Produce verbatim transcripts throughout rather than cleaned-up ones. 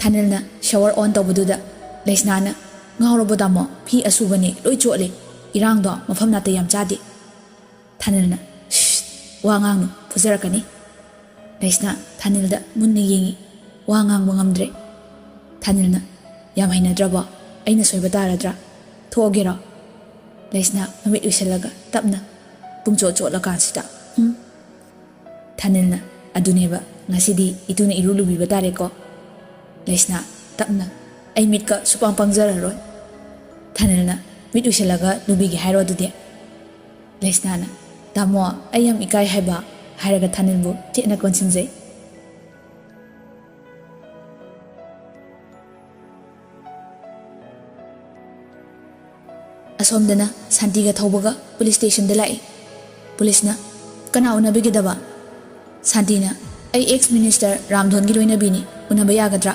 ꯊꯥꯅꯤꯜꯅ shower on ꯇꯧꯕꯗꯨꯗ ꯂꯩꯁꯅꯥꯅ, "ꯉꯥꯎꯔꯕꯣ ꯇꯥꯃꯣ? ꯐꯤ ꯑꯁꯨꯕꯅꯦ, ꯂꯣꯏ ꯆꯣꯠꯂꯦ꯫ ꯏꯔꯥꯡꯗꯣ ꯃꯐꯝ ꯅꯥꯇꯩ ꯌꯥꯝ ꯆꯥꯗꯦ꯫" ꯊꯥꯅꯤꯜꯅ, "ꯁꯤꯁ, ꯋꯥ ꯉꯥꯡꯅꯨ, ꯐꯨꯖꯔꯛꯀꯅꯤ꯫" ꯂꯩꯁꯅꯥ ꯊꯥꯅꯤꯜꯗ ꯃꯨꯟꯅ ꯌꯦꯡꯉꯤ꯫ ꯋꯥ ꯉꯥꯡꯕ ꯉꯝꯗ꯭ꯔꯦ꯫ ꯊꯥꯅꯤꯜꯅ, "ꯌꯥꯝ ꯍꯩꯅꯗ꯭ꯔꯕꯣ? ꯑꯩꯅ ꯁꯣꯏꯕ ꯇꯥꯔꯗ꯭ꯔꯥ? ꯊꯣꯛꯑꯒꯦꯔꯣ?" ꯂꯩꯁꯅꯥ ꯃꯃꯤꯠ ꯎꯏꯁꯜꯂꯒ ꯇꯞꯅ, "ꯄꯨꯡꯆꯣꯠ ꯆꯣꯠꯂꯀꯥꯟꯁꯤꯗ, ꯍꯨꯝ꯫" ꯊꯥꯅꯤꯜꯅ, "ꯑꯗꯨꯅꯦꯕ, ꯉꯁꯤꯗꯤ ꯏꯇꯨꯅ ꯏꯔꯨ ꯂꯨꯕꯤꯕ ꯇꯥꯔꯦꯀꯣ꯫" ꯂꯩꯁꯅꯥ ꯇꯞꯅ, "ꯑꯩ ꯃꯤꯠꯀ ꯁꯨꯄꯥꯡ ꯄꯥꯡꯖꯔꯔꯣꯏ꯫" ꯊꯥꯅꯤꯜꯅ, "ꯃꯤꯠ ꯎꯏꯁꯜꯂꯒ ꯂꯨꯕꯤꯒꯦ ꯍꯥꯏꯔꯣ ꯑꯗꯨꯗꯤ?" ꯂꯩꯁꯅꯥꯅ, "ꯇꯥꯃꯣ, ꯑꯩ ꯌꯥꯝ ꯏꯀꯥꯏ ꯍꯥꯏꯕ," ꯍꯥꯏꯔꯒ ꯊꯥꯅꯤꯜꯕꯨ ꯆꯦꯠꯅ ꯀꯣꯟꯁꯤꯟꯖꯩ꯫ ꯑꯁꯣꯝꯗꯅ ꯁꯥꯟꯇꯤꯒ ꯊꯧꯕꯒ ꯄꯨꯂꯤꯁ ꯁ꯭ꯇꯦꯁꯟꯗ ꯂꯥꯛꯏ꯫ ꯄꯨꯂꯤꯁꯅ, "ꯀꯅꯥ ꯎꯅꯕꯤꯒꯗꯕ?" ꯁꯥꯟꯇꯤꯅ, "ꯑꯩ ex minister ꯔꯥꯝꯙꯣꯟꯒꯤ ꯂꯣꯏꯅꯕꯤꯅꯤ, ꯎꯅꯕ ꯌꯥꯒꯗ꯭ꯔꯥ?"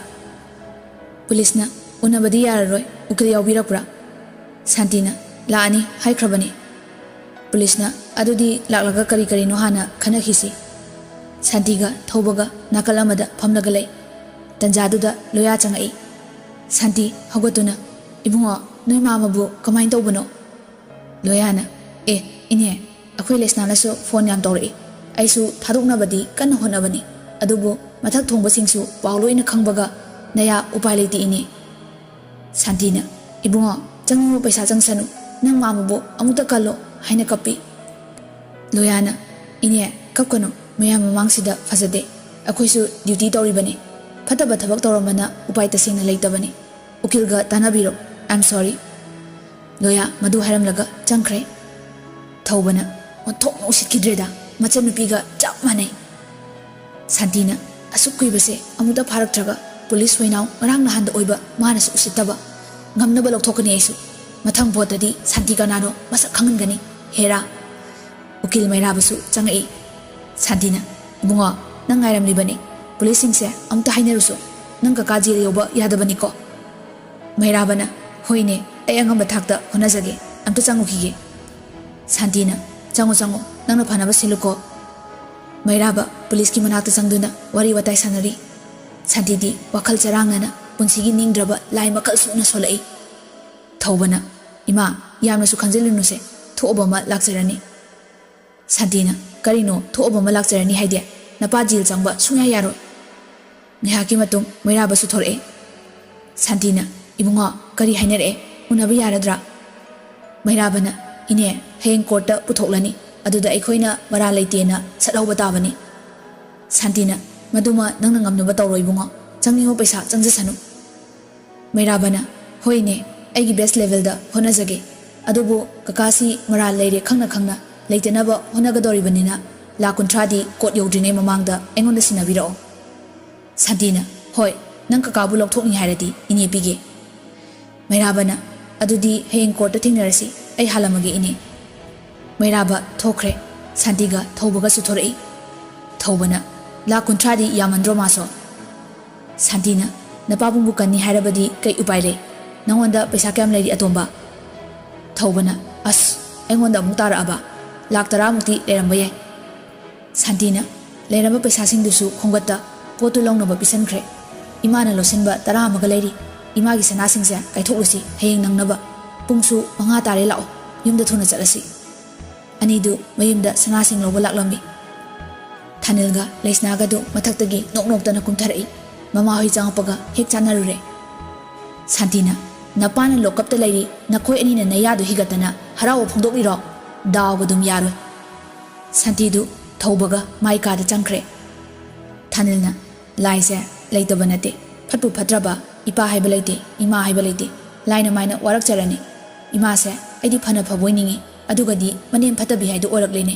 ꯄꯨꯂꯤꯁꯅ, "ꯎꯅꯕꯗꯤ ꯌꯥꯔꯔꯣꯏ, ꯎꯀꯤꯜ ꯌꯥꯎꯕꯤꯔꯛꯄ꯭ꯔꯥ?" ꯁꯥꯟꯇꯤꯅ, "ꯂꯥꯛꯑꯅꯤ ꯍꯥꯏꯈ꯭ꯔꯕꯅꯤ꯫" ꯄꯨꯂꯤꯁꯅ, "ꯑꯗꯨꯗꯤ ꯂꯥꯛꯂꯒ ꯀꯔꯤ ꯀꯔꯤꯅꯣ ꯍꯥꯟꯅ ꯈꯟꯅꯈꯤꯁꯤ꯫" ꯁꯥꯟꯇꯤꯒ ꯊꯧꯕꯒ ꯅꯥꯀꯜ ꯑꯃꯗ ꯐꯝꯂꯒ ꯂꯩ꯫ ꯇꯟꯖꯥꯗꯨꯗ ꯂꯣꯌꯥ ꯆꯪꯉꯛꯏ꯫ ꯁꯥꯟꯇꯤ ꯍꯧꯒꯠꯇꯨꯅ, "ꯏꯕꯨꯡꯉꯣ, ꯅꯣꯏ ꯃꯥꯃꯕꯨ ꯀꯃꯥꯏꯅ ꯇꯧꯕꯅꯣ?" ꯂꯣꯌꯥꯅ, "ꯑꯦ, ꯏꯅꯦ, ꯑꯩꯈꯣꯏ ꯂꯩꯁꯅꯥꯅꯁꯨ ꯐꯣꯟ ꯌꯥꯝ ꯇꯧꯔꯛꯏ꯫ ꯑꯩꯁꯨ ꯊꯥꯗꯣꯛꯅꯕꯗꯤ ꯀꯟꯅ ꯍꯣꯠꯅꯕꯅꯤ꯫ ꯑꯗꯨꯕꯨ ꯃꯊꯛ ꯊꯣꯡꯕꯁꯤꯡꯁꯨ ꯄꯥꯎ ꯂꯣꯏꯅ ꯈꯪꯕꯒ ꯅꯌꯥ ꯎꯄꯥꯏ ꯂꯩꯇꯦ, ꯏꯅꯦ꯫" ꯁꯥꯟꯇꯤꯅ, "ꯏꯕꯨꯡꯉꯣ, ꯆꯪꯅꯤꯡꯕ ꯄꯩꯁꯥ ꯆꯪꯁꯅꯨ꯫ ꯅꯪ ꯃꯥꯃꯕꯨ ꯑꯃꯨꯛꯇ ꯀꯜꯂꯣ," ꯍꯥꯏꯅ ꯀꯞꯄꯤ꯫ ꯂꯣꯌꯥꯅ, "ꯏꯅꯦ, ꯀꯞꯀꯅꯨ꯫ ꯃꯌꯥꯝ ꯃꯃꯥꯡꯁꯤꯗ ꯐꯖꯗꯦ꯫ ꯑꯩꯈꯣꯏꯁꯨ duty ꯇꯧꯔꯤꯕꯅꯤ꯫ ꯐꯠꯇꯕ ꯊꯕꯛ ꯇꯧꯔꯝꯕꯅ ꯎꯄꯥꯏ ꯇꯁꯦꯡꯅ ꯂꯩꯇꯕꯅꯤ꯫ ꯎꯀꯤꯜꯒ ꯇꯥꯟꯅꯕꯤꯔꯣ꯫ I am sorry꯫" ꯂꯣꯌꯥ ꯃꯗꯨ ꯍꯥꯏꯔꯝꯂꯒ ꯆꯪꯈ꯭ꯔꯦ꯫ ꯊꯧꯕꯅ, "ꯑꯣꯟꯊꯣꯛꯅ ꯎꯁꯤꯠꯈꯤꯗ꯭ꯔꯦꯗ, ꯃꯆꯟꯅꯨꯄꯤꯒ ꯆꯞ ꯃꯥꯟꯅꯩ꯫" ꯁꯥꯟꯇꯤꯅ, "ꯑꯁꯨꯛ ꯀꯨꯏꯕꯁꯦ ꯑꯃꯨꯛꯇ ꯐꯥꯔꯛꯇ꯭ꯔꯒ ꯄꯨꯂꯤꯁ ꯍꯣꯏꯅꯥꯎ ꯉꯔꯥꯡ ꯅꯍꯥꯟꯗ ꯑꯣꯏꯕ ꯃꯥꯅꯁꯨ ꯎꯁꯤꯠꯇꯕ꯫ ꯉꯝꯅꯕ ꯂꯧꯊꯣꯛꯀꯅꯤ ꯑꯩꯁꯨ꯫ ꯃꯊꯪ ꯚꯣꯠꯇꯗꯤ ꯁꯥꯟꯇꯤ ꯀꯅꯥꯅꯣ ꯃꯁꯛ ꯈꯪꯍꯟꯒꯅꯤ꯫ ꯍꯦꯔꯥ!" ꯎꯀꯤꯜ ꯃꯩꯔꯥꯕꯁꯨ ꯆꯪꯉꯛꯏ꯫ ꯁꯥꯟꯇꯤꯅ, "ꯏꯕꯨꯡꯉꯣ, ꯅꯪ ꯉꯥꯏꯔꯝꯂꯤꯕꯅꯤ꯫ ꯄꯨꯂꯤꯁꯁꯤꯡꯁꯦ ꯑꯃꯨꯛꯇ ꯍꯥꯏꯅꯔꯨꯁꯣ꯫ ꯅꯪ ꯀꯀꯥ ꯖꯦꯜ ꯌꯧꯕ ꯌꯥꯗꯕꯅꯤꯀꯣ꯫" ꯃꯩꯔꯥꯕꯅ, "ꯍꯣꯏꯅꯦ, ꯑꯩ ꯑꯉꯝꯕ ꯊꯥꯛꯇ ꯍꯣꯠꯅꯖꯒꯦ꯫ ꯑꯝꯇ ꯆꯪꯉꯨꯈꯤꯒꯦ꯫" ꯁꯥꯟꯇꯤꯅ, "ꯆꯪꯉꯨ, ꯆꯪꯉꯨ, ꯅꯪꯅ ꯐꯅꯕ ꯁꯤꯜꯂꯨꯀꯣ꯫" ꯃꯩꯔꯥꯕ ꯄꯨꯂꯤꯁꯀꯤ ꯃꯅꯥꯛꯇ ꯆꯪꯗꯨꯅ ꯋꯥꯔꯤ ꯋꯥꯇꯥꯏ ꯁꯥꯟꯅꯔꯤ꯫ ꯁꯥꯟꯇꯤꯗꯤ ꯋꯥꯈꯜ ꯆꯔꯥꯡꯅꯅ ꯄꯨꯟꯁꯤꯒꯤ ꯅꯤꯡꯗ꯭ꯔꯕ ꯂꯥꯏ ꯃꯈꯜ ꯁꯨꯅ ꯁꯣꯜꯂꯛꯏ꯫ ꯊꯧꯕꯅ, "ꯏꯃꯥ, ꯌꯥꯝꯅꯁꯨ ꯈꯟꯖꯤꯜꯂꯨꯅꯨꯁꯦ, ꯊꯣꯛꯑꯕ ꯑꯃ ꯂꯥꯛꯆꯔꯅꯤ꯫" ꯁꯥꯟꯇꯤꯅ, "ꯀꯔꯤꯅꯣ ꯊꯣꯛꯑꯕ ꯑꯃ ꯂꯥꯛꯆꯔꯅꯤ ꯍꯥꯏꯗꯤ? ꯅꯄꯥ ꯖꯦꯜ ꯆꯪꯕ ꯁꯨꯡꯌꯥ ꯌꯥꯔꯣꯏ꯫" ꯉꯥꯏꯍꯥꯛꯀꯤ ꯃꯇꯨꯡ ꯃꯩꯔꯥꯕꯁꯨ ꯊꯣꯔꯛꯑꯦ꯫ ꯁꯥꯟꯇꯤꯅ, "ꯏꯕꯨꯡꯉꯣ, ꯀꯔꯤ ꯍꯥꯏꯅꯔꯛꯑꯦ? ꯎꯅꯕ ꯌꯥꯔꯗ꯭ꯔꯥ?" ꯃꯩꯔꯥꯕꯅ, "ꯏꯅꯦ, ꯍꯌꯦꯡ ꯀꯣꯔꯠꯇ ꯄꯨꯊꯣꯛꯂꯅꯤ꯫ ꯑꯗꯨꯗ ꯑꯩꯈꯣꯏꯅ ꯃꯔꯥꯜ ꯂꯩꯇꯦꯅ ꯁꯠꯍꯧꯕ ꯇꯥꯕꯅꯤ꯫" ꯁꯥꯟꯇꯤꯅ, "ꯃꯗꯨꯃ ꯅꯪꯅ ꯉꯝꯅꯕ ꯇꯧꯔꯣ ꯏꯕꯨꯡꯉꯣ꯫ ꯆꯪꯅꯤꯡꯕ ꯄꯩꯁꯥ ꯆꯪꯖꯁꯅꯨ꯫" ꯃꯩꯔꯥꯕꯅ, "ꯍꯣꯏꯅꯦ, ꯑꯩꯒꯤ ꯕꯦꯁ ꯂꯦꯚꯦꯜꯗ ꯍꯣꯠꯅꯖꯒꯦ꯫ ꯑꯗꯨꯕꯨ ꯀꯀꯥꯁꯤ ꯃꯔꯥꯜ ꯂꯩꯔꯦ ꯈꯪꯅ ꯈꯪꯅ ꯂꯩꯇꯅꯕ ꯍꯣꯠꯅꯒꯗꯧꯔꯤꯕꯅꯤꯅ ꯂꯥꯈ ꯀꯨꯟꯊ꯭ꯔꯥꯗꯤ ꯀꯣꯔꯠ ꯌꯧꯗ꯭ꯔꯤꯉꯩ ꯃꯃꯥꯡꯗ ꯑꯩꯉꯣꯟꯗ ꯁꯤꯟꯅꯕꯤꯔꯛꯑꯣ꯫" ꯁꯥꯟꯇꯤꯅ, "ꯍꯣꯏ, ꯅꯪ ꯀꯀꯥꯕꯨ ꯂꯧꯊꯣꯛꯅꯤ ꯍꯥꯏꯔꯗꯤ ꯏꯅꯦ ꯄꯤꯒꯦ꯫" ꯃꯩꯔꯥꯕꯅ, "ꯑꯗꯨꯗꯤ ꯍꯌꯦꯡ ꯀꯣꯔꯠꯇ ꯊꯦꯡꯅꯔꯁꯤ, ꯑꯩ ꯍꯥꯜꯂꯝꯃꯒꯦ ꯏꯅꯦ꯫" ꯃꯩꯔꯥꯕ ꯊꯣꯛꯈ꯭ꯔꯦ꯫ ꯁꯥꯟꯇꯤꯒ ꯊꯧꯕꯒꯁꯨ ꯊꯣꯔꯛꯏ꯫ ꯊꯧꯕꯅ, "ꯂꯥꯈ ꯀꯨꯟꯊ꯭ꯔꯥꯗꯤ ꯌꯥꯝꯃꯟꯗ꯭ꯔꯣ ꯃꯥꯁꯨ?" ꯁꯥꯟꯇꯤꯅ, "ꯅꯄꯥꯕꯨꯡꯕꯨ ꯀꯟꯅꯤ ꯍꯥꯏꯔꯕꯗꯤ ꯀꯩ ꯎꯄꯥꯏ ꯂꯩ? ꯅꯉꯣꯟꯗ ꯄꯩꯁꯥ ꯀꯌꯥꯝ ꯂꯩꯔꯤ ꯑꯇꯣꯝꯕ?" ꯊꯧꯕꯅ, "ꯑꯁ, ꯑꯩꯉꯣꯟꯗ ꯑꯃꯨꯛ ꯇꯥꯔꯛꯑꯕ? ꯂꯥꯈ ꯇꯔꯥꯃꯨꯛꯇꯤ ꯂꯩꯔꯝꯕ ꯌꯥꯏ꯫" ꯁꯥꯟꯇꯤꯅ, "ꯂꯩꯔꯝꯕ ꯄꯩꯁꯥꯁꯤꯡꯗꯨꯁꯨ ꯈꯣꯝꯒꯠꯇ ꯄꯣꯠꯇꯨ ꯂꯧꯅꯕ ꯄꯤꯁꯟꯈ꯭ꯔꯦ꯫ ꯏꯃꯥꯅ ꯂꯣꯠꯁꯤꯟꯕ ꯇꯔꯥ ꯑꯃꯒ ꯂꯩꯔꯤ꯫ ꯏꯃꯥꯒꯤ ꯁꯅꯥꯁꯤꯡꯁꯦ ꯀꯥꯏꯊꯣꯛꯂꯨꯁꯤ ꯍꯌꯦꯡ ꯅꯪꯅꯕ꯫ ꯄꯨꯡꯁꯨ ꯃꯉꯥ ꯇꯥꯔꯦ, ꯂꯥꯛꯑꯣ, ꯌꯨꯝꯗ ꯊꯨꯅ ꯆꯠꯂꯁꯤ꯫" ꯑꯅꯤꯗꯨ ꯃꯌꯨꯝꯗ ꯁꯅꯥꯁꯤꯡ ꯂꯧꯕ ꯂꯥꯛꯂꯝꯃꯤ꯫ ꯊꯥꯅꯤꯜꯒ ꯂꯩꯁꯅꯥꯒꯗꯨ ꯃꯊꯛꯇꯒꯤ ꯅꯣꯛ ꯅꯣꯛꯇꯅ ꯀꯨꯝꯊꯔꯛꯏ꯫ ꯃꯃꯥꯍꯣꯏ ꯆꯪꯉꯛꯄꯒ ꯍꯦꯛ ꯆꯥꯟꯅꯔꯨꯔꯦ꯫ ꯁꯥꯟꯇꯤꯅ, "ꯅꯄꯥꯅ ꯂꯣꯀꯞꯇ ꯂꯩꯔꯤ, ꯅꯈꯣꯏ ꯑꯅꯤꯅ ꯅꯌꯥꯗꯨ ꯍꯤꯒꯠꯇꯅ ꯍꯔꯥꯎꯕ ꯐꯣꯡꯗꯣꯛꯂꯤꯔꯣ? ꯗꯥꯎꯒꯗꯨꯝ ꯌꯥꯔꯣꯏ꯫" ꯁꯥꯟꯇꯤꯗꯨ ꯊꯧꯕꯒ ꯃꯥꯏ ꯀꯥꯗ ꯆꯪꯈ꯭ꯔꯦ꯫ ꯊꯥꯅꯤꯜꯅ, "ꯂꯥꯏꯁꯦ ꯂꯩꯇꯕ ꯅꯠꯇꯦ꯫ ꯐꯠꯄꯨ ꯐꯠꯇ꯭ꯔꯕ ꯏꯄꯥ ꯍꯥꯏꯕ ꯂꯩꯇꯦ, ꯏꯃꯥ ꯍꯥꯏꯕ ꯂꯩꯇꯦ꯫ ꯂꯥꯏꯅ ꯃꯥꯏꯅ ꯋꯥꯔꯛꯆꯔꯅꯤ꯫ ꯏꯃꯥꯁꯦ ꯑꯩꯗꯤ ꯐꯅ ꯐꯕ ꯑꯣꯏꯅꯤꯡꯉꯤ, ꯑꯗꯨꯒꯗꯤ ꯃꯅꯦꯝ ꯐꯠꯇꯕꯤ ꯍꯥꯏꯗꯨ ꯑꯣꯏꯔꯛꯂꯦꯅꯦ꯫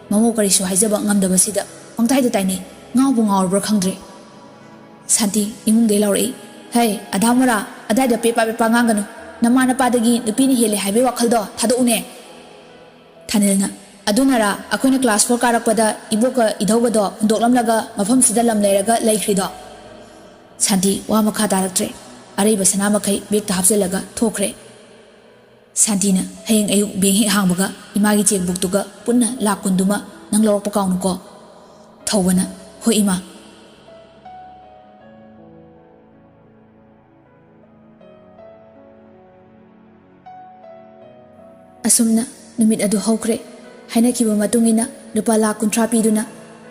ꯃꯃꯧ ꯀꯔꯤꯁꯨ ꯍꯥꯏꯖꯕ ꯉꯝꯗꯕꯁꯤꯗ ꯄꯪꯇꯥꯏꯗ ꯇꯥꯏꯅꯩ꯫ ꯉꯥꯎꯕꯨ ꯉꯥꯎꯔꯕ꯭ꯔꯥ ꯈꯪꯗ꯭ꯔꯦ꯫" ꯁꯥꯟꯇꯤ ꯏꯃꯨꯡꯗꯩ ꯂꯥꯎꯔꯛꯏ, "ꯍꯩ, ꯑꯙꯥ ꯃꯣꯔꯥ, ꯑꯗꯥꯏꯗ ꯄꯦꯄꯥ ꯄꯦꯄꯥ ꯉꯥꯡꯒꯅꯨ꯫ ꯅꯃꯥ ꯅꯄꯥꯗꯒꯤ ꯅꯨꯄꯤꯅ ꯍꯦꯜꯂꯦ ꯍꯥꯏꯕꯒꯤ ꯋꯥꯈꯜꯗꯣ ꯊꯥꯗꯣꯛꯎꯅꯦ꯫" ꯊꯥꯅꯤꯜꯅ, "ꯑꯗꯨꯅꯔꯥ ꯑꯩꯈꯣꯏꯅ ꯀ꯭ꯂꯥꯁ ꯐꯣꯔ ꯀꯥꯔꯛꯄꯗ ꯏꯕꯣꯛꯀ ꯏꯙꯧꯒꯗꯣ ꯍꯨꯟꯗꯣꯛꯂꯝꯂꯒ ꯃꯐꯝꯁꯤꯗ ꯂꯝ ꯂꯩꯔꯒ ꯂꯩꯈ꯭ꯔꯤꯗꯣ?" ꯁꯥꯟꯇꯤ ꯋꯥ ꯃꯈꯥ ꯇꯥꯔꯛꯇ꯭ꯔꯦ꯫ ꯑꯔꯩꯕ ꯁꯅꯥ ꯃꯈꯩ ꯕꯦꯒꯇ ꯍꯥꯞꯆꯤꯜꯂꯒ ꯊꯣꯛꯈ꯭ꯔꯦ꯫ ꯁꯥꯟꯇꯤꯅ, "ꯍꯌꯦꯡ ꯑꯌꯨꯛ ꯕꯦꯡ ꯍꯦꯛ ꯍꯥꯡꯕꯒ ꯏꯃꯥꯒꯤ ꯆꯦꯛꯕꯨꯛꯇꯨꯒ ꯄꯨꯟꯅ ꯂꯥꯛ ꯀꯨꯟꯗꯨꯃ ꯅꯪ ꯂꯧꯔꯛꯄ ꯀꯥꯎꯅꯨꯀꯣ꯫" ꯊꯧꯕꯅ, "ꯍꯣꯏ ꯏꯃꯥ꯫" ꯑꯁꯨꯝꯅ ꯅꯨꯃꯤꯠ ꯑꯗꯨ ꯍꯧꯈ꯭ꯔꯦ꯫ ꯍꯥꯏꯅꯈꯤꯕ ꯃꯇꯨꯡ ꯏꯟꯅ ꯂꯨꯄꯥ ꯂꯥꯈ ꯀꯨꯟꯊ꯭ꯔꯥ ꯄꯤꯗꯨꯅ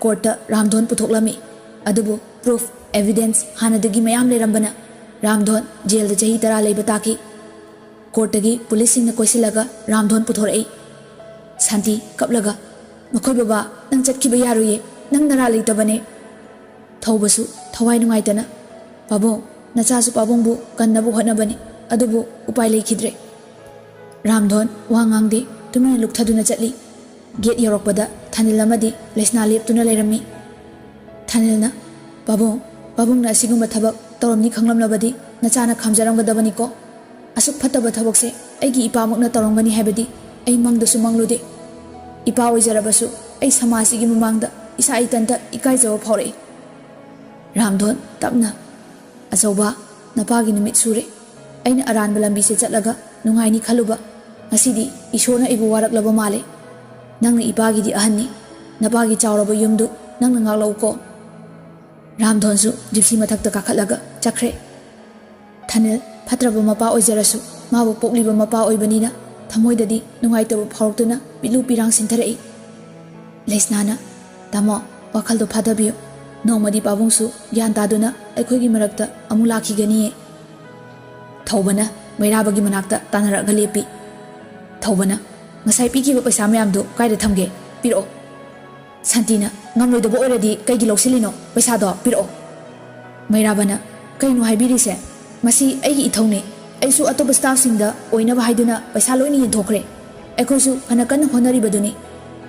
ꯀꯣꯔꯠꯇ ꯔꯥꯝꯙꯣꯟ ꯄꯨꯊꯣꯛꯂꯝꯃꯤ꯫ ꯑꯗꯨꯕꯨ ꯄ꯭ꯔꯨꯐ, ꯑꯦꯚꯤꯗꯦꯟꯁ ꯍꯥꯟꯅꯗꯒꯤ ꯃꯌꯥꯝ ꯂꯩꯔꯝꯕꯅ ꯔꯥꯝꯙꯣꯟ ꯖꯦꯜꯗ ꯆꯍꯤ ꯇꯔꯥ ꯂꯩꯕ ꯇꯥꯈꯤ꯫ ꯀꯣꯔꯠꯇꯒꯤ ꯄꯨꯂꯤꯁꯁꯤꯡꯅ ꯀꯣꯏꯁꯤꯜꯂꯒ ꯔꯥꯝꯙꯣꯟ ꯄꯨꯊꯣꯔꯛꯏ꯫ ꯁꯥꯟꯇꯤ ꯀꯞꯂꯒ, "ꯃꯈꯣꯏ ꯕꯕꯥ, ꯅꯪ ꯆꯠꯈꯤꯕ ꯌꯥꯔꯣꯏꯌꯦ, ꯅꯪ ꯅꯔꯥ ꯂꯩꯇꯕꯅꯦ"꯫ ꯊꯧꯕꯁꯨ ꯊꯋꯥꯏ ꯅꯨꯡꯉꯥꯏꯇꯅ, "ꯄꯥꯕꯨꯡ, ꯅꯆꯥꯁꯨ ꯄꯥꯕꯨꯡꯕꯨ ꯀꯟꯅꯕ ꯍꯣꯠꯅꯕꯅꯤ, ꯑꯗꯨꯕꯨ ꯎꯄꯥꯏ ꯂꯩꯈꯤꯗ꯭ꯔꯦ"꯫ ꯔꯥꯝꯙꯣꯟ ꯋꯥ ꯉꯥꯡꯗꯦ, ꯇꯨꯃꯤꯟꯅ ꯂꯨꯞꯊꯗꯨꯅ ꯆꯠꯂꯤ꯫ ꯒꯦꯠ ꯌꯧꯔꯛꯄꯗ ꯊꯥꯅꯤꯜ ꯑꯃꯗꯤ ꯂꯩꯁꯅꯥ ꯂꯦꯞꯇꯨꯅ ꯂꯩꯔꯝꯃꯤ꯫ ꯊꯥꯅꯤꯜꯅ, "ꯄꯥꯕꯨꯡ, ꯄꯥꯕꯨꯡꯅ ꯑꯁꯤꯒꯨꯝꯕ ꯊꯕꯛ ꯇꯧꯔꯝꯅꯤ ꯈꯪꯂꯝꯂꯕꯗꯤ ꯅꯆꯥꯅ ꯈꯥꯝꯖꯔꯝꯒꯗꯕꯅꯤꯀꯣ꯫ ꯑꯁꯨꯛ ꯐꯠꯇꯕ ꯊꯕꯛꯁꯦ ꯑꯩꯒꯤ ꯏꯄꯥꯃꯛꯅ ꯇꯧꯔꯝꯒꯅꯤ ꯍꯥꯏꯕꯗꯤ ꯑꯩ ꯃꯪꯗꯁꯨ ꯃꯪꯂꯨꯗꯦ꯫ ꯏꯄꯥ ꯑꯣꯏꯖꯔꯕꯁꯨ ꯑꯩ ꯁꯃꯥꯖꯁꯤꯒꯤ ꯃꯃꯥꯡꯗ ꯏꯁꯥ ꯏꯊꯟꯇ ꯏꯀꯥꯏꯖꯕ ꯐꯥꯎꯔꯛꯏ"꯫ ꯔꯥꯝꯙꯣꯟ ꯇꯞꯅ, "ꯑꯆꯧꯕ, ꯅꯄꯥꯒꯤ ꯅꯨꯃꯤꯠ ꯁꯨꯔꯦ꯫ ꯑꯩꯅ ꯑꯔꯥꯟꯕ ꯂꯝꯕꯤꯁꯦ ꯆꯠꯂꯒ ꯅꯨꯡꯉꯥꯏꯅꯤ ꯈꯜꯂꯨꯕ꯫ ꯉꯁꯤꯗꯤ ꯏꯁꯣꯔꯅ ꯑꯩꯕꯨ ꯋꯥꯔꯛꯂꯕ ꯃꯥꯜꯂꯦ꯫ ꯅꯪꯅ ꯏꯄꯥꯒꯤꯗꯤ ꯑꯍꯟꯅꯤ꯫ ꯅꯄꯥꯒꯤ ꯆꯥꯎꯔꯕ ꯌꯨꯝꯗꯨ ꯅꯪꯅ ꯉꯥꯛꯂꯛꯎꯀꯣ"꯫ ꯔꯥꯝꯙꯣꯟꯁꯨ ꯖꯤꯞꯁꯤ ꯃꯊꯛꯇ ꯀꯥꯈꯠꯂꯒ ꯆꯠꯈ꯭ꯔꯦ꯫ ꯊꯥꯅꯤꯜ ꯐꯠꯇ꯭ꯔꯕ ꯃꯄꯥ ꯑꯣꯏꯖꯔꯁꯨ, ꯃꯥꯕꯨ ꯄꯣꯛꯂꯤꯕ ꯃꯄꯥ ꯑꯣꯏꯕꯅꯤꯅ ꯊꯃꯣꯏꯗꯗꯤ ꯅꯨꯡꯉꯥꯏꯇꯕ ꯐꯥꯎꯔꯛꯇꯨꯅ ꯄꯤꯠꯂꯨ ꯄꯤꯔꯥꯡ ꯁꯤꯟꯊꯔꯛꯏ꯫ ꯂꯩꯁꯅꯥꯅ, "ꯇꯥꯃꯣ, ꯋꯥꯈꯜꯗꯣ ꯐꯥꯊꯕꯤꯌꯨ꯫ ꯅꯣꯡꯃꯗꯤ ꯄꯥꯕꯨꯡꯁꯨ ꯒ꯭ꯌꯥꯟ ꯇꯥꯗꯨꯅ ꯑꯩꯈꯣꯏꯒꯤ ꯃꯔꯛꯇ ꯑꯃꯨꯛ ꯂꯥꯛꯈꯤꯒꯅꯤꯌꯦ"꯫ ꯊꯧꯕꯅ ꯃꯩꯔꯥꯕꯒꯤ ꯃꯅꯥꯛꯇ ꯇꯥꯟꯅꯔꯛꯑꯒ ꯂꯦꯞꯄꯤ꯫ ꯊꯧꯕꯅ, "ꯉꯁꯥꯏ ꯄꯤꯈꯤꯕ ꯄꯩꯁꯥ ꯃꯌꯥꯝꯗꯨ ꯀꯥꯏꯗ ꯊꯝꯒꯦ? ꯄꯤꯔꯛꯑꯣ"꯫ ꯁꯥꯟꯇꯤꯅ, "ꯉꯝꯂꯣꯏꯗꯕ ꯑꯣꯏꯔꯗꯤ ꯀꯩꯒꯤ ꯂꯧꯁꯤꯜꯂꯤꯅꯣ? ꯄꯩꯁꯥꯗꯣ ꯄꯤꯔꯛꯑꯣ"꯫ ꯃꯩꯔꯥꯕꯅ, "ꯀꯩꯅꯣ ꯍꯥꯏꯕꯤꯔꯤꯁꯦ? ꯃꯁꯤ ꯑꯩꯒꯤ ꯏꯊꯧꯅꯦ꯫ ꯑꯩꯁꯨ ꯑꯇꯣꯞꯄ ꯁ꯭ꯇꯥꯐꯁꯤꯡꯗ ꯑꯣꯏꯅꯕ ꯍꯥꯏꯗꯨꯅ ꯄꯩꯁꯥ ꯂꯣꯏꯅ ꯌꯦꯟꯊꯣꯛꯈ꯭ꯔꯦ꯫ ꯑꯩꯈꯣꯏꯁꯨ ꯐꯅ ꯀꯟꯅ ꯍꯣꯠꯅꯔꯤꯕꯗꯨꯅꯤ꯫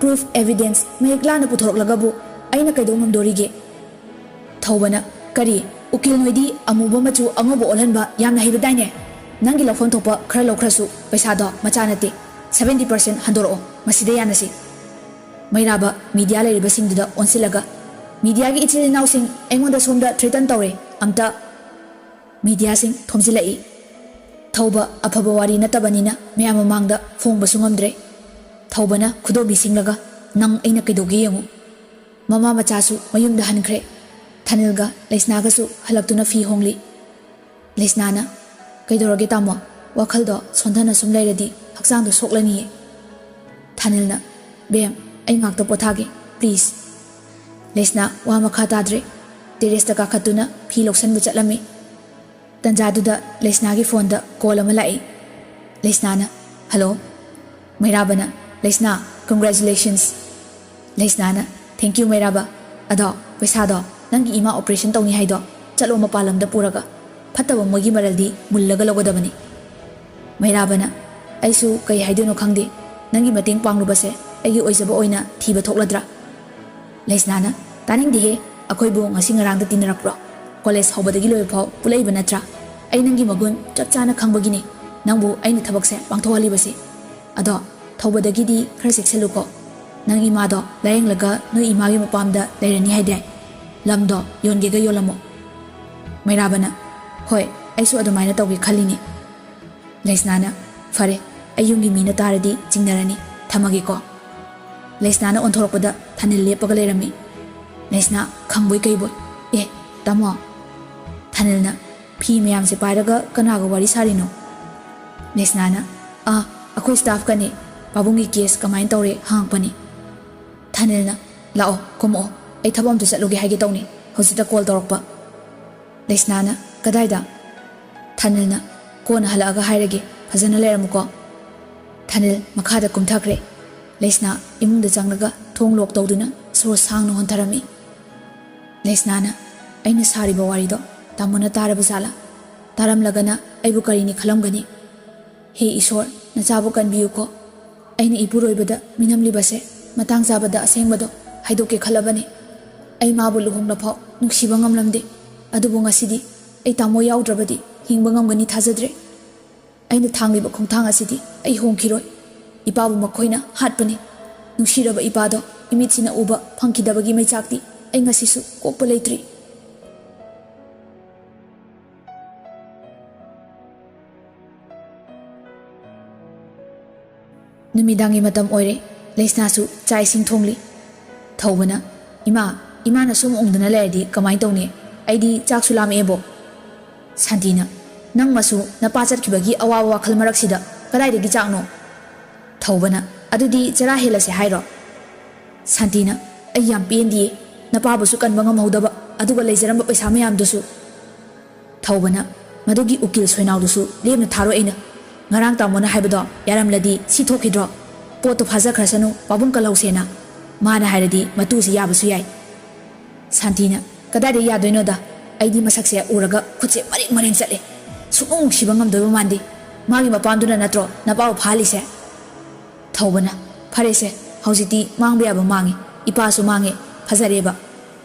ꯄ꯭ꯔꯨꯐ, ꯑꯦꯚꯤꯗꯦꯟꯁ ꯃꯍꯤꯛ ꯂꯥꯅ ꯄꯨꯊꯣꯔꯛꯂꯒꯕꯨ ꯑꯩꯅ ꯀꯩꯗꯧ ꯉꯝꯗꯣꯔꯤꯒꯦ?" ꯊꯧꯕꯅ, "ꯀꯔꯤ? ꯎꯀꯤꯜ ꯅꯣꯏꯗꯤ ꯑꯃꯨꯕ ꯃꯆꯨ ꯑꯉꯧꯕ ꯑꯣꯜꯍꯟꯕ ꯌꯥꯝꯅ ꯍꯩꯕꯗꯥꯏꯅꯦ? ꯅꯪꯒꯤ ꯂꯧꯐꯝ ꯊꯣꯛꯄ ꯈꯔ ꯂꯧꯈ꯭ꯔꯁꯨ ꯄꯩꯁꯥꯗꯣ ꯃꯆꯥ ꯅꯠꯇꯦ꯫ ꯁꯚꯦꯟꯇꯤ ꯄꯥꯔꯁꯦꯟ ꯍꯟꯗꯣꯔꯛꯑꯣ꯫ ꯃꯁꯤꯗ ꯌꯥꯅꯁꯤ"꯫ ꯃꯩꯔꯥꯕ ꯃꯤꯗꯤꯌꯥ ꯂꯩꯔꯤꯕꯁꯤꯡꯗꯨꯗ ꯑꯣꯟꯁꯤꯜꯂꯒ, "ꯃꯤꯗꯤꯌꯥꯒꯤ ꯏꯆꯤꯜ ꯏꯅꯥꯎꯁꯤꯡ ꯑꯩꯉꯣꯟꯗ ꯁꯣꯝꯗ ꯊ꯭ꯔꯦꯇꯟ ꯇꯧꯔꯦ꯫ ꯑꯝꯇ"꯫ ꯃꯤꯗꯤꯌꯥꯁꯤꯡ ꯊꯣꯝꯖꯤꯜꯂꯛꯏ꯫ ꯊꯧꯕ ꯑꯐꯕ ꯋꯥꯔꯤ ꯅꯠꯇꯕꯅꯤꯅ ꯃꯌꯥꯝ ꯃꯃꯥꯡꯗ ꯐꯣꯡꯕꯁꯨ ꯉꯝꯗ꯭ꯔꯦ꯫ ꯊꯧꯕꯅ ꯈꯨꯗꯣꯝꯕꯤ ꯁꯤꯡꯂꯒ, "ꯅꯪ ꯑꯩꯅ ꯀꯩꯗꯧꯒꯦ ꯌꯦꯡꯉꯨ"꯫ ꯃꯃꯥ ꯃꯆꯥꯁꯨ ꯃꯌꯨꯝꯗ ꯍꯟꯈ꯭ꯔꯦ꯫ ꯊꯥꯅꯤꯜꯒ ꯂꯩꯁꯅꯥꯒꯁꯨ ꯍꯜꯂꯛꯇꯨꯅ ꯐꯤ ꯍꯣꯡꯂꯤ꯫ ꯂꯩꯁꯅꯥꯅ, "ꯀꯩꯗꯧꯔꯒꯦ ꯇꯥꯃꯣ? ꯋꯥꯈꯜꯗꯣ ꯁꯣꯟꯊꯅ ꯁꯨꯝ ꯂꯩꯔꯗꯤ ꯍꯛꯆꯥꯡ ꯍꯛꯆꯥꯡꯗꯣ ꯁꯣꯛꯂꯅꯤꯌꯦ꯫ ꯊꯥꯅꯤꯜꯅ, "ꯕꯦꯝ, ꯑꯩ ꯉꯥꯛꯇ ꯄꯣꯊꯥꯒꯦ, ꯄ꯭ꯂꯤꯖ꯫" ꯂꯩꯁꯅꯥ ꯋꯥ ꯃꯈꯥ ꯇꯥꯗ꯭ꯔꯦ꯫ ꯇꯦꯔꯦꯁꯇ ꯀꯥꯈꯠꯇꯨꯅ ꯐꯤ ꯂꯧꯁꯟꯕ ꯆꯠꯂꯝꯃꯤ꯫ ꯇꯟꯖꯥꯗꯨꯗ ꯂꯩꯁꯅꯥꯒꯤ ꯐꯣꯟꯗ ꯀꯣꯜ ꯑꯃ ꯂꯥꯛꯏ꯫ ꯂꯩꯁꯅꯥꯅ, "ꯍꯜꯂꯣ꯫" ꯃꯩꯔꯥꯕꯅ, "ꯂꯩꯁꯅꯥ, ꯀꯣꯡꯒ꯭ꯔꯦꯆꯨꯂꯦꯁꯟꯁ꯫" ꯂꯩꯁꯅꯥꯅ, "ꯊꯦꯡꯀ꯭ꯌꯨ ꯃꯩꯔꯥꯕ꯫ ꯑꯗꯣ ꯄꯩꯁꯥꯗꯣ, ꯅꯪꯒꯤ ꯏꯃꯥ ꯑꯣꯄꯔꯦꯁꯟ ꯇꯧꯅꯤ ꯍꯥꯏꯗꯣ, ꯆꯠꯂꯣ ꯃꯄꯥꯟ ꯂꯝꯗ ꯄꯨꯔꯒ꯫ ꯐꯠꯇꯕ ꯃꯣꯏꯒꯤ ꯃꯔꯜꯗꯤ ꯃꯨꯜꯂꯒ ꯂꯧꯒꯗꯕꯅꯤ꯫" ꯃꯩꯔꯥꯕꯅ, "ꯑꯩꯁꯨ ꯀꯩ ꯍꯥꯏꯗꯣꯏꯅꯣ ꯈꯪꯗꯦ꯫ ꯅꯪꯒꯤ ꯃꯇꯦꯡ ꯄꯥꯡꯂꯨꯕꯁꯦ ꯑꯩꯒꯤ ꯑꯣꯏꯖꯕ ꯑꯣꯏꯅ ꯊꯤꯕ ꯊꯣꯛꯂꯗ꯭ꯔꯥ?" ꯂꯩꯁꯅꯥꯅ, "ꯇꯥꯅꯤꯡꯗꯦꯍꯦ, ꯑꯩꯈꯣꯏꯕꯨ ꯉꯁꯤ ꯉꯔꯥꯡꯗ ꯇꯤꯟꯅꯔꯛꯄ꯭ꯔꯣ? ꯀꯣꯂꯦꯖ ꯍꯧꯕꯗꯒꯤ ꯂꯣꯏꯕ ꯐꯥꯎ ꯄꯨꯜꯂꯛꯏꯕ ꯅꯠꯇ꯭ꯔꯥ? ꯑꯩ ꯅꯪꯒꯤ ꯃꯒꯨꯟ ꯆꯞ ꯆꯥꯅ ꯈꯪꯕꯒꯤꯅꯦ ꯅꯪꯕꯨ ꯑꯩꯅ ꯊꯕꯛꯁꯦ ꯄꯥꯡꯊꯣꯛꯍꯜꯂꯤꯕꯁꯦ꯫ ꯑꯗꯣ ꯊꯧꯕꯗꯒꯤꯗꯤ ꯈꯔ ꯆꯦꯛꯁꯤꯜꯂꯨꯀꯣ꯫ ꯅꯪ ꯏꯃꯥꯗꯣ ꯂꯥꯌꯦꯡꯂꯒ ꯅꯣꯏ ꯏꯃꯥꯒꯤ ꯃꯄꯥꯝꯗ ꯂꯩꯔꯅꯤ ꯍꯥꯏꯗꯥꯏ? ꯂꯝꯗꯣ ꯌꯣꯟꯒꯦꯒ ꯌꯣꯜꯂꯝꯃꯣ꯫" ꯃꯩꯔꯥꯕꯅ, "ꯍꯣꯏ, ꯑꯩꯁꯨ ꯑꯗꯨꯃꯥꯏꯅ ꯇꯧꯒꯦ ꯈꯜꯂꯤꯅꯦ꯫" ꯂꯩꯁꯅꯥꯅ, "ꯐꯔꯦ, ꯑꯩ ꯌꯨꯝꯒꯤ ꯃꯤꯅ ꯇꯥꯔꯗꯤ ꯆꯤꯡꯅꯔꯅꯤ, ꯊꯝꯃꯒꯦꯀꯣ꯫" ꯂꯩꯁꯅꯥꯅ ꯑꯣꯟꯊꯣꯔꯛꯄꯗ ꯊꯥꯅꯤꯜ ꯂꯦꯞꯄꯒ ꯂꯩꯔꯝꯃꯤ꯫ ꯂꯩꯁꯅꯥ ꯈꯪꯕꯣꯏ ꯀꯩꯕꯣꯏ, "ꯑꯦ, ꯇꯥꯃꯣ꯫" ꯊꯥꯅꯤꯜꯅ, "ꯐꯤ ꯃꯌꯥꯝꯁꯦ ꯄꯥꯏꯔꯒ ꯀꯅꯥꯒ ꯋꯥꯔꯤ ꯁꯥꯔꯤꯅꯣ?" ꯂꯩꯁꯅꯥꯅ, "ꯑꯥ, ꯑꯩꯈꯣꯏ ꯁ꯭ꯇꯥꯐꯀꯅꯦ, ꯄꯥꯕꯨꯡꯒꯤ ꯀꯦꯁ ꯀꯃꯥꯏꯅ ꯇꯧꯔꯦ ꯍꯪꯉꯛꯄꯅꯦ꯫" ꯊꯥꯅꯤꯜꯅ, "ꯂꯥꯛꯑꯣ, ꯀꯨꯝꯃꯛꯑꯣ, ꯑꯩ ꯊꯕꯛ ꯑꯝꯇ ꯆꯠꯂꯨꯒꯦ ꯍꯥꯏꯒꯦ ꯇꯧꯅꯤ, ꯍꯧꯖꯤꯛꯇ ꯀꯣꯜ ꯇꯧꯔꯛꯄ꯫" ꯂꯩꯁꯅꯥꯅ, "ꯀꯗꯥꯏꯗ?" ꯊꯥꯅꯤꯜꯅ, "ꯀꯣꯟꯅ ꯍꯜꯂꯛꯑꯒ ꯍꯥꯏꯔꯒꯦ, ꯐꯖꯅ ꯂꯩꯔꯝꯃꯨꯀꯣ꯫" ꯊꯥꯅꯤꯜ ꯃꯈꯥꯗ ꯀꯨꯝꯊꯈ꯭ꯔꯦ꯫ ꯂꯩꯁꯅꯥ ꯏꯃꯨꯡꯗ ꯆꯪꯂꯒ ꯊꯣꯡ ꯂꯣꯛ ꯇꯧꯗꯨꯅ ꯁꯣꯔ ꯁꯥꯡꯅ ꯍꯣꯟꯊꯔꯝꯃꯤ꯫ ꯂꯩꯁꯅꯥꯅ, "ꯑꯩꯅ ꯁꯥꯔꯤꯕ ꯋꯥꯔꯤꯗꯣ ꯇꯥꯃꯣꯅ ꯇꯥꯔꯕ ꯖꯥꯠꯂꯥ? ꯇꯥꯔꯝꯂꯒꯅ ꯑꯩꯕꯨ ꯀꯔꯤꯅꯤ ꯈꯜꯂꯝꯒꯅꯤ? ꯍꯦ ꯏꯁꯣꯔ, ꯅꯆꯥꯕꯨ ꯀꯟꯕꯤꯌꯨꯀꯣ꯫ ꯑꯩꯅ ꯏꯄꯨꯔꯣꯏꯕꯗ ꯃꯤꯅꯝꯂꯤꯕꯁꯦ ꯃꯇꯥꯡ ꯆꯥꯕꯗ ꯑꯁꯦꯡꯕꯗꯣ ꯍꯥꯏꯗꯣꯛꯀꯦ ꯈꯜꯂꯕꯅꯤ꯫ ꯑꯩ ꯃꯥꯕꯨ ꯂꯨꯍꯣꯡꯂꯐꯥꯎ ꯅꯨꯡꯁꯤꯕ ꯉꯝꯂꯝꯗꯦ꯫ ꯑꯗꯨꯕꯨ ꯉꯁꯤꯗꯤ ꯑꯩ ꯇꯥꯃꯣ ꯌꯥꯎꯗ꯭ꯔꯕꯗꯤ ꯍꯤꯡꯕ ꯉꯝꯒꯅꯤ ꯊꯥꯖꯗ꯭ꯔꯦ꯫ ꯑꯩꯅ ꯊꯥꯡꯂꯤꯕ ꯈꯣꯡꯊꯥꯡ ꯑꯁꯤꯗꯤ ꯑꯩ ꯍꯣꯡꯈꯤꯔꯣꯏ꯫ ꯏꯄꯥꯕꯨ ꯃꯈꯣꯏꯅ ꯍꯥꯠꯄꯅꯤ꯫ ꯅꯨꯡꯁꯤꯔꯕ ꯏꯄꯥꯗꯣ ꯏꯃꯤꯠꯁꯤꯅ ꯎꯕ ꯐꯪꯈꯤꯗꯕꯒꯤ ꯃꯩꯆꯥꯛꯇꯤ ꯑꯩ ꯉꯁꯤꯁꯨ ꯀꯣꯛꯄ ꯂꯩꯇ꯭ꯔꯤ꯫" ꯅꯨꯃꯤꯗꯥꯡꯒꯤ ꯃꯇꯝ ꯑꯣꯏꯔꯦ꯫ ꯂꯩꯁꯅꯥꯁꯨ ꯆꯥꯛ ꯏꯁꯤꯡ ꯊꯣꯡꯂꯤ꯫ ꯊꯧꯕꯅ, "ꯏꯃꯥ, ꯏꯃꯥꯅ ꯁꯨꯝ ꯎꯪꯗꯨꯅ ꯂꯩꯔꯗꯤ ꯀꯃꯥꯏ ꯇꯧꯅꯤ? ꯑꯩꯗꯤ ꯆꯥꯛꯁꯨ ꯂꯥꯝꯃꯛꯑꯦꯕꯣ꯫" ꯁꯥꯟꯇꯤꯅ, "ꯅꯪ ꯃꯁꯨ ꯅꯄꯥ ꯆꯠꯈꯤꯕꯒꯤ ꯑꯋꯥꯕ ꯋꯥꯈꯜ ꯃꯔꯛꯁꯤꯗ ꯀꯗꯥꯏꯗꯒꯤ ꯆꯥꯛꯅꯣ? ꯊꯧꯕꯅ, "ꯑꯗꯨꯗꯤ ꯆꯔꯥ ꯍꯦꯜꯂꯁꯦ ꯍꯥꯏꯔꯣ?" ꯁꯥꯟꯇꯤꯅ, "ꯑꯩ ꯌꯥꯝ ꯄꯦꯟꯗꯤꯌꯦ, ꯅꯄꯥꯕꯨꯁꯨ ꯀꯟꯕ ꯉꯝꯍꯧꯗꯕ, ꯑꯗꯨꯒ ꯂꯩꯖꯔꯝꯕ ꯄꯩꯁꯥ ꯃꯌꯥꯝꯗꯨꯁꯨ꯫" ꯊꯧꯕꯅ, "ꯃꯗꯨꯒꯤ ꯎꯀꯤꯜ ꯁꯣꯏꯅꯥꯎꯗꯨꯁꯨ ꯂꯦꯝꯅ ꯊꯥꯔꯣꯏ ꯑꯩꯅ꯫ ꯉꯔꯥꯡ ꯇꯥꯃꯣꯅ ꯍꯥꯏꯕꯗꯣ ꯌꯥꯔꯝꯂꯗꯤ ꯁꯤ ꯊꯣꯛꯈꯤꯗ꯭ꯔꯣ? ꯄꯣꯠꯇꯣ ꯐꯥꯖꯈ꯭ꯔꯁꯅꯨ, ꯄꯥꯕꯨꯡ ꯀꯜꯍꯧꯁꯦꯅ꯫ ꯃꯥꯅ ꯍꯥꯏꯔꯗꯤ ꯃꯇꯨꯁꯤ ꯌꯥꯕꯁꯨ ꯌꯥꯏ꯫" ꯁꯥꯟꯇꯤꯅ, "ꯀꯗꯥꯏꯗ ꯌꯥꯗꯣꯏꯅꯣꯗ? ꯑꯩꯗꯤ ꯃꯁꯛꯁꯦ ꯎꯔꯒ ꯈꯨꯠꯁꯦ ꯃꯔꯦꯡ ꯃꯔꯦꯡ ꯆꯠꯂꯦ꯫ ꯁꯨꯡꯅꯨꯡ ꯅꯨꯡꯁꯤꯕ ꯉꯝꯗꯣꯏꯕ ꯃꯥꯟꯗꯦ꯫ ꯃꯥꯒꯤ ꯃꯄꯥꯝꯗꯨꯅ ꯅꯠꯇ꯭ꯔꯣ ꯅꯄꯥꯕꯨ ꯐꯥꯍꯜꯂꯤꯁꯦ?" ꯊꯧꯕꯅ, "ꯐꯔꯦꯁꯦ, ꯍꯧꯖꯤꯛꯇꯤ ꯃꯥꯡꯕ ꯌꯥꯕ ꯃꯥꯡꯉꯦ, ꯏꯄꯥꯁꯨ ꯃꯥꯡꯉꯦ, ꯐꯖꯔꯦꯕ꯫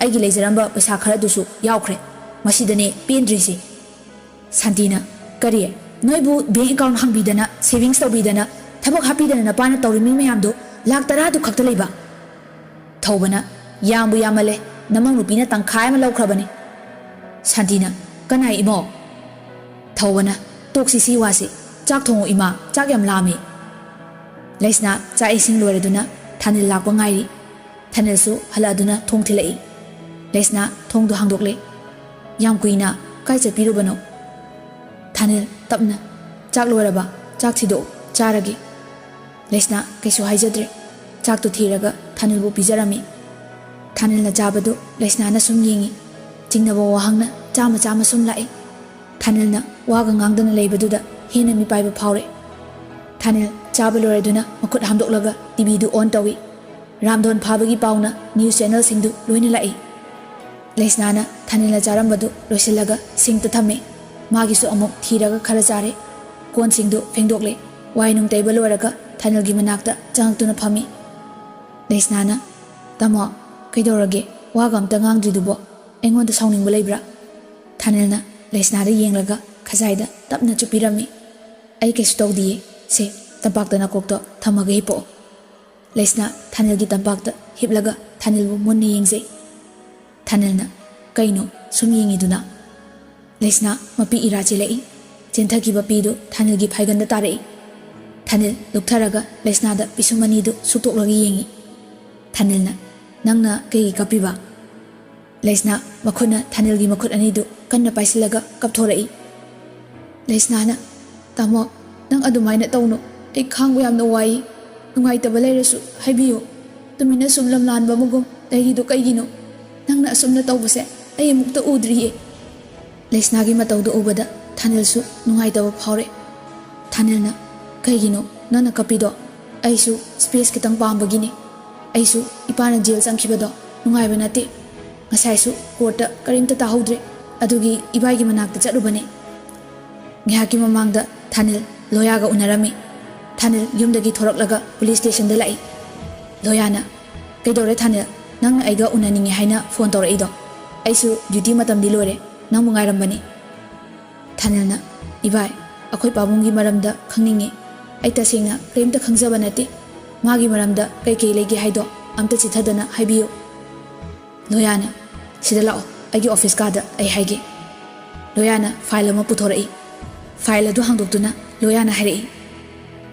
ꯑꯩꯒꯤ ꯂꯩꯖꯔꯝꯕ ꯄꯩꯁꯥ ꯈꯔꯗꯨꯁꯨ ꯌꯥꯎꯈ꯭ꯔꯦ꯫ ꯃꯁꯤꯗꯅꯦ ꯄꯦꯟꯗ꯭ꯔꯤꯁꯦ꯫" ꯁꯥꯟꯇꯤꯅ, "ꯀꯔꯤ? ꯅꯣꯏꯕꯨ ꯕꯦꯡ ꯑꯦꯀꯥꯎꯟ ꯍꯥꯡꯕꯤꯗꯅ, ꯁꯦꯚꯤꯡꯁ ꯇꯧꯕꯤꯗꯅ, ꯊꯕꯛ ꯍꯥꯞꯄꯤꯗꯅ ꯅꯄꯥꯅ ꯇꯧꯔꯤꯕ ꯃꯤ ꯃꯌꯥꯝꯗꯣ ꯂꯥꯛ ꯇꯔꯥꯗꯨ ꯈꯛꯇ ꯂꯩꯕ?" ꯊꯧꯕꯅ, "ꯌꯥꯝꯕꯨ ꯌꯥꯝꯃꯜꯂꯦ, ꯅꯃꯧ ꯅꯨꯄꯤꯅ ꯇꯪꯈꯥꯏ ꯑꯃ ꯂꯧꯈ꯭ꯔꯕꯅꯤ꯫" ꯁꯥꯟꯇꯤꯅ, "ꯀꯅꯥꯏ ꯏꯃꯧ?" ꯊꯧꯕꯅ, "ꯇꯣꯛꯁꯤ ꯁꯤ ꯋꯥꯁꯤ, ꯆꯥꯛ ꯊꯣꯡꯉꯨ ꯏꯃꯥ, ꯆꯥꯛ ꯌꯥꯝ ꯂꯥꯝꯃꯤ꯫" ꯂꯩꯁꯅꯥ ꯆꯥꯛ ꯏꯁꯤꯡ ꯂꯣꯏꯔꯗꯨꯅ ꯊꯥꯅꯤꯜ ꯂꯥꯛꯄ ꯉꯥꯏꯔꯤ꯫ ꯊꯥꯅꯤꯜꯁꯨ ꯍꯜꯂꯛꯑꯗꯨꯅ ꯊꯣꯡ ꯊꯤꯜꯂꯛꯏ꯫ ꯂꯩꯁꯅꯥ ꯊꯣꯡꯗꯨ ꯍꯥꯡꯗꯣꯛꯂꯦ꯫ "ꯌꯥꯝ ꯀꯨꯏꯅ ꯀꯥꯏ ꯆꯠꯄꯤꯔꯨꯕꯅꯣ?" ꯊꯥꯅꯤꯜ ꯇꯞꯅ, "ꯆꯥꯛ ꯂꯣꯏꯔꯕ? ꯆꯥꯛ ꯊꯤꯗꯣꯛꯎ, ꯆꯥꯔꯒꯦ꯫" ꯂꯩꯁꯅꯥ ꯀꯩꯁꯨ ꯍꯥꯏꯖꯗ꯭ꯔꯦ꯫ ꯆꯥꯛꯇꯨ ꯊꯤꯔꯒ ꯊꯥꯅꯤꯜꯕꯨ ꯄꯤꯖꯔꯝꯃꯤ꯫ ꯊꯥꯅꯤꯜꯅ ꯆꯥꯕꯗꯨ ꯂꯩꯁꯅꯥꯅ ꯁꯨꯝ ꯌꯦꯡꯉꯤ꯫ ꯆꯤꯡꯅꯕ ꯋꯥꯍꯪꯅ ꯆꯥꯃ ꯆꯥꯃ ꯁꯨꯝ ꯂꯥꯛꯏ꯫ ꯊꯥꯅꯤꯜꯅ ꯋꯥꯒ ꯉꯥꯡꯗꯅ ꯂꯩꯕꯗꯨꯗ ꯍꯦꯟꯅ ꯃꯤꯄꯥꯏꯕ ꯐꯥꯎꯔꯦ꯫ ꯊꯥꯅꯤꯜ ꯆꯥꯕ ꯂꯣꯏꯔꯗꯨꯅ ꯃꯈꯨꯠ ꯍꯥꯝꯗꯣꯛꯂꯒ ꯇꯤꯚꯤꯗꯨ ꯑꯣꯟ ꯇꯧꯏ꯫ ꯔꯥꯝꯗꯣꯟ ꯐꯥꯕꯒꯤ ꯄꯥꯎꯅ ꯅ꯭ꯌꯨꯁ ꯆꯦꯅꯦꯜꯁꯤꯡꯗꯨ ꯂꯣꯏꯅ ꯂꯥꯛꯏ꯫ ꯂꯩꯁꯅꯥꯅ ꯊꯥꯅꯤꯜꯅ ꯆꯥꯔꯝꯕꯗꯨ ꯂꯣꯏꯁꯤꯜꯂꯒ ꯁꯤꯡꯇ ꯊꯝꯃꯤ꯫ ꯃꯥꯒꯤꯁꯨ ꯑꯃꯨꯛ ꯊꯤꯔꯒ ꯈꯔ ꯆꯥꯔꯦ꯫ ꯀꯣꯟꯁꯤꯡꯗꯨ ꯐꯦꯡꯗꯣꯛꯂꯦ꯫ ꯋꯥꯏ ꯅꯨꯡ ꯇꯩꯕ ꯂꯣꯏꯔꯒ ꯊꯥꯅꯤꯜꯒꯤ ꯃꯅꯥꯛꯇ ꯆꯪꯉꯛꯇꯨꯅ ꯐꯝꯃꯤ꯫ ꯂꯩꯁꯅꯥꯅ, "ꯇꯥꯃꯣ, ꯀꯩꯗꯧꯔꯒꯦ? ꯋꯥꯒ ꯑꯝꯇ ꯉꯥꯡꯗ꯭ꯔꯤꯗꯨꯕꯣ? ꯑꯩꯉꯣꯟꯗ ꯁꯥꯎꯅꯤꯡꯕ ꯂꯩꯕ꯭ꯔꯥ?" ꯊꯥꯅꯤꯜꯅ ꯂꯩꯁꯅꯥꯗ ꯌꯦꯡꯂꯒ ꯈꯖꯥꯏꯗ ꯇꯞꯅ ꯆꯨꯞꯄꯤꯔꯝꯃꯤ꯫ "ꯑꯩ ꯀꯩꯁꯨ ꯇꯧꯗꯤꯌꯦ꯫ ꯁꯦ, ꯇꯝꯄꯥꯛꯇ ꯅꯀꯣꯛꯇꯣ ꯊꯝꯃꯒ ꯍꯤꯞꯄꯛꯑꯣ꯫" ꯂꯩꯁꯅꯥ ꯊꯥꯅꯤꯜꯒꯤ ꯇꯝꯄꯥꯛꯇ ꯍꯤꯞꯂꯒ ꯊꯥꯅꯤꯜꯕꯨ ꯃꯨꯟꯅ ꯌꯦꯡꯖꯩ꯫ ꯊꯥꯅꯤꯜꯅ, "ꯀꯩꯅꯣ ꯁꯨꯝ ꯌꯦꯡꯉꯤꯗꯨꯅ?" ꯂꯩꯁꯅꯥ ꯃꯄꯤ ꯏꯔꯥ ꯆꯦꯜꯂꯛꯏ꯫ ꯆꯦꯟꯊꯈꯤꯕ ꯄꯤꯗꯨ ꯊꯥꯅꯤꯜꯒꯤ ꯐꯥꯏꯒꯟꯗ ꯇꯥꯔꯛꯏ꯫ ꯊꯥꯅꯤꯜ ꯂꯨꯞꯊꯔꯒ ꯂꯩꯁꯅꯥꯗ ꯄꯤꯁꯨꯝ ꯑꯅꯤꯗꯨ ꯁꯨꯛꯇꯣꯛꯂꯒ ꯌꯦꯡꯉꯤ꯫ ꯊꯥꯅꯤꯜꯅ, "ꯅꯪꯅ ꯀꯩꯒꯤ ꯀꯞꯄꯤꯕ?" ꯂꯩꯁꯅꯥ ꯃꯈꯨꯠꯅ ꯊꯥꯅꯤꯜꯒꯤ ꯃꯈꯨꯠ ꯑꯅꯤꯗꯨ ꯀꯟꯅ ꯄꯥꯏꯁꯤꯜꯂꯒ ꯀꯞꯊꯣꯔꯛꯏ꯫ ꯂꯩꯁꯅꯥꯅ, "ꯇꯥꯃꯣ, ꯅꯪ ꯑꯗꯨꯃꯥꯏꯅ ꯇꯧꯅꯨ꯫ ꯑꯩ ꯈꯥꯡꯕ ꯌꯥꯝꯅ ꯋꯥꯏ꯫ ꯅꯨꯡꯉꯥꯏꯇꯕ ꯂꯩꯔꯁꯨ ꯍꯥꯏꯕꯤꯌꯨ꯫ ꯇꯨꯃꯤꯟꯅ ꯁꯨꯝ ꯂꯝꯂꯥꯟꯕ ꯑꯃꯒꯨꯝ ꯂꯩꯔꯤꯗꯨ ꯀꯩꯒꯤꯅꯣ? ꯅꯪꯅ ꯑꯁꯨꯝꯅ ꯇꯧꯕꯁꯦ ꯑꯩ ꯑꯃꯨꯛꯇ ꯎꯗ꯭ꯔꯤꯌꯦ꯫ ꯂꯩꯁꯅꯥꯒꯤ ꯃꯇꯧꯗꯨ ꯎꯕꯗ ꯊꯥꯅꯤꯜꯁꯨ ꯅꯨꯡꯉꯥꯏꯇꯕ ꯐꯥꯎꯔꯦ꯫ ꯊꯥꯅꯤꯜꯅ, "ꯀꯩꯒꯤꯅꯣ ꯅꯪꯅ ꯀꯞꯄꯤꯗꯣ? ꯑꯩꯁꯨ ꯁ꯭ꯄꯦꯁ ꯈꯤꯇꯪ ꯄꯥꯝꯕꯒꯤꯅꯤ꯫ ꯑꯩꯁꯨ ꯏꯄꯥꯅ ꯖꯦꯜ ꯆꯪꯈꯤꯕꯗꯣ ꯅꯨꯡꯉꯥꯏꯕ ꯅꯠꯇꯦ꯫ ꯉꯁꯥꯏꯁꯨ ꯀꯣꯔꯠꯇ ꯀꯔꯤꯝꯇ ꯇꯥꯍꯧꯗ꯭ꯔꯦ꯫ ꯑꯗꯨꯒꯤ ꯏꯕꯥꯏꯒꯤ ꯃꯅꯥꯛꯇ ꯆꯠꯂꯨꯕꯅꯦ꯫" ꯉꯥꯏꯍꯥꯛꯀꯤ ꯃꯃꯥꯡꯗ ꯊꯥꯅꯤꯜ ꯂꯣꯌꯥꯒ ꯎꯅꯔꯝꯃꯤ꯫ ꯊꯥꯅꯤꯜ ꯌꯨꯝꯗꯒꯤ ꯊꯣꯔꯛꯂꯒ ꯄꯨꯂꯤꯁ ꯁ꯭ꯇꯦꯁꯟꯗ ꯂꯥꯛꯏ꯫ ꯂꯣꯌꯥꯅ, "ꯀꯩꯗꯧꯔꯦ ꯊꯥꯅꯤꯜ? ꯅꯪꯅ ꯑꯩꯒ ꯎꯅꯅꯤꯡꯉꯦ ꯍꯥꯏꯅ ꯐꯣꯟ ꯇꯧꯔꯛꯏꯗꯣ? ꯑꯩꯁꯨ ꯗ꯭ꯌꯨꯇꯤ ꯃꯇꯝꯗꯤ ꯂꯣꯏꯔꯦ, ꯅꯪꯕꯨ ꯉꯥꯏꯔꯝꯕꯅꯤ꯫" ꯊꯥꯅꯤꯜꯅ, "ꯏꯕꯥꯏ, ꯑꯩꯈꯣꯏ ꯄꯥꯕꯨꯡꯒꯤ ꯃꯔꯝꯗ ꯈꯪꯅꯤꯡꯉꯤ꯫ ꯑꯩ ꯇꯁꯦꯡꯅ ꯀꯔꯤꯝꯇ ꯈꯪꯖꯕ ꯅꯠꯇꯦ꯫ ꯃꯥꯒꯤ ꯃꯔꯝꯗ ꯀꯩꯀꯩ ꯂꯩꯒꯦ ꯍꯥꯏꯗꯣ ꯑꯝꯇ ꯆꯤꯊꯗꯅ ꯍꯥꯏꯕꯤꯌꯨ꯫" ꯂꯣꯌꯥꯅ, "ꯁꯤꯗ ꯂꯥꯛꯑꯣ, ꯑꯩꯒꯤ ꯑꯣꯐꯤꯁ ꯀꯥꯗ ꯑꯩ ꯍꯥꯏꯒꯦ꯫" ꯂꯣꯌꯥꯅ ꯐꯥꯏꯜ ꯑꯃ ꯄꯨꯊꯣꯔꯛꯏ꯫ ꯐꯥꯏꯜ ꯑꯗꯨ ꯍꯥꯡꯗꯣꯛꯇꯨꯅ ꯂꯣꯌꯥꯅ ꯍꯥꯏꯔꯛꯏ,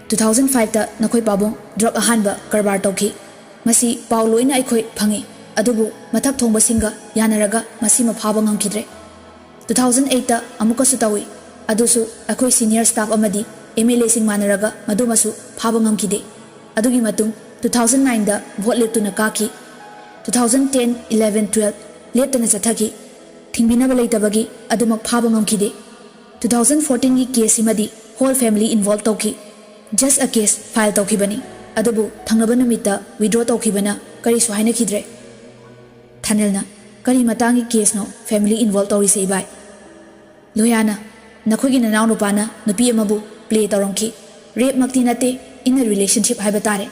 "ꯇꯨ ꯊꯥꯎꯖꯟ ꯐꯥꯏꯚꯇ ꯅꯈꯣꯏ ꯄꯥꯕꯨꯡ ꯗ꯭ꯔꯒ ꯑꯍꯥꯟꯕ ꯀꯔꯕꯥꯔ ꯇꯧꯈꯤ꯫ ꯃꯁꯤ ꯄꯥꯎ ꯂꯣꯏꯅ ꯑꯩꯈꯣꯏ ꯐꯪꯉꯤ, ꯑꯗꯨꯕꯨ ꯃꯊꯛ ꯊꯣꯡꯕꯁꯤꯡꯒ ꯌꯥꯅꯔꯒ ꯃꯁꯤꯃ ꯐꯥꯕ ꯉꯝꯈꯤꯗ꯭ꯔꯦ꯫ ꯇꯨ ꯊꯥꯎꯖꯟ ꯑꯩꯠꯇ ꯑꯃꯨꯛꯀꯁꯨ ꯇꯧꯏ, ꯑꯗꯨꯁꯨ ꯑꯩꯈꯣꯏ ꯁꯤꯅꯤꯌꯔ ꯁ꯭ꯇꯥꯐ ꯑꯃꯗꯤ ꯑꯦꯝ ꯑꯦꯜ ꯑꯦꯁꯤꯡ ꯃꯥꯟꯅꯔꯒ ꯃꯗꯨꯃꯁꯨ ꯐꯥꯕ ꯉꯝꯈꯤꯗꯦ꯫ ꯑꯗꯨꯒꯤ ꯃꯇꯨꯡ ꯇꯨ ꯊꯥꯎꯖꯟ ꯅꯥꯏꯟꯗ ꯚꯣꯠ ꯂꯦꯞꯇꯨꯅ ꯀꯥꯈꯤ꯫ Two thousand ten, eleven, twelve ꯂꯦꯞꯇꯅ ꯆꯠꯊꯈꯤ꯫ ꯊꯤꯡꯕꯤꯅꯕ ꯂꯩꯇꯕꯒꯤ ꯑꯗꯨꯃꯛ ꯐꯥꯕ ꯉꯝꯈꯤꯗꯦ꯫ ꯇꯨ ꯊꯥꯎꯖꯟ ꯐꯣꯔꯇꯤꯟꯒꯤ ꯀꯦꯁꯁꯤꯃꯗꯤ ꯍꯣꯜ ꯐꯦꯃꯤꯂꯤ ꯏꯟꯚꯣꯜꯚ ꯇꯧꯈꯤ꯫ ꯖꯁ ꯑ ꯀꯦꯁ ꯐꯥꯏꯜ ꯇꯧꯈꯤꯕꯅꯤ, ꯑꯗꯨꯕꯨ ꯊꯪꯅꯕ ꯅꯨꯃꯤꯠꯇ ꯋꯤꯗ꯭ꯔꯣ ꯇꯧꯈꯤꯕꯅ ꯀꯔꯤꯁꯨ ꯍꯥꯏꯅꯈꯤꯗ꯭ꯔꯦ꯫" ꯊꯥꯅꯤꯜꯅ, "ꯀꯔꯤ ꯃꯇꯥꯡꯒꯤ ꯀꯦꯁꯅꯣ ꯐꯦꯃꯤꯂꯤ ꯏꯟꯚꯣꯜꯚ ꯇꯧꯔꯤꯁꯦ ꯏꯕꯥꯏ?" ꯂꯣꯌꯥꯅ, "ꯅꯈꯣꯏꯒꯤ ꯅꯅꯥꯎꯅꯨꯄꯥꯅ ꯅꯨꯄꯤ ꯑꯃꯕꯨ ꯄ꯭ꯂꯦ ꯇꯧꯔꯝꯈꯤ꯫ ꯔꯦꯞꯃꯛꯇꯤ ꯅꯠꯇꯦ, ꯏꯟ ꯑ ꯔꯤꯂꯦꯁꯟꯁꯤꯞ ꯍꯥꯏꯕ ꯇꯥꯔꯦ꯫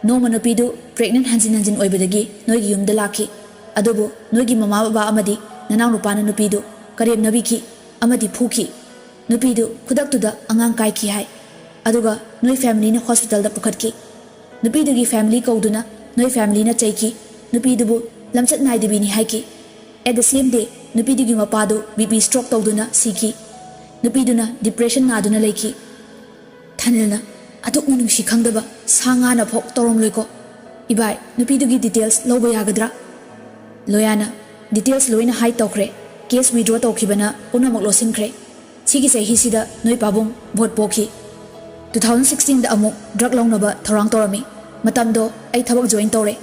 ꯅꯣꯡꯃ ꯅꯨꯄꯤꯗꯨ ꯄ꯭ꯔꯦꯒꯅꯦꯟ ꯍꯟꯖꯤꯟ ꯍꯟꯖꯤꯟ ꯑꯣꯏꯕꯗꯒꯤ ꯅꯣꯏꯒꯤ ꯌꯨꯝꯗ ꯂꯥꯛꯈꯤ꯫ ꯑꯗꯨꯕꯨ ꯅꯣꯏꯒꯤ ꯃꯃꯥ ꯕꯕꯥ ꯑꯃꯗꯤ ꯅꯅꯥꯎꯅꯨꯄꯥꯅ ꯅꯨꯄꯤꯗꯨ ꯀꯔꯦꯝꯅꯕꯤꯈꯤ ꯑꯃꯗꯤ ꯐꯨꯈꯤ꯫ ꯅꯨꯄꯤꯗꯨ ꯈꯨꯗꯛꯇꯨꯗ ꯑꯉꯥꯡ ꯀꯥꯏꯈꯤ ꯍꯥꯏ꯫ ꯑꯗꯨꯒ ꯅꯣꯏ ꯐꯦꯃꯤꯂꯤꯅ ꯍꯣꯁꯄꯤꯇꯥꯜꯗ ꯄꯨꯈꯠꯈꯤ꯫ ꯅꯨꯄꯤꯗꯨꯒꯤ ꯐꯦꯃꯤꯂꯤ ꯀꯧꯗꯨꯅ ꯅꯣꯏ ꯐꯦꯃꯤꯂꯤꯅ ꯆꯩꯈꯤ꯫ ꯅꯨꯄꯤꯗꯨꯕꯨ ꯂꯝꯆꯠ ꯅꯥꯏꯗꯕꯤꯅꯤ ꯍꯥꯏꯈꯤ꯫ ꯑꯦꯠ ꯗ ꯁꯦꯝ ꯗꯦ, ꯅꯨꯄꯤꯗꯨꯒꯤ ꯃꯄꯥꯗꯨ ꯕꯤ ꯄꯤ ꯁ꯭ꯇ꯭ꯔꯣꯛ ꯇꯧꯗꯨꯅ ꯁꯤꯈꯤ꯫ ꯅꯨꯄꯤꯗꯨꯅ ꯗꯤꯄ꯭ꯔꯦꯁꯟ ꯅꯥꯗꯨꯅ ꯂꯩꯈꯤ꯫" ꯊꯥꯅꯤꯜꯅ, "ꯑꯗꯨꯛꯅ ꯅꯨꯡꯁꯤ ꯈꯪꯗꯕ ꯁꯥ ꯉꯥꯅ ꯐꯥꯎ ꯇꯧꯔꯝꯂꯣꯏꯀꯣ꯫ ꯏꯕꯥꯏ, ꯅꯨꯄꯤꯗꯨꯒꯤ ꯗꯤꯇꯦꯜꯁ ꯂꯧꯕ ꯌꯥꯒꯗ꯭ꯔꯥ?" ꯂꯣꯌꯥꯅ, "ꯗꯤꯇꯦꯜꯁ ꯂꯣꯏꯅ ꯍꯥꯏꯠ ꯇꯧꯈ꯭ꯔꯦ꯫ ꯀꯦꯁ ꯋꯤꯗ꯭ꯔꯣ ꯇꯧꯈꯤꯕꯅ ꯄꯨꯝꯅꯃꯛ ꯂꯣꯠꯁꯤꯟꯈ꯭ꯔꯦ꯫ ꯁꯤꯒꯤ ꯆꯍꯤꯁꯤꯗ ꯅꯣꯏ ꯄꯥꯕꯨꯡ ꯚꯣꯠ ꯄꯣꯛꯈꯤ꯫" ꯇꯨ ꯊꯥꯎꯖꯟ ꯁꯤꯛꯁꯇꯤꯟꯗ ꯑꯃꯨꯛ ꯗ꯭ꯔꯒ ꯂꯧꯅꯕ ꯊꯧꯔꯥꯡ ꯇꯧꯔꯝꯃꯤ꯫ ꯃꯇꯝꯗꯣ ꯑꯩ ꯊꯕꯛ ꯖꯣꯏꯟ ꯇꯧꯔꯦ꯫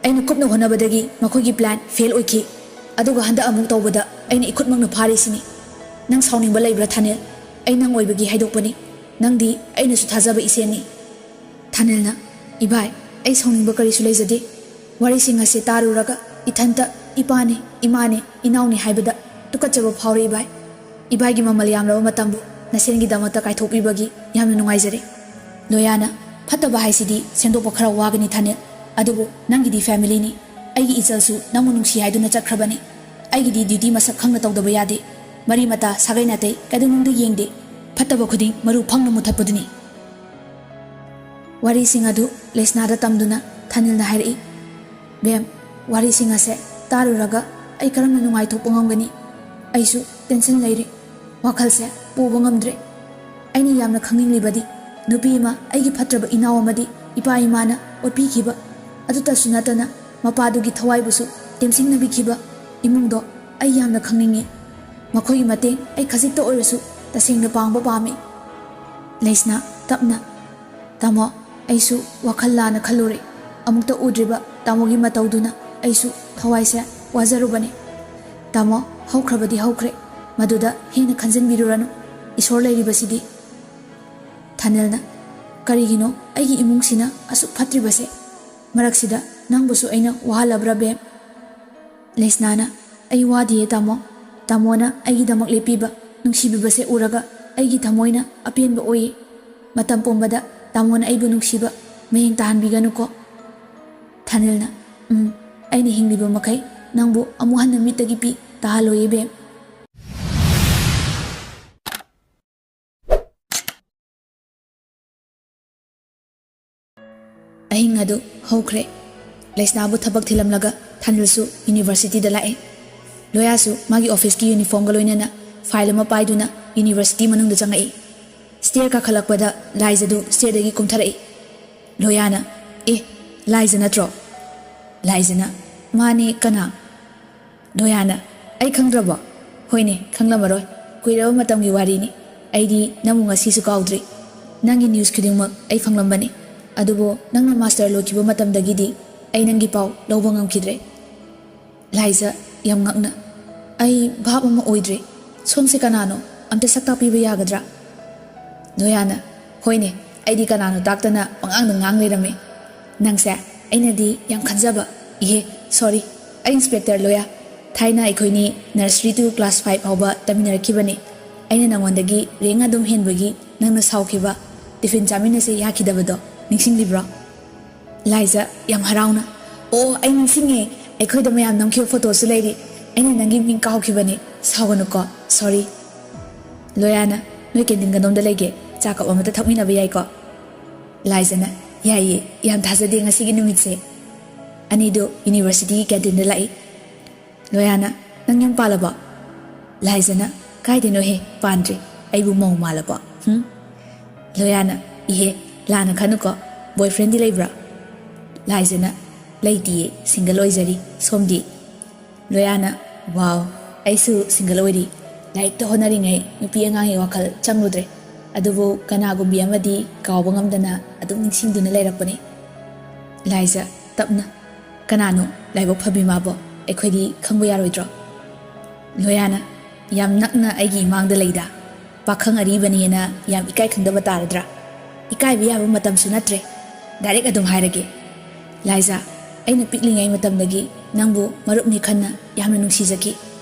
ꯑꯩꯅ ꯀꯨꯞꯅ ꯍꯣꯠꯅꯕꯗꯒꯤ ꯃꯈꯣꯏꯒꯤ ꯄ꯭ꯂꯥꯟ ꯐꯦꯜ ꯑꯣꯏꯈꯤ꯫ ꯑꯗꯨꯒ ꯍꯟꯗꯛ ꯑꯃꯨꯛ ꯇꯧꯕꯗ ꯑꯩꯅ ꯏꯈꯨꯠꯃꯛꯅ ꯐꯥꯔꯤꯁꯤꯅꯤ꯫ ꯅꯪ ꯁꯥꯎꯅꯤꯡꯕ ꯂꯩꯕ꯭ꯔꯥ ꯊꯥꯅꯤꯜ? ꯑꯩ ꯅꯪ ꯑꯣꯏꯕꯒꯤ ꯍꯥꯏꯗꯣꯛꯄꯅꯤ꯫ ꯅꯪꯗꯤ ꯑꯩꯅꯁꯨ ꯊꯥꯖꯕ ꯏꯆꯦꯅꯤ꯫ ꯊꯥꯅꯤꯜꯅ, "ꯏꯚꯥꯏ, ꯑꯩ ꯁꯥꯎꯅꯤꯡꯕ ꯀꯔꯤꯁꯨ ꯂꯩꯖꯗꯦ꯫ ꯋꯥꯔꯤꯁꯤꯡ ꯑꯁꯤ ꯇꯥꯔꯨꯔꯒ ꯏꯊꯟꯇ ꯏꯄꯥꯅꯤ, ꯏꯃꯥꯅꯤ, ꯏꯅꯥꯎꯅꯤ ꯍꯥꯏꯕꯗ ꯇꯨꯀꯠꯆꯕ ꯐꯥꯎꯔꯦ ꯏꯚꯥꯏ꯫ ꯏꯚꯥꯏꯒꯤ ꯃꯃꯜ ꯌꯥꯝꯂꯕ ꯃꯇꯝꯕꯨ ꯅꯁꯦꯟꯒꯤꯗꯃꯛꯇ ꯀꯥꯏꯊꯣꯛꯄꯤꯕꯒꯤ ꯌꯥꯝꯅ ꯅꯨꯡꯉꯥꯏꯖꯔꯦ꯫" ꯂꯣꯌꯥꯅ, "ꯐꯠꯇꯕ ꯍꯥꯏꯁꯤꯗꯤ ꯁꯦꯝꯗꯣꯛꯄ ꯈꯔ ꯋꯥꯒꯅꯤ ꯊꯥꯅꯤꯜ꯫ ꯑꯗꯨꯕꯨ ꯅꯪꯒꯤꯗꯤ ꯐꯦꯃꯤꯂꯤꯅꯤ꯫ ꯑꯩꯒꯤ ꯏꯆꯜꯁꯨ ꯅꯪꯕꯨ ꯅꯨꯡꯁꯤ ꯍꯥꯏꯗꯨꯅ ꯆꯠꯈ꯭ꯔꯕꯅꯤ꯫ ꯑꯩꯒꯤꯗꯤ ꯗ꯭ꯌꯨꯇꯤ ꯃꯁꯛ ꯈꯪꯅ ꯇꯧꯗꯕ ꯌꯥꯗꯦ꯫ ꯃꯔꯤ ꯃꯇꯥ, ꯁꯥꯒꯩ ꯅꯥꯇꯩ ꯀꯩꯗꯧꯅꯨꯡꯗ ꯌꯦꯡꯗꯦ꯫ ꯐꯠꯇꯕ ꯈꯨꯗꯤꯡ ꯃꯔꯨ ꯐꯪꯅ ꯃꯨꯊꯠꯄꯗꯨꯅꯤ꯫" ꯋꯥꯔꯤꯁꯤꯡ ꯑꯗꯨ ꯂꯩꯁꯅꯥꯗ ꯇꯝꯗꯨꯅ ꯊꯥꯅꯤꯜꯅ ꯍꯥꯏꯔꯛꯏ, "ꯕꯦꯝ, ꯋꯥꯔꯤꯁꯤꯡ ꯑꯁꯦ ꯇꯥꯔꯨꯔꯒ ꯑꯩ ꯀꯔꯝꯅ ꯅꯨꯡꯉꯥꯏꯊꯣꯛꯄ ꯉꯝꯒꯅꯤ? ꯑꯩꯁꯨ ꯇꯦꯟꯁꯟ ꯂꯩꯔꯤ꯫ ꯋꯥꯈꯜꯁꯦ ꯄꯨꯕ ꯉꯝꯗ꯭ꯔꯦ꯫ ꯑꯩꯅ ꯌꯥꯝꯅ ꯈꯪꯅꯤꯡꯂꯤꯕꯗꯤ ꯅꯨꯄꯤ ꯑꯃ, ꯑꯩꯒꯤ ꯐꯠꯇ꯭ꯔꯕ ꯏꯅꯥꯎ ꯑꯃꯗꯤ ꯏꯄꯥ ꯏꯃꯥꯅ ꯑꯣꯠꯄꯤꯈꯤꯕ ꯑꯗꯨꯇꯁꯨ ꯅꯠꯇꯅ ꯃꯄꯥꯗꯨꯒꯤ ꯊꯋꯥꯏꯕꯨꯁꯨ ꯇꯦꯝꯁꯤꯡꯅꯕꯤꯈꯤꯕ ꯏꯃꯨꯡꯗꯣ ꯑꯩ ꯌꯥꯝꯅ ꯈꯪꯅꯤꯡꯏ꯫ ꯃꯈꯣꯏꯒꯤ ꯃꯇꯦꯡ ꯑꯩ ꯈꯖꯤꯛꯇ ꯑꯣꯏꯔꯁꯨ ꯇꯁꯦꯡꯅ ꯄꯥꯡꯕ ꯄꯥꯝꯃꯤ꯫" ꯂꯩꯁꯅꯥ, ꯇꯞꯅ, "ꯇꯥꯃꯣ, ꯑꯩꯁꯨ ꯋꯥꯈꯜ ꯂꯥꯟꯅ ꯈꯜꯂꯨꯔꯦ꯫ ꯑꯃꯨꯛꯇ ꯎꯗ꯭ꯔꯤꯕ ꯇꯥꯃꯣꯒꯤ ꯃꯇꯧꯗꯨꯅ ꯑꯩꯁꯨ ꯊꯋꯥꯏꯁꯦ ꯋꯥꯖꯔꯨꯕꯅꯦ꯫ ꯇꯥꯃꯣ, ꯍꯧꯈ꯭ꯔꯕꯗꯤ ꯍꯧꯈ꯭ꯔꯦ, ꯃꯗꯨꯗ ꯍꯦꯟꯅ ꯈꯟꯖꯤꯟꯕꯤꯔꯨꯔꯅꯨ꯫ ꯏꯁꯣꯔ ꯂꯩꯔꯤꯕꯁꯤꯗꯤ꯫" ꯊꯥꯅꯤꯜꯅ, "ꯀꯔꯤꯒꯤꯅꯣ ꯑꯩꯒꯤ ꯏꯃꯨꯡꯁꯤꯅ ꯑꯁꯨꯛ ꯐꯠꯇ꯭ꯔꯤꯕꯁꯦ? ꯃꯔꯛꯁꯤꯗ ꯅꯪꯕꯨꯁꯨ ꯑꯩꯅ ꯋꯥꯍꯜꯂꯕ꯭ꯔꯥ, ꯕꯦꯝ?" ꯂꯩꯁꯅꯥꯅ, "ꯑꯩ ꯋꯥꯗꯤꯌꯦ, ꯇꯥꯃꯣ꯫ ꯇꯥꯃꯣꯅ ꯑꯩꯒꯤꯗꯃꯛ ꯂꯦꯞꯄꯤꯕ, ꯅꯨꯡꯁꯤꯕꯤꯕꯁꯦ ꯎꯔꯒ ꯑꯩꯒꯤ ꯊꯃꯣꯏꯅ ꯑꯄꯦꯟꯕ ꯑꯣꯏꯌꯦ꯫ ꯃꯇꯝ ꯄꯨꯝꯕꯗ ꯇꯥꯃꯣꯅ ꯑꯩꯕꯨ ꯅꯨꯡꯁꯤꯕ ꯃꯌꯦꯡ ꯇꯥꯍꯟꯕꯤꯒꯅꯨꯀꯣ꯫" ꯊꯥꯅꯤꯜꯅ, "ꯎꯝ, ꯑꯩꯅ ꯍꯤꯡꯂꯤꯕ ꯃꯈꯩ ꯅꯪꯕꯨ ꯑꯃꯨꯛ ꯍꯟꯅ ꯃꯤꯠꯇꯒꯤ ꯄꯤ ꯇꯥꯍꯜꯂꯣꯏꯌꯦ, ꯕꯦꯝ꯫" ꯑꯍꯤꯡ ꯑꯗꯨ ꯍꯧꯈ꯭ꯔꯦ꯫ ꯂꯩꯁꯅꯥꯕꯨ ꯊꯕꯛ ꯊꯤꯜꯂꯝꯂꯒ ꯊꯥꯅꯤꯜꯁꯨ ꯌꯨꯅꯤꯚꯔꯁꯤꯇꯤꯗ ꯂꯥꯛꯑꯦ꯫ ꯂꯣꯌꯥꯁꯨ ꯃꯥꯒꯤ ꯑꯣꯐꯤꯁꯀꯤ ꯌꯨꯅꯤꯐꯣꯔꯝꯒ ꯂꯣꯏꯅꯅ ꯐꯥꯏꯜ ꯑꯃ ꯄꯥꯏꯗꯨꯅ ꯌꯨꯅꯤꯚꯔꯁꯤꯇꯤ ꯃꯅꯨꯡꯗ ꯆꯪꯉꯛꯏ꯫ ꯁ꯭ꯇꯦꯌꯔ ꯀꯥꯈꯠꯂꯛꯄꯗ ꯂꯥꯏꯖꯗꯨ ꯁ꯭ꯇꯦꯌꯔꯗꯒꯤ ꯀꯨꯝꯊꯔꯛꯏ꯫ ꯂꯣꯌꯥꯅ, "ꯑꯦ, ꯂꯥꯏꯖ ꯅꯠꯇ꯭ꯔꯣ?" ꯂꯥꯏꯖꯅ, "ꯃꯥꯅꯦ, ꯀꯅꯥ?" ꯂꯣꯌꯥꯅ, "ꯑꯩ ꯈꯪꯗ꯭ꯔꯕꯣ? ꯍꯣꯏꯅꯦ, ꯈꯪꯂꯝꯃꯔꯣꯏ꯫ ꯀꯨꯏꯔꯕ ꯃꯇꯝꯒꯤ ꯋꯥꯔꯤꯅꯤ꯫ ꯑꯩꯗꯤ ꯅꯪꯕꯨ ꯉꯁꯤꯁꯨ ꯀꯥꯎꯗ꯭ꯔꯤ꯫" ꯅꯪꯒꯤ ꯅ꯭ꯌꯨꯁ ꯈꯨꯗꯤꯡꯃꯛ ꯑꯩ ꯐꯪꯂꯝꯕꯅꯤ, ꯑꯗꯨꯕꯨ ꯅꯪꯅ ꯃꯥꯁꯇꯔ ꯂꯣꯏꯈꯤꯕ ꯃꯇꯝꯗꯒꯤꯗꯤ ꯑꯩ ꯅꯪꯒꯤ ꯄꯥꯎ ꯂꯧꯕ ꯉꯝꯈꯤꯗ꯭ꯔꯦ꯫ ꯂꯥꯏꯖ, ꯌꯥꯝ ꯉꯛꯅ, "ꯑꯩ ꯚꯥꯞ ꯑꯃ ꯑꯣꯏꯗ꯭ꯔꯦ꯫ ꯁꯣꯝꯁꯦ ꯀꯅꯥꯅꯣ? ꯑꯝꯇ ꯁꯛ ꯇꯥꯛꯄꯤꯕ ꯌꯥꯒꯗ꯭ꯔꯥ?" ꯂꯣꯌꯥꯅ, "ꯍꯣꯏꯅꯦ, ꯑꯩꯗꯤ ꯀꯅꯥꯅꯣ ꯇꯥꯛꯇꯅ ꯄꯉꯥꯡꯗ ꯉꯥꯡ ꯂꯩꯔꯝꯃꯦ꯫ ꯅꯪꯁꯦ ꯑꯩꯅꯗꯤ ꯌꯥꯝ ꯈꯟꯖꯕ, ꯏꯍꯦ, ꯁꯣꯔꯤ, ꯑꯩ ꯏꯟꯁꯄꯦꯛꯇꯔ ꯂꯣꯌꯥ꯫ ꯊꯥꯏꯅ ꯑꯩꯈꯣꯏꯅꯤ ꯅꯔꯁꯔꯤ ꯇꯨ ꯀ꯭ꯂꯥꯁ ꯐꯥꯏꯚ ꯐꯥꯎꯕ ꯇꯝꯃꯤꯟꯅꯔꯛꯈꯤꯕꯅꯤ꯫ ꯑꯩꯅ ꯅꯉꯣꯟꯗꯒꯤ ꯔꯦꯡ ꯑꯗꯨꯝ ꯍꯦꯟꯕꯒꯤ ꯅꯪꯅ ꯁꯥꯎꯈꯤꯕ, ꯇꯤꯐꯤꯟ ꯆꯥꯃꯤꯟꯅꯁꯦ ꯌꯥꯈꯤꯗꯕꯗꯣ ꯅꯤꯡꯁꯤꯡꯂꯤꯕ꯭ꯔꯣ?" ꯂꯥꯏꯖ, ꯌꯥꯝ ꯍꯔꯥꯎꯅ, "ꯑꯣ, ꯑꯩ ꯅꯤꯡꯁꯤꯡꯉꯦ, ꯑꯩꯈꯣꯏꯗ ꯃꯌꯥꯝ ꯅꯝꯈꯤꯕ ꯐꯣꯇꯣꯁꯨ ꯂꯩꯔꯤ꯫ ꯑꯩꯅ ꯅꯪꯒꯤ ꯃꯤꯡ ꯀꯥꯎꯈꯤꯕꯅꯦ, ꯁꯥꯎꯒꯅꯨꯀꯣ, ꯁꯣꯔꯤ꯫" ꯂꯣꯌꯥꯅ, "ꯅꯣꯏ ꯀꯦꯟꯇꯤꯟ ꯀꯗꯣꯝꯗ ꯂꯩꯒꯦ? ꯆꯥ ꯀꯞ ꯑꯃꯇ ꯊꯛꯃꯤꯟꯅꯕ ꯌꯥꯏꯀꯣ?" ꯂꯥꯏꯖꯅ, "ꯌꯥꯏꯌꯦ, ꯌꯥꯝ ꯊꯥꯖꯗꯦ ꯉꯁꯤꯒꯤ ꯅꯨꯃꯤꯠꯁꯦ꯫ ꯑꯅꯤꯗꯣ ꯌꯨꯅꯤꯚꯔꯁꯤꯇꯤꯒꯤ ꯀꯦꯟꯇꯤꯟꯗ ꯂꯥꯛꯏ꯫" ꯂꯣꯌꯥꯅ, "ꯅꯪ ꯌꯨꯝ ꯄꯥꯜꯂꯕꯣ?" ꯂꯥꯏꯖꯅ, "ꯀꯥꯏꯗꯩꯅꯣꯍꯦ, ꯄꯥꯟꯗ꯭ꯔꯤ꯫ ꯑꯩꯕꯨ ꯃꯧ ꯃꯥꯜꯂꯕꯣ? ꯍꯨꯝ?" ꯂꯣꯌꯥꯅ, "ꯏꯍꯦ, ꯂꯥꯟꯅ ꯈꯟꯅꯨꯀꯣ, ꯕꯣꯏꯐ꯭ꯔꯦꯟꯗꯤ ꯂꯩꯕ꯭ꯔꯥ?" ꯂꯥꯏꯖꯅ, "ꯂꯩꯇꯤꯌꯦ, ꯁꯤꯡꯒꯜ ꯑꯣꯏꯖꯔꯤ꯫ ꯁꯣꯝꯗꯤ?" ꯂꯣꯌꯥꯅ, "ꯋꯥꯎ, ꯑꯩꯁꯨ ꯁꯤꯡꯒꯜ ꯑꯣꯏꯔꯤ꯫ ꯂꯥꯏꯔꯤꯛꯇ ꯍꯣꯠꯅꯔꯤꯉꯩ ꯅꯨꯄꯤ ꯑꯉꯥꯡꯒꯤ ꯋꯥꯈꯜ ꯆꯪꯂꯨꯗ꯭ꯔꯦ꯫ ꯑꯗꯨꯕꯨ ꯀꯅꯥꯒꯨꯝꯕꯤ ꯑꯃꯗꯤ ꯀꯥꯎꯕ ꯉꯝꯗꯅ ꯑꯗꯨꯝ ꯅꯤꯡꯁꯤꯡꯗꯨꯅ ꯂꯩꯔꯛꯄꯅꯤ꯫" ꯂꯥꯏꯖ, ꯇꯞꯅ, "ꯀꯅꯥꯅꯣ ꯂꯥꯏꯕꯛ ꯐꯕꯤ ꯃꯥꯕꯣ? ꯑꯩꯈꯣꯏꯗꯤ ꯈꯪꯕ ꯌꯥꯔꯣꯏꯗ꯭ꯔꯣ?" ꯂꯣꯌꯥꯅ, "ꯌꯥꯝ ꯅꯛꯅ ꯑꯩꯒꯤ ꯏꯃꯥꯡꯗ ꯂꯩꯗ꯫ ꯄꯥꯈꯪ ꯑꯔꯤꯕꯅꯦꯅ ꯌꯥꯝ ꯏꯀꯥꯏ ꯈꯪꯗꯕ ꯇꯥꯔꯗ꯭ꯔꯥ? ꯏꯀꯥꯏꯕ ꯌꯥꯕ ꯃꯇꯝꯁꯨ ꯅꯠꯇ꯭ꯔꯦ꯫ ꯗꯥꯏꯔꯦꯛ ꯑꯗꯨꯝ ꯍꯥꯏꯔꯒꯦ꯫ ꯂꯥꯏꯖ, ꯑꯩꯅ ꯄꯤꯛꯂꯤꯉꯩ ꯃꯇꯝꯗꯒꯤ ꯅꯪꯕꯨ ꯃꯔꯨꯞꯅꯤ ꯈꯟꯅ ꯌꯥꯝꯅ ꯅꯨꯡꯁꯤꯖꯈꯤ꯫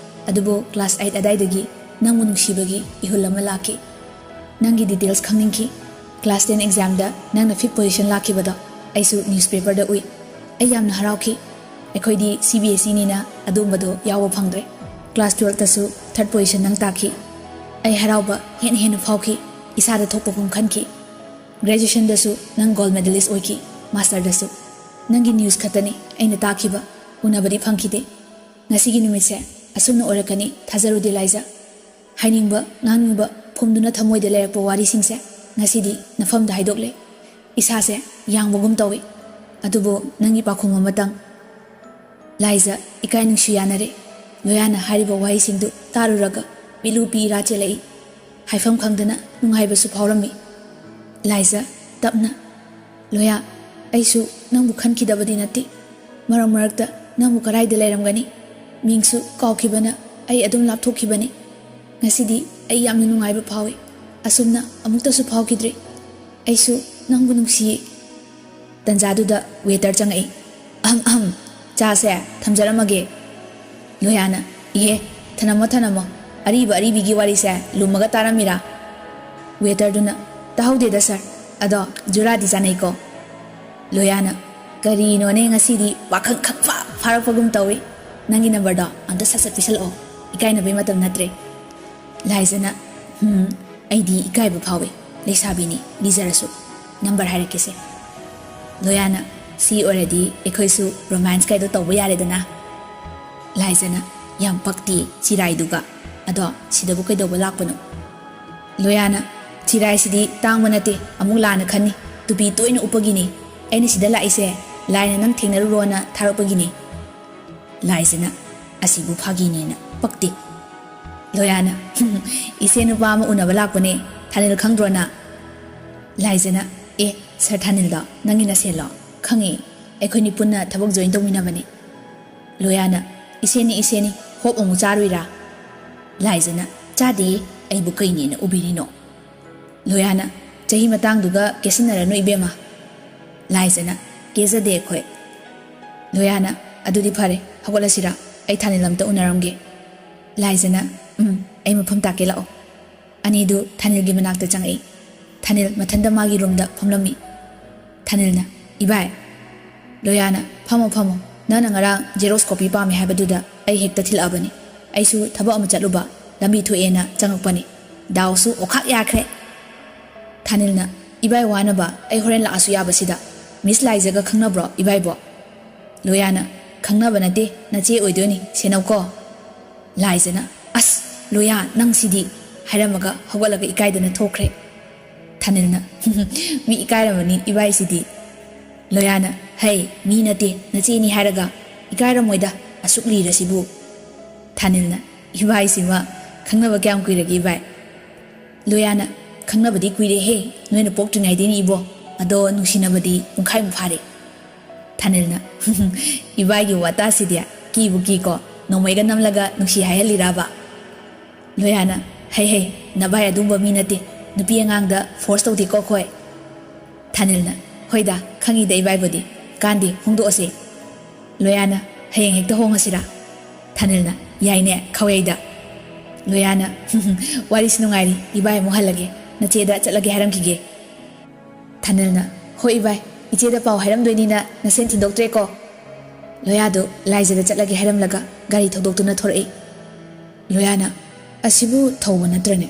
ꯑꯗꯨꯕꯨ ꯀ꯭ꯂꯥꯁ ꯑꯩꯠ ꯑꯗꯥꯏꯗꯒꯤ ꯅꯪꯕꯨ ꯅꯨꯡꯁꯤꯕꯒꯤ ꯏꯍꯨꯜ ꯑꯃ ꯂꯥꯛꯈꯤ꯫ ꯅꯪꯒꯤ ꯗꯤꯇꯦꯜꯁ ꯈꯪꯅꯤꯡꯈꯤ꯫ ꯀ꯭ꯂꯥꯁ ꯇꯦꯟ ꯑꯦꯛꯖꯥꯝꯗ ꯅꯪꯅ ꯐꯤꯐ ꯄꯣꯖꯤꯁꯟ ꯂꯥꯛꯈꯤꯕꯗꯣ ꯑꯩꯁꯨ ꯅ꯭ꯌꯨꯁꯄꯦꯄꯔꯗ ꯎꯏ꯫ ꯑꯩ ꯌꯥꯝꯅ ꯍꯔꯥꯎꯈꯤ꯫ ꯑꯩꯈꯣꯏꯗꯤ ꯁꯤ ꯕꯤ ꯑꯦꯁ ꯏꯅꯤꯅ ꯑꯗꯨꯒꯨꯝꯕꯗꯣ ꯌꯥꯎꯕ ꯐꯪꯗ꯭ꯔꯦ꯫ ꯀ꯭ꯂꯥꯁ ꯇꯨꯋꯦꯜꯐꯇꯁꯨ ꯊꯥꯔꯠ ꯄꯣꯖꯤꯁꯟ ꯅꯪ ꯇꯥꯈꯤ꯫ ꯑꯩ ꯍꯔꯥꯎꯕ ꯍꯦꯟꯅ ꯍꯦꯟꯅ ꯐꯥꯎꯈꯤ꯫ ꯏꯁꯥꯗ ꯊꯣꯛꯄꯒꯨꯝ ꯈꯟꯈꯤ꯫ ꯒ꯭ꯔꯦꯖꯨꯑꯦꯁꯟꯗꯁꯨ ꯅꯪ ꯒꯣꯜꯗ ꯃꯦꯗꯂꯤꯁ ꯑꯣꯏꯈꯤ, ꯃꯥꯁꯇꯔꯗꯁꯨ꯫ ꯅꯪꯒꯤ ꯅ꯭ꯌꯨꯁ ꯈꯛꯇꯅꯤ ꯑꯩꯅ ꯇꯥꯈꯤꯕ, ꯎꯅꯕꯗꯤ ꯐꯪꯈꯤꯗꯦ꯫ ꯉꯁꯤꯒꯤ ꯅꯨꯃꯤꯠꯁꯦ ꯑꯁꯨꯝꯅ ꯑꯣꯏꯔꯛꯀꯅꯤ ꯊꯥꯖꯔꯨꯗꯦ ꯂꯥꯏꯖ꯫ ꯍꯥꯏꯅꯤꯡꯕ, ꯉꯥꯡꯅꯤꯡꯕ ꯐꯨꯝꯗꯨꯅ ꯊꯃꯣꯏꯗ ꯂꯩꯔꯛꯄ ꯋꯥꯔꯤꯁꯤꯡꯁꯦ ꯉꯁꯤꯗꯤ ꯅꯐꯝꯗ ꯍꯥꯏꯗꯣꯛꯂꯦ꯫ ꯏꯁꯥꯁꯦ ꯌꯥꯡꯕꯒꯨꯝ ꯇꯧꯏ꯫ ꯑꯗꯨꯕꯨ ꯅꯪꯒꯤ ꯄꯥꯎꯈꯨꯝ ꯑꯃꯇꯪ꯫" ꯂꯥꯏꯖ, ꯏꯀꯥꯏ ꯅꯨꯡꯁꯤ ꯌꯥꯅꯔꯦ꯫ ꯂꯣꯌꯥꯅ ꯍꯥꯏꯔꯤꯕ ꯋꯥꯍꯩꯁꯤꯡꯗꯨ ꯇꯥꯔꯨꯔꯒ ꯄꯤꯂꯨ ꯄꯤ ꯏꯔꯥ ꯆꯦꯜꯂꯛꯏ꯫ ꯍꯥꯏꯐꯝ ꯈꯪꯗꯅ ꯅꯨꯡꯉꯥꯏꯕꯁꯨ ꯐꯥꯎꯔꯝꯃꯤ꯫ ꯂꯥꯏꯖ, ꯇꯞꯅ, "ꯂꯣꯌꯥ, ꯑꯩꯁꯨ ꯅꯪꯕꯨ ꯈꯟꯈꯤꯗꯕꯗꯤ ꯅꯠꯇꯦ꯫ ꯃꯔꯛ ꯃꯔꯛꯇ ꯅꯪꯕꯨ ꯀꯗꯥꯏꯗ ꯂꯩꯔꯝꯒꯅꯤ? ꯃꯤꯡꯁꯨ ꯀꯥꯎꯈꯤꯕꯅ ꯑꯩ ꯑꯗꯨꯝ ꯂꯥꯞꯊꯣꯛꯈꯤꯕꯅꯤ꯫ ꯉꯁꯤꯗꯤ ꯑꯩ ꯌꯥꯝꯅ ꯅꯨꯡꯉꯥꯏꯕ ꯐꯥꯎꯏ꯫ ꯑꯁꯨꯝꯅ ꯑꯃꯨꯛꯇꯁꯨ ꯐꯥꯎꯈꯤꯗ꯭ꯔꯤ꯫ ꯑꯩꯁꯨ ꯅꯪꯕꯨ ꯅꯨꯡꯁꯤꯌꯦ꯫" ꯇꯟꯖꯥꯗꯨꯗ waiter ꯆꯪꯉꯛꯏ꯫ "ꯑꯍꯝ ꯑꯍꯝ, ꯆꯥꯁꯦ ꯊꯝꯖꯔꯝꯃꯒꯦ꯫" ꯂꯣꯌꯥꯅ, "ꯏꯍꯦ, ꯊꯅꯝꯃꯣ ꯊꯅꯝꯃꯣ, ꯑꯔꯤꯕ ꯑꯔꯤꯕꯤꯒꯤ ꯋꯥꯔꯤꯁꯦ ꯂꯨꯝꯃꯒ ꯇꯥꯔꯝꯃꯤꯔꯥ?" Waiterꯗꯨꯅ, "ꯇꯥꯍꯧꯗꯦꯗ sir, ꯑꯗꯣ ꯖꯨꯔꯥꯗꯤ ꯆꯥꯅꯩꯀꯣ꯫" ꯂꯣꯌꯥꯅ, "ꯀꯔꯤꯅꯣꯅꯦ, ꯉꯁꯤꯗꯤ ꯄꯥꯈꯪ ꯈꯪꯐꯥ ꯐꯥꯔꯛꯄꯒꯨꯝ ꯇꯧꯏ꯫ ꯅꯪꯒꯤ numberꯗꯣ ꯑꯝꯇ ꯁꯠ ꯁꯠ ꯄꯤꯁꯜꯂꯛꯑꯣ, ꯏꯀꯥꯏꯅꯕꯩ ꯃꯇꯝ ꯅꯠꯇ꯭ꯔꯦ꯫" ꯂꯥꯏꯖꯅ, "ꯍꯝ, ꯑꯩꯗꯤ ꯏꯀꯥꯏꯕ ꯐꯥꯎꯏ, ꯂꯩꯁꯥꯕꯤꯅꯤ, ꯂꯤꯖꯔꯁꯨ꯫ Number ꯍꯥꯏꯔꯛꯀꯦꯁꯦ꯫" ꯂꯣꯌꯥꯅ, "ꯁꯤ ꯑꯣꯏꯔꯗꯤ ꯑꯩꯈꯣꯏꯁꯨ romance ꯀꯥꯏꯗꯣ ꯇꯧꯕ ꯌꯥꯔꯦꯗꯅ꯫" ꯂꯥꯏꯖꯅ, "ꯌꯥꯝ ꯄꯛꯇꯤ ꯆꯤꯔꯥꯏꯗꯨꯒ꯫ ꯑꯗꯣ ꯁꯤꯗꯕꯨ ꯀꯩꯗꯧꯕ ꯂꯥꯛꯄꯅꯣ?" ꯂꯣꯌꯥꯅ, "ꯆꯤꯔꯥꯏꯁꯤꯗꯤ ꯇꯥꯡꯕ ꯅꯠꯇꯦ, ꯑꯃꯨꯛ ꯂꯥꯟꯅ ꯈꯟꯅꯤ꯫ ꯇꯨꯄꯤ ꯇꯣꯏꯅ ꯎꯞꯄꯒꯤꯅꯤ꯫ ꯑꯩꯅ ꯁꯤꯗ ꯂꯥꯛꯏꯁꯦ ꯂꯥꯏꯅ ꯅꯪ ꯊꯦꯡꯅꯔꯨꯔꯣꯅ ꯊꯥꯔꯛꯄꯒꯤꯅꯤ꯫" ꯂꯥꯏꯖꯅ, "ꯑꯁꯤꯕꯨ ꯐꯥꯒꯤꯅꯦꯅ ꯄꯛꯇꯦ꯫" ꯂꯣꯌꯥꯅ, "ꯏꯆꯦ ꯅꯨꯄꯥ ꯑꯃ ꯎꯅꯕ ꯂꯥꯛꯄꯅꯦ, ꯊꯥꯅꯤꯜ ꯈꯪꯗ꯭ꯔꯣ ꯅꯪ?" ꯂꯥꯏꯖꯅ, "ꯑꯦ, sir ꯊꯥꯅꯤꯜꯗꯣ ꯅꯪꯒꯤ ꯅꯁꯦꯜꯂꯣ? ꯈꯪꯉꯦ, ꯑꯩꯈꯣꯏꯅꯤ ꯄꯨꯟꯅ ꯊꯕꯛ join ꯇꯧꯃꯤꯟꯅꯕꯅꯦ꯫" ꯂꯣꯌꯥꯅ, "ꯏꯆꯦꯅꯤ, ꯏꯆꯦꯅꯤ, ꯍꯣꯞ ꯑꯃꯨꯛ ꯆꯥꯔꯨꯏꯔꯥ?" ꯂꯥꯏꯖꯅ, "ꯆꯥꯗꯦ, ꯑꯩꯕꯨ ꯀꯩꯅꯦꯅ ꯎꯕꯤꯔꯤꯅꯣ?" ꯂꯣꯌꯥꯅ, "ꯆꯍꯤ ꯃꯇꯥꯡꯗꯨꯒ ꯀꯦꯁꯤꯟꯅꯔꯅꯨ ꯏꯕꯦꯝꯃ꯫" ꯂꯥꯏꯖꯅ, "ꯀꯦꯖꯗꯦ ꯑꯩꯈꯣꯏ꯫" ꯂꯣꯌꯥꯅ, "ꯑꯗꯨꯗꯤ ꯐꯔꯦ, ꯍꯧꯒꯠꯂꯁꯤꯔꯥ? ꯑꯩ ꯊꯥꯅꯤꯜ ꯑꯝꯇ ꯎꯅꯔꯝꯒꯦ꯫" ꯂꯥꯏꯖꯅ, "ꯎꯝ, ꯑꯩ ꯃꯐꯝ ꯇꯥꯛꯀꯦ, ꯂꯥꯛꯑꯣ꯫" ꯑꯅꯤꯗꯨ ꯊꯥꯅꯤꯜꯒꯤ ꯃꯅꯥꯛꯇ ꯆꯪꯉꯛꯏ꯫ ꯊꯥꯅꯤꯜ ꯃꯊꯟꯇ ꯃꯥꯒꯤ roomꯗ ꯐꯝꯂꯝꯃꯤ꯫ ꯊꯥꯅꯤꯜꯅ, "ꯏꯕꯥꯏ꯫" ꯂꯣꯌꯥꯅ, "ꯐꯝꯃꯣ, ꯐꯝꯃꯣ꯫ ꯅꯪꯅ ꯉꯔꯥꯡ xerox copy ꯄꯥꯝꯃꯦ ꯍꯥꯏꯕꯗꯨꯗ ꯑꯩ ꯍꯦꯛꯇ ꯊꯤꯜꯂꯛꯑꯕꯅꯤ꯫ ꯑꯩꯁꯨ ꯊꯕꯛ ꯑꯃ ꯆꯠꯂꯨꯕ, ꯂꯝꯕꯤ ꯊꯣꯛꯑꯦꯅ ꯆꯪꯉꯛꯄꯅꯤ꯫ ꯗꯥꯎꯁꯨ ꯑꯣꯈꯥꯛ ꯌꯥꯈ꯭ꯔꯦ꯫" ꯊꯥꯅꯤꯜꯅ, "ꯏꯕꯥꯏ ꯋꯥꯅꯕ, ꯑꯩ ꯍꯣꯔꯦꯟ ꯂꯥꯛꯑꯁꯨ ꯌꯥꯕꯁꯤꯗ꯫ Miss ꯂꯥꯏꯖꯒ ꯈꯪꯅꯕ꯭ꯔꯣ ꯏꯕꯥꯏꯕꯣ?" ꯂꯣꯌꯥꯅ, "ꯈꯪꯅꯕ ꯅꯠꯇꯦ, ꯅꯆꯦ ꯑꯣꯏꯗꯣꯏꯅꯤ, ꯁꯦꯟꯅꯧꯀꯣ꯫" ꯂꯥꯏꯖꯅ, "ꯑꯁ, ꯂꯣꯌꯥ, ꯅꯪ ꯁꯤꯗꯤ!" ꯍꯥꯏꯔꯝꯃꯒ ꯍꯧꯒꯠꯂꯒ ꯏꯀꯥꯏꯗꯅ ꯊꯣꯛꯈ꯭ꯔꯦ꯫ ꯊꯥꯅꯤꯜꯅ, "ꯃꯤ ꯏꯀꯥꯏꯔꯝꯃꯅꯤ ꯏꯕꯥꯏꯁꯤꯗꯤ꯫" ꯂꯣꯌꯥꯅ, "ꯍꯩ, ꯃꯤ ꯅꯠꯇꯦ, ꯅꯆꯦꯅꯤ ꯍꯥꯏꯔꯒ ꯏꯀꯥꯏꯔꯝꯃꯣꯏꯗ, ꯑꯁꯨꯛ ꯂꯤꯔꯁꯤꯕꯨ꯫" ꯊꯥꯅꯤꯜꯅ, "ꯏꯕꯥꯏꯁꯤꯃ ꯈꯪꯅꯕ ꯀꯌꯥꯝ ꯀꯨꯏꯔꯒꯦ ꯏꯕꯥꯏ?" ꯂꯣꯌꯥꯅ, "ꯈꯪꯅꯕꯗꯤ ꯀꯨꯏꯔꯦꯍꯦ, ꯅꯣꯏꯅ ꯄꯣꯛꯇ꯭ꯔꯤꯉꯩꯗꯩꯅꯤ ꯏꯕꯣ꯫ ꯑꯗꯣ ꯅꯨꯡꯁꯤꯅꯕꯗꯤ ꯄꯨꯡꯈꯥꯏꯃꯨꯛ ꯐꯥꯔꯦ꯫" ꯊꯥꯅꯤꯜꯅ, "ꯏꯕꯥꯏꯒꯤ ꯋꯥꯇꯥꯁꯤꯗꯤ ꯀꯤꯕꯨ ꯀꯤꯀꯣ, ꯅꯣꯡꯃꯩꯒ ꯅꯝꯂꯒ ꯅꯨꯡꯁꯤ ꯍꯥꯏꯍꯜꯂꯤꯔꯕ?" ꯂꯣꯌꯥꯅ, "ꯍꯩ ꯍꯩ, ꯅꯚꯥꯏ ꯑꯗꯨꯒꯨꯝꯕ ꯃꯤ ꯅꯠꯇꯦ, ꯅꯨꯄꯤ ꯑꯉꯥꯡꯗ ꯐꯣꯔꯁ ꯇꯧꯗꯦꯀꯣ ꯑꯩꯈꯣꯏ꯫" ꯊꯥꯅꯤꯜꯅ, "ꯍꯣꯏꯗ, ꯈꯪꯉꯤꯗ ꯏꯕꯥꯏꯕꯨꯗꯤ, ꯀꯥꯟꯗꯦ, ꯍꯣꯡꯗꯣꯛꯑꯁꯦ꯫" ꯂꯣꯌꯥꯅ, "ꯍꯌꯦꯡ ꯍꯦꯛꯇ ꯍꯣꯡꯉꯁꯤꯔꯥ?" ꯊꯥꯅꯤꯜꯅ, "ꯌꯥꯏꯅꯦ, ꯈꯋꯩꯗ꯫" ꯂꯣꯌꯥꯅ, "ꯋꯥꯔꯤꯁꯤ ꯅꯨꯡꯉꯥꯏꯔꯤ, ꯏꯕꯥꯏ ꯑꯃꯨꯛ ꯍꯜꯂꯒꯦ, ꯅꯆꯦꯗ ꯆꯠꯂꯒꯦ ꯍꯥꯏꯔꯝꯈꯤꯒꯦ꯫" ꯊꯥꯅꯤꯜꯅ, "ꯍꯣꯏ ꯏꯕꯥꯏ, ꯏꯆꯦꯗ ꯄꯥꯎ ꯍꯥꯏꯔꯝꯗꯣꯏꯅꯤꯅ ꯅꯁꯦꯟ ꯊꯤꯟꯗꯣꯛꯇ꯭ꯔꯦꯀꯣ꯫" ꯂꯣꯌꯥꯗꯨ ꯂꯥꯏꯖꯗ ꯆꯠꯂꯒꯦ ꯍꯥꯏꯔꯝꯂꯒ ꯒꯥꯔꯤ ꯊꯧꯗꯣꯛꯇꯨꯅ ꯊꯣꯔꯛꯏ꯫ ꯂꯣꯌꯥꯅ, "ꯑꯁꯤꯕꯨ ꯊꯧꯕ ꯅꯠꯇ꯭ꯔꯅꯦ?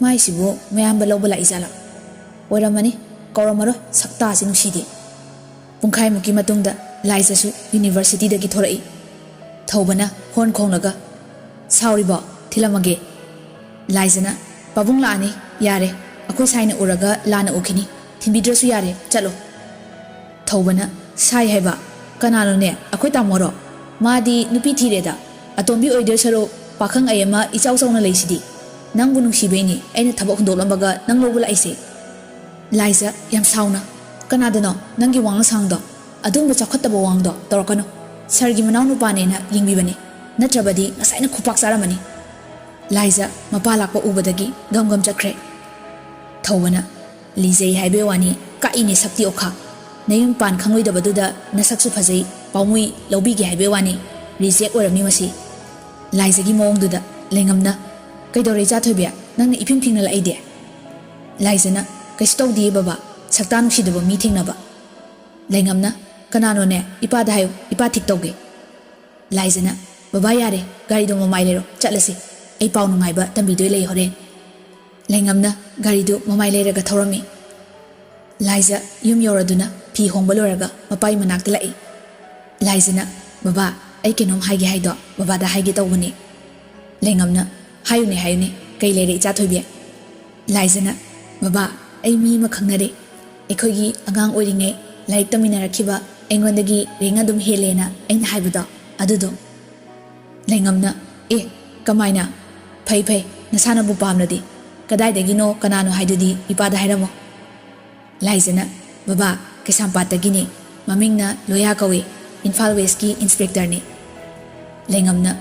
ꯃꯥꯏꯁꯤꯕꯨ ꯃꯌꯥꯝꯕ ꯂꯧꯕ ꯂꯥꯛꯏꯖꯥꯠꯂꯥ? ꯑꯣꯏꯔꯝꯃꯅꯤ, ꯀꯧꯔꯝꯃꯔꯣꯏ, ꯁꯛꯇꯥꯁꯤ ꯅꯨꯡꯁꯤꯗꯦ꯫" ꯄꯨꯡꯈꯥꯏꯃꯨꯛꯀꯤ ꯃꯇꯨꯡꯗ ꯂꯥꯏꯖꯁꯨ ꯌꯨꯅꯤꯚꯔꯁꯤꯇꯤꯗꯒꯤ ꯊꯣꯔꯛꯏ꯫ ꯊꯧꯕꯅ ꯍꯣꯔꯟ ꯈꯣꯡꯂꯒ, "ꯁꯥꯎꯔꯤꯕꯣ? ꯊꯤꯜꯂꯝꯃꯒꯦ꯫" ꯂꯥꯏꯖꯅ, "ꯄꯥꯕꯨꯡ ꯂꯥꯛꯑꯅꯤ, ꯌꯥꯔꯦ, ꯑꯩꯈꯣꯏ ꯁꯥꯏꯅ ꯎꯔꯒ ꯂꯥꯟꯅ ꯎꯈꯤꯅꯤ, ꯊꯤꯟꯕꯤꯗ꯭ꯔꯁꯨ ꯌꯥꯔꯦ, ꯆꯠꯂꯣ꯫" ꯊꯧꯕꯅ, "ꯁꯥꯏ ꯍꯥꯏꯕ? ꯀꯅꯥꯅꯣꯅꯦ? ꯑꯩꯈꯣꯏ ꯇꯥꯃꯣꯔꯣ? ꯃꯥꯗꯤ ꯅꯨꯄꯤ ꯊꯤꯔꯦꯗ, ꯑꯇꯣꯝꯕꯤ ꯑꯣꯏꯗꯣꯏ ꯁꯔꯨꯛ ꯄꯥꯈꯪ ꯑꯩ ꯑꯃ ꯏꯆꯥꯎ ꯆꯥꯎꯅ ꯂꯩꯁꯤꯗꯤ꯫ ꯅꯪꯕꯨ ꯅꯨꯡꯁꯤꯕꯩꯅꯤ ꯑꯩꯅ ꯊꯕꯛ ꯍꯨꯟꯗꯣꯛꯂꯝꯃꯒ ꯅꯪ ꯂꯧꯕ ꯂꯥꯛꯏꯁꯦ꯫" ꯂꯥꯏꯖ, ꯌꯥꯝ ꯁꯥꯎꯅ, "ꯀꯅꯥꯗꯅꯣ ꯅꯪꯒꯤ ꯋꯥꯉꯥꯡ ꯁꯥꯉꯥꯡꯗꯣ? ꯑꯗꯨꯒꯨꯝꯕ ꯆꯥꯎꯈꯠꯇꯕ ꯋꯥꯉꯥꯡꯗꯣ ꯇꯧꯔꯛꯀꯅꯨ꯫ ꯁꯥꯔꯒꯤ ꯃꯅꯥꯎ ꯅꯨꯄꯥꯅꯦꯅ ꯌꯦꯡꯕꯤꯕꯅꯤ, ꯅꯠꯇ꯭ꯔꯕꯗꯤ ꯉꯁꯥꯏꯅ ꯈꯨꯄꯥꯛ ꯆꯥꯔꯝꯃꯅꯤ꯫" ꯂꯥꯏꯖ ꯃꯄꯥ ꯂꯥꯛꯄ ꯎꯕꯗꯒꯤ ꯒꯝ ꯒꯝ ꯆꯠꯈ꯭ꯔꯦ꯫ ꯊꯧꯕꯅ, "ꯂꯤꯖꯩ ꯍꯥꯏꯕꯩ ꯋꯥꯅꯤ, ꯀꯛꯏꯅꯦ ꯁꯛꯇꯤ ꯑꯣꯈꯥꯛ꯫ ꯅꯌꯨꯝ ꯄꯥꯟ ꯈꯪꯂꯣꯏꯗꯕꯗꯨꯗ ꯅꯁꯛꯁꯨ ꯐꯖꯩ, ꯄꯥꯎꯃꯨꯏ ꯂꯧꯕꯤꯒꯦ ꯍꯥꯏꯕꯩ ꯋꯥꯅꯤ, ꯔꯤꯖꯦꯛ ꯑꯣꯏꯔꯝꯅꯤ ꯃꯁꯤ꯫" ꯂꯥꯏꯖꯒꯤ ꯃꯑꯣꯡꯗꯨꯗ ꯂꯩꯉꯝꯅ, "ꯀꯩꯗꯧꯔꯦ ꯏꯆꯥ ꯊꯣꯏꯕꯤ, ꯅꯪꯅ ꯏꯐꯤꯡ ꯐꯤꯡꯅ ꯂꯥꯛꯏꯗꯤ?" ꯂꯥꯏꯖꯅ, "ꯀꯩꯁꯨ ꯇꯧꯗꯤꯌꯦ ꯕꯕꯥ, ꯁꯛꯇꯥ ꯅꯨꯡꯁꯤꯗꯕ ꯃꯤ ꯊꯦꯡꯅꯕ꯫" ꯂꯩꯉꯝꯅ, "ꯀꯅꯥꯅꯣꯅꯦ? ꯏꯄꯥꯗ ꯍꯥꯏꯌꯨ, ꯏꯄꯥ ꯊꯤꯛ ꯇꯧꯒꯦ꯫" ꯂꯥꯏꯖꯅ, "ꯕꯕꯥ ꯌꯥꯔꯦ, ꯒꯥꯔꯤꯗꯣ ꯃꯃꯥꯏ ꯂꯩꯔꯣ, ꯆꯠꯂꯁꯤ꯫ ꯑꯩ ꯄꯥꯎ ꯅꯨꯡꯉꯥꯏꯕ ꯇꯝꯕꯤꯗꯣꯏ ꯂꯩ ꯍꯣꯔꯦꯟ꯫" ꯂꯩꯉꯝꯅ ꯒꯥꯔꯤꯗꯨ ꯃꯃꯥꯏ ꯂꯩꯔꯒ ꯊꯧꯔꯝꯃꯤ꯫ ꯂꯥꯏꯖ ꯌꯨꯝ ꯌꯧꯔꯗꯨꯅ ꯐꯤ ꯍꯣꯡꯕ ꯂꯣꯏꯔꯒ ꯃꯄꯥꯒꯤ ꯃꯅꯥꯛꯇ ꯂꯥꯛꯏ꯫ ꯂꯥꯏꯖꯅ, "ꯕꯕꯥ, ꯑꯩ ꯀꯩꯅꯣꯝ ꯍꯥꯏꯒꯦ ꯍꯥꯏꯗꯣ ꯕꯕꯥꯗ ꯍꯥꯏꯒꯦ ꯇꯧꯕꯅꯤ꯫" ꯂꯩꯉꯝꯅ, "ꯍꯥꯏꯌꯨꯅꯦ, ꯍꯥꯏꯌꯨꯅꯦ, ꯀꯩ ꯂꯩꯔꯦ ꯏꯆꯥ ꯊꯣꯏꯕꯤ?" ꯂꯥꯏꯖꯅ, "ꯕꯕꯥ, ꯑꯩ ꯃꯤ ꯑꯃ ꯈꯪꯅꯔꯦ꯫ ꯑꯩꯈꯣꯏꯒꯤ ꯑꯉꯥꯡ ꯑꯣꯏꯔꯤꯉꯩ ꯂꯥꯏꯔꯤꯛ ꯇꯝꯃꯤꯟꯅꯔꯛꯈꯤꯕ, ꯑꯩꯉꯣꯟꯗꯒꯤ ꯔꯦꯡ ꯑꯗꯨꯝ ꯍꯦꯜꯂꯦꯅ ꯑꯩꯅ ꯍꯥꯏꯕꯗꯣ, ꯑꯗꯨꯗꯣ꯫" ꯂꯩꯉꯝꯅ, "ꯑꯦ, ꯀꯃꯥꯏꯅ? ꯐꯩ ꯐꯩ, ꯅꯁꯥꯅꯕꯨ ꯄꯥꯝꯂꯗꯤ꯫ "ꯀꯗꯥꯏꯗꯒꯤꯅꯣ, ꯀꯅꯥꯅꯣ ꯍꯥꯏꯗꯨꯗꯤ ꯏꯄꯥꯗ ꯍꯥꯏꯔꯝꯃꯣ꯫" ꯂꯥꯏꯖꯅ, "ꯕꯕꯥ, ꯀꯩꯁꯥꯝꯄꯥꯠꯇꯒꯤꯅꯤ꯫ ꯃꯃꯤꯡꯅ ꯂꯣꯌꯥ ꯀꯧꯏ꯫ ꯏꯝꯐꯥꯜ ꯋꯦꯁꯀꯤ ꯏꯟꯁꯄꯦꯛꯇꯔꯅꯤ꯫" ꯂꯩꯉꯝꯅ,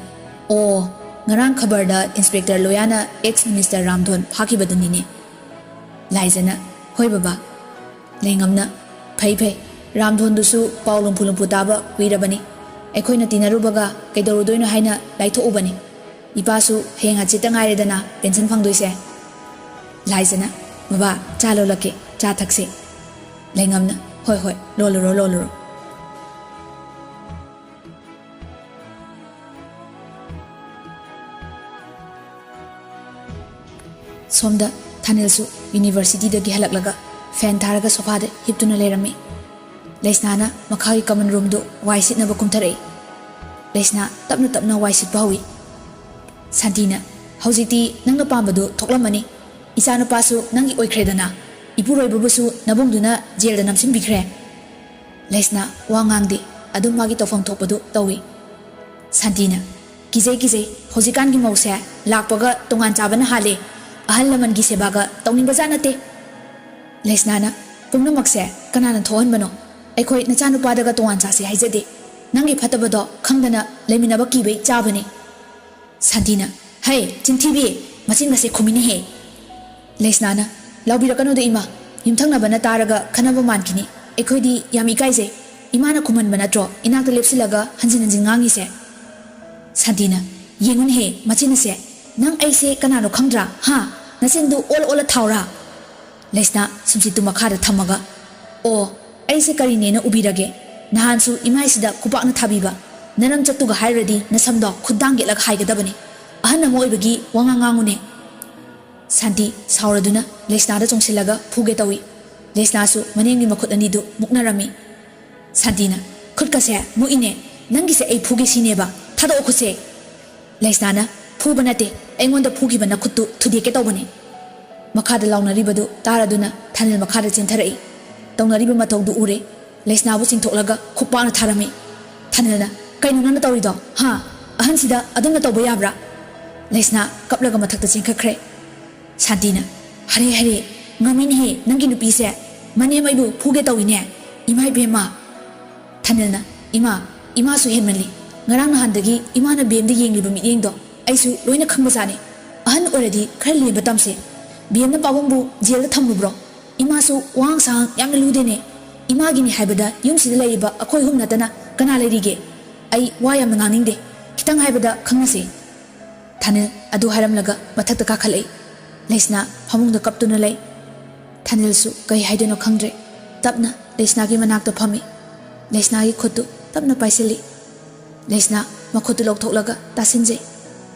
"ꯑꯣ, ꯉꯔꯥꯡ ꯈꯕꯔꯗ ꯏꯟꯁꯄꯦꯛꯇꯔ ꯂꯣꯌꯥꯅ ꯑꯦꯛꯁ ꯃꯤꯅꯤꯁꯇꯔ ꯔꯥꯝꯙꯣꯟ ꯐꯥꯈꯤꯕꯗꯨꯅꯤꯅꯦ꯫" ꯂꯥꯏꯖꯅ, "ꯍꯣꯏ ꯕꯕꯥ꯫" ꯂꯩꯉꯝꯅ, "ꯐꯩ ꯐꯩ, ꯔꯥꯝꯙꯣꯟꯗꯨꯁꯨ ꯄꯥꯎ ꯂꯨꯝꯐꯨ ꯂꯨꯝꯐꯨ ꯇꯥꯕ ꯀꯨꯏꯔꯕꯅꯤ꯫ ꯑꯩꯈꯣꯏꯅ ꯇꯤꯟꯅꯔꯨꯕꯒ ꯀꯩꯗꯧꯔꯨꯗꯣꯏꯅꯣ ꯍꯥꯏꯅ ꯂꯥꯏꯊꯣꯛꯎꯕꯅꯤ꯫ ꯏꯄꯥꯁꯨ ꯍꯌꯦꯡ ꯍꯪꯆꯤꯠꯇ ꯉꯥꯏꯔꯦꯗꯅ ꯄꯦꯟꯁꯟ ꯐꯪꯗꯣꯏꯁꯦ꯫" ꯂꯥꯏꯖꯅ, "ꯕꯕꯥ, ꯆꯥ ꯂꯣꯜꯂꯛꯀꯦ, ꯆꯥ ꯊꯛꯁꯦ꯫" ꯂꯩꯉꯝꯅ, "ꯍꯣꯏ ꯍꯣꯏ, ꯂꯣꯜꯂꯨꯔꯣ, ꯂꯣꯜꯂꯨꯔꯣ꯫" ꯁꯣꯝꯗ ꯊꯥꯅꯤꯜꯁꯨ ꯌꯨꯅꯤꯚꯔꯁꯤꯇꯤꯗꯒꯤ ꯍꯜꯂꯛꯂꯒ ꯐꯦꯟ ꯊꯥꯔꯒ ꯁꯣꯐꯥꯗ ꯍꯤꯞꯇꯨꯅ ꯂꯩꯔꯝꯃꯤ꯫ ꯂꯩꯁꯅꯥꯅ ꯃꯈꯥꯒꯤ ꯀꯃꯟ ꯔꯨꯝꯗꯨ ꯋꯥꯏ ꯁꯤꯠꯅꯕ ꯀꯨꯝꯊꯔꯛꯏ꯫ ꯂꯩꯁꯅꯥ ꯇꯞꯅ ꯇꯞꯅ ꯋꯥꯏ ꯁꯤꯠꯄ ꯍꯧꯏ꯫ ꯁꯥꯟꯇꯤꯅ, "ꯍꯧꯖꯤꯛꯇꯤ ꯅꯪꯅ ꯄꯥꯝꯕꯗꯨ ꯊꯣꯛꯂꯝꯃꯅꯤ꯫ ꯏꯆꯥꯅꯨꯄꯥꯁꯨ ꯅꯪꯒꯤ ꯑꯣꯏꯈ꯭ꯔꯦꯗꯅ꯫ ꯏꯄꯨꯔꯣꯏꯕꯕꯨꯁꯨ ꯅꯕꯨꯡꯗꯨꯅ ꯖꯦꯜꯗ ꯅꯝꯁꯤꯟꯕꯤꯈ꯭ꯔꯦ꯫" ꯂꯩꯁꯅꯥ ꯋꯥ ꯉꯥꯡꯗꯦ, ꯑꯗꯨꯝ ꯃꯥꯒꯤ ꯇꯧꯐꯝ ꯊꯣꯛꯄꯗꯨ ꯇꯧꯏ꯫ ꯁꯥꯟꯇꯤꯅ, "ꯀꯤꯖꯩ, ꯀꯤꯖꯩ, ꯍꯧꯖꯤꯛꯀꯥꯟꯒꯤ ꯃꯧꯁꯦ ꯂꯥꯛꯄꯒ ꯇꯣꯉꯥꯟ ꯆꯥꯕꯅ ꯍꯥꯜꯂꯦ꯫ ꯑꯍꯜ ꯂꯃꯟꯒꯤ ꯁꯦꯕꯥꯒ ꯇꯧꯅꯤꯡꯕꯖꯥꯠ ꯅꯠꯇꯦ꯫" ꯂꯩꯁꯅꯥꯅ, "ꯄꯨꯝꯅꯃꯛꯁꯦ ꯀꯅꯥꯅ ꯊꯣꯛꯍꯟꯕꯅꯣ? ꯑꯩꯈꯣꯏ ꯅꯆꯥꯅꯨꯄꯥꯗꯒ ꯇꯣꯉꯥꯟ ꯆꯥꯁꯦ ꯍꯥꯏꯖꯗꯦ꯫ ꯅꯪꯒꯤ ꯐꯠꯇꯕꯗꯣ ꯈꯪꯗꯅ ꯂꯩꯃꯤꯟꯅꯕ ꯀꯤꯕꯩ ꯆꯥꯕꯅꯤ꯫" ꯁꯥꯟꯇꯤꯅ, "ꯍꯩ, ꯆꯤꯟꯊꯤꯕꯤ! ꯃꯆꯤꯟꯒꯁꯦ ꯈꯨꯝꯃꯤꯅꯦꯍꯦ!" ꯂꯩꯁꯅꯥꯅ, "ꯂꯥꯎꯕꯤꯔꯛꯀꯅꯨꯗ ꯏꯃꯥ, ꯌꯨꯝꯊꯪꯅꯕꯅ ꯇꯥꯔꯒ ꯈꯟꯅꯕ ꯃꯥꯟꯈꯤꯅꯤ꯫ ꯑꯩꯈꯣꯏꯗꯤ ꯌꯥꯝ ꯏꯀꯥꯏꯖꯩ꯫ ꯏꯃꯥꯅ ꯈꯨꯝꯍꯟꯕ ꯅꯠꯇ꯭ꯔꯣ ꯏꯅꯥꯛꯇ ꯂꯦꯞꯁꯤꯜꯂꯒ ꯍꯟꯖꯤꯟ ꯍꯟꯖꯤꯟ ꯉꯥꯡꯉꯤꯁꯦ?" ꯁꯥꯟꯇꯤꯅ, "ꯌꯦꯡꯉꯨꯅꯦꯍꯦ, ꯃꯆꯤꯟ ꯑꯁꯦ! ꯅꯪ ꯑꯩꯁꯦ ꯀꯅꯥꯅꯣ ꯈꯪꯗ꯭ꯔꯥ? ꯍꯥ? ꯅꯆꯤꯟꯗꯨ ꯑꯣꯜꯂ ꯑꯣꯜꯂ ꯊꯥꯎꯔꯥ?" ꯂꯩꯁꯅꯥ ꯁꯨꯝꯁꯤꯠꯇꯨ ꯃꯈꯥꯗ ꯊꯝꯃꯒ, "ꯑꯣ, ꯑꯩꯁꯦ ꯀꯔꯤꯅꯦꯅ ꯎꯕꯤꯔꯒꯦ? ꯅꯍꯥꯟꯁꯨ ꯏꯃꯥꯏꯁꯤꯗ ꯈꯨꯄꯥꯛꯅ ꯊꯥꯕꯤꯕ꯫ ꯅꯔꯝ ꯆꯠꯇꯨꯒ ꯍꯥꯏꯔꯨꯔꯗꯤ ꯅꯁꯝꯗꯣ ꯈꯨꯠꯗꯥꯡ ꯌꯦꯠꯂꯒ ꯍꯥꯏꯒꯗꯕꯅꯤ꯫ ꯑꯍꯟ ꯑꯃ ꯑꯣꯏꯕꯒꯤ ꯋꯥꯉꯥꯡ ꯉꯥꯡꯉꯨꯅꯦ꯫" ꯁꯥꯟꯇꯤ ꯁꯥꯎꯔꯗꯨꯅ ꯂꯩꯁꯅꯥꯗ ꯆꯣꯡꯁꯤꯜꯂꯒ ꯐꯨꯒꯦ ꯇꯧꯏ꯫ ꯂꯩꯁꯅꯥꯁꯨ ꯃꯅꯦꯝꯒꯤ ꯃꯈꯨꯠ ꯑꯅꯤꯗꯨ ꯃꯨꯛꯅꯔꯝꯃꯤ꯫ ꯁꯥꯟꯇꯤꯅ, "ꯈꯨꯠꯀꯁꯦ ꯃꯨꯛꯏꯅꯦ, ꯅꯪꯒꯤꯁꯦ ꯑꯩ ꯐꯨꯒꯦ ꯁꯤꯅꯦꯕ, ꯊꯥꯗꯣꯛꯑꯣ ꯈꯨꯠꯁꯦ!" ꯂꯩꯁꯅꯥꯅ, "ꯐꯨꯕ ꯅꯠꯇꯦ, ꯑꯩꯉꯣꯟꯗ ꯐꯨꯈꯤꯕ ꯅꯈꯨꯠꯇꯨ ꯊꯨꯗꯦꯛꯀꯦ ꯇꯧꯕꯅꯤ꯫" ꯃꯈꯥꯗ ꯂꯥꯎꯅꯔꯤꯕꯗꯨ ꯇꯥꯔꯗꯨꯅ ꯊꯥꯅꯤꯜ ꯃꯈꯥꯗ ꯆꯦꯟꯊꯔꯛꯏ꯫ ꯇꯧꯅꯔꯤꯕ ꯃꯇꯧꯗꯨ ꯎꯔꯦ꯫ ꯂꯩꯁꯅꯥꯕꯨ ꯆꯤꯡꯊꯣꯛꯂꯒ ꯈꯨꯄꯥꯛꯅ ꯊꯥꯔꯝꯃꯤ꯫ ꯊꯥꯅꯤꯜꯅ, "ꯀꯩꯅꯣ ꯅꯪꯅ ꯇꯧꯔꯤꯗꯣ? ꯍꯥ? ꯑꯍꯟꯁꯤꯗ ꯑꯗꯨꯝꯅ ꯇꯧꯕ ꯌꯥꯕ꯭ꯔꯥ?" ꯂꯩꯁꯅꯥ ꯀꯞꯂꯒ ꯃꯊꯛꯇ ꯆꯦꯟꯈꯠꯈ꯭ꯔꯦ꯫ ꯁꯥꯟꯇꯤꯅ, "ꯍꯔꯦ ꯍꯔꯦ, ꯉꯝꯃꯤꯅꯦꯍꯦ ꯅꯪꯒꯤ ꯅꯨꯄꯤꯁꯦ꯫ ꯃꯅꯦꯝ ꯑꯩꯕꯨ ꯐꯨꯒꯦ ꯇꯧꯏꯅꯦ꯫ ꯏꯃꯥ ꯏꯕꯦꯝꯃ!" ꯊꯥꯅꯤꯜꯅ, "ꯏꯃꯥ, ꯏꯃꯥꯁꯨ ꯍꯦꯟꯃꯜꯂꯤ꯫ ꯉꯔꯥꯡ ꯅꯍꯥꯟꯗꯒꯤ ꯏꯃꯥꯅ ꯕꯦꯝꯗ ꯌꯦꯡꯂꯤꯕ ꯃꯤꯠꯌꯦꯡꯗꯣ ꯑꯩꯁꯨ ꯂꯣꯏꯅ ꯈꯪꯕꯖꯥꯠꯅꯤ꯫ ꯑꯍꯟ ꯑꯣꯏꯔꯗꯤ ꯈꯔ ꯂꯦꯝꯕ ꯇꯝꯁꯦ꯫ ꯕꯦꯝꯅ ꯄꯥꯕꯨꯡꯕꯨ ꯖꯦꯜꯗ ꯊꯝꯂꯨꯕ꯭ꯔꯣ? ꯏꯃꯥꯁꯨ ꯋꯥꯉꯥꯡ ꯁꯉꯥꯡ ꯌꯥꯝꯅ ꯂꯨꯗꯦꯅꯦ꯫ ꯏꯃꯥꯒꯤꯅꯤ ꯍꯥꯏꯕꯗ ꯌꯨꯝꯁꯤꯗ ꯂꯩꯔꯤꯕ ꯑꯩꯈꯣꯏ ꯑꯍꯨꯝ ꯅꯠꯇꯅ ꯀꯅꯥ ꯂꯩꯔꯤꯒꯦ? ꯑꯩ ꯋꯥ ꯌꯥꯝꯅ ꯉꯥꯡꯅꯤꯡꯗꯦ꯫ ꯈꯤꯇꯪ ꯍꯥꯏꯕꯗ ꯈꯪꯅꯁꯦ꯫" ꯊꯥꯅꯤꯜ ꯑꯗꯨ ꯍꯥꯏꯔꯝꯂꯒ ꯃꯊꯛꯇ ꯀꯥꯈꯠꯂꯛꯏ꯫ ꯂꯩꯁꯅꯥ ꯐꯃꯨꯡꯗ ꯀꯞꯇꯨꯅ ꯂꯩ꯫ ꯊꯥꯅꯤꯜꯁꯨ ꯀꯩ ꯍꯥꯏꯗꯣꯏꯅꯣ ꯈꯪꯗ꯭ꯔꯦ꯫ ꯇꯞꯅ ꯂꯩꯁꯅꯥꯒꯤ ꯃꯅꯥꯛꯇ ꯐꯝꯃꯤ꯫ ꯂꯩꯁꯅꯥꯒꯤ ꯈꯨꯠꯇꯨ ꯇꯞꯅ ꯄꯥꯏꯁꯤꯜꯂꯤ꯫ ꯂꯩꯁꯅꯥ ꯃꯈꯨꯠꯇꯨ ꯂꯧꯊꯣꯛꯂꯒ ꯇꯥꯁꯤꯟꯖꯩ꯫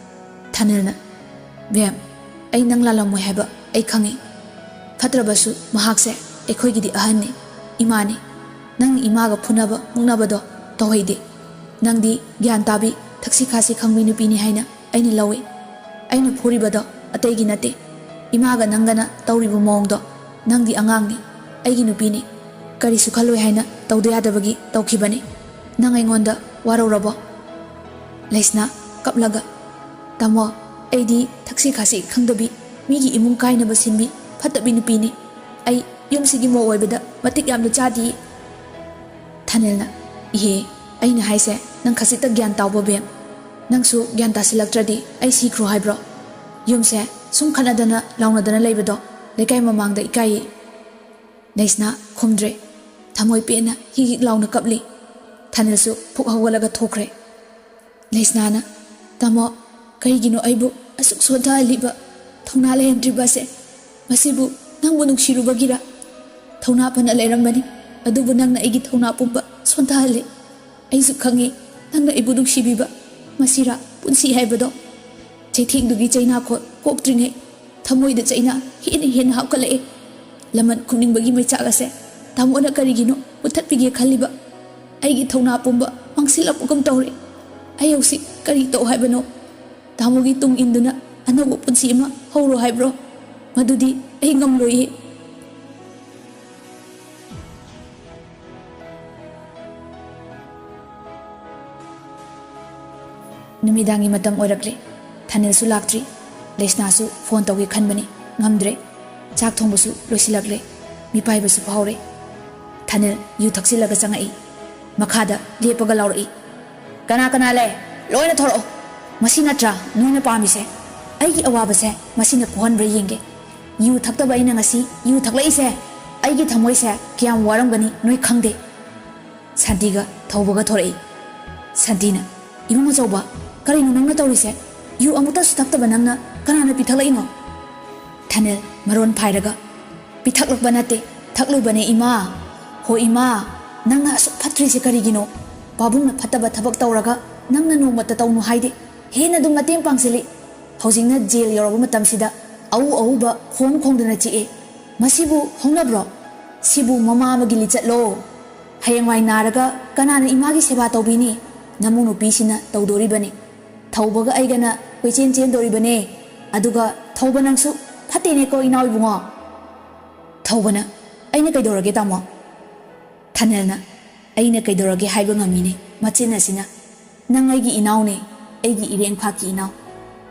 ꯊꯥꯅꯤꯜꯅ, "ꯕꯦꯝ, ꯑꯩ ꯅꯪ ꯂꯥꯜꯂꯝꯃꯣꯏ ꯍꯥꯏꯕ ꯑꯩ ꯈꯪꯏ꯫ ꯐꯠꯇ꯭ꯔꯕꯁꯨ ꯃꯍꯥꯛꯁꯦ ꯑꯩꯈꯣꯏꯒꯤꯗꯤ ꯑꯍꯟꯅꯤ, ꯏꯃꯥꯅꯤ꯫ ꯅꯪ ꯏꯃꯥꯒ ꯐꯨꯅꯕ ꯃꯨꯛꯅꯕꯗꯣ ꯇꯧꯍꯩꯗꯦ꯫ ꯅꯪꯗꯤ ꯒ꯭ꯌꯥꯟ ꯇꯥꯕꯤ, ꯊꯛꯁꯤ ꯈꯥꯁꯤ ꯈꯪꯕꯤ ꯅꯨꯄꯤꯅꯤ ꯍꯥꯏꯅ ꯑꯩꯅ ꯂꯧꯏ꯫ ꯑꯩꯅ ꯐꯨꯔꯤꯕꯗꯣ ꯑꯇꯩꯒꯤ ꯅꯠꯇꯦ꯫ ꯏꯃꯥꯒ ꯅꯪꯒꯅ ꯇꯧꯔꯤꯕ ꯃꯑꯣꯡꯗꯣ, ꯅꯪꯗꯤ ꯑꯉꯥꯡꯅꯤ, ꯑꯩꯒꯤ ꯅꯨꯄꯤꯅꯤ꯫ ꯀꯔꯤꯁꯨ ꯈꯜꯂꯣꯏ ꯍꯥꯏꯅ ꯇꯧꯗ ꯌꯥꯗꯕꯒꯤ ꯇꯧꯈꯤꯕꯅꯤ꯫ ꯅꯪ ꯑꯩꯉꯣꯟꯗ ꯋꯥꯔꯧꯔꯕꯣ?" ꯂꯩꯁꯅꯥ ꯀꯞꯂꯒ, "ꯇꯥꯃꯣ, ꯑꯩꯗꯤ ꯊꯛꯁꯤ ꯈꯥꯁꯤ ꯈꯪꯗꯕꯤ, ꯃꯤꯒꯤ ꯏꯃꯨꯡ ꯀꯥꯏꯅꯕ ꯁꯤꯟꯕꯤ, ꯐꯠꯇꯕꯤ ꯅꯨꯄꯤꯅꯤ꯫ ꯑꯩ ꯌꯨꯝꯁꯤꯒꯤ ꯃꯧ ꯑꯣꯏꯕꯗ ꯃꯇꯤꯛ ꯌꯥꯝꯅ ꯆꯥꯗꯤꯌꯦ꯫" ꯊꯥꯅꯤꯜꯅ, "ꯏꯍꯦ, ꯑꯩꯅ ꯍꯥꯏꯁꯦ ꯅꯪ ꯈꯖꯤꯛꯇ ꯒ꯭ꯌꯥꯟ ꯇꯥꯎꯕ ꯕꯦꯝ꯫ ꯅꯪꯁꯨ ꯒ꯭ꯌꯥꯟ ꯇꯥꯁꯤꯜꯂꯛꯇ꯭ꯔꯗꯤ ꯑꯩ ꯁꯤꯈ꯭ꯔꯣ ꯍꯥꯏꯕ꯭ꯔꯣ? ꯌꯨꯝꯁꯦ ꯁꯨꯝ ꯈꯠꯅꯗꯅ ꯂꯥꯎꯅꯗꯅ ꯂꯩꯕꯗꯣ ꯂꯩꯀꯥꯏ ꯃꯃꯥꯡꯗ ꯏꯀꯥꯏꯌꯦ꯫" ꯂꯩꯁꯅꯥ ꯈꯨꯝꯗ꯭ꯔꯦ꯫ ꯊꯃꯣꯏ ꯄꯦꯟꯅ ꯍꯤꯛ ꯍꯤꯛ ꯂꯥꯎꯅ ꯀꯞꯂꯤ꯫ ꯊꯥꯅꯤꯜꯁꯨ ꯐꯨꯛ ꯍꯧꯒꯠꯂꯒ ꯊꯣꯛꯈ꯭ꯔꯦ꯫ ꯂꯩꯁꯅꯥꯅ, "ꯇꯥꯃꯣ, ꯀꯔꯤꯒꯤꯅꯣ ꯑꯩꯕꯨ ꯑꯁꯨꯛ ꯁꯣꯟꯊꯍꯜꯂꯤꯕ, ꯊꯧꯅꯥ ꯂꯩꯍꯟꯗ꯭ꯔꯤꯕ ꯑꯁꯦ? ꯃꯁꯤꯕꯨ ꯅꯪꯕꯨ ꯅꯨꯡꯁꯤꯔꯨꯕꯒꯤꯔ? ꯊꯧꯅꯥ ꯐꯅ ꯂꯩꯔꯝꯕꯅꯤ, ꯑꯗꯨꯕꯨ ꯅꯪꯅ ꯑꯩꯒꯤ ꯊꯧꯅꯥ ꯄꯨꯝꯕ ꯁꯣꯟꯊꯍꯜꯂꯤ꯫ ꯑꯩꯁꯨ ꯈꯪꯏ ꯅꯪꯅ ꯑꯩꯕꯨ ꯅꯨꯡꯁꯤꯕꯤꯕ꯫ ꯃꯁꯤꯔꯥ ꯄꯨꯟꯁꯤ ꯍꯥꯏꯕꯗꯣ?" ꯆꯩꯊꯦꯡꯗꯨꯒꯤ ꯆꯩꯅꯥꯈꯣꯠ ꯀꯣꯛꯇ꯭ꯔꯤꯉꯩ ꯊꯃꯣꯏꯗ ꯆꯩꯅꯥ ꯍꯦꯟꯅ ꯍꯦꯟꯅ ꯍꯥꯞꯀꯠꯂꯛꯑꯦ꯫ ꯂꯃꯟ ꯈꯨꯝꯅꯤꯡꯕꯒꯤ ꯃꯩꯆꯥꯛ ꯑꯁꯦ ꯇꯥꯃꯣꯅ ꯀꯔꯤꯒꯤꯅꯣ ꯃꯨꯊꯠꯄꯤꯒꯦ ꯈꯜꯂꯤꯕ? ꯑꯩꯒꯤ ꯊꯧꯅꯥ ꯄꯨꯝꯕ ꯃꯥꯡꯁꯤꯜꯂꯛꯄꯒꯨꯝ ꯇꯧꯔꯦ꯫ ꯑꯩ ꯍꯧꯖꯤꯛ ꯀꯔꯤ ꯇꯧ ꯍꯥꯏꯕꯅꯣ? ꯇꯥꯃꯣꯒꯤ ꯇꯨꯡ ꯏꯟꯗꯨꯅ ꯑꯅꯧꯕ ꯄꯨꯟꯁꯤ ꯑꯃ ꯍꯧꯔꯣ ꯍꯥꯏꯕ꯭ꯔꯣ? ꯃꯗꯨꯗꯤ ꯑꯩ ꯉꯝꯂꯣꯏꯌꯦ꯫ ꯅꯨꯃꯤꯗꯥꯡꯒꯤ ꯃꯇꯝ ꯑꯣꯏꯔꯛꯂꯦ꯫ ꯊꯥꯅꯤꯜꯁꯨ ꯂꯥꯛꯇ꯭ꯔꯤ꯫ ꯂꯩꯁꯅꯥꯁꯨ ꯐꯣꯟ ꯇꯧꯒꯦ ꯈꯟꯕꯅꯤ, ꯉꯝꯗ꯭ꯔꯦ꯫ ꯆꯥꯛ ꯊꯣꯡꯕꯁꯨ ꯂꯣꯏꯁꯤꯜꯂꯛꯂꯦ꯫ ꯃꯤꯄꯥꯏꯕꯁꯨ ꯐꯥꯎꯔꯦ꯫ ꯊꯥꯅꯤꯜ ꯌꯨ ꯊꯛꯆꯤꯜꯂꯒ ꯆꯪꯉꯛꯏ꯫ ꯃꯈꯥꯗ ꯂꯦꯞꯄꯒ ꯂꯥꯎꯔꯛꯏ, "ꯀꯅꯥ ꯀꯅꯥ ꯂꯩ? ꯂꯣꯏꯅ ꯊꯣꯔꯛꯑꯣ꯫ ꯃꯁꯤ ꯅꯠꯇ꯭ꯔꯥ ꯅꯣꯏꯅ ꯄꯥꯝꯃꯤꯁꯦ? ꯑꯩꯒꯤ ꯑꯋꯥꯕꯁꯦ ꯃꯁꯤꯅ ꯀꯣꯛꯍꯟꯕ꯭ꯔꯥ ꯌꯦꯡꯒꯦ꯫ ꯌꯨ ꯊꯛꯇꯕ ꯑꯩꯅ ꯉꯁꯤ ꯌꯨ ꯊꯛꯂꯛꯏꯁꯦ ꯑꯩꯒꯤ ꯊꯃꯣꯏꯁꯦ ꯀꯌꯥꯝ ꯋꯥꯔꯝꯒꯅꯤ ꯅꯣꯏ ꯈꯪꯗꯦ꯫" ꯁꯥꯟꯇꯤꯒ ꯊꯧꯕꯒ ꯊꯣꯔꯛꯏ꯫ ꯁꯥꯟꯇꯤꯅ, "ꯏꯕꯨꯡ ꯑꯆꯧꯕ, ꯀꯔꯤꯅꯣ ꯅꯪꯅ ꯇꯧꯔꯤꯁꯦ? ꯌꯨ ꯑꯃꯨꯛꯇꯁꯨ ꯊꯛꯇꯕ ꯅꯪꯅ ꯀꯅꯥꯅ ꯄꯤꯊꯛꯂꯛꯏꯅꯣ?" ꯊꯥꯅꯤꯜ ꯃꯔꯣꯟ ꯐꯥꯏꯔꯒ, "ꯄꯤꯊꯛꯂꯛꯄ ꯅꯠꯇꯦ, ꯊꯛꯂꯨꯕꯅꯦ ꯏꯃꯥ꯫ ꯍꯣ ꯏꯃꯥ, ꯅꯪꯅ ꯑꯁꯨꯛ ꯐꯠꯇ꯭ꯔꯤꯁꯦ ꯀꯔꯤꯒꯤꯅꯣ? ꯄꯥꯕꯨꯡꯅ ꯐꯠꯇꯕ ꯊꯕꯛ ꯇꯧꯔꯒ ꯅꯪꯅ ꯅꯣꯡꯃꯇ ꯇꯧꯅꯨ ꯍꯥꯏꯗꯦ꯫ ꯍꯦꯟꯅ ꯑꯗꯨꯝ ꯃꯇꯦꯡ ꯄꯥꯡꯁꯤꯜꯂꯤ꯫ ꯍꯧꯖꯤꯛꯅ ꯖꯦꯜ ꯌꯧꯔꯕ ꯃꯇꯝꯁꯤꯗ ꯑꯎ ꯑꯎꯕ ꯈꯣꯡ ꯈꯣꯡꯗꯅ ꯆꯤꯛꯑꯦ꯫ ꯃꯁꯤꯕꯨ ꯍꯧꯅꯕ꯭ꯔꯣ? ꯁꯤꯕꯨ ꯃꯃꯥ ꯑꯃꯒꯤ ꯂꯤꯆꯠꯂꯣ? ꯍꯌꯦꯡꯋꯥꯏ ꯅꯥꯔꯒ ꯀꯅꯥꯅ ꯏꯃꯥꯒꯤ ꯁꯦꯕꯥ ꯇꯧꯕꯤꯅꯤ? ꯅꯃꯧ ꯅꯨꯄꯤꯁꯤꯅ ꯇꯧꯗꯣꯔꯤꯕꯅꯤ꯫ ꯊꯧꯕꯒ ꯑꯩꯒꯅ ꯀꯣꯏꯆꯦꯟ ꯆꯦꯟꯗꯣꯔꯤꯕꯅꯦ꯫ ꯑꯗꯨꯒ ꯊꯧꯕ ꯅꯪꯁꯨ ꯐꯠꯇꯦꯅꯦꯀꯣ ꯏꯅꯥꯎ ꯏꯕꯨꯡꯉꯣ꯫" ꯊꯧꯕꯅ, "ꯑꯩꯅ ꯀꯩꯗꯧꯔꯒꯦ ꯇꯥꯃꯣ?" ꯊꯥꯅꯤꯜꯅ, "ꯑꯩꯅ ꯀꯩꯗꯧꯔꯒꯦ ꯍꯥꯏꯕ ꯉꯝꯃꯤꯅꯦ ꯃꯆꯤꯟ ꯑꯁꯤꯅ꯫ ꯅꯪ ꯑꯩꯒꯤ ꯏꯅꯥꯎꯅꯦ, ꯑꯩꯒꯤ ꯏꯔꯦꯡ ꯐꯥꯛꯀꯤ ꯏꯅꯥꯎ꯫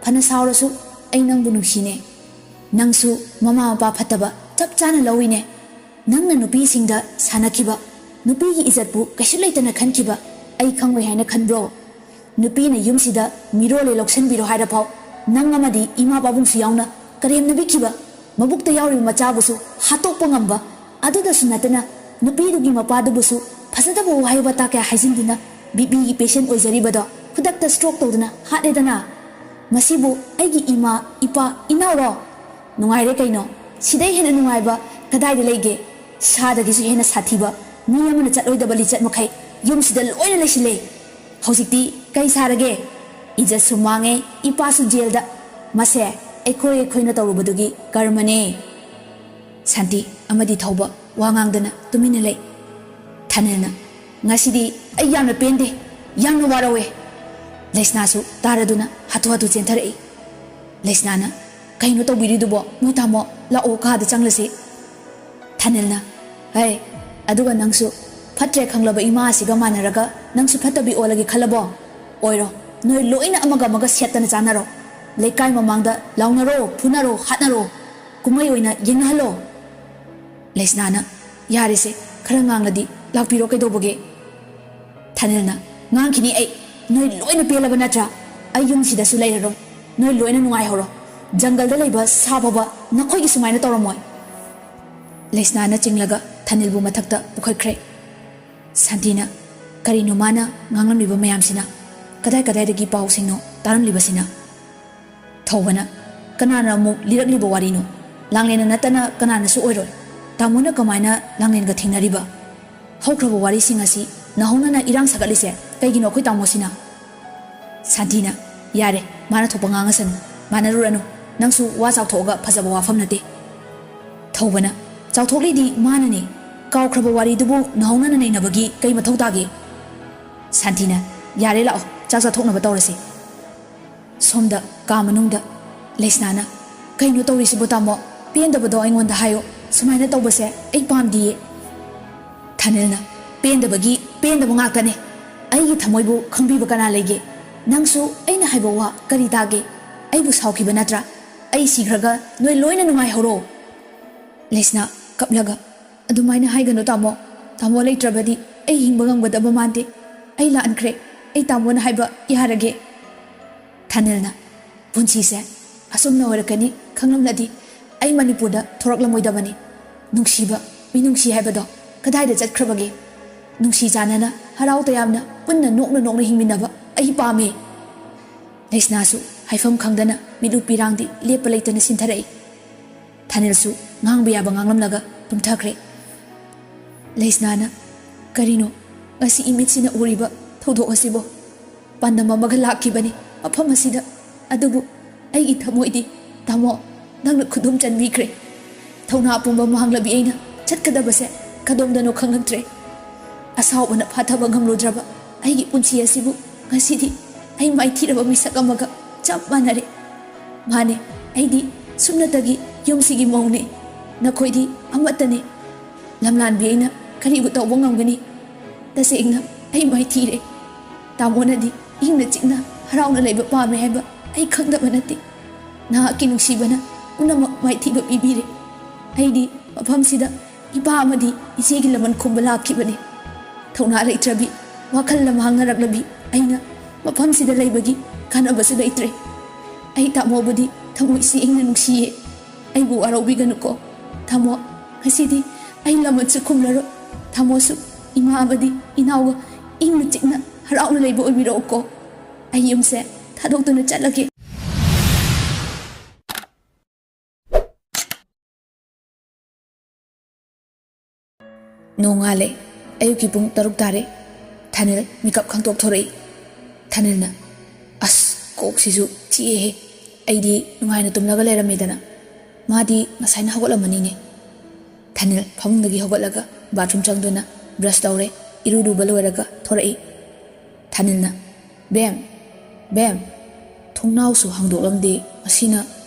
ꯐꯅ ꯁꯥꯎꯔꯁꯨ ꯑꯩ ꯅꯪꯕꯨ ꯅꯨꯡꯁꯤꯅꯦ꯫ ꯅꯪꯁꯨ ꯃꯃꯥ ꯃꯄꯥ ꯐꯠꯇꯕ ꯆꯞ ꯆꯥꯅ ꯂꯧꯏꯅꯦ꯫ ꯅꯪꯅ ꯅꯨꯄꯤꯁꯤꯡꯗ ꯁꯥꯟꯅꯈꯤꯕ, ꯅꯨꯄꯤꯒꯤ ꯏꯖꯠꯄꯨ ꯀꯩꯁꯨ ꯂꯩꯇꯅ ꯈꯟꯈꯤꯕ ꯑꯩ ꯈꯪꯉꯣꯏ ꯍꯥꯏꯅ ꯈꯟꯕ꯭ꯔꯣ? ꯅꯨꯄꯤꯅ ꯌꯨꯝꯁꯤꯗ ꯃꯤꯔꯣꯜꯂꯦ ꯂꯧꯁꯤꯟꯕꯤꯔꯣ ꯍꯥꯏꯔꯐꯥꯎ ꯅꯪ ꯑꯃꯗꯤ ꯏꯃꯥ ꯄꯥꯕꯨꯡꯁꯨ ꯌꯥꯎꯅ ꯀꯔꯦꯝꯅꯕꯤꯈꯤꯕ, ꯃꯕꯨꯛꯇ ꯌꯥꯎꯔꯤꯕ ꯃꯆꯥꯕꯨꯁꯨ ꯍꯥꯠꯇꯣꯛꯄ ꯉꯝꯕ, ꯑꯗꯨꯗꯁꯨ ꯅꯠꯇꯅ ꯅꯨꯄꯤꯗꯨꯒꯤ ꯃꯄꯥꯗꯨꯕꯨꯁꯨ ꯐꯖꯗꯕ ꯋꯥꯍꯩ ꯋꯥꯇꯥ ꯀꯌꯥ ꯍꯥꯏꯖꯤꯟꯗꯨꯅ ꯕꯤ ꯄꯤꯒꯤ ꯄꯦꯁꯦꯟ ꯑꯣꯏꯖꯔꯤꯕꯗꯣ ꯈꯨꯗꯛꯇ ꯁ꯭ꯇ꯭ꯔꯣꯛ ꯇꯧꯗꯨꯅ ꯍꯥꯠꯂꯦꯗꯅ꯫ ꯃꯁꯤꯕꯨ ꯑꯩꯒꯤ ꯏꯃꯥ, ꯏꯄꯥ, ꯏꯅꯥꯎꯔꯣ? ꯅꯨꯡꯉꯥꯏꯔꯦ ꯀꯩꯅꯣ꯫ ꯁꯤꯗꯩ ꯍꯦꯟꯅ ꯅꯨꯡꯉꯥꯏꯕ ꯀꯗꯥꯏꯗ ꯂꯩꯒꯦ? ꯁꯥꯗꯒꯤꯁꯨ ꯍꯦꯟꯅ ꯁꯥꯊꯤꯕ ꯃꯤ ꯑꯃꯅ ꯆꯠꯂꯣꯏꯗꯕ ꯂꯤꯆꯠ ꯃꯈꯩ ꯌꯨꯝꯁꯤꯗ ꯂꯣꯏꯅ ꯂꯩꯁꯤꯜꯂꯦ꯫ ꯍꯧꯖꯤꯛꯇꯤ ꯀꯩ ꯁꯥꯔꯒꯦ? ꯏꯖꯠꯁꯨ ꯃꯥꯡꯉꯦ, ꯏꯄꯥꯁꯨ ꯖꯦꯜꯗ꯫ ꯃꯁꯦ ꯑꯩꯈꯣꯏ ꯑꯩꯈꯣꯏꯅ ꯇꯧꯔꯨꯕꯗꯨꯒꯤ ꯀꯔꯃꯅꯦ꯫" ꯁꯥꯟꯇꯤ ꯑꯃꯗꯤ ꯊꯧꯕ ꯋꯥ ꯉꯥꯡꯗꯅ ꯇꯨꯃꯤꯟꯅ ꯂꯩ꯫ ꯊꯥꯅꯤꯜꯅ, "ꯉꯁꯤꯗꯤ ꯑꯩ ꯌꯥꯝꯅ ꯄꯦꯟꯗꯦ, ꯌꯥꯝꯅ ꯋꯥꯔꯧꯋꯦ꯫" ꯂꯩꯁꯅꯥꯁꯨ ꯇꯥꯔꯗꯨꯅ ꯍꯥꯊꯨ ꯍꯥꯊꯨ ꯆꯦꯟꯊꯔꯛꯏ꯫ ꯂꯩꯁꯅꯥꯅ, "ꯀꯩꯅꯣ ꯇꯧꯕꯤꯔꯤꯗꯨꯕꯣ? ꯅꯣꯏ ꯇꯥꯃꯣ, ꯂꯥꯛꯑꯣ, ꯀꯥꯗ ꯆꯪꯂꯁꯤ꯫" ꯊꯥꯅꯤꯜꯅ, "ꯍꯩ, ꯑꯗꯨꯒ ꯅꯪꯁꯨ ꯐꯠꯇ꯭ꯔꯦ ꯈꯪꯂꯕ ꯏꯃꯥ ꯑꯁꯤꯒ ꯃꯥꯟꯅꯔꯒ ꯅꯪꯁꯨ ꯐꯠꯇꯕꯤ ꯑꯣꯜꯂꯒꯦ ꯈꯜꯂꯕꯣ? ꯑꯣꯏꯔꯣ, ꯅꯣꯏ ꯂꯣꯏꯅ ꯑꯃꯒ ꯑꯃꯒ ꯁꯦꯠꯇꯅ ꯆꯥꯟꯅꯔꯣ꯫ ꯂꯩꯀꯥꯏ ꯃꯃꯥꯡꯗ ꯂꯥꯎꯅꯔꯣ, ꯐꯨꯅꯔꯣ, ꯍꯥꯠꯅꯔꯣ, ꯀꯨꯝꯍꯩ ꯑꯣꯏꯅ ꯌꯦꯡꯅꯍꯜꯂꯣ꯫ ꯂꯩꯁꯅꯥꯅ, "ꯌꯥꯔꯦꯁꯦ, ꯈꯔ ꯉꯥꯡꯂꯗꯤ ꯂꯥꯛꯄꯤꯔꯣ, ꯀꯩꯗꯧꯕꯒꯦ?" ꯊꯥꯅꯤꯜꯅ, "ꯉꯥꯡꯈꯤꯅꯤ ꯑꯩ꯫ ꯅꯣꯏ ꯂꯣꯏꯅ ꯄꯦꯜꯂꯕ ꯅꯠꯇ꯭ꯔꯥ? ꯑꯩ ꯌꯨꯝꯁꯤꯗꯁꯨ ꯂꯩꯔꯔꯣꯏ꯫ ꯅꯣꯏ ꯂꯣꯏꯅ ꯅꯨꯡꯉꯥꯏꯍꯧꯔꯣ꯫ ꯖꯪꯒꯜꯗ ꯂꯩꯕ ꯁꯥ ꯐꯥꯎꯕ ꯅꯈꯣꯏꯒꯤ ꯁꯨꯃꯥꯏꯅ ꯇꯧꯔꯝꯃꯣꯏ꯫" ꯂꯩꯁꯅꯥꯅ ꯆꯤꯡꯂꯒ ꯊꯥꯅꯤꯜꯕꯨ ꯃꯊꯛꯇ ꯄꯨꯈꯠꯈ꯭ꯔꯦ꯫ ꯁꯥꯟꯇꯤꯅ, "ꯀꯔꯤꯅꯣ ꯃꯥꯅ ꯉꯥꯡꯂꯝꯂꯤꯕ ꯃꯌꯥꯝꯁꯤꯅ? ꯀꯗꯥꯏ ꯀꯗꯥꯏꯗꯒꯤ ꯄꯥꯎꯁꯤꯡꯅꯣ ꯇꯥꯔꯝꯂꯤꯕꯁꯤꯅ?" ꯊꯧꯕꯅ, "ꯀꯅꯥꯅ ꯑꯃꯨꯛ ꯂꯤꯔꯛꯂꯤꯕ ꯋꯥꯔꯤꯅꯣ? ꯂꯥꯡꯂꯦꯟꯅ ꯅꯠꯇꯅ ꯀꯅꯥꯅꯁꯨ ꯑꯣꯏꯔꯣꯏ꯫ ꯇꯥꯃꯣꯅ ꯀꯃꯥꯏꯅ ꯂꯥꯡꯂꯦꯟꯒ ꯊꯦꯡꯅꯔꯤꯕ? ꯍꯧꯈ꯭ꯔꯕ ꯋꯥꯔꯤꯁꯤꯡ ꯑꯁꯤ ꯅꯍꯧꯅꯅ ꯏꯔꯥꯡ ꯁꯥꯒꯠꯂꯤꯁꯦ ꯀꯩꯒꯤꯅꯣ ꯑꯩꯈꯣꯏ ꯇꯥꯃꯣꯁꯤꯅ?" ꯁꯥꯟꯇꯤꯅ, "ꯌꯥꯔꯦ, ꯃꯥꯅ ꯊꯣꯛꯄ ꯉꯥꯡꯉꯁꯅꯨ꯫ ꯃꯥꯟꯅꯔꯨꯔꯅꯨ꯫ ꯅꯪꯁꯨ ꯋꯥ ꯆꯥꯎꯊꯣꯛꯑꯒ ꯐꯖꯕ ꯋꯥꯐꯝ ꯅꯠꯇꯦ꯫" ꯊꯧꯕꯅ, "ꯆꯥꯎꯊꯣꯛꯂꯤꯗꯤ ꯃꯥꯅꯅꯦ꯫ ꯀꯥꯎꯈ꯭ꯔꯕ ꯋꯥꯔꯤꯗꯨꯕꯨ ꯅꯍꯧꯅꯅ ꯅꯩꯅꯕꯒꯤ ꯀꯩ ꯃꯊꯧ ꯇꯥꯒꯦ?" ꯁꯥꯟꯇꯤꯅ, "ꯌꯥꯔꯦ, ꯂꯥꯛꯑꯣ, ꯆꯥꯛ ꯆꯥꯊꯣꯛꯅꯕ ꯇꯧꯔꯁꯤ꯫" ꯁꯣꯝꯗ ꯀꯥ ꯃꯅꯨꯡꯗ ꯂꯩꯁꯅꯥꯅ, "ꯀꯩꯅꯣ ꯇꯧꯔꯤꯁꯤꯕꯣ ꯇꯥꯃꯣ? ꯄꯦꯟꯗꯕꯗꯣ ꯑꯩꯉꯣꯟꯗ ꯍꯥꯏꯌꯣ꯫ ꯁꯨꯃꯥꯏꯅ ꯇꯧꯕꯁꯦ ꯑꯩ ꯄꯥꯝꯗꯤꯌꯦ꯫" ꯊꯥꯅꯤꯜꯅ, "ꯄꯦꯟꯗꯕꯒꯤ ꯄꯦꯟꯗꯕ ꯉꯥꯛꯇꯅꯦ꯫ ꯑꯩꯒꯤ ꯊꯃꯣꯏꯕꯨ ꯈꯪꯕꯤꯕ ꯀꯅꯥ ꯂꯩꯒꯦ? ꯅꯪꯁꯨ ꯑꯩꯅ ꯍꯥꯏꯕ ꯋꯥ ꯀꯔꯤ ꯇꯥꯒꯦ? ꯑꯩꯕꯨ ꯁꯥꯎꯈꯤꯕ ꯅꯠꯇ꯭ꯔꯥ? ꯑꯩ ꯁꯤꯈ꯭ꯔꯒ ꯅꯣꯏ ꯂꯣꯏꯅ ꯅꯨꯡꯉꯥꯏꯍꯧꯔꯣ꯫" ꯂꯩꯁꯅꯥ, ꯀꯞꯂꯒ, "ꯑꯗꯨꯃꯥꯏꯅ ꯍꯥꯏꯒꯅꯨ ꯇꯥꯃꯣ꯫ ꯇꯥꯃꯣ ꯂꯩꯇ꯭ꯔꯕꯗꯤ ꯑꯩ ꯍꯤꯡꯕ ꯉꯝꯒꯗꯕ ꯃꯥꯟꯗꯦ꯫ ꯑꯩ ꯂꯥꯟꯈ꯭ꯔꯦ꯫ ꯑꯩ ꯇꯥꯃꯣꯅ ꯍꯥꯏꯕ ꯌꯥꯔꯒꯦ꯫" ꯊꯥꯅꯤꯜꯅ, "ꯄꯨꯟꯁꯤꯁꯦ ꯑꯁꯨꯝꯅ ꯑꯣꯏꯔꯛꯀꯅꯤ ꯈꯪꯂꯝꯂꯗꯤ ꯑꯩ ꯃꯅꯤꯄꯨꯔꯗ ꯊꯣꯔꯛꯂꯝꯃꯣꯏꯗꯕꯅꯤ꯫ ꯅꯨꯡꯁꯤꯕ, ꯃꯤꯅꯨꯡꯁꯤ ꯍꯥꯏꯕꯗꯣ ꯀꯗꯥꯏꯗ ꯆꯠꯈ꯭ꯔꯕꯒꯦ? ꯅꯨꯡꯁꯤ ꯆꯥꯟꯅꯅ, ꯍꯔꯥꯎ ꯇꯌꯥꯝꯅ, ꯄꯨꯟꯅ ꯅꯣꯛꯅ ꯅꯣꯛꯅ ꯍꯤꯡꯃꯤꯟꯅꯕ ꯑꯩ ꯄꯥꯝꯃꯦ꯫" ꯂꯩꯁꯅꯥꯁꯨ ꯍꯥꯏꯐꯝ ꯈꯪꯗꯅ ꯃꯤꯠ ꯎ ꯄꯤꯔꯥꯡꯗꯤ ꯂꯦꯞꯄ ꯂꯩꯇꯅ ꯁꯤꯟꯊꯔꯛꯏ꯫ ꯊꯥꯅꯤꯜꯁꯨ ꯉꯥꯡꯕ ꯌꯥꯕ ꯉꯥꯡꯂꯝꯂꯒ ꯇꯨꯝꯊꯈ꯭ꯔꯦ꯫ ꯂꯩꯁꯅꯥꯅ, "ꯀꯔꯤꯅꯣ ꯉꯁꯤ ꯏꯃꯤꯠꯁꯤꯅ ꯎꯔꯤꯕ ꯊꯧꯗꯣꯛ ꯑꯁꯤꯕꯣ? ꯄꯥꯟꯗꯝ ꯑꯃꯒ ꯂꯥꯛꯈꯤꯕꯅꯤ ꯃꯐꯝ ꯑꯁꯤꯗ, ꯑꯗꯨꯕꯨ ꯑꯩꯒꯤ ꯊꯃꯣꯏꯗꯤ, ꯇꯥꯃꯣ, ꯅꯪꯅ ꯈꯨꯗꯨꯝ ꯆꯟꯕꯤꯈ꯭ꯔꯦ꯫ ꯊꯧꯅꯥ ꯄꯨꯝꯕ ꯃꯥꯡꯂꯕꯤ ꯑꯩꯅ ꯆꯠꯀꯗꯕꯁꯦ ꯀꯗꯣꯝꯗꯅꯣ ꯈꯪꯂꯛꯇ꯭ꯔꯦ꯫ ꯑꯁꯥꯎꯕꯅ ꯐꯥꯊꯕ ꯉꯝꯂꯨꯗ꯭ꯔꯕ ꯑꯩꯒꯤ ꯄꯨꯟꯁꯤ ꯑꯁꯤꯕꯨ ꯉꯁꯤꯗꯤ ꯑꯩ ꯃꯥꯏꯊꯤꯔꯕ ꯃꯤꯁꯛ ꯑꯃꯒ ꯆꯞ ꯃꯥꯟꯅꯔꯦ꯫ ꯃꯥꯅꯦ, ꯑꯩꯗꯤ ꯁꯨꯞꯅꯇꯒꯤ ꯌꯨꯝꯁꯤꯒꯤ ꯃꯧꯅꯦ꯫ ꯅꯈꯣꯏꯗꯤ ꯑꯃꯠꯇꯅꯦ꯫ ꯂꯝꯂꯥꯟꯕꯤ ꯑꯩꯅ ꯀꯔꯤꯕꯨ ꯇꯧꯕ ꯉꯝꯒꯅꯤ? ꯇꯁꯦꯡꯅ ꯑꯩ ꯃꯥꯏꯊꯤꯔꯦ꯫ ꯇꯥꯃꯣꯅꯗꯤ ꯏꯪꯅ ꯆꯤꯛꯅ ꯍꯔꯥꯎꯅ ꯂꯩꯕ ꯄꯥꯝꯃꯦ ꯍꯥꯏꯕ ꯑꯩ ꯈꯪꯗꯕ ꯅꯠꯇꯦ꯫ ꯅꯍꯥꯛꯀꯤ ꯅꯨꯡꯁꯤꯕꯅ ꯄꯨꯝꯅꯃꯛ ꯃꯥꯏꯊꯤꯕ ꯄꯤꯕꯤꯔꯦ꯫ ꯑꯩꯗꯤ ꯃꯐꯝꯁꯤꯗ ꯏꯄꯥ ꯑꯃꯗꯤ ꯏꯆꯦꯒꯤ ꯂꯃꯟ ꯈꯨꯝꯕ ꯂꯥꯛꯈꯤꯕꯅꯤ꯫ ꯊꯧꯅꯥ ꯂꯩꯇ꯭ꯔꯕꯤ, ꯋꯥꯈꯜ ꯂꯝꯍꯥꯡꯅꯔꯛꯂꯕꯤ ꯑꯩꯅ ꯃꯐꯝꯁꯤꯗ ꯂꯩꯕꯒꯤ ꯀꯥꯟꯅꯕꯁꯨ ꯂꯩꯇ꯭ꯔꯦ꯫ ꯑꯩ ꯇꯥꯃꯣꯕꯨꯗꯤ ꯊꯃꯣꯏ ꯁꯦꯡꯅ ꯅꯨꯡꯁꯤꯌꯦ꯫ ꯑꯩꯕꯨ ꯋꯥꯔꯧꯕꯤꯒꯅꯨꯀꯣ꯫ ꯇꯥꯃꯣ, ꯉꯁꯤꯗꯤ ꯑꯩ ꯂꯃꯟꯁꯨ ꯈꯨꯝꯂꯔꯣꯏ꯫ ꯇꯥꯃꯣꯁꯨ ꯏꯃꯥ ꯑꯃꯗꯤ ꯏꯅꯥꯎꯒ ꯏꯪꯅ ꯆꯤꯛꯅ ꯍꯔꯥꯎꯅ ꯂꯩꯕ ꯑꯣꯏꯕꯤꯔꯛꯎꯀꯣ꯫ ꯑꯩ ꯌꯨꯝꯁꯦ ꯊꯥꯗꯣꯛꯇꯨꯅ ꯆꯠꯂꯒꯦ꯫ ꯅꯣꯡꯉꯥꯜꯂꯦ꯫ ꯑꯌꯨꯛꯀꯤ ꯄꯨꯡ ꯇꯔꯨꯛ ꯇꯥꯔꯦ꯫ ꯊꯥꯅꯤꯜ ꯃꯤꯀꯞ ꯈꯪꯊꯣꯛ ꯊꯣꯔꯛꯏ꯫ ꯊꯥꯅꯤꯜꯅ, "ꯑꯁ, ꯀꯣꯛꯁꯤꯁꯨ ꯆꯤꯛꯑꯦꯍꯦ꯫ ꯑꯩꯗꯤ ꯅꯨꯡꯉꯥꯏꯅ ꯇꯨꯝꯂꯒ ꯂꯩꯔꯝꯃꯦꯗꯅ꯫ ꯃꯥꯗꯤ ꯉꯁꯥꯏꯅ ꯍꯧꯒꯠꯂꯝꯃꯅꯤꯅꯦ꯫" ꯊꯥꯅꯤꯜ ꯐꯃꯨꯡꯗꯒꯤ ꯍꯧꯒꯠꯂꯒ ꯕꯥꯊꯔꯨꯝ ꯆꯪꯗꯨꯅ ꯕ꯭ꯔꯁ ꯇꯧꯔꯦ꯫ ꯏꯔꯨ ꯂꯨꯕ ꯂꯣꯏꯔꯒ ꯊꯣꯔꯛꯏ꯫ ꯊꯥꯅꯤꯜꯅ, "ꯕꯦꯝ, ꯕꯦꯝ, ꯊꯣꯡꯅꯥꯎꯁꯨ ꯍꯥꯡꯗꯣꯛꯂꯝꯗꯦ, ꯃꯁꯤꯅ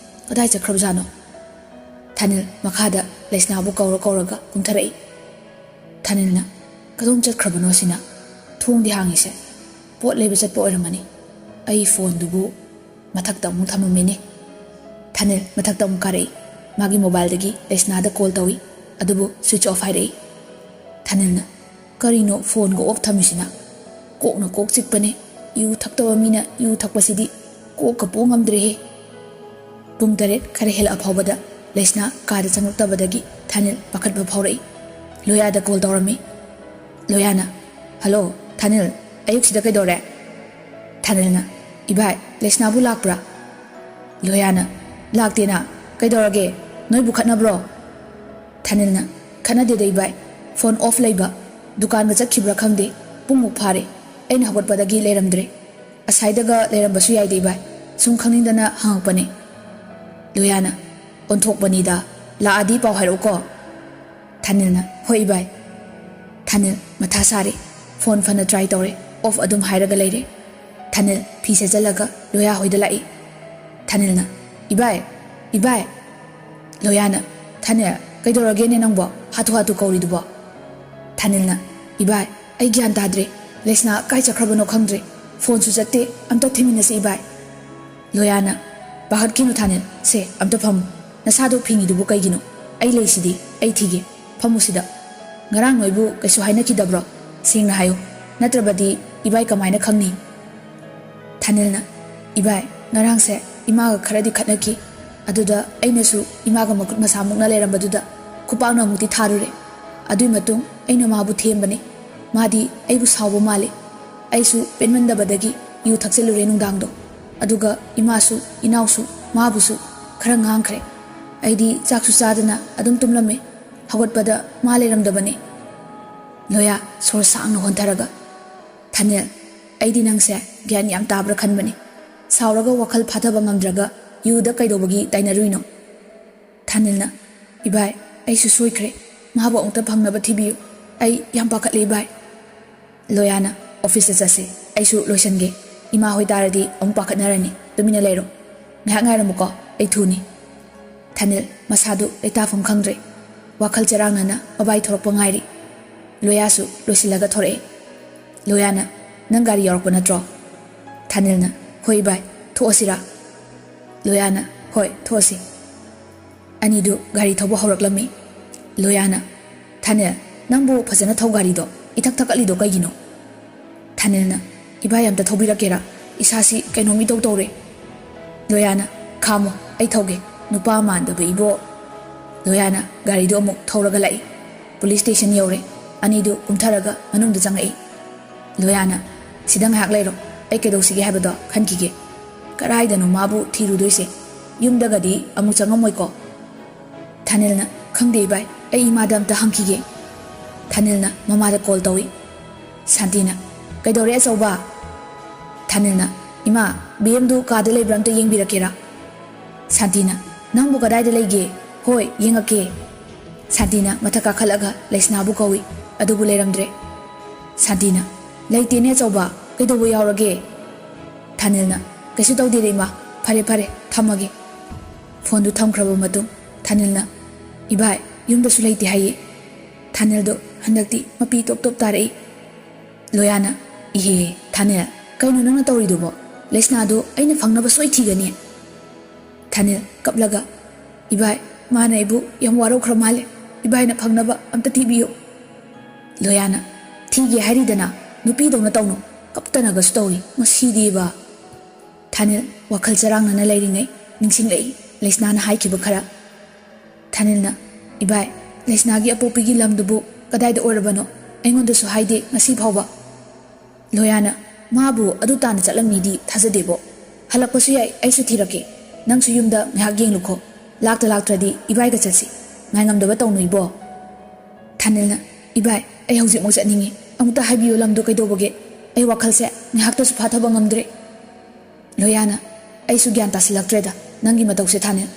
ꯀꯗꯥꯏ ꯆꯠꯈ꯭ꯔꯕꯖꯥꯠꯅꯣ?" ꯊꯥꯅꯤꯜ ꯃꯈꯥꯗ ꯂꯩꯁꯅꯥꯕꯨ ꯀꯧꯔ ꯀꯧꯔꯒ ꯀꯨꯝꯊꯔꯛꯏ꯫ ꯊꯥꯅꯤꯜꯅ, "ꯀꯗꯣꯝ ꯆꯠꯈ꯭ꯔꯕꯅꯣ ꯑꯁꯤꯅ? ꯊꯣꯡꯗꯤ ꯍꯥꯡꯉꯤꯁꯦ꯫ ꯄꯣꯠ ꯂꯩꯕ ꯆꯠꯄ ꯑꯣꯏꯔꯝꯃꯅꯤ꯫ ꯑꯩ ꯐꯣꯟꯗꯨꯕꯨ ꯃꯊꯛꯇ ꯑꯃꯨꯛ ꯊꯝꯃꯝꯃꯤꯅꯦ꯫" ꯊꯥꯅꯤꯜ ꯃꯊꯛꯇ ꯑꯃꯨꯛ ꯀꯥꯔꯛꯏ꯫ ꯃꯥꯒꯤ ꯃꯣꯕꯥꯏꯜꯗꯒꯤ ꯂꯩꯁꯅꯥꯗ ꯀꯣꯜ ꯇꯧꯏ, ꯑꯗꯨꯕꯨ ꯁ꯭ꯋꯤꯆ ꯑꯣꯐ ꯍꯥꯏꯔꯛꯏ꯫ ꯊꯥꯅꯤꯜꯅ, "ꯀꯔꯤꯅꯣ ꯐꯣꯟꯒ ꯑꯣꯐ ꯊꯝꯃꯤꯁꯤꯅ? ꯀꯣꯛꯅ ꯀꯣꯛ ꯆꯤꯛꯄꯅꯦ꯫ ꯌꯨ ꯊꯛꯇꯕ ꯃꯤꯅ ꯌꯨ ꯊꯛꯄꯁꯤꯗꯤ ꯀꯣꯛꯀ ꯄꯨ ꯉꯝꯗ꯭ꯔꯦꯍꯦ꯫" ꯄꯨꯡ ꯇꯔꯦꯠ ꯈꯔ ꯍꯦꯜꯂꯛꯑ ꯐꯥꯎꯕꯗ ꯂꯩꯁꯅꯥ ꯀꯥꯗ ꯆꯪꯂꯛꯇꯕꯗꯒꯤ ꯊꯥꯅꯤꯜ ꯄꯥꯈꯠꯄ ꯐꯥꯎꯔꯛꯏ꯫ ꯂꯣꯌꯥꯗ ꯀꯣꯜ ꯇꯧꯔꯝꯃꯤ꯫ ꯂꯣꯌꯥꯅ, "ꯍꯜꯂꯣ, ꯊꯥꯅꯤꯜ, ꯑꯌꯨꯛꯁꯤꯗ ꯀꯩꯗꯧꯔꯦ?" ꯊꯥꯅꯤꯜꯅ, "ꯏꯕꯥꯏ, ꯂꯩꯁꯅꯥꯕꯨ ꯂꯥꯛꯄ꯭ꯔꯥ?" ꯂꯣꯌꯥꯅ, "ꯂꯥꯛꯇꯦꯅ꯫ ꯀꯩꯗꯧꯔꯒꯦ? ꯅꯣꯏꯕꯨ ꯈꯠꯅꯕ꯭ꯔꯣ?" ꯊꯥꯅꯤꯜꯅ, "ꯈꯠꯅꯗꯦꯗ ꯏꯕꯥꯏ, ꯐꯣꯟ ꯑꯣꯐ ꯂꯩꯕ, ꯗꯨꯀꯥꯟꯒ ꯆꯠꯈꯤꯕ꯭ꯔꯥ ꯈꯪꯗꯦ, ꯄꯨꯡꯃꯨꯛ ꯐꯥꯔꯦ, ꯑꯩꯅ ꯍꯧꯒꯠꯄꯗꯒꯤ ꯂꯩꯔꯝꯗ꯭ꯔꯦ꯫ ꯑꯁꯥꯏꯗꯒ ꯂꯩꯔꯝꯕꯁꯨ ꯌꯥꯏꯗ ꯏꯕꯥꯏ, ꯁꯨꯝ ꯈꯪꯅꯤꯡꯗꯅ ꯍꯪꯉꯛꯄꯅꯦ꯫" ꯂꯣꯌꯥꯅ, "ꯑꯣꯟꯊꯣꯛꯄꯅꯤꯗ, ꯂꯥꯛꯑꯗꯤ ꯄꯥꯎ ꯍꯥꯏꯔꯛꯎꯀꯣ꯫" ꯊꯥꯅꯤꯜꯅ, "ꯍꯣꯏ ꯏꯕꯥꯏ꯫" ꯊꯥꯅꯤꯜ ꯃꯊꯥ ꯁꯥꯔꯦ꯫ ꯐꯣꯟ ꯐꯅ ꯇ꯭ꯔꯥꯏ ꯇꯧꯔꯦ, ꯑꯣꯐ ꯑꯗꯨꯝ ꯍꯥꯏꯔꯒ ꯂꯩꯔꯦ꯫ ꯊꯥꯅꯤꯜ ꯐꯤ ꯁꯦꯠꯆꯜꯂꯒ ꯂꯣꯌꯥ ꯍꯣꯏꯗ ꯂꯥꯛꯏ꯫ ꯊꯥꯅꯤꯜꯅ, "ꯏꯕꯥꯏ, ꯏꯕꯥꯏ!" ꯂꯣꯌꯥꯅ, "ꯊꯥꯅꯤꯜ, ꯀꯩꯗꯧꯔꯒꯦꯅꯦ ꯅꯪꯕꯣ? ꯍꯥꯊꯨ ꯍꯥꯊꯨ ꯀꯧꯔꯤꯗꯨꯕꯣ?" ꯊꯥꯅꯤꯜꯅ, "ꯏꯕꯥꯏ, ꯑꯩ ꯒ꯭ꯌꯥꯟ ꯇꯥꯗ꯭ꯔꯦ꯫ ꯂꯩꯁꯅꯥ ꯀꯥꯏ ꯆꯠꯈ꯭ꯔꯕꯅꯣ ꯈꯪꯗ꯭ꯔꯦ꯫ ꯐꯣꯟꯁꯨ ꯆꯠꯇꯦ꯫ ꯑꯝꯇ ꯊꯤꯃꯤꯟꯅꯁꯤ ꯏꯕꯥꯏ꯫" ꯂꯣꯌꯥꯅ, "ꯄꯥꯈꯠꯈꯤꯅꯨ ꯊꯥꯅꯤꯜ, ꯁꯦ ꯑꯝꯇ ꯐꯝꯃꯨ꯫ ꯅꯁꯥꯗꯣ ꯐꯤꯡꯉꯤꯗꯨꯕꯨ ꯀꯩꯒꯤꯅꯣ? ꯑꯩ ꯂꯩꯁꯤꯗꯤ, ꯑꯩ ꯊꯤꯒꯦ꯫ ꯐꯝꯃꯨ ꯁꯤꯗ꯫ ꯉꯔꯥꯡ ꯅꯣꯏꯕꯨ ꯀꯩꯁꯨ ꯍꯥꯏꯅꯈꯤꯗꯕ꯭ꯔꯣ? ꯁꯦꯡꯅ ꯍꯥꯏꯌꯨ, ꯅꯠꯇ꯭ꯔꯕꯗꯤ ꯏꯕꯥꯏ ꯀꯃꯥꯏꯅ ꯈꯪꯅꯤ?" ꯊꯥꯅꯤꯜꯅ, "ꯏꯕꯥꯏ, ꯉꯔꯥꯡꯁꯦ ꯏꯃꯥꯒ ꯈꯔꯗꯤ ꯈꯠꯅꯈꯤ꯫ ꯑꯗꯨꯗ ꯑꯩꯅꯁꯨ ꯏꯃꯥꯒ ꯃꯈꯨꯠ ꯃꯁꯥ ꯃꯨꯛꯅ ꯂꯩꯔꯝꯕꯗꯨꯗ ꯈꯨꯄꯥꯛꯅ ꯑꯃꯨꯛꯇꯤ ꯊꯥꯔꯨꯔꯦ꯫ ꯑꯗꯨꯏ ꯃꯇꯨꯡ ꯑꯩꯅ ꯃꯥꯕꯨ ꯊꯦꯝꯕꯅꯦ꯫ ꯃꯥꯗꯤ ꯑꯩꯕꯨ ꯁꯥꯎꯕ ꯃꯥꯜꯂꯦ꯫ ꯑꯩꯁꯨ ꯄꯦꯟꯃꯟꯗꯕꯗꯒꯤ ꯌꯨ ꯊꯛꯆꯤꯜꯂꯨꯔꯦ ꯅꯨꯡꯗꯥꯡꯗꯣ꯫ ꯑꯗꯨꯒ ꯏꯃꯥꯁꯨ ꯏꯅꯥꯎꯁꯨ ꯃꯥꯕꯨꯁꯨ ꯈꯔ ꯉꯥꯡꯈ꯭ꯔꯦ꯫ ꯑꯩꯗꯤ ꯆꯥꯛꯁꯨ ꯆꯥꯗꯅ ꯑꯗꯨꯝ ꯇꯨꯝꯂꯝꯃꯦ꯫ ꯍꯧꯒꯠꯄꯗ ꯃꯥ ꯂꯩꯔꯝꯗꯕꯅꯦ꯫" ꯂꯣꯌꯥ ꯁꯣꯔ ꯁꯥꯡꯅ ꯍꯣꯟꯊꯔꯒ, "ꯊꯥꯅꯤꯜ, ꯑꯩꯗꯤ ꯅꯪꯁꯦ ꯒ꯭ꯌꯥꯟ ꯌꯥꯝ ꯇꯥꯕ꯭ꯔꯥ ꯈꯟꯕꯅꯤ꯫ ꯁꯥꯎꯔꯒ ꯋꯥꯈꯜ ꯐꯥꯊꯕ ꯉꯝꯗ꯭ꯔꯒ ꯌꯨꯗ ꯀꯩꯗꯧꯕꯒꯤ ꯇꯥꯏꯅꯔꯨꯏꯅꯣ?" ꯊꯥꯅꯤꯜꯅ, "ꯏꯕꯥꯏ, ꯑꯩꯁꯨ ꯁꯣꯏꯈ꯭ꯔꯦ꯫ ꯃꯥꯕꯨ ꯑꯃꯨꯛꯇ ꯐꯪꯅꯕ ꯊꯤꯕꯤꯌꯨ꯫ ꯑꯩ ꯌꯥꯝ ꯄꯥꯈꯠꯂꯦ ꯏꯕꯥꯏ꯫" ꯂꯣꯌꯥꯅ, "ꯑꯣꯐꯤꯁꯇ ꯆꯠꯁꯤ꯫ ꯑꯩꯁꯨ ꯂꯣꯏꯁꯟꯒꯦ꯫ ꯏꯃꯥ ꯍꯣꯏ ꯇꯥꯔꯗꯤ ꯑꯃꯨꯛ ꯄꯥꯈꯠꯅꯔꯅꯤ꯫ ꯇꯨꯃꯤꯟꯅ ꯂꯩꯔꯣ꯫ ꯉꯥꯏꯍꯥꯛ ꯉꯥꯏꯔꯝꯃꯨꯀꯣ, ꯑꯩ ꯊꯨꯅꯤ꯫" ꯊꯥꯅꯤꯜ ꯃꯁꯥꯗꯨ ꯂꯩꯇꯥꯐꯝ ꯈꯪꯗ꯭ꯔꯦ꯫ ꯋꯥꯈꯜ ꯆꯔꯥꯡꯅꯅ ꯃꯕꯥꯏ ꯊꯣꯔꯛꯄ ꯉꯥꯏꯔꯤ꯫ ꯂꯣꯌꯥꯁꯨ ꯂꯣꯏꯁꯤꯜꯂꯒ ꯊꯣꯔꯛꯑꯦ꯫ ꯂꯣꯌꯥꯅ, "ꯅꯪ ꯒꯥꯔꯤ ꯌꯧꯔꯛꯄ ꯅꯠꯇ꯭ꯔꯣ?" ꯊꯥꯅꯤꯜꯅ, "ꯍꯣꯏ ꯏꯕꯥꯏ, ꯊꯣꯛꯑꯁꯤꯔꯥ?" ꯂꯣꯌꯥꯅ, "ꯍꯣꯏ, ꯊꯣꯛꯑꯁꯤ꯫" ꯑꯅꯤꯗꯨ ꯒꯥꯔꯤ ꯊꯧꯕ ꯍꯧꯔꯛꯂꯝꯃꯤ꯫ ꯂꯣꯌꯥꯅ, "ꯊꯥꯅꯤꯜ, ꯅꯪꯕꯨ ꯐꯖꯅ ꯊꯧ ꯒꯥꯔꯤꯗꯣ, ꯏꯊꯛ ꯊꯛꯀꯠꯂꯤꯗꯣ ꯀꯩꯒꯤꯅꯣ?" ꯊꯥꯅꯤꯜꯅ, "ꯏꯕꯥꯏ ꯑꯝꯇ ꯊꯧꯕꯤꯔꯛꯀꯦꯔꯥ? ꯏꯁꯥꯁꯤ ꯀꯩꯅꯣꯝ ꯏꯇꯧ ꯇꯧꯔꯦ꯫" ꯂꯣꯌꯥꯅ, "ꯈꯥꯝꯃꯣ, ꯑꯩ ꯊꯧꯒꯦ, ꯅꯨꯄꯥ ꯃꯥꯟꯗꯕ ꯏꯕꯣ꯫" ꯂꯣꯌꯥꯅ ꯒꯥꯔꯤꯗꯨ ꯑꯃꯨꯛ ꯊꯧꯔꯒ ꯂꯥꯛꯏ꯫ ꯄꯨꯂꯤꯁ ꯁ꯭ꯇꯦꯁꯟ ꯌꯧꯔꯦ꯫ ꯑꯅꯤꯗꯨ ꯀꯨꯝꯊꯔꯒ ꯃꯅꯨꯡꯗ ꯆꯪꯉꯛꯏ꯫ ꯂꯣꯌꯥꯅ, "ꯁꯤꯗ ꯉꯥꯏꯍꯥꯛ ꯂꯩꯔꯣ, ꯑꯩ ꯀꯩꯗꯧꯁꯤꯒꯦ ꯍꯥꯏꯕꯗꯣ ꯈꯟꯈꯤꯒꯦ꯫ ꯀꯗꯥꯏꯗꯅꯣ ꯃꯥꯕꯨ ꯊꯤꯔꯨꯗꯣꯏꯁꯦ? ꯌꯨꯝꯗꯒꯗꯤ ꯑꯃꯨꯛ ꯆꯪꯉꯝꯃꯣꯏꯀꯣ?" ꯊꯥꯅꯤꯜꯅ, "ꯈꯪꯗꯦ ꯏꯕꯥꯏ, ꯑꯩ ꯏꯃꯥꯗ ꯑꯝꯇ ꯍꯪꯈꯤꯒꯦ꯫" ꯊꯥꯅꯤꯜꯅ ꯃꯃꯥꯗ ꯀꯣꯜ ꯇꯧꯏ꯫ ꯁꯥꯟꯇꯤꯅ, "ꯀꯩꯗꯧꯔꯦ ꯑꯆꯧꯕ?" ꯊꯥꯅꯤꯜꯅ, "ꯏꯃꯥ, ꯕꯤ ꯑꯦꯝꯗꯨ ꯀꯥꯗ ꯂꯩꯕ꯭ꯔꯥ ꯑꯝꯇ ꯌꯦꯡꯕꯤꯔꯛꯀꯦꯔꯥ?" ꯁꯥꯟꯇꯤꯅ, "ꯅꯪꯕꯨ ꯀꯗꯥꯏꯗ ꯂꯩꯒꯦ? ꯍꯣꯏ, ꯌꯦꯡꯉꯛꯀꯦ꯫" ꯁꯥꯟꯇꯤꯅ ꯃꯊꯛ ꯀꯥꯈꯠꯂꯒ ꯂꯩꯁꯅꯥꯕꯨ ꯀꯧꯏ, ꯑꯗꯨꯕꯨ ꯂꯩꯔꯝꯗ꯭ꯔꯦ꯫ ꯁꯥꯟꯇꯤꯅ, "ꯂꯩꯇꯦꯅꯦ ꯑꯆꯧꯕ, ꯀꯩꯗꯧꯕ ꯌꯥꯎꯔꯒꯦ?" ꯊꯥꯅꯤꯜꯅ, "ꯀꯩꯁꯨ ꯇꯧꯗꯦꯗ ꯏꯃꯥ, ꯐꯔꯦ ꯐꯔꯦ, ꯊꯝꯃꯒꯦ꯫" ꯐꯣꯟꯗꯨ ꯊꯝꯈ꯭ꯔꯕ ꯃꯇꯨꯡ ꯊꯥꯅꯤꯜꯅ, "ꯏꯕꯥꯏ, ꯌꯨꯝꯗꯁꯨ ꯂꯩꯇꯦ ꯍꯥꯏꯌꯦ꯫" ꯊꯥꯅꯤꯜꯗꯣ ꯍꯟꯗꯛꯇꯤ ꯃꯄꯤ ꯇꯣꯞ ꯇꯣꯞ ꯇꯥꯔꯛꯏ꯫ ꯂꯣꯌꯥꯅ, "ꯏꯍꯦ, ꯊꯥꯅꯤꯜ, ꯀꯩꯅꯣ ꯅꯪꯅ ꯇꯧꯔꯤꯗꯨꯕꯣ? ꯂꯩꯁꯅꯥꯗꯨ ꯑꯩꯅ ꯐꯪꯅꯕ ꯁꯣꯏ ꯊꯤꯒꯅꯤ꯫ ꯊꯥꯅꯤꯜ ꯀꯞꯂꯒ, "ꯏꯕꯥꯏ, ꯃꯥꯅ ꯑꯩꯕꯨ ꯌꯥꯝ ꯋꯥꯔꯧꯈ꯭ꯔ ꯃꯥꯜꯂꯦ꯫ ꯏꯕꯥꯏꯅ ꯐꯪꯅꯕ ꯑꯝꯇ ꯊꯤꯕꯤꯌꯨ꯫" ꯂꯣꯌꯥꯅ, "ꯊꯤꯒꯦ ꯍꯥꯏꯔꯤꯗꯅ, ꯅꯨꯄꯤꯗꯧꯅ ꯇꯧꯅꯨ꯫ ꯀꯞꯇꯅꯒꯁꯨ ꯇꯧꯔꯤ ꯉꯁꯤꯗꯤꯕ꯫" ꯊꯥꯅꯤꯜ ꯋꯥꯈꯜ ꯆꯔꯥꯡꯅꯅ ꯂꯩꯔꯤꯉꯩ ꯅꯤꯡꯁꯤꯡꯂꯛꯏ ꯂꯩꯁꯅꯥꯅ ꯍꯥꯏꯈꯤꯕ ꯈꯔ꯫ ꯊꯥꯅꯤꯜꯅ, "ꯏꯕꯥꯏ, ꯂꯩꯁꯅꯥꯒꯤ ꯑꯄꯣꯛꯄꯤꯒꯤ ꯂꯝꯗꯨꯕꯨ ꯀꯗꯥꯏꯗ ꯑꯣꯏꯔꯕꯅꯣ? ꯑꯩꯉꯣꯟꯗꯁꯨ ꯍꯥꯏꯗꯦ ꯉꯁꯤ ꯐꯥꯎꯕ꯫" ꯂꯣꯌꯥꯅ, "ꯃꯥꯕꯨ ꯑꯗꯨ ꯇꯥꯅ ꯆꯠꯂꯝꯅꯤꯗꯤ ꯊꯥꯖꯗꯦꯕꯣ꯫ ꯍꯜꯂꯛꯄꯁꯨ ꯌꯥꯏ, ꯑꯩꯁꯨ ꯊꯤꯔꯛꯀꯦ꯫ ꯅꯪꯁꯨ ꯌꯨꯝꯗ ꯉꯥꯏꯍꯥꯛ ꯌꯦꯡꯂꯨꯈꯣ꯫ ꯂꯥꯛꯇ ꯂꯥꯛꯇ꯭ꯔꯗꯤ ꯏꯕꯥꯏꯒ ꯆꯠꯁꯤ꯫ ꯉꯥꯏꯉꯝꯗꯕ ꯇꯧꯅꯨ ꯏꯕꯣ꯫" ꯊꯥꯅꯤꯜꯅ, "ꯏꯕꯥꯏ, ꯑꯩ ꯍꯧꯖꯤꯛꯃꯛ ꯆꯠꯅꯤꯡꯉꯤ꯫ ꯑꯃꯨꯛꯇ ꯍꯥꯏꯕꯤꯌꯨ, ꯂꯝꯗꯣ ꯀꯩꯗꯧꯕꯒꯦ? ꯑꯩ ꯋꯥꯈꯜꯁꯦ ꯉꯥꯏꯍꯥꯛꯇꯁꯨ ꯐꯥꯊꯕ ꯉꯝꯗ꯭ꯔꯦ꯫" ꯂꯣꯌꯥꯅ, "ꯑꯩꯁꯨ ꯒ꯭ꯌꯥꯟ ꯇꯥꯁꯤꯜꯂꯛꯇ꯭ꯔꯦꯗ ꯅꯪꯒꯤ ꯃꯇꯧꯁꯦ ꯊꯥꯅꯤꯜ꯫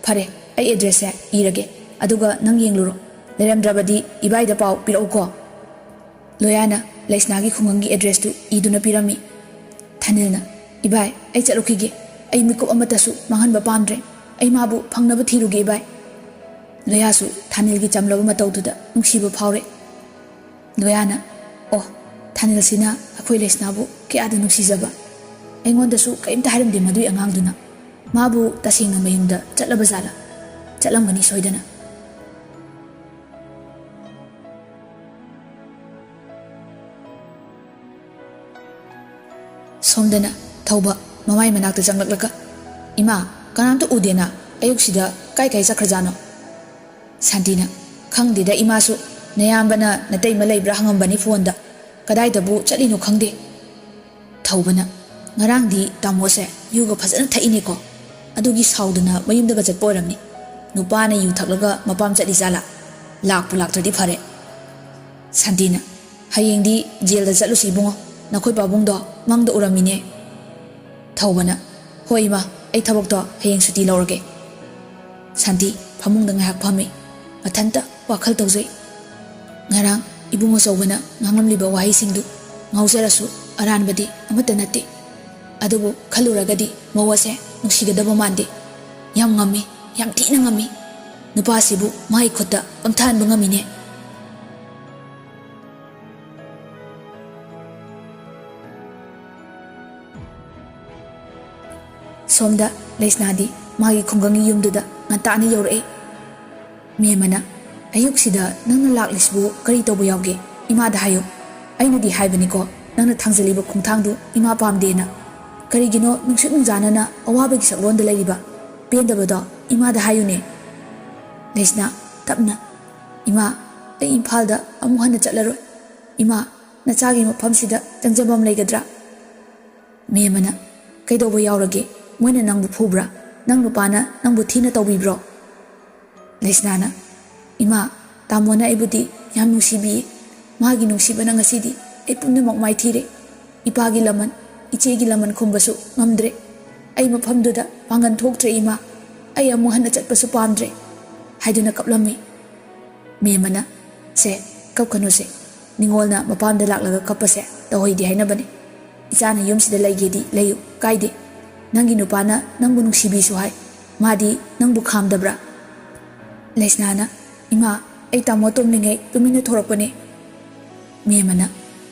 ꯐꯔꯦ, ꯑꯩ ꯑꯦꯗ꯭ꯔꯦꯁꯁꯦ ꯏꯔꯒꯦ, ꯑꯗꯨꯒ ꯅꯪ ꯌꯦꯡꯂꯨꯔꯣ꯫ ꯂꯩꯔꯝꯗ꯭ꯔꯕꯗꯤ ꯏꯕꯥꯏꯗ ꯄꯥꯎ ꯄꯤꯔꯛꯎꯀꯣ꯫" ꯂꯣꯌꯥꯅ ꯂꯩꯁꯅꯥꯒꯤ ꯈꯨꯡꯒꯪꯒꯤ ꯑꯦꯗ꯭ꯔꯦꯁꯇꯨ ꯏꯗꯨꯅ ꯄꯤꯔꯝꯃꯤ꯫ ꯊꯥꯅꯤꯜꯅ, "ꯏꯕꯥꯏ, ꯑꯩ ꯆꯠꯂꯨꯈꯤꯒꯦ꯫ ꯑꯩ ꯃꯤꯀꯨꯞ ꯑꯃꯠꯇꯁꯨ ꯃꯥꯡꯍꯟꯕ ꯄꯥꯝꯗ꯭ꯔꯦ꯫ ꯑꯩ ꯃꯥꯕꯨ ꯐꯪꯅꯕ ꯊꯤꯔꯨꯒꯦ ꯏꯕꯥꯏ꯫" ꯂꯣꯌꯥꯁꯨ ꯊꯥꯅꯤꯜꯒꯤ ꯆꯝꯂꯕ ꯃꯇꯧꯗꯨꯗ ꯅꯨꯡꯁꯤꯕ ꯐꯥꯎꯔꯦ꯫ ꯂꯣꯌꯥꯅ, "ꯑꯣ, ꯊꯥꯅꯤꯜꯁꯤꯅ ꯑꯩꯈꯣꯏ ꯂꯩꯁꯅꯥꯕꯨ ꯀꯌꯥꯗ ꯅꯨꯡꯁꯤꯖꯕ꯫ ꯑꯩꯉꯣꯟꯗꯁꯨ ꯀꯔꯤꯝꯇ ꯍꯥꯏꯔꯝꯗꯦ ꯃꯗꯨꯏ ꯑꯉꯥꯡꯗꯨꯅ꯫ ꯃꯥꯕꯨ ꯇꯁꯦꯡꯅ ꯃꯌꯨꯝꯗ ꯆꯠꯂꯕ ꯖꯥꯠꯂꯥ? ꯆꯠꯂꯝꯒꯅꯤ ꯁꯣꯏꯗꯅ꯫" ꯁꯣꯝꯗꯅ ꯊꯧꯕ ꯃꯃꯥꯏ ꯃꯅꯥꯛꯇ ꯆꯪꯂꯛꯂꯒ, "ꯏꯃꯥ, ꯀꯅꯥꯝꯇ ꯎꯗꯦꯅ, ꯑꯌꯨꯛꯁꯤꯗ ꯀꯥꯏ ꯀꯥꯏ ꯆꯠꯈ꯭ꯔꯖꯥꯠꯅꯣ?" ꯁꯥꯟꯇꯤꯅ, "ꯈꯪꯗꯦꯗ ꯏꯃꯥꯁꯨ, ꯅꯌꯥꯝꯕꯅ ꯅꯇꯩꯃ ꯂꯩꯕ꯭ꯔꯥ ꯍꯪꯉꯝꯕꯅꯤ ꯐꯣꯟꯗ, ꯀꯗꯥꯏꯗꯕꯨ ꯆꯠꯂꯤꯅꯣ ꯈꯪꯗꯦ꯫" ꯊꯧꯕꯅ, "ꯉꯔꯥꯡꯗꯤ ꯇꯥꯃꯣꯁꯦ ꯌꯨꯒ ꯐꯖꯅ ꯊꯛꯏꯅꯦꯀꯣ, ꯑꯗꯨꯒꯤ ꯁꯥꯎꯗꯅ ꯃꯌꯨꯝꯗꯒ ꯆꯠꯄ ꯑꯣꯏꯔꯝꯅꯤ꯫ ꯅꯨꯄꯥꯅ ꯌꯨ ꯊꯛꯂꯒ ꯃꯄꯥꯝ ꯆꯠꯂꯤ ꯖꯥꯠꯂꯥ? ꯂꯥꯛꯄꯨ ꯂꯥꯛꯇ꯭ꯔꯗꯤ ꯐꯔꯦ꯫" ꯁꯥꯟꯇꯤꯅ, "ꯍꯌꯦꯡꯗꯤ ꯖꯦꯜꯗ ꯆꯠꯂꯨꯁꯤ ꯏꯕꯨꯡꯉꯣ, ꯅꯈꯣꯏ ꯄꯥꯕꯨꯡꯗꯣ ꯃꯪꯗ ꯎꯔꯝꯃꯤꯅꯦ꯫" ꯊꯧꯕꯅ, "ꯍꯣꯏ ꯏꯃꯥ, ꯑꯩ ꯊꯕꯛꯇꯣ ꯍꯌꯦꯡ ꯁꯨꯇꯤ ꯂꯧꯔꯒꯦ꯫" ꯁꯥꯟꯇꯤ ꯐꯃꯨꯡꯗ ꯉꯥꯏꯍꯥꯛ ꯐꯝꯃꯤ꯫ ꯃꯊꯟꯇ ꯋꯥꯈꯜ ꯇꯧꯖꯩ꯫ ꯉꯔꯥꯡ ꯏꯕꯨꯡ ꯑꯆꯧꯕꯅ ꯉꯥꯡꯂꯝꯂꯤꯕ ꯋꯥꯍꯩꯁꯤꯡꯗꯨ ꯉꯥꯎꯖꯔꯁꯨ ꯑꯔꯥꯟꯕꯗꯤ ꯑꯃꯠꯇ ꯅꯠꯇꯦ꯫ ꯑꯗꯨꯕꯨ ꯈꯜꯂꯨꯔꯒꯗꯤ ꯃꯧ ꯑꯁꯦ ꯅꯨꯡꯁꯤꯒꯗꯕ ꯃꯥꯟꯗꯦ꯫ ꯌꯥꯝ ꯉꯝꯃꯤ, ꯌꯥꯝ ꯊꯤꯅ ꯉꯝꯃꯤ꯫ ꯅꯨꯄꯥꯁꯤꯕꯨ ꯃꯥꯒꯤ ꯈꯨꯠꯇ ꯄꯪꯊꯥꯍꯟꯕ ꯉꯝꯃꯤꯅꯦ꯫ ꯁꯣꯝꯗ ꯂꯩꯁꯅꯥꯗꯤ ꯃꯥꯒꯤ ꯈꯨꯡꯒꯪꯒꯤ ꯌꯨꯝꯗꯨꯗ ꯉꯟꯇꯥꯅ ꯌꯧꯔꯛꯑꯦ꯫ ꯃꯦꯃꯅ, "ꯑꯌꯨꯛꯁꯤꯗ ꯅꯪꯅ ꯂꯥꯛꯂꯤꯁꯤꯕꯨ ꯀꯔꯤ ꯇꯧꯕ ꯌꯥꯎꯒꯦ? ꯏꯃꯥꯗ ꯍꯥꯏꯌꯨ꯫ ꯑꯩꯅꯗꯤ ꯍꯥꯏꯕꯅꯤꯀꯣ, ꯅꯪꯅ ꯊꯥꯡꯖꯜꯂꯤꯕ ꯈꯣꯡꯊꯥꯡꯗꯨ ꯏꯃꯥ ꯄꯥꯝꯗꯦꯅ꯫ ꯀꯔꯤꯒꯤꯅꯣ ꯅꯨꯡꯁꯤꯠ ꯅꯨꯡꯖꯥꯅꯅ ꯑꯋꯥꯕꯒꯤ ꯁꯛꯂꯣꯟꯗ ꯂꯩꯔꯤꯕ? ꯄꯦꯟꯗꯕꯗꯣ ꯏꯃꯥꯗ ꯍꯥꯏꯌꯨꯅꯦ꯫" ꯂꯩꯁꯅꯥ, ꯇꯞꯅ, "ꯏꯃꯥ, ꯑꯩ ꯏꯝꯐꯥꯜꯗ ꯑꯃꯨꯛ ꯍꯟꯅ ꯆꯠꯂꯔꯣꯏ꯫ ꯏꯃꯥ, ꯅꯆꯥꯒꯤ ꯃꯐꯝꯁꯤꯗ ꯆꯪꯖꯐꯝ ꯂꯩꯒꯗ꯭ꯔꯥ?" ꯃꯦꯃꯅ, "ꯀꯩꯗꯧꯕ ꯌꯥꯎꯔꯒꯦ? ꯃꯣꯏꯅ ꯅꯪꯕꯨ ꯐꯨꯕ꯭ꯔꯥ? ꯅꯪ ꯅꯨꯄꯥꯅ ꯅꯪꯕꯨ ꯊꯤꯅ ꯇꯧꯕꯤꯕ꯭ꯔꯣ?" ꯂꯩꯁꯅꯥꯅ, "ꯏꯃꯥ, ꯇꯥꯃꯣꯅ ꯑꯩꯕꯨꯗꯤ ꯌꯥꯝ ꯅꯨꯡꯁꯤꯕꯤꯌꯦ꯫ ꯃꯥꯒꯤ ꯅꯨꯡꯁꯤꯕꯅ ꯉꯁꯤꯗꯤ ꯑꯩ ꯄꯨꯝꯅꯃꯛ ꯃꯥꯏꯊꯤꯔꯦ꯫ ꯏꯄꯥꯒꯤ ꯂꯃꯟ, ꯏꯆꯦꯒꯤ ꯂꯃꯟ ꯈꯨꯝꯕꯁꯨ ꯉꯝꯗ꯭ꯔꯦ꯫ ꯑꯩ ꯃꯐꯝꯗꯨꯗ ꯄꯥꯡꯒꯟ ꯊꯣꯛꯇ꯭ꯔꯦ ꯏꯃꯥ꯫ ꯑꯩ ꯑꯃꯨꯛ ꯍꯟꯅ ꯆꯠꯄꯁꯨ ꯄꯥꯝꯗ꯭ꯔꯦ," ꯍꯥꯏꯗꯨꯅ ꯀꯞꯂꯝꯃꯤ꯫ ꯃꯦꯃꯅ, "ꯁꯦ, ꯀꯞꯀꯅꯨꯁꯦ꯫ ꯅꯤꯉꯣꯜꯅ ꯃꯄꯥꯝꯗ ꯂꯥꯛꯂꯒ ꯀꯞꯄꯁꯦ ꯇꯧꯍꯩꯗꯦ ꯍꯥꯏꯅꯕꯅꯦ꯫ ꯏꯆꯥꯅ ꯌꯨꯝꯁꯤꯗ ꯂꯩꯒꯦꯗꯤ ꯂꯩꯌꯨ, ꯀꯥꯏꯗꯦ꯫ ꯅꯪꯒꯤ ꯅꯨꯄꯥꯅ ꯅꯪꯕꯨ ꯅꯨꯡꯁꯤꯕꯤꯁꯨ ꯍꯥꯏ꯫ ꯃꯥꯗꯤ ꯅꯪꯕꯨ ꯈꯥꯝꯗꯕ꯭ꯔꯥ?" ꯂꯩꯁꯅꯥꯅ, "ꯏꯃꯥ, ꯑꯩ ꯇꯥꯃꯣ ꯇꯣꯝꯂꯤꯉꯩ ꯇꯨꯃꯤꯟꯅ ꯊꯣꯔꯛꯄꯅꯦ꯫" ꯃꯦꯃꯅ,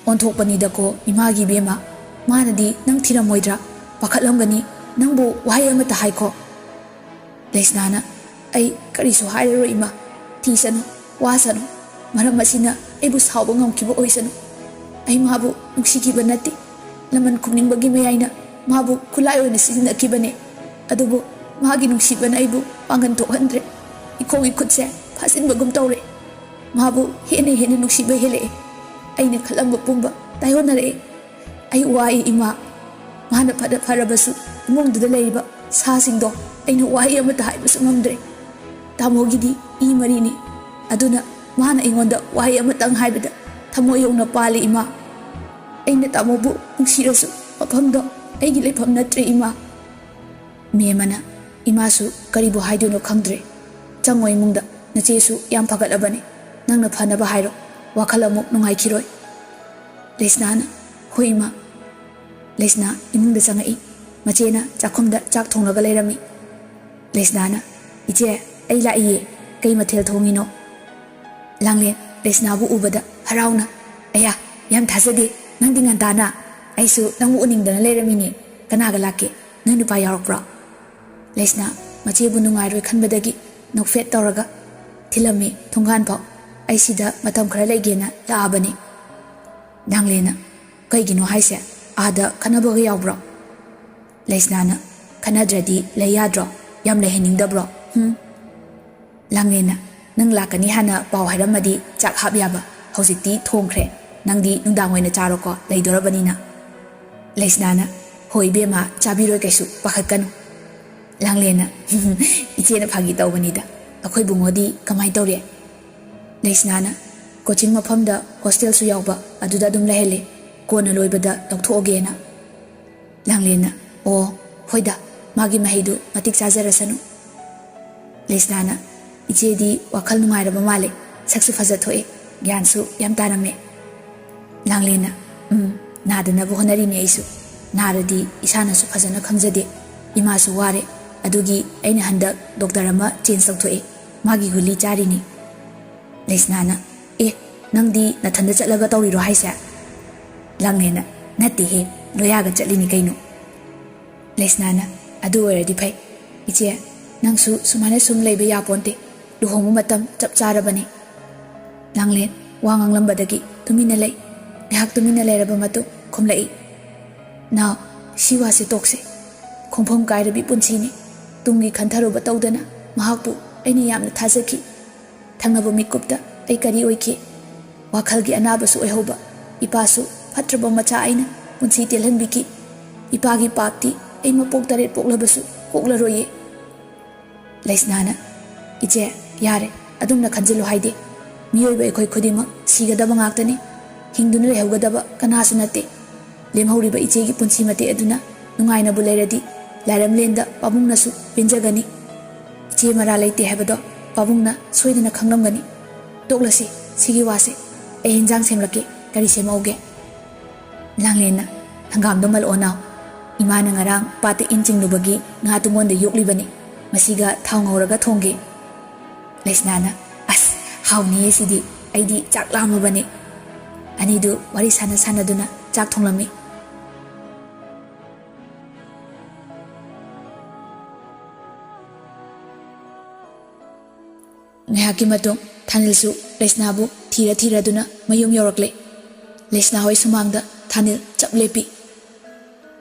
"ꯑꯣꯟꯊꯣꯛꯄꯅꯤꯗꯀꯣ ꯏꯃꯥꯒꯤ ꯏꯕꯦꯝꯃ꯫ ꯃꯥꯅꯗꯤ ꯅꯪ ꯊꯤꯔꯝꯃꯣꯏꯗ꯭ꯔꯥ? ꯄꯥꯈꯠꯂꯝꯒꯅꯤ꯫ ꯅꯪꯕꯨ ꯋꯥꯍꯩ ꯑꯃꯇ ꯍꯥꯏꯈꯣ꯫" ꯂꯩꯁꯅꯥꯅ, "ꯑꯩ ꯀꯔꯤꯁꯨ ꯍꯥꯏꯔꯔꯣꯏ ꯏꯃꯥ꯫ ꯊꯤꯁꯅꯨ, ꯋꯥꯁꯅꯨ꯫ ꯃꯔꯝ ꯑꯁꯤꯅ ꯑꯩꯕꯨ ꯁꯥꯎꯕ ꯉꯝꯈꯤꯕ ꯑꯣꯏꯁꯅꯨ꯫ ꯑꯩ ꯃꯥꯕꯨ ꯅꯨꯡꯁꯤꯈꯤꯕ ꯅꯠꯇꯦ꯫ ꯂꯃꯟ ꯈꯨꯝꯅꯤꯡꯕꯒꯤ ꯃꯌꯥꯏꯅ ꯃꯥꯕꯨ ꯈꯨꯠꯂꯥꯏ ꯑꯣꯏꯅ ꯁꯤꯖꯤꯟꯅꯈꯤꯕꯅꯦ꯫ ꯑꯗꯨꯕꯨ ꯃꯥꯒꯤ ꯅꯨꯡꯁꯤꯕꯅ ꯑꯩꯕꯨ ꯄꯥꯡꯒꯟ ꯊꯣꯛꯍꯟꯗ꯭ꯔꯦ꯫ ꯏꯈꯣꯡ ꯏꯈꯨꯠꯁꯦ ꯐꯥꯖꯤꯟꯕꯒꯨꯝ ꯇꯧꯔꯦ꯫ ꯃꯥꯕꯨ ꯍꯦꯟꯅ ꯍꯦꯟꯅ ꯅꯨꯡꯁꯤꯕ ꯍꯦꯜꯂꯛꯑꯦ꯫ ꯑꯩꯅ ꯈꯜꯂꯝꯕ ꯄꯨꯝꯕ ꯇꯥꯏꯑꯣꯟꯅꯔꯛꯑꯦ꯫ ꯑꯩ ꯋꯥꯏ ꯏꯃꯥ꯫ ꯃꯥꯅ ꯐꯅ ꯐꯔꯕꯁꯨ ꯏꯃꯨꯡꯗꯨꯗ ꯂꯩꯔꯤꯕ ꯁꯥꯁꯤꯡꯗꯣ ꯑꯩꯅ ꯋꯥꯍꯩ ꯑꯃꯠꯇ ꯍꯥꯏꯕꯁꯨ ꯉꯝꯗ꯭ꯔꯦ꯫ ꯇꯥꯃꯣꯒꯤꯗꯤ ꯏ ꯃꯔꯤꯅꯤ꯫ ꯑꯗꯨꯅ ꯃꯥꯅ ꯑꯩꯉꯣꯟꯗ ꯋꯥꯍꯩ ꯑꯃꯇꯪ ꯍꯥꯏꯕꯗ ꯊꯃꯣꯏ ꯌꯧꯅ ꯄꯥꯜꯂꯤ ꯏꯃꯥ꯫ ꯑꯩꯅ ꯇꯥꯃꯣꯕꯨ ꯅꯨꯡꯁꯤꯔꯁꯨ ꯃꯐꯝꯗꯣ ꯑꯩꯒꯤ ꯂꯩꯐꯝ ꯅꯠꯇ꯭ꯔꯦ ꯏꯃꯥ꯫" ꯃꯦꯃꯅ, "ꯏꯃꯥꯁꯨ ꯀꯔꯤꯕꯨ ꯍꯥꯏꯗꯣꯏꯅꯣ ꯈꯪꯗ꯭ꯔꯦ꯫ ꯆꯪꯉꯣ ꯏꯃꯨꯡꯗ, ꯅꯆꯦꯁꯨ ꯌꯥꯝ ꯐꯒꯠꯂꯕꯅꯤ꯫ ꯅꯪꯅ ꯐꯅꯕ ꯍꯥꯏꯔꯣ, ꯋꯥꯈꯜ ꯑꯃꯨꯛ ꯅꯨꯡꯉꯥꯏꯈꯤꯔꯣꯏ꯫" ꯂꯩꯁꯅꯥꯅ, "ꯍꯣꯏ ꯏꯃꯥ꯫" ꯂꯩꯁꯅꯥ ꯏꯃꯨꯡꯗ ꯆꯪꯉꯛꯏ꯫ ꯃꯆꯦꯅ ꯆꯥꯛꯈꯨꯝꯗ ꯆꯥꯛ ꯊꯣꯡꯂꯒ ꯂꯩꯔꯝꯃꯤ꯫ ꯂꯩꯁꯅꯥꯅ, "ꯏꯆꯦ, ꯑꯩ ꯂꯥꯛꯏꯌꯦ꯫ ꯀꯩ ꯃꯊꯦꯜ ꯊꯣꯡꯉꯤꯅꯣ?" ꯂꯥꯡꯂꯦꯟ ꯂꯩꯁꯅꯥꯕꯨ ꯎꯕꯗ ꯍꯔꯥꯎꯅ, "ꯑꯌꯥ, ꯌꯥꯝ ꯊꯥꯖꯗꯦ, ꯅꯪꯗꯤ ꯉꯟꯇꯥꯅ꯫ ꯑꯩꯁꯨ ꯅꯪꯕꯨ ꯎꯅꯤꯡꯗꯅ ꯂꯩꯔꯝꯃꯤꯅꯦ꯫ ꯀꯅꯥꯒ ꯂꯥꯛꯀꯦ?" ꯅꯨꯄꯥ ꯌꯥꯎꯔꯛꯄ꯭ꯔꯣ? ꯂꯩꯁꯅꯥ ꯃꯆꯦꯕꯨ ꯅꯨꯡꯉꯥꯏꯔꯣꯏ ꯈꯟꯕꯗꯒꯤ ꯅꯣꯛꯐꯦꯠ ꯇꯧꯔꯒ ꯊꯤꯜꯂꯝꯃꯤ ꯊꯣꯡꯒꯥꯟ ꯐꯥꯎ꯫ ꯑꯩ ꯁꯤꯗ ꯃꯇꯝ ꯈꯔ ꯂꯩꯒꯦꯅ ꯂꯥꯛꯑꯕꯅꯤ꯫ ꯂꯥꯡꯂꯦꯟꯅ, ꯀꯩꯒꯤꯅꯣ ꯍꯥꯏꯁꯦ? ꯑꯥꯗ ꯈꯠꯅꯕꯒ ꯌꯥꯎꯕ꯭ꯔꯣ? ꯂꯩꯁꯅꯥꯅ, ꯈꯠꯅꯗ꯭ꯔꯗꯤ ꯂꯩ ꯌꯥꯗ꯭ꯔꯣ? ꯌꯥꯝ ꯂꯩꯍꯟꯅꯤꯡꯗꯕ꯭ꯔꯣ? ꯍꯨꯝ? ꯂꯥꯡꯂꯦꯟꯅ, ꯅꯪ ꯂꯥꯛꯀꯅꯤ ꯍꯥꯟꯅ ꯄꯥꯎ ꯍꯥꯏꯔꯝꯃꯗꯤ ꯆꯥꯛ ꯍꯥꯞ ꯌꯥꯕ꯫ ꯍꯧꯖꯤꯛꯇꯤ ꯊꯣꯡꯈ꯭ꯔꯦ꯫ ꯅꯪꯗꯤ ꯅꯨꯡꯗꯥꯡ ꯑꯣꯏꯅ ꯆꯥꯔꯣꯀꯣ, ꯂꯩꯗꯣꯔꯕꯅꯤꯅ꯫ ꯂꯩꯁꯅꯥꯅ, ꯍꯣꯏ ꯏꯕꯦꯝꯃ, ꯆꯥꯕꯤꯔꯣꯏ ꯀꯩꯁꯨ, ꯄꯥꯈꯠꯀꯅꯨ꯫ ꯂꯥꯡꯂꯦꯟꯅ, ꯏꯆꯦꯅ ꯐꯥꯒꯤ ꯇꯧꯕꯅꯤꯗ꯫ ꯑꯩꯈꯣꯏ ꯕꯨꯡꯉꯣꯗꯤ ꯀꯃꯥꯏ ꯇꯧꯔꯤ? ꯂꯩꯁꯅꯥꯅ, ꯀꯣꯆꯤꯡ ꯃꯐꯝꯗ ꯍꯣꯁꯇꯦꯜꯁꯨ ꯌꯥꯎꯕ, ꯑꯗꯨꯗ ꯑꯗꯨꯝ ꯂꯩꯍꯜꯂꯦ꯫ ꯀꯣꯟꯅ ꯂꯣꯏꯕꯗ ꯂꯧꯊꯣꯛꯑꯒꯦꯅ꯫ ꯂꯥꯡꯂꯦꯟꯅ, ꯑꯣ, ꯍꯣꯏꯗ, ꯃꯥꯒꯤ ꯃꯍꯩꯗꯨ ꯃꯇꯤꯛ ꯆꯥꯖꯔꯁꯅꯨ꯫ ꯂꯩꯁꯅꯥꯅ, ꯏꯆꯦꯗꯤ ꯋꯥꯈꯜ ꯅꯨꯡꯉꯥꯏꯔꯕ ꯃꯥꯜꯂꯦ, ꯁꯛꯁꯨ ꯐꯖ ꯊꯣꯛꯑꯦ, ꯒ꯭ꯌꯥꯟꯁꯨ ꯌꯥꯝ ꯇꯥꯔꯝꯃꯦ꯫ ꯂꯥꯡꯂꯦꯟꯅ, ꯎꯝ, ꯅꯥꯗꯅꯕ ꯍꯣꯠꯅꯔꯤꯅꯦ ꯑꯩꯁꯨ꯫ ꯅꯥꯔꯗꯤ ꯏꯁꯥꯅꯁꯨ ꯐꯖꯅ ꯈꯪꯖꯗꯦ, ꯏꯃꯥꯁꯨ ꯋꯥꯔꯦ, ꯑꯗꯨꯒꯤ ꯑꯩꯅ ꯍꯟꯗꯛ ꯗꯣꯛꯇꯔ ꯑꯃ ꯆꯦꯟꯖ ꯇꯧꯊꯣꯛꯑꯦ, ꯃꯥꯒꯤ ꯒꯨꯂꯤ ꯆꯥꯔꯤꯅꯤ꯫ ꯂꯩꯁꯅꯥꯅ, ꯑꯦ, ꯅꯪꯗꯤ ꯅꯊꯟꯗ ꯆꯠꯂꯒ ꯇꯧꯔꯤꯔꯣ ꯍꯥꯏꯁꯦ? ꯂꯥꯡꯂꯦꯟꯅ, ꯅꯠꯇꯦꯍꯦ, ꯂꯣꯌꯥꯒ ꯆꯠꯂꯤꯅꯤ ꯀꯩꯅꯣ꯫ ꯂꯩꯁꯅꯥꯅ, ꯑꯗꯨ ꯑꯣꯏꯔꯗꯤ ꯐꯩ꯫ ꯏꯆꯦ, ꯅꯪꯁꯨ ꯁꯨꯃꯥꯏꯅ ꯁꯨꯝ ꯂꯩꯕ ꯌꯥꯄꯣꯟꯇꯦ꯫ ꯂꯨꯍꯣꯡꯕ ꯃꯇꯝ ꯆꯞ ꯆꯥꯔꯕꯅꯤ꯫ ꯂꯥꯡꯂꯦꯟ ꯋꯥ ꯉꯥꯡꯂꯝꯕꯗꯒꯤ ꯇꯨꯃꯤꯟꯅ ꯂꯩ꯫ ꯉꯥꯏꯍꯥꯛ ꯇꯨꯃꯤꯟꯅ ꯂꯩꯔꯕ ꯃꯇꯨꯡ ꯈꯨꯝꯂꯛꯏ, ꯅꯥꯎ, ꯁꯤ ꯋꯥꯁꯦ ꯇꯣꯛꯁꯦ꯫ ꯈꯣꯡꯐꯝ ꯀꯥꯏꯔꯕꯤ ꯄꯨꯟꯁꯤꯅꯤ꯫ ꯇꯨꯡꯒꯤ ꯈꯟꯊꯔꯨꯕ ꯇꯧꯗꯅ ꯃꯍꯥꯛꯄꯨ ꯑꯩꯅ ꯌꯥꯝꯅ ꯊꯥꯖꯈꯤ꯫ ꯊꯪꯅꯕ ꯃꯤꯀꯨꯞꯇ ꯑꯩ ꯀꯔꯤ ꯑꯣꯏꯈꯤ? ꯋꯥꯈꯜꯒꯤ ꯑꯅꯥꯕꯁꯨ ꯑꯣꯏꯍꯧꯕ꯫ ꯏꯄꯥꯁꯨ ꯐꯠꯇ꯭ꯔꯕ ꯃꯆꯥ ꯑꯩꯅ ꯄꯨꯟꯁꯤ ꯇꯦꯜꯍꯟꯕꯤꯈꯤ꯫ ꯏꯄꯥꯒꯤ ꯄꯥꯞꯇꯤ ꯑꯩ ꯃꯄꯣꯛ ꯇꯔꯦꯠ ꯄꯣꯛꯂꯕꯁꯨ ꯀꯣꯛꯂꯔꯣꯏꯌꯦ꯫ ꯂꯩꯁꯅꯥꯅ, ꯏꯆꯦ, ꯌꯥꯔꯦ, ꯑꯗꯨꯝꯅ ꯈꯟꯖꯤꯜꯂꯨ ꯍꯥꯏꯗꯦ꯫ ꯃꯤꯑꯣꯏꯕ ꯑꯩꯈꯣꯏ ꯈꯨꯗꯤꯡꯃꯛ ꯁꯤꯒꯗꯕ ꯉꯥꯛꯇꯅꯤ꯫ ꯍꯤꯡꯗꯨꯅ ꯂꯩꯍꯧꯒꯗꯕ ꯀꯅꯥꯁꯨ ꯅꯠꯇꯦ꯫ ꯂꯦꯝꯍꯧꯔꯤꯕ ꯏꯆꯦꯒꯤ ꯄꯨꯟꯁꯤ ꯃꯇꯦꯛ ꯑꯗꯨꯅ ꯅꯨꯡꯉꯥꯏꯅꯕꯨ ꯂꯩꯔꯗꯤ ꯂꯥꯏꯔꯝꯂꯦꯟꯗ ꯄꯥꯕꯨꯡꯅꯁꯨ ꯄꯦꯟꯖꯒꯅꯤ꯫ ꯏꯆꯦ ꯃꯔꯥ ꯂꯩꯇꯦ ꯍꯥꯏꯕꯗꯣ ꯄꯥꯕꯨꯡꯅ ꯁꯣꯏꯗꯅ ꯈꯪꯂꯝꯒꯅꯤ꯫ ꯇꯣꯛꯂꯁꯤ ꯁꯤꯒꯤ ꯋꯥꯁꯦ꯫ ꯑꯩ ꯏꯟꯖꯥꯡ ꯁꯦꯝꯂꯛꯀꯦ꯫ ꯀꯔꯤ ꯁꯦꯝꯍꯧꯒꯦ? ꯂꯥꯡꯂꯦꯟꯅ, ꯍꯪꯒꯥꯝꯗꯣ ꯃꯜꯂꯛꯑꯣ ꯅꯥꯎ꯫ ꯏꯃꯥꯅ ꯉꯔꯥꯡ ꯄꯥꯠꯇ ꯏꯟ ꯆꯤꯡꯂꯨꯕꯒꯤ ꯉꯥ ꯇꯨꯡꯒꯣꯟꯗ ꯌꯣꯛꯂꯤꯕꯅꯤ꯫ ꯃꯁꯤꯒ ꯊꯥꯎ ꯉꯧꯔꯒ ꯊꯣꯡꯒꯦ꯫ ꯂꯩꯁꯅꯥꯅ, ꯑꯁ, ꯍꯥꯎꯅꯤꯌꯦ ꯁꯤꯗꯤ, ꯑꯩꯗꯤ ꯆꯥꯛ ꯂꯥꯝꯃꯕꯅꯦ꯫ ꯑꯅꯤꯗꯨ ꯋꯥꯔꯤ ꯁꯥꯟꯅ ꯁꯥꯟꯅꯗꯨꯅ ꯆꯥꯛ ꯊꯣꯡꯂꯝꯃꯤ꯫ ꯉꯥꯏꯍꯥꯛꯀꯤ ꯃꯇꯨꯡ ꯊꯥꯅꯤꯜꯁꯨ ꯂꯩꯁꯅꯥꯕꯨ ꯊꯤꯔ ꯊꯤꯔꯗꯨꯅ ꯃꯌꯨꯝ ꯌꯧꯔꯛꯂꯦ꯫ ꯂꯩꯁꯅꯥ ꯍꯣꯏ ꯁꯨꯃꯥꯡꯗ ꯊꯥꯅꯤꯜ ꯆꯞ ꯂꯦꯞꯄꯤ꯫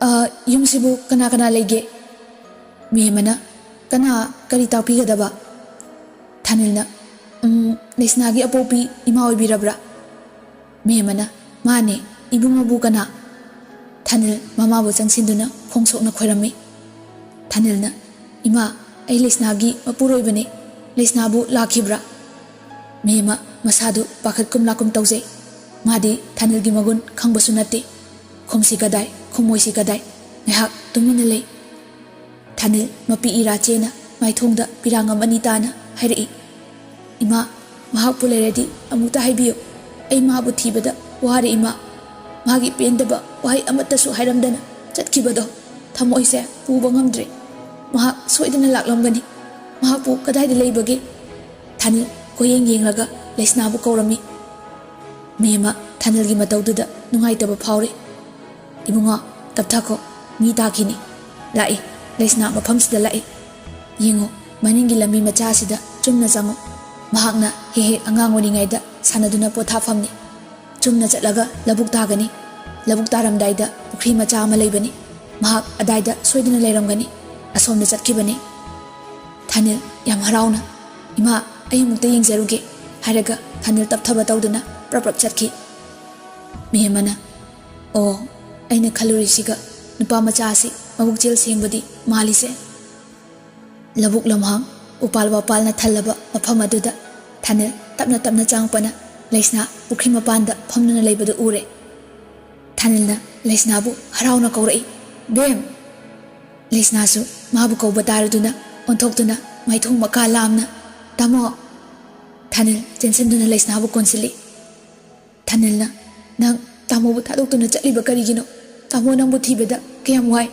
"ꯑ, ꯌꯨꯝꯁꯤꯕꯨ ꯀꯅꯥ ꯀꯅꯥ ꯂꯩꯒꯦ?" ꯃꯦꯝꯃꯅ, "ꯀꯅꯥ ꯀꯔꯤ ꯇꯥꯛꯄꯤꯒꯗꯕ?" ꯊꯥꯅꯤꯜꯅ, "ꯎꯝ, ꯂꯩꯁꯅꯥꯒꯤ ꯑꯄꯣꯛꯄꯤ ꯏꯃꯥ ꯑꯣꯏꯕꯤꯔꯕ꯭ꯔꯥ?" ꯃꯦꯝꯃꯅ, "ꯃꯥꯅꯦ, ꯏꯕꯨꯡꯉꯣꯕꯨ ꯀꯅꯥ?" ꯊꯥꯅꯤꯜ ꯃꯃꯥꯕꯨ ꯆꯪꯁꯤꯟꯗꯨꯅ ꯈꯣꯡ ꯁꯣꯛꯅ ꯈꯣꯏꯔꯝꯃꯤ꯫ ꯊꯥꯅꯤꯜꯅ, "ꯏꯃꯥ, ꯑꯩ ꯂꯩꯁꯅꯥꯒꯤ ꯃꯄꯨꯔꯣꯏꯕꯅꯦ꯫ ꯂꯩꯁꯅꯥꯕꯨ ꯂꯥꯛꯈꯤꯕ꯭ꯔꯥ?" ꯃꯦꯝꯃ ꯃꯁꯥꯗꯨ ꯄꯥꯈꯠꯀꯨꯝ ꯂꯥꯛꯀꯨꯝ ꯇꯧꯖꯩ꯫ ꯃꯥꯗꯤ ꯊꯥꯅꯤꯜꯒꯤ ꯃꯒꯨꯟ ꯈꯪꯕꯁꯨ ꯅꯠꯇꯦ꯫ ꯈꯨꯝꯁꯤ ꯀꯗꯥꯏ, ꯈꯨꯝꯃꯣꯏꯁꯤ ꯀꯗꯥꯏ, ꯉꯥꯏꯍꯥꯛ ꯇꯨꯃꯤꯟꯅ ꯂꯩ꯫ ꯊꯥꯅꯤꯜ ꯃꯄꯤ ꯏꯔꯥ ꯆꯦꯅ ꯃꯥꯏꯊꯣꯡꯗ ꯄꯤꯔꯥꯡ ꯑꯃꯅꯤ ꯇꯥꯅ ꯍꯥꯏꯔꯛꯏ, "ꯏꯃꯥ, ꯃꯍꯥꯛꯄꯨ ꯂꯩꯔꯗꯤ ꯑꯃꯨꯛꯇ ꯍꯥꯏꯕꯤꯌꯨ꯫ ꯑꯩ ꯃꯥꯕꯨ ꯊꯤꯕꯗ ꯋꯥꯔꯦ ꯏꯃꯥ꯫ ꯃꯥꯒꯤ ꯄꯦꯟꯗꯕ ꯋꯥꯍꯩ ꯑꯃꯠꯇꯁꯨ ꯍꯥꯏꯔꯝꯗꯅ ꯆꯠꯈꯤꯕꯗꯣ ꯊꯃꯣꯏꯁꯦ ꯄꯨꯕ ꯉꯝꯗ꯭ꯔꯦ꯫ ꯃꯍꯥꯛ ꯁꯣꯏꯗꯅ ꯂꯥꯛꯂꯝꯒꯅꯤ꯫ ꯃꯍꯥꯛꯄꯨ ꯀꯗꯥꯏꯗ ꯂꯩꯕꯒꯦ?" ꯊꯥꯅꯤꯜ ꯀꯣꯏꯌꯦꯡ ꯌꯦꯡꯂꯒ ꯂꯩꯁꯅꯥꯕꯨ ꯀꯧꯔꯝꯃꯤ꯫ ꯃꯦꯝꯃ ꯊꯥꯅꯤꯜꯒꯤ ꯃꯇꯧꯗꯨꯗ ꯅꯨꯡꯉꯥꯏꯇꯕ ꯐꯥꯎꯔꯦ꯫ "ꯏꯕꯨꯡꯉꯣ, ꯇꯞꯊꯈꯣ, ꯃꯤ ꯇꯥꯈꯤꯅꯤ꯫ ꯂꯥꯛꯏ, ꯂꯩꯁꯅꯥ ꯃꯐꯝꯁꯤꯗ ꯂꯥꯛꯏ꯫ ꯌꯦꯡꯉꯨ, ꯃꯅꯤꯡꯒꯤ ꯂꯝꯕꯤ ꯃꯆꯥ ꯑꯁꯤꯗ ꯆꯨꯝꯅ ꯆꯪꯉꯨ꯫ ꯃꯍꯥꯛꯅ ꯍꯦꯛ ꯍꯦꯛ ꯑꯉꯥꯡ ꯑꯣꯏꯔꯤꯉꯩꯗ ꯁꯥꯟꯅꯗꯨꯅ ꯄꯣꯊꯥꯐꯝꯅꯤ꯫ ꯆꯨꯝꯅ ꯆꯠꯂꯒ ꯂꯧꯕꯨꯛ ꯇꯥꯒꯅꯤ꯫ ꯂꯧꯕꯨꯛ ꯇꯥꯔꯝꯗꯥꯏꯗ ꯄꯨꯈ꯭ꯔꯤ ꯃꯆꯥ ꯑꯃ ꯂꯩꯕꯅꯤ꯫ ꯃꯍꯥꯛ ꯑꯗꯥꯏꯗ ꯁꯣꯏꯗꯅ ꯂꯩꯔꯝꯒꯅꯤ꯫ ꯑꯁꯣꯝꯗ ꯆꯠꯈꯤꯕꯅꯤ꯫" ꯊꯥꯅꯤꯜ ꯌꯥꯝ ꯍꯔꯥꯎꯅ, "ꯏꯃꯥ, ꯑꯩ ꯑꯃꯨꯛꯇ ꯌꯦꯡꯖꯔꯨꯒꯦ" ꯍꯥꯏꯔꯒ ꯊꯥꯅꯤꯜ ꯇꯞꯊꯕ ꯇꯧꯗꯨꯅ ꯄ꯭ꯔꯞ ꯄ꯭ꯔꯞ ꯆꯠꯈꯤ꯫ ꯃꯦꯝꯃꯅ, "ꯑꯣ, ꯑꯩꯅ ꯈꯜꯂꯨꯔꯤꯁꯤꯒ ꯅꯨꯄꯥ ꯃꯆꯥ ꯑꯁꯤ ꯃꯕꯨꯛꯆꯦꯜ ꯁꯦꯡꯕꯗꯤ ꯃꯥꯜꯂꯤꯁꯦ꯫" ꯂꯧꯕꯨꯛ ꯂꯝꯍꯥꯡ, ꯎꯄꯥꯜ ꯋꯥꯄꯥꯜꯅ ꯊꯜꯂꯕ ꯃꯐꯝ ꯑꯗꯨꯗ ꯊꯥꯅꯤꯜ ꯇꯞꯅ ꯇꯞꯅ ꯆꯪꯉꯛꯄꯅ ꯂꯩꯁꯅꯥ ꯄꯨꯈ꯭ꯔꯤ ꯃꯄꯥꯟꯗ ꯐꯝꯗꯨꯅ ꯂꯩꯕꯗꯨ ꯎꯔꯦ꯫ ꯊꯥꯅꯤꯜꯅ ꯂꯩꯁꯅꯥꯕꯨ ꯍꯔꯥꯎꯅ ꯀꯧꯔꯛꯏ, "ꯕꯦꯝ!" ꯂꯩꯁꯅꯥꯁꯨ ꯃꯥꯕꯨ ꯀꯧꯕ ꯇꯥꯔꯗꯨꯅ ꯑꯣꯟꯊꯣꯛꯇꯨꯅ ꯃꯥꯏꯊꯣꯡ ꯃꯀꯥ ꯂꯥꯝꯅ, "ꯇꯥꯃꯣ!" ꯊꯥꯅꯤꯜ ꯆꯦꯟꯁꯤꯟꯗꯨꯅ ꯂꯩꯁꯅꯥꯕꯨ ꯀꯣꯟꯁꯤꯜꯂꯤ꯫ ꯊꯥꯅꯤꯜꯅ, "ꯅꯪ ꯇꯥꯃꯣꯕꯨ ꯊꯥꯗꯣꯛꯇꯨꯅ ꯆꯠꯂꯤꯕ ꯀꯔꯤꯒꯤꯅꯣ? ꯇꯥꯃꯣ ꯅꯪꯕꯨ ꯊꯤꯕꯗ ꯀꯌꯥꯝ ꯋꯥꯏ?"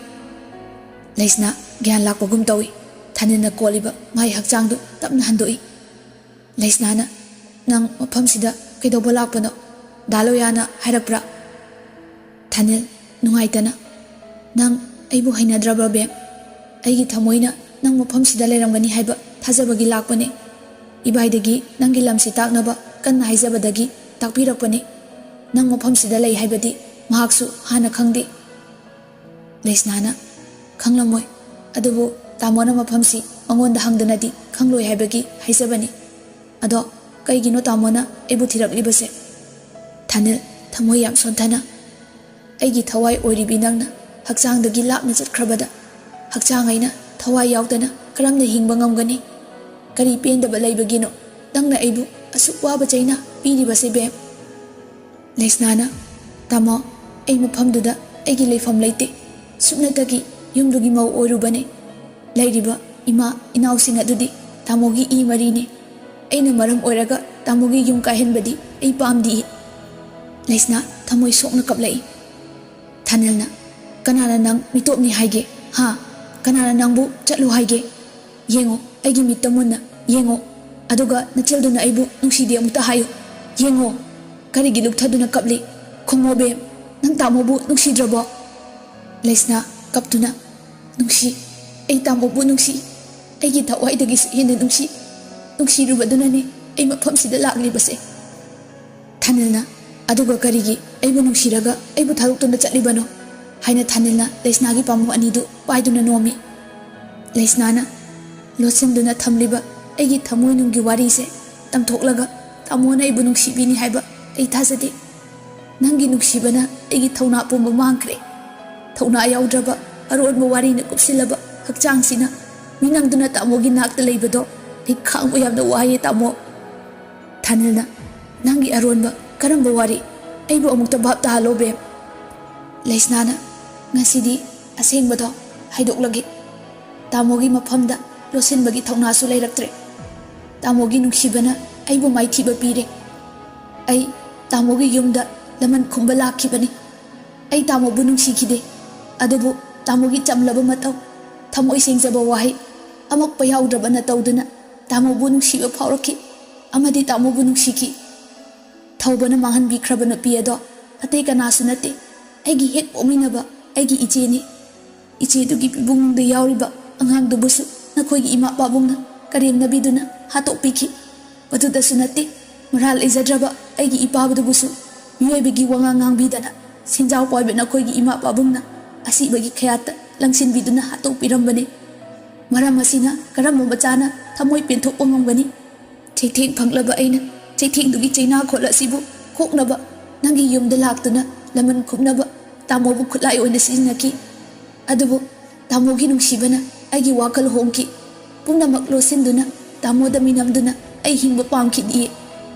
ꯂꯩꯁꯅꯥ ꯒ꯭ꯌꯥꯟ ꯂꯥꯛꯄꯒꯨꯝ ꯇꯧꯏ꯫ ꯊꯥꯅꯤꯜꯅ ꯀꯣꯜꯂꯤꯕ ꯃꯥꯒꯤ ꯍꯛꯆꯥꯡꯗꯨ ꯇꯞꯅ ꯍꯟꯗꯣꯛꯏ꯫ ꯂꯩꯁꯅꯥꯅ, "ꯅꯪ ꯃꯐꯝꯁꯤꯗ ꯀꯩꯗꯧꯕ ꯂꯥꯛꯄꯅꯣ? ꯗꯥ ꯂꯣꯌꯥꯅ ꯍꯥꯏꯔꯛꯄ꯭ꯔꯥ?" ꯊꯥꯅꯤꯜ ꯅꯨꯡꯉꯥꯏꯇꯅ, "ꯅꯪ ꯑꯩꯕꯨ ꯍꯩꯅꯗ꯭ꯔꯕ꯭ꯔꯥ, ꯕꯦꯝ? ꯑꯩꯒꯤ ꯊꯃꯣꯏꯅ ꯅꯪ ꯃꯐꯝꯁꯤꯗ ꯂꯩꯔꯝꯒꯅꯤ ꯍꯥꯏꯕ ꯊꯥꯖꯕꯒꯤ ꯂꯥꯛꯄꯅꯦ꯫" ꯏꯕꯥꯏꯗꯒꯤ ꯅꯪꯒꯤ ꯂꯝꯁꯤ ꯇꯥꯛꯅꯕ ꯀꯟꯅ ꯍꯥꯏꯖꯕꯗꯒꯤ ꯇꯥꯛꯄꯤꯔꯛꯄꯅꯤ꯫ ꯅꯪ ꯃꯐꯝꯁꯤꯗ ꯂꯩ ꯍꯥꯏꯕꯗꯤ ꯃꯍꯥꯛꯁꯨ ꯍꯥꯟꯅ ꯈꯪꯗꯦ꯫ ꯂꯩꯁꯅꯥꯅ, "ꯈꯪꯂꯝꯃꯣꯏ, ꯑꯗꯨꯕꯨ ꯇꯥꯃꯣꯅ ꯃꯐꯝꯁꯤ ꯃꯉꯣꯟꯗ ꯍꯪꯗꯅꯗꯤ ꯈꯪꯂꯣꯏ ꯍꯥꯏꯕꯒꯤ ꯍꯥꯏꯖꯕꯅꯤ꯫ ꯑꯗꯣ ꯀꯩꯒꯤꯅꯣ ꯇꯥꯃꯣꯅ ꯑꯩꯕꯨ ꯊꯤꯔꯛꯂꯤꯕꯁꯦ?" ꯊꯥꯅꯤꯜ, ꯊꯃꯣꯏ ꯌꯥꯝ ꯁꯣꯟꯊꯅ, "ꯑꯩꯒꯤ ꯊꯋꯥꯏ ꯑꯣꯏꯔꯤꯕꯤ ꯅꯪꯅ ꯍꯛꯆꯥꯡꯗꯒꯤ ꯂꯥꯞꯅ ꯆꯠꯈ꯭ꯔꯕꯗ, ꯍꯛꯆꯥꯡ ꯑꯩꯅ ꯊꯋꯥꯏ ꯌꯥꯎꯗꯅ ꯀꯔꯝꯅ ꯍꯤꯡꯕ ꯉꯝꯒꯅꯤ? ꯀꯔꯤ ꯄꯦꯟꯗꯕ ꯂꯩꯕꯒꯤꯅꯣ ꯅꯪꯅ ꯑꯩꯕꯨ ꯑꯁꯨꯛ ꯋꯥꯕ ꯆꯩꯅꯥ ꯄꯤꯔꯤꯕꯁꯦ, ꯕꯦꯝ?" ꯂꯩꯁꯅꯥꯅ, "ꯇꯥꯃꯣ, ꯑꯩ ꯃꯐꯝꯗꯨꯗ ꯑꯩꯒꯤ ꯂꯩꯐꯝ ꯂꯩꯇꯦ꯫ ꯁꯨꯞꯅꯇꯒꯤ ꯌꯨꯝꯗꯨꯒꯤ ꯃꯧ ꯑꯣꯏꯔꯨꯕꯅꯦ꯫ ꯂꯩꯔꯤꯕ ꯏꯃꯥ ꯏꯅꯥꯎꯁꯤꯡ ꯑꯗꯨꯗꯤ ꯇꯥꯃꯣꯒꯤ ꯏ ꯃꯔꯤꯅꯦ꯫ ꯑꯩꯅ ꯃꯔꯝ ꯑꯣꯏꯔꯒ ꯇꯥꯃꯣꯒꯤ ꯌꯨꯝ ꯀꯥꯏꯍꯟꯕꯗꯤ ꯑꯩ ꯄꯥꯝꯗꯤꯌꯦ꯫" ꯂꯩꯁꯅꯥ ꯊꯃꯣꯏ ꯁꯣꯛꯅ ꯀꯞꯂꯛꯏ꯫ ꯊꯥꯅꯤꯜꯅ, "ꯀꯅꯥꯅ ꯅꯪ ꯃꯤꯇꯣꯞꯅꯤ ꯍꯥꯏꯒꯦ? ꯍꯥ? ꯀꯅꯥꯅ ꯅꯪꯕꯨ ꯆꯠꯂꯨ ꯍꯥꯏꯒꯦ? ꯌꯦꯡꯉꯣ, ꯑꯩꯒꯤ ꯃꯤꯠꯇ ꯃꯨꯟꯅ ꯌꯦꯡꯉꯣ꯫ ꯑꯗꯨꯒ ꯅꯆꯦꯜꯗꯨꯅ ꯑꯩꯕꯨ ꯅꯨꯡꯁꯤꯗꯦ ꯑꯃꯨꯛꯇ ꯍꯥꯏꯌꯨ꯫ ꯌꯦꯡꯉꯣ, ꯀꯔꯤꯒꯤ ꯂꯨꯞꯊꯗꯨꯅ ꯀꯞꯂꯤ? ꯈꯨꯝꯃꯣ, ꯕꯦꯝ, ꯅꯪ ꯇꯥꯃꯣꯕꯨ ꯅꯨꯡꯁꯤꯗ꯭ꯔꯕꯣ?" ꯂꯩꯁꯅꯥ, ꯀꯞꯇꯨꯅ, "ꯅꯨꯡꯁꯤ, ꯑꯩ ꯇꯥꯃꯣꯕꯨ ꯅꯨꯡꯁꯤ, ꯑꯩꯒꯤ ꯊꯋꯥꯏꯗꯒꯤꯁꯨ ꯍꯦꯟꯅ ꯅꯨꯡꯁꯤ꯫ ꯅꯨꯡꯁꯤꯔꯨꯕꯗꯨꯅꯅꯦ ꯑꯩ ꯃꯐꯝꯁꯤꯗ ꯂꯥꯛꯂꯤꯕꯁꯦ꯫" ꯊꯥꯅꯤꯜꯅ, "ꯑꯗꯨꯒ ꯀꯔꯤꯒꯤ ꯑꯩꯕꯨ ꯅꯨꯡꯁꯤꯔꯒ ꯑꯩꯕꯨ ꯊꯥꯗꯣꯛꯇꯨꯅ ꯆꯠꯂꯤꯕꯅꯣ?" ꯍꯥꯏꯅ ꯊꯥꯅꯤꯜꯅ ꯂꯩꯁꯅꯥꯒꯤ ꯄꯥꯝꯕꯣꯝ ꯑꯅꯤꯗꯨ ꯄꯥꯏꯗꯨꯅ ꯅꯣꯝꯃꯤ꯫ ꯂꯩꯁꯅꯥꯅ, "ꯂꯣꯠꯁꯤꯟꯗꯨꯅ ꯊꯝꯂꯤꯕ ꯑꯩꯒꯤ ꯊꯃꯣꯏꯅꯨꯡꯒꯤ ꯋꯥꯔꯤꯁꯦ ꯇꯝꯊꯣꯛꯂꯒ ꯇꯥꯃꯣꯅ ꯑꯩꯕꯨ ꯅꯨꯡꯁꯤꯕꯤꯅꯤ ꯍꯥꯏꯕ ꯑꯩ ꯊꯥꯖꯗꯦ꯫ ꯅꯪꯒꯤ ꯅꯨꯡꯁꯤꯕꯅ ꯑꯩꯒꯤ ꯊꯧꯅꯥ ꯄꯨꯝꯕ ꯃꯥꯡꯈ꯭ꯔꯦ꯫ ꯊꯧꯅꯥ ꯌꯥꯎꯗ꯭ꯔꯕ ꯑꯔꯣꯟꯕ ꯋꯥꯔꯤꯅ ꯀꯨꯞꯁꯤꯜꯂꯕ ꯍꯛꯆꯥꯡꯁꯤꯅ ꯃꯤ ꯅꯪꯗꯨꯅ ꯇꯥꯃꯣꯒꯤ ꯅꯥꯛꯇ ꯂꯩꯕꯗꯣ ꯑꯩ ꯈꯥꯡꯕ ꯌꯥꯝꯅ ꯋꯥꯏꯌꯦ, ꯇꯥꯃꯣ꯫" ꯊꯥꯅꯤꯜꯅ, "ꯅꯪꯒꯤ ꯑꯔꯣꯟꯕ ꯀꯔꯝꯕ ꯋꯥꯔꯤ? ꯑꯩꯕꯨ ꯑꯃꯨꯛꯇ ꯚꯥꯞ ꯇꯥꯍꯜꯂꯣ, ꯕꯦꯝ꯫" ꯂꯩꯁꯅꯥꯅ, "ꯉꯁꯤꯗꯤ ꯑꯁꯦꯡꯕꯗꯣ ꯍꯥꯏꯗꯣꯛꯂꯒꯦ꯫ ꯇꯥꯃꯣꯒꯤ ꯃꯐꯝꯗ ꯂꯣꯠꯁꯤꯟꯕꯒꯤ ꯊꯧꯅꯥꯁꯨ ꯂꯩꯔꯛꯇ꯭ꯔꯦ꯫ ꯇꯥꯃꯣꯒꯤ ꯅꯨꯡꯁꯤꯕꯅ ꯑꯩꯕꯨ ꯃꯥꯏꯊꯤꯕ ꯄꯤꯔꯦ꯫ ꯑꯩ ꯇꯥꯃꯣꯒꯤ ꯌꯨꯝꯗ ꯂꯃꯟ ꯈꯨꯝꯕ ꯂꯥꯛꯈꯤꯕꯅꯤ꯫ ꯑꯩ ꯇꯥꯃꯣꯕꯨ ꯅꯨꯡꯁꯤꯈꯤꯗꯦ, ꯑꯗꯨꯕꯨ ꯇꯥꯃꯣꯒꯤ ꯆꯝꯂꯕ ꯃꯇꯧ, ꯊꯃꯣꯏ ꯁꯦꯡꯖꯕ ꯋꯥꯍꯩ, ꯑꯃꯛꯄ ꯌꯥꯎꯗ꯭ꯔꯕ ꯅꯇꯧꯗꯨꯅ ꯇꯥꯃꯣꯕꯨ ꯅꯨꯡꯁꯤꯕ ꯐꯥꯎꯔꯛꯈꯤ ꯑꯃꯗꯤ ꯇꯥꯃꯣꯕꯨ ꯅꯨꯡꯁꯤꯈꯤ꯫ ꯊꯧꯕꯅ ꯃꯥꯡꯍꯟꯕꯤꯈ꯭ꯔꯕ ꯅꯨꯄꯤ ꯑꯗꯣ ꯑꯇꯩ ꯀꯅꯥꯁꯨ ꯅꯠꯇꯦ, ꯑꯩꯒꯤ ꯍꯦꯛ ꯄꯣꯛꯃꯤꯟꯅꯕ ꯑꯩꯒꯤ ꯏꯆꯦꯅꯤ꯫ ꯏꯆꯦꯗꯨꯒꯤ ꯄꯤꯕꯨꯡꯗ ꯌꯥꯎꯔꯤꯕ ꯑꯉꯥꯡꯗꯨꯕꯨꯁꯨ ꯅꯈꯣꯏꯒꯤ ꯏꯃꯥ ꯄꯥꯕꯨꯡꯅ ꯀꯔꯦꯝꯅꯕꯤꯗꯨꯅ ꯍꯥꯠꯇꯣꯛꯄꯤꯈꯤ꯫ ꯃꯗꯨꯗꯁꯨ ꯅꯠꯇꯦ, ꯃꯔꯥꯜ ꯂꯩꯖꯗ꯭ꯔꯕ ꯑꯩꯒꯤ ꯏꯄꯥꯗꯨꯕꯨꯁꯨ ꯃꯤꯑꯣꯏꯕꯒꯤ ꯋꯥꯉꯥꯡ ꯉꯥꯡꯕꯤꯗꯅ ꯁꯦꯟꯖꯥꯎ ꯄꯥꯏꯕ ꯅꯈꯣꯏꯒꯤ ꯏꯃꯥ ꯄꯥꯕꯨꯡꯅ ꯑꯁꯤꯕꯒꯤ ꯈꯌꯥꯠꯇ ꯂꯪꯁꯤꯟꯕꯤꯗꯨꯅ ꯍꯥꯠꯇꯣꯛꯄꯤꯔꯝꯕꯅꯤ꯫ ꯃꯔꯝ ꯑꯁꯤꯅ ꯀꯔꯝꯕ ꯃꯆꯥꯅ ꯊꯃꯣꯏ ꯄꯦꯟꯊꯣꯛꯄ ꯉꯝꯒꯅꯤ? ꯆꯩꯊꯦꯡ ꯐꯪꯂꯕ ꯑꯩꯅ ꯆꯩꯊꯦꯡꯗꯨꯒꯤ ꯆꯩꯅꯥꯈꯣꯠ ꯑꯁꯤꯕꯨ ꯀꯣꯛꯅꯕ ꯅꯪꯒꯤ ꯌꯨꯝꯗ ꯂꯥꯛꯇꯨꯅ ꯂꯃꯟ ꯈꯨꯝꯅꯕ ꯇꯥꯃꯣꯕꯨ ꯈꯨꯠꯂꯥꯏ ꯑꯣꯏꯅ ꯁꯤꯖꯤꯟꯅꯈꯤ꯫ ꯑꯗꯨꯕꯨ ꯇꯥꯃꯣꯒꯤ ꯅꯨꯡꯁꯤꯕꯅ ꯑꯩꯒꯤ ꯋꯥꯈꯜ ꯍꯣꯡꯈꯤ꯫ ꯄꯨꯝꯅꯃꯛ ꯂꯣꯠꯁꯤꯟꯗꯨꯅ ꯇꯥꯃꯣꯗ ꯃꯤꯅꯝꯗꯨꯅ ꯑꯩ ꯍꯤꯡꯕ ꯄꯥꯝꯈꯤꯗꯦ꯫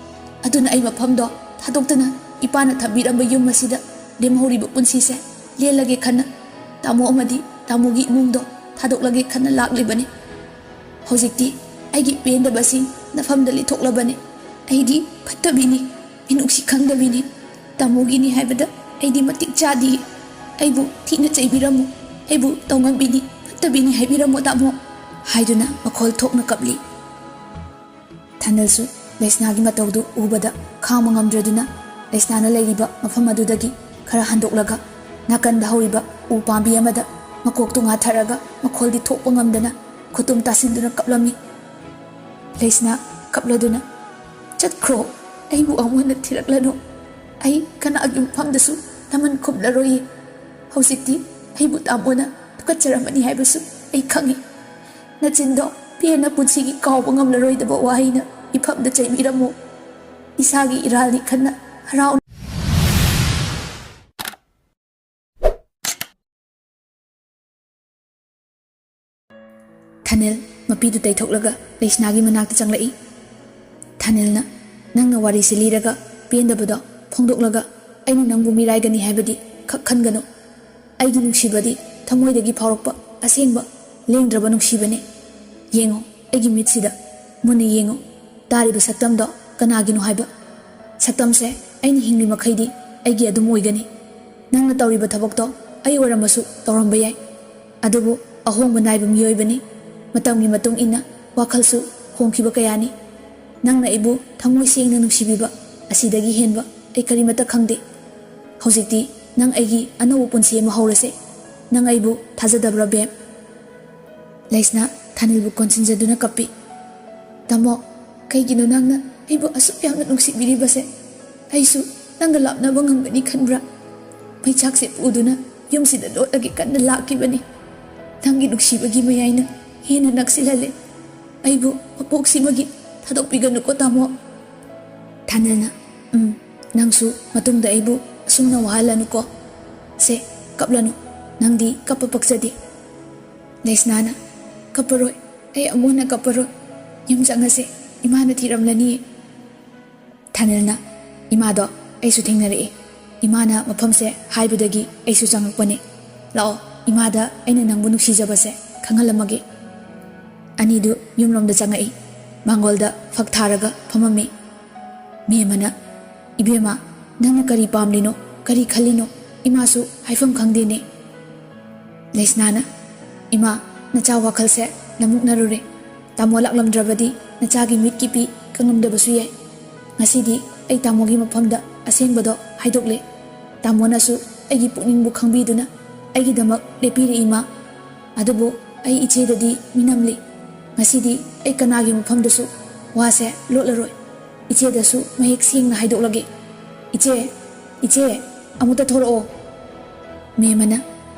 ꯑꯗꯨꯅ ꯑꯩ ꯃꯐꯝꯗꯣ ꯊꯥꯗꯣꯛꯇꯨꯅ ꯏꯄꯥꯅ ꯊꯝꯕꯤꯔꯝꯕ ꯌꯨꯝ ꯑꯁꯤꯗ ꯂꯦꯝꯍꯧꯔꯤꯕ ꯄꯨꯟꯁꯤꯁꯦ ꯂꯦꯜꯂꯒꯦ ꯈꯟꯅ ꯇꯥꯃꯣ ꯑꯃꯗꯤ ꯇꯥꯃꯣꯒꯤ ꯏꯃꯨꯡꯗꯣ ꯊꯥꯗꯣꯛꯂꯒꯦ ꯈꯟꯅ ꯂꯥꯛꯂꯤꯕꯅꯤ꯫ ꯍꯧꯖꯤꯛꯇꯤ ꯑꯩꯒꯤ ꯄꯦꯟꯗꯕꯁꯤꯡ ꯅꯐꯝꯗ ꯂꯤꯊꯣꯛꯂꯕꯅꯤ꯫ ꯑꯩꯗꯤ ꯐꯠꯇꯕꯤꯅꯤ, ꯃꯤꯅꯨꯡꯁꯤ ꯈꯪꯗꯕꯤꯅꯤ꯫ ꯇꯥꯃꯣꯒꯤꯅꯤ ꯍꯥꯏꯕꯗ ꯑꯩꯗꯤ ꯃꯇꯤꯛ ꯆꯥꯗꯤꯌꯦ꯫ ꯑꯩꯕꯨ ꯊꯤꯅ ꯆꯩꯕꯤꯔꯝꯃꯨ, ꯑꯩꯕꯨ ꯇꯧꯉꯝꯕꯤꯅꯤ, ꯐꯠꯇꯕꯤꯅꯤ ꯍꯥꯏꯕꯤꯔꯝꯃꯣ ꯇꯥꯃꯣ" ꯍꯥꯏꯗꯨꯅ ꯃꯈꯣꯜ ꯊꯣꯛꯅ ꯀꯞꯂꯤ꯫ ꯊꯥꯅꯤꯜꯁꯨ ꯂꯩꯁꯅꯥꯒꯤ ꯃꯇꯧꯗꯨ ꯎꯕꯗ ꯈꯥꯡꯕ ꯉꯝꯗ꯭ꯔꯗꯨꯅ ꯂꯩꯁꯅꯥꯅ ꯂꯩꯔꯤꯕ ꯃꯐꯝ ꯑꯗꯨꯗꯒꯤ ꯈꯔ ꯍꯟꯗꯣꯛꯂꯒ ꯅꯥꯀꯟꯗ ꯍꯧꯔꯤꯕ ꯎ ꯄꯥꯝꯕꯤ ꯑꯃꯗ ꯃꯀꯣꯛꯇꯨ ꯉꯥꯊꯔꯒ ꯃꯈꯣꯜꯗꯤ ꯊꯣꯛꯄ ꯉꯝꯗꯅ ꯈꯨꯇꯨꯝ ꯇꯥꯁꯤꯟꯗꯨꯅ ꯀꯞꯂꯝꯃꯤ꯫ ꯂꯩꯁꯅꯥ ꯀꯞꯂꯗꯨꯅ, "ꯆꯠꯈ꯭ꯔꯣ, ꯑꯩꯕꯨ ꯑꯃꯨꯛ ꯍꯟꯅ ꯊꯤꯔꯛꯂꯅꯨ꯫ ꯑꯩ ꯀꯅꯥꯒꯤ ꯃꯐꯝꯗꯁꯨ ꯂꯃꯟ ꯈꯨꯝꯂꯔꯣꯏꯌꯦ꯫ ꯍꯧꯖꯤꯛꯇꯤ ꯑꯩꯕꯨ ꯇꯥꯃꯣꯅ ꯊꯨꯀꯠꯆꯔꯝꯃꯅꯤ ꯍꯥꯏꯕꯁꯨ ꯑꯩ ꯈꯪꯏ꯫ ꯅꯆꯤꯟꯗꯣ ꯄꯦꯟꯅ ꯄꯨꯟꯁꯤꯒꯤ ꯀꯥꯎꯕ ꯉꯝꯂꯔꯣꯏꯗꯕ ꯋꯥꯍꯩꯅ ꯏꯐꯝꯗ ꯆꯩꯕꯤꯔꯝꯃꯨ꯫ ꯏꯁꯥꯒꯤ ꯏꯔꯥꯜꯅꯤ ꯈꯟꯅ ꯍꯔꯥꯎꯅ" ꯊꯥꯅꯤꯜ ꯃꯄꯤꯗꯨ ꯇꯩꯊꯣꯛꯂꯒ ꯂꯩꯁꯅꯥꯒꯤ ꯃꯅꯥꯛꯇ ꯆꯪꯂꯛꯏ꯫ ꯊꯥꯅꯤꯜꯅ, "ꯅꯪꯅ ꯋꯥꯔꯤꯁꯤ ꯂꯤꯔꯒ ꯄꯦꯟꯗꯕꯗꯣ ꯐꯣꯡꯗꯣꯛꯂꯒ ꯑꯩꯅ ꯅꯪꯕꯨ ꯃꯤꯔꯥꯏꯒꯅꯤ ꯍꯥꯏꯕꯗꯤ ꯈꯛ ꯈꯟꯒꯅꯨ꯫ ꯑꯩꯒꯤ ꯅꯨꯡꯁꯤꯕꯗꯤ ꯊꯃꯣꯏꯗꯒꯤ ꯐꯥꯎꯔꯛꯄ ꯑꯁꯦꯡꯕ ꯂꯦꯡꯗ꯭ꯔꯕ ꯅꯨꯡꯁꯤꯕꯅꯤ꯫ ꯌꯦꯡꯉꯣ, ꯑꯩꯒꯤ ꯃꯤꯠꯁꯤꯗ ꯃꯨꯟꯅ ꯌꯦꯡꯉꯣ꯫ ꯇꯥꯔꯤꯕ ꯁꯛꯇꯝꯗꯣ ꯀꯅꯥꯒꯤꯅꯣ ꯍꯥꯏꯕ? ꯁꯛꯇꯝꯁꯦ ꯑꯩꯅ ꯍꯤꯡꯂꯤ ꯃꯈꯩꯗꯤ ꯑꯩꯒꯤ ꯑꯗꯨꯝ ꯑꯣꯏꯒꯅꯤ꯫ ꯅꯪꯅ ꯇꯧꯔꯤꯕ ꯊꯕꯛꯇꯣ ꯑꯩ ꯑꯣꯏꯔꯝꯃꯁꯨ ꯇꯧꯔꯝꯕ ꯌꯥꯏ꯫ ꯑꯗꯨꯕꯨ ꯑꯍꯣꯡꯕ ꯅꯥꯏꯕ ꯃꯤꯑꯣꯏꯕꯅꯤ꯫ ꯃꯇꯝꯒꯤ ꯃꯇꯨꯡ ꯏꯟꯅ ꯋꯥꯈꯜꯁꯨ ꯍꯣꯡꯈꯤꯕ ꯀꯌꯥꯅꯤ꯫ ꯅꯪꯅ ꯑꯩꯕꯨ ꯊꯃꯣꯏ ꯁꯦꯡꯅ ꯅꯨꯡꯁꯤꯕꯤꯕ ꯑꯁꯤꯗꯒꯤ ꯍꯦꯟꯕ ꯑꯩ ꯀꯔꯤꯃꯠꯇ ꯈꯪꯗꯦ꯫ ꯍꯧꯖꯤꯛꯇꯤ ꯅꯪ ꯑꯩꯒꯤ ꯑꯅꯧꯕ ꯄꯨꯟꯁꯤ ꯑꯃ ꯍꯧꯔꯁꯦ꯫ ꯅꯪ ꯑꯩꯕꯨ ꯊꯥꯖꯗꯕ꯭ꯔꯥ, ꯕꯦꯝ?" ꯂꯩꯁꯅꯥ ꯊꯥꯅꯤꯜꯕꯨ ꯀꯣꯟꯁꯤꯟꯖꯗꯨꯅ ꯀꯞꯄꯤ꯫ "ꯇꯥꯃꯣ, ꯀꯩꯒꯤꯅꯣ ꯅꯪꯅ ꯑꯩꯕꯨ ꯑꯁꯨꯛ ꯌꯥꯝꯅ ꯅꯨꯡꯁꯤꯕꯤꯔꯤꯕꯁꯦ? ꯑꯩꯁꯨ ꯅꯪꯒ ꯂꯥꯞꯅꯕ ꯉꯝꯒꯅꯤ ꯈꯟꯕ꯭ꯔꯥ? ꯃꯩꯆꯥꯛꯁꯦ ꯄꯨꯗꯨꯅ ꯌꯨꯝꯁꯤꯗ ꯂꯣꯠꯂꯒꯦ ꯀꯟꯅ ꯂꯥꯛꯈꯤꯕꯅꯤ꯫ ꯅꯪꯒꯤ ꯅꯨꯡꯁꯤꯕꯒꯤ ꯃꯌꯥꯏꯅ ꯍꯦꯟꯅ ꯅꯛꯁꯤꯜꯍꯜꯂꯦ꯫ ꯑꯩꯕꯨ ꯃꯄꯣꯛꯁꯤꯃꯒꯤ ꯊꯥꯗꯣꯛꯄꯤꯒꯅꯨꯀꯣ, ꯇꯥꯃꯣ꯫" ꯊꯥꯅꯦꯜꯅ, "ꯎꯝ, ꯅꯪꯁꯨ ꯃꯇꯨꯡꯗ ꯑꯩꯕꯨ ꯑꯁꯨꯝꯅ ꯋꯥꯍꯜꯂꯅꯨꯀꯣ꯫ ꯁꯦ, ꯀꯞꯂꯅꯨ꯫ ꯅꯪꯗꯤ ꯀꯞꯄ ꯄꯛꯆꯗꯦ꯫" ꯂꯩꯁꯅꯥꯅ, "ꯀꯞꯄꯔꯣꯏ, ꯑꯩ ꯑꯃꯨꯛ ꯍꯟꯅ ꯀꯞꯄꯔꯣꯏ꯫ ꯌꯨꯝ ꯆꯪꯉꯁꯦ, ꯏꯃꯥꯅ ꯊꯤꯔꯝꯂꯅꯤꯌꯦ꯫" ꯊꯥꯅꯦꯜꯅ, "ꯏꯃꯥꯗꯣ ꯑꯩꯁꯨ ꯊꯦꯡꯅꯔꯛꯑꯦ꯫ ꯏꯃꯥꯅ ꯃꯐꯝꯁꯦ ꯍꯥꯏꯕꯗꯒꯤ ꯑꯩꯁꯨ ꯆꯪꯉꯛꯄꯅꯦ꯫ ꯂꯥꯛꯑꯣ, ꯏꯃꯥꯗ ꯑꯩꯅ ꯅꯪꯕꯨ ꯅꯨꯡꯁꯤꯖꯕꯁꯦ ꯈꯪꯍꯜꯂꯝꯃꯒꯦ꯫" ꯑꯅꯤꯗꯨ ꯌꯨꯝꯂꯣꯝꯗ ꯆꯪꯉꯛꯏ꯫ ꯃꯥꯡꯒꯣꯜꯗ ꯐꯛ ꯊꯥꯔꯒ ꯐꯝꯃꯝꯃꯤ꯫ ꯃꯦꯝꯃꯅ, "ꯏꯕꯦꯝꯃ, ꯅꯪꯅ ꯀꯔꯤ ꯄꯥꯝꯂꯤꯅꯣ, ꯀꯔꯤ ꯈꯜꯂꯤꯅꯣ? ꯏꯃꯥꯁꯨ ꯍꯥꯏꯐꯝ ꯈꯪꯗꯦꯅꯦ꯫" ꯂꯩꯁꯅꯥꯅ, "ꯏꯃꯥ, ꯅꯆꯥ ꯋꯥꯈꯜꯁꯦ ꯂꯃꯨꯛꯅꯔꯨꯔꯦ꯫ ꯇꯥꯃꯣ ꯂꯥꯛꯂꯝꯗ꯭ꯔꯕꯗꯤ ꯅꯆꯥꯒꯤ ꯃꯤꯠꯀꯤ ꯄꯤ ꯀꯪꯂꯝꯗꯕꯁꯨ ꯌꯥꯏ꯫ ꯉꯁꯤꯗꯤ ꯑꯩ ꯇꯥꯃꯣꯒꯤ ꯃꯐꯝꯗ ꯑꯁꯦꯡꯕꯗꯣ ꯍꯥꯏꯗꯣꯛꯂꯦ꯫ ꯇꯥꯃꯣꯅꯁꯨ ꯑꯩꯒꯤ ꯄꯨꯛꯅꯤꯡꯕꯨ ꯈꯪꯕꯤꯗꯨꯅ ꯑꯩꯒꯤꯗꯃꯛ ꯂꯦꯞꯄꯤꯔꯦ, ꯏꯃꯥ꯫ ꯑꯗꯨꯕꯨ ꯑꯩ ꯏꯆꯦꯗꯗꯤ ꯃꯤꯅꯝꯂꯤ꯫ ꯉꯁꯤꯗꯤ ꯑꯩ ꯀꯅꯥꯒꯤ ꯃꯐꯝꯗꯁꯨ ꯋꯥꯁꯦ ꯂꯣꯠꯂꯔꯣꯏ꯫ ꯏꯆꯦꯗꯁꯨ ꯃꯌꯦꯛ ꯁꯦꯡꯅ ꯍꯥꯏꯗꯣꯛꯂꯒꯦ꯫ ꯏꯆꯦ, ꯏꯆꯦ, ꯑꯃꯨꯛꯇ ꯊꯣꯔꯛꯑꯣ꯫" ꯃꯦꯝꯃꯅ,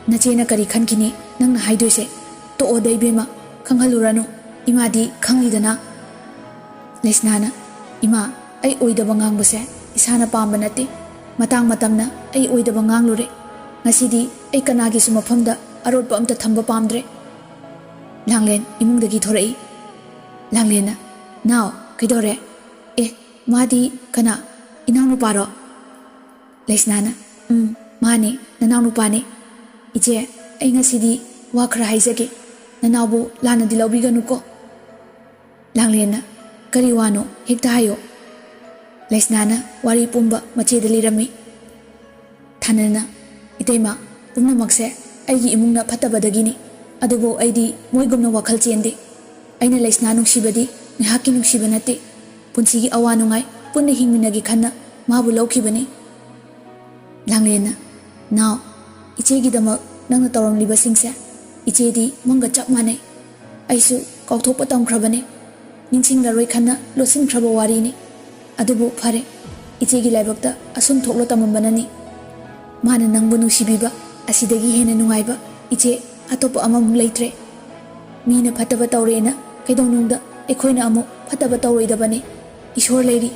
"ꯅꯆꯦꯅ ꯀꯔꯤ ꯈꯟꯈꯤꯅꯤ ꯅꯪꯅ ꯍꯥꯏꯗꯣꯏꯁꯦ? ꯇꯣꯛꯑꯣꯗ ꯏꯕꯦꯝꯃ, ꯈꯪꯍꯜꯂꯨꯔꯅꯨ꯫ ꯏꯃꯥꯗꯤ ꯈꯪꯂꯤꯗꯅ꯫" ꯂꯩꯁꯅꯥꯅ, "ꯏꯃꯥ, ꯑꯩ ꯑꯣꯏꯗꯕ ꯉꯥꯡꯕꯁꯦ ꯏꯁꯥꯅ ꯄꯥꯝꯕ ꯅꯠꯇꯦ꯫ ꯃꯇꯥꯡ ꯃꯇꯝꯅ ꯑꯩ ꯑꯣꯏꯗꯕ ꯉꯥꯡꯂꯨꯔꯦ꯫ ꯉꯁꯤꯗꯤ ꯑꯩ ꯀꯅꯥꯒꯤꯁꯨ ꯃꯐꯝꯗ ꯑꯔꯣꯠꯄ ꯑꯝꯇ ꯊꯝꯕ ꯄꯥꯝꯗ꯭ꯔꯦ꯫" ꯂꯥꯡꯂꯦꯟ ꯏꯃꯨꯡꯗꯒꯤ ꯊꯣꯔꯛꯏ꯫ ꯂꯥꯡꯂꯦꯟꯅ, "ꯅꯥꯎ, ꯀꯩꯗꯧꯔꯦ? ꯑꯦ, ꯃꯥꯗꯤ ꯀꯅꯥ? ꯏꯅꯥꯎꯅꯨꯄꯥꯔꯣ?" ꯂꯩꯁꯅꯥꯅ, "ꯎꯝ, ꯃꯥꯅꯦ, ꯅꯅꯥꯎꯅꯨꯄꯥꯅꯦ꯫ ꯏꯆꯦ, ꯑꯩ ꯉꯁꯤꯗꯤ ꯋꯥ ꯈꯔ ꯍꯥꯏꯖꯒꯦ꯫ ꯅꯅꯥꯎꯕꯨ ꯂꯥꯟꯅꯗꯤ ꯂꯧꯕꯤꯒꯅꯨꯀꯣ꯫" ꯂꯥꯡꯂꯦꯟꯅ, "ꯀꯔꯤ ꯋꯥꯅꯣ? ꯍꯦꯛꯇ ꯍꯥꯏꯌꯣ꯫" ꯂꯩꯁꯅꯥꯅ ꯋꯥꯔꯤ ꯄꯨꯝꯕ ꯃꯆꯦꯗ ꯂꯤꯔꯝꯃꯤ꯫ ꯊꯥꯅꯦꯜꯅ, "ꯏꯇꯩꯃ, ꯄꯨꯝꯅꯃꯛꯁꯦ ꯑꯩꯒꯤ ꯏꯃꯨꯡꯅ ꯐꯠꯇꯕꯗꯒꯤꯅꯤ꯫ ꯑꯗꯨꯕꯨ ꯑꯩꯗꯤ ꯃꯣꯏꯒꯨꯝꯅ ꯋꯥꯈꯜ ꯆꯦꯟꯗꯦ꯫ ꯑꯩꯅ ꯂꯩꯁꯅꯥ ꯅꯨꯡꯁꯤꯕꯗꯤ ꯉꯥꯏꯍꯥꯛꯀꯤ ꯅꯨꯡꯁꯤꯕ ꯅꯠꯇꯦ꯫ ꯄꯨꯟꯁꯤꯒꯤ ꯑꯋꯥ ꯅꯨꯡꯉꯥꯏ ꯄꯨꯟꯅ ꯍꯤꯡꯃꯤꯟꯅꯒꯦ ꯈꯟꯅ ꯃꯥꯕꯨ ꯂꯧꯈꯤꯕꯅꯤ꯫" ꯂꯥꯡꯂꯦꯟꯅ, "ꯅꯥꯎ, ꯏꯆꯦꯒꯤꯗꯃꯛ ꯅꯪꯅ ꯇꯧꯔꯝꯂꯤꯕꯁꯤꯡꯁꯦ ꯏꯆꯦꯗꯤ ꯃꯪꯒ ꯆꯞ ꯃꯥꯟꯅꯩ꯫ ꯑꯩꯁꯨ ꯀꯥꯎꯊꯣꯛꯄ ꯇꯝꯈ꯭ꯔꯕꯅꯦ꯫ ꯅꯤꯡꯁꯤꯡꯂꯔꯣꯏ ꯈꯟꯅ ꯂꯣꯠꯁꯤꯟꯈ꯭ꯔꯕ ꯋꯥꯔꯤꯅꯤ꯫ ꯑꯗꯨꯕꯨ ꯐꯔꯦ, ꯏꯆꯦꯒꯤ ꯂꯥꯏꯕꯛꯇ ꯑꯁꯨꯝ ꯊꯣꯛꯂꯣ ꯇꯝꯃꯝꯕꯅꯅꯤ꯫ ꯃꯥꯅ ꯅꯪꯕꯨ ꯅꯨꯡꯁꯤꯕꯤꯕ ꯑꯁꯤꯗꯒꯤ ꯍꯦꯟꯅ ꯅꯨꯡꯉꯥꯏꯕ ꯏꯆꯦ ꯑꯇꯣꯞꯄ ꯑꯃꯃꯨꯛ ꯂꯩꯇ꯭ꯔꯦ꯫ ꯃꯤꯅ ꯐꯠꯇꯕ ꯇꯧꯔꯦꯅ ꯀꯩꯗꯧꯅꯨꯡꯗ ꯑꯩꯈꯣꯏꯅ ꯑꯃꯨꯛ ꯐꯠꯇꯕ ꯇꯧꯔꯣꯏꯗꯕꯅꯤ꯫ ꯏꯁꯣꯔ ꯂꯩꯔꯤ꯫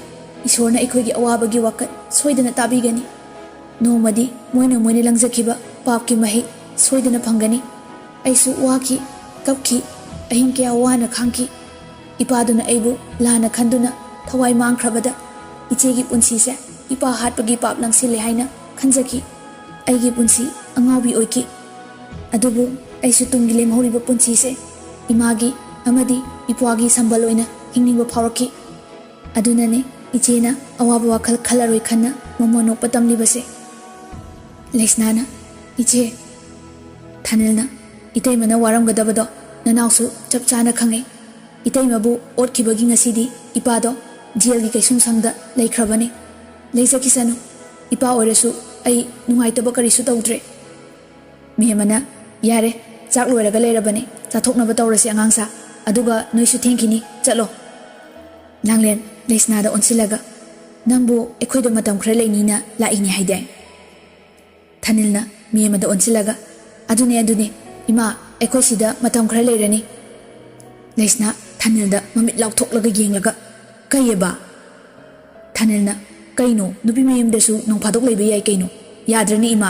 ꯏꯁꯣꯔꯅ ꯑꯩꯈꯣꯏꯒꯤ ꯑꯋꯥꯕꯒꯤ ꯋꯥꯀꯠ ꯁꯣꯏꯗꯅ ꯇꯥꯕꯤꯒꯅꯤ꯫ ꯅꯣꯡꯃꯗꯤ ꯃꯣꯏꯅ ꯃꯣꯏꯅ ꯂꯪꯖꯈꯤꯕ ꯄꯥꯞꯀꯤ ꯃꯍꯩ ꯁꯣꯏꯗꯅ ꯐꯪꯒꯅꯤ꯫ ꯑꯩꯁꯨ ꯋꯥꯈꯤ, ꯀꯞꯈꯤ, ꯑꯍꯤꯡ ꯀꯌꯥ ꯋꯥꯅ ꯈꯥꯡꯈꯤ꯫ ꯏꯄꯥꯗꯨꯅ ꯑꯩꯕꯨ ꯂꯥꯟꯅ ꯈꯟꯗꯨꯅ ꯊꯋꯥꯏ ꯃꯥꯡꯈ꯭ꯔꯕꯗ ꯏꯆꯦꯒꯤ ꯄꯨꯟꯁꯤꯁꯦ ꯏꯄꯥ ꯍꯥꯠꯄꯒꯤ ꯄꯥꯞ ꯂꯪꯁꯤꯜꯂꯦ ꯍꯥꯏꯅ ꯈꯟꯖꯈꯤ꯫ ꯑꯩꯒꯤ ꯄꯨꯟꯁꯤ ꯑꯉꯥꯎꯕꯤ ꯑꯣꯏꯈꯤ꯫ ꯑꯗꯨꯕꯨ ꯑꯩꯁꯨ ꯇꯨꯡꯒꯤ ꯂꯦꯝꯍꯧꯔꯤꯕ ꯄꯨꯟꯁꯤꯁꯦ ꯏꯃꯥꯒꯤ ꯑꯃꯗꯤ ꯏꯄ꯭ꯋꯥꯒꯤ ꯁꯝꯕꯜ ꯑꯣꯏꯅ ꯍꯤꯡꯅꯤꯡꯕ ꯐꯥꯎꯔꯛꯈꯤ꯫ ꯑꯗꯨꯅꯅꯦ ꯏꯆꯦꯅ ꯑꯋꯥꯕ ꯋꯥꯈꯜ ꯈꯜꯂꯔꯣꯏ ꯈꯟꯅ ꯃꯃꯣꯟ ꯅꯣꯛꯄ ꯇꯝꯂꯤꯕꯁꯦ꯫ ꯂꯩꯁꯅꯥꯅ, "ꯏꯆꯦ꯫" ꯊꯥꯅꯤꯜꯅ, "ꯏꯇꯩꯃꯅ ꯋꯥꯔꯝꯒꯗꯕꯗꯣ ꯅꯅꯥꯎꯁꯨ ꯆꯞ ꯆꯥꯅ ꯈꯪꯉꯤ꯫ ꯏꯇꯩꯃꯕꯨ ꯑꯣꯠꯈꯤꯕꯒꯤ ꯉꯁꯤꯗꯤ ꯏꯄꯥꯗꯣ ꯖꯦꯜꯒꯤ ꯀꯩꯁꯨꯝꯁꯪꯗ ꯂꯩꯈ꯭ꯔꯕꯅꯤ꯫ ꯂꯩꯖꯈꯤꯁꯅꯨ꯫ ꯏꯄꯥ ꯑꯣꯏꯔꯁꯨ ꯑꯩ ꯅꯨꯡꯉꯥꯏꯇꯕ ꯀꯔꯤꯁꯨ ꯇꯧꯗ꯭ꯔꯦ꯫" ꯃꯦꯝꯃꯅ, "ꯌꯥꯔꯦ, ꯆꯥꯛ ꯂꯣꯏꯔꯒ ꯂꯩꯔꯕꯅꯦ, ꯆꯥꯊꯣꯛꯅꯕ ꯇꯧꯔꯁꯤ ꯑꯉꯥꯡꯁꯥ꯫ ꯑꯗꯨꯒ ꯅꯣꯏꯁꯨ ꯊꯦꯡꯈꯤꯅꯤ, ꯆꯠꯂꯣ꯫" ꯂꯥꯡꯂꯦꯟ ꯂꯩꯁꯅꯥꯗ ꯑꯣꯟꯁꯤꯜꯂꯒ, "ꯅꯪꯕꯨ ꯑꯩꯈꯣꯏꯗ ꯃꯇꯝ ꯈꯔ ꯂꯩꯅꯤꯅ ꯂꯥꯛꯏꯅꯦ ꯍꯥꯏꯗꯥꯏ?" ꯊꯥꯅꯤꯜꯅ ꯃꯦꯝꯃꯗ ꯑꯣꯟꯁꯤꯜꯂꯒ, "ꯑꯗꯨꯅꯦ, ꯑꯗꯨꯅꯦ, ꯏꯃꯥ, ꯑꯩꯈꯣꯏ ꯁꯤꯗ ꯃꯇꯝ ꯈꯔ ꯂꯩꯔꯅꯤ꯫" ꯂꯩꯁꯅꯥ ꯊꯥꯅꯤꯜꯗ ꯃꯃꯤꯠ ꯂꯥꯎꯊꯣꯛꯂꯒ ꯌꯦꯡꯂꯒ, "ꯀꯩꯑꯕ?" ꯊꯥꯅꯤꯜꯅ, "ꯀꯩꯅꯣ, ꯅꯨꯄꯤ ꯃꯌꯨꯝꯗꯁꯨ ꯅꯣꯡ ꯐꯥꯗꯣꯛ ꯂꯩꯕ ꯌꯥꯏ ꯀꯩꯅꯣ, ꯌꯥꯗ꯭ꯔꯅꯦ ꯏꯃꯥ?"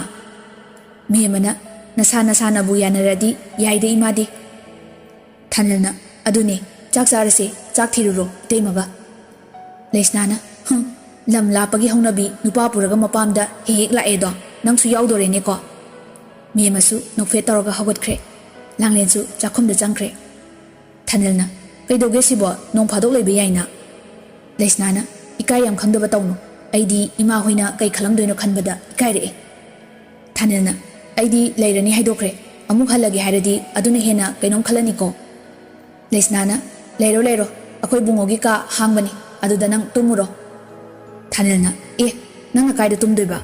ꯃꯦꯝꯃꯅ, "ꯅꯁꯥ ꯅꯁꯥꯅꯕꯨ ꯌꯥꯅꯔꯗꯤ ꯌꯥꯏꯗ ꯏꯃꯥꯗꯤ꯫" ꯊꯥꯅꯤꯜꯅ, "ꯑꯗꯨꯅꯦ, ꯆꯥꯛ ꯆꯥꯔꯁꯦ, ꯆꯥꯛ ꯊꯤꯔꯨꯔꯣ ꯏꯇꯩꯃꯒ꯫" ꯂꯩꯁꯅꯥꯅ, "ꯍꯨꯝ, ꯂꯝ ꯂꯥꯞꯄꯒꯤ ꯍꯧꯅꯕꯤ ꯅꯨꯄꯥ ꯄꯨꯔꯒ ꯃꯄꯥꯝꯗ ꯍꯦꯛ ꯍꯦꯛ ꯂꯥꯛꯑꯦꯗꯣ, ꯅꯪꯁꯨ ꯌꯥꯎꯗꯣꯔꯦꯅꯦꯀꯣ?" ꯃꯦꯝꯃꯁꯨ ꯅꯣꯛꯐꯦꯠ ꯇꯧꯔꯒ ꯍꯧꯒꯠꯈ꯭ꯔꯦ꯫ ꯂꯥꯡꯂꯦꯟꯁꯨ ꯆꯥꯛꯈꯨꯝꯗ ꯆꯪꯈ꯭ꯔꯦ꯫ ꯊꯥꯅꯤꯜꯅ, "ꯀꯩꯗꯧꯒꯦ ꯁꯤꯕꯣ? ꯅꯣꯡ ꯐꯥꯗꯣꯛ ꯂꯩꯕ ꯌꯥꯏꯅ꯫" ꯂꯩꯁꯅꯥꯅ, "ꯏꯀꯥꯏ ꯌꯥꯝ ꯈꯪꯗꯕ ꯇꯧꯅꯨ꯫ ꯑꯩꯗꯤ ꯏꯃꯥ ꯍꯣꯏꯅ ꯀꯩ ꯈꯜꯂꯝꯗꯣꯏꯅꯣ ꯈꯟꯕꯗ ꯏꯀꯥꯏꯔꯛꯑꯦ꯫" ꯊꯥꯅꯤꯜꯅ, "ꯑꯩꯗꯤ ꯂꯩꯔꯅꯤ ꯍꯥꯏꯗꯣꯛꯈ꯭ꯔꯦ꯫ ꯑꯃꯨꯛ ꯍꯜꯂꯒꯦ ꯍꯥꯏꯔꯗꯤ ꯑꯗꯨꯅ ꯍꯦꯟꯅ ꯀꯩꯅꯣꯝ ꯈꯜꯂꯅꯤꯀꯣ꯫" ꯂꯩꯁꯅꯥꯅ, "ꯂꯩꯔꯣ, ꯂꯩꯔꯣ꯫ ꯑꯩꯈꯣꯏ ꯕꯨꯡꯉꯣꯒꯤ ꯀꯥ ꯍꯥꯡꯕꯅꯤ꯫ ꯑꯗꯨꯗ ꯅꯪ ꯇꯨꯝꯃꯨꯔꯣ꯫" ꯊꯥꯅꯤꯜꯅ, "ꯑꯦ, ꯅꯪꯅ ꯀꯥꯏꯗ ꯇꯨꯝꯗꯣꯏꯕ?"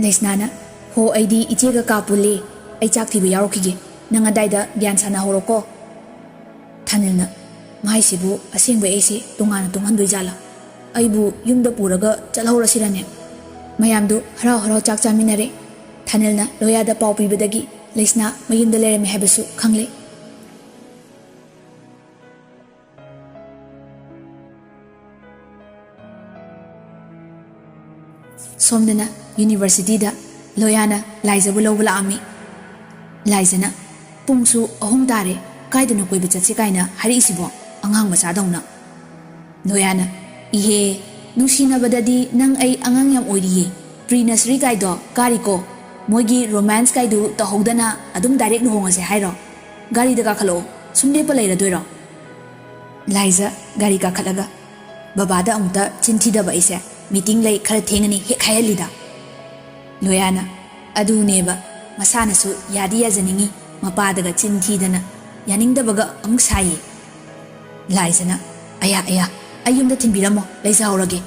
ꯂꯩꯁꯅꯥꯅ, "ꯍꯣ, ꯑꯩꯗꯤ ꯏꯆꯦꯒ ꯀꯥ ꯄꯨꯜꯂꯤ꯫ ꯑꯩ ꯆꯥꯛ ꯊꯤꯕ ꯌꯥꯎꯔꯛꯈꯤꯒꯦ꯫ ꯅꯪ ꯑꯗꯥꯏꯗ ꯒ꯭ꯌꯥꯟ ꯁꯥꯟꯅꯍꯧꯔꯣꯀꯣ꯫" ꯊꯥꯅꯤꯜꯅ, ꯃꯥꯏꯁꯤꯕꯨ ꯑꯁꯦꯡꯕ ꯑꯩꯁꯦ ꯇꯣꯉꯥꯟꯅ ꯇꯨꯝꯍꯟꯗꯣꯏ ꯖꯥꯠꯂꯥ? ꯑꯩꯕꯨ ꯌꯨꯝꯗ ꯄꯨꯔꯒ ꯆꯠꯍꯧꯔꯁꯤꯔꯅꯦ? ꯃꯌꯥꯝꯗꯨ ꯍꯔꯥꯎ ꯍꯔꯥꯎ ꯆꯥꯛ ꯆꯥꯃꯤꯟꯅꯔꯦ꯫ ꯊꯥꯅꯤꯜꯅ ꯂꯣꯌꯥꯗ ꯄꯥꯎ ꯄꯤꯕꯗꯒꯤ ꯂꯩꯁꯅꯥ ꯃꯌꯨꯝꯗ ꯂꯩꯔꯝꯃꯦ ꯍꯥꯏꯕꯁꯨ ꯈꯪꯂꯦ꯫ ꯁꯣꯝꯗꯅ ꯌꯨꯅꯤꯚꯔꯁꯤꯇꯤꯗ ꯂꯣꯌꯥꯅ ꯂꯥꯏꯖꯕꯨ ꯂꯧꯕ ꯂꯥꯛꯑꯝꯃꯤ꯫ ꯂꯥꯏꯖꯅ, "ꯄꯨꯡꯁꯨ ꯑꯍꯨꯝ ꯇꯥꯔꯦ, ꯀꯥꯏꯗꯅꯣ ꯀꯣꯏꯕ ꯆꯠꯁꯤ ꯀꯥꯏꯅ ꯍꯥꯏꯔꯛꯏꯁꯤꯕꯣ, ꯑꯉꯥꯡ ꯃꯆꯥꯗꯧꯅ?" ꯂꯣꯌꯥꯅ, "ꯏꯍꯦ, ꯅꯨꯡꯁꯤꯅꯕꯗꯗꯤ ꯅꯪ ꯑꯩ ꯑꯉꯥꯡ ꯌꯥꯝ ꯑꯣꯏꯔꯤꯌꯦ꯫ ꯄ꯭ꯔꯤ ꯅꯁꯔꯤ ꯀꯥꯏꯗꯣ ꯀꯥꯔꯤꯀꯣ꯫ ꯃꯣꯏꯒꯤ ꯔꯣꯃꯥꯟꯁ ꯀꯥꯏꯗꯨ ꯇꯧꯍꯧꯗꯅ ꯑꯗꯨꯝ ꯗꯥꯏꯔꯦꯛ ꯂꯨꯍꯣꯡꯉꯁꯦ ꯍꯥꯏꯔꯣ? ꯒꯥꯔꯤꯗ ꯀꯥꯈꯠꯂꯛꯑꯣ, ꯁꯨꯝ ꯂꯦꯞꯄ ꯂꯩꯔꯗꯣꯏꯔꯣ?" ꯂꯥꯏꯖ ꯒꯥꯔꯤ ꯀꯥꯈꯠꯂꯒ, "ꯕꯕꯥꯗ ꯑꯃꯨꯛꯇ ꯆꯤꯟ ꯊꯤꯗꯕ ꯑꯩꯁꯦ, ꯃꯤꯇꯤꯡ ꯂꯩ, ꯈꯔ ꯊꯦꯡꯉꯅꯤ ꯍꯦꯛ ꯍꯥꯏꯍꯜꯂꯤꯗ?" ꯂꯣꯌꯥꯅ, "ꯑꯗꯨꯅꯦꯕ, ꯃꯁꯥꯅꯁꯨ ꯌꯥꯗꯤ ꯌꯥꯖꯅꯤꯡꯉꯤ, ꯃꯄꯥꯗꯒ ꯆꯤꯟ ꯊꯤꯗꯅ, ꯌꯥꯅꯤꯡꯗꯕꯒ ꯑꯃꯨꯛ ꯁꯥꯏꯌꯦ꯫" ꯂꯥꯏꯖꯅ, "ꯑꯌꯥ ꯑꯌꯥ, ꯑꯩ ꯌꯨꯝꯗ ꯊꯤꯟꯕꯤꯔꯝꯃꯣ, ꯂꯩꯖꯍꯧꯔꯒꯦ꯫"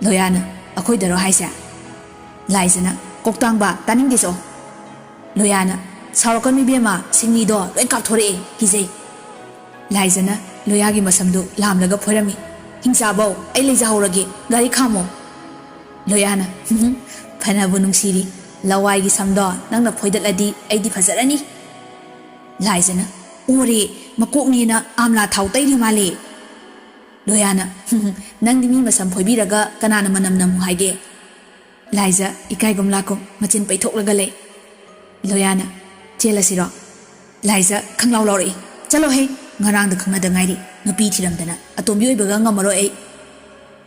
ꯂꯣꯌꯥꯅ, "ꯑꯩꯈꯣꯏꯗꯔꯣ ꯍꯥꯏꯁꯦ?" ꯂꯥꯏꯖꯅ, "ꯀꯣꯛꯇꯥꯡꯕ, ꯇꯥꯅꯤꯡꯗꯦ ꯆꯣ꯫" ꯂꯣꯌꯥꯅ, "ꯁꯥꯎꯔꯛꯀꯅꯨ ꯏꯕꯦꯝꯃ, ꯁꯤꯡꯂꯤꯗꯣ ꯂꯣꯏ ꯀꯥꯞꯊꯣꯔꯛꯑꯦ, ꯀꯤꯖꯩ꯫" ꯂꯥꯏꯖꯅ ꯂꯣꯌꯥꯒꯤ ꯃꯁꯝꯗꯨ ꯂꯥꯝꯂꯒ ꯐꯣꯏꯔꯝꯃꯤ꯫ "ꯍꯤꯡꯆꯥꯕꯧ, ꯑꯩ ꯂꯩꯖꯍꯧꯔꯒꯦ, ꯒꯥꯔꯤ ꯈꯥꯝꯃꯣ꯫" ꯂꯣꯌꯥꯅ, "ꯍꯨꯝ ꯍꯨꯝ, ꯐꯅꯕꯨ ꯅꯨꯡꯁꯤꯔꯤ꯫ ꯂꯋꯥꯏꯒꯤ ꯁꯝꯗꯣ ꯅꯪꯅ ꯐꯣꯏꯗꯠꯂꯗꯤ ꯑꯩꯗꯤ ꯐꯖꯔꯅꯤ꯫" ꯂꯥꯏꯖꯅ, "ꯑꯣꯔꯦ, ꯃꯀꯣꯛꯅꯦꯅ ꯑꯥꯝꯂꯥ ꯊꯥꯎ ꯇꯩꯔꯤ ꯃꯥꯜꯂꯦ꯫" ꯂꯣꯌꯥꯅ, "ꯍꯨꯝ ꯍꯨꯝ, ꯅꯪꯗꯤ ꯃꯤ ꯃꯁꯝ ꯐꯣꯏꯕꯤꯔꯒ ꯀꯅꯥꯅ ꯃꯅꯝ ꯅꯝꯃꯨ ꯍꯥꯏꯒꯦ?" ꯂꯥꯏꯖ ꯏꯀꯥꯏꯒꯨꯝ ꯂꯥꯛꯀꯨꯝ ꯃꯆꯤꯟ ꯄꯩꯊꯣꯛꯂꯒ ꯂꯩ꯫ ꯂꯣꯌꯥꯅ, "ꯆꯦꯜꯂꯁꯤꯔꯣ?" ꯂꯥꯏꯖ ꯈꯪꯂꯥꯎ ꯂꯥꯎꯔꯛꯏ꯫ "ꯆꯠꯂꯣꯍꯦ, ꯉꯔꯥꯡꯗ ꯈꯪꯅꯗ ꯉꯥꯏꯔꯤ, ꯅꯨꯄꯤ ꯊꯤꯔꯝꯗꯅ ꯑꯇꯣꯝꯕꯤ ꯑꯣꯏꯕꯒ ꯉꯝꯃꯔꯣꯏ ꯑꯩ꯫"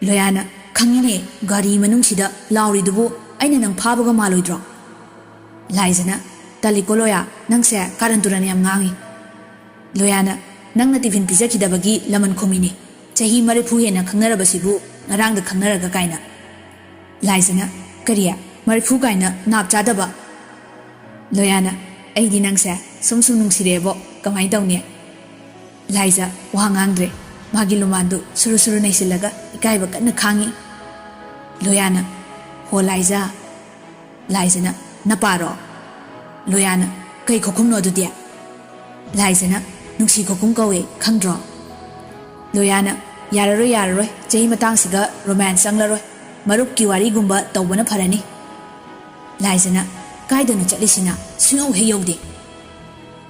ꯂꯣꯌꯥꯅ, "ꯈꯪꯉꯤꯅꯦ, ꯒꯥꯔꯤ ꯃꯅꯨꯡꯁꯤꯗ ꯂꯥꯎꯔꯤꯗꯨꯕꯨ ꯑꯩꯅ ꯅꯪ ꯐꯥꯕꯒ ꯃꯥꯜꯂꯣꯏꯗ꯭ꯔꯣ?" ꯂꯥꯏꯖꯅ, "ꯇꯜꯂꯤꯀꯣ ꯂꯣꯌꯥ, ꯅꯪꯁꯦ ꯀꯥꯔꯟ ꯇꯨꯔꯟ ꯌꯥꯝ ꯉꯥꯡꯉꯤ꯫" ꯂꯣꯌꯥꯅ, "ꯅꯪꯅ ꯇꯤꯐꯤꯟ ꯄꯤꯖꯈꯤꯗꯕꯒꯤ ꯂꯃꯟ ꯈꯨꯝꯃꯤꯅꯦ꯫ ꯆꯍꯤ ꯃꯔꯤꯐꯨ ꯍꯦꯟꯅ ꯈꯪꯅꯔꯕꯁꯤꯕꯨ ꯉꯔꯥꯡꯗ ꯈꯪꯅꯔꯒ ꯀꯥꯏꯅ꯫" ꯂꯥꯏꯖꯅ, "ꯀꯔꯤ? ꯃꯔꯤꯐꯨ ꯀꯥꯏꯅ ꯅꯥꯞ ꯆꯥꯗꯕ?" ꯂꯣꯌꯥꯅ, "ꯑꯩꯗꯤ ꯅꯪꯁꯦ ꯁꯨꯝ ꯁꯨꯝ ꯅꯨꯡꯁꯤꯔꯛꯑꯦꯕꯣ, ꯀꯃꯥꯏꯅ ꯇꯧꯅꯤ?" ꯂꯥꯏꯖ ꯋꯥ ꯉꯥꯡꯗ꯭ꯔꯦ꯫ ꯃꯥꯒꯤ ꯂꯨꯃꯥꯟꯗꯨ ꯁꯨꯔꯨ ꯁꯨꯔꯨ ꯅꯩꯁꯤꯜꯂꯒ ꯏꯀꯥꯏꯕ ꯀꯟꯅ ꯈꯥꯡꯉꯤ꯫ ꯂꯣꯌꯥꯅ, "ꯍꯣ ꯂꯥꯏꯖ꯫" ꯂꯥꯏꯖꯅ, "ꯅꯄꯥꯔꯣ?" ꯂꯣꯌꯥꯅ, "ꯀꯩ ꯈꯨꯈꯨꯝꯅꯣ ꯑꯗꯨꯗꯤ?" ꯂꯥꯏꯖꯅ, "ꯅꯨꯡꯁꯤ ꯈꯨꯈꯨꯝ ꯀꯧꯋꯦ, ꯈꯪꯗ꯭ꯔꯣ?" ꯂꯣꯌꯥꯅ, "ꯌꯥꯔꯔꯣꯏ, ꯌꯥꯔꯔꯣꯏ, ꯆꯍꯤ ꯃꯇꯥꯡꯁꯤꯒ ꯔꯣꯃꯥꯟꯁ ꯆꯪꯂꯔꯣꯏ, ꯃꯔꯨꯞꯀꯤ ꯋꯥꯔꯤꯒꯨꯝꯕ ꯇꯧꯕꯅ ꯐꯔꯅꯤ꯫" ꯂꯥꯏꯖꯅ, "ꯀꯥꯏꯗꯅꯣ ꯆꯠꯂꯤꯁꯤꯅ? ꯁꯨꯡꯌꯧ ꯍꯦꯛ ꯌꯧꯗꯦ꯫"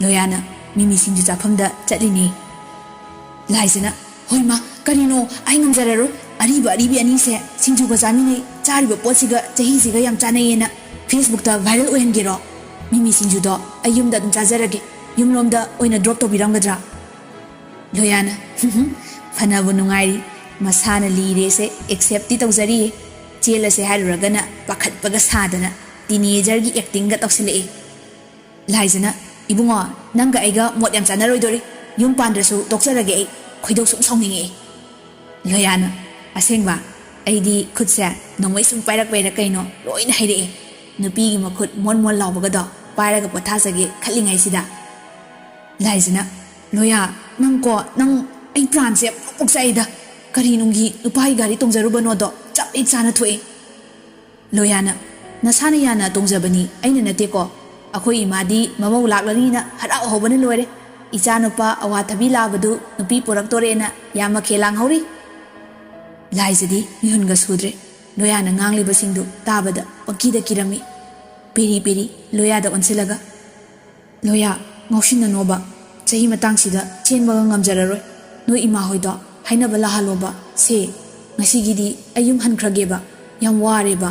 ꯂꯣꯌꯥꯅ, "ꯃꯤꯃꯤ ꯁꯤꯡꯖꯨ ꯆꯥꯐꯝꯗ ꯆꯠꯂꯤꯅꯦ꯫" ꯂꯥꯏꯖꯅ, "ꯍꯣꯏ ꯃꯥ, ꯀꯔꯤꯅꯣ? ꯑꯩ ꯉꯝꯖꯔꯔꯣꯏ꯫ ꯑꯔꯤꯕ ꯑꯔꯤꯕꯤ ꯑꯅꯤꯁꯦ ꯁꯤꯡꯖꯨꯒ ꯆꯥꯃꯤꯟꯅꯩ, ꯆꯥꯔꯤꯕ ꯄꯣꯠꯁꯤꯒ ꯆꯍꯤꯁꯤꯒ ꯌꯥꯝ ꯆꯥꯟꯅꯩꯌꯦꯅ ꯐꯦꯁꯕꯨꯛꯇ ꯚꯥꯏꯔꯦꯜ ꯑꯣꯏꯍꯟꯒꯦꯔꯣ? ꯃꯤꯃꯤ ꯁꯤꯡꯖꯨꯗꯣ ꯑꯩ ꯌꯨꯝꯗ ꯑꯗꯨꯝ ꯆꯥꯖꯔꯒꯦ, ꯌꯨꯝꯂꯣꯝꯗ ꯑꯣꯏꯅ ꯗ꯭ꯔꯣꯞ ꯇꯧꯕꯤꯔꯝꯒꯗ꯭ꯔꯥ?" ꯂꯣꯌꯥꯅ, "ꯐꯅꯕꯨ ꯅꯨꯡꯉꯥꯏꯔꯤ, ꯃꯁꯥꯅ ꯂꯤꯔꯦꯁꯦ ꯑꯦꯛꯁꯦꯞꯇꯤ ꯇꯧꯖꯔꯤꯌꯦ꯫ ꯆꯦꯜꯂꯁꯦ ꯍꯥꯏꯔꯨꯔꯒꯅ ꯄꯥꯈꯠꯄꯒ ꯁꯥꯗꯅ ꯇꯤꯅꯦꯖꯔꯒꯤ ꯑꯦꯛꯇꯤꯡꯒ ꯇꯧꯁꯤꯜꯂꯛꯑꯦ꯫" ꯂꯥꯏꯖꯅ, "ꯏꯕꯨꯡꯉꯣ, ꯅꯪꯒ ꯑꯩꯒ ꯃꯣꯠ ꯌꯥꯝ ꯆꯥꯟꯅꯔꯣꯏꯗꯣꯔꯤ꯫ ꯌꯨꯝ ꯄꯥꯟꯗ꯭ꯔꯁꯨ ꯇꯣꯛꯆꯔꯒꯦ ꯑꯩ꯫ ꯈꯣꯏꯗꯧ ꯁꯨꯝ ꯁꯥꯎꯅꯤꯡꯉꯛꯑꯦ꯫" ꯂꯣꯌꯥꯅ, "ꯑꯁꯦꯡꯕ? ꯑꯩꯗꯤ ꯈꯨꯠꯁꯦ ꯅꯣꯡꯃꯩ ꯁꯨꯝ ꯄꯥꯏꯔꯛꯄꯩꯔ ꯀꯩꯅꯣ ꯂꯣꯏꯅ ꯍꯩꯔꯛꯑꯦ꯫ ꯅꯨꯄꯤꯒꯤ ꯃꯈꯨꯠ ꯃꯣꯟ ꯃꯣꯟ ꯂꯥꯎꯕꯒꯗꯣ ꯄꯥꯏꯔꯒ ꯄꯣꯊꯥꯖꯒꯦ ꯈꯜꯂꯤꯉꯩꯁꯤꯗ꯫" ꯂꯥꯏꯖꯅ, "ꯂꯣꯌꯥ, ꯅꯪꯀꯣ, ꯅꯪ ꯑꯩ ꯄ꯭ꯔꯥꯟꯁꯦ ꯄ꯭ꯔꯣꯛ ꯄ꯭ꯔꯣꯛ ꯆꯥꯛꯏꯗ꯫ ꯀꯔꯤ ꯅꯨꯡꯒꯤ ꯅꯨꯄꯥꯒꯤ ꯒꯥꯔꯤ ꯇꯣꯡꯖꯔꯨꯕꯅꯣꯗꯣ ꯆꯞ ꯍꯦꯛ ꯆꯥꯅ ꯊꯣꯛꯑꯦ꯫" ꯂꯣꯌꯥꯅ, "ꯅꯁꯥꯅ ꯌꯥꯅ ꯇꯣꯡꯖꯕꯅꯤ, ꯑꯩꯅ ꯅꯠꯇꯦꯀꯣ꯫ ꯑꯩꯈꯣꯏ ꯏꯃꯥꯗꯤ ꯃꯃꯧ ꯂꯥꯛꯂꯅꯤꯅ ꯍꯔꯥꯎ ꯍꯧꯕꯅ ꯂꯣꯏꯔꯦ꯫ ꯏꯆꯥꯅꯨꯄꯥ ꯑꯋꯥꯊꯕꯤ ꯂꯥꯕꯗꯨ ꯅꯨꯄꯤ ꯄꯨꯔꯛꯇꯣꯔꯦꯅ ꯌꯥꯝ ꯃꯈꯦꯜ ꯂꯥꯡꯍꯧꯔꯤ꯫" ꯂꯥꯏꯖꯗꯤ ꯃꯤꯍꯨꯟꯒ ꯁꯨꯗ꯭ꯔꯦ꯫ ꯂꯣꯌꯥꯅ ꯉꯥꯡꯂꯤꯕꯁꯤꯡꯗꯨ ꯇꯥꯕꯗ ꯄꯪꯀꯤꯗ ꯀꯤꯔꯝꯃꯤ꯫ ꯄꯦꯔꯤ ꯄꯦꯔꯤ ꯂꯣꯌꯥꯗ ꯑꯣꯟꯁꯤꯜꯂꯒ, "ꯂꯣꯌꯥ, ꯉꯥꯎꯁꯤꯟꯅꯅꯣꯕ꯫ ꯆꯍꯤ ꯃꯇꯥꯡꯁꯤꯗ ꯆꯦꯟꯕꯒ ꯉꯝꯖꯔꯔꯣꯏ꯫ ꯅꯣꯏ ꯏꯃꯥ ꯍꯣꯏꯗꯣ ꯍꯥꯏꯅꯕ ꯂꯥꯛꯍꯜꯂꯣꯕ꯫ ꯁꯦ, ꯉꯁꯤꯒꯤꯗꯤ ꯑꯩ ꯌꯨꯝ ꯍꯟꯈ꯭ꯔꯒꯦꯕ꯫ ꯌꯥꯝ ꯋꯥꯔꯦꯕ꯫"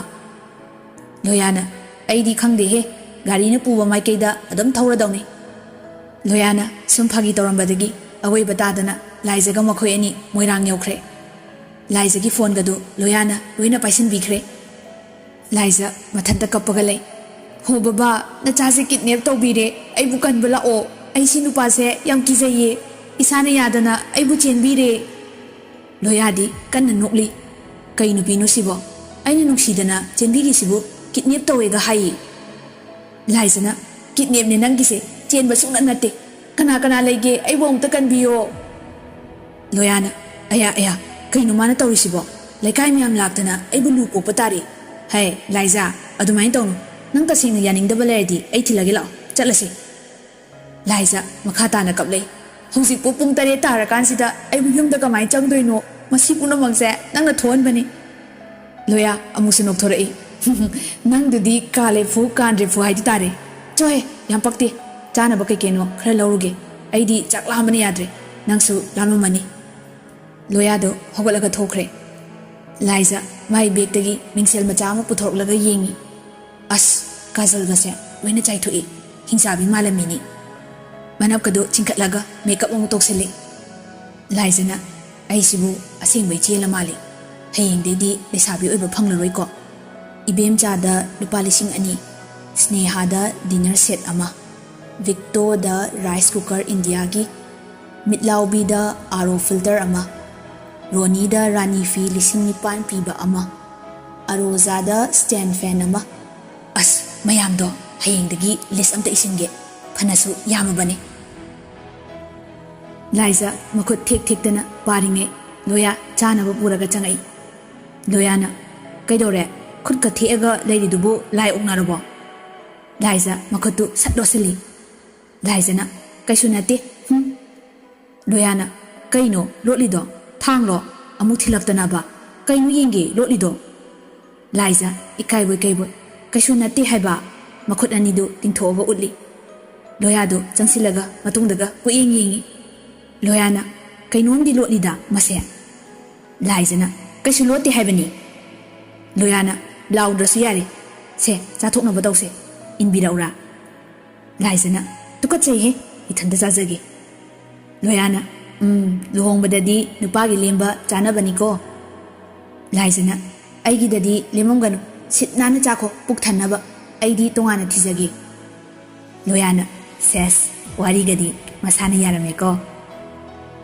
ꯂꯣꯌꯥꯅ, "ꯑꯩꯗꯤ ꯈꯪꯗꯦꯍꯦ, ꯒꯥꯔꯤꯅ ꯄꯨꯕ ꯃꯥꯏꯀꯩꯗ ꯑꯗꯨꯝ ꯊꯧꯔꯗꯧꯅꯤ꯫" ꯂꯣꯌꯥꯅ ꯁꯨꯝ ꯐꯥꯒꯤ ꯇꯧꯔꯝꯕꯗꯒꯤ ꯑꯋꯣꯏꯕ ꯇꯥꯗꯅ ꯂꯥꯏꯖꯒ ꯃꯈꯣꯏ ꯑꯅꯤ ꯃꯣꯏꯔꯥꯡ ꯌꯧꯈ꯭ꯔꯦ꯫ ꯂꯥꯏꯖꯒꯤ ꯐꯣꯟꯒꯗꯨ ꯂꯣꯌꯥꯅ ꯂꯣꯏꯅ ꯄꯥꯏꯁꯤꯟꯕꯤꯈ꯭ꯔꯦ꯫ ꯂꯥꯏꯖ ꯃꯊꯟꯇ ꯀꯞꯄꯒ ꯂꯩ꯫ "ꯍꯣ ꯕꯕꯥ, ꯅꯆꯥꯁꯦ ꯀꯤꯗꯅꯦꯞ ꯇꯧꯕꯤꯔꯦ, ꯑꯩꯕꯨ ꯀꯟꯕ ꯂꯥꯛꯑꯣ꯫ ꯑꯩ ꯁꯤ ꯅꯨꯄꯥꯁꯦ ꯌꯥꯝ ꯀꯤꯖꯩꯌꯦ, ꯏꯁꯥꯅ ꯌꯥꯗꯅ ꯑꯩꯕꯨ ꯆꯦꯟꯕꯤꯔꯦ꯫" ꯂꯣꯌꯥꯗꯤ ꯀꯟꯅ ꯅꯣꯛꯂꯤ꯫ "ꯀꯩ ꯅꯨꯄꯤꯅꯣ ꯁꯤꯕꯣ? ꯑꯩꯅ ꯅꯨꯡꯁꯤꯗꯅ ꯆꯦꯟꯕꯤꯔꯤꯁꯤꯕꯨ ꯀꯤꯗꯅꯦꯞ ꯇꯧꯋꯦꯒ ꯍꯥꯏꯌꯦ꯫" ꯂꯥꯏꯖꯅ, "ꯀꯤꯗꯅꯦꯞꯅꯦ ꯅꯪꯒꯤꯁꯦ, ꯆꯦꯟꯕ ꯁꯨꯡꯅꯠ ꯅꯠꯇꯦ꯫ ꯀꯅꯥ ꯀꯅꯥ ꯂꯩꯒꯦ? ꯑꯩꯕꯨ ꯑꯃꯨꯛꯇ ꯀꯟꯕꯤꯌꯣ꯫" ꯂꯣꯌꯥꯅ, "ꯑꯌꯥ, ꯑꯌꯥ, ꯀꯩꯅꯣ ꯃꯥꯅ ꯇꯧꯔꯤꯁꯤꯕꯣ? ꯂꯩꯀꯥꯏ ꯃꯌꯥꯝ ꯂꯥꯛꯇꯅ ꯑꯩꯕꯨ ꯂꯨ ꯀꯣꯛꯄ ꯇꯥꯔꯦ꯫ ꯍꯩ, ꯂꯥꯏꯖꯥ, ꯑꯗꯨꯃꯥꯏꯅ ꯇꯧꯅꯨ꯫ ꯅꯪ ꯇꯁꯦꯡꯅ ꯌꯥꯅꯤꯡꯗꯕ ꯂꯩꯔꯗꯤ ꯑꯩ ꯊꯤꯜꯂꯒꯦ ꯂꯥꯛꯑꯣ, ꯆꯠꯂꯁꯤ꯫" ꯂꯥꯏꯖꯥ ꯃꯈꯥ ꯇꯥꯅ ꯀꯞꯂꯛꯏ꯫ ꯍꯧꯖꯤꯛꯄꯨ ꯄꯨꯡ ꯇꯔꯦꯠ ꯇꯥꯔꯀꯥꯟꯁꯤꯗ ꯑꯩꯕꯨ ꯌꯨꯝꯗ ꯀꯃꯥꯏꯅ ꯆꯪꯗꯣꯏꯅꯣ? ꯃꯁꯤ ꯄꯨꯝꯅꯃꯛꯁꯦ ꯅꯪꯅ ꯊꯣꯛꯍꯟꯕꯅꯤ꯫ ꯂꯣꯌꯥ ꯑꯃꯨꯛꯁꯨ ꯅꯣꯛꯊꯣꯔꯛꯏ꯫ ꯅꯪꯗꯨꯗꯤ ꯀꯥꯂꯦ ꯐꯨ ꯀꯥꯟꯗ꯭ꯔꯦ ꯐꯨ ꯍꯥꯏꯗꯨ ꯇꯥꯔꯦ꯫ ꯆꯣꯍꯦ, ꯌꯥꯝ ꯄꯛꯇꯦ꯫ ꯆꯥꯅꯕ ꯀꯩ ꯀꯩꯅꯣ ꯈꯔ ꯂꯧꯔꯨꯒꯦ꯫ ꯑꯩꯗꯤ ꯆꯥꯛ ꯂꯥꯝꯕꯅ ꯌꯥꯗ꯭ꯔꯦ꯫ ꯅꯪꯁꯨ ꯂꯥꯝꯃꯝꯃꯅꯤ꯫ ꯂꯣꯌꯥꯗꯣ ꯍꯧꯒꯠꯂꯒ ꯊꯣꯛꯈ꯭ꯔꯦ꯫ ꯂꯥꯏꯖ ꯃꯥꯏ ꯕꯦꯒꯇꯒꯤ ꯃꯤꯡꯁꯦꯜ ꯃꯆꯥ ꯑꯃ ꯄꯨꯊꯣꯔꯛꯂꯒ ꯌꯦꯡꯉꯤ꯫ ꯑꯁ, ꯀꯥꯖꯜꯒꯁꯦ ꯂꯣꯏꯅ ꯆꯥꯏꯊꯣꯛꯏ꯫ ꯍꯤꯡꯆꯥꯕꯤ ꯃꯥꯜꯂꯝꯃꯤꯅꯤ꯫ ꯃꯅꯞꯀꯗꯣ ꯆꯤꯡꯈꯠꯂꯒ ꯃꯦꯀꯞ ꯑꯃꯨꯛ ꯇꯧꯁꯤꯜꯂꯤ꯫ ꯂꯥꯏꯖꯅ, "ꯑꯩꯁꯤꯕꯨ ꯑꯁꯦꯡꯕ ꯏꯆꯦꯂ ꯃꯥꯜꯂꯤ꯫ ꯍꯌꯦꯡꯗꯩꯗꯤ ꯂꯩꯁꯥꯕꯤ ꯑꯣꯏꯕ ꯐꯪꯂꯔꯣꯏꯀꯣ"꯫ ꯏꯕꯦꯝꯆꯥꯗ ꯂꯨꯄꯥ ꯂꯤꯁꯤꯡ ꯑꯅꯤ, ꯁ꯭ꯅꯦꯍꯥꯗ ꯗꯤꯅꯔ ꯁꯦꯠ ꯑꯃ, ꯚꯤꯛꯇꯣꯗ ꯔꯥꯏꯁ ꯀꯨꯀꯔ ꯏꯟꯗꯤꯌꯥꯒꯤ, ꯃꯤꯠꯂꯥꯎꯕꯤꯗ ꯑꯥꯔ ꯑꯣ ꯐꯤꯜꯇꯔ ꯑꯃ, ꯔꯣꯅꯤꯗ ꯔꯥꯅꯤ ꯐꯤ ꯂꯤꯁꯤꯡ ꯅꯤꯄꯥꯟ ꯄꯤꯕ ꯑꯃ, ꯑꯔꯣꯖꯥꯗ ꯁ꯭ꯇꯦꯟ ꯐꯦꯟ ꯑꯃ꯫ ꯑꯁ, ꯃꯌꯥꯝꯗꯣ ꯍꯌꯦꯡꯗꯒꯤ ꯂꯤꯁ ꯑꯝꯇ ꯏꯁꯤꯟꯒꯦ꯫ ꯐꯅꯁꯨ ꯌꯥꯝꯃꯕꯅꯤ꯫ ꯂꯥꯏꯖ ꯃꯈꯨꯠ ꯊꯦꯛ ꯊꯦꯛꯇꯅ ꯄꯥꯔꯤꯉꯩ ꯂꯣꯌꯥ ꯆꯥꯅꯕ ꯄꯨꯔꯒ ꯆꯪꯉꯛꯏ꯫ ꯂꯣꯌꯥꯅ, "ꯀꯩꯗꯧꯔꯦ? ꯈꯨꯠꯀ ꯊꯦꯛꯑꯒ ꯂꯩꯔꯤꯗꯨꯕꯨ ꯂꯥꯏ ꯑꯣꯛꯅꯔꯕꯣ?" ꯂꯥꯏꯖ ꯃꯈꯨꯠꯇꯨ ꯁꯠ ꯂꯣꯠꯁꯤꯜꯂꯤ꯫ ꯂꯥꯏꯖꯅ, "ꯀꯩꯁꯨ ꯅꯠꯇꯦ, ꯍꯨꯝ"꯫ ꯂꯣꯌꯥꯅ, "ꯀꯩꯅꯣ ꯂꯣꯠꯂꯤꯗꯣ? ꯊꯥꯡꯂꯣ? ꯑꯃꯨꯛ ꯊꯤꯜꯂꯛꯇꯅꯕ꯫ ꯀꯩꯅꯣ ꯌꯦꯡꯒꯦ ꯂꯣꯠꯂꯤꯗꯣ?" ꯂꯥꯏꯖ ꯏꯀꯥꯏꯕꯣꯏ ꯀꯩꯕꯣꯏ, "ꯀꯩꯁꯨ ꯅꯠꯇꯦ ꯍꯥꯏꯕ"꯫ ꯃꯈꯨꯠ ꯑꯅꯤꯗꯨ ꯇꯤꯡꯊꯣꯛꯑꯒ ꯎꯠꯂꯤ꯫ ꯂꯣꯌꯥꯗꯨ ꯆꯪꯁꯤꯜꯂꯒ ꯃꯇꯨꯡꯗꯒ ꯀꯨꯌꯦꯡ ꯌꯦꯡꯉꯤ꯫ ꯂꯣꯌꯥꯅ, "ꯀꯩꯅꯣꯝꯗꯤ ꯂꯣꯠꯂꯤꯗ ꯃꯁꯦ"꯫ ꯂꯥꯏꯖꯅ, "ꯀꯩꯁꯨ ꯂꯣꯠꯇꯦ ꯍꯥꯏꯕꯅꯤ"꯫ ꯂꯣꯌꯥꯅ, "ꯂꯥꯎꯗ꯭ꯔꯁꯨ ꯌꯥꯔꯦ꯫ ꯁꯦ, ꯆꯥꯊꯣꯛꯅꯕ ꯇꯧꯁꯦ꯫ ꯏꯟꯕꯤꯔꯛꯎꯔꯥ?" ꯂꯥꯏꯖꯅ, "ꯇꯨꯀꯠꯆꯩꯍꯦ, ꯏꯊꯟꯇ ꯆꯥꯖꯒꯦ"꯫ ꯂꯣꯌꯥꯅ, "ꯎꯝ, ꯂꯨꯍꯣꯡꯕꯗꯗꯤ ꯅꯨꯄꯥꯒꯤ ꯂꯦꯝꯕ ꯆꯥꯅꯕꯅꯤꯀꯣ"꯫ ꯂꯥꯏꯖꯅ, "ꯑꯩꯒꯤꯗꯗꯤ ꯂꯦꯝꯃꯝꯒꯅꯨ, ꯁꯤꯠ ꯅꯥꯟꯅ ꯆꯥꯈꯣ, ꯄꯨꯛ ꯊꯟꯅꯕ꯫ ꯑꯩꯗꯤ ꯇꯣꯉꯥꯟꯅ ꯊꯤꯖꯒꯦ"꯫ ꯂꯣꯌꯥꯅ, "ꯁꯦꯁ, ꯋꯥꯔꯤꯒꯗꯤ ꯃꯁꯥꯅ ꯌꯥꯔꯝꯃꯦꯀꯣ"꯫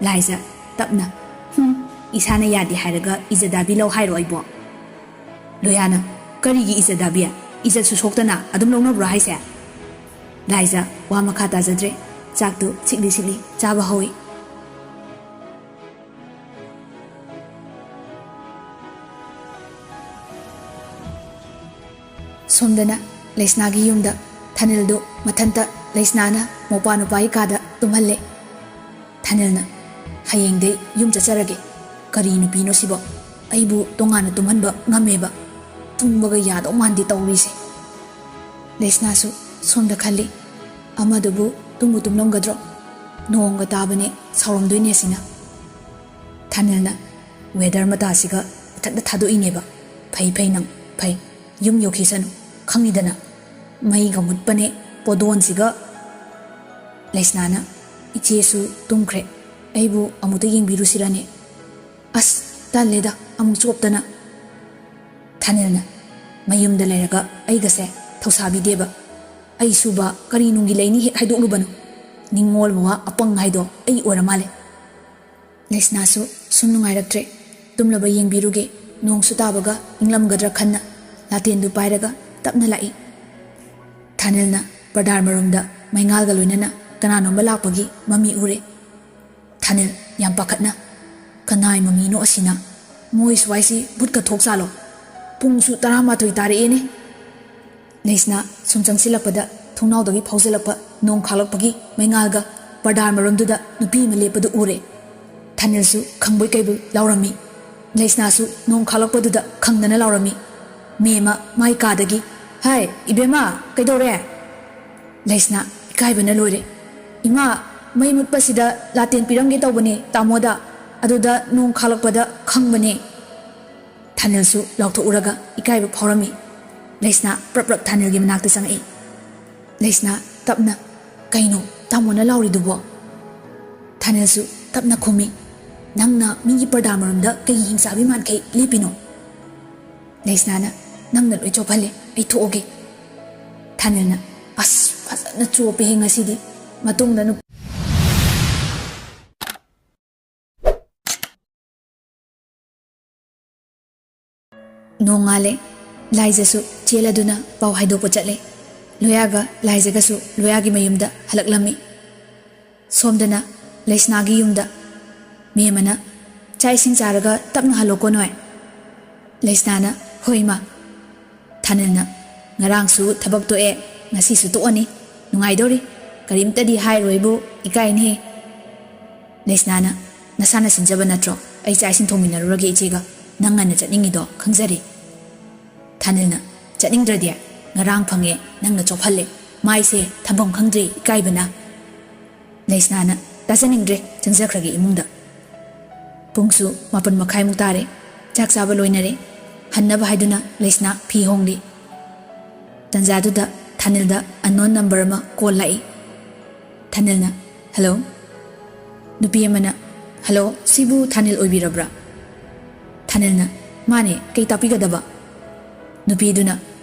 ꯂꯥꯏꯖ, ꯇꯞꯅ, "ꯍꯨꯝ, ꯏꯁꯥꯅ ꯌꯥꯗꯦ ꯍꯥꯏꯔꯒ ꯏꯖꯗꯥꯕꯤ ꯂꯧ ꯍꯥꯏꯔꯣ ꯑꯩꯕꯣ?" ꯂꯣꯌꯥꯅ, "ꯀꯔꯤꯒꯤ ꯏꯖꯗꯥꯕꯤ? ꯏꯖꯠꯁꯨ ꯁꯣꯛꯇꯅ ꯑꯗꯨꯝ ꯂꯧꯅꯕ꯭ꯔꯣ ꯍꯥꯏꯁꯦ?" ꯂꯥꯏꯖ ꯋꯥ ꯃꯈꯥ ꯇꯥꯖꯗ꯭ꯔꯦ꯫ ꯆꯥꯛꯇꯨ ꯁꯤꯛꯂꯤ ꯁꯤꯛꯂꯤ ꯆꯥꯕ ꯍꯧꯏ꯫ ꯁꯣꯝꯗꯅ ꯂꯩꯁꯅꯥꯒꯤ ꯌꯨꯝꯗ ꯊꯥꯅꯤꯜꯗꯨ ꯃꯊꯟꯇ ꯂꯩꯁꯅꯥꯅ ꯃꯧꯄ꯭ꯋꯥ ꯅꯨꯄꯥꯒꯤ ꯀꯥꯗ ꯇꯨꯝꯍꯜꯂꯦ꯫ ꯊꯥꯅꯤꯜꯅ, "ꯍꯌꯦꯡꯗꯩ ꯌꯨꯝ ꯆꯠꯆꯔꯒꯦ꯫ ꯀꯔꯤ ꯅꯨꯄꯤꯅꯣ ꯁꯤꯕꯣ? ꯑꯩꯕꯨ ꯇꯣꯉꯥꯟꯅ ꯇꯨꯝꯍꯟꯕ ꯉꯝꯃꯦꯕ꯫ ꯇꯨꯝꯕꯒ ꯌꯥꯗꯧ ꯃꯥꯟꯗꯦ ꯇꯧꯔꯤꯁꯦ꯫" ꯂꯩꯁꯅꯥꯁꯨ ꯁꯣꯝꯗ ꯈꯜꯂꯤ, "ꯑꯃꯗꯨꯕꯨ ꯇꯨꯝꯕꯨ ꯇꯨꯝꯂꯝꯒꯗ꯭ꯔꯣ? ꯅꯣꯡꯒ ꯇꯥꯕꯅꯦ, ꯁꯥꯎꯔꯝꯗꯣꯏꯅꯦ ꯑꯁꯤꯅ꯫" ꯊꯥꯅꯤꯜꯅ ꯋꯦꯗꯔ ꯃꯇꯥꯁꯤꯒ ꯃꯊꯛꯇ ꯊꯥꯗꯣꯛꯏꯅꯦꯕ꯫ "ꯐꯩ ꯐꯩ ꯅꯪ, ꯐꯩ꯫ ꯌꯨꯝ ꯌꯧꯈꯤꯁꯅꯨ, ꯈꯪꯉꯤꯗꯅ꯫ ꯃꯩꯒ ꯃꯨꯠꯄꯅꯦ ꯄꯣꯗꯣꯟꯁꯤꯒ꯫" ꯂꯩꯁꯅꯥꯅ, "ꯏꯆꯦꯁꯨ ꯇꯨꯝꯈ꯭ꯔꯦ, ꯑꯩꯕꯨ ꯑꯃꯨꯛꯇ ꯌꯦꯡꯕꯤꯔꯨꯁꯤꯔꯅꯦ? ꯑꯁ, ꯇꯜꯂꯦꯗ, ꯑꯃꯨꯛ ꯆꯣꯞꯇꯅ꯫" ꯊꯥꯅꯤꯜꯅ, "ꯃꯌꯨꯝꯗ ꯂꯩꯔꯒ ꯑꯩꯒꯁꯦ ꯊꯧꯁꯥꯕꯤꯗꯦꯕ꯫ ꯑꯩ ꯁꯨꯕ ꯀꯔꯤ ꯅꯨꯡꯒꯤ ꯂꯩꯅꯤ ꯍꯦꯛ ꯍꯥꯏꯗꯣꯛꯂꯨꯕꯅꯣ꯫ ꯅꯤꯡꯉꯣꯜ ꯃꯋꯥ ꯑꯄꯪ ꯍꯥꯏꯗꯣ ꯑꯩ ꯑꯣꯏꯔ ꯃꯥꯜꯂꯦ꯫" ꯂꯩꯁꯅꯥꯁꯨ ꯁꯨꯝ ꯅꯨꯡꯉꯥꯏꯔꯛꯇ꯭ꯔꯦ꯫ "ꯇꯨꯝꯂꯕ ꯌꯦꯡꯕꯤꯔꯨꯒꯦ, ꯅꯣꯡꯁꯨ ꯇꯥꯕꯒ ꯏꯪꯂꯝꯒꯗ꯭ꯔꯥ ꯈꯟꯅ" ꯂꯥꯇꯦꯟꯗꯨ ꯄꯥꯏꯔꯒ ꯇꯞꯅ ꯂꯥꯛꯏ꯫ ꯊꯥꯅꯤꯜꯅ ꯄ꯭ꯔꯗꯥꯔ ꯃꯔꯨꯝꯗ ꯃꯩꯉꯥꯜꯒ ꯂꯣꯏꯅꯅ ꯀꯅꯥꯅꯣꯝꯕ ꯂꯥꯛꯄꯒꯤ ꯃꯃꯤ ꯎꯔꯦ꯫ ꯊꯥꯅꯤꯜ ꯌꯥꯝ ꯄꯥꯈꯠꯅ, "ꯀꯅꯥꯏ ꯃꯃꯤꯅꯣ ꯑꯁꯤꯅ? ꯃꯣꯏ ꯁ꯭ꯋꯥꯏꯁꯤ ꯚꯨꯠꯀ ꯊꯣꯛ ꯆꯥꯂꯣ? ꯄꯨꯡꯁꯨ ꯇꯔꯥꯃꯥꯊꯣꯏ ꯇꯥꯔꯛꯑꯦꯅꯦ꯫" ꯂꯩꯁꯅꯥ ꯁꯨꯝ ꯆꯪꯁꯤꯜꯂꯛꯄꯗ ꯊꯣꯡꯅꯥꯎꯗꯒꯤ ꯐꯥꯎꯖꯤꯜꯂꯛꯄ ꯅꯣꯡ ꯈꯥꯛꯂꯛꯄꯒꯤ ꯃꯩꯉꯥꯜꯒ ꯄ꯭ꯔꯗꯥꯔ ꯃꯔꯨꯝꯗꯨꯗ ꯅꯨꯄꯤ ꯑꯃ ꯂꯦꯞꯄꯗꯨ ꯎꯔꯦ꯫ ꯊꯥꯅꯤꯜꯁꯨ ꯈꯪꯕꯣꯏ ꯀꯩꯕꯣꯏ ꯂꯥꯎꯔꯝꯃꯤ꯫ ꯂꯩꯁꯅꯥꯁꯨ ꯅꯣꯡ ꯈꯥꯛꯂꯛꯄꯗꯨꯗ ꯈꯪꯗꯅ ꯂꯥꯎꯔꯝꯃꯤ꯫ ꯃꯦꯝꯃ ꯃꯥꯏ ꯀꯥꯗꯒꯤ, "ꯍꯥꯏ, ꯏꯕꯦꯝꯃ, ꯀꯩꯗꯧꯔꯦ?" ꯂꯩꯁꯅꯥ ꯏꯀꯥꯏꯕꯅ ꯂꯣꯏꯔꯦ꯫ "ꯏꯃꯥ, ꯃꯩ ꯃꯨꯠꯄꯁꯤꯗ ꯂꯥꯇꯦꯟ ꯄꯤꯔꯝꯒꯦ ꯇꯧꯕꯅꯦ ꯇꯥꯃꯣꯗ, ꯑꯗꯨꯗ ꯅꯣꯡ ꯈꯥꯛꯂꯛꯄꯗ ꯈꯪꯕꯅꯦ꯫" ꯊꯥꯅꯤꯜꯁꯨ ꯂꯥꯎꯊꯣꯛꯎꯔꯒ ꯏꯀꯥꯏꯕ ꯐꯥꯎꯔꯝꯃꯤ꯫ ꯂꯩꯁꯅꯥ ꯄ꯭ꯔꯞ ꯄ꯭ꯔꯞ ꯊꯥꯅꯤꯜꯒꯤ ꯃꯅꯥꯛꯇ ꯆꯪꯉꯛꯏ꯫ ꯂꯩꯁꯅꯥ ꯇꯞꯅ, "ꯀꯩꯅꯣ ꯇꯥꯃꯣꯅ ꯂꯥꯎꯔꯤꯗꯨꯕꯣ?" ꯊꯥꯅꯤꯜꯁꯨ ꯇꯞꯅ ꯈꯨꯝꯃꯤ, "ꯅꯪꯅ ꯃꯤꯒꯤ ꯄꯔꯗꯥ ꯃꯔꯨꯝꯗ ꯀꯩꯒꯤ ꯍꯤꯡꯆꯥꯕꯤ ꯃꯥꯟꯈꯩ ꯂꯦꯞꯄꯤꯅꯣ?" ꯂꯩꯁꯅꯥꯅ, "ꯅꯪꯅ ꯂꯣꯏ ꯆꯣꯞꯍꯜꯂꯦ, ꯑꯩ ꯊꯣꯛꯑꯒꯦ꯫" ꯊꯥꯅꯤꯜꯅ, "ꯑꯁ, ꯐꯖꯅ ꯆꯣꯞꯄꯦꯍꯦ ꯉꯁꯤꯗꯤ꯫ ꯃꯇꯨꯡꯗ ꯅꯨ-" ꯅꯣꯡꯉꯥꯜꯂꯦ꯫ ꯂꯥꯏꯖꯁꯨ ꯆꯦꯜꯂꯗꯨꯅ ꯄꯥꯎ ꯍꯥꯏꯗꯣꯛꯄ ꯆꯠꯂꯦ꯫ ꯂꯣꯌꯥꯒ ꯂꯥꯏꯖꯒꯁꯨ ꯂꯣꯌꯥꯒꯤ ꯃꯌꯨꯝꯗ ꯍꯜꯂꯛꯂꯝꯃꯤ꯫ ꯁꯣꯝꯗꯅ ꯂꯩꯁꯅꯥꯒꯤ ꯌꯨꯝꯗ꯫ ꯃꯦꯝꯃꯅ, "ꯆꯥꯛ ꯏꯁꯤꯡ ꯆꯥꯔꯒ ꯇꯞꯅ ꯍꯜꯂꯣꯀꯣ ꯅꯣꯏ꯫" ꯂꯩꯁꯅꯥꯅ, "ꯍꯣꯏ ꯏꯃꯥ꯫" ꯊꯥꯅꯤꯜꯅ, "ꯉꯔꯥꯡꯁꯨ ꯊꯕꯛ ꯇꯣꯛꯑꯦ, ꯉꯁꯤꯁꯨ ꯇꯣꯛꯑꯅꯤ꯫ ꯅꯨꯡꯉꯥꯏꯗꯧꯔꯤ꯫ ꯀꯔꯤꯝꯇꯗꯤ ꯍꯥꯏꯔꯣꯏꯕꯨ, ꯏꯀꯥꯏꯅꯦꯍꯦ꯫" ꯂꯩꯁꯅꯥꯅ, "ꯅꯁꯥꯅ ꯁꯤꯟꯖꯕ ꯅꯠꯇ꯭ꯔꯣ? ꯑꯩ ꯆꯥꯛ ꯏꯁꯤꯡ ꯊꯣꯡꯃꯤꯟꯅꯔꯨꯔꯒꯦ ꯏꯆꯦꯒ꯫ ꯅꯪ ꯉꯟꯅ ꯆꯠꯅꯤꯡꯉꯤꯗꯣ ꯈꯪꯖꯔꯤ꯫" ꯊꯥꯅꯤꯜꯅ, "ꯆꯠꯅꯤꯡꯗ꯭ꯔꯗꯤ? ꯉꯔꯥꯡ ꯐꯪꯉꯦ, ꯅꯪꯅ ꯆꯣꯞꯍꯜꯂꯦ꯫ ꯃꯥꯏꯁꯦ ꯊꯝꯐꯝ ꯈꯪꯗ꯭ꯔꯦ ꯏꯀꯥꯏꯕꯅ꯫" ꯂꯩꯁꯅꯥꯅ, "ꯇꯥꯖꯅꯤꯡꯗ꯭ꯔꯦ, ꯆꯪꯖꯈ꯭ꯔꯒꯦ ꯏꯃꯨꯡꯗ꯫" ꯄꯨꯡꯁꯨ ꯃꯥꯄꯟ ꯃꯈꯥꯏꯃꯨꯛ ꯇꯥꯔꯦ꯫ ꯆꯥꯛ ꯆꯥꯕ ꯂꯣꯏꯅꯔꯦ꯫ ꯍꯟꯅꯕ ꯍꯥꯏꯗꯨꯅ ꯂꯩꯁꯅꯥ ꯐꯤ ꯍꯣꯡꯂꯤ꯫ ꯇꯟꯖꯥꯗꯨꯗ ꯊꯥꯅꯤꯜꯗ unknown number ꯑꯃ call ꯂꯥꯛꯏ꯫ ꯊꯥꯅꯤꯜꯅ, "Hello?" ꯅꯨꯄꯤ ꯑꯃꯅ, "Hello, ꯁꯤꯕꯨ ꯊꯥꯅꯤꯜ ꯑꯣꯏꯕꯤꯔꯕ꯭ꯔꯥ?" ꯊꯥꯅꯤꯜꯅ, "ꯃꯥꯅꯦ, ꯀꯩ ꯇꯥꯛꯄꯤꯒꯗꯕ?" ꯅꯨꯄꯤꯗꯨꯅ,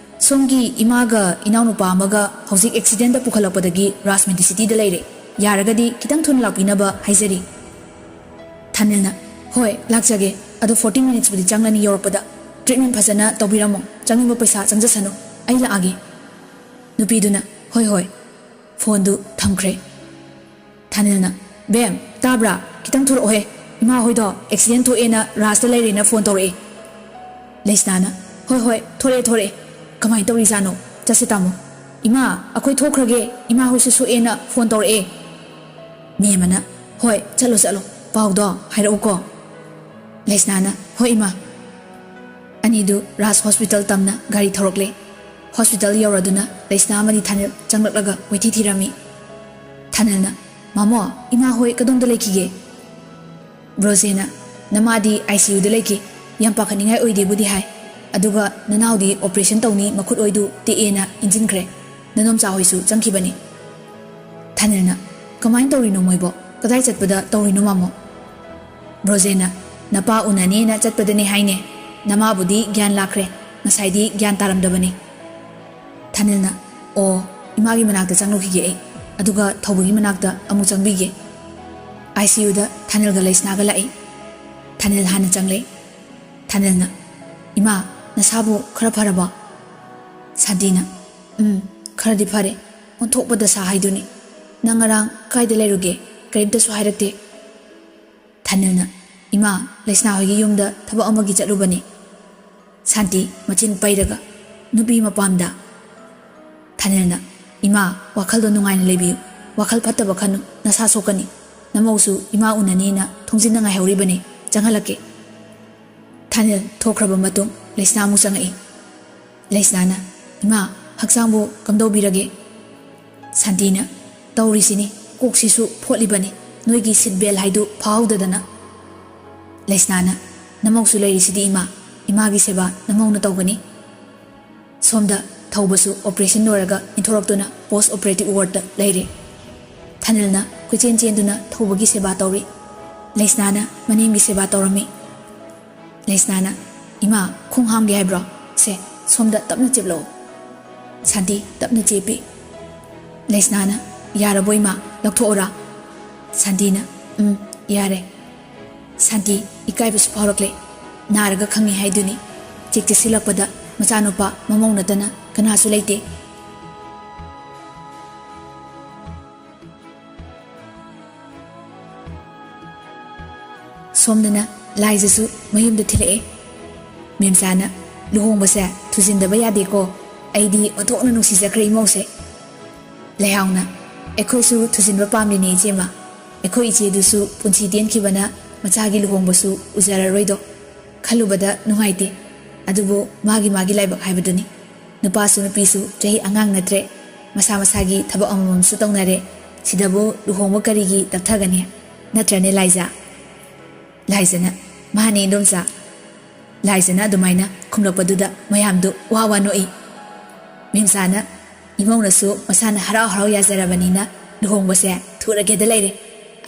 "ꯁꯣꯝꯒꯤ ꯏꯃꯥꯒ ꯏꯅꯥꯎꯅꯨꯄꯥ ꯑꯃꯒ ꯍꯧꯖꯤꯛ accidentꯇ ꯄꯨꯈꯠꯂꯛꯄꯗꯒꯤ ꯔꯥꯖ Medicityꯗ ꯂꯩꯔꯦ꯫ ꯌꯥꯔꯒꯗꯤ ꯈꯤꯇꯪ ꯊꯨꯅ ꯂꯥꯛꯄꯤꯅꯕ ꯍꯥꯏꯖꯔꯤ꯫" ꯊꯥꯅꯤꯜꯅ, "ꯍꯣꯏ, ꯂꯥꯛꯆꯒꯦ꯫ ꯑꯗꯣ forty minutesꯄꯨꯗꯤ ꯆꯪꯂꯅꯤ ꯌꯧꯔꯛꯄꯗ꯫ Treatment ꯐꯖꯅ ꯇꯧꯕꯤꯔꯝꯃꯣ꯫ ꯆꯪꯅꯤꯡꯕ ꯄꯩꯁꯥ ꯆꯪꯖꯁꯅꯨ꯫ ꯑꯩ ꯂꯥꯛꯑꯒꯦ꯫" ꯅꯨꯄꯤꯗꯨꯅ, "ꯍꯣꯏ, ꯍꯣꯏ꯫" ꯐꯣꯟꯗꯨ ꯊꯝꯈ꯭ꯔꯦ꯫ ꯊꯥꯅꯤꯜꯅ, "ꯕꯦꯝ, ꯇꯥꯕ꯭ꯔꯥ? ꯈꯤꯇꯪ ꯊꯣꯔꯛꯑꯣꯍꯦ꯫ ꯏꯃꯥ ꯍꯣꯏꯗꯣ accident ꯊꯣꯛꯑꯦꯅ ꯔꯥꯖꯇ ꯂꯩꯔꯦꯅ ꯐꯣꯟ ꯇꯧꯔꯛꯑꯦ꯫" ꯂꯩꯁꯅꯥꯅ, "ꯍꯣꯏ, ꯍꯣꯏ, ꯊꯣꯔꯛꯑꯦ, ꯊꯣꯔꯛꯑꯦ꯫ ꯀꯃꯥꯏꯅ ꯇꯧꯔꯤꯖꯥꯠꯅꯣ? ꯆꯠꯁꯦ ꯇꯥꯃꯣ꯫ ꯏꯃꯥ, ꯑꯩꯈꯣꯏ ꯊꯣꯛꯈ꯭ꯔꯒꯦ꯫ ꯏꯃꯥ ꯍꯣꯏꯁꯨ ꯁꯣꯛꯑꯦꯅ ꯐꯣꯟ ꯇꯧꯔꯛꯑꯦ꯫" ꯃꯦꯝ ꯑꯃꯅ, "ꯍꯣꯏ, ꯆꯠꯂꯣ, ꯆꯠꯂꯣ꯫ ꯄꯥꯎꯗꯣ ꯍꯥꯏꯔꯛꯎꯀꯣ꯫" ꯂꯩꯁꯅꯥꯅ, "ꯍꯣꯏ, ꯏꯃꯥ꯫" ꯑꯅꯤꯗꯨ ꯔꯥꯖ hospital ꯇꯝꯅ ꯒꯥꯔꯤ ꯊꯧꯔꯛꯂꯦ꯫ Hospital ꯌꯧꯔꯗꯨꯅ ꯂꯩꯁꯅꯥ ꯑꯃꯗꯤ ꯊꯥꯅꯤꯜ ꯆꯪꯂꯛꯂꯒ ꯀꯣꯏꯊꯤ ꯊꯤꯔꯝꯃꯤ꯫ ꯊꯥꯅꯤꯜꯅ, "ꯃꯥꯃꯣ, ꯏꯃꯥ ꯍꯣꯏ ꯀꯗꯣꯝꯗ ꯂꯩꯈꯤꯒꯦ?" ꯕ꯭ꯔꯣꯖꯦꯅ, "ꯅꯃꯥꯗꯤ ICUꯗ ꯂꯩꯈꯤ꯫ ꯌꯥꯝ ꯄꯥꯈꯠꯅꯤꯡꯉꯥꯏ ꯑꯣꯏꯗꯦꯕꯨꯗꯤ ꯍꯥꯏ꯫ ꯑꯗꯨꯒ ꯅꯅꯥꯎꯗꯤ operation ꯇꯧꯅꯤ, ꯃꯈꯨꯠ ꯑꯣꯏꯗꯨ ꯇꯦꯛꯑꯦꯅ ꯏꯟꯁꯤꯟꯈ꯭ꯔꯦ꯫ ꯅꯅꯣꯝꯆꯥ ꯍꯣꯏꯁꯨ ꯆꯪꯈꯤꯕꯅꯤ꯫" ꯊꯥꯅꯤꯜꯅ, "ꯀꯃꯥꯏꯅ ꯇꯧꯔꯤꯅꯣ ꯃꯣꯏꯕꯣ? ꯀꯗꯥꯏ ꯆꯠꯄꯗ ꯇꯧꯔꯤꯅꯣ ꯃꯥꯃꯣ?" ꯕ꯭ꯔꯣꯖꯦꯅ, "ꯅꯄꯥ ꯎꯅꯅꯦꯅ ꯆꯠꯄꯗꯅꯦ ꯍꯥꯏꯅꯦ꯫ ꯅꯃꯥꯕꯨꯗꯤ ꯒ꯭ꯌꯥꯟ ꯂꯥꯛꯈ꯭ꯔꯦ꯫ ꯉꯁꯥꯏꯗꯤ ꯒ꯭ꯌꯥꯟ ꯇꯥꯔꯝꯗꯕꯅꯤ꯫" ꯊꯥꯅꯤꯜꯅ, "ꯑꯣ, ꯏꯃꯥꯒꯤ ꯃꯅꯥꯛꯇ ꯆꯪꯂꯨꯈꯤꯒꯦ ꯑꯩ꯫ ꯑꯗꯨꯒ ꯊꯧꯕꯒꯤ ꯃꯅꯥꯛꯇ ꯑꯃꯨꯛ ꯆꯪꯕꯤꯒꯦ꯫" ICUꯗ ꯊꯥꯅꯤꯜꯒ ꯂꯩꯁꯅꯥꯒ ꯂꯥꯛꯏ꯫ ꯊꯥꯅꯤꯜ ꯍꯥꯟꯅ ꯆꯪꯂꯦ꯫ ꯊꯥꯅꯤꯜꯅ, "ꯏꯃꯥ, ꯅꯁꯥꯕꯨ ꯈꯔ ꯐꯔꯕꯣ?" ꯁꯥꯟꯇꯤꯅ, "ꯎꯝ, ꯈꯔꯗꯤ ꯐꯔꯦ꯫ ꯑꯣꯟꯊꯣꯛꯄ ꯗꯁꯥ ꯍꯥꯏꯗꯨꯅꯤ꯫ ꯅꯪ ꯉꯔꯥꯡ ꯀꯥꯏꯗ ꯂꯩꯔꯨꯒꯦ? ꯀꯔꯤꯝꯇꯁꯨ ꯍꯥꯏꯔꯛꯇꯦ꯫" ꯊꯥꯅꯤꯜꯅ, "ꯏꯃꯥ, ꯂꯩꯁꯅꯥ ꯍꯣꯏꯒꯤ ꯌꯨꯝꯗ ꯊꯕꯛ ꯑꯃꯒꯤ ꯆꯠꯂꯨꯕꯅꯤ꯫" ꯁꯥꯟꯇꯤ, ꯃꯆꯤꯟ ꯄꯩꯔꯒ, "ꯅꯨꯄꯤ ꯃꯄꯥꯝꯗ?" ꯊꯥꯅꯤꯜꯅ, "ꯏꯃꯥ, ꯋꯥꯈꯜꯗꯣ ꯅꯨꯡꯉꯥꯏꯅ ꯂꯩꯕꯤꯌꯨ꯫ ꯋꯥꯈꯜ ꯐꯠꯇꯕ ꯈꯟꯅꯨ, ꯅꯁꯥ ꯁꯣꯛꯀꯅꯤ꯫" ꯅꯃꯧꯁꯨ ꯏꯃꯥ ꯎꯅꯅꯤꯅ ꯊꯣꯡꯖꯤꯟꯅ ꯉꯥꯏꯍꯧꯔꯤꯕꯅꯤ, ꯆꯪꯍꯜꯂꯛꯀꯦ꯫ ꯊꯥꯅꯤꯜ ꯊꯣꯛꯈ꯭ꯔꯕ ꯃꯇꯨꯡ ꯂꯩꯁꯅꯥ ꯑꯃꯨꯛ ꯆꯪꯉꯛꯏ꯫ ꯂꯩꯁꯅꯥꯅ, "ꯏꯃꯥ, ꯍꯛꯆꯥꯡꯕꯨ ꯀꯝꯗꯧꯕꯤꯔꯒꯦ?" ꯁꯥꯟꯇꯤꯅ, "ꯇꯧꯔꯤꯁꯤꯅꯤ, ꯀꯣꯛꯁꯤꯁꯨ ꯐꯣꯠꯂꯤꯕꯅꯤ, ꯅꯣꯏꯒꯤ ꯁꯤꯠ ꯕꯦꯜ ꯍꯥꯏꯗꯨ ꯐꯥꯍꯧꯗꯗꯅ꯫" ꯂꯩꯁꯅꯥꯅ, "ꯅꯃꯧꯁꯨ ꯂꯩꯔꯤꯁꯤꯗꯤ ꯏꯃꯥ, ꯏꯃꯥꯒꯤ ꯁꯦꯕꯥ ꯅꯃꯧꯅ ꯇꯧꯒꯅꯤ꯫" ꯁꯣꯝꯗ ꯊꯧꯕꯁꯨ ꯑꯣꯄꯔꯦꯁꯟ ꯂꯣꯏꯔꯒ ꯏꯟꯊꯣꯔꯛꯇꯨꯅ ꯄꯣꯁ ꯑꯣꯄꯔꯦꯇꯤꯚ ꯋꯥꯔꯗꯇ ꯂꯩꯔꯦ꯫ ꯊꯥꯅꯤꯜꯅ ꯀꯣꯏꯆꯦꯟ ꯆꯦꯟꯗꯨꯅ ꯊꯧꯕꯒꯤ ꯁꯦꯕꯥ ꯇꯧꯔꯤ꯫ ꯂꯩꯁꯅꯥꯅ ꯃꯅꯦꯝꯒꯤ ꯁꯦꯕꯥ ꯇꯧꯔꯝꯃꯤ꯫ ꯂꯩꯁꯅꯥꯅ, "ꯏꯃꯥ, ꯈꯣꯡ ꯍꯥꯝꯒꯦ ꯍꯥꯏꯕ꯭ꯔꯣ? ꯁꯦ, ꯁꯣꯝꯗ ꯇꯞꯅ ꯆꯦꯞꯂꯛꯑꯣ꯫" ꯁꯥꯟꯇꯤ ꯇꯞꯅ ꯆꯦꯞꯄꯤ꯫ ꯂꯩꯁꯅꯥꯅ, "ꯌꯥꯔꯕꯣ ꯏꯃꯥ? ꯂꯧꯊꯣꯛꯑꯣꯔꯥ?" ꯁꯥꯟꯇꯤꯅ, "ꯎꯝ, ꯌꯥꯔꯦ꯫" ꯁꯥꯟꯇꯤ ꯏꯀꯥꯏꯕꯁꯨ ꯐꯥꯎꯔꯛꯂꯦ꯫ ꯅꯥꯔꯒ ꯈꯪꯉꯤ ꯍꯥꯏꯗꯨꯅꯤ꯫ ꯆꯦꯛ ꯆꯦꯛꯁꯤꯜꯂꯛꯄꯗ ꯃꯆꯥꯅꯨꯄꯥ ꯃꯃꯧ ꯅꯠꯇꯅ ꯀꯅꯥꯁꯨ ꯂꯩꯇꯦ꯫ ꯁꯣꯝꯗꯅ ꯂꯥꯏꯖꯁꯨ ꯃꯌꯨꯝꯗ ꯊꯤꯜꯂꯛꯑꯦ꯫ ꯃꯦꯝꯆꯥꯅ, "ꯂꯨꯍꯣꯡꯕꯁꯦ ꯊꯨꯖꯤꯟꯗꯕ ꯌꯥꯗꯦꯀꯣ꯫ ꯑꯩꯗꯤ ꯑꯣꯟꯊꯣꯛꯅ ꯅꯨꯡꯁꯤꯖꯈ꯭ꯔꯦ ꯏꯃꯧꯁꯦ꯫" ꯂꯩꯍꯥꯎꯅ, "ꯑꯩꯈꯣꯏꯁꯨ ꯊꯨꯖꯤꯟꯕ ꯄꯥꯝꯂꯤꯅꯦ ꯏꯆꯦꯃ꯫ ꯑꯩꯈꯣꯏ ꯏꯆꯦꯗꯨꯁꯨ ꯄꯨꯟꯁꯤ ꯇꯦꯟꯈꯤꯕꯅ ꯃꯆꯥꯒꯤ ꯂꯨꯍꯣꯡꯕꯁꯨ ꯎꯖꯔꯔꯣꯏꯗꯣ꯫ ꯈꯜꯂꯨꯕꯗ ꯅꯨꯡꯉꯥꯏꯇꯦ꯫ ꯑꯗꯨꯕꯨ ꯃꯥꯒꯤ ꯃꯥꯒꯤ ꯂꯥꯏꯕꯛ ꯍꯥꯏꯕꯗꯨꯅꯤ꯫ ꯅꯨꯄꯥꯁꯨ ꯅꯨꯄꯤꯁꯨ ꯆꯍꯤ ꯑꯉꯥꯡ ꯅꯠꯇ꯭ꯔꯦ꯫ ꯃꯁꯥ ꯃꯁꯥꯒꯤ ꯊꯕꯛ ꯑꯃꯃꯝꯁꯨ ꯇꯧꯅꯔꯦ꯫ ꯁꯤꯗꯕꯨ ꯂꯨꯍꯣꯡꯕ ꯀꯔꯤꯒꯤ ꯇꯞꯊꯒꯅꯤ? ꯅꯠꯇ꯭ꯔꯅꯦ ꯂꯥꯏꯖꯥ?" ꯂꯥꯏꯖꯅ, "ꯃꯥꯅꯦ ꯏꯟꯗꯣꯝꯆꯥ꯫" ꯂꯥꯏꯖꯅ ꯑꯗꯨꯃꯥꯏꯅ ꯈꯨꯝꯂꯛꯄꯗꯨꯗ ꯃꯌꯥꯝꯗꯨ ꯋꯥ ꯋꯥ ꯅꯣꯛꯏ꯫ ꯃꯦꯝꯆꯥꯅ, "ꯏꯃꯧꯅꯁꯨ ꯃꯁꯥꯅ ꯍꯔꯥꯎ ꯍꯔꯥꯎ ꯌꯥꯖꯔꯕꯅꯤꯅ ꯂꯨꯍꯣꯡꯕꯁꯦ ꯊꯨꯔꯒꯦꯗ ꯂꯩꯔꯦ꯫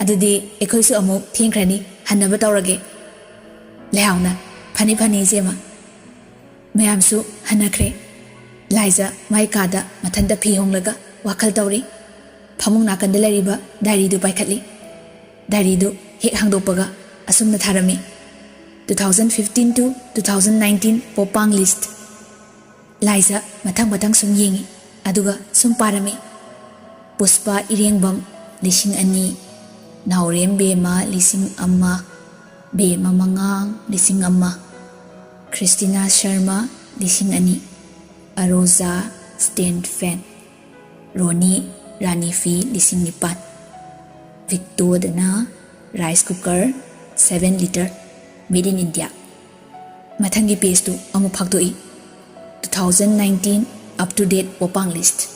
ꯑꯗꯨꯗꯤ ꯑꯩꯈꯣꯏꯁꯨ ꯑꯃꯨꯛ ꯊꯦꯡꯈ꯭ꯔꯅꯤ, ꯍꯟꯅꯕ ꯇꯧꯔꯒꯦ꯫" ꯂꯩꯍꯥꯎꯅ, "ꯐꯅꯤ ꯐꯅꯤ ꯏꯆꯦꯃ꯫" ꯃꯌꯥꯝꯁꯨ ꯍꯟꯅꯈ꯭ꯔꯦ꯫ ꯂꯥꯏꯖ ꯃꯥꯏ ꯀꯥꯗ ꯃꯊꯟꯇ ꯐꯤ ꯍꯣꯡꯂꯒ ꯋꯥꯈꯜ ꯇꯧꯔꯤ꯫ ꯐꯃꯨꯡ ꯅꯥꯀꯟꯗ ꯂꯩꯔꯤꯕ ꯗꯥꯏꯔꯤꯗꯨ ꯄꯥꯏꯈꯠꯂꯤ꯫ ꯗꯥꯏꯔꯤꯗꯨ ꯍꯦꯛ ꯍꯥꯡꯗꯣꯛꯄꯒ ꯑꯁꯨꯝꯅ ꯊꯥꯔꯝꯃꯤ: "Two thousand fifteen to two thousand nineteen ꯄꯣꯄꯥꯡ list꯫" ꯂꯥꯏꯖ ꯃꯊꯪ ꯃꯊꯪ ꯁꯨꯝ ꯌꯦꯡꯉꯤ, ꯑꯗꯨꯒ ꯁꯨꯝ ꯄꯥꯔꯝꯃꯤ: ꯄꯨꯁꯄꯥ ꯏꯔꯦꯡꯕꯝ, ꯂꯤꯁꯤꯡ ꯑꯅꯤ꯫ ꯅꯥꯎꯔꯦꯝ ꯕꯦꯝꯃ, ꯂꯤꯁꯤꯡ ꯑꯃ꯫ ꯕꯦꯝꯃ ꯃꯉꯥꯡ, ꯂꯤꯁꯤꯡ ꯑꯃ꯫ ꯈ꯭ꯔꯤꯁꯇꯤꯅꯥ ꯁꯔꯃ, ꯂꯤꯁꯤꯡ ꯑꯅꯤ꯫ ꯑꯔꯣꯖꯥ, stand fan꯫ ꯔꯣꯅꯤ, ꯔꯥꯅꯤ ꯐꯤ, ꯂꯤꯁꯤꯡ ꯅꯤꯄꯥꯟ꯫ ꯚꯤꯛꯇꯣꯗꯅ rice cooker seven litre, made in India꯫ ꯃꯊꯪꯒꯤ pageꯇꯨ ꯑꯃꯨꯛ ꯐꯥꯛꯇꯣꯛꯏ꯫ Two thousand nineteen up to date ꯄꯣꯄꯥꯡ list꯫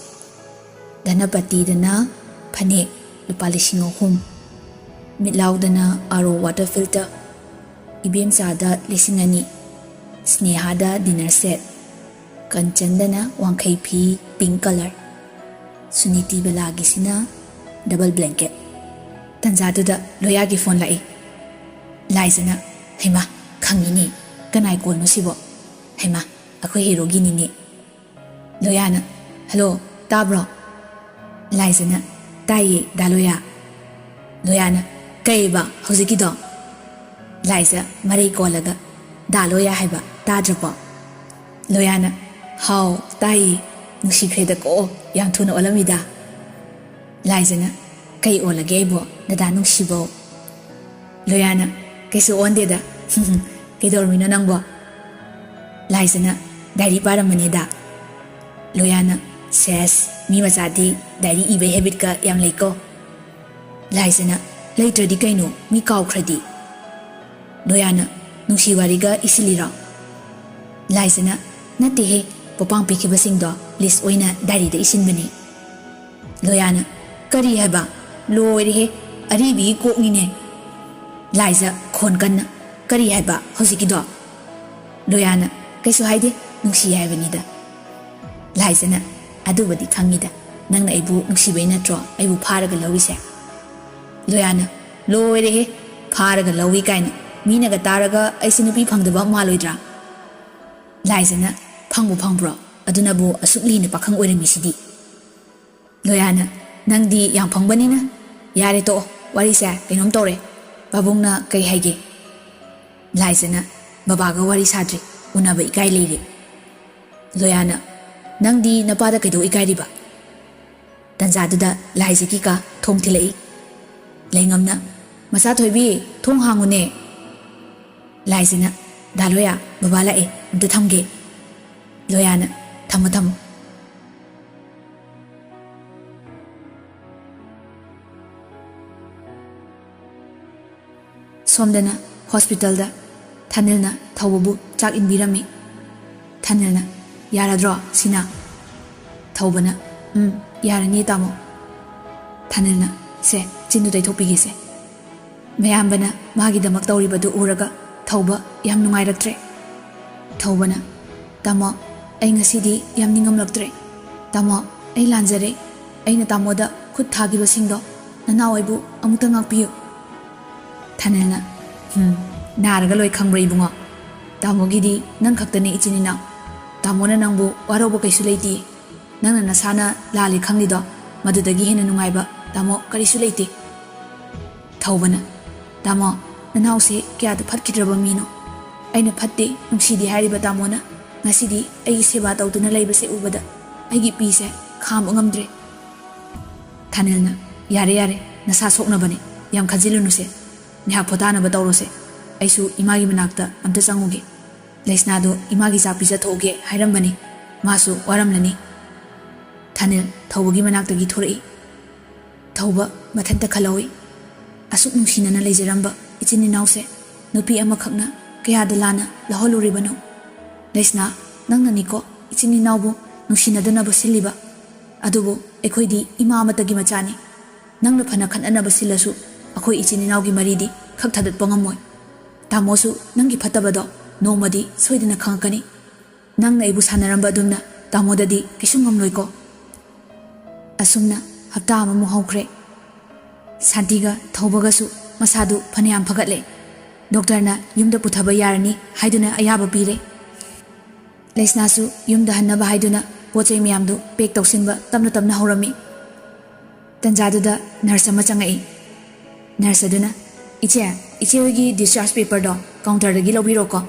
ꯙꯅꯄꯇꯤꯗꯅ ꯐꯅꯦꯛ ꯂꯨꯄꯥ ꯂꯤꯁꯤꯡ ꯑꯍꯨꯝ, ꯃꯤꯠꯂꯥꯎꯗꯅ R O water filter, ꯏꯕꯦꯝꯆꯥꯗ ꯂꯤꯁꯤꯡ ꯑꯅꯤ, ꯁ꯭ꯅꯦꯍꯥꯗ dinner set, ꯀꯟꯆꯟꯗꯅ ꯋꯥꯡꯈꯩ ꯐꯤ pink colour, Suniti ꯕꯂꯥꯒꯤꯁꯤꯅ double blanket꯫ ꯇꯟꯖꯥꯗꯨꯗ ꯂꯣꯌꯥꯒꯤ phone ꯂꯥꯛꯏ꯫ ꯂꯥꯏꯖꯅ, "ꯍꯩꯃꯥ, ꯈꯪꯉꯤꯅꯦ, ꯀꯅꯥꯏ callꯅꯣ ꯁꯤꯕꯣ? ꯍꯩꯃꯥ, ꯑꯩꯈꯣꯏ heroꯒꯤꯅꯤꯅꯦ꯫" ꯂꯣꯌꯥꯅ, "Hello, ꯇꯥꯕ꯭ꯔꯣ?" ꯂꯥꯏꯖꯅ, "ꯇꯥꯏꯌꯦ, ꯗꯥ ꯂꯣꯌꯥ꯫" ꯂꯣꯌꯥꯅ, "ꯀꯩꯕ ꯍꯧꯖꯤꯛꯀꯤꯗꯣ?" ꯂꯥꯏꯖ ꯃꯔꯩ ꯀꯣꯜꯂꯒ, "ꯗꯥ ꯂꯣꯌꯥ ꯍꯥꯏꯕ ꯇꯥꯗ꯭ꯔꯕꯣ?" ꯂꯣꯌꯥꯅ, "ꯍꯥꯎ, ꯇꯥꯏꯌꯦ, ꯅꯨꯡꯁꯤꯈ꯭ꯔꯦꯗꯀꯣ, ꯌꯥꯝ ꯊꯨꯅ ꯑꯣꯜꯂꯝꯃꯤꯗ꯫" ꯂꯥꯏꯖꯅ, "ꯀꯩ ꯑꯣꯜꯂꯒꯦ ꯑꯩꯕꯣ, ꯗꯗꯥ ꯅꯨꯡꯁꯤꯕꯧ?" ꯂꯣꯌꯥꯅ, "ꯀꯩꯁꯨ ꯑꯣꯟꯗꯦꯗ꯫ ꯀꯩꯗꯧꯔꯝꯃꯤꯅꯣ ꯅꯪꯕꯣ?" ꯂꯥꯏꯖꯅ, "ꯗꯥꯏꯔꯤ ꯄꯥꯔꯝꯕꯅꯤꯗ꯫" ꯂꯣꯌꯥꯅ, "ꯁꯦꯁ, ꯃꯤ ꯃꯆꯥꯗꯤ ꯗꯥꯏꯔꯤ ꯏꯕꯩ habitꯀ ꯌꯥꯝ ꯂꯩꯀꯣ꯫" ꯂꯥꯏꯖꯅ, "ꯂꯩꯇ꯭ꯔꯗꯤ ꯀꯩꯅꯣ, ꯃꯤ ꯀꯥꯎꯈ꯭ꯔꯗꯤ?" ꯂꯣꯌꯥꯅ, "ꯅꯨꯡꯁꯤ ꯋꯥꯔꯤꯒ ꯏꯁꯤꯜꯂꯤꯔꯣ?" ꯂꯥꯏꯖꯅ, "ꯅꯠꯇꯦꯍꯦ, ꯄꯣꯄꯥꯡ ꯄꯤꯈꯤꯕꯁꯤꯡꯗꯣ list ꯑꯣꯏꯅ ꯗꯥꯏꯔꯤꯗ ꯏꯁꯤꯟꯕꯅꯤ꯫" ꯂꯣꯌꯥꯅ, "ꯀꯔꯤ ꯍꯥꯏꯕ? ꯂꯣꯏꯔꯦꯍꯦ, ꯑꯔꯤꯕꯤꯒꯤ ꯀꯣꯛꯅꯤꯅꯦ꯫" ꯂꯥꯏꯖ ꯈꯣꯟ ꯀꯟꯅ, "ꯀꯔꯤ ꯍꯥꯏꯕ ꯍꯧꯖꯤꯛꯀꯤꯗꯣ?" ꯂꯣꯌꯥꯅ, "ꯀꯩꯁꯨ ꯍꯥꯏꯗꯦ, ꯅꯨꯡꯁꯤ ꯍꯥꯏꯕꯅꯤꯗ꯫" ꯂꯥꯏꯖꯅ, "ꯑꯗꯨꯕꯨꯗꯤ ꯈꯪꯉꯤꯗ, ꯅꯪꯅ ꯑꯩꯕꯨ ꯅꯨꯡꯁꯤꯕꯩ ꯅꯠꯇ꯭ꯔꯣ ꯑꯩꯕꯨ ꯐꯥꯔꯒ ꯂꯧꯔꯤꯁꯦ?" ꯂꯣꯌꯥꯅ, "ꯂꯣꯏꯔꯦꯍꯦ, ꯐꯥꯔꯒ ꯂꯧꯏ ꯀꯥꯏꯅ, ꯃꯤꯅꯒ ꯇꯥꯔꯒ ꯑꯩꯁꯦ ꯅꯨꯄꯤ ꯐꯪꯗꯕ ꯃꯥꯜꯂꯣꯏꯗ꯭ꯔꯥ?" ꯂꯥꯏꯖꯅ, "ꯐꯪꯕꯨ ꯐꯪꯕ꯭ꯔꯣ? ꯑꯗꯨꯅꯕꯨ ꯑꯁꯨꯛ ꯂꯤꯅ ꯄꯥꯈꯪ ꯑꯣꯏꯔꯝꯃꯤꯁꯤꯗꯤ꯫" ꯂꯣꯌꯥꯅ, "ꯅꯪꯗꯤ ꯌꯥꯝ ꯐꯪꯕꯅꯤꯅ, ꯌꯥꯔꯦ ꯇꯣꯛꯑꯣ, ꯋꯥꯔꯤꯁꯦ ꯀꯩꯅꯣꯝ ꯇꯧꯔꯦ꯫ ꯄꯥꯕꯨꯡꯅ ꯀꯩ ꯍꯥꯏꯒꯦ?" ꯂꯥꯏꯖꯅ, "ꯕꯕꯥꯒ ꯋꯥꯔꯤ ꯁꯥꯗ꯭ꯔꯤ, ꯎꯅꯕ ꯏꯀꯥꯏ ꯂꯩꯔꯦ꯫" ꯂꯣꯌꯥꯅ, "ꯅꯪꯗꯤ ꯅꯄꯥꯗ ꯀꯩꯗꯧ ꯏꯀꯥꯏꯔꯤꯕ?" ꯇꯟꯖꯥꯗꯨꯗ ꯂꯥꯏꯖꯒꯤ ꯀꯥ ꯊꯣꯡ ꯊꯤꯜꯂꯛꯏ꯫ ꯂꯩꯉꯝꯅ, "ꯃꯆꯥ ꯊꯣꯏꯕꯤ, ꯊꯣꯡ ꯍꯥꯡꯉꯨꯅꯦ꯫" ꯂꯥꯏꯖꯅ, "ꯗꯥ ꯂꯣꯌꯥ, ꯕꯕꯥ ꯂꯥꯛꯑꯦ, ꯑꯝꯇ ꯊꯝꯒꯦ꯫" ꯂꯣꯌꯥꯅ, "ꯊꯝꯃꯣ, ꯊꯝꯃꯣ꯫" ꯁꯣꯝꯗꯅ ꯍꯣꯁꯄꯤꯇꯥꯜꯗ ꯊꯥꯅꯤꯜꯅ ꯊꯧꯕꯕꯨ ꯆꯥꯛ ꯏꯟꯕꯤꯔꯝꯃꯤ꯫ ꯊꯥꯅꯤꯜꯅ, "ꯌꯥꯔꯗ꯭ꯔꯣ ꯁꯤꯅ?" ꯊꯧꯕꯅ, "ꯎꯝ, ꯌꯥꯔꯅꯤ ꯇꯥꯃꯣ꯫" ꯊꯥꯅꯤꯜꯅ, "ꯁꯦ, ꯆꯤꯟꯗꯨ ꯇꯩꯊꯣꯛꯄꯤꯒꯦꯁꯦ꯫" ꯃꯌꯥꯝꯕꯅ ꯃꯥꯒꯤꯗꯃꯛ ꯇꯧꯔꯤꯕꯗꯨ ꯎꯔꯒ ꯊꯧꯕ ꯌꯥꯝ ꯅꯨꯡꯉꯥꯏꯔꯛꯇ꯭ꯔꯦ꯫ ꯊꯧꯕꯅ, "ꯇꯥꯃꯣ, ꯑꯩ ꯉꯁꯤꯗꯤ ꯌꯥꯝ ꯅꯤꯡꯉꯝꯂꯛꯇ꯭ꯔꯦ꯫ ꯇꯥꯃꯣ, ꯑꯩ ꯂꯥꯟꯖꯔꯦ꯫ ꯑꯩꯅ ꯇꯥꯃꯣꯗ ꯈꯨꯠ ꯊꯥꯈꯤꯕꯁꯤꯡꯗꯣ ꯅꯅꯥꯎ ꯑꯩꯕꯨ ꯑꯃꯨꯛꯇ ꯉꯥꯛꯄꯤꯌꯨ꯫" ꯊꯥꯅꯤꯜꯅ, "ꯍꯝ, ꯅꯥꯔꯒ ꯂꯣꯏ ꯈꯪꯕ꯭ꯔꯥ ꯏꯕꯨꯡꯉꯣ? ꯇꯥꯃꯣꯒꯤꯗꯤ ꯅꯪ ꯈꯛꯇꯅꯤ ꯏꯆꯤꯟ ꯏꯅꯥꯎ꯫ ꯇꯥꯃꯣꯅ ꯅꯪꯕꯨ ꯋꯥꯔꯧꯕ ꯀꯩꯁꯨ ꯂꯩꯇꯦ꯫ ꯅꯪꯅ ꯅꯁꯥꯅ ꯂꯥꯜꯂꯤ ꯈꯪꯂꯤꯗꯣ ꯃꯗꯨꯗꯒꯤ ꯍꯦꯟꯅ ꯅꯨꯡꯉꯥꯏꯕ ꯇꯥꯃꯣ ꯀꯔꯤꯁꯨ ꯂꯩꯇꯦ꯫" ꯊꯧꯕꯅ, "ꯇꯥꯃꯣ, ꯅꯅꯥꯎꯁꯦ ꯀꯌꯥꯗ ꯐꯠꯈꯤꯗ꯭ꯔꯕ ꯃꯤꯅꯣ꯫ ꯑꯩꯅ ꯐꯠꯇꯦ, ꯅꯨꯡꯁꯤꯗꯦ ꯍꯥꯏꯔꯤꯕ ꯇꯥꯃꯣꯅ ꯉꯁꯤꯗꯤ ꯑꯩꯒꯤ ꯁꯦꯕꯥ ꯇꯧꯗꯨꯅ ꯂꯩꯕꯁꯦ ꯎꯕꯗ ꯑꯩꯒꯤ ꯄꯤꯁꯦ ꯈꯥꯝꯕ ꯉꯝꯗ꯭ꯔꯦ꯫" ꯊꯥꯅꯤꯜꯅ, "ꯌꯥꯔꯦ, ꯌꯥꯔꯦ, ꯅꯁꯥ ꯁꯣꯛꯅꯕꯅꯦ, ꯌꯥꯝ ꯈꯟꯖꯤꯜꯂꯨꯅꯨꯁꯦ꯫ ꯉꯥꯏꯍꯥꯛ ꯄꯣꯊꯥꯅꯕ ꯇꯧꯔꯣꯁꯦ꯫ ꯑꯩꯁꯨ ꯏꯃꯥꯒꯤ ꯃꯅꯥꯛꯇ ꯑꯝꯇ ꯆꯪꯉꯨꯒꯦ꯫ ꯂꯩꯁꯅꯥꯗꯣ ꯏꯃꯥꯒꯤ ꯆꯥꯛ ꯄꯤꯖꯊꯣꯛꯎꯒꯦ ꯍꯥꯏꯔꯝꯕꯅꯤ꯫ ꯃꯥꯁꯨ ꯋꯥꯔꯝꯂꯅꯤ꯫" ꯊꯥꯅꯤꯜ ꯊꯧꯕꯒꯤ ꯃꯅꯥꯛꯇꯒꯤ ꯊꯣꯔꯛꯏ꯫ ꯊꯧꯕ ꯃꯊꯟꯇ ꯈꯜꯍꯧꯏ꯫ ꯑꯁꯨꯛ ꯅꯨꯡꯁꯤꯅꯅ ꯂꯩꯖꯔꯝꯕ ꯏꯆꯤꯟ ꯏꯅꯥꯎꯁꯦ ꯅꯨꯄꯤ ꯑꯃꯈꯛꯅ ꯀꯌꯥꯗ ꯂꯥꯟꯅ ꯂꯧꯍꯜꯂꯨꯔꯤꯕꯅꯣ? ꯂꯩꯁꯅꯥ, ꯅꯪꯅꯅꯤꯀꯣ ꯏꯆꯤꯟ ꯏꯅꯥꯎꯕꯨ ꯅꯨꯡꯁꯤꯅꯗꯅꯕ ꯁꯤꯜꯂꯤꯕ꯫ ꯑꯗꯨꯕꯨ ꯑꯩꯈꯣꯏꯗꯤ ꯏꯃꯥ ꯑꯃꯠꯇꯒꯤ ꯃꯆꯥꯅꯤ꯫ ꯅꯪꯅ ꯐꯅ ꯈꯠꯅꯅꯕ ꯁꯤꯜꯂꯁꯨ ꯑꯩꯈꯣꯏ ꯏꯆꯤꯟ ꯏꯅꯥꯎꯒꯤ ꯃꯔꯤꯗꯤ ꯈꯛ ꯊꯥꯗꯠꯄ ꯉꯝꯃꯣꯏ꯫ ꯇꯥꯃꯣꯁꯨ ꯅꯪꯒꯤ ꯐꯠꯇꯕꯗꯣ ꯅꯣꯡꯃꯗꯤ ꯁꯣꯏꯗꯅ ꯈꯪꯉꯛꯀꯅꯤ꯫ ꯅꯪꯅ ꯑꯩꯕꯨ ꯁꯥꯟꯅꯔꯝꯕ ꯑꯗꯨꯝꯅ ꯇꯥꯃꯣꯗꯗꯤ ꯀꯩꯁꯨ ꯉꯝꯂꯣꯏꯀꯣ꯫ ꯑꯁꯨꯝꯅ ꯍꯞꯇꯥ ꯑꯃꯃꯨꯛ ꯍꯧꯈ꯭ꯔꯦ꯫ ꯁꯥꯟꯇꯤꯒ ꯊꯧꯕꯒꯁꯨ ꯃꯁꯥꯗꯨ ꯐꯅꯌꯥꯝ ꯐꯒꯠꯂꯦ꯫ ꯗꯣꯛꯇꯔꯅ ꯌꯨꯝꯗ ꯄꯨꯊꯕ ꯌꯥꯔꯅꯤ ꯍꯥꯏꯗꯨꯅ ꯑꯌꯥꯕ ꯄꯤꯔꯦ꯫ ꯂꯩꯁꯅꯥꯁꯨ ꯌꯨꯝꯗ ꯍꯟꯅꯕ ꯍꯥꯏꯗꯨꯅ ꯄꯣꯠ ꯆꯩ ꯃꯌꯥꯝꯗꯨ ꯄꯦꯛ ꯇꯧꯁꯤꯟꯕ ꯇꯞꯅ ꯇꯞꯅ ꯍꯧꯔꯝꯃꯤ꯫ ꯇꯟꯖꯥꯗꯨꯗ ꯅꯔꯁ ꯑꯃ ꯆꯪꯉꯛꯏ꯫ ꯅꯔꯁ ꯑꯗꯨꯅ, "ꯏꯆꯦ, ꯏꯆꯦ ꯍꯣꯏꯒꯤ ꯗꯤꯁꯆꯥꯔꯖ ꯄꯦꯄꯔꯗꯣ ꯀꯥꯎꯟꯇꯔꯗꯒꯤ ꯂꯧꯕꯤꯔꯣꯀꯣ꯫"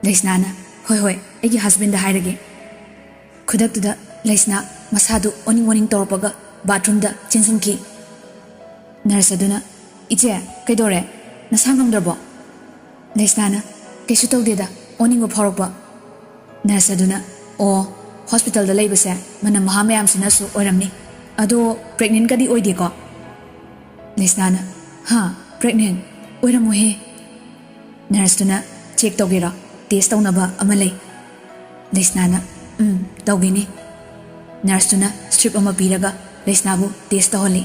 ꯂꯩꯁꯅꯥꯅ, "ꯍꯣꯏ, ꯍꯣꯏ, ꯑꯩꯒꯤ ꯍꯁꯕꯦꯟꯗ ꯍꯥꯏꯔꯒꯦ꯫" ꯈꯨꯗꯛꯇꯨꯗ ꯂꯩꯁꯅꯥ ꯃꯁꯥꯗꯨ ꯑꯣꯅꯤꯡ ꯑꯣꯅꯤꯡ ꯇꯧꯔꯛꯄꯒ ꯕꯥꯊꯔꯨꯝꯗ ꯆꯦꯟꯁꯤꯟꯈꯤ꯫ ꯅꯔꯁ ꯑꯗꯨꯅ, "ꯏꯆꯦ, ꯀꯩꯗꯧꯔꯦ? ꯅꯁꯥ ꯉꯝꯗ꯭ꯔꯕꯣ?" ꯂꯩꯁꯅꯥꯅ, "ꯀꯩꯁꯨ ꯇꯧꯗꯦꯗ, ꯑꯣꯅꯤꯡꯕ ꯐꯥꯎꯔꯛꯄ꯫" ꯅꯔꯁ ꯑꯗꯨꯅ, "ꯑꯣ, ꯍꯣꯁꯄꯤꯇꯥꯜꯗ ꯂꯩꯕꯁꯦ ꯃꯅꯝ ꯃꯍꯥ ꯃꯌꯥꯝꯁꯤꯅꯁꯨ ꯑꯣꯏꯔꯝꯅꯤ꯫ ꯑꯗꯣ ꯄ꯭ꯔꯦꯒꯅꯦꯟꯀꯗꯤ ꯑꯣꯏꯗꯦꯀꯣ?" ꯂꯩꯁꯅꯥꯅ, "ꯍꯥ, ꯄ꯭ꯔꯦꯒꯅꯦꯟ? ꯑꯣꯏꯔꯝꯃꯣꯏꯍꯦ꯫ ꯅꯔꯁꯇꯨꯅ, "ꯆꯦꯛ ꯇꯧꯒꯦꯔꯣ? ꯇꯦꯁ ꯇꯧꯅꯕ ꯑꯃ ꯂꯩ꯫" ꯂꯩꯁꯅꯥꯅ, "ꯎꯝ, ꯇꯧꯒꯦꯅꯦ꯫" ꯅꯔꯁꯇꯨꯅ ꯁ꯭ꯇ꯭ꯔꯤꯞ ꯑꯃ ꯄꯤꯔꯒ ꯂꯩꯁꯅꯥꯕꯨ ꯇꯦꯁ ꯇꯧꯍꯜꯂꯤ꯫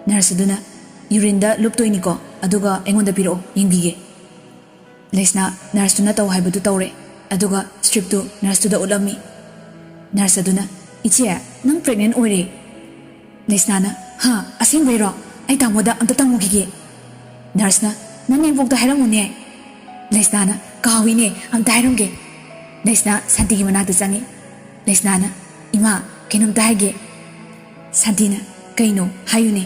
ꯅꯔꯁ ꯑꯗꯨꯅ, "ꯌꯨꯔꯤꯟꯗ ꯂꯨꯞꯇꯣꯏꯅꯤꯀꯣ, ꯑꯗꯨꯒ ꯑꯩꯉꯣꯟꯗ ꯄꯤꯔꯛꯑꯣ, ꯌꯦꯡꯕꯤꯒꯦ꯫" ꯂꯩꯁꯅꯥ ꯅꯔꯁꯇꯨꯅ ꯇꯧ ꯍꯥꯏꯕꯗꯨ ꯇꯧꯔꯦ, ꯑꯗꯨꯒ ꯁ꯭ꯇ꯭ꯔꯤꯞꯇꯨ ꯅꯔꯁꯇꯨꯗ ꯎꯠꯂꯝꯃꯤ꯫ ꯅꯔꯁ ꯑꯗꯨꯅ, "ꯏꯆꯦ, ꯅꯪ ꯄ꯭ꯔꯦꯒꯅꯦꯟ ꯑꯣꯏꯔꯦ꯫" ꯂꯩꯁꯅꯥꯅ, "ꯍꯥ, ꯑꯁꯦꯡꯕꯩꯔꯣ? ꯑꯩ ꯇꯥꯃꯣꯗ ꯑꯝꯇ ꯇꯝꯃꯨꯈꯤꯒꯦ꯫" ꯅꯔꯁꯅ, "ꯅꯪ ꯅꯦꯝꯄꯣꯛꯇ ꯍꯥꯏꯔꯝꯃꯨꯅꯦ꯫" ꯂꯩꯁꯅꯥꯅ, "ꯀꯥꯎꯏꯅꯦ, ꯑꯝꯇ ꯍꯥꯏꯔꯝꯒꯦ꯫" ꯂꯩꯁꯅꯥ ꯁꯥꯟꯇꯤꯒꯤ ꯃꯅꯥꯛꯇ ꯆꯪꯉꯤ꯫ ꯂꯩꯁꯅꯥꯅ, "ꯏꯃꯥ, ꯀꯩꯅꯣꯝꯇ ꯍꯥꯏꯒꯦ꯫" ꯁꯥꯟꯇꯤꯅ, "ꯀꯩꯅꯣ? ꯍꯥꯏꯌꯨꯅꯦ꯫"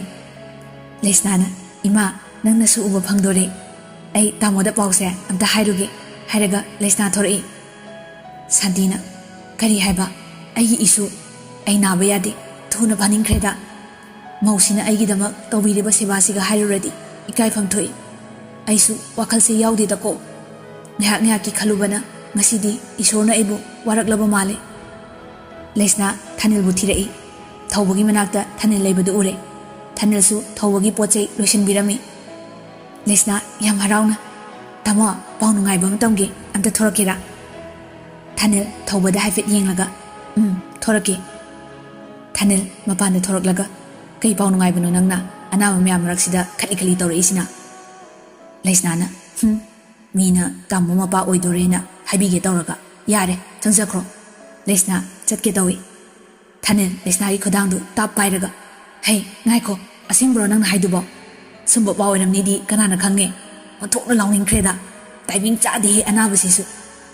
ꯂꯩꯁꯅꯥꯅ, "ꯏꯃꯥ, ꯅꯪꯅꯁꯨ ꯎꯕ ꯐꯪꯗꯣꯔꯦ꯫ ꯑꯩ ꯇꯥꯃꯣꯗ ꯄꯥꯎꯁꯦ ꯑꯝꯇ ꯍꯥꯏꯔꯨꯒꯦ꯫" ꯍꯥꯏꯔꯒ ꯂꯩꯁꯅꯥ ꯊꯣꯔꯛꯏ꯫ ꯁꯥꯟꯇꯤꯅ, "ꯀꯔꯤ ꯍꯥꯏꯕ? ꯑꯩꯒꯤ ꯏꯁꯨ? ꯑꯩ ꯅꯥꯕ ꯌꯥꯗꯦ꯫ ꯊꯨꯅ ꯐꯥꯅꯤꯡꯈ꯭ꯔꯦꯗ꯫ ꯃꯧꯁꯤꯅ ꯑꯩꯒꯤꯗꯃꯛ ꯇꯧꯕꯤꯔꯤꯕ ꯁꯦꯕꯥꯁꯤꯒ ꯍꯥꯏꯔꯨꯔꯗꯤ ꯏꯀꯥꯏꯐꯝ ꯊꯣꯛꯏ꯫ ꯑꯩꯁꯨ ꯋꯥꯈꯜꯁꯦ ꯌꯥꯎꯗꯦꯗꯀꯣ꯫ ꯉꯥꯏꯍꯥꯛ ꯉꯥꯏꯍꯥꯛꯀꯤ ꯈꯜꯂꯨꯕꯅ ꯉꯁꯤꯗꯤ ꯏꯁꯣꯔꯅ ꯑꯩꯕꯨ ꯋꯥꯔꯛꯂꯕ ꯃꯥꯜꯂꯦ꯫" ꯂꯩꯁꯅꯥ ꯊꯥꯅꯤꯜꯕꯨ ꯊꯤꯔꯛꯏ꯫ ꯊꯧꯕꯒꯤ ꯃꯅꯥꯛꯇ ꯊꯥꯅꯤꯜ ꯂꯩꯕꯗꯨ ꯎꯔꯦ꯫ ꯊꯥꯅꯤꯜꯁꯨ ꯊꯧꯕꯒꯤ ꯄꯣꯠ ꯆꯩ ꯂꯣꯏꯁꯤꯟꯕꯤꯔꯝꯃꯤ꯫ ꯂꯩꯁꯅꯥ ꯌꯥꯝ ꯍꯔꯥꯎꯅ, "ꯇꯥꯃꯣ, ꯄꯥꯎ ꯅꯨꯡꯉꯥꯏꯕ ꯑꯃ ꯇꯝꯒꯦ, ꯑꯝꯇ ꯊꯣꯔꯛꯀꯦꯔꯥ?" ꯊꯥꯅꯤꯜ ꯊꯧꯕꯗ ꯍꯥꯏꯐꯦꯠ ꯌꯦꯡꯂꯒ, "ꯎꯝ, ꯊꯣꯔꯛꯀꯦ꯫" ꯊꯥꯅꯤꯜ ꯃꯄꯥꯟꯗ ꯊꯣꯔꯛꯂꯒ, "ꯀꯩ ꯄꯥꯎ ꯅꯨꯡꯉꯥꯏꯕꯅꯣ ꯅꯪꯅ ꯑꯅꯥꯕ ꯃꯌꯥꯝ ꯃꯔꯛꯁꯤꯗ ꯈꯠꯂꯤ ꯈꯠꯂꯤ ꯇꯧꯔꯛꯏꯁꯤꯅ?" ꯂꯩꯁꯅꯥꯅ, "ꯍꯨꯝ, ꯃꯤꯅ ꯇꯥꯃꯣ ꯃꯄꯥ ꯑꯣꯏꯗꯣꯔꯦꯅ ꯍꯥꯏꯕꯤꯒꯦ ꯇꯧꯔꯒ꯫ ꯌꯥꯔꯦ, ꯆꯪꯖꯈ꯭ꯔꯣ꯫" ꯂꯩꯁꯅꯥ ꯆꯠꯀꯦ ꯇꯧꯏ꯫ ꯊꯥꯅꯤꯜ ꯂꯩꯁꯅꯥꯒꯤ ꯈꯨꯗꯥꯡꯗꯨ ꯇꯥꯞ ꯄꯥꯏꯔꯒ, "ꯍꯩ, ꯉꯥꯏꯈꯣ, ꯑꯁꯦꯡꯕ꯭ꯔꯣ ꯅꯪꯅ ꯍꯥꯏꯗꯨꯕꯣ? ꯁꯨꯝꯕ ꯄꯥꯎ ꯑꯣꯏꯔꯝꯅꯤꯗꯤ ꯀꯅꯥꯅ ꯈꯪꯅꯤ? ꯑꯣꯟꯊꯣꯛꯅ ꯂꯥꯎꯅꯤꯡꯈ꯭ꯔꯦꯗ꯫ ꯇꯥꯏꯃꯤꯡ ꯆꯥꯗꯦꯍꯦ ꯑꯅꯥꯕꯁꯤꯁꯨ꯫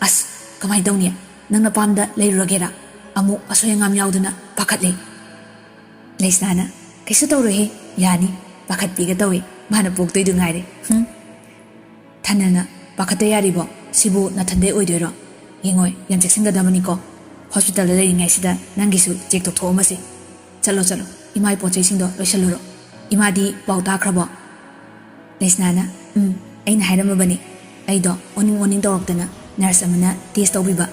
ꯑꯁ, ꯀꯃꯥꯏ ꯇꯧꯅꯤ? ꯅꯪ ꯅꯄꯥꯝꯗ ꯂꯩꯔꯨꯔꯒꯦꯔꯥ? ꯑꯃꯨꯛ ꯑꯁꯣꯏ ꯑꯉꯥꯝ ꯌꯥꯎꯗꯅ ꯄꯥꯈꯠꯂꯦ꯫" ꯂꯩꯁꯅꯥꯅ, "ꯀꯩꯁꯨ ꯇꯧꯔꯣꯏꯍꯦ, ꯌꯥꯅꯤ꯫ ꯄꯥꯈꯠꯄꯤꯒ ꯇꯧꯏ, ꯃꯥꯅ ꯄꯣꯛꯇꯣꯏꯗꯨ ꯉꯥꯏꯔꯦ꯫ ꯍꯨꯝ꯫" ꯊꯥꯅꯤꯜꯅ, "ꯄꯥꯈꯠꯇ ꯌꯥꯔꯤꯕꯣ? ꯁꯤꯕꯨ ꯅꯊꯟꯗꯩ ꯑꯣꯏꯗꯣꯏꯔꯣ? ꯌꯦꯡꯉꯣꯏ, ꯌꯥꯝ ꯆꯦꯛꯁꯤꯟꯒꯗꯕꯅꯤꯀꯣ꯫ ꯍꯣꯁꯄꯤꯇꯥꯜꯗ ꯂꯩꯔꯤꯉꯩꯁꯤꯗ ꯅꯪꯒꯤꯁꯨ ꯆꯦꯛ ꯇꯧꯊꯣꯛꯑꯝꯃꯁꯤ꯫ ꯆꯠꯂꯣ, ꯆꯠꯂꯣ, ꯏꯃꯥꯏ ꯄꯣꯠ ꯆꯩꯁꯤꯡꯗꯣ ꯂꯣꯏꯁꯜꯂꯨꯔꯣ꯫ ꯏꯃꯥꯗꯤ ꯄꯥꯎ ꯇꯥꯈ꯭ꯔꯕꯣ?" ꯂꯩꯁꯅꯥꯅ, "ꯎꯝ, ꯑꯩꯅ ꯍꯥꯏꯔꯝꯃꯕꯅꯤ꯫ ꯑꯩꯗꯣ ꯑꯣꯅꯤꯡ ꯑꯣꯅꯤꯡ ꯇꯧꯔꯛꯇꯅ ꯅꯔꯁ ꯑꯃꯅ ꯇꯦꯁ ꯇꯧꯕꯤꯕ꯫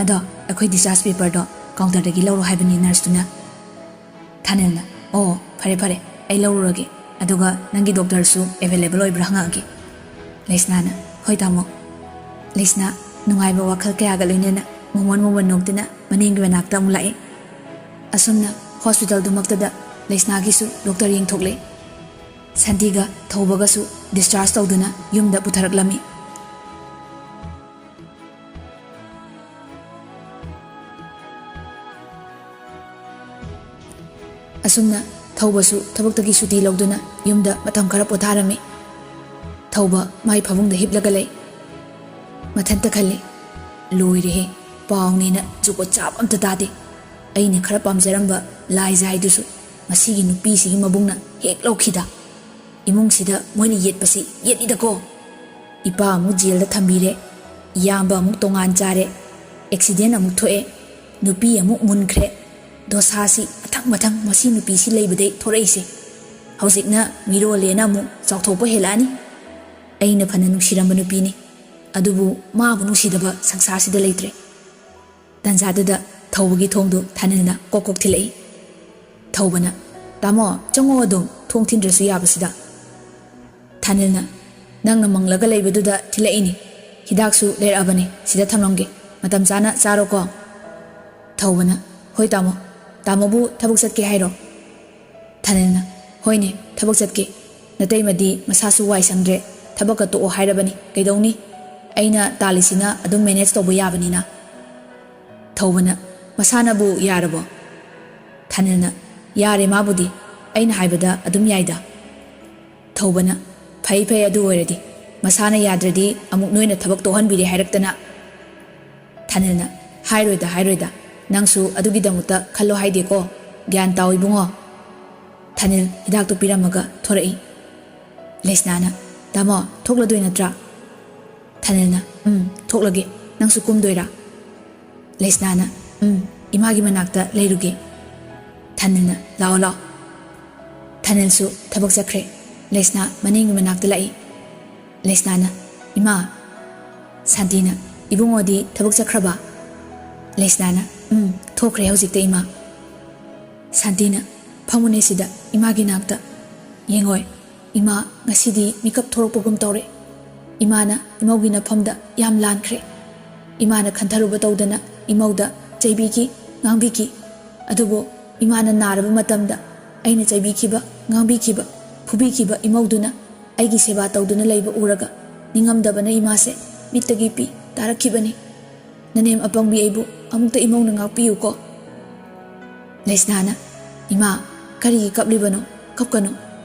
ꯑꯗꯣ ꯑꯩꯈꯣꯏ ꯗꯤꯁꯆꯥꯔꯖ ꯄꯦꯄꯔꯗꯣ ꯀꯥꯎꯟꯇꯔꯗꯒꯤ ꯂꯧꯔꯣ ꯍꯥꯏꯕꯅꯤ ꯅꯔꯁꯇꯨꯅ꯫" ꯊꯥꯅꯤꯜꯅ, "ꯑꯣ, ꯐꯔꯦ ꯐꯔꯦ, ꯑꯩ ꯂꯧꯔꯨꯔꯒꯦ꯫ ꯑꯗꯨꯒ ꯅꯪꯒꯤ ꯗꯣꯛꯇꯔꯁꯨ ꯑꯦꯚꯦꯂꯦꯕꯜ ꯑꯣꯏꯕ꯭ꯔꯥ ꯍꯪꯉꯛꯑꯒꯦ꯫ ꯂꯩꯁꯅꯥꯅ, "ꯍꯣꯏ ꯇꯥꯃꯣ꯫" ꯂꯩꯁꯅꯥ ꯅꯨꯡꯉꯥꯏꯕ ꯋꯥꯈꯜ ꯀꯌꯥꯒ ꯂꯣꯏꯅꯅ ꯃꯣꯃꯣꯟ ꯃꯣꯃꯣꯟ ꯅꯣꯛꯇꯨꯅ ꯃꯅꯦꯝꯒꯤ ꯃꯅꯥꯛꯇ ꯑꯃꯨꯛ ꯂꯥꯛꯏ꯫ ꯑꯁꯨꯝꯅ ꯍꯣꯁꯄꯤꯇꯥꯜꯗꯨꯃꯛꯇꯗ ꯂꯩꯁꯅꯥꯒꯤꯁꯨ ꯗꯣꯛꯇꯔ ꯌꯦꯡꯊꯣꯛꯂꯦ꯫ ꯁꯥꯟꯇꯤꯒ ꯊꯧꯕꯒꯁꯨ ꯗꯤꯁꯆꯥꯔꯖ ꯇꯧꯗꯨꯅ ꯌꯨꯝꯗ ꯄꯨꯊꯔꯛꯂꯝꯃꯤ꯫ ꯑꯁꯨꯝꯅ ꯊꯧꯕꯁꯨ ꯊꯕꯛꯇꯒꯤ ꯁꯨꯇꯤ ꯂꯧꯗꯨꯅ ꯌꯨꯝꯗ ꯃꯇꯝ ꯈꯔ ꯄꯣꯊꯥꯔꯝꯃꯤ꯫ ꯊꯧꯕ ꯃꯥꯏ ꯐꯃꯨꯡꯗ ꯍꯤꯞꯂꯒ ꯂꯩ꯫ ꯃꯊꯟꯇ ꯈꯜꯂꯤ, "ꯂꯣꯏꯔꯦꯍꯦ, ꯄꯥꯎꯅꯦꯅ ꯖꯨꯒꯣꯠ ꯆꯥꯕ ꯑꯝꯇ ꯇꯥꯗꯦ꯫ ꯑꯩꯅ ꯈꯔ ꯄꯥꯝꯖꯔꯝꯕ ꯂꯥꯏꯖꯥꯏꯗꯨꯁꯨ ꯃꯁꯤꯒꯤ ꯅꯨꯄꯤꯁꯤꯒꯤ ꯃꯕꯨꯡꯅ ꯍꯦꯛ ꯂꯧꯈꯤꯗ꯫ ꯏꯃꯨꯡꯁꯤꯗ ꯃꯣꯏꯅ ꯌꯦꯠꯄꯁꯤ ꯌꯦꯠꯂꯤꯗꯀꯣ꯫ ꯏꯄꯥ ꯑꯃꯨꯛ ꯖꯦꯜꯗ ꯊꯝꯕꯤꯔꯦ, ꯏꯌꯥꯝꯕ ꯑꯃꯨꯛ ꯇꯣꯉꯥꯟ ꯆꯥꯔꯦ, ꯑꯦꯛꯁꯤꯗꯦꯟ ꯑꯃꯨꯛ ꯊꯣꯛꯑꯦ, ꯅꯨꯄꯤ ꯑꯃꯨꯛ ꯃꯨꯟꯈ꯭ꯔꯦ꯫ ꯗꯣꯁꯥꯁꯤ ꯃꯊꯪ ꯃꯊꯪ ꯃꯁꯤ ꯅꯨꯄꯤꯁꯤ ꯂꯩꯕꯗꯩ ꯊꯣꯔꯛꯏꯁꯦ꯫ ꯍꯧꯖꯤꯛꯅ ꯃꯤꯔꯣꯜꯂꯦꯅ ꯑꯃꯨꯛ ꯆꯥꯎꯊꯣꯛꯄ ꯍꯦꯜꯂꯛꯑꯅꯤ꯫ ꯑꯩꯅ ꯐꯅ ꯅꯨꯡꯁꯤꯔꯝꯕ ꯅꯨꯄꯤꯅꯤ, ꯑꯗꯨꯕꯨ ꯃꯥꯕꯨ ꯅꯨꯡꯁꯤꯗꯕ ꯁꯪꯁꯥꯔꯁꯤꯗ ꯂꯩꯇ꯭ꯔꯦ꯫" ꯇꯟꯖꯥꯗꯨꯗ ꯊꯧꯕꯒꯤ ꯊꯣꯡꯗꯨ ꯊꯥꯅꯤꯜꯅ ꯀꯣꯛ ꯀꯣꯛ ꯊꯤꯜꯂꯛꯏ꯫ ꯊꯧꯕꯅ, "ꯇꯥꯃꯣ, ꯆꯪꯉꯣ ꯑꯗꯨꯝ, ꯊꯣꯡ ꯊꯤꯟꯗ꯭ꯔꯁꯨ ꯌꯥꯕꯁꯤꯗ꯫" ꯊꯥꯅꯤꯜꯅ, "ꯅꯪꯅ ꯃꯪꯂꯒ ꯂꯩꯕꯗꯨꯗ ꯊꯤꯜꯂꯛꯏꯅꯤ꯫ ꯍꯤꯗꯥꯛꯁꯨ ꯂꯩꯔꯛꯑꯕꯅꯤ, ꯁꯤꯗ ꯊꯝꯂꯝꯒꯦ꯫ ꯃꯇꯝ ꯆꯥꯅ ꯆꯥꯔꯣꯀꯣ꯫" ꯊꯧꯕꯅ, "ꯍꯣꯏ ꯇꯥꯃꯣ꯫ ꯇꯥꯃꯣꯕꯨ ꯊꯕꯛ ꯆꯠꯀꯦ ꯍꯥꯏꯔꯣ?" ꯊꯥꯅꯤꯜꯅ, "ꯍꯣꯏꯅꯦ, ꯊꯕꯛ ꯆꯠꯀꯦ꯫ ꯅꯇꯩꯃꯗꯤ ꯃꯁꯥꯁꯨ ꯋꯥꯏ ꯁꯪꯗ꯭ꯔꯦ, ꯊꯕꯛꯀ ꯇꯣꯛꯑꯣ ꯍꯥꯏꯔꯕꯅꯤ꯫ ꯀꯩꯗꯧꯅꯤ? ꯑꯩꯅ ꯇꯥꯜꯂꯤꯁꯤꯅ ꯑꯗꯨꯝ ꯃꯦꯅꯦꯖ ꯇꯧꯕ ꯌꯥꯕꯅꯤꯅ꯫" ꯊꯧꯕꯅ, "ꯃꯁꯥꯅꯕꯨ ꯌꯥꯔꯕꯣ?" ꯊꯥꯅꯤꯜꯅ, "ꯌꯥꯔꯦ ꯃꯥꯕꯨꯗꯤ, ꯑꯩꯅ ꯍꯥꯏꯕꯗ ꯑꯗꯨꯝ ꯌꯥꯏꯗ꯫" ꯊꯧꯕꯅ, "ꯐꯩ ꯐꯩ, ꯑꯗꯨ ꯑꯣꯏꯔꯗꯤ꯫ ꯃꯁꯥꯅ ꯌꯥꯗ꯭ꯔꯗꯤ ꯑꯃꯨꯛ ꯅꯣꯏꯅ ꯊꯕꯛ ꯇꯣꯛꯍꯟꯕꯤꯔꯦ ꯍꯥꯏꯔꯛꯇꯅ꯫" ꯊꯥꯅꯤꯜꯅ, "ꯍꯥꯏꯔꯣꯏꯗ, ꯍꯥꯏꯔꯣꯏꯗ꯫ ꯅꯪꯁꯨ ꯑꯗꯨꯒꯤꯗꯃꯛꯇ ꯈꯜꯂꯣ ꯍꯥꯏꯗꯦꯀꯣ꯫ ꯒ꯭ꯌꯥꯟ ꯇꯥꯎ ꯏꯕꯨꯡꯉꯣ꯫" ꯊꯥꯅꯤꯜ ꯍꯤꯗꯥꯛꯇꯨ ꯄꯤꯔꯝꯃꯒ ꯊꯣꯔꯛꯏ꯫ ꯂꯩꯁꯅꯥꯅ, "ꯇꯥꯃꯣ, ꯊꯣꯛꯂꯗꯣꯏ ꯅꯠꯇ꯭ꯔꯥ?" ꯊꯥꯅꯤꯜꯅ, "ꯎꯝ, ꯊꯣꯛꯂꯒꯦ꯫ ꯅꯪꯁꯨ ꯀꯨꯝꯗꯣꯏꯔꯥ?" ꯂꯩꯁꯅꯥꯅ, "ꯎꯝ, ꯏꯃꯥꯒꯤ ꯃꯅꯥꯛꯇ ꯂꯩꯔꯨꯒꯦ꯫" ꯊꯥꯅꯤꯜꯅ, "ꯂꯥꯛꯑꯣ, ꯂꯥꯛꯑꯣ꯫" ꯊꯥꯅꯤꯜꯁꯨ ꯊꯕꯛ ꯆꯠꯈ꯭ꯔꯦ꯫ ꯂꯩꯁꯅꯥ ꯃꯅꯦꯝꯒꯤ ꯃꯅꯥꯛꯇ ꯂꯥꯛꯏ꯫ ꯂꯩꯁꯅꯥꯅ, "ꯏꯃꯥ꯫" ꯁꯥꯟꯇꯤꯅ, "ꯏꯕꯨꯡꯉꯣꯗꯤ ꯊꯕꯛ ꯆꯠꯈ꯭ꯔꯕ?" ꯂꯩꯁꯅꯥꯅ, "ꯎꯝ, ꯊꯣꯛꯈ꯭ꯔꯦ ꯍꯧꯖꯤꯛꯇ, ꯏꯃꯥ꯫" ꯁꯥꯟꯇꯤꯅ, "ꯐꯝꯃꯨꯅꯦ ꯁꯤꯗ, ꯏꯃꯥꯒꯤ ꯅꯥꯛꯇ꯫" "ꯌꯦꯡꯉꯣꯏ, ꯏꯃꯥ ꯉꯁꯤꯗꯤ ꯃꯤꯀꯞ ꯊꯣꯔꯛꯄꯒꯨꯝ ꯇꯧꯔꯦ꯫ ꯏꯃꯥꯅ ꯏꯃꯧꯒꯤ ꯅꯐꯝꯗ ꯌꯥꯝ ꯂꯥꯟꯈ꯭ꯔꯦ꯫ ꯏꯃꯥꯅ ꯈꯟꯊꯔꯨꯕ ꯇꯧꯗꯅ ꯏꯃꯧꯗ ꯆꯩꯕꯤꯈꯤ, ꯉꯥꯡꯕꯤꯈꯤ꯫ ꯑꯗꯨꯕꯨ ꯏꯃꯥꯅ ꯅꯥꯔꯕ ꯃꯇꯝꯗ ꯑꯩꯅ ꯆꯩꯕꯤꯈꯤꯕ, ꯉꯥꯡꯕꯤꯈꯤꯕ, ꯐꯨꯕꯤꯈꯤꯕ ꯏꯃꯧꯗꯨꯅ ꯑꯩꯒꯤ ꯁꯦꯕꯥ ꯇꯧꯗꯨꯅ ꯂꯩꯕ ꯎꯔꯒ ꯅꯤꯡꯉꯝꯗꯕꯅ ꯏꯃꯥꯁꯦ ꯃꯤꯠꯇꯒꯤ ꯄꯤ ꯇꯥꯔꯛꯈꯤꯕꯅꯤ꯫ ꯅꯅꯦꯝ ꯑꯄꯪꯕꯤ ꯑꯩꯕꯨ ꯑꯃꯨꯛꯇ ꯏꯃꯧꯅ ꯉꯥꯛꯄꯤꯌꯨꯀꯣ꯫" ꯂꯩꯁꯅꯥꯅ, "ꯏꯃꯥ, ꯀꯔꯤꯒꯤ ꯀꯞꯂꯤꯕꯅꯣ? ꯀꯞꯀꯅꯨ꯫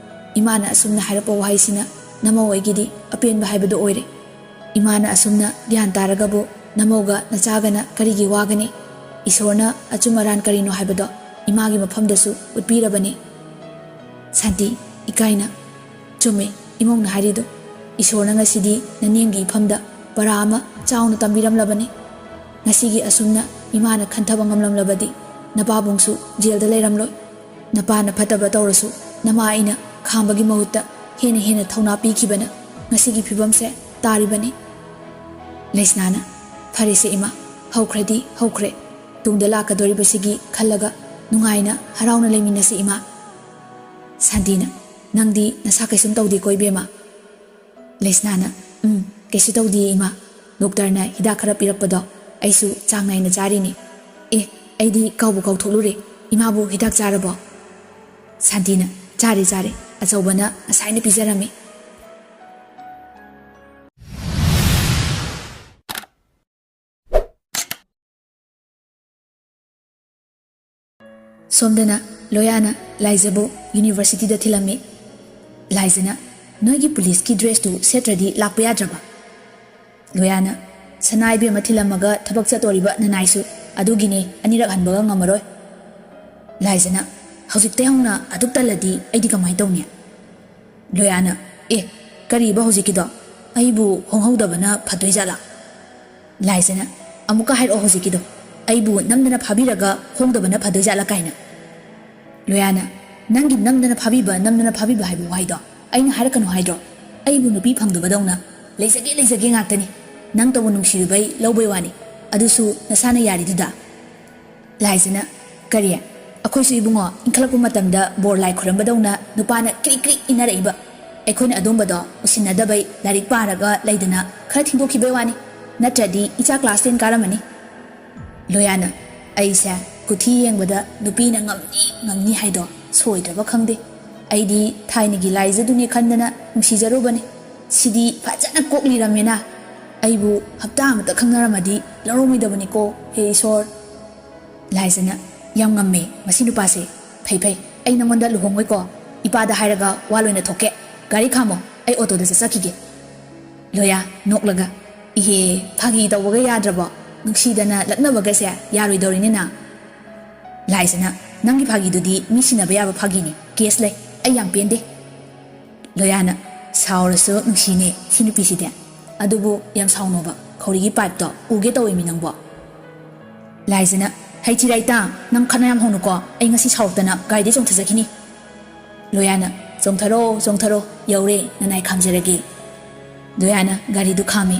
ꯏꯃꯥꯅ ꯑꯁꯨꯝꯅ ꯍꯥꯏꯔꯛꯄ ꯋꯥꯍꯩꯁꯤꯅ ꯅꯃꯧ ꯑꯩꯒꯤꯗꯤ ꯑꯄꯦꯟꯕ ꯍꯥꯏꯕꯗꯨ ꯑꯣꯏꯔꯦ꯫ ꯏꯃꯥꯅ ꯑꯁꯨꯝꯅ ꯒ꯭ꯌꯥꯟ ꯇꯥꯔꯒꯕꯨ ꯅꯃꯧꯒ ꯅꯆꯥꯒꯅ ꯀꯔꯤꯒꯤ ꯋꯥꯒꯅꯤ? ꯏꯁꯣꯔꯅ ꯑꯆꯨꯝ ꯑꯔꯥꯟ ꯀꯔꯤꯅꯣ ꯍꯥꯏꯕꯗꯣ ꯏꯃꯥꯒꯤ ꯃꯐꯝꯗꯁꯨ ꯎꯠꯄꯤꯔꯕꯅꯤ꯫" ꯁꯥꯟꯇꯤ, ꯏꯀꯥꯏꯅ, "ꯆꯨꯝꯃꯦ ꯏꯃꯧꯅ ꯍꯥꯏꯔꯤꯗꯣ꯫ ꯏꯁꯣꯔꯅ ꯉꯁꯤꯗꯤ ꯅꯅꯦꯝꯒꯤ ꯏꯐꯝꯗ ꯄꯔꯥ ꯑꯃ ꯆꯥꯎꯅ ꯇꯝꯕꯤꯔꯝꯂꯕꯅꯤ꯫ ꯉꯁꯤꯒꯤ ꯑꯁꯨꯝꯅ ꯏꯃꯥꯅ ꯈꯟꯊꯕ ꯉꯝꯂꯝꯂꯕꯗꯤ ꯅꯄꯥꯕꯨꯡꯁꯨ ꯖꯦꯜꯗ ꯂꯩꯔꯝꯂꯣꯏ꯫ ꯅꯄꯥꯅ ꯐꯠꯇꯕ ꯇꯧꯔꯁꯨ ꯅꯃꯥ ꯑꯩꯅ ꯈꯥꯝꯕꯒꯤ ꯃꯍꯨꯠꯇ ꯍꯦꯟꯅ ꯍꯦꯟꯅ ꯊꯧꯅꯥ ꯄꯤꯈꯤꯕꯅ ꯉꯁꯤꯒꯤ ꯐꯤꯕꯝꯁꯦ ꯇꯥꯔꯤꯕꯅꯤ꯫" ꯂꯩꯁꯅꯥꯅ, "ꯐꯔꯦꯁꯦ ꯏꯃꯥ, ꯍꯧꯈ꯭ꯔꯗꯤ ꯍꯧꯈ꯭ꯔꯦ꯫ ꯇꯨꯡꯗ ꯂꯥꯛꯀꯗꯣꯔꯤꯕꯁꯤꯒꯤ ꯈꯜꯂꯒ ꯅꯨꯡꯉꯥꯏꯅ ꯍꯔꯥꯎꯅ ꯂꯩꯃꯤꯟꯅꯁꯤ ꯏꯃꯥ꯫" ꯁꯥꯟꯇꯤꯅ, "ꯅꯪꯗꯤ ꯅꯁꯥ ꯀꯩꯁꯨꯝ ꯇꯧꯗꯦꯀꯣ ꯏꯕꯦꯝꯃ?" ꯂꯩꯁꯅꯥꯅ, "ꯎꯝ, ꯀꯩꯁꯨ ꯇꯧꯗꯤꯌꯦ ꯏꯃꯥ꯫ ꯗꯣꯛꯇꯔꯅ ꯍꯤꯗꯥꯛ ꯈꯔ ꯄꯤꯔꯛꯄꯗꯣ ꯑꯩꯁꯨ ꯆꯥꯡ ꯅꯥꯏꯅ ꯆꯥꯔꯤꯅꯤ꯫ ꯑꯦ, ꯑꯩꯗꯤ ꯀꯥꯎꯕꯨ ꯀꯥꯎꯊꯣꯛꯂꯨꯔꯦ, ꯏꯃꯥꯕꯨ ꯍꯤꯗꯥꯛ ꯆꯥꯔꯕꯣ?" ꯁꯥꯟꯇꯤꯅ, "ꯆꯥꯔꯦ, ꯆꯥꯔꯦ꯫ ꯑꯆꯧꯕꯅ ꯉꯁꯥꯏꯅ ꯄꯤꯖꯔꯝꯃꯤ꯫" ꯁꯣꯝꯗꯅ ꯂꯣꯌꯥꯅ ꯂꯥꯏꯖꯕꯨ ꯌꯨꯅꯤꯚꯔꯁꯤꯇꯤꯗ ꯊꯤꯜꯂꯝꯃꯤ꯫ ꯂꯥꯏꯖꯅ, "ꯅꯣꯏꯒꯤ ꯄꯨꯂꯤꯁꯀꯤ ꯗ꯭ꯔꯦꯁꯇꯨ ꯁꯦꯠꯇ꯭ꯔꯗꯤ ꯂꯥꯛꯄ ꯌꯥꯗ꯭ꯔꯕ?" ꯂꯣꯌꯥꯅ, "ꯁꯅꯥ ꯏꯕꯦꯝꯃ ꯊꯤꯜꯂꯝꯃꯒ ꯊꯕꯛ ꯆꯠꯇꯣꯔꯤꯕ ꯅꯅꯥꯏꯁꯨ, ꯑꯗꯨꯒꯤꯅꯦ ꯑꯅꯤꯔꯛ ꯍꯟꯕꯒ ꯉꯝꯃꯔꯣꯏ꯫" ꯂꯥꯏꯖꯅ, "ꯍꯧꯖꯤꯛꯇꯩ ꯍꯧꯅ ꯑꯗꯨꯛ ꯇꯜꯂꯗꯤ ꯑꯩꯗꯤ ꯀꯃꯥꯏ ꯇꯧꯅꯤ?" ꯂꯣꯌꯥꯅ, "ꯑꯦ, ꯀꯔꯤꯕ ꯍꯧꯖꯤꯛꯀꯤꯗꯣ? ꯑꯩꯕꯨ ꯍꯣꯡꯍꯧꯗꯕꯅ ꯐꯗꯣꯏ ꯖꯥꯠꯂꯥ?" ꯂꯥꯏꯖꯅ, "ꯑꯃꯨꯛꯀ ꯍꯥꯏꯔꯛꯑꯣ ꯍꯧꯖꯤꯛꯀꯤꯗꯣ꯫ ꯑꯩꯕꯨ ꯅꯝꯗꯅ ꯐꯥꯕꯤꯔꯒ ꯍꯣꯡꯗꯕꯅ ꯐꯗꯣꯏ ꯖꯥꯠꯂꯥ ꯀꯥꯏꯅ?" ꯂꯣꯌꯥꯅ, "ꯅꯪꯒꯤ ꯅꯝꯗꯅ ꯐꯥꯕꯤꯕ, ꯅꯝꯗꯅ ꯐꯥꯕꯤꯕ ꯍꯥꯏꯕ ꯋꯥꯍꯩꯗꯣ ꯑꯩꯅ ꯍꯥꯏꯔꯛꯀꯅꯨ ꯍꯥꯏꯗ꯭ꯔꯣ? ꯑꯩꯕꯨ ꯅꯨꯄꯤ ꯐꯪꯗꯕꯗꯧꯅ ꯂꯩꯖꯒꯦ, ꯂꯩꯖꯒꯦ ꯉꯥꯛꯇꯅꯤ꯫ ꯅꯪꯇꯕꯨ ꯅꯨꯡꯁꯤꯔꯨꯕꯩ ꯂꯧꯕꯩ ꯋꯥꯅꯤ꯫ ꯑꯗꯨꯁꯨ ꯅꯁꯥꯅ ꯌꯥꯔꯤꯗꯨꯗ꯫" ꯂꯥꯏꯖꯅ, "ꯀꯔꯤ? ꯑꯩꯈꯣꯏꯁꯨ ꯏꯕꯨꯡꯉꯣ ꯏꯟꯈꯠꯂꯛꯄ ꯃꯇꯝꯗ ꯕꯣꯔ ꯂꯥꯏ ꯈꯣꯏꯔꯝꯕꯗꯧꯅ ꯅꯨꯄꯥꯅ ꯀ꯭ꯔꯤꯛ ꯀ꯭ꯔꯤꯛ ꯏꯟꯅꯔꯛꯏꯕ꯫ ꯑꯩꯈꯣꯏꯅ ꯑꯗꯨꯝꯕꯗꯣ ꯎꯁꯤꯟꯅꯗꯕꯩ ꯂꯥꯏꯔꯤꯛ ꯄꯥꯔꯒ ꯂꯩꯗꯅ ꯈꯔ ꯊꯤꯡꯗꯣꯛꯈꯤꯕꯩ ꯋꯥꯅꯤ꯫ ꯅꯠꯇ꯭ꯔꯗꯤ ꯏꯆꯥ ꯀ꯭ꯂꯥꯁ ꯇꯦꯟ ꯀꯥꯔꯝꯃꯅꯤ꯫ ꯂꯣꯌꯥꯅ, ꯑꯩꯁꯦ ꯀꯨꯊꯤ ꯌꯦꯡꯕꯗ ꯅꯨꯄꯤꯅ ꯉꯝꯅꯤ ꯉꯝꯅꯤ ꯍꯥꯏꯗꯣ ꯁꯣꯏꯗ꯭ꯔꯕ ꯈꯪꯗꯦ꯫ ꯑꯩꯗꯤ ꯊꯥꯏꯅꯒꯤ ꯂꯥꯏꯖꯗꯨꯅꯦ ꯈꯟꯗꯅ ꯅꯨꯡꯁꯤꯖꯔꯨꯕꯅꯤ꯫ ꯁꯤꯗꯤ ꯐꯖꯅ ꯀꯣꯛꯂꯤꯔꯝꯃꯦꯅ꯫ ꯑꯩꯕꯨ ꯍꯞꯇꯥ ꯑꯃꯇ ꯈꯪꯅꯔꯝꯃꯗꯤ ꯂꯧꯔꯝꯃꯣꯏꯗꯕꯅꯤꯀꯣ, ꯍꯦ ꯏꯁꯣꯔ꯫ ꯂꯥꯏꯖꯅ, ꯌꯥꯝ ꯉꯝꯃꯦ ꯃꯁꯤ ꯅꯨꯄꯥꯁꯦ꯫ ꯐꯩ ꯐꯩ, ꯑꯩ ꯅꯉꯣꯟꯗ ꯂꯨꯍꯣꯡꯉꯣꯏꯀꯣ꯫ ꯏꯄꯥꯗ ꯍꯥꯏꯔꯒ ꯋꯥ ꯂꯣꯏꯅ ꯊꯣꯛꯀꯦ꯫ ꯒꯥꯔꯤ ꯈꯥꯝꯃꯣ, ꯑꯩ ꯑꯣꯇꯣꯗ ꯆꯠꯆꯈꯤꯒꯦ꯫ ꯂꯣꯌꯥ ꯅꯣꯛꯂꯒ, ꯏꯍꯦ, ꯐꯥꯒꯤ ꯇꯧꯕꯒ ꯌꯥꯗ꯭ꯔꯕꯣ? ꯅꯨꯡꯁꯤꯗꯅ ꯂꯛꯅꯕꯒꯁꯦ ꯌꯥꯔꯣꯏꯗꯧꯔꯤꯅꯦ ꯅꯪ꯫ ꯂꯥꯏꯖꯅ, ꯅꯪꯒꯤ ꯐꯥꯒꯤꯗꯨꯗꯤ ꯃꯤ ꯁꯤꯟꯅꯕ ꯌꯥꯕ ꯐꯥꯒꯤꯅꯤ, ꯀꯦꯁ ꯂꯩ, ꯑꯩ ꯌꯥꯝ ꯄꯦꯟꯗꯦ꯫ ꯂꯣꯌꯥꯅ, ꯁꯥꯎꯔꯁꯨ ꯅꯨꯡꯁꯤꯅꯦ ꯁꯤ ꯅꯨꯄꯤꯁꯤꯗꯤ꯫ ꯑꯗꯨꯕꯨ ꯌꯥꯝ ꯁꯥꯎꯅꯣꯕ, ꯈꯧꯔꯤꯒꯤ ꯄꯥꯏꯞꯇꯣ ꯎꯒꯦ ꯇꯧꯋꯦꯃꯤ ꯅꯪꯕꯣ꯫ ꯂꯥꯏꯖꯅ, ꯍꯩ ꯊꯤꯔꯥꯏꯇꯥ, ꯅꯪ ꯈꯠꯅ ꯌꯥꯝ ꯍꯧꯅꯨꯀꯣ, ꯑꯩ ꯉꯁꯤ ꯁꯥꯎꯔꯛꯇꯅ ꯒꯥꯔꯤꯗꯩ ꯆꯣꯡꯊꯖꯈꯤꯅꯤ꯫ ꯂꯣꯌꯥꯅ, ꯆꯣꯡꯊꯔꯣ, ꯆꯣꯡꯊꯔꯣ, ꯌꯧꯔꯦ, ꯅꯅꯥꯏ ꯈꯥꯝꯖꯔꯒꯦ꯫ ꯂꯣꯌꯥꯅ ꯒꯥꯔꯤꯗꯨ ꯈꯥꯝꯃꯤ꯫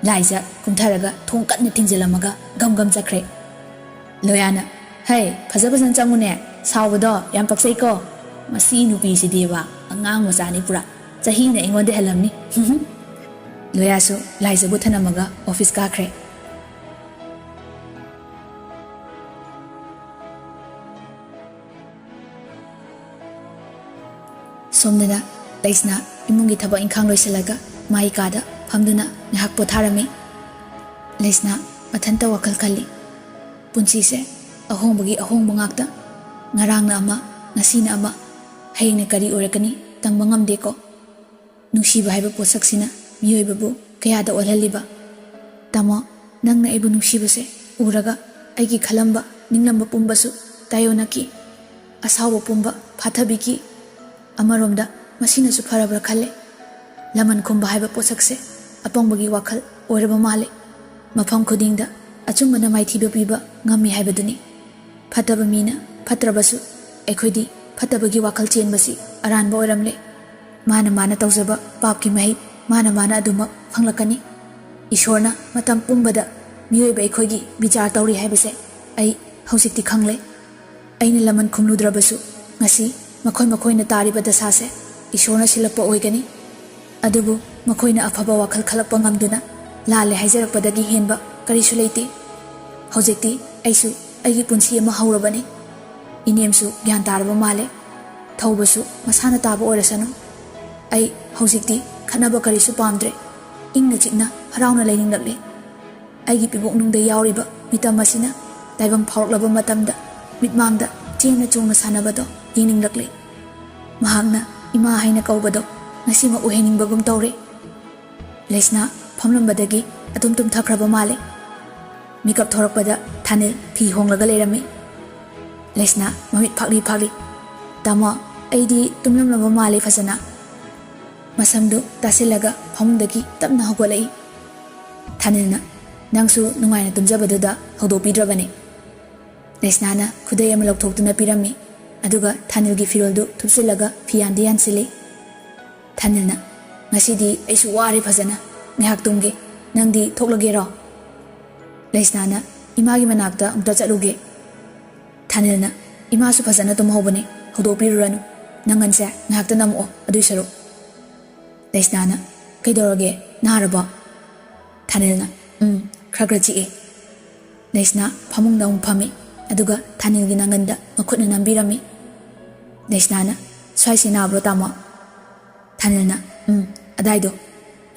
ꯂꯥꯏꯖ ꯀꯨꯝꯊꯔꯒ ꯊꯣꯡ ꯀꯟꯅ ꯊꯤꯡꯖꯤꯜꯂꯝꯃꯒ ꯒꯝ ꯒꯝ ꯆꯠꯈ꯭ꯔꯦ꯫ ꯂꯣꯌꯥꯅ, ꯍꯩ, ꯐꯖ ꯐꯖꯅ ꯆꯪꯉꯨꯅꯦ, ꯁꯥꯎꯕꯗꯣ ꯌꯥꯝ ꯄꯛꯆꯩꯀꯣ꯫ ꯃꯁꯤ ꯅꯨꯄꯤꯁꯤꯗꯤꯕ ꯑꯉꯥꯡ ꯃꯆꯥꯅꯤ ꯄꯨꯔꯥ, ꯆꯍꯤꯅ ꯑꯩꯉꯣꯟꯗ ꯍꯦꯜꯂꯝꯅꯤ꯫ ꯂꯣꯌꯥꯁꯨ ꯂꯥꯏꯖꯕꯨ ꯊꯅꯝꯃꯒ ꯑꯣꯐꯤꯁ ꯀꯥꯈ꯭ꯔꯦ꯫ ꯁꯣꯝꯗꯅ ꯂꯩꯁꯅꯥ ꯏꯃꯨꯡꯒꯤ ꯊꯕꯛ ꯏꯪꯈꯥꯡ ꯂꯣꯏꯁꯤꯜꯂꯒ ꯃꯥꯒꯤ ꯀꯥꯗ ꯐꯝꯗꯨꯅ ꯉꯥꯏꯍꯥꯛ ꯄꯣꯊꯥꯔꯝꯃꯤ꯫ ꯂꯩꯁꯅꯥ ꯃꯊꯟꯇ ꯋꯥꯈꯜ ꯈꯜꯂꯤ꯫ ꯄꯨꯟꯁꯤꯁꯦ ꯑꯍꯣꯡꯕꯒꯤ ꯑꯍꯣꯡꯕ ꯉꯥꯛꯇ꯫ ꯉꯔꯥꯡꯅ ꯑꯃ, ꯉꯁꯤꯅ ꯑꯃ, ꯍꯌꯦꯡꯅ ꯀꯔꯤ ꯑꯣꯏꯔꯛꯀꯅꯤ ꯇꯝꯕ ꯉꯝꯗꯦꯀꯣ꯫ ꯅꯨꯡꯁꯤꯕ ꯍꯥꯏꯕ ꯄꯣꯠꯁꯛꯁꯤꯅ ꯃꯤꯑꯣꯏꯕꯕꯨ ꯀꯌꯥꯗ ꯑꯣꯜꯍꯜꯂꯤꯕ꯫ ꯇꯥꯃꯣ, ꯅꯪꯅ ꯑꯩꯕꯨ ꯅꯨꯡꯁꯤꯕꯁꯦ ꯎꯔꯒ ꯑꯩꯒꯤ ꯈꯜꯂꯝꯕ, ꯅꯤꯡꯂꯝꯕ ꯄꯨꯝꯕꯁꯨ ꯇꯥꯏꯌꯣꯟꯅꯈꯤ꯫ ꯑꯁꯥꯎꯕ ꯄꯨꯝꯕ ꯐꯥꯊꯕꯤꯈꯤ꯫ ꯑꯃꯔꯣꯝꯗ ꯃꯁꯤꯅꯁꯨ ꯐꯔꯕ꯭ꯔꯥ ꯈꯜꯂꯦ꯫ ꯂꯃꯟ ꯈꯨꯝꯕ ꯍꯥꯏꯕ ꯄꯣꯠꯁꯛꯁꯦ ꯑꯄꯪꯕꯒꯤ ꯋꯥꯈꯜ ꯑꯣꯏꯔꯕ ꯃꯥꯜꯂꯦ꯫ ꯃꯐꯝ ꯈꯨꯗꯤꯡꯗ ꯑꯆꯨꯝꯕꯅ ꯃꯥꯏꯊꯤꯕ ꯄꯤꯕ ꯉꯝꯃꯤ ꯍꯥꯏꯕꯗꯨꯅꯤ꯫ ꯐꯠꯇꯕ ꯃꯤꯅ ꯐꯠꯇ꯭ꯔꯕꯁꯨ ꯑꯩꯈꯣꯏꯗꯤ ꯐꯠꯇꯕꯒꯤ ꯋꯥꯈꯜ ꯆꯦꯟꯕꯁꯤ ꯑꯔꯥꯟꯕ ꯑꯣꯏꯔꯝꯂꯦ꯫ ꯃꯥꯅ ꯃꯥꯅ ꯇꯧꯖꯕ ꯄꯥꯞꯀꯤ ꯃꯍꯩ ꯃꯥꯅ ꯃꯥꯅ ꯑꯗꯨꯃꯛ ꯐꯪꯂꯛꯀꯅꯤ꯫ ꯏꯁꯣꯔꯅ ꯃꯇꯝ ꯄꯨꯝꯕꯗ ꯃꯤꯑꯣꯏꯕ ꯑꯩꯈꯣꯏꯒꯤ ꯕꯤꯆꯥꯔ ꯇꯧꯔꯤ ꯍꯥꯏꯕꯁꯦ ꯑꯩ ꯍꯧꯖꯤꯛꯇꯤ ꯈꯪꯂꯦ꯫ ꯑꯩꯅ ꯂꯃꯟ ꯈꯨꯝꯂꯨꯗ꯭ꯔꯕꯁꯨ, ꯉꯁꯤ ꯃꯈꯣꯏ ꯃꯈꯣꯏꯅ ꯇꯥꯔꯤꯕ ꯗꯁꯥꯁꯦ ꯏꯁꯣꯔꯅ ꯁꯤꯜꯂꯛꯄ ꯑꯣꯏꯒꯅꯤ꯫ ꯑꯗꯨꯕꯨ ꯃꯈꯣꯏꯅ ꯑꯐꯕ ꯋꯥꯈꯜ ꯈꯜꯂꯛꯄ ꯉꯝꯗꯨꯅ ꯂꯥꯜꯂꯦ ꯍꯥꯏꯖꯔꯛꯄꯗꯒꯤ ꯍꯦꯟꯕ ꯀꯔꯤꯁꯨ ꯂꯩꯇꯦ꯫ ꯍꯧꯖꯤꯛꯇꯤ ꯑꯩꯁꯨ ꯑꯩꯒꯤ ꯄꯨꯟꯁꯤ ꯑꯃ ꯍꯧꯔꯕꯅꯤ꯫ ꯏꯅꯦꯝꯁꯨ ꯒ꯭ꯌꯥꯟ ꯇꯥꯔꯕ ꯃꯥꯜꯂꯦ꯫ ꯊꯧꯕꯁꯨ ꯃꯁꯥꯅ ꯇꯥꯕ ꯑꯣꯏꯔꯁꯅꯨ꯫ ꯑꯩ ꯍꯧꯖꯤꯛꯇꯤ ꯈꯠꯅꯕ ꯀꯔꯤꯁꯨ ꯄꯥꯝꯗ꯭ꯔꯦ꯫ ꯏꯪꯅ ꯆꯤꯛꯅ ꯍꯔꯥꯎꯅ ꯂꯩꯅꯤꯡꯂꯛꯂꯦ꯫ ꯑꯩꯒꯤ ꯄꯤꯕꯨꯛꯅꯨꯡꯗ ꯌꯥꯎꯔꯤꯕ ꯃꯤꯇꯝ ꯑꯁꯤꯅ ꯇꯥꯏꯕꯪ ꯐꯥꯎꯔꯛꯂꯕ ꯃꯇꯝꯗ ꯃꯤꯠꯃꯥꯡꯗ ꯆꯦꯡꯅ ꯆꯣꯡꯅ ꯁꯥꯟꯅꯕꯗꯣ ꯌꯦꯡꯅꯤꯡꯂꯛꯂꯦ꯫ ꯃꯍꯥꯛꯅ ꯏꯃꯥ ꯍꯥꯏꯅ ꯀꯧꯕꯗꯣ ꯉꯁꯤꯃꯛ ꯑꯣꯏꯍꯟꯅꯤꯡꯕꯒꯨꯝ ꯇꯧꯔꯦ꯫ ꯂꯩꯁꯅꯥ ꯐꯝꯂꯝꯕꯗꯒꯤ ꯑꯗꯨꯝ ꯇꯨꯝꯊꯈ꯭ꯔꯕ ꯃꯥꯜꯂꯦ꯫ ꯃꯤꯀꯞ ꯊꯣꯔꯛꯄꯗ ꯊꯥꯅꯤꯜ ꯐꯤ ꯍꯣꯡꯂꯒ ꯂꯩꯔꯝꯃꯤ꯫ ꯂꯩꯁꯅꯥ ꯃꯃꯤꯠ ꯐꯥꯛꯂꯤ ꯐꯥꯛꯂꯤ꯫ "ꯇꯥꯃꯣ, ꯑꯩꯗꯤ ꯇꯨꯝꯂꯝꯂꯕ ꯃꯥꯜꯂꯦ ꯐꯖꯅ꯫" ꯃꯁꯝꯗꯨ ꯇꯥꯁꯤꯜꯂꯒ ꯐꯃꯨꯡꯗꯒꯤ ꯇꯞꯅ ꯍꯧꯒꯠꯂꯛꯏ꯫ ꯊꯥꯅꯤꯜꯅ, "ꯅꯪꯁꯨ ꯅꯨꯡꯉꯥꯏꯅ ꯇꯨꯝꯖꯕꯗꯨꯗ ꯍꯧꯗꯣꯛꯄꯤꯗ꯭ꯔꯕꯅꯤ꯫" ꯂꯩꯁꯅꯥꯅ ꯈꯨꯗꯩ ꯑꯃ ꯂꯧꯊꯣꯛꯇꯨꯅ ꯄꯤꯔꯝꯃꯤ꯫ ꯑꯗꯨꯒ ꯊꯥꯅꯤꯜꯒꯤ ꯐꯤꯔꯣꯜꯗꯨ ꯊꯨꯞꯆꯤꯜꯂꯒ ꯐꯤ ꯌꯥꯟꯗꯤ ꯌꯥꯟꯁꯤꯜꯂꯤ꯫ ꯊꯥꯅꯤꯜꯅ, "ꯉꯁꯤꯗꯤ ꯑꯩꯁꯨ ꯋꯥꯔꯦ ꯐꯖꯅ꯫ ꯉꯥꯏꯍꯥꯛ ꯇꯨꯝꯒꯦ꯫ ꯅꯪꯗꯤ ꯊꯣꯛꯂꯒꯦꯔꯣ?" ꯂꯩꯁꯅꯥꯅ, "ꯏꯃꯥꯒꯤ ꯃꯅꯥꯛꯇ ꯑꯃꯨꯛꯇ ꯆꯠꯂꯨꯒꯦ꯫" ꯊꯥꯅꯤꯜꯅ, "ꯏꯃꯥꯁꯨ ꯐꯖꯅ ꯇꯨꯝꯍꯧꯕꯅꯤ꯫ ꯍꯧꯗꯣꯛꯄꯤꯔꯨꯔꯅꯨ꯫ ꯅꯪꯒꯟꯁꯦ ꯉꯥꯏꯍꯥꯛꯇ ꯅꯝꯃꯛꯑꯣ ꯑꯗꯨꯏ ꯁꯔꯨꯛ꯫" ꯂꯩꯁꯅꯥꯅ, "ꯀꯩꯗꯧꯔꯒꯦ? ꯅꯥꯔꯕꯣ?" ꯊꯥꯅꯤꯜꯅ, "ꯎꯝ, ꯈꯔ ꯈꯔ ꯆꯤꯛꯑꯦ꯫" ꯂꯩꯁꯅꯥ ꯐꯃꯨꯡꯗ ꯑꯃꯨꯛ ꯐꯝꯃꯤ꯫ ꯑꯗꯨꯒ ꯊꯥꯅꯤꯜꯒꯤ ꯅꯥꯉꯟꯗ ꯃꯈꯨꯠꯅ ꯅꯝꯕꯤꯔꯝꯃꯤ꯫ ꯂꯩꯁꯅꯥꯅ, "ꯁ꯭ꯋꯥꯏꯁꯦ ꯅꯥꯕ꯭ꯔꯣ, ꯇꯥꯃꯣ?" ꯊꯥꯅꯤꯜꯅ, "ꯎꯝ, ꯑꯗꯥꯏꯗꯣ꯫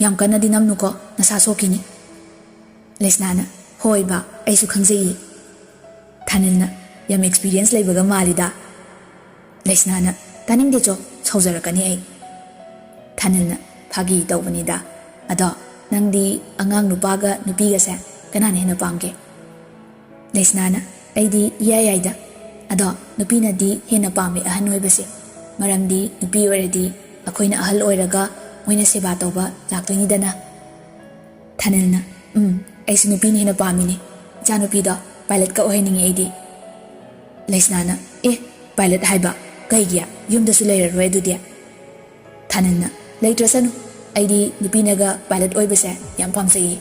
ꯌꯥꯝ ꯀꯟꯅꯗꯤ ꯅꯝꯅꯨꯀꯣ, ꯅꯁꯥ ꯁꯣꯛꯈꯤꯅꯤ꯫" ꯂꯩꯁꯅꯥꯅ, "ꯍꯣꯏ ꯕꯥ, ꯑꯩꯁꯨ ꯈꯪꯖꯩꯌꯦ꯫" ꯊꯥꯅꯤꯜꯅ, "ꯌꯥꯝ ꯑꯦꯛꯁꯄꯤꯔꯤꯌꯦꯟꯁ ꯂꯩꯕꯒ ꯃꯥꯜꯂꯤꯗ꯫" ꯂꯩꯁꯅꯥꯅ, "ꯇꯥꯅꯤꯡꯗꯦ ꯆꯣ, ꯁꯥꯎꯖꯔꯛꯀꯅꯤ ꯑꯩ꯫" ꯊꯥꯅꯤꯜꯅ, "ꯐꯥꯒꯤ ꯇꯧꯕꯅꯤꯗ꯫ ꯑꯗꯣ ꯅꯪꯗꯤ ꯑꯉꯥꯡ ꯅꯨꯄꯥꯒ ꯅꯨꯄꯤꯒꯁꯦ ꯀꯅꯥꯅ ꯍꯦꯟꯅ ꯄꯥꯝꯒꯦ?" ꯂꯩꯁꯅꯥꯅ, "ꯑꯩꯗꯤ ꯏꯌꯥ ꯌꯥꯏꯗ꯫ ꯑꯗꯣ ꯅꯨꯄꯤꯅꯗꯤ ꯍꯦꯟꯅ ꯄꯥꯝꯃꯦ ꯑꯍꯟ ꯑꯣꯏꯕꯁꯦ꯫ ꯃꯔꯝꯗꯤ ꯅꯨꯄꯤ ꯑꯣꯏꯔꯗꯤ ꯑꯩꯈꯣꯏꯅ ꯑꯍꯜ ꯑꯣꯏꯔꯒ ꯃꯣꯏꯅ ꯁꯦꯕꯥ ꯇꯧꯕ ꯂꯥꯛꯇꯣꯏꯅꯤꯗꯅ꯫" ꯊꯥꯅꯤꯜꯅ, "ꯎꯝ, ꯑꯩꯁꯨ ꯅꯨꯄꯤꯅ ꯍꯦꯟꯅ ꯄꯥꯝꯃꯤꯅꯦ꯫ ꯏꯆꯥꯅꯨꯄꯤꯗꯣ ꯄꯥꯏꯂꯠꯀ ꯑꯣꯏꯍꯟꯅꯤꯡꯉꯦ ꯑꯩꯗꯤ꯫" ꯂꯩꯁꯅꯥꯅ, "ꯑꯦ, ꯄꯥꯏꯂꯠ ꯍꯥꯏꯕ? ꯀꯩꯒꯤ? ꯌꯨꯝꯗꯁꯨ ꯂꯩꯔꯔꯣꯏ ꯑꯗꯨꯗꯤ?" ꯊꯥꯅꯤꯜꯅ, "ꯂꯩꯇ꯭ꯔꯁꯅꯨ, ꯑꯩꯗꯤ ꯅꯨꯄꯤꯅꯒ ꯄꯥꯏꯂꯠ ꯑꯣꯏꯕꯁꯦ ꯌꯥꯝ ꯄꯥꯝꯖꯩꯌꯦ꯫"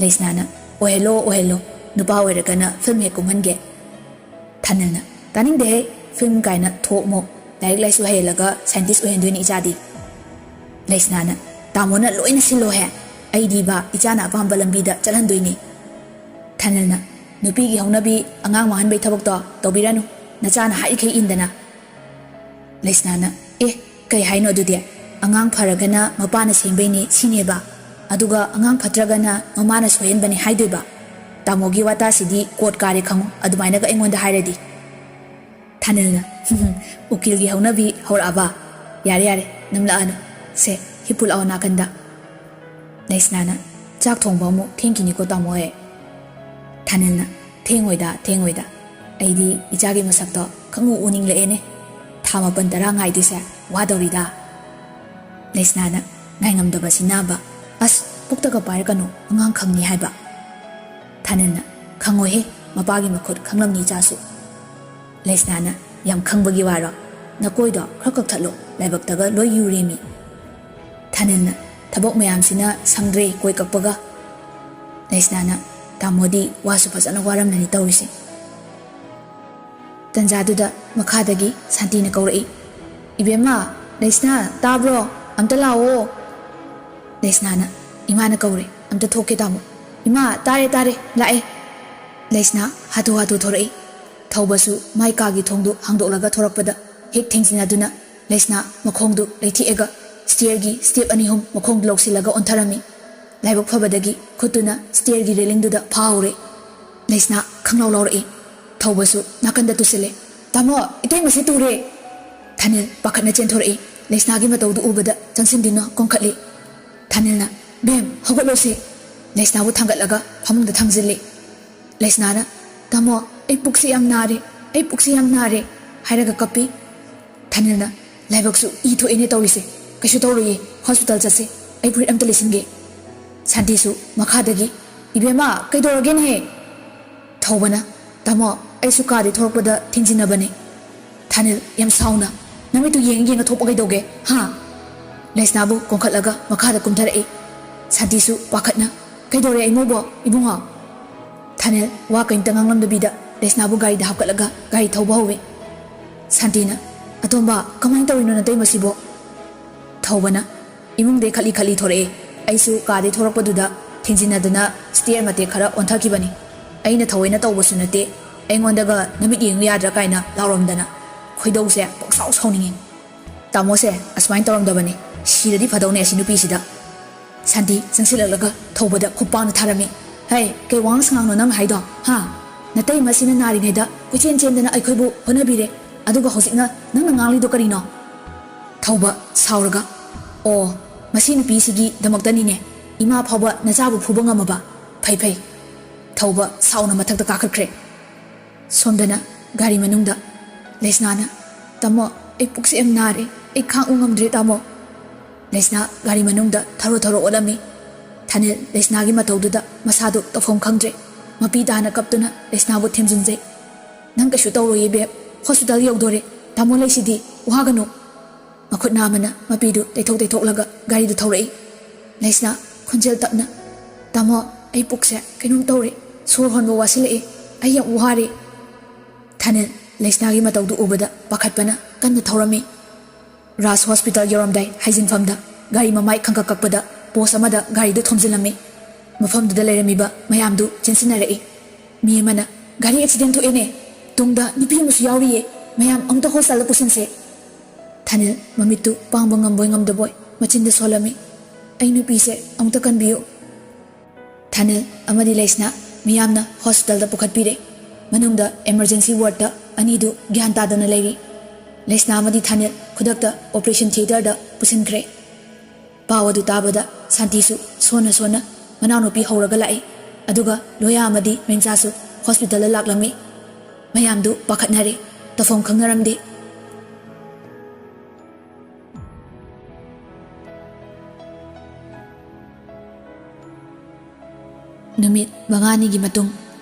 ꯂꯩꯁꯅꯥꯅ, "ꯑꯣꯏꯍꯜꯂꯣ, ꯑꯣꯏꯍꯜꯂꯣ, ꯅꯨꯄꯥ ꯑꯣꯏꯔꯒꯅ ꯐꯤꯂꯝ ꯍꯦꯛ ꯀꯨꯝꯍꯟꯒꯦ꯫" ꯑꯅꯤꯜꯅ, "ꯇꯥꯅꯤꯡꯗꯦꯍꯦ, ꯐꯤꯂꯝ ꯀꯥꯏꯅ ꯊꯣꯛꯃꯣ, ꯂꯥꯏꯔꯤꯛ ꯂꯥꯏꯁꯨ ꯍꯩꯍꯜꯂꯒ ꯁꯥꯏꯟꯇꯤꯁ ꯑꯣꯏꯍꯟꯗꯣꯏꯅꯤ ꯏꯆꯥꯗꯤ"꯫ ꯂꯩꯁꯅꯥꯅ, "ꯇꯥꯃꯣꯅ ꯂꯣꯏꯅ ꯁꯤꯜꯂꯣꯍꯦ, ꯑꯩꯗꯤꯕ ꯏꯆꯥꯅ ꯑꯄꯥꯝꯕ ꯂꯝꯕꯤꯗ ꯆꯠꯍꯟꯗꯣꯏꯅꯤ"꯫ ꯊꯥꯅꯤꯜꯅ, "ꯅꯨꯄꯤꯒꯤ ꯍꯧꯅꯕꯤ ꯑꯉꯥꯡ ꯃꯥꯡꯍꯟꯕꯩ ꯊꯕꯛꯇꯣ ꯇꯧꯕꯤꯔꯅꯨ, ꯅꯆꯥꯅ ꯍꯥꯏꯔꯤꯈꯩ ꯏꯟꯗꯅ"꯫ ꯂꯩꯁꯅꯥꯅ, "ꯑꯦ, ꯀꯩ ꯍꯥꯏꯅꯣ ꯑꯗꯨꯗꯤ? ꯑꯉꯥꯡ ꯐꯔꯒꯅ ꯃꯄꯥꯅ ꯁꯦꯝꯕꯩꯅꯦ ꯁꯤꯅꯦꯕ, ꯑꯗꯨꯒ ꯑꯉꯥꯡ ꯐꯠꯇ꯭ꯔꯒꯅ ꯃꯃꯥꯅ ꯁꯣꯏꯍꯟꯕꯅꯦ ꯍꯥꯏꯗꯣꯏꯕ? ꯇꯥꯃꯣꯒꯤ ꯋꯥꯇꯥꯁꯤꯗꯤ ꯀꯣꯔꯠ ꯀꯥꯔꯦ ꯈꯪꯉꯨ, ꯑꯗꯨꯃꯥꯏꯅꯒ ꯑꯩꯉꯣꯟꯗ ꯍꯥꯏꯔꯗꯤ"꯫ ꯊꯥꯅꯤꯜꯅ, "ꯎꯀꯤꯜꯒꯤ ꯍꯧꯅꯕꯤ ꯍꯧꯔꯛꯑꯕ? ꯌꯥꯔꯦ ꯌꯥꯔꯦ, ꯅꯝꯂꯛꯑꯅꯨ꯫ ꯁꯦ, ꯍꯤꯞꯄꯨ ꯂꯥꯛꯑꯣ ꯅꯥꯀꯟꯗ"꯫ ꯂꯩꯁꯅꯥꯅ, "ꯆꯥꯛ ꯊꯣꯡꯕ ꯑꯃꯨꯛ ꯊꯦꯡꯈꯤꯅꯤꯀꯣ ꯇꯥꯃꯣ ꯍꯣꯏ"꯫ ꯊꯥꯅꯤꯜꯅ, "ꯊꯦꯡꯉꯣꯏꯗ, ꯊꯦꯡꯉꯣꯏꯗ꯫ ꯑꯩꯗꯤ ꯏꯆꯥꯒꯤ ꯃꯁꯛꯇꯣ ꯈꯪꯎ ꯎꯅꯤꯡꯂꯛꯑꯦꯅꯦ꯫ ꯊꯥ ꯃꯥꯄꯟ ꯇꯔꯥ ꯉꯥꯏꯗꯣꯏꯁꯦ ꯋꯥꯗꯧꯔꯤꯗ"꯫ ꯂꯩꯁꯅꯥꯅ, ꯉꯥꯏꯉꯝꯗꯕꯁꯤꯅꯕ, "ꯑꯁ, ꯄꯨꯛꯇꯒ ꯄꯥꯏꯔꯛꯀꯅꯨ, ꯑꯉꯥꯡ ꯈꯪꯅꯤ ꯍꯥꯏꯕ"꯫ ꯊꯥꯅꯤꯜꯅ, "ꯈꯪꯉꯣꯏꯍꯦ, ꯃꯄꯥꯒꯤ ꯃꯈꯨꯠ ꯈꯪꯂꯝꯅꯤ ꯏꯆꯥꯁꯨ"꯫ ꯂꯩꯁꯅꯥꯅ, "ꯌꯥꯝ ꯈꯪꯕꯒꯤ ꯋꯥꯔꯣ? ꯅꯀꯣꯏꯗꯣ ꯈꯔ ꯀꯛꯊꯠꯂꯣ, ꯂꯥꯏꯕꯛꯇꯒ ꯂꯣꯏ ꯌꯨꯔꯦꯃꯤ"꯫ ꯊꯥꯅꯤꯜꯅ, "ꯊꯕꯛ ꯃꯌꯥꯝꯁꯤꯅ ꯁꯪꯗ꯭ꯔꯦ ꯀꯣꯏ ꯀꯛꯄꯒ"꯫ ꯂꯩꯁꯅꯥꯅ, "ꯇꯥꯃꯣꯗꯤ ꯋꯥꯁꯨ ꯐꯖꯅ ꯋꯥꯔꯝꯂꯅꯤ ꯇꯧꯔꯤꯁꯦ"꯫ ꯇꯟꯖꯥꯗꯨꯗ ꯃꯈꯥꯗꯒꯤ ꯁꯥꯟꯇꯤꯅ ꯀꯧꯔꯛꯏ, "ꯏꯕꯦꯝꯃ, ꯂꯩꯁꯅꯥ, ꯇꯥꯕ꯭ꯔꯣ? ꯑꯝꯇ ꯂꯥꯛꯑꯣ"꯫ ꯂꯩꯁꯅꯥꯅ, "ꯏꯃꯥꯅ ꯀꯧꯔꯦ, ꯑꯝꯇ ꯊꯣꯛꯀꯦ ꯇꯥꯃꯣ"꯫ "ꯏꯃꯥ, ꯇꯥꯔꯦ, ꯇꯥꯔꯦ, ꯂꯥꯛꯑꯦ"꯫ ꯂꯩꯁꯅꯥ ꯍꯥꯊꯨ ꯍꯥꯊꯨ ꯊꯣꯔꯛꯏ꯫ ꯊꯧꯕꯁꯨ ꯃꯥꯏ ꯀꯥꯒꯤ ꯊꯣꯡꯗꯨ ꯍꯥꯡꯗꯣꯛꯂꯒ ꯊꯣꯔꯛꯄꯗ ꯍꯦꯛ ꯊꯦꯡꯖꯤꯟꯅꯗꯨꯅ ꯂꯩꯁꯅꯥ ꯃꯈꯣꯡꯗꯨ ꯂꯩꯊꯦꯛꯑꯒ ꯁ꯭ꯇꯤꯌꯔꯒꯤ ꯁ꯭ꯇꯦꯞ ꯑꯅꯤ ꯑꯍꯨꯝ ꯃꯈꯣꯡꯗ ꯂꯧꯁꯤꯜꯂꯒ ꯑꯣꯟꯊꯔꯝꯃꯤ꯫ ꯂꯥꯏꯕꯛ ꯐꯕꯗꯒꯤ ꯈꯨꯠꯇꯨꯅ ꯁ꯭ꯇꯤꯌꯔꯒꯤ ꯔꯦꯂꯤꯡꯗꯨꯗ ꯐꯥꯍꯧꯔꯦ꯫ ꯂꯩꯁꯅꯥ ꯈꯪꯂꯥꯎ ꯂꯥꯎꯔꯛꯏ꯫ ꯊꯧꯕꯁꯨ ꯅꯥꯀꯟꯗ ꯇꯨꯁꯤꯜꯂꯦ꯫ "ꯇꯥꯃꯣ, ꯏꯇꯩꯃꯁꯦ ꯇꯨꯔꯦ!" ꯊꯥꯅꯤꯜ ꯄꯥꯈꯠꯅ ꯆꯦꯟꯊꯣꯔꯛꯏ꯫ ꯂꯩꯁꯅꯥꯒꯤ ꯃꯇꯧꯗꯨ ꯎꯕꯗ ꯆꯪꯁꯤꯟꯗꯨꯅ ꯀꯣꯟꯈꯠꯂꯤ꯫ ꯊꯥꯅꯤꯜꯅ, "ꯕꯦꯝ, ꯍꯧꯒꯠꯂꯣꯁꯦ!" ꯂꯩꯁꯅꯥꯕꯨ ꯊꯥꯡꯒꯠꯂꯒ ꯐꯃꯨꯡꯗ ꯊꯥꯡꯖꯤꯜꯂꯤ꯫ ꯂꯩꯁꯅꯥꯅ, "ꯇꯥꯃꯣ, ꯑꯩ ꯄꯨꯛꯁꯤ ꯌꯥꯝ ꯅꯥꯔꯦ, ꯑꯩ ꯄꯨꯛꯁꯤ ꯌꯥꯝ ꯅꯥꯔꯦ" ꯍꯥꯏꯔꯒ ꯀꯞꯄꯤ꯫ ꯊꯥꯅꯤꯜꯅ, "ꯂꯥꯏꯕꯛꯁꯨ ꯏ ꯊꯣꯛꯑꯦꯅꯦ ꯇꯧꯔꯤꯁꯦ꯫ ꯀꯩꯁꯨ ꯇꯧꯔꯣꯏꯌꯦ, ꯍꯣꯁꯄꯤꯇꯥꯜ ꯆꯠꯁꯦ꯫ ꯑꯩ ꯐꯨꯔꯤꯠ ꯑꯝꯇ ꯂꯤꯠꯁꯤꯟꯒꯦ"꯫ ꯁꯥꯟꯇꯤꯁꯨ ꯃꯈꯥꯗꯒꯤ, "ꯏꯕꯦꯝꯃ, ꯀꯩꯗꯧꯔꯒꯦꯅꯦꯍꯦ?" ꯊꯧꯕꯅ, "ꯇꯥꯃꯣ, ꯑꯩꯁꯨ ꯀꯥꯗꯩ ꯊꯣꯔꯛꯄꯗ ꯊꯤꯟꯖꯤꯟꯅꯕꯅꯦ"꯫ ꯊꯥꯅꯤꯜ ꯌꯥꯝ ꯁꯥꯎꯅ, "ꯅꯃꯤꯠꯇꯨ ꯌꯦꯡꯉ ꯌꯦꯡꯉ ꯊꯣꯛꯄ ꯀꯩꯗꯧꯒꯦ, ꯍꯥ?" ꯂꯩꯁꯅꯥꯕꯨ ꯀꯣꯟꯈꯠꯂꯒ ꯃꯈꯥꯗ ꯀꯨꯝꯊꯔꯛꯏ꯫ ꯁꯥꯟꯇꯤꯁꯨ ꯄꯥꯈꯠꯅ, "ꯀꯩꯗꯧꯔꯦ ꯏꯃꯧꯕꯣ, ꯏꯕꯨꯡꯉꯣ?" ꯊꯥꯅꯤꯜ ꯋꯥ ꯀꯔꯤꯝꯇ ꯉꯥꯡꯂꯝꯗꯕꯤꯗ ꯂꯩꯁꯅꯥꯕꯨ ꯒꯥꯔꯤꯗ ꯍꯥꯞꯀꯠꯂꯒ ꯒꯥꯔꯤ ꯊꯧꯕ ꯍꯧꯋꯤ꯫ ꯁꯥꯟꯇꯤꯅ, "ꯑꯇꯣꯝꯕ, ꯀꯃꯥꯏꯅ ꯇꯧꯔꯤꯅꯣ ꯅꯇꯩꯃꯁꯤꯕꯣ?" ꯊꯧꯕꯅ, "ꯏꯃꯨꯡꯗꯩ ꯈꯠꯂꯤ ꯈꯠꯂꯤ ꯊꯣꯔꯛꯑꯦ꯫ ꯑꯩꯁꯨ ꯀꯥꯗꯩ ꯊꯣꯔꯛꯄꯗꯨꯗ ꯊꯤꯡꯖꯤꯟꯅꯗꯅ ꯁ꯭ꯇꯦꯌꯔ ꯃꯇꯦꯛ ꯈꯔ ꯑꯣꯟꯊꯈꯤꯕꯅꯤ꯫ ꯑꯩꯅ ꯊꯑꯣꯏꯅ ꯇꯧꯕꯁꯨ ꯅꯠꯇꯦ꯫ ꯑꯩꯉꯣꯟꯗꯒ ꯅꯃꯤꯠ ꯌꯦꯡꯉꯨ ꯌꯥꯗ꯭ꯔꯥ ꯀꯥꯏꯅ ꯂꯥꯎꯔꯝꯗꯅ꯫ ꯈꯣꯏꯗꯧꯁꯦ ꯄꯪꯁꯥꯎ ꯁꯥꯎꯅꯤꯡꯉꯤ꯫ ꯇꯥꯃꯣꯁꯦ ꯑꯁꯨꯃꯥꯏꯅ ꯇꯧꯔꯝꯗꯕꯅꯤ꯫ ꯁꯤꯔꯗꯤ ꯐꯗꯧꯅꯦ ꯑꯁꯤ ꯅꯨꯄꯤꯁꯤꯗ꯫" ꯁꯥꯟꯇꯤ ꯆꯪꯁꯤꯜꯂꯛꯂꯒ ꯊꯧꯕꯗ ꯈꯨꯄꯥꯛꯅ ꯊꯥꯔꯝꯃꯤ꯫ "ꯍꯩ, ꯀꯩ ꯋꯥꯉꯥꯡ ꯁꯉꯥꯡꯅꯣ ꯅꯪꯅ ꯍꯥꯏꯗꯣ? ꯍꯥ? ꯅꯇꯩꯃꯁꯤꯅ ꯅꯥꯔꯤꯉꯩꯗ ꯀꯣꯏꯆꯦꯟ ꯆꯦꯟꯗꯅ ꯑꯩꯈꯣꯏꯕꯨ ꯍꯣꯠꯅꯕꯤꯔꯦ, ꯑꯗꯨꯒ ꯍꯧꯖꯤꯛꯅ ꯅꯪꯅ ꯉꯥꯡꯂꯤꯗꯣ ꯀꯔꯤꯅꯣ?" ꯊꯧꯕ ꯁꯥꯎꯔꯒ, "ꯑꯣ, ꯃꯁꯤ ꯅꯨꯄꯤꯁꯤꯒꯤꯗꯃꯛꯇꯅꯤꯅꯦ ꯏꯃꯥ ꯐꯥꯎꯕ ꯅꯆꯥꯕꯨ ꯐꯨꯕ ꯉꯝꯃꯕ꯫ ꯐꯩ, ꯐꯩ꯫" ꯊꯧꯕ ꯁꯥꯎꯅ ꯃꯊꯛꯇ ꯀꯥꯈꯠꯈ꯭ꯔꯦ꯫ ꯁꯣꯝꯗꯅ ꯒꯥꯔꯤ ꯃꯅꯨꯡꯗ ꯂꯩꯁꯅꯥꯅ, "ꯇꯥꯃꯣ, ꯑꯩ ꯄꯨꯛꯁꯦ ꯌꯥꯝ ꯅꯥꯔꯦ, ꯑꯩ ꯈꯥꯡꯎ ꯉꯝꯗ꯭ꯔꯦ ꯇꯥꯃꯣ꯫" ꯂꯩꯁꯅꯥ ꯒꯥꯔꯤ ꯃꯅꯨꯡꯗ ꯊꯔꯣ ꯊꯔꯣ ꯑꯣꯠꯂꯝꯃꯤ꯫ ꯊꯥꯅꯤꯜ ꯂꯩꯁꯅꯥꯒꯤ ꯃꯇꯧꯗꯨꯗ ꯃꯁꯥꯗꯨ ꯇꯧꯐꯝ ꯈꯪꯗ꯭ꯔꯦ꯫ ꯃꯄꯤ ꯇꯥꯅ ꯀꯞꯇꯨꯅ ꯂꯩꯁꯅꯥꯕꯨ ꯊꯦꯝꯖꯤꯟꯖꯩ꯫ "ꯅꯪ ꯀꯩꯁꯨ ꯇꯧꯔꯣꯏꯌꯦ ꯕꯦꯕ, ꯍꯣꯁꯄꯤꯇꯥꯜ ꯌꯧꯗꯣꯔꯦ꯫ ꯇꯥꯃꯣ ꯂꯩꯁꯤꯗꯤ, ꯋꯥꯒꯅꯨ꯫" ꯃꯈꯨꯠ ꯅꯥꯝꯃꯅ ꯃꯄꯤꯗꯨ ꯇꯩꯊꯣꯛ ꯇꯩꯊꯣꯛꯂꯒ ꯒꯥꯔꯤꯗꯨ ꯊꯧꯔꯛꯏ꯫ ꯂꯩꯁꯅꯥ ꯈꯣꯟꯖꯦꯜ ꯇꯞꯅ, "ꯇꯥꯃꯣ, ꯑꯩ ꯄꯨꯛꯁꯦ ꯀꯩꯅꯣꯝ ꯇꯧꯔꯦ, ꯁꯣꯔ ꯍꯣꯟꯕ ꯋꯥꯁꯤꯜꯂꯛꯑꯦ, ꯑꯩ ꯌꯥꯝ ꯋꯥꯔꯦ꯫" ꯊꯥꯅꯤꯜ ꯂꯩꯁꯅꯥꯒꯤ ꯃꯇꯧꯗꯨ ꯎꯕꯗ ꯄꯥꯈꯠꯄꯅ ꯀꯟꯅ ꯊꯧꯔꯝꯃꯤ꯫ ꯔꯥꯖ ꯍꯣꯁꯄꯤꯇꯥꯜ ꯌꯧꯔꯝꯗꯥꯏ ꯍꯥꯏꯖꯤꯟꯐꯝꯗ ꯒꯥꯔꯤ ꯃꯃꯥꯏ ꯈꯪꯀꯛ ꯀꯛꯄꯗ ꯄꯣꯁ ꯑꯃꯗ ꯒꯥꯔꯤꯗꯨ ꯊꯣꯝꯖꯤꯜꯂꯝꯃꯤ꯫ ꯃꯐꯝꯗꯨꯗ ꯂꯩꯔꯝꯃꯤꯕ ꯃꯌꯥꯝꯗꯨ ꯆꯦꯟꯁꯤꯟꯅꯔꯛꯏ꯫ ꯃꯤ ꯑꯃꯅ, "ꯒꯥꯔꯤ ꯑꯦꯛꯁꯤꯗꯦꯟ ꯊꯣꯛꯑꯦꯅꯦ, ꯇꯨꯡꯗ ꯅꯨꯄꯤ ꯑꯃꯁꯨ ꯌꯥꯎꯔꯤꯌꯦ, ꯃꯌꯥꯝ ꯑꯃꯨꯛꯇ ꯍꯣꯁꯄꯤꯇꯥꯜꯗ ꯄꯨꯁꯤꯟꯁꯦ꯫" ꯊꯥꯅꯤꯜ ꯃꯃꯤꯠꯇꯨ ꯄꯥꯡꯕ ꯉꯝꯕꯣꯏ ꯉꯝꯗꯕꯣꯏ ꯃꯆꯤꯟꯗ ꯁꯣꯜꯂꯝꯃꯤ꯫ "ꯑꯩ ꯅꯨꯄꯤꯁꯦ ꯑꯃꯨꯛꯇ ꯀꯟꯕꯤꯌꯨ꯫" ꯊꯥꯅꯤꯜ ꯑꯃꯗꯤ ꯂꯩꯁꯅꯥ ꯃꯤꯌꯥꯝꯅ ꯍꯣꯁꯄꯤꯇꯥꯜꯗ ꯄꯨꯈꯠꯄꯤꯔꯦ꯫ ꯃꯅꯨꯡꯗ ꯏꯃꯔꯖꯦꯟꯁꯤ ꯋꯥꯔꯗꯇ ꯑꯅꯤꯗꯨ ꯒ꯭ꯌꯥꯟ ꯇꯥꯗꯅ ꯂꯩꯔꯤ꯫ ꯂꯩꯁꯅꯥ ꯑꯃꯗꯤ ꯊꯥꯅꯤꯜ ꯈꯨꯗꯛꯇ ꯑꯣꯄꯔꯦꯁꯟ ꯊꯤꯌꯦꯇꯔꯗ ꯄꯨꯁꯤꯟꯈ꯭ꯔꯦ꯫ ꯄꯥꯎ ꯑꯗꯨ ꯇꯥꯕꯗ ꯁꯥꯟꯇꯤꯁꯨ ꯁꯣꯟꯅ ꯁꯣꯟꯅ ꯃꯅꯥꯎꯅꯨꯄꯤ ꯍꯧꯔꯒ ꯂꯥꯛꯏ꯫ ꯑꯗꯨꯒ ꯂꯣꯌꯥ ꯑꯃꯗꯤ ꯃꯦꯡꯆꯥꯁꯨ ꯍꯣꯁꯄꯤꯇꯥꯜꯗ ꯂꯥꯛꯂꯝꯃꯤ꯫ ꯃꯌꯥꯝꯗꯨ ꯄꯥꯈꯠꯅꯔꯦ꯫ ꯇꯧꯐꯝ ꯈꯪꯅꯔꯝꯗꯦ꯫ ꯅꯨꯃꯤꯠ ꯃꯉꯥꯅꯤꯒꯤ ꯃꯇꯨꯡ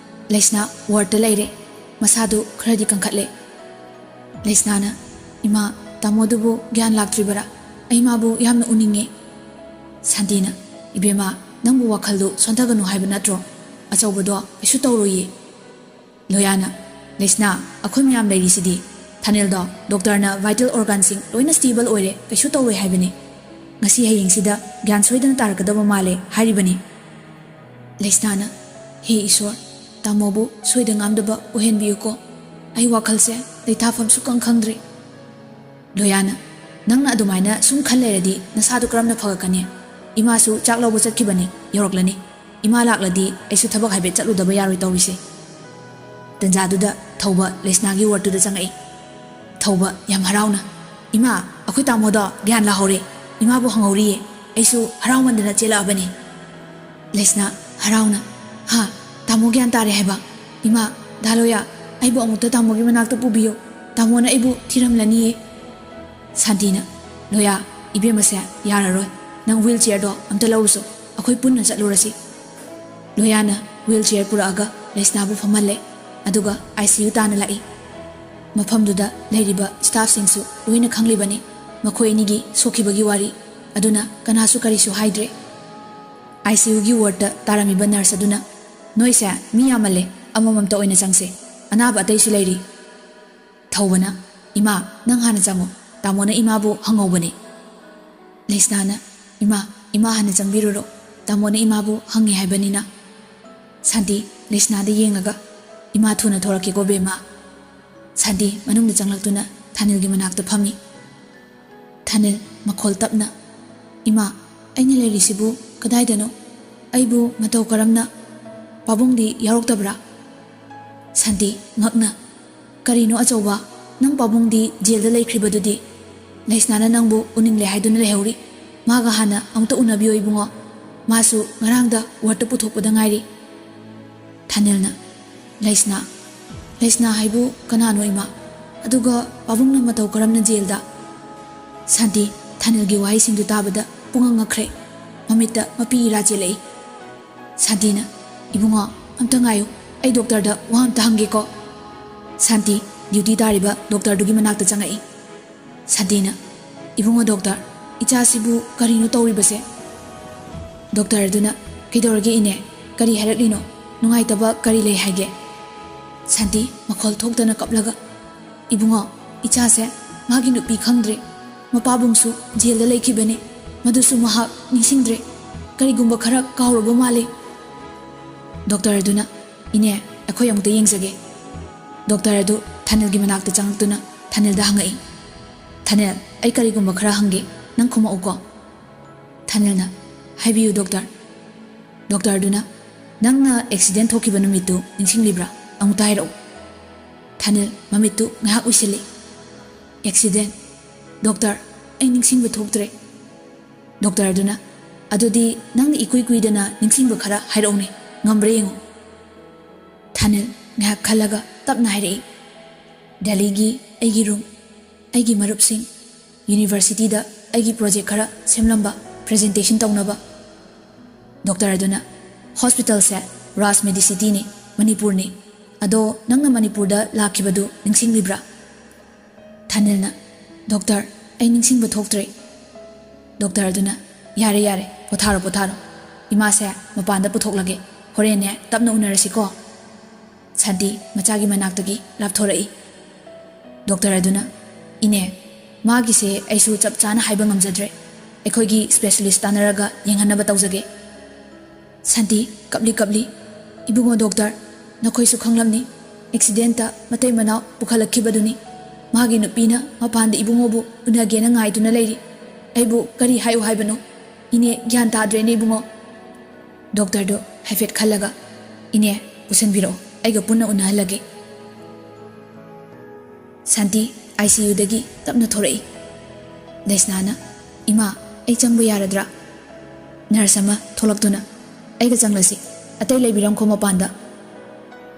ꯂꯩꯁꯅꯥ ꯋꯥꯔꯗꯇ ꯂꯩꯔꯦ꯫ ꯃꯁꯥꯗꯨ ꯈꯔꯗꯤ ꯀꯟꯈꯠꯂꯦ꯫ ꯂꯩꯁꯅꯥꯅ, "ꯏꯃꯥ, ꯇꯥꯃꯣꯗꯨꯕꯨ ꯒ꯭ꯌꯥꯟ ꯂꯥꯛꯇ꯭ꯔꯤꯕꯔꯥ? ꯑꯩ ꯃꯥꯕꯨ ꯌꯥꯝꯅ ꯎꯅꯤꯡꯉꯦ꯫" ꯁꯥꯟꯇꯤꯅ, "ꯏꯕꯦꯝꯃ, ꯅꯪꯕꯨ ꯋꯥꯈꯜꯗꯨ ꯁꯣꯟꯊꯒꯅꯨ ꯍꯥꯏꯕ ꯅꯠꯇ꯭ꯔꯣ? ꯑꯆꯧꯕꯗꯣ ꯀꯩꯁꯨ ꯇꯧꯔꯣꯏꯌꯦ꯫" ꯂꯣꯌꯥꯅ, "ꯂꯩꯁꯅꯥ, ꯑꯩꯈꯣꯏ ꯃꯌꯥꯝ ꯂꯩꯔꯤꯁꯤꯗꯤ꯫ ꯊꯥꯅꯤꯜꯗꯣ ꯗꯣꯛꯇꯔꯅ vital organꯁꯤꯡ ꯂꯣꯏꯅ stable ꯑꯣꯏꯔꯦ, ꯀꯩꯁꯨ ꯇꯧꯔꯣꯏ ꯍꯥꯏꯕꯅꯤ꯫ ꯉꯁꯤ ꯍꯌꯦꯡꯁꯤꯗ ꯒ꯭ꯌꯥꯟ ꯁꯣꯏꯗꯅ ꯇꯥꯔꯛꯀꯗꯕ ꯃꯥꯜꯂꯦ ꯍꯥꯏꯔꯤꯕꯅꯤ꯫" ꯂꯩꯁꯅꯥꯅ, "ꯍꯦ ꯏꯁꯣꯔ, ꯇꯥꯃꯣꯕꯨ ꯁꯣꯏꯗ ꯉꯥꯝꯗꯕ ꯑꯣꯏꯍꯟꯕꯤꯌꯨꯀꯣ꯫ ꯑꯩ ꯋꯥꯈꯜꯁꯦ ꯂꯩꯊꯥꯐꯝ ꯁꯨꯛꯈꯪ ꯈꯪꯗ꯭ꯔꯦ꯫" ꯂꯣꯌꯥꯅ, "ꯅꯪꯅ ꯑꯗꯨꯃꯥꯏꯅ ꯁꯨꯝ ꯈꯟ ꯂꯩꯔꯗꯤ ꯅꯁꯥꯗꯨ ꯀꯔꯝꯅ ꯐꯒꯠꯀꯅꯤ? ꯏꯃꯥꯁꯨ ꯆꯥꯛ ꯂꯧꯕ ꯆꯠꯈꯤꯕꯅꯤ, ꯌꯧꯔꯛꯂꯅꯤ꯫ ꯏꯃꯥ ꯂꯥꯛꯂꯗꯤ ꯑꯩꯁꯨ ꯊꯕꯛ ꯍꯥꯏꯐꯦꯠ ꯆꯠꯂꯨꯗꯕ ꯌꯥꯔꯣꯏ ꯇꯧꯔꯤꯁꯦ꯫" ꯇꯟꯖꯥꯗꯨꯗ ꯊꯧꯕ ꯂꯩꯁꯅꯥꯒꯤ wardꯇꯨꯗ ꯆꯪꯉꯛꯏ꯫ ꯊꯧꯕ ꯌꯥꯝ ꯍꯔꯥꯎꯅ, "ꯏꯃꯥ, ꯑꯩꯈꯣꯏ ꯇꯥꯃꯣꯗꯣ ꯒ꯭ꯌꯥꯟ ꯂꯥꯍꯧꯔꯦ꯫ ꯏꯃꯥꯕꯨ ꯍꯪꯍꯧꯔꯤꯌꯦ꯫ ꯑꯩꯁꯨ ꯍꯔꯥꯎꯃꯟꯗꯅ ꯆꯦꯜꯂꯛꯑꯕꯅꯤ꯫" ꯂꯩꯁꯅꯥ ꯍꯔꯥꯎꯅ, "ꯍꯥ, ꯇꯥꯃꯣ ꯒ꯭ꯌꯥꯟ ꯇꯥꯔꯦ ꯍꯥꯏꯕ? ꯏꯃꯥ, ꯗꯥ ꯂꯣꯌꯥ, ꯑꯩꯕꯨ ꯑꯃꯨꯛꯇ ꯇꯥꯃꯣꯒꯤ ꯃꯅꯥꯛꯇ ꯄꯨꯕꯤꯌꯨ꯫ ꯇꯥꯃꯣꯅ ꯑꯩꯕꯨ ꯊꯤꯔꯝꯂꯅꯤꯌꯦ꯫" ꯁꯥꯟꯇꯤꯅ, "ꯂꯣꯌꯥ, ꯏꯕꯦꯝꯃꯁꯦ ꯌꯥꯔꯔꯣꯏ꯫ ꯅꯪ wheelchairꯗꯣ ꯑꯝꯇ ꯂꯧꯔꯨꯆꯣ꯫ ꯑꯩꯈꯣꯏ ꯄꯨꯟꯅ ꯆꯠꯂꯨꯔꯁꯤ꯫" ꯂꯣꯌꯥꯅ wheelchair ꯄꯨꯔꯛꯑꯒ ꯂꯩꯁꯅꯥꯕꯨ ꯐꯝꯍꯜꯂꯦ꯫ ꯑꯗꯨꯒ ICU ꯇꯥꯟꯅ ꯂꯥꯛꯏ꯫ ꯃꯐꯝꯗꯨꯗ ꯂꯩꯔꯤꯕ staffꯁꯤꯡꯁꯨ ꯂꯣꯏꯅ ꯈꯪꯂꯤꯕꯅꯤ ꯃꯈꯣꯏ ꯑꯅꯤꯒꯤ ꯁꯣꯛꯈꯤꯕꯒꯤ ꯋꯥꯔꯤ꯫ ꯑꯗꯨꯅ ꯀꯅꯥꯁꯨ ꯀꯔꯤꯁꯨ ꯍꯥꯏꯗ꯭ꯔꯦ꯫ ICUꯒꯤ wardꯇ ꯇꯥꯔꯝꯃꯤꯕ nurse ꯑꯗꯨꯅ, "ꯅꯣꯏꯁꯦ ꯃꯤ ꯌꯥꯝꯃꯜꯂꯦ, ꯑꯃꯃꯝꯇ ꯑꯣꯏꯅ ꯆꯪꯁꯦ꯫ ꯑꯅꯥꯕ ꯑꯇꯩꯁꯨ ꯂꯩꯔꯤ꯫" ꯊꯧꯕꯅ, "ꯏꯃꯥ, ꯅꯪ ꯍꯥꯟꯅ ꯆꯪꯉꯣ꯫ ꯇꯥꯃꯣꯅ ꯏꯃꯥꯕꯨ ꯍꯪꯍꯧꯕꯅꯤ꯫" ꯂꯩꯁꯅꯥꯅ, "ꯏꯃꯥ, ꯏꯃꯥ ꯍꯥꯟꯅ ꯆꯪꯕꯤꯔꯨꯔꯣ꯫ ꯇꯥꯃꯣꯅ ꯏꯃꯥꯕꯨ ꯍꯪꯉꯦ ꯍꯥꯏꯕꯅꯤꯅ꯫" ꯁꯥꯟꯇꯤ ꯂꯩꯁꯅꯥꯗ ꯌꯦꯡꯂꯒ, "ꯏꯃꯥ ꯊꯨꯅ ꯊꯣꯔꯛꯀꯦꯀꯣ ꯕꯦꯝꯃ꯫" ꯁꯥꯟꯇꯤ ꯃꯅꯨꯡꯗ ꯆꯪꯂꯛꯇꯨꯅ ꯊꯥꯅꯤꯜꯒꯤ ꯃꯅꯥꯛꯇ ꯐꯝꯃꯤ꯫ ꯊꯥꯅꯤꯜ ꯃꯈꯣꯜ ꯇꯞꯅ, "ꯏꯃꯥ, ꯑꯩꯅ ꯂꯩꯔꯤꯁꯤꯕꯨ ꯀꯗꯥꯏꯗꯅꯣ? ꯑꯩꯕꯨ ꯃꯇꯧ ꯀꯔꯝꯅ? ꯄꯥꯕꯨꯡꯗꯤ ꯌꯥꯎꯔꯛꯇꯕ꯭ꯔꯥ?" ꯁꯥꯟꯇꯤ ꯉꯛꯅ, "ꯀꯔꯤꯅꯣ ꯑꯆꯧꯕ? ꯅꯪ ꯄꯥꯕꯨꯡꯗꯤ ꯖꯦꯜꯗ ꯂꯩꯈ꯭ꯔꯤꯕꯗꯨꯗꯤ? ꯂꯩꯁꯅꯥꯅ ꯅꯪꯕꯨ ꯎꯅꯤꯡꯂꯦ ꯍꯥꯏꯗꯨꯅ ꯂꯩꯍꯧꯔꯤ꯫ ꯃꯥꯒ ꯍꯥꯟꯅ ꯑꯃꯨꯛꯇ ꯎꯅꯕꯤꯌꯣ ꯏꯕꯨꯡꯉꯣ꯫ ꯃꯥꯁꯨ ꯉꯔꯥꯡꯗ wardꯇ ꯄꯨꯊꯣꯛꯄꯗ ꯉꯥꯏꯔꯤ꯫" ꯊꯥꯅꯤꯜꯅ, "ꯂꯩꯁꯅꯥ? ꯂꯩꯁꯅꯥ ꯍꯥꯏꯕꯨ ꯀꯅꯥꯅꯣ ꯏꯃꯥ? ꯑꯗꯨꯒ ꯄꯥꯕꯨꯡꯅ ꯃꯇꯧ ꯀꯔꯝꯅ ꯖꯦꯜꯗ?" ꯁꯥꯟꯇꯤ ꯊꯥꯅꯤꯜꯒꯤ ꯋꯥꯍꯩꯁꯤꯡꯗꯨ ꯇꯥꯕꯗ ꯄꯨꯡꯉꯛ ꯉꯛꯈ꯭ꯔꯦ꯫ ꯃꯃꯤꯠꯇ ꯃꯄꯤ ꯏꯔꯥ ꯆꯦꯜꯂꯛꯏ꯫ ꯁꯥꯟꯇꯤꯅ, "ꯏꯕꯨꯡꯉꯣ, ꯑꯝꯇ ꯉꯥꯏꯌꯨ, ꯑꯩ ꯗꯣꯛꯇꯔꯗ ꯋꯥ ꯑꯝꯇ ꯍꯪꯒꯦꯀꯣ꯫" ꯁꯥꯟꯇꯤ duty ꯇꯥꯔꯤꯕ ꯗꯣꯛꯇꯔꯗꯨꯒꯤ ꯃꯅꯥꯛꯇ ꯆꯪꯉꯛꯏ꯫ ꯁꯥꯟꯇꯤꯅ, "ꯏꯕꯨꯡꯉꯣ ꯗꯣꯛꯇꯔ, ꯏꯆꯥꯁꯤꯕꯨ ꯀꯔꯤꯅꯣ ꯇꯧꯔꯤꯕꯁꯦ?" ꯗꯣꯛꯇꯔ ꯑꯗꯨꯅ, "ꯀꯩꯗꯧꯔꯒꯦ ꯏꯅꯦ? ꯀꯔꯤ ꯍꯥꯏꯔꯛꯂꯤꯅꯣ? ꯅꯨꯡꯉꯥꯏꯇꯕ ꯀꯔꯤ ꯂꯩ ꯍꯥꯏꯒꯦ?" ꯁꯥꯟꯇꯤ ꯃꯈꯣꯜ ꯊꯣꯛꯇꯅ ꯀꯞꯂꯒ, "ꯏꯕꯨꯡꯉꯣ, ꯏꯆꯥꯁꯦ ꯃꯥꯒꯤ ꯅꯨꯄꯤ ꯈꯪꯗ꯭ꯔꯦ꯫ ꯃꯄꯥꯕꯨꯡꯁꯨ ꯖꯦꯜꯗ ꯂꯩꯈꯤꯕꯅꯤ꯫ ꯃꯗꯨꯁꯨ ꯃꯍꯥꯛ ꯅꯤꯡꯁꯤꯡꯗ꯭ꯔꯦ꯫ ꯀꯔꯤꯒꯨꯝꯕ ꯈꯔ ꯀꯥꯎꯔꯕ ꯃꯥꯜꯂꯦ꯫" ꯗꯣꯛꯇꯔ ꯑꯗꯨꯅ, "ꯏꯅꯦ, ꯑꯩꯈꯣꯏ ꯑꯃꯨꯛꯇ ꯌꯦꯡꯖꯒꯦ꯫" ꯗꯣꯛꯇꯔ ꯑꯗꯨ ꯊꯥꯅꯤꯜꯒꯤ ꯃꯅꯥꯛꯇ ꯆꯪꯂꯛꯇꯨꯅ ꯊꯥꯅꯤꯜꯗ ꯍꯪꯉꯛꯏ, "ꯊꯥꯅꯤꯜ, ꯑꯩ ꯀꯔꯤꯒꯨꯝꯕ ꯈꯔ ꯍꯪꯒꯦ, ꯅꯪ ꯈꯨꯝꯃꯛꯎꯀꯣ꯫" ꯊꯥꯅꯤꯜꯅ, "ꯍꯥꯏꯕꯤꯌꯨ ꯗꯣꯛꯇꯔ꯫" ꯗꯣꯛꯇꯔꯗꯨꯅ, "ꯅꯪꯅ ꯑꯦꯛꯁꯤꯗꯦꯟ ꯊꯣꯛꯈꯤꯕ ꯅꯨꯃꯤꯠꯇꯨ ꯅꯤꯡꯁꯤꯡꯂꯤꯕ꯭ꯔꯥ? ꯑꯃꯨꯛꯇ ꯍꯥꯏꯔꯛꯎ꯫" ꯊꯥꯅꯤꯜ ꯃꯃꯤꯠꯇꯨ ꯉꯥꯏꯍꯥꯛ ꯎꯏꯁꯤꯜꯂꯤ꯫ "ꯑꯦꯛꯁꯤꯗꯦꯟ? ꯗꯣꯛꯇꯔ, ꯑꯩ ꯅꯤꯡꯁꯤꯡꯕ ꯊꯣꯛꯇ꯭ꯔꯦ꯫" ꯗꯣꯛꯇꯔꯗꯨꯅ, "ꯑꯗꯨꯗꯤ ꯅꯪꯅ ꯏꯀꯨꯏ ꯀꯨꯏꯗꯅ ꯅꯤꯡꯁꯤꯡꯕ ꯈꯔ ꯍꯥꯏꯔꯛꯎꯅꯦ, ꯉꯝꯕ꯭ꯔꯥ ꯌꯦꯡꯉꯨ꯫" ꯊꯥꯅꯤꯜ ꯉꯥꯏꯍꯥꯛ ꯈꯜꯂꯒ ꯇꯞꯅ ꯍꯥꯏꯔꯛꯏ, "ꯗꯦꯜꯂꯤꯒꯤ ꯑꯩꯒꯤ ꯔꯨꯝ, ꯑꯩꯒꯤ ꯃꯔꯨꯞꯁꯤꯡ, ꯌꯨꯅꯤꯚꯔꯁꯤꯇꯤꯗ ꯑꯩꯒꯤ ꯄ꯭ꯔꯣꯖꯦꯛ ꯈꯔ ꯁꯦꯝꯂꯝꯕ, ꯄ꯭ꯔꯖꯦꯟꯇꯦꯁꯟ ꯇꯧꯅꯕ꯫" ꯗꯣꯛꯇꯔ ꯑꯗꯨꯅ, "ꯍꯣꯁꯄꯤꯇꯥꯜꯁꯦ ꯔꯥꯖ ꯃꯦꯗꯤꯁꯤꯇꯤꯅꯤ, ꯃꯅꯤꯄꯨꯔꯅꯤ꯫ ꯑꯗꯣ ꯅꯪꯅ ꯃꯅꯤꯄꯨꯔꯗ ꯂꯥꯛꯈꯤꯕꯗꯨ ꯅꯤꯡꯁꯤꯡꯂꯤꯕ꯭ꯔꯥ?" ꯊꯥꯅꯤꯜꯅ, "ꯗꯣꯛꯇꯔ, ꯑꯩ ꯅꯤꯡꯁꯤꯡꯕ ꯊꯣꯛꯇ꯭ꯔꯦ꯫" ꯗꯣꯛꯇꯔ ꯑꯗꯨꯅ, "ꯌꯥꯔꯦ, ꯌꯥꯔꯦ, ꯄꯣꯊꯥꯔꯣ, ꯄꯣꯊꯥꯔꯣ꯫ ꯏꯃꯥꯁꯦ ꯃꯄꯥꯟꯗ ꯄꯨꯊꯣꯛꯂꯒꯦ꯫ ꯍꯣꯔꯦꯟꯅꯦ ꯇꯞꯅ ꯎꯅꯔꯁꯤꯀꯣ꯫" ꯁꯥꯟꯇꯤ ꯃꯆꯥꯒꯤ ꯃꯅꯥꯛꯇꯒꯤ ꯂꯥꯞꯊꯣꯔꯛꯏ꯫ ꯗꯣꯛꯇꯔ ꯑꯗꯨꯅ, "ꯏꯅꯦ, ꯃꯥꯒꯤꯁꯦ ꯑꯩꯁꯨ ꯆꯞ ꯆꯥꯅ ꯍꯥꯏꯕ ꯉꯝꯖꯗ꯭ꯔꯦ꯫ ꯑꯩꯈꯣꯏꯒꯤ ꯁ꯭ꯄꯦꯁꯤꯌꯦꯂꯤꯁ ꯇꯥꯟꯅꯔꯒ ꯌꯦꯡꯍꯟꯅꯕ ꯇꯧꯖꯒꯦ꯫" ꯁꯥꯟꯇꯤ ꯀꯞꯂꯤ ꯀꯞꯂꯤ, "ꯏꯕꯨꯡꯉꯣ ꯗꯣꯛꯇꯔ, ꯅꯈꯣꯏꯁꯨ ꯈꯪꯂꯝꯅꯤ, ꯑꯦꯛꯁꯤꯗꯦꯟꯇ ꯃꯇꯩ ꯃꯅꯥꯎ ꯄꯨꯈꯠꯂꯛꯈꯤꯕꯗꯨꯅꯤ꯫ ꯃꯥꯒꯤ ꯅꯨꯄꯤꯅ ꯃꯄꯥꯟꯗ ꯏꯕꯨꯡꯉꯣꯕꯨ ꯎꯅꯒꯦꯅ ꯉꯥꯏꯗꯨꯅ ꯂꯩꯔꯤ꯫ ꯑꯩꯕꯨ ꯀꯔꯤ ꯍꯥꯏꯌꯨ ꯍꯥꯏꯕꯅꯣ? ꯏꯅꯦ, ꯒ꯭ꯌꯥꯟ ꯇꯥꯗ꯭ꯔꯦꯅꯦ ꯏꯕꯨꯡꯉꯣ꯫" ꯗꯣꯛꯇꯔꯗꯨ ꯍꯥꯏꯐꯦꯠ ꯈꯜꯂꯒ, "ꯏꯅꯦ, ꯄꯨꯁꯟꯕꯤꯔꯛꯑꯣ, ꯑꯩꯒ ꯄꯨꯟꯅ ꯎꯅꯍꯜꯂꯒꯦ꯫" ꯁꯥꯟꯇꯤ ꯑꯥꯏ ꯁꯤ ꯌꯨꯗꯒꯤ ꯇꯞꯅ ꯊꯣꯔꯛꯏ꯫ ꯂꯩꯁꯅꯥꯅ, "ꯏꯃꯥ, ꯑꯩ ꯆꯪꯕ ꯌꯥꯔꯗ꯭ꯔꯥ?" ꯅꯔꯁ ꯑꯃ ꯊꯣꯛꯂꯛꯇꯨꯅ, "ꯑꯩꯒ ꯆꯪꯂꯁꯤ, ꯑꯇꯩ ꯂꯩꯕꯤꯔꯝꯈꯣ ꯃꯄꯥꯟꯗ꯫"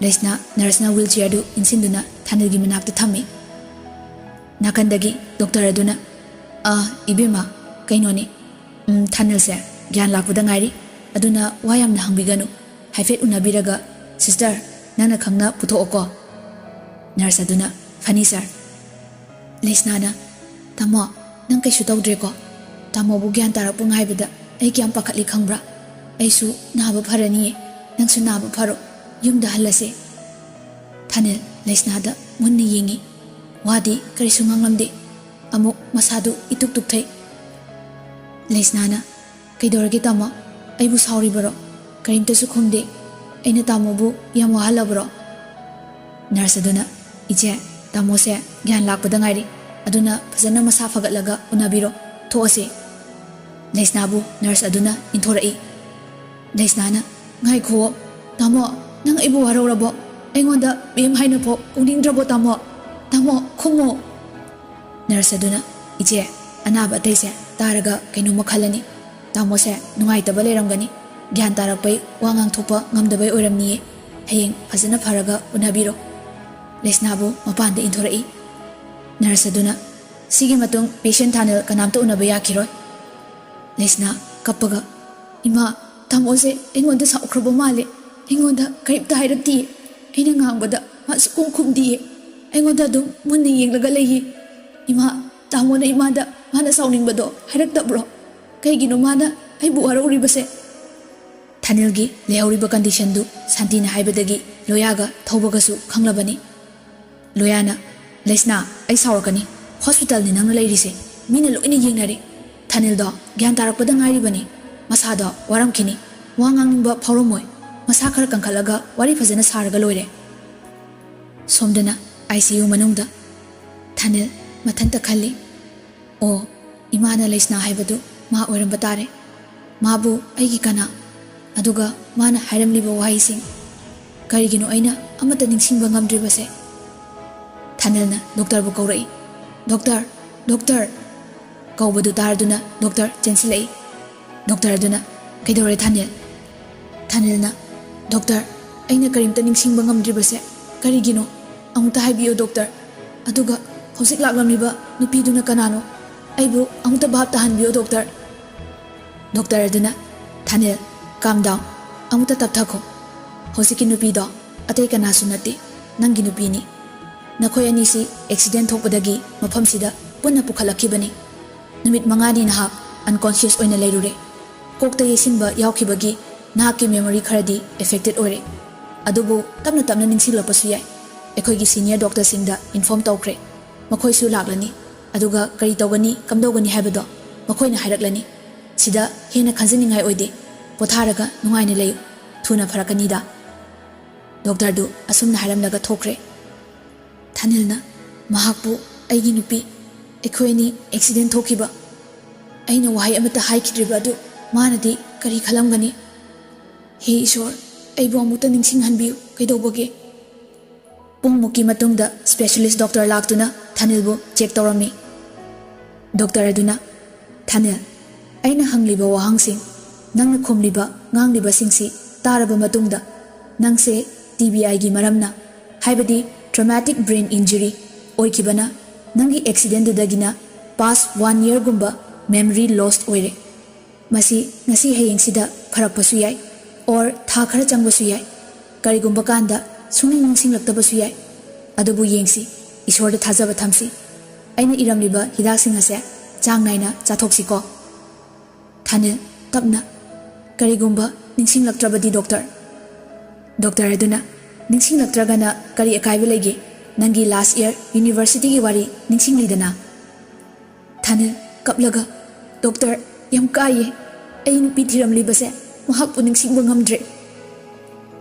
ꯂꯩꯁꯅꯥ ꯅꯔꯁꯅ ꯋꯤꯜ ꯆꯤꯌꯔꯗꯨ ꯏꯟꯁꯤꯟꯗꯨꯅ ꯊꯥꯅꯤꯜꯒꯤ ꯃꯅꯥꯛꯇ ꯊꯝꯃꯤ꯫ ꯅꯥꯀꯟꯗꯒꯤ ꯗꯣꯛꯇꯔ ꯑꯗꯨꯅ, "ꯑ, ꯏꯕꯦꯝꯃ, ꯀꯩꯅꯣꯅꯤ, ꯎꯝ, ꯊꯥꯅꯤꯜꯁꯦ ꯒ꯭ꯌꯥꯟ ꯂꯥꯛꯄꯗ ꯉꯥꯏꯔꯤ, ꯑꯗꯨꯅ ꯋꯥ ꯌꯥꯝꯅ ꯍꯪꯕꯤꯒꯅꯨ꯫ ꯍꯥꯏꯐꯦꯠ ꯎꯅꯕꯤꯔꯒ, ꯁꯤꯁꯇꯔ, ꯅꯪꯅ ꯈꯪꯅ ꯄꯨꯊꯣꯛꯑꯣꯀꯣ꯫" ꯅꯔꯁ ꯑꯗꯨꯅ, "ꯐꯅꯤ ꯁꯥꯔ꯫" ꯂꯩꯁꯅꯥꯅ, "ꯇꯥꯃꯣ, ꯅꯪ ꯀꯩꯁꯨ ꯇꯧꯗ꯭ꯔꯦꯀꯣ? ꯇꯥꯃꯣꯕꯨ ꯒ꯭ꯌꯥꯟ ꯇꯥꯔꯛꯄ ꯉꯥꯏꯕꯗ ꯑꯩ ꯀꯌꯥꯝ ꯄꯥꯈꯠꯂꯤ ꯈꯪꯕ꯭ꯔꯥ? ꯑꯩꯁꯨ ꯅꯥꯕ ꯐꯔꯅꯤꯌꯦ꯫ ꯅꯪꯁꯨ ꯅꯥꯕ ꯐꯔꯣ꯫ ꯌꯨꯝꯗ ꯍꯜꯂꯁꯦ꯫" ꯊꯥꯅꯤꯜ ꯂꯩꯁꯅꯥꯗ ꯃꯨꯟꯅ ꯌꯦꯡꯉꯤ꯫ ꯋꯥꯗꯤ ꯀꯔꯤꯁꯨ ꯉꯥꯡꯂꯝꯗꯦ꯫ ꯑꯃꯨꯛ ꯃꯁꯥꯗꯨ ꯏꯇꯨꯛ ꯇꯨꯛꯊꯩ꯫ ꯂꯩꯁꯅꯥꯅ, "ꯀꯩꯗꯧꯔꯒꯦ ꯇꯥꯃꯣ? ꯑꯩꯕꯨ ꯁꯥꯎꯔꯤꯕꯔꯣ? ꯀꯔꯤꯝꯇꯁꯨ ꯈꯨꯝꯗꯦ꯫ ꯑꯩꯅ ꯇꯥꯃꯣꯕꯨ ꯌꯥꯝ ꯋꯥꯍꯜꯂꯕꯔꯣ?" ꯅꯔꯁ ꯑꯗꯨꯅ, "ꯏꯆꯦ, ꯇꯥꯃꯣꯁꯦ ꯒ꯭ꯌꯥꯟ ꯂꯥꯛꯄꯗ ꯉꯥꯏꯔꯤ, ꯑꯗꯨꯅ ꯐꯖꯅ ꯃꯁꯥ ꯐꯒꯠꯂꯒ ꯎꯅꯕꯤꯔꯣ꯫ ꯊꯣꯛꯑꯁꯤ꯫" ꯂꯩꯁꯅꯥꯕꯨ ꯅꯔꯁ ꯑꯗꯨꯅ ꯏꯟꯊꯣꯔꯛꯏ꯫ ꯂꯩꯁꯅꯥꯅ, "ꯉꯥꯏꯈꯨꯋꯣ꯫ ꯇꯥꯃꯣ, ꯅꯪ ꯑꯩꯕꯨ ꯋꯥꯔꯧꯔꯕꯣ? ꯑꯩꯉꯣꯟꯗ ꯃꯦꯝ ꯍꯥꯏꯅꯐꯥꯎ ꯀꯧꯅꯤꯡꯗ꯭ꯔꯕꯣ ꯇꯥꯃꯣ? ꯇꯥꯃꯣ, ꯈꯨꯝꯃꯣ꯫" ꯅꯔꯁ ꯑꯗꯨꯅ, "ꯏꯆꯦ, ꯑꯅꯥꯕ ꯑꯇꯩꯁꯦ ꯇꯥꯔꯒ ꯀꯩꯅꯣꯝꯃ ꯈꯜꯂꯅꯤ꯫ ꯇꯥꯃꯣꯁꯦ ꯅꯨꯡꯉꯥꯏꯇꯕ ꯂꯩꯔꯝꯒꯅꯤ꯫ ꯒ꯭ꯌꯥꯟ ꯇꯥꯔꯛꯄꯩ ꯋꯥ ꯉꯥꯡꯊꯣꯛꯄ ꯉꯝꯗꯕꯩ ꯑꯣꯏꯔꯝꯅꯤꯌꯦ꯫ ꯍꯌꯦꯡ ꯐꯖꯅ ꯐꯔꯒ ꯎꯅꯕꯤꯔꯣ꯫" ꯂꯩꯁꯅꯥꯕꯨ ꯃꯄꯥꯟꯗ ꯏꯟꯊꯣꯔꯛꯏ꯫ ꯅꯔꯁ ꯑꯗꯨꯅ, "ꯁꯤꯒꯤ ꯃꯇꯨꯡ ꯄꯦꯁꯦꯟ ꯊꯥꯅꯤꯜ ꯀꯅꯥꯝꯇ ꯎꯅꯕ ꯌꯥꯈꯤꯔꯣꯏ꯫" ꯂꯩꯁꯅꯥ ꯀꯞꯄꯒ, "ꯏꯃꯥ, ꯇꯥꯃꯣꯁꯦ ꯑꯩꯉꯣꯟꯗ ꯁꯥꯎꯈ꯭ꯔꯕ ꯃꯥꯜꯂꯦ꯫ ꯑꯩꯉꯣꯟꯗ ꯀꯔꯤꯝꯇ ꯍꯥꯏꯔꯛꯇꯤꯌꯦ꯫ ꯑꯩꯅ ꯉꯥꯡꯕꯗ ꯃꯥ ꯁꯨꯛꯈꯨꯝ ꯈꯨꯝꯗꯤꯌꯦ꯫ ꯑꯩꯉꯣꯟꯗ ꯑꯗꯨꯝ ꯃꯨꯟꯅ ꯌꯦꯡꯂꯒ ꯂꯩꯌꯦ꯫ ꯏꯃꯥ, ꯇꯥꯃꯣꯅ ꯏꯃꯥꯗ ꯃꯥꯅ ꯁꯥꯎꯅꯤꯡꯕꯗꯣ ꯍꯥꯏꯔꯛꯇꯕ꯭ꯔꯣ? ꯀꯩꯒꯤꯅꯣ ꯃꯥꯅ ꯑꯩꯕꯨ ꯋꯥꯔꯧꯔꯤꯕꯁꯦ?" ꯊꯥꯅꯤꯜꯒꯤ ꯂꯩꯍꯧꯔꯤꯕ ꯀꯟꯗꯤꯁꯟꯗꯨ ꯁꯥꯟꯇꯤꯅ ꯍꯥꯏꯕꯗꯒꯤ ꯂꯣꯌꯥꯒ ꯊꯧꯕꯒꯁꯨ ꯈꯪꯂꯕꯅꯤ꯫ ꯂꯣꯌꯥꯅ, "ꯂꯩꯁꯅꯥ, ꯑꯩ ꯁꯥꯎꯔꯛꯀꯅꯤ꯫ ꯍꯣꯁꯄꯤꯇꯥꯜꯅꯤ ꯅꯪꯅ ꯂꯩꯔꯤꯁꯦ꯫ ꯃꯤꯅ ꯂꯣꯏꯅ ꯌꯦꯡꯅꯔꯦ꯫ ꯊꯥꯅꯤꯜꯗꯣ ꯒ꯭ꯌꯥꯟ ꯇꯥꯔꯛꯄꯗ ꯉꯥꯏꯔꯤꯕꯅꯤ꯫ ꯃꯁꯥꯗꯣ ꯋꯥꯔꯝꯈꯤꯅꯤ꯫ ꯋꯥ ꯉꯥꯡꯅꯤꯡꯕ ꯐꯥꯎꯔꯝꯃꯣꯏ꯫ ꯃꯁꯥ ꯈꯔ ꯀꯟꯈꯠꯂꯒ ꯋꯥꯔꯤ ꯐꯖꯅ ꯁꯥꯔꯒ ꯂꯣꯏꯔꯦ꯫" ꯁꯣꯝꯗꯅ ꯑꯥꯏ ꯁꯤ ꯌꯨ ꯃꯅꯨꯡꯗ ꯊꯥꯅꯤꯜ ꯃꯊꯟꯇ ꯈꯜꯂꯤ꯫ "ꯑꯣ, ꯏꯃꯥꯅ ꯂꯩꯁꯅꯥ ꯍꯥꯏꯕꯗꯨ ꯃꯥ ꯑꯣꯏꯔꯝꯕ ꯇꯥꯔꯦ꯫ ꯃꯥꯕꯨ ꯑꯩꯒꯤ ꯀꯅꯥ? ꯑꯗꯨꯒ ꯃꯥꯅ ꯍꯥꯏꯔꯝꯂꯤꯕ ꯋꯥꯍꯩꯁꯤꯡ꯫ ꯀꯔꯤꯒꯤꯅꯣ ꯑꯩꯅ ꯑꯃꯠꯇ ꯅꯤꯡꯁꯤꯡꯕ ꯉꯝꯗ꯭ꯔꯤꯕꯁꯦ?" ꯊꯥꯅꯤꯜꯅ ꯗꯣꯛꯇꯔꯕꯨ ꯀꯧꯔꯛꯏ꯫ "ꯗꯣꯛꯇꯔ! ꯗꯣꯛꯇꯔ!" ꯀꯧꯕꯗꯨ ꯇꯥꯔꯗꯨꯅ ꯗꯣꯛꯇꯔ ꯆꯦꯟꯁꯤꯜꯂꯛꯏ꯫ ꯗꯣꯛꯇꯔ ꯑꯗꯨꯅ, "ꯀꯩꯗꯧꯔꯦ ꯊꯥꯅꯤꯜ?" ꯊꯥꯅꯤꯜꯅ, "ꯗꯣꯛꯇꯔ, ꯑꯩꯅ ꯀꯔꯤꯝꯇ ꯅꯤꯡꯁꯤꯡꯕ ꯉꯝꯗ꯭ꯔꯤꯕꯁꯦ ꯀꯔꯤꯒꯤꯅꯣ? ꯑꯃꯨꯛꯇ ꯍꯥꯏꯕꯤꯌꯨ ꯗꯣꯛꯇꯔ꯫ ꯑꯗꯨꯒ ꯍꯧꯖꯤꯛ ꯂꯥꯛꯂꯝꯂꯤꯕ ꯅꯨꯄꯤꯗꯨꯅ ꯀꯅꯥꯅꯣ? ꯑꯩꯕꯨ ꯑꯃꯨꯛꯇ ꯚꯥꯞ ꯇꯥꯍꯟꯕꯤꯌꯨ ꯗꯣꯛꯇꯔ꯫" ꯗꯣꯛꯇꯔ ꯑꯗꯨꯅ, "ꯊꯥꯅꯤꯜ, calm down꯫ ꯑꯃꯨꯛꯇ ꯇꯞꯊꯈꯣ꯫ ꯍꯧꯖꯤꯛꯀꯤ ꯅꯨꯄꯤꯗꯣ ꯑꯇꯩ ꯀꯅꯥꯁꯨ ꯅꯠꯇꯦ, ꯅꯪꯒꯤ ꯅꯨꯄꯤꯅꯤ꯫ ꯅꯈꯣꯏ ꯑꯅꯤꯁꯤ ꯑꯦꯛꯁꯤꯗꯦꯟ ꯊꯣꯛꯄꯗꯒꯤ ꯃꯐꯝꯁꯤꯗ ꯄꯨꯟꯅ ꯄꯨꯈꯠꯂꯛꯈꯤꯕꯅꯤ꯫ ꯅꯨꯃꯤꯠ ꯃꯉꯥꯅꯤ ꯅꯍꯥꯛ ꯑꯟꯀꯣꯟꯁꯤꯌꯁ ꯑꯣꯏꯅ ꯂꯩꯔꯨꯔꯦ꯫ ꯀꯣꯛꯇ ꯌꯩꯁꯤꯟꯕ ꯌꯥꯎꯈꯤꯕꯒꯤ ꯅꯍꯥꯛꯀꯤ ꯃꯦꯃꯣꯔꯤ ꯈꯔꯗꯤ ꯑꯦꯐꯦꯛꯇꯦꯗ ꯑꯣꯏꯔꯦ꯫ ꯑꯗꯨꯕꯨ ꯇꯞꯅ ꯇꯞꯅ ꯅꯤꯡꯁꯤꯡꯂꯛꯄꯁꯨ ꯌꯥꯏ꯫ ꯑꯩꯈꯣꯏꯒꯤ ꯁꯤꯅꯤꯌꯔ ꯗꯣꯛꯇꯔꯁꯤꯡꯗ ꯏꯟꯐꯣꯔꯝ ꯇꯧꯈ꯭ꯔꯦ꯫ ꯃꯈꯣꯏꯁꯨ ꯂꯥꯛꯂꯅꯤ꯫ ꯑꯗꯨꯒ ꯀꯔꯤ ꯇꯧꯒꯅꯤ, ꯀꯝꯗꯧꯒꯅꯤ ꯍꯥꯏꯕꯗꯣ ꯃꯈꯣꯏꯅ ꯍꯥꯏꯔꯛꯂꯅꯤ꯫ ꯁꯤꯗ ꯍꯦꯟꯅ ꯈꯟꯖꯅꯤꯡꯉꯥꯏ ꯑꯣꯏꯗꯦ꯫ ꯄꯣꯊꯥꯔꯒ ꯅꯨꯡꯉꯥꯏꯅ ꯂꯩꯌꯨ꯫ ꯊꯨꯅ ꯐꯔꯛꯀꯅꯤꯗ꯫ ꯗꯣꯛꯇꯔꯗꯨ ꯑꯁꯨꯝꯅ ꯍꯥꯏꯔꯝꯂꯒ ꯊꯣꯛꯈ꯭ꯔꯦ꯫ ꯊꯥꯅꯤꯜꯅ, "ꯃꯍꯥꯛꯄꯨ ꯑꯩꯒꯤ ꯅꯨꯄꯤ, ꯑꯩꯈꯣꯏ ꯑꯅꯤ ꯑꯦꯛꯁꯤꯗꯦꯟ ꯊꯣꯛꯈꯤꯕ, ꯑꯩꯅ ꯋꯥꯍꯩ ꯑꯃꯠꯇ ꯍꯥꯏꯈꯤꯗ꯭ꯔꯤꯕ ꯑꯗꯨ ꯃꯥꯅꯗꯤ ꯀꯔꯤ ꯈꯜꯂꯝꯒꯅꯤ? ꯍꯦ ꯏꯁꯣꯔ, ꯑꯩꯕꯨ ꯑꯃꯨꯛꯇ ꯅꯤꯡꯁꯤꯡꯍꯟꯕꯤꯌꯨ꯫ ꯀꯩꯗꯧꯕꯒꯦ?" ꯄꯨꯡꯃꯨꯛꯀꯤ ꯃꯇꯨꯡꯗ ꯁ꯭ꯄꯦꯁꯤꯌꯦꯂꯤꯁ ꯗꯣꯛꯇꯔ ꯂꯥꯛꯇꯨꯅ ꯊꯥꯅꯤꯜꯕꯨ ꯆꯦꯛ ꯇꯧꯔꯝꯃꯤ꯫ ꯗꯣꯛꯇꯔ ꯑꯗꯨꯅ, "ꯊꯥꯅꯤꯜ, ꯑꯩꯅ ꯍꯪꯂꯤꯕ ꯋꯥꯍꯪꯁꯤꯡ, ꯅꯪꯅ ꯈꯨꯝꯂꯤꯕ, ꯉꯥꯡꯂꯤꯕꯁꯤꯡꯁꯤ ꯇꯥꯔꯕ ꯃꯇꯨꯡꯗ, ꯅꯪꯁꯦ ꯇꯤ ꯕꯤ ꯑꯥꯏꯒꯤ ꯃꯔꯝꯅ, ꯍꯥꯏꯕꯗꯤ ꯇ꯭ꯔꯣꯃꯥꯇꯤꯛ ꯕ꯭ꯔꯦꯟ ꯏꯟꯖꯨꯔꯤ ꯑꯣꯏꯈꯤꯕꯅ, ꯅꯪꯒꯤ ꯑꯦꯛꯁꯤꯗꯦꯟꯗꯨꯗꯒꯤꯅ ꯄꯥꯁ ꯋꯥꯟ ꯌꯔꯒꯨꯝꯕ ꯃꯦꯃꯣꯔꯤ ꯂꯣꯁ ꯑꯣꯏꯔꯦ꯫ ꯃꯁꯤ ꯉꯁꯤ ꯍꯌꯦꯡꯁꯤꯗ ꯐꯔꯛꯄꯁꯨ ꯌꯥꯏ, ꯑꯣꯔ ꯊꯥ ꯈꯔ ꯆꯪꯕꯁꯨ ꯌꯥꯏ꯫ ꯀꯔꯤꯒꯨꯝꯕ ꯀꯥꯟꯗ ꯁꯨꯡꯅꯤꯡ ꯅꯤꯡꯁꯤꯡꯂꯛꯇꯕꯁꯨ ꯌꯥꯏ꯫ ꯑꯗꯨꯕꯨ ꯌꯦꯡꯁꯤ, ꯏꯁꯣꯔꯗ ꯊꯥꯖꯕ ꯊꯝꯁꯤ꯫ ꯑꯩꯅ ꯏꯔꯝꯂꯤꯕ ꯍꯤꯗꯥꯛꯁꯤꯡ ꯑꯁꯦ ꯆꯥꯡ ꯅꯥꯏꯅ ꯆꯥꯊꯣꯛꯁꯤꯀꯣ꯫" ꯊꯥꯅꯤꯜ, ꯇꯞꯅ, "ꯀꯔꯤꯒꯨꯝꯕ ꯅꯤꯡꯁꯤꯡꯂꯛꯇ꯭ꯔꯕꯗꯤ, ꯗꯣꯛꯇꯔ?" ꯗꯣꯛꯇꯔ ꯑꯗꯨꯅ, "ꯅꯤꯡꯁꯤꯡꯂꯛꯇ꯭ꯔꯒꯅ ꯀꯔꯤ ꯑꯀꯥꯏꯕ ꯂꯩꯒꯦ? ꯅꯪꯒꯤ ꯂꯥꯁ ꯏꯌꯔ ꯌꯨꯅꯤꯚꯔꯁꯤꯇꯤꯒꯤ ꯋꯥꯔꯤ ꯅꯤꯡꯁꯤꯡꯂꯤꯗꯅ?" ꯊꯥꯅꯤꯜ, ꯀꯞꯂꯒ, "ꯗꯣꯛꯇꯔ, ꯌꯥꯝ ꯀꯥꯏꯌꯦ꯫ ꯑꯩ ꯅꯨꯄꯤ ꯊꯤꯔꯝꯂꯤꯕꯁꯦ ꯃꯍꯥꯛꯄꯨ ꯅꯤꯡꯁꯤꯡꯕ ꯉꯝꯗ꯭ꯔꯦ꯫"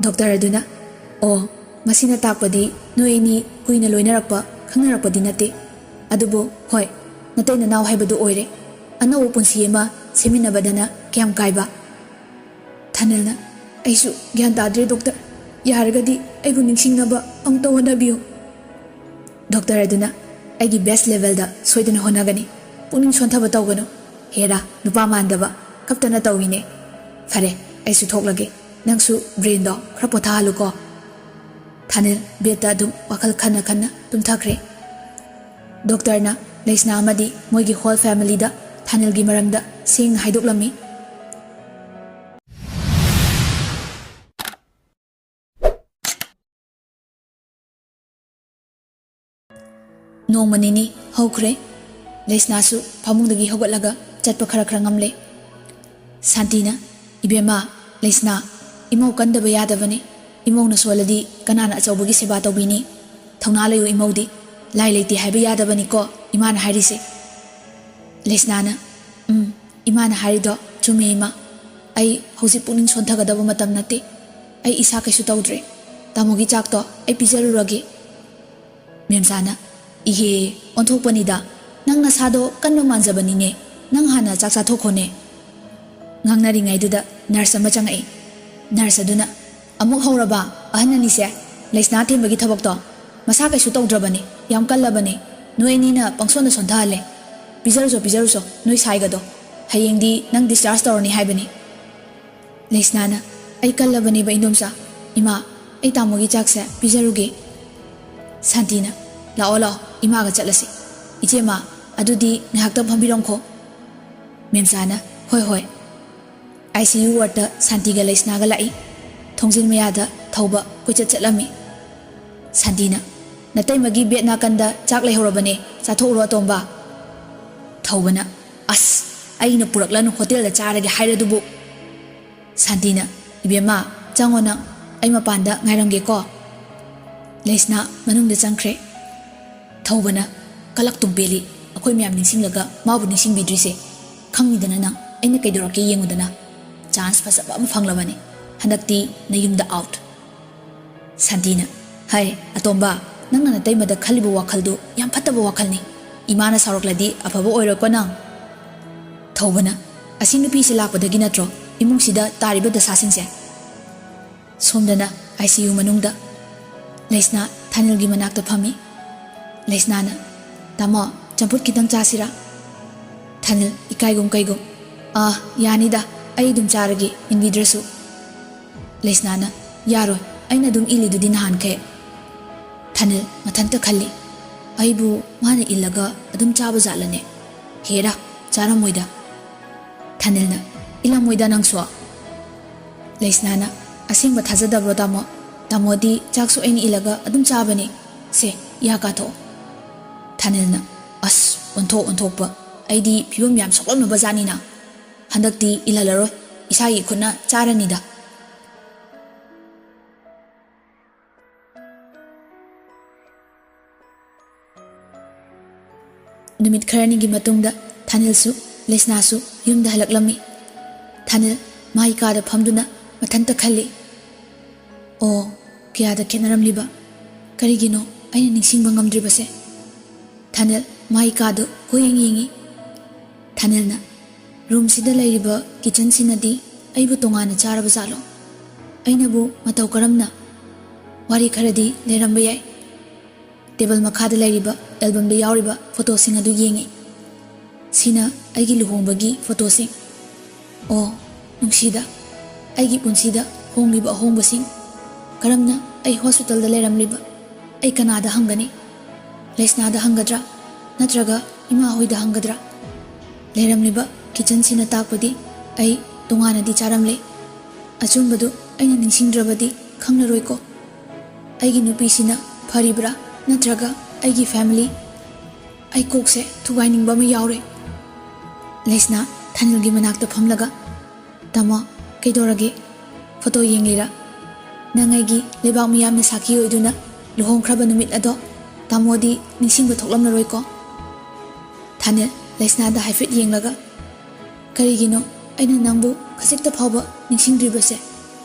ꯗꯣꯛꯇꯔ ꯑꯗꯨꯅ, "ꯑꯣ, ꯃꯁꯤꯅ ꯇꯥꯛꯄꯗꯤ ꯅꯣꯏ ꯑꯅꯤ ꯀꯨꯏꯅ ꯂꯣꯏꯅꯔꯛꯄ, ꯈꯪꯅꯔꯛꯄꯗꯤ ꯅꯠꯇꯦ꯫ ꯑꯗꯨꯕꯨ ꯍꯣꯏ, ꯅꯇꯩ ꯅꯅꯥꯎ ꯍꯥꯏꯕꯗꯨ ꯑꯣꯏꯔꯦ꯫ ꯑꯅꯧꯕ ꯄꯨꯟꯁꯤ ꯑꯃ ꯁꯦꯝꯃꯤꯟꯅꯕꯗꯅ ꯀꯌꯥꯝ ꯀꯥꯏꯕ?" ꯊꯥꯅꯤꯜꯅ, "ꯑꯩꯁꯨ ꯒ꯭ꯌꯥꯟ ꯇꯥꯗ꯭ꯔꯦ, ꯗꯣꯛꯇꯔ꯫ ꯌꯥꯔꯒꯗꯤ ꯑꯩꯕꯨ ꯅꯤꯡꯁꯤꯡꯅꯕ ꯑꯃꯨꯛꯇ ꯍꯣꯠꯅꯕꯤꯌꯨ꯫" ꯗꯣꯛꯇꯔ ꯑꯗꯨꯅ, "ꯑꯩꯒꯤ ꯕꯦꯁ ꯂꯦꯚꯦꯜꯗ ꯁꯣꯏꯗꯅ ꯍꯣꯠꯅꯒꯅꯤ꯫ ꯄꯨꯛꯅꯤꯡ ꯁꯣꯟꯊꯕ ꯇꯧꯒꯅꯨ꯫ ꯍꯦꯔꯥ, ꯅꯨꯄꯥ ꯃꯥꯟꯗꯕ, ꯀꯞꯇꯅ ꯇꯧꯏꯅꯦ꯫ ꯐꯔꯦ, ꯑꯩꯁꯨ ꯊꯣꯛꯂꯒꯦ꯫ ꯅꯪꯁꯨ ꯕ꯭ꯔꯦꯟꯗꯣ ꯈꯔ ꯄꯣꯊꯥꯍꯜꯂꯨꯀꯣ꯫" ꯊꯥꯅꯤꯜ ꯕꯦꯗꯇ ꯑꯗꯨꯝ ꯋꯥꯈꯜ ꯈꯟꯅ ꯈꯟꯅ ꯇꯨꯝꯊꯈ꯭ꯔꯦ꯫ ꯗꯣꯛꯇꯔꯅ ꯂꯩꯁꯅꯥ ꯑꯃꯗꯤ ꯃꯣꯏꯒꯤ ꯍꯣꯜ ꯐꯦꯃꯤꯂꯤꯗ ꯊꯥꯅꯤꯜꯒꯤ ꯃꯔꯝꯗ ꯁꯦꯡꯅ ꯍꯥꯏꯗꯣꯛꯂꯝꯃꯤ꯫ ꯅꯣꯡꯃ ꯅꯤꯅꯤ ꯍꯧꯈ꯭ꯔꯦ꯫ ꯂꯩꯁꯅꯥꯁꯨ ꯐꯃꯨꯡꯗꯒꯤ ꯍꯧꯒꯠꯂꯒ ꯆꯠꯄ ꯈꯔ ꯈꯔ ꯉꯝꯂꯦ꯫ ꯁꯥꯟꯇꯤꯅ, "ꯏꯕꯦꯝꯃ, ꯂꯩꯁꯅꯥ, ꯏꯃꯧ ꯀꯟꯗꯕ ꯌꯥꯗꯕꯅꯤ꯫ ꯏꯃꯧꯅ ꯁꯣꯜꯂꯗꯤ ꯀꯅꯥꯅ ꯑꯆꯧꯕꯒꯤ ꯁꯦꯕꯥ ꯇꯧꯕꯤꯅꯤ? "ꯊꯧꯅꯥ ꯂꯩꯌꯨ ꯏꯃꯧꯗꯤ, ꯂꯥꯏ ꯂꯩꯇꯦ ꯍꯥꯏꯕ ꯌꯥꯗꯕꯅꯤꯀꯣ ꯏꯃꯥꯅ ꯍꯥꯏꯔꯤꯁꯦ꯫" ꯂꯩꯁꯅꯥꯅ, "ꯎꯝ, ꯏꯃꯥꯅ ꯍꯥꯏꯔꯤꯗꯣ ꯆꯨꯝꯃꯦ ꯏꯃꯥ꯫ ꯑꯩ ꯍꯧꯖꯤꯛ ꯄꯨꯛꯅꯤꯡ ꯁꯣꯟꯊꯒꯗꯕ ꯃꯇꯝ ꯅꯠꯇꯦ꯫ ꯑꯩ ꯏꯁꯥ ꯀꯩꯁꯨ ꯇꯧꯗ꯭ꯔꯦ꯫ ꯇꯥꯃꯣꯒꯤ ꯆꯥꯛꯇꯣ ꯑꯩ ꯄꯤꯖꯔꯨꯔꯒꯦ꯫" ꯃꯦꯝꯆꯥꯅ, "ꯏꯍꯦ, ꯑꯣꯟꯊꯣꯛꯄꯅꯤꯗ꯫ ꯅꯪ ꯅꯁꯥꯗꯣ ꯀꯟꯕ ꯃꯥꯟꯖꯕꯅꯤꯅꯦ꯫ ꯅꯪ ꯍꯥꯟꯅ ꯆꯥꯛ ꯆꯥꯊꯣꯛꯈꯣꯅꯦ꯫" ꯉꯥꯡꯅꯔꯤꯉꯩꯗꯨꯗ ꯅꯔꯁ ꯑꯃ ꯆꯪꯉꯛꯏ꯫ ꯅꯔꯁ ꯑꯗꯨꯅ, "ꯑꯃꯨꯛ ꯍꯧꯔꯕ ꯑꯍꯟ ꯑꯅꯤꯁꯦ? ꯂꯩꯁꯅꯥ ꯊꯦꯝꯕꯒꯤ ꯊꯕꯛꯇꯣ? ꯃꯁꯥ ꯀꯩꯁꯨ ꯇꯧꯗ꯭ꯔꯕꯅꯤ, ꯌꯥꯝ ꯀꯜꯂꯕꯅꯤ꯫ ꯅꯣꯏ ꯑꯅꯤꯅ ꯄꯪꯁꯣꯟꯗ ꯁꯣꯟꯊꯍꯜꯂꯦ꯫ ꯄꯤꯖꯔꯨꯆꯣ, ꯄꯤꯖꯔꯨꯆꯣ, ꯅꯣꯏ ꯁꯥꯏꯒꯗꯣ꯫ ꯍꯌꯦꯡꯗꯤ ꯅꯪ discharge ꯇꯧꯔꯅꯤ ꯍꯥꯏꯕꯅꯤ꯫" ꯂꯩꯁꯅꯥꯅ, "ꯑꯩ ꯀꯜꯂꯕꯅꯦꯕ ꯏꯟꯗꯣꯝꯆꯥ꯫ ꯏꯃꯥ, ꯑꯩ ꯇꯥꯃꯣꯒꯤ ꯆꯥꯛꯁꯦ ꯄꯤꯖꯔꯨꯒꯦ꯫" ꯁꯥꯟꯇꯤꯅ, "ꯂꯥꯛꯑꯣ, ꯂꯥꯛꯑꯣ, ꯏꯃꯥꯒ ꯆꯠꯂꯁꯤ꯫ ꯏꯆꯦꯃ, ꯑꯗꯨꯗꯤ ꯉꯥꯏꯍꯥꯛꯇꯪ ꯐꯝꯕꯤꯔꯝꯈꯣ꯫" ꯃꯦꯝꯆꯥꯅ, "ꯍꯣꯏ, ꯍꯣꯏ꯫" ICU wardꯇ ꯁꯥꯟꯇꯤꯒ ꯂꯩꯁꯅꯥꯒ ꯂꯥꯛꯏ꯫ ꯊꯣꯡꯖꯤꯟ ꯃꯌꯥꯗ ꯊꯧꯕ ꯀꯣꯏꯆꯠ ꯆꯠꯂꯝꯃꯤ꯫ ꯁꯥꯟꯇꯤꯅ, "ꯅꯇꯩꯃꯒꯤ bed ꯅꯥꯀꯟꯗ ꯆꯥꯛ ꯂꯩꯍꯧꯔꯕꯅꯦ, ꯆꯥꯊꯣꯛꯎꯔꯣ ꯑꯇꯣꯝꯕ꯫" ꯊꯧꯕꯅ, "ꯑꯁ, ꯑꯩꯅ ꯄꯨꯔꯛꯂꯅꯨ, ꯍꯣꯇꯦꯜꯗ ꯆꯥꯔꯒꯦ ꯍꯥꯏꯔꯗꯨꯕꯨ꯫" ꯁꯥꯟꯇꯤꯅ, "ꯏꯕꯦꯝꯃ, ꯆꯪꯉꯣ ꯅꯪ, ꯑꯩ ꯃꯄꯥꯟꯗ ꯉꯥꯏꯔꯝꯒꯦꯀꯣ꯫" ꯂꯩꯁꯅꯥ ꯃꯅꯨꯡꯗ ꯆꯪꯈ꯭ꯔꯦ꯫ ꯊꯧꯕꯅ, "ꯀꯂꯛ ꯇꯨꯝ ꯄꯦꯜꯂꯤ, ꯑꯩꯈꯣꯏ ꯃꯌꯥꯝ ꯅꯤꯡꯁꯤꯡꯂꯒ ꯃꯥꯕꯨ ꯅꯤꯡꯁꯤꯡꯕꯤꯗ꯭ꯔꯤꯁꯦ꯫ ꯈꯪꯉꯤꯗꯅ ꯅꯪ, ꯑꯩꯅ ꯀꯩꯗꯧꯔꯛꯀꯦ ꯌꯦꯡꯉꯨꯗꯅ꯫ Chance ꯐꯖꯕ ꯑꯃ ꯐꯪꯂꯕꯅꯤ, ꯍꯟꯗꯛꯇꯤ ꯅꯌꯨꯝꯗ out꯫" ꯁꯥꯟꯇꯤꯅ, "ꯍꯥꯏ ꯑꯇꯣꯝꯕ, ꯅꯪꯅ ꯅꯇꯩꯃꯗ ꯈꯜꯂꯤꯕ ꯋꯥꯈꯜꯗꯨ ꯌꯥꯝ ꯐꯠꯇꯕ ꯋꯥꯈꯜꯅꯤ꯫ ꯏꯃꯥꯅ ꯁꯥꯎꯔꯛꯂꯗꯤ ꯑꯐꯕ ꯑꯣꯏꯔꯣꯏꯀꯣ ꯅꯪ꯫" ꯊꯧꯕꯅ, "ꯑꯁꯤ ꯅꯨꯄꯤꯁꯤ ꯂꯥꯛꯄꯗꯒꯤ ꯅꯠꯇ꯭ꯔꯣ ꯏꯃꯨꯡꯁꯤꯗ ꯇꯥꯔꯤꯕ ꯗꯁꯥꯁꯤꯡꯁꯦ?" ꯁꯣꯝꯗꯅ ICU ꯃꯅꯨꯡꯗ ꯂꯩꯁꯅꯥ ꯊꯥꯅꯤꯜꯒꯤ ꯃꯅꯥꯛꯇ ꯐꯝꯃꯤ꯫ ꯂꯩꯁꯅꯥꯅ, "ꯇꯥꯃꯣ, ꯆꯝꯐꯨꯠ ꯈꯤꯇꯪ ꯆꯥꯁꯤꯔꯥ?" ꯊꯥꯅꯤꯜ ꯏꯀꯥꯏꯒꯨꯝ ꯀꯩꯒꯨꯝ, "ꯑꯥ, ꯌꯥꯅꯤꯗ, ꯑꯩ ꯑꯗꯨꯝ ꯆꯥꯔꯒꯦ, ꯏꯟꯕꯤꯗ꯭ꯔꯁꯨ꯫" ꯂꯩꯁꯅꯥꯅ, "ꯌꯥꯔꯣꯏ, ꯑꯩꯅ ꯑꯗꯨꯝ ꯏꯜꯂꯤꯗꯨꯗꯤ ꯅꯍꯥꯟꯈꯩ꯫" ꯊꯥꯅꯤꯜ ꯃꯊꯟꯇ ꯈꯜꯂꯤ, "ꯑꯩꯕꯨ ꯃꯥꯅ ꯏꯜꯂꯒ ꯑꯗꯨꯝ ꯆꯥꯕ ꯖꯥꯠꯂꯅꯦ? ꯍꯦꯔꯥ, ꯆꯥꯔꯝꯃꯣꯏꯗ꯫" ꯊꯥꯅꯤꯜꯅ, "ꯏꯜꯂꯝꯃꯣꯏꯗ ꯅꯪꯁꯨ꯫" ꯂꯩꯁꯅꯥꯅ, "ꯑꯁꯦꯡꯕ ꯊꯥꯖꯗꯕ꯭ꯔꯣ ꯇꯥꯃꯣ? ꯇꯥꯃꯣꯗꯤ ꯆꯥꯛꯁꯨ ꯑꯩꯅ ꯏꯜꯂꯒ ꯑꯗꯨꯝ ꯆꯥꯕꯅꯤ꯫ ꯁꯦ, ꯌꯥ ꯀꯥꯊꯣꯛꯑꯣ꯫" ꯊꯥꯅꯤꯜꯅ, "ꯑꯁ, ꯑꯣꯟꯊꯣꯛ ꯑꯣꯟꯊꯣꯛꯄ꯫ ꯑꯩꯗꯤ ꯐꯤꯕꯝ ꯌꯥꯝ ꯁꯣꯛꯂꯝꯅꯕ ꯖꯥꯠꯅꯤꯅ꯫ ꯍꯟꯗꯛꯇꯤ ꯏꯜꯍꯜꯂꯔꯣꯏ, ꯏꯁꯥꯒꯤ ꯈꯨꯠꯅ ꯆꯥꯔꯅꯤꯗ꯫" ꯅꯨꯃꯤꯠ ꯈꯔꯅꯤꯒꯤ ꯃꯇꯨꯡꯗ ꯊꯥꯅꯤꯜꯁꯨ ꯂꯩꯁꯅꯥꯁꯨ ꯌꯨꯝꯗ ꯍꯜꯂꯛꯂꯝꯃꯤ꯫ ꯊꯥꯅꯤꯜ ꯃꯥꯒꯤ ꯀꯥꯗ ꯐꯝꯗꯨꯅ ꯃꯊꯟꯇ ꯈꯜꯂꯤ꯫ ꯑꯣ, ꯀꯌꯥꯗ ꯈꯦꯠꯅꯔꯝꯂꯤꯕ! ꯀꯔꯤꯒꯤꯅꯣ ꯑꯩꯅ ꯅꯤꯡꯁꯤꯡꯕ ꯉꯝꯗ꯭ꯔꯤꯕꯁꯦ? ꯊꯥꯅꯤꯜ ꯃꯥꯒꯤ ꯀꯥꯗꯨ ꯀꯣꯏꯌꯦꯡ ꯌꯦꯡꯉꯤ꯫ ꯊꯥꯅꯤꯜꯅ, "ꯔꯨꯝꯁꯤꯗ ꯂꯩꯔꯤꯕ ꯀꯤꯆꯟꯁꯤꯅꯗꯤ ꯑꯩꯕꯨ ꯇꯣꯉꯥꯟꯅ ꯆꯥꯔꯕ ꯖꯥꯠꯂꯣ? ꯑꯩꯅꯕꯨ ꯃꯇꯧ ꯀꯔꯝꯅ?" ꯋꯥꯔꯤ ꯈꯔꯗꯤ ꯂꯩꯔꯝꯕ ꯌꯥꯏ꯫ ꯇꯦꯕꯜ ꯃꯈꯥꯗ ꯂꯩꯔꯤꯕ ꯑꯦꯜꯕꯝꯗ ꯌꯥꯎꯔꯤꯕ ꯐꯣꯇꯣꯁꯤꯡ ꯑꯗꯨ ꯌꯦꯡꯉꯤ꯫ "ꯁꯤꯅ ꯑꯩꯒꯤ ꯂꯨꯍꯣꯡꯕꯒꯤ ꯐꯣꯇꯣꯁꯤꯡ꯫ ꯑꯣ, ꯅꯨꯡꯁꯤꯗ, ꯑꯩꯒꯤ ꯄꯨꯟꯁꯤꯗ ꯍꯣꯡꯂꯤꯕ ꯑꯍꯣꯡꯕꯁꯤꯡ꯫ ꯀꯔꯝꯅ ꯑꯩ ꯍꯣꯁꯄꯤꯇꯥꯜꯗ ꯂꯩꯔꯝꯂꯤꯕ? ꯑꯩ ꯀꯅꯥꯗ ꯍꯪꯒꯅꯤ? ꯂꯩꯁꯅꯥꯗ ꯍꯪꯒꯗ꯭ꯔꯥ? ꯅꯠꯇ꯭ꯔꯒ ꯏꯃꯥ ꯍꯣꯏꯗ ꯍꯪꯒꯗ꯭ꯔꯥ? ꯂꯩꯔꯝꯂꯤꯕ ꯀꯤꯆꯟꯁꯤꯅ ꯇꯥꯛꯄꯗꯤ ꯑꯩ ꯇꯣꯉꯥꯟꯅꯗꯤ ꯆꯥꯔꯝꯂꯦ꯫ ꯑꯆꯨꯝꯕꯗꯨ ꯑꯩꯅ ꯅꯤꯡꯁꯤꯡꯗ꯭ꯔꯕꯗꯤ ꯈꯪꯂꯔꯣꯏꯀꯣ꯫ ꯑꯩꯒꯤ ꯅꯨꯄꯤꯁꯤꯅ ꯐꯔꯤꯕ꯭ꯔꯥ, ꯅꯠꯇ꯭ꯔꯒ ꯑꯩꯒꯤ ꯐꯦꯃꯤꯂꯤ? ꯑꯩ ꯀꯣꯛꯁꯦ ꯊꯨꯒꯥꯏꯅꯤꯡꯕ ꯑꯃ ꯌꯥꯎꯔꯦ꯫" ꯂꯩꯁꯅꯥ ꯊꯥꯅꯤꯜꯒꯤ ꯃꯅꯥꯛꯇ ꯐꯝꯂꯒ, "ꯇꯥꯃꯣ, ꯀꯩꯗꯧꯔꯒꯦ? ꯐꯣꯇꯣ ꯌꯦꯡꯂꯤꯔꯥ? ꯅꯪ ꯑꯩꯒꯤ ꯂꯩꯕꯥꯛ ꯃꯤꯌꯥꯝꯅ ꯁꯥꯈꯤ ꯑꯣꯏꯗꯨꯅ ꯂꯨꯍꯣꯡꯈ꯭ꯔꯕ ꯅꯨꯃꯤꯠ ꯑꯗꯣ ꯇꯥꯃꯣꯗꯤ ꯅꯤꯡꯁꯤꯡꯕ ꯊꯣꯛꯂꯝꯂꯔꯣꯏꯀꯣ?" ꯊꯥꯅꯤꯜ ꯂꯩꯁꯅꯥꯗ ꯍꯥꯏꯐꯦꯠ ꯌꯦꯡꯂꯒ, "ꯀꯔꯤꯒꯤꯅꯣ ꯑꯩꯅ ꯅꯪꯕꯨ ꯈꯖꯤꯛꯇ ꯐꯥꯎꯕ ꯅꯤꯡꯁꯤꯡꯗ꯭ꯔꯤꯕꯁꯦ?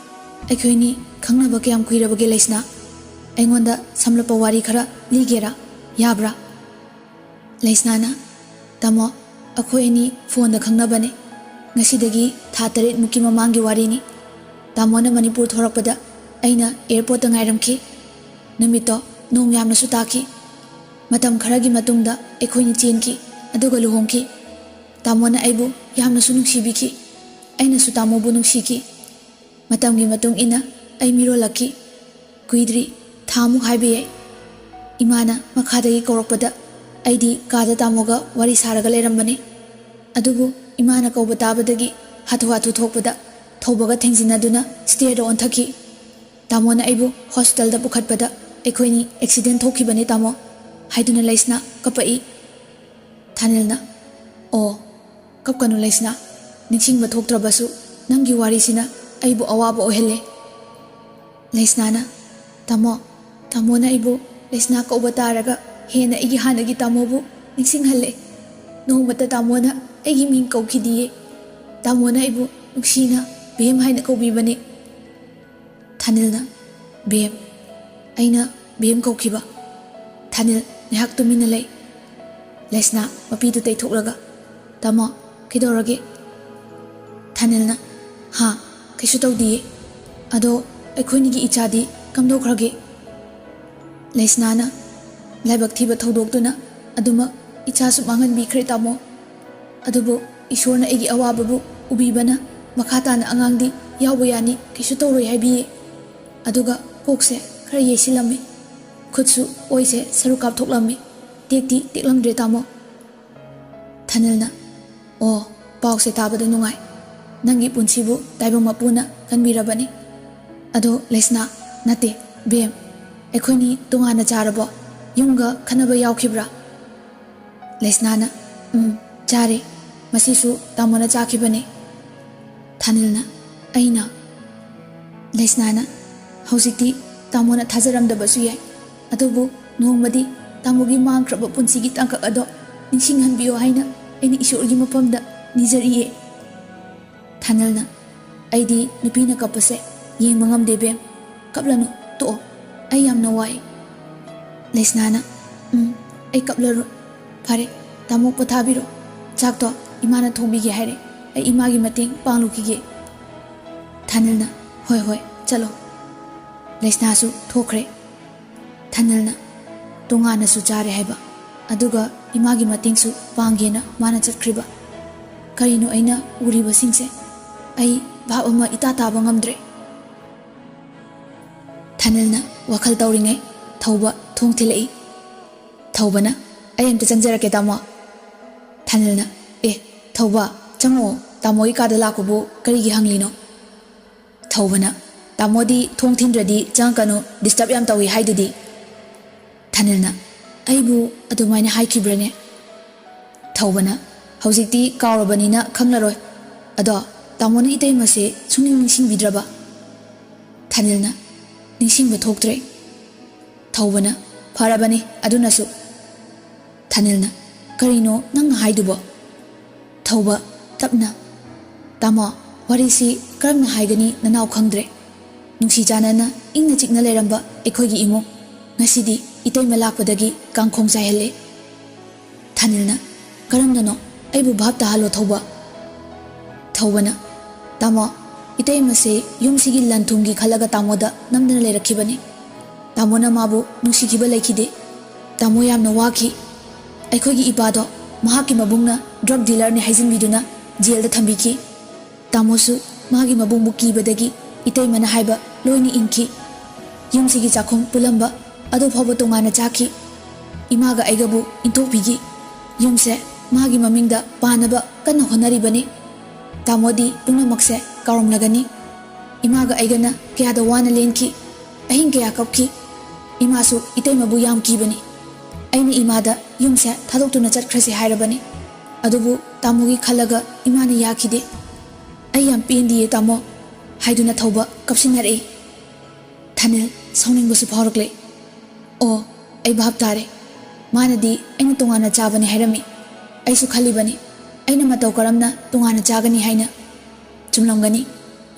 ꯑꯩꯈꯣꯏꯅꯤ ꯈꯪꯅꯕ ꯀꯌꯥꯝ ꯀꯨꯏꯔꯕꯒꯦ, ꯂꯩꯁꯅꯥ? ꯑꯩꯉꯣꯟꯗ ꯁꯝꯂꯞꯄ ꯋꯥꯔꯤ ꯈꯔ ꯂꯤꯒꯦꯔꯥ? ꯌꯥꯕ꯭ꯔꯥ?" ꯂꯩꯁꯅꯥꯅ, "ꯇꯥꯃꯣ, ꯑꯩꯈꯣꯏ ꯑꯅꯤ ꯐꯣꯟꯗ ꯈꯪꯅꯕꯅꯦ꯫ ꯉꯁꯤꯗꯒꯤ ꯊꯥ ꯇꯔꯦꯠꯃꯨꯛꯀꯤ ꯃꯃꯥꯡꯒꯤ ꯋꯥꯔꯤꯅꯤ꯫ ꯇꯥꯃꯣꯅ ꯃꯅꯤꯄꯨꯔ ꯊꯣꯔꯛꯄꯗ ꯑꯩꯅ ꯑꯦꯌꯔꯄꯣꯔꯠꯇ ꯉꯥꯏꯔꯝꯈꯤ꯫ ꯅꯨꯃꯤꯠꯇꯣ ꯅꯣꯡ ꯌꯥꯝꯅꯁꯨ ꯇꯥꯈꯤ꯫ ꯃꯇꯝ ꯈꯔꯒꯤ ꯃꯇꯨꯡꯗ ꯑꯩꯈꯣꯏꯅꯤ ꯆꯦꯟꯈꯤ, ꯑꯗꯨꯒ ꯂꯨꯍꯣꯡꯈꯤ꯫ ꯇꯥꯃꯣꯅ ꯑꯩꯕꯨ ꯌꯥꯝꯅꯁꯨ ꯅꯨꯡꯁꯤꯕꯤꯈꯤ꯫ ꯑꯩꯅꯁꯨ ꯇꯥꯃꯣꯕꯨ ꯅꯨꯡꯁꯤꯈꯤ꯫ ꯃꯇꯝꯒꯤ ꯃꯇꯨꯡ ꯏꯟꯅ ꯑꯩ ꯃꯤꯔꯣꯜꯂꯛꯈꯤ꯫ ꯀꯨꯏꯗ꯭ꯔꯤ, ꯊꯥꯃꯨꯛ ꯍꯥꯏꯕ ꯌꯥꯏ꯫ ꯏꯃꯥꯅ ꯃꯈꯥꯗꯒꯤ ꯀꯧꯔꯛꯄꯗ ꯑꯩꯗꯤ ꯀꯥꯗ ꯇꯥꯃꯣꯒ ꯋꯥꯔꯤ ꯁꯥꯔꯒ ꯂꯩꯔꯝꯕꯅꯤ꯫ ꯑꯗꯨꯕꯨ ꯏꯃꯥꯅ ꯀꯧꯕ ꯇꯥꯕꯗꯒꯤ ꯍꯥꯊꯨ ꯍꯥꯊꯨ ꯊꯣꯛꯄꯗ ꯊꯧꯕꯒ ꯊꯦꯡꯖꯤꯟꯅꯗꯨꯅ ꯁ꯭ꯇꯦꯌꯔꯗ ꯑꯣꯟꯊꯈꯤ꯫ ꯇꯥꯃꯣꯅ ꯑꯩꯕꯨ ꯍꯣꯁꯄꯤꯇꯥꯜꯗ ꯄꯨꯈꯠꯄꯗ ꯑꯩꯈꯣꯏꯅꯤ ꯑꯦꯛꯁꯤꯗꯦꯟ ꯊꯣꯛꯈꯤꯕꯅꯤ, ꯇꯥꯃꯣ", ꯍꯥꯏꯗꯨꯅ ꯂꯩꯁꯅꯥ ꯀꯞꯄꯛꯏ꯫ ꯊꯥꯅꯤꯜꯅ, "ꯑꯣ, ꯀꯞꯀꯅꯨ ꯂꯩꯁꯅꯥ, ꯅꯤꯡꯁꯤꯡꯕ ꯊꯣꯛꯇ꯭ꯔꯕꯁꯨ ꯅꯪꯒꯤ ꯋꯥꯔꯤꯁꯤꯅ ꯑꯩꯕꯨ ꯑꯋꯥꯕ ꯑꯣꯏꯍꯜꯂꯦ꯫" ꯂꯩꯁꯅꯥꯅ, "ꯇꯥꯃꯣ, ꯇꯥꯃꯣꯅ ꯑꯩꯕꯨ ꯂꯩꯁꯅꯥ ꯀꯧꯕ ꯇꯥꯔꯒ ꯍꯦꯟꯅ ꯑꯩꯒꯤ ꯍꯥꯟꯅꯒꯤ ꯇꯥꯃꯣꯕꯨ ꯅꯤꯡꯁꯤꯡꯍꯜꯂꯦ꯫ ꯅꯣꯡꯃꯇ ꯇꯥꯃꯣꯅ ꯑꯩꯒꯤ ꯃꯤꯡ ꯀꯧꯈꯤꯗꯤꯌꯦ꯫ ꯇꯥꯃꯣꯅ ꯑꯩꯕꯨ ꯅꯨꯡꯁꯤꯅ ꯕꯦꯝ ꯍꯥꯏꯅ ꯀꯧꯕꯤꯕꯅꯦ꯫ ꯊꯥꯅꯤꯜꯅ, "ꯕꯦꯝ, ꯑꯩꯅ ꯕꯦꯝ ꯀꯧꯈꯤꯕ?" ꯊꯥꯅꯤꯜ ꯉꯥꯏꯍꯥꯛ ꯇꯨꯃꯤꯟꯅ ꯂꯩ꯫ ꯂꯩꯁꯅꯥ ꯃꯄꯤꯗꯨ ꯇꯩꯊꯣꯛꯂꯒ, "ꯇꯥꯃꯣ, ꯀꯩꯗꯧꯔꯒꯦ?" ꯊꯥꯅꯤꯜꯅ, "ꯍꯥ, ꯀꯩꯁꯨ ꯇꯧꯗꯤꯌꯦ꯫ ꯑꯗꯣ ꯑꯩꯈꯣꯏꯅꯤꯒꯤ ꯏꯆꯥꯗꯤ ꯀꯝꯗꯧꯈ꯭ꯔꯒꯦ?" ꯂꯩꯁꯅꯥꯅ, "ꯂꯥꯏꯕꯛ ꯊꯤꯕ ꯊꯧꯗꯣꯛꯇꯨꯅ ꯑꯗꯨꯃꯛ ꯏꯆꯥꯁꯨ ꯃꯥꯡꯍꯟꯕꯤꯈ꯭ꯔꯦ, ꯇꯥꯃꯣ꯫ ꯑꯗꯨꯕꯨ ꯏꯁꯣꯔꯅ ꯑꯩꯒꯤ ꯑꯋꯥꯕꯕꯨ ꯎꯕꯤꯕꯅ ꯃꯈꯥ ꯇꯥꯅ ꯑꯉꯥꯡꯗꯤ ꯌꯥꯎꯕ ꯌꯥꯅꯤ, ꯀꯩꯁꯨ ꯇꯧꯔꯣꯏ ꯍꯥꯏꯕꯤꯌꯦ꯫ ꯑꯗꯨꯒ ꯀꯣꯛꯁꯦ ꯈꯔ ꯌꯩꯁꯤꯜꯂꯝꯃꯤ, ꯈꯨꯠꯁꯨ ꯑꯣꯏꯁꯦ ꯁꯔꯨꯛ ꯀꯥꯞꯊꯣꯛꯂꯝꯃꯤ, ꯇꯦꯛꯇꯤ ꯇꯦꯛꯂꯝꯗ꯭ꯔꯦ, ꯇꯥꯃꯣ꯫" ꯊꯥꯅꯤꯜꯅ, "ꯑꯣ, ꯄꯥꯎꯁꯦ ꯇꯥꯕꯗ ꯅꯨꯡꯉꯥꯏ꯫ ꯅꯪꯒꯤ ꯄꯨꯟꯁꯤꯕꯨ ꯇꯥꯏꯕꯪ ꯃꯄꯨꯅ ꯀꯟꯕꯤꯔꯕꯅꯤ꯫ ꯑꯗꯣ ꯂꯩꯁꯅꯥ, ꯅꯠꯇꯦ, ꯕꯦꯝ, ꯑꯩꯈꯣꯏꯅꯤ ꯇꯣꯉꯥꯟꯅ ꯆꯥꯔꯕꯣ? ꯌꯨꯝꯒ ꯈꯟꯅꯕ ꯌꯥꯎꯈꯤꯕ꯭ꯔꯥ?" ꯂꯩꯁꯅꯥꯅ, "ꯎꯝ, ꯆꯥꯔꯦ꯫ ꯃꯁꯤꯁꯨ ꯇꯥꯃꯣꯅ ꯆꯥꯈꯤꯕꯅꯦ꯫" ꯊꯥꯅꯤꯜꯅ, "ꯑꯩꯅ?" ꯂꯩꯁꯅꯥꯅ, "ꯍꯧꯖꯤꯛꯇꯤ ꯇꯥꯃꯣꯅ ꯊꯥꯖꯔꯝꯗꯕꯁꯨ ꯌꯥꯏ, ꯑꯗꯨꯕꯨ ꯅꯣꯡꯃꯗꯤ ꯇꯥꯃꯣꯒꯤ ꯃꯥꯡꯈ꯭ꯔꯕ ꯄꯨꯟꯁꯤꯒꯤ ꯇꯥꯡꯀꯛ ꯑꯗꯣ ꯅꯤꯡꯁꯤꯡꯍꯟꯕꯤꯌꯣ ꯍꯥꯏꯅ ꯑꯩꯅ ꯏꯁꯣꯔꯒꯤ ꯃꯐꯝꯗ ꯅꯤꯖꯔꯤꯌꯦ꯫" ꯊꯥꯅꯤꯜꯅ, "ꯑꯩꯗꯤ ꯅꯨꯄꯤꯅ ꯀꯞꯄꯁꯦ ꯌꯦꯡꯕ ꯉꯝꯗꯦ, ꯕꯦꯝ꯫ ꯀꯞꯂꯅꯨ, ꯇꯣꯛꯑꯣ꯫ ꯑꯩ ꯌꯥꯝꯅ ꯋꯥꯏ꯫" ꯂꯩꯁꯅꯥꯅ, "ꯎꯝ, ꯑꯩ ꯀꯞꯂꯔꯣꯏ꯫ ꯐꯔꯦ, ꯇꯥꯃꯣ ꯄꯣꯊꯥꯕꯤꯔꯣ꯫ ꯆꯥꯛꯇꯣ ꯏꯃꯥꯅ ꯊꯣꯡꯕꯤꯒꯦ ꯍꯥꯏꯔꯦ꯫ ꯑꯩ ꯏꯃꯥꯒꯤ ꯃꯇꯦꯡ ꯄꯥꯡꯂꯨꯈꯤꯒꯦ꯫" ꯊꯥꯅꯤꯜꯅ, "ꯍꯣꯏ, ꯍꯣꯏ, ꯆꯠꯂꯣ꯫" ꯂꯩꯁꯅꯥꯁꯨ ꯊꯣꯛꯈ꯭ꯔꯦ꯫ ꯊꯥꯅꯤꯜꯅ, "ꯇꯣꯉꯥꯟꯅꯁꯨ ꯆꯥꯔꯦ ꯍꯥꯏꯕ, ꯑꯗꯨꯒ ꯏꯃꯥꯒꯤ ꯃꯇꯦꯡꯁꯨ ꯄꯥꯡꯒꯦꯅ ꯃꯥꯅ ꯆꯠꯈ꯭ꯔꯤꯕ꯫ ꯀꯔꯤꯅꯣ ꯑꯩꯅ ꯎꯔꯤꯕꯁꯤꯡꯁꯦ? ꯑꯩ ꯚꯥꯞ ꯑꯃ ꯏꯇꯥ ꯇꯥꯕ ꯉꯝꯗ꯭ꯔꯦ꯫" ꯊꯥꯅꯤꯜꯅ ꯋꯥꯈꯜ ꯇꯧꯔꯤꯉꯩ ꯊꯧꯕ ꯊꯣꯡ ꯊꯤꯜꯂꯛꯏ꯫ ꯊꯧꯕꯅ, "ꯑꯩ ꯑꯝꯇ ꯆꯪꯖꯔꯛꯀꯦ, ꯇꯥꯃꯣ꯫" ꯊꯥꯅꯤꯜꯅ, "ꯑꯦ, ꯊꯧꯕ, ꯆꯪꯉꯛꯑꯣ꯫ ꯇꯥꯃꯣꯒꯤ ꯀꯥꯗ ꯂꯥꯛꯄꯕꯨ ꯀꯔꯤꯒꯤ ꯍꯪꯂꯤꯅꯣ?" ꯊꯧꯕꯅ, "ꯇꯥꯃꯣꯗꯤ ꯊꯣꯡ ꯊꯤꯟꯗ꯭ꯔꯗꯤ ꯆꯪꯉꯛꯀꯅꯨ, ꯗꯤꯁꯇꯔꯕ ꯌꯥꯝ ꯇꯧꯏ ꯍꯥꯏꯗꯨꯗꯤ꯫" ꯊꯥꯅꯤꯜꯅ, "ꯑꯩꯕꯨ ꯑꯗꯨꯃꯥꯏꯅ ꯍꯥꯏꯈꯤꯕ꯭ꯔꯅꯦ?" ꯊꯧꯕꯅ, "ꯍꯧꯖꯤꯛꯇꯤ ꯀꯥꯎꯔꯕꯅꯤꯅ ꯈꯪꯂꯔꯣꯏ꯫ ꯑꯗꯣ ꯇꯥꯃꯣꯅ ꯏꯇꯩꯃꯁꯦ ꯁꯨꯡꯅꯤꯡ ꯅꯤꯡꯁꯤꯡꯕꯤꯗ꯭ꯔꯕ?" ꯊꯥꯅꯤꯜꯅ, "ꯅꯤꯡꯁꯤꯡꯕ ꯊꯣꯛꯇ꯭ꯔꯦ꯫" ꯊꯧꯕꯅ, "ꯐꯔꯕꯅꯤ ꯑꯗꯨꯅꯁꯨ꯫" ꯊꯥꯅꯤꯜꯅ, "ꯀꯔꯤꯅꯣ ꯅꯪꯅ ꯍꯥꯏꯗꯨꯕꯣ?" ꯊꯧꯕ, ꯇꯞꯅ, "ꯇꯥꯃꯣ, ꯋꯥꯔꯤꯁꯤ ꯀꯔꯝꯅ ꯍꯥꯏꯒꯅꯤ ꯅꯅꯥꯎ ꯈꯪꯗ꯭ꯔꯦ꯫ ꯅꯨꯡꯁꯤ ꯆꯥꯟꯅꯅ ꯏꯪꯅ ꯆꯤꯛꯅ ꯂꯩꯔꯝꯕ ꯑꯩꯈꯣꯏꯒꯤ ꯏꯃꯨꯡ ꯉꯁꯤꯗꯤ ꯏꯇꯩꯃ ꯂꯥꯛꯄꯗꯒꯤ ꯀꯥꯡꯈꯣꯡ ꯆꯥꯏꯍꯜꯂꯦ꯫" ꯊꯥꯅꯤꯜꯅ, "ꯀꯔꯝꯅꯅꯣ? ꯑꯩꯕꯨ ꯚꯥꯞ ꯇꯥꯍꯜꯂꯣ ꯊꯧꯕ꯫" ꯊꯧꯕꯅ, "ꯇꯥꯃꯣ, ꯏꯇꯩꯃꯁꯦ ꯌꯨꯝꯁꯤꯒꯤ ꯂꯟ ꯊꯨꯝꯒꯤ ꯈꯜꯂꯒ ꯇꯥꯃꯣꯗ ꯅꯝꯗꯅ ꯂꯩꯔꯛꯈꯤꯕꯅꯤ꯫ ꯇꯥꯃꯣꯅ ꯃꯥꯕꯨ ꯅꯨꯡꯁꯤꯈꯤꯕ ꯂꯩꯈꯤꯗꯦ꯫ ꯇꯥꯃꯣ ꯌꯥꯝꯅ ꯋꯥꯈꯤ꯫ ꯑꯩꯈꯣꯏꯒꯤ ꯏꯄꯥꯗꯣ ꯃꯍꯥꯛꯀꯤ ꯃꯕꯨꯡꯅ ꯗ꯭ꯔꯒ ꯗꯤꯂꯔꯅꯤ ꯍꯥꯏꯖꯤꯟꯕꯤꯗꯨꯅ ꯖꯦꯜꯗ ꯊꯝꯕꯤꯈꯤ꯫ ꯇꯥꯃꯣꯁꯨ ꯃꯥꯒꯤ ꯃꯕꯨꯡꯕꯨ ꯀꯤꯕꯗꯒꯤ ꯏꯇꯩꯃꯅ ꯍꯥꯏꯕ ꯂꯣꯏꯅ ꯏꯟꯈꯤ꯫ ꯌꯨꯝꯁꯤꯒꯤ ꯆꯥꯛꯈꯨꯝ ꯄꯨꯜꯂꯝꯕ ꯑꯗꯨ ꯐꯥꯎꯕ ꯇꯣꯉꯥꯟꯅ ꯆꯥꯈꯤ꯫ ꯏꯃꯥꯒ ꯑꯩꯒꯕꯨ ꯏꯟꯊꯣꯛꯄꯤꯈꯤ꯫ ꯌꯨꯝꯁꯦ ꯃꯥꯒꯤ ꯃꯃꯤꯡꯗ ꯄꯥꯟꯅꯕ ꯀꯟꯅ ꯍꯣꯠꯅꯔꯤꯕꯅꯤ꯫ ꯇꯥꯃꯣꯗꯤ ꯄꯨꯝꯅꯃꯛꯁꯦ ꯀꯥꯎꯔꯝꯂꯒꯅꯤ꯫ ꯏꯃꯥꯒ ꯑꯩꯒꯅ ꯀꯌꯥꯗ ꯋꯥꯅ ꯂꯦꯟꯈꯤ꯫ ꯑꯍꯤꯡ ꯀꯌꯥ ꯀꯞꯈꯤ꯫ ꯏꯃꯥꯁꯨ ꯏꯇꯩꯃꯕꯨ ꯌꯥꯝ ꯀꯤꯕꯅꯤ꯫ ꯑꯩꯅ ꯏꯃꯥꯗ ꯌꯨꯝꯁꯦ ꯊꯥꯗꯣꯛꯇꯨꯅ ꯆꯠꯈ꯭ꯔꯁꯤ ꯍꯥꯏꯔꯕꯅꯤ꯫ ꯑꯗꯨꯕꯨ ꯇꯥꯃꯣꯒꯤ ꯈꯜꯂꯒ ꯏꯃꯥꯅ ꯌꯥꯈꯤꯗꯦ꯫ ꯑꯩ ꯌꯥꯝ ꯄꯦꯟꯗꯤꯌꯦ ꯇꯥꯃꯣ," ꯍꯥꯏꯗꯨꯅ ꯊꯧꯕ ꯀꯞꯁꯤꯟꯅꯔꯛꯏ꯫ ꯊꯥꯅꯤꯜ ꯁꯥꯎꯅꯤꯡꯕꯁꯨ ꯐꯥꯎꯔꯛꯂꯦ꯫ "ꯑꯣ, ꯑꯩ ꯚꯥꯞ ꯇꯥꯔꯦ꯫ ꯃꯥꯅꯗꯤ ꯑꯩꯅ ꯇꯣꯉꯥꯟꯅ ꯆꯥꯕꯅꯤ ꯍꯥꯏꯔꯝꯃꯤ꯫ ꯑꯩꯁꯨ ꯈꯜꯂꯤꯕꯅꯤ, ꯑꯩꯅ ꯃꯇꯧ ꯀꯔꯝꯅ ꯇꯣꯉꯥꯟꯅ ꯆꯥꯒꯅꯤ ꯍꯥꯏꯅ꯫ ꯆꯨꯝꯂꯝꯒꯅꯤ꯫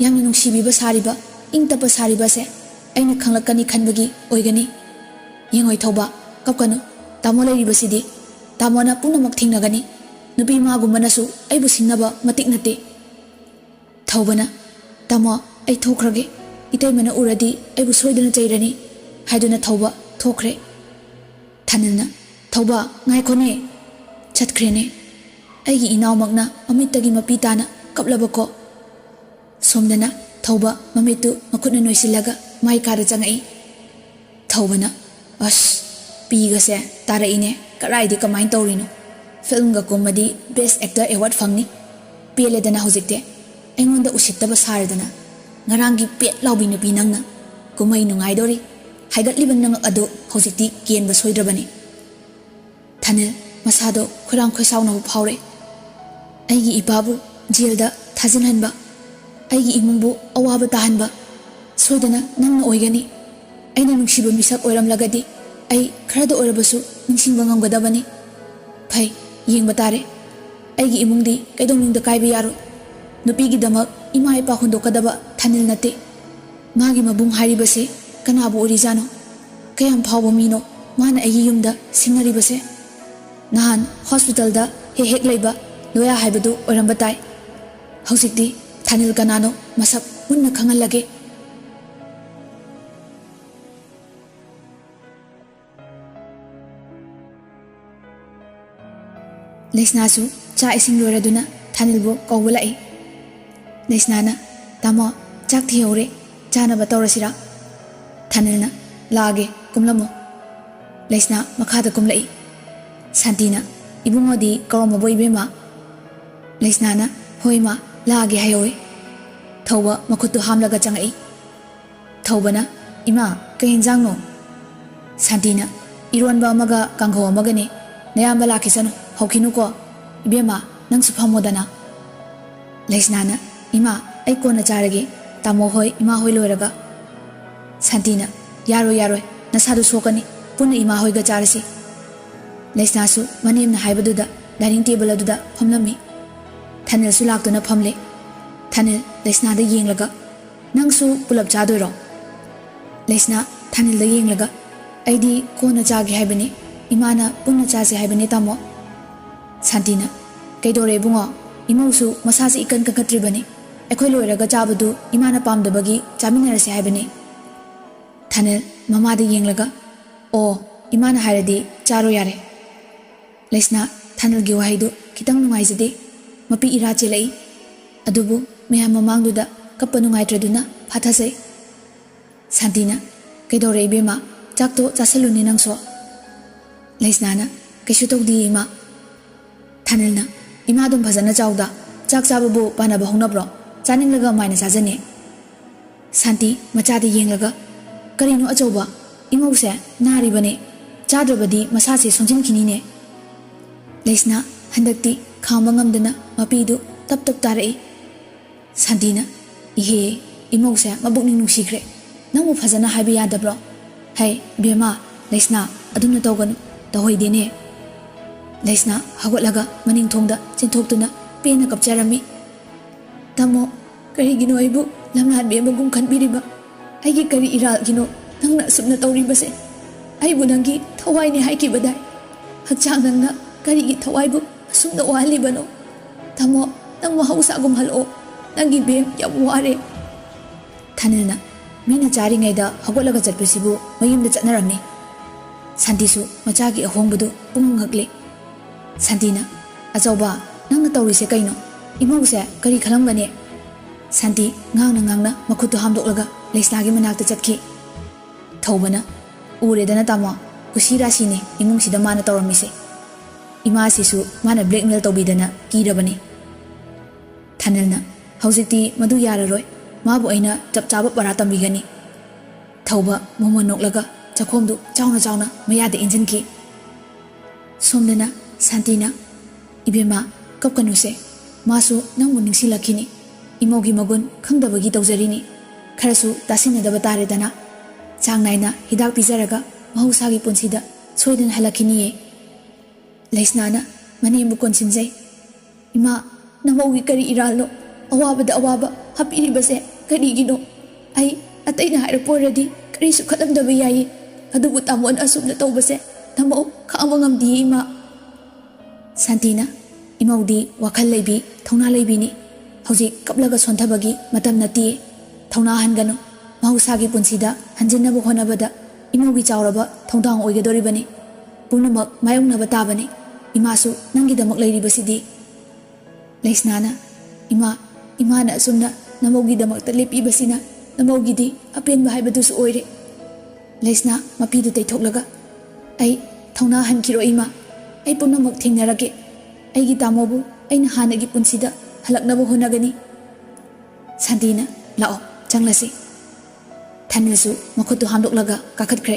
ꯌꯥꯝꯅ ꯅꯨꯡꯁꯤꯕꯤꯕ ꯁꯥꯔꯤꯕ, ꯏꯪ ꯇꯞꯄ ꯁꯥꯔꯤꯕꯁꯦ ꯑꯩꯅ ꯈꯪꯂꯛꯀꯅꯤ ꯈꯟꯕꯒꯤ ꯑꯣꯏꯒꯅꯤ꯫ ꯌꯦꯡꯉꯣꯏ ꯊꯧꯕ, ꯀꯞꯀꯅꯨ꯫ ꯇꯥꯃꯣ ꯂꯩꯔꯤꯕꯁꯤꯗꯤ ꯇꯥꯃꯣꯅ ꯄꯨꯝꯅꯃꯛ ꯊꯦꯡꯅꯒꯅꯤ꯫ ꯅꯨꯄꯤ ꯃꯥꯒꯨꯝꯕꯅꯁꯨ ꯑꯩꯕꯨ ꯁꯤꯡꯅꯕ ꯃꯇꯤꯛ ꯅꯠꯇꯦ꯫" ꯊꯧꯕꯅ, "ꯇꯥꯃꯣ, ꯑꯩ ꯊꯣꯛꯈ꯭ꯔꯒꯦ꯫ ꯏꯇꯩꯃꯅ ꯎꯔꯗꯤ ꯑꯩꯕꯨ ꯁꯣꯏꯗꯅ ꯆꯩꯔꯅꯤ," ꯍꯥꯏꯗꯨꯅ ꯊꯧꯕ ꯊꯣꯛꯈ꯭ꯔꯦ꯫ ꯊꯥꯅꯤꯜꯅ, "ꯊꯧꯕ, ꯉꯥꯏꯈꯣꯅꯦ!" ꯆꯠꯈ꯭ꯔꯦꯅꯦ꯫ ꯑꯩꯒꯤ ꯏꯅꯥꯎꯃꯛꯅ ꯃꯃꯤꯠꯇꯒꯤ ꯃꯄꯤ ꯇꯥꯅ ꯀꯞꯂꯕꯀꯣ꯫ ꯁꯣꯝꯗꯅ ꯊꯧꯕ ꯃꯃꯤꯠꯇꯨ ꯃꯈꯨꯠꯅ ꯅꯣꯏꯁꯤꯜꯂꯒ ꯃꯥꯏ ꯀꯥꯗ ꯆꯪꯉꯛꯏ꯫ ꯊꯧꯕꯅ, "ꯑꯁ, ꯄꯤꯒꯁꯦ ꯇꯥꯔꯛꯏꯅꯦ꯫ ꯀꯔꯥꯏꯗꯤ ꯀꯃꯥꯏꯅ ꯇꯧꯔꯤꯅꯣ? ꯐꯤꯜꯝꯒ ꯀꯨꯝꯃꯗꯤ Best Actor Award ꯐꯪꯅꯤ꯫ ꯄꯦꯜꯂꯦꯗꯅ ꯍꯧꯖꯤꯛꯇꯤ꯫ ꯑꯩꯉꯣꯟꯗ ꯎꯁꯤꯠꯇꯕ ꯁꯥꯔꯗꯅ꯫ ꯉꯔꯥꯡꯒꯤ ꯄꯦꯠ ꯂꯥꯎꯕꯤ ꯅꯨꯄꯤ ꯅꯪꯅ꯫ ꯀꯨꯝꯍꯩ ꯅꯨꯡꯉꯥꯏꯗꯣꯔꯤ꯫ ꯍꯥꯏꯒꯠꯂꯤꯕ ꯅꯉꯛ ꯑꯗꯨ ꯍꯧꯖꯤꯛꯇꯤ ꯀꯦꯟꯕ ꯁꯣꯏꯗ꯭ꯔꯕꯅꯤ꯫" ꯊꯥꯅꯤꯜ ꯃꯁꯥꯗꯣ ꯈꯣꯏꯔꯥꯡ ꯈꯣꯏꯁꯥꯎꯅꯕ ꯐꯥꯎꯔꯦ꯫ ꯑꯩꯒꯤ ꯏꯄꯥꯕꯨ ꯖꯦꯜꯗ ꯊꯥꯖꯤꯟꯍꯟꯕ, ꯑꯩꯒꯤ ꯏꯃꯨꯡꯕꯨ ꯑꯋꯥꯕ ꯇꯥꯍꯟꯕ ꯁꯣꯏꯗꯅ ꯅꯪꯅ ꯑꯣꯏꯒꯅꯤ꯫ ꯑꯩꯅ ꯅꯨꯡꯁꯤꯕ ꯃꯤꯁꯛ ꯑꯣꯏꯔꯝꯂꯒꯗꯤ ꯑꯩ ꯈꯔꯗ ꯑꯣꯏꯔꯕꯁꯨ ꯅꯤꯡꯁꯤꯡꯕ ꯉꯝꯒꯗꯕꯅꯤ꯫ ꯐꯩ, ꯌꯦꯡꯕ ꯇꯥꯔꯦ꯫ ꯑꯩꯒꯤ ꯏꯃꯨꯡꯗꯤ ꯀꯩꯗꯧꯅꯨꯡꯗ ꯀꯥꯏꯕ ꯌꯥꯔꯣꯏ꯫ ꯅꯨꯄꯤꯒꯤꯗꯃꯛ ꯏꯃꯥ ꯏꯄꯥ ꯍꯨꯟꯗꯣꯛꯀꯗꯕ ꯊꯥꯅꯤꯜ ꯅꯠꯇꯦ꯫ ꯃꯥꯒꯤ ꯃꯕꯨꯡ ꯍꯥꯏꯔꯤꯕꯁꯦ ꯀꯅꯥꯕꯨ ꯑꯣꯏꯔꯤꯖꯥꯠꯅꯣ? ꯀꯌꯥꯝ ꯐꯥꯎꯕ ꯃꯤꯅꯣ ꯃꯥꯅ ꯑꯩꯒꯤ ꯌꯨꯝꯗ ꯁꯤꯡꯅꯔꯤꯕꯁꯦ? ꯅꯍꯥꯟ ꯍꯣꯁꯄꯤꯇꯥꯜꯗ ꯍꯦꯛ ꯍꯦꯛ ꯂꯩꯕ ꯂꯣꯌꯥ ꯍꯥꯏꯕꯗꯨ ꯑꯣꯏꯔꯝꯕ ꯇꯥꯏ꯫ ꯍꯧꯖꯤꯛꯇꯤ ꯊꯥꯅꯤꯜ ꯀꯅꯥꯅꯣ ꯃꯁꯛ ꯃꯨꯟꯅ ꯈꯪꯍꯜꯂꯒꯦ꯫ ꯂꯩꯁꯅꯥꯁꯨ ꯆꯥꯛ ꯏꯁꯤꯡ ꯂꯣꯏꯔꯗꯨꯅ ꯊꯥꯅꯤꯜꯕꯨ ꯀꯧꯕ ꯂꯥꯛꯏ꯫ ꯂꯩꯁꯅꯥꯅ, "ꯇꯥꯃꯣ, ꯆꯥꯛ ꯊꯤꯍꯧꯔꯦ, ꯆꯥꯅꯕ ꯇꯧꯔꯁꯤꯔꯥ?" ꯊꯥꯅꯤꯜꯅ, "ꯂꯥꯛꯑꯒꯦ, ꯀꯨꯝꯂꯝꯃꯣ꯫" ꯂꯩꯁꯅꯥ ꯃꯈꯥꯗ ꯀꯨꯝꯂꯛꯏ꯫ ꯁꯥꯟꯇꯤꯅ, "ꯏꯕꯨꯡꯉꯣꯗꯤ ꯀꯧꯔꯝꯃꯕꯣ ꯏꯕꯦꯝꯃ?" ꯂꯩꯁꯅꯥꯅ, "ꯍꯣꯏ ꯏꯃꯥ, ꯂꯥꯛꯑꯒꯦ ꯍꯥꯏꯍꯧꯋꯦ꯫" ꯊꯧꯕ ꯃꯈꯨꯠꯇꯨ ꯍꯥꯝꯂꯒ ꯆꯪꯉꯛꯏ꯫ ꯊꯧꯕꯅ, "ꯏꯃꯥ, ꯀꯩ ꯌꯦꯟꯖꯥꯡꯅꯣ?" ꯁꯥꯟꯇꯤꯅ, "ꯏꯔꯣꯟꯕ ꯑꯃꯒ ꯀꯥꯡꯍꯧ ꯑꯃꯒꯅꯦ꯫ ꯅꯌꯥꯝꯕ ꯂꯥꯛꯈꯤꯁꯅꯨ, ꯍꯧꯈꯤꯅꯨꯀꯣ꯫ ꯏꯕꯦꯝꯃ, ꯅꯪꯁꯨ ꯐꯝꯃꯣꯗꯅ꯫" ꯂꯩꯁꯅꯥꯅ, "ꯏꯃꯥ, ꯑꯩ ꯀꯣꯟꯅ ꯆꯥꯔꯒꯦ, ꯇꯥꯃꯣ ꯍꯣꯏ, ꯏꯃꯥ ꯍꯣꯏ ꯂꯣꯏꯔꯒ꯫" ꯁꯥꯟꯇꯤꯅ, "ꯌꯥꯔꯣꯏ, ꯌꯥꯔꯣꯏ, ꯅꯁꯥꯗꯨ ꯁꯣꯛꯀꯅꯤ, ꯄꯨꯟꯅ ꯏꯃꯥ ꯍꯣꯏꯒ ꯆꯥꯔꯁꯤ꯫" ꯂꯩꯁꯅꯥꯁꯨ ꯃꯅꯦꯝꯅ ꯍꯥꯏꯕꯗꯨꯗ ꯗꯥꯏꯅꯤꯡ ꯇꯦꯕꯜ ꯑꯗꯨꯗ ꯐꯝꯂꯝꯃꯤ꯫ ꯊꯥꯅꯤꯜꯁꯨ ꯂꯥꯛꯇꯨꯅ ꯐꯝꯂꯦ꯫ ꯊꯥꯅꯤꯜ ꯂꯩꯁꯅꯥꯗ ꯌꯦꯡꯂꯒ, "ꯅꯪꯁꯨ ꯄꯨꯂꯞ ꯆꯥꯗꯣꯏꯔꯣ?" ꯂꯩꯁꯅꯥ ꯊꯥꯅꯤꯜꯗ ꯌꯦꯡꯂꯒ, "ꯑꯩꯗꯤ ꯀꯣꯟꯅ ꯆꯥꯒꯦ ꯍꯥꯏꯕꯅꯤ, ꯏꯃꯥꯅ ꯄꯨꯟꯅ ꯆꯥꯁꯦ ꯍꯥꯏꯕꯅꯤ ꯇꯥꯃꯣ꯫" ꯁꯥꯟꯇꯤꯅ, "ꯀꯩꯗꯧꯔꯦ ꯏꯕꯨꯡꯉꯣ? ꯏꯃꯧꯁꯨ ꯃꯁꯥꯁꯦ ꯏꯀꯟ ꯀꯟꯈꯠꯇ꯭ꯔꯤꯕꯅꯤ꯫ ꯑꯩꯈꯣꯏ ꯂꯣꯏꯔꯒ ꯆꯥꯕꯗꯨ ꯏꯃꯥꯅ ꯄꯥꯝꯗꯕꯒꯤ ꯆꯥꯃꯤꯟꯅꯔꯁꯦ ꯍꯥꯏꯕꯅꯤ꯫" ꯊꯥꯅꯤꯜ ꯃꯃꯥꯗ ꯌꯦꯡꯂꯒ, "ꯑꯣ, ꯏꯃꯥꯅ ꯍꯥꯏꯔꯗꯤ ꯆꯥꯔꯣ ꯌꯥꯔꯦ꯫" ꯂꯩꯁꯅꯥ ꯊꯥꯅꯤꯜꯒꯤ ꯋꯥꯍꯩꯗꯨ ꯈꯤꯇꯪ ꯅꯨꯡꯉꯥꯏꯖꯗꯦ꯫ ꯃꯄꯤ ꯏꯔꯥ ꯆꯦꯜꯂꯛꯏ꯫ ꯑꯗꯨꯕꯨ ꯃꯌꯥꯝ ꯃꯃꯥꯡꯗꯨꯗ ꯀꯞꯄ ꯅꯨꯡꯉꯥꯏꯇ꯭ꯔꯗꯨꯅ ꯐꯥꯊꯖꯩ꯫ ꯁꯥꯟꯇꯤꯅ, "ꯀꯩꯗꯧꯔꯦ ꯏꯕꯦꯝꯃ? ꯆꯥꯛꯇꯣ ꯆꯥꯁꯜꯂꯨꯅꯦ ꯅꯪꯁꯨ꯫" ꯂꯩꯁꯅꯥꯅ, "ꯀꯩꯁꯨ ꯇꯧꯗꯤꯌꯦ ꯏꯃꯥ꯫" ꯊꯥꯅꯤꯜꯅ, "ꯏꯃꯥ ꯑꯗꯨꯝ ꯐꯖꯅ ꯆꯥꯎꯗ, ꯆꯥꯛ ꯆꯥꯕꯕꯨ ꯄꯥꯟꯅꯕ ꯍꯧꯅꯕ꯭ꯔꯣ? ꯆꯥꯅꯤꯡꯂꯒ ꯃꯥꯏꯅ ꯆꯥꯖꯅꯤ꯫" ꯁꯥꯟꯇꯤ ꯃꯆꯥꯗ ꯌꯦꯡꯂꯒ, "ꯀꯔꯤꯅꯣ ꯑꯆꯧꯕ? ꯏꯃꯧꯁꯦ ꯅꯥꯔꯤꯕꯅꯦ꯫ ꯆꯥꯗ꯭ꯔꯕꯗꯤ ꯃꯁꯥꯁꯦ ꯁꯣꯟꯖꯤꯟꯈꯤꯅꯤꯅꯦ꯫" ꯂꯩꯁꯅꯥ ꯍꯟꯗꯛꯇꯤ ꯈꯥꯡꯕ ꯉꯝꯗꯅ ꯃꯄꯤꯗꯨ ꯇꯞ ꯇꯞ ꯇꯥꯔꯛꯏ꯫ ꯁꯥꯟꯇꯤꯅ, "ꯏꯍꯦ, ꯏꯃꯧꯁꯦ ꯃꯕꯨꯛꯅꯤꯡ ꯅꯨꯡꯁꯤꯈ꯭ꯔꯦ꯫ ꯅꯪꯕꯨ ꯐꯖꯅ ꯍꯥꯏꯕ ꯌꯥꯗꯕ꯭ꯔꯣ? ꯍꯩ, ꯏꯕꯦꯝꯃ, ꯂꯩꯁꯅꯥ, ꯑꯗꯨꯝꯅ ꯇꯧꯒꯅꯨ, ꯇꯧꯍꯩꯗꯦꯅꯦ꯫" ꯂꯩꯁꯅꯥ ꯍꯧꯒꯠꯂꯒ ꯃꯅꯤꯡ ꯊꯣꯡꯗ ꯆꯦꯟꯊꯣꯛꯇꯨꯅ ꯄꯦꯟꯅ ꯀꯞꯆꯔꯝꯃꯤ꯫ "ꯇꯥꯃꯣ, ꯀꯔꯤꯒꯤꯅꯣ ꯑꯩꯕꯨ ꯂꯝꯂꯥꯟꯕꯤ ꯑꯃꯒꯨꯝ ꯈꯟꯕꯤꯔꯤꯕ? ꯑꯩꯒꯤ ꯀꯔꯤ ꯏꯔꯥꯜꯒꯤꯅꯣ ꯅꯪꯅ ꯑꯁꯨꯝꯅ ꯇꯧꯔꯤꯕꯁꯦ? ꯑꯩꯕꯨ ꯅꯪꯒꯤ ꯊꯋꯥꯏꯅꯦ ꯍꯥꯏꯈꯤꯕꯗꯥꯏ? ꯍꯛꯆꯥꯡ ꯅꯪꯅ ꯀꯔꯤꯒꯤ ꯊꯋꯥꯏꯕꯨ ꯑꯁꯨꯝꯅ ꯋꯥꯍꯜꯂꯤꯕꯅꯣ? ꯇꯥꯃꯣ, ꯅꯪ ꯃꯍꯧꯁꯥꯒꯨꯝ ꯍꯜꯂꯛꯑꯣ꯫ ꯅꯪꯒꯤ ꯕꯦꯝ ꯌꯥꯝ ꯋꯥꯔꯦ꯫" ꯊꯥꯅꯤꯜꯅ ꯃꯤꯅ ꯆꯥꯔꯤꯉꯩꯗ ꯍꯧꯒꯠꯂꯒ ꯆꯠꯄꯁꯤꯕꯨ ꯃꯌꯨꯝꯗ ꯆꯠꯅꯔꯝꯃꯤ꯫ ꯁꯥꯟꯇꯤꯁꯨ ꯃꯆꯥꯒꯤ ꯑꯍꯣꯡꯕꯗꯨ ꯄꯨꯡꯉꯛ ꯉꯛꯂꯤ꯫ ꯁꯥꯟꯇꯤꯅ, "ꯑꯆꯧꯕ, ꯅꯪꯅ ꯇꯧꯔꯤꯁꯦ ꯀꯩꯅꯣ? ꯏꯃꯧꯁꯦ ꯀꯔꯤ ꯈꯜꯂꯝꯒꯅꯤ?" ꯁꯥꯟꯇꯤ ꯉꯥꯡꯅ ꯉꯥꯡꯅ ꯃꯈꯨꯠꯇꯨ ꯍꯥꯝꯗꯣꯛꯂꯒ ꯂꯩꯁꯅꯥꯒꯤ ꯃꯅꯥꯛꯇ ꯆꯠꯈꯤ꯫ ꯊꯧꯕꯅ, "ꯎꯔꯦꯗꯅ ꯇꯥꯃꯣ, ꯀꯨꯁꯤ ꯔꯥꯁꯤꯅꯤ ꯏꯃꯨꯡꯁꯤꯗ ꯃꯥꯅ ꯇꯧꯔꯝꯃꯤꯁꯦ꯫ ꯏꯃꯥꯁꯤꯁꯨ ꯃꯥꯅ blackmail ꯇꯧꯕꯤꯗꯅ ꯀꯤꯔꯕꯅꯤ꯫" ꯊꯥꯅꯤꯜꯅ, "ꯍꯧꯖꯤꯛꯇꯤ ꯃꯗꯨ ꯌꯥꯔꯔꯣꯏ꯫ ꯃꯥꯕꯨ ꯑꯩꯅ ꯆꯞ ꯆꯥꯕ ꯄꯔꯥ ꯇꯝꯕꯤꯒꯅꯤ꯫" ꯊꯧꯕ ꯃꯣꯃꯣꯟ ꯅꯣꯛꯂꯒ ꯆꯥꯛꯈꯣꯝꯗꯨ ꯆꯥꯎꯅ ꯆꯥꯎꯅ ꯃꯌꯥꯗ ꯏꯟꯖꯤꯟꯈꯤ꯫ ꯁꯣꯝꯗꯅ ꯁꯥꯟꯇꯤꯅ, "ꯏꯕꯦꯝꯃ, ꯀꯞꯀꯅꯨꯁꯦ꯫ ꯃꯥꯁꯨ ꯅꯪꯕꯨ ꯅꯤꯡꯁꯤꯡꯂꯛꯈꯤꯅꯤ꯫ ꯏꯃꯧꯒꯤ ꯃꯒꯨꯟ ꯈꯪꯗꯕꯒꯤ ꯇꯧꯖꯔꯤꯅꯤ꯫ ꯈꯔꯁꯨ ꯇꯥꯁꯤꯟꯅꯗꯕ ꯇꯥꯔꯦꯗꯅ꯫ ꯆꯥꯡ ꯅꯥꯏꯅ ꯍꯤꯗꯥꯛ ꯄꯤꯖꯔꯒ ꯃꯍꯧꯁꯥꯒꯤ ꯄꯨꯟꯁꯤꯗ ꯁꯣꯏꯗꯅ ꯍꯜꯂꯛꯈꯤꯅꯤꯌꯦ꯫" ꯂꯩꯁꯅꯥꯅ ꯃꯅꯦꯝꯕꯨ ꯀꯣꯟꯁꯤꯟꯖꯩ꯫ "ꯏꯃꯥ, ꯅꯃꯧꯒꯤ ꯀꯔꯤ ꯏꯔꯥꯜꯅꯣ? ꯑꯋꯥꯕꯗ ꯑꯋꯥꯕ ꯍꯥꯞꯄꯤꯔꯤꯕꯁꯦ ꯀꯔꯤꯒꯤꯅꯣ? ꯑꯩ ꯑꯇꯩꯅ ꯍꯥꯏꯔꯛꯄ ꯑꯣꯏꯔꯗꯤ ꯀꯔꯤꯁꯨ ꯈꯜꯂꯝꯗꯕ ꯌꯥꯏꯌꯦ꯫ ꯑꯗꯨꯕꯨ ꯇꯥꯃꯣꯅ ꯑꯁꯨꯝꯅ ꯇꯧꯕꯁꯦ ꯅꯃꯧ ꯈꯥꯡꯕ ꯉꯝꯗꯤꯌꯦ, ꯏꯃꯥ꯫" ꯁꯥꯟꯇꯤꯅ, "ꯏꯃꯧꯗꯤ ꯋꯥꯈꯜ ꯂꯩꯕꯤ, ꯊꯧꯅꯥ ꯂꯩꯕꯤꯅꯤ꯫ ꯍꯧꯖꯤꯛ ꯀꯞꯂꯒ ꯁꯣꯟꯊꯕꯒꯤ ꯃꯇꯝ ꯅꯠꯇꯤꯌꯦ꯫ ꯊꯧꯅꯥ ꯍꯟꯒꯅꯨ꯫ ꯃꯍꯧꯁꯥꯒꯤ ꯄꯨꯟꯁꯤꯗ ꯍꯟꯖꯤꯟꯅꯕ ꯍꯣꯠꯅꯕꯗ ꯏꯃꯧꯒꯤ ꯆꯥꯎꯔꯕ ꯊꯧꯗꯥꯡ ꯑꯣꯏꯒꯗꯧꯔꯤꯕꯅꯤ꯫ ꯄꯨꯝꯅꯃꯛ ꯃꯥꯌꯣꯛꯅꯕ ꯇꯥꯕꯅꯤ꯫ ꯏꯃꯥꯁꯨ ꯅꯪꯒꯤꯗꯃꯛ ꯂꯩꯔꯤꯕꯁꯤꯗꯤ꯫" ꯂꯩꯁꯅꯥꯅ, "ꯏꯃꯥ, ꯏꯃꯥꯅ ꯑꯁꯨꯝꯅ ꯅꯃꯧꯒꯤꯗꯃꯛꯇ ꯂꯦꯞꯄꯤꯕꯁꯤꯅ ꯅꯃꯧꯒꯤꯗꯤ ꯑꯄꯦꯟꯕ ꯍꯥꯏꯕꯗꯨꯁꯨ ꯑꯣꯏꯔꯦ꯫" ꯂꯩꯁꯅꯥ ꯃꯄꯤꯗꯨ ꯇꯩꯊꯣꯛꯂꯒ, "ꯑꯩ ꯊꯧꯅꯥ ꯍꯟꯈꯤꯔꯣꯏ ꯏꯃꯥ꯫ ꯑꯩ ꯄꯨꯝꯅꯃꯛ ꯊꯦꯡꯅꯔꯒꯦ꯫ ꯑꯩꯒꯤ ꯇꯥꯃꯣꯕꯨ ꯑꯩꯅ ꯍꯥꯟꯅꯒꯤ ꯄꯨꯟꯁꯤꯗ ꯍꯜꯂꯛꯅꯕ ꯍꯣꯠꯅꯒꯅꯤ꯫" ꯁꯥꯟꯇꯤꯅ, "ꯂꯥꯛꯑꯣ, ꯆꯪꯂꯁꯤ꯫" ꯊꯥꯅꯤꯜꯁꯨ ꯃꯈꯨꯠꯇꯨ ꯍꯥꯝꯗꯣꯛꯂꯒ ꯀꯥꯈꯠꯈ꯭ꯔꯦ꯫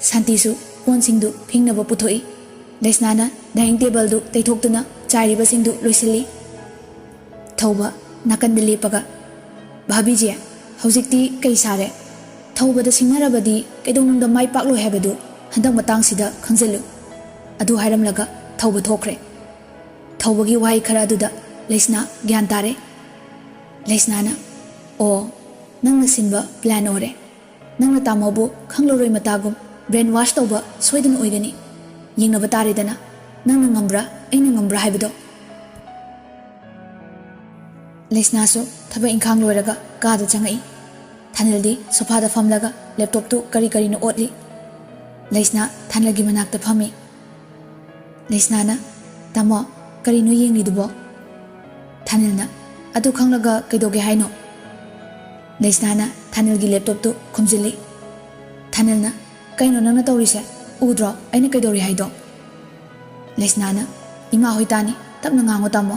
ꯁꯥꯟꯇꯤꯁꯨ ꯀꯣꯟꯁꯤꯡꯗꯨ ꯐꯦꯡꯅꯕ ꯄꯨꯊꯣꯛꯏ꯫ ꯂꯩꯁꯅꯥꯅ dining tableꯗꯨ ꯇꯩꯊꯣꯛꯇꯨꯅ ꯆꯥꯏꯔꯤꯕꯁꯤꯡꯗꯨ ꯂꯣꯏꯁꯤꯜꯂꯤ꯫ ꯊꯧꯕ ꯅꯥꯀꯟꯗ ꯂꯦꯞꯄꯒ, "ꯚꯥꯕꯤꯖꯤ, ꯍꯧꯖꯤꯛꯇꯤ ꯀꯩ ꯁꯥꯔꯦ? ꯊꯧꯕꯗ ꯁꯤꯡꯅꯔꯕꯗꯤ ꯀꯩꯗꯧꯅꯨꯡꯗ ꯃꯥꯏ ꯄꯥꯛꯂꯣꯏ ꯍꯥꯏꯕꯗꯨ ꯍꯟꯗꯛ ꯃꯇꯥꯡꯁꯤꯗ ꯈꯪꯖꯤꯜꯂꯨ꯫ ꯑꯗꯨ ꯍꯥꯏꯔꯝꯂꯒ ꯊꯧꯕ ꯊꯣꯛꯈ꯭ꯔꯦ꯫ ꯊꯧꯕꯒꯤ ꯋꯥꯍꯩ ꯈꯔ ꯑꯗꯨꯗ ꯂꯩꯁꯅꯥ ꯒ꯭ꯌꯥꯟ ꯇꯥꯔꯦ꯫ ꯂꯩꯁꯅꯥꯅ, "ꯑꯣ, ꯅꯪꯅ ꯁꯤꯟꯕ ꯄ꯭ꯂꯥꯟ ꯑꯣꯏꯔꯦ꯫ ꯅꯪꯅ ꯇꯥꯃꯣꯕꯨ ꯈꯪꯂꯔꯣꯏ ꯃꯇꯥꯒꯨꯝ ꯕ꯭ꯔꯦꯟ ꯋꯥꯁ ꯇꯧꯕ ꯁꯣꯏꯗꯅ ꯑꯣꯏꯒꯅꯤ꯫ ꯌꯦꯡꯅꯕ ꯇꯥꯔꯦꯗꯅ, ꯅꯪꯅ ꯉꯝꯕ꯭ꯔꯥ, ꯑꯩꯅ ꯉꯝꯕ꯭ꯔꯥ ꯍꯥꯏꯕꯗꯣ꯫" ꯂꯩꯁꯅꯥꯁꯨ ꯊꯕꯛ ꯏꯪꯈꯥꯡ ꯂꯣꯏꯔꯒ ꯀꯥꯗ ꯆꯪꯉꯛꯏ꯫ ꯊꯥꯅꯤꯜꯗꯤ ꯁꯣꯐꯥꯗ ꯐꯝꯂꯒ ꯂꯦꯞꯇꯣꯞꯇꯨ ꯀꯔꯤ ꯀꯔꯤꯅꯣ ꯑꯣꯠꯂꯤ꯫ ꯂꯩꯁꯅꯥ ꯊꯥꯅꯤꯜꯒꯤ ꯃꯅꯥꯛꯇ ꯐꯝꯃꯤ꯫ ꯂꯩꯁꯅꯥꯅ, "ꯇꯥꯃꯣ, ꯀꯔꯤꯅꯣ ꯌꯦꯡꯂꯤꯗꯨꯕꯣ?" ꯊꯥꯅꯤꯜꯅ, "ꯑꯗꯨ ꯈꯪꯂꯒ ꯀꯩꯗꯧꯒꯦ ꯍꯥꯏꯅꯣ?" ꯂꯩꯁꯅꯥꯅ ꯊꯥꯅꯤꯜꯒꯤ ꯂꯦꯞꯇꯣꯞꯇꯨ ꯈꯨꯝꯖꯤꯜꯂꯤ꯫ ꯊꯥꯅꯤꯜꯅ, "ꯀꯩꯅꯣ ꯅꯪꯅ ꯇꯧꯔꯤꯁꯦ? ꯎꯗ꯭ꯔꯣ ꯑꯩꯅ ꯀꯩꯗꯧꯔꯤ ꯍꯥꯏꯗꯣ?" ꯂꯩꯁꯅꯥꯅ, "ꯏꯃꯥ ꯍꯣꯏ ꯇꯥꯅꯤ, ꯇꯞꯅ ꯉꯥꯡꯉꯣ ꯇꯥꯃꯣ꯫"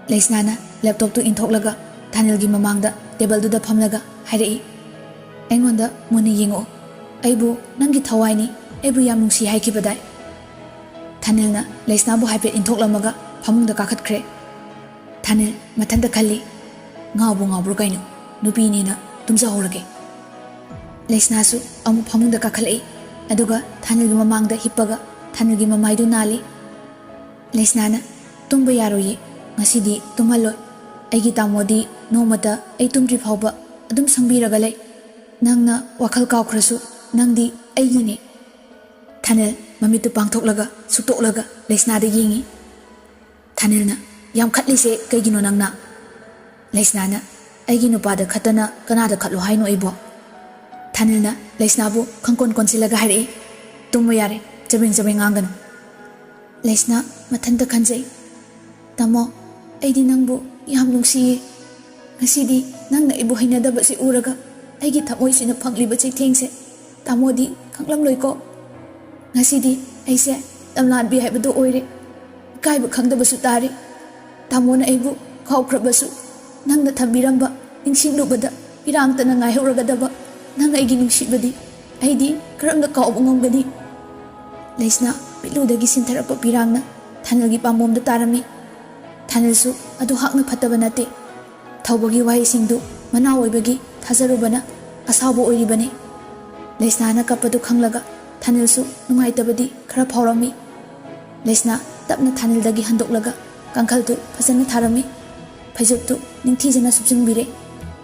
ꯂꯩꯁꯅꯥꯅ ꯂꯦꯞꯇꯣꯞꯇꯨ ꯏꯟꯊꯣꯛꯂꯒ ꯊꯥꯅꯤꯜꯒꯤ ꯃꯃꯥꯡꯗ ꯇꯦꯕꯜꯗꯨꯗ ꯐꯝꯂꯒ ꯍꯥꯏꯔꯛꯏ, "ꯑꯩꯉꯣꯟꯗ ꯃꯨꯟꯅ ꯌꯦꯡꯉꯛꯑꯣ꯫ ꯑꯩꯕꯨ ꯅꯪꯒꯤ ꯊꯋꯥꯏꯅꯤ, ꯑꯩꯕꯨ ꯌꯥꯝ ꯅꯨꯡꯁꯤ ꯍꯥꯏꯈꯤꯕꯗꯥꯏ?" ꯊꯥꯅꯤꯜꯅ ꯂꯩꯁꯅꯥꯕꯨ ꯍꯥꯏꯐꯦꯠ ꯏꯟꯊꯣꯛꯂꯝꯃꯒ ꯐꯃꯨꯡꯗ ꯀꯥꯈꯠꯈ꯭ꯔꯦ꯫ ꯊꯥꯅꯤꯜ ꯃꯊꯟꯇ ꯈꯜꯂꯤ, "ꯉꯥꯎꯕꯨ ꯉꯥꯎꯕ꯭ꯔꯣ ꯀꯩꯅꯣ? ꯅꯨꯄꯤꯅꯦꯅ ꯇꯨꯝꯖꯍꯧꯔꯒꯦ꯫" ꯂꯩꯁꯅꯥꯁꯨ ꯑꯃꯨꯛ ꯐꯃꯨꯡꯗ ꯀꯥꯈꯠꯂꯛꯏ꯫ ꯑꯗꯨꯒ ꯊꯥꯅꯤꯜꯒꯤ ꯃꯃꯥꯡꯗ ꯍꯤꯞꯄꯒ ꯊꯥꯅꯤꯜꯒꯤ ꯃꯃꯥꯏꯗꯨ ꯅꯥꯜꯂꯤ꯫ ꯂꯩꯁꯅꯥꯅ, "ꯇꯨꯝꯕ ꯌꯥꯔꯣꯏꯌꯦ, ꯉꯁꯤꯗꯤ ꯇꯨꯝꯍꯜꯂꯣꯏ꯫ ꯑꯩꯒꯤ ꯇꯥꯃꯣꯗꯤ ꯅꯣꯡꯃꯇ ꯑꯩ ꯇꯨꯝꯗ꯭ꯔꯤ ꯐꯥꯎꯕ ꯑꯗꯨꯝ ꯁꯪꯕꯤꯔꯒ ꯂꯩ꯫ ꯅꯪꯅ ꯋꯥꯈꯜ ꯀꯥꯎꯈ꯭ꯔꯁꯨ ꯅꯪꯗꯤ ꯑꯩꯒꯤꯅꯦ꯫" ꯊꯥꯅꯤꯜ ꯃꯃꯤꯠꯇꯨ ꯄꯥꯡꯊꯣꯛꯂꯒ ꯁꯨꯛꯇꯣꯛꯂꯒ ꯂꯩꯁꯅꯥꯗ ꯌꯦꯡꯉꯤ꯫ ꯊꯥꯅꯤꯜꯅ, "ꯌꯥꯝ ꯈꯠꯂꯤꯁꯦ ꯀꯩꯒꯤꯅꯣ ꯅꯪꯅ?" ꯂꯩꯁꯅꯥꯅ, "ꯑꯩꯒꯤ ꯅꯨꯄꯥꯗ ꯈꯠꯇꯅ ꯀꯅꯥꯗ ꯈꯠꯂꯣ ꯍꯥꯏꯅꯣ ꯑꯩꯕꯣ?" ꯊꯥꯅꯤꯜꯅ ꯂꯩꯁꯅꯥꯕꯨ ꯈꯪꯀꯣꯟ ꯀꯣꯟꯁꯤꯜꯂꯒ ꯍꯥꯏꯔꯛꯏ, "ꯇꯨꯝꯃꯣ ꯌꯥꯔꯦ, ꯆꯕꯦꯡ ꯆꯕꯦꯡ ꯉꯥꯡꯒꯅꯨ꯫" ꯂꯩꯁꯅꯥ ꯃꯊꯟꯇ ꯈꯟꯖꯩ, "ꯇꯥꯃꯣ, ꯑꯩꯗꯤ ꯅꯪꯕꯨ ꯌꯥꯝ ꯅꯨꯡꯁꯤꯌꯦ꯫ ꯉꯁꯤꯗꯤ ꯅꯪꯅ ꯑꯩꯕꯨ ꯍꯩꯅꯗꯕꯁꯤ ꯎꯔꯒ ꯑꯩꯒꯤ ꯊꯃꯣꯏꯁꯤꯅ ꯐꯪꯂꯤꯕ ꯆꯩꯊꯦꯡꯁꯦ ꯇꯥꯃꯣꯗꯤ ꯈꯪꯂꯝꯂꯣꯏꯀꯣ꯫ ꯉꯁꯤꯗꯤ ꯑꯩꯁꯦ ꯂꯝꯂꯥꯟꯕꯤ ꯍꯥꯏꯕꯗꯨ ꯑꯣꯏꯔꯦ꯫ ꯏꯀꯥꯏꯕ ꯈꯪꯗꯕꯁꯨ ꯇꯥꯔꯦ꯫ ꯇꯥꯃꯣꯅ ꯑꯩꯕꯨ ꯀꯥꯎꯈ꯭ꯔꯕꯁꯨ, ꯅꯪꯅ ꯊꯝꯕꯤꯔꯝꯕ ꯅꯤꯡꯁꯤꯡꯂꯨꯕꯗ ꯄꯤꯔꯥꯡꯇꯅ ꯉꯥꯏꯍꯧꯔꯒꯗꯕ ꯅꯪ ꯑꯩꯒꯤ ꯅꯨꯡꯁꯤꯕꯗꯤ ꯑꯩꯗꯤ ꯀꯔꯝꯅ ꯀꯥꯎꯕ ꯉꯝꯒꯅꯤ?" ꯂꯩꯁꯅꯥ ꯄꯤꯠꯂꯨꯗꯒꯤ ꯁꯤꯟꯊꯔꯛꯄ ꯄꯤꯔꯥꯡꯅ ꯊꯥꯅꯤꯜꯒꯤ ꯄꯥꯝꯕꯣꯝꯗ ꯇꯥꯔꯝꯃꯤ꯫ ꯊꯥꯅꯤꯜꯁꯨ ꯑꯗꯨ ꯍꯥꯛꯅ ꯐꯠꯇꯕ ꯅꯠꯇꯦ꯫ ꯊꯧꯕꯒꯤ ꯋꯥꯍꯩꯁꯤꯡꯗꯨ ꯃꯅꯥ ꯑꯣꯏꯕꯒꯤ ꯊꯥꯖꯔꯨꯕꯅ ꯑꯁꯥꯎꯕ ꯑꯣꯏꯔꯤꯕꯅꯤ꯫ ꯂꯩꯁꯅꯥꯅ ꯀꯞꯄꯗꯨ ꯈꯪꯂꯒ ꯊꯥꯅꯤꯜꯁꯨ ꯅꯨꯡꯉꯥꯏꯇꯕꯗꯤ ꯈꯔ ꯐꯥꯎꯔꯝꯃꯤ꯫ ꯂꯩꯁꯅꯥ ꯇꯞꯅ ꯊꯥꯅꯤꯜꯗꯒꯤ ꯍꯟꯗꯣꯛꯂꯒ ꯀꯥꯡꯈꯜꯗꯨ ꯐꯖꯅ ꯊꯥꯔꯝꯃꯤ꯫ ꯐꯩꯖꯨꯞꯇꯨ ꯅꯤꯡꯊꯤꯖꯅ ꯁꯨꯞꯆꯤꯟꯕꯤꯔꯦ꯫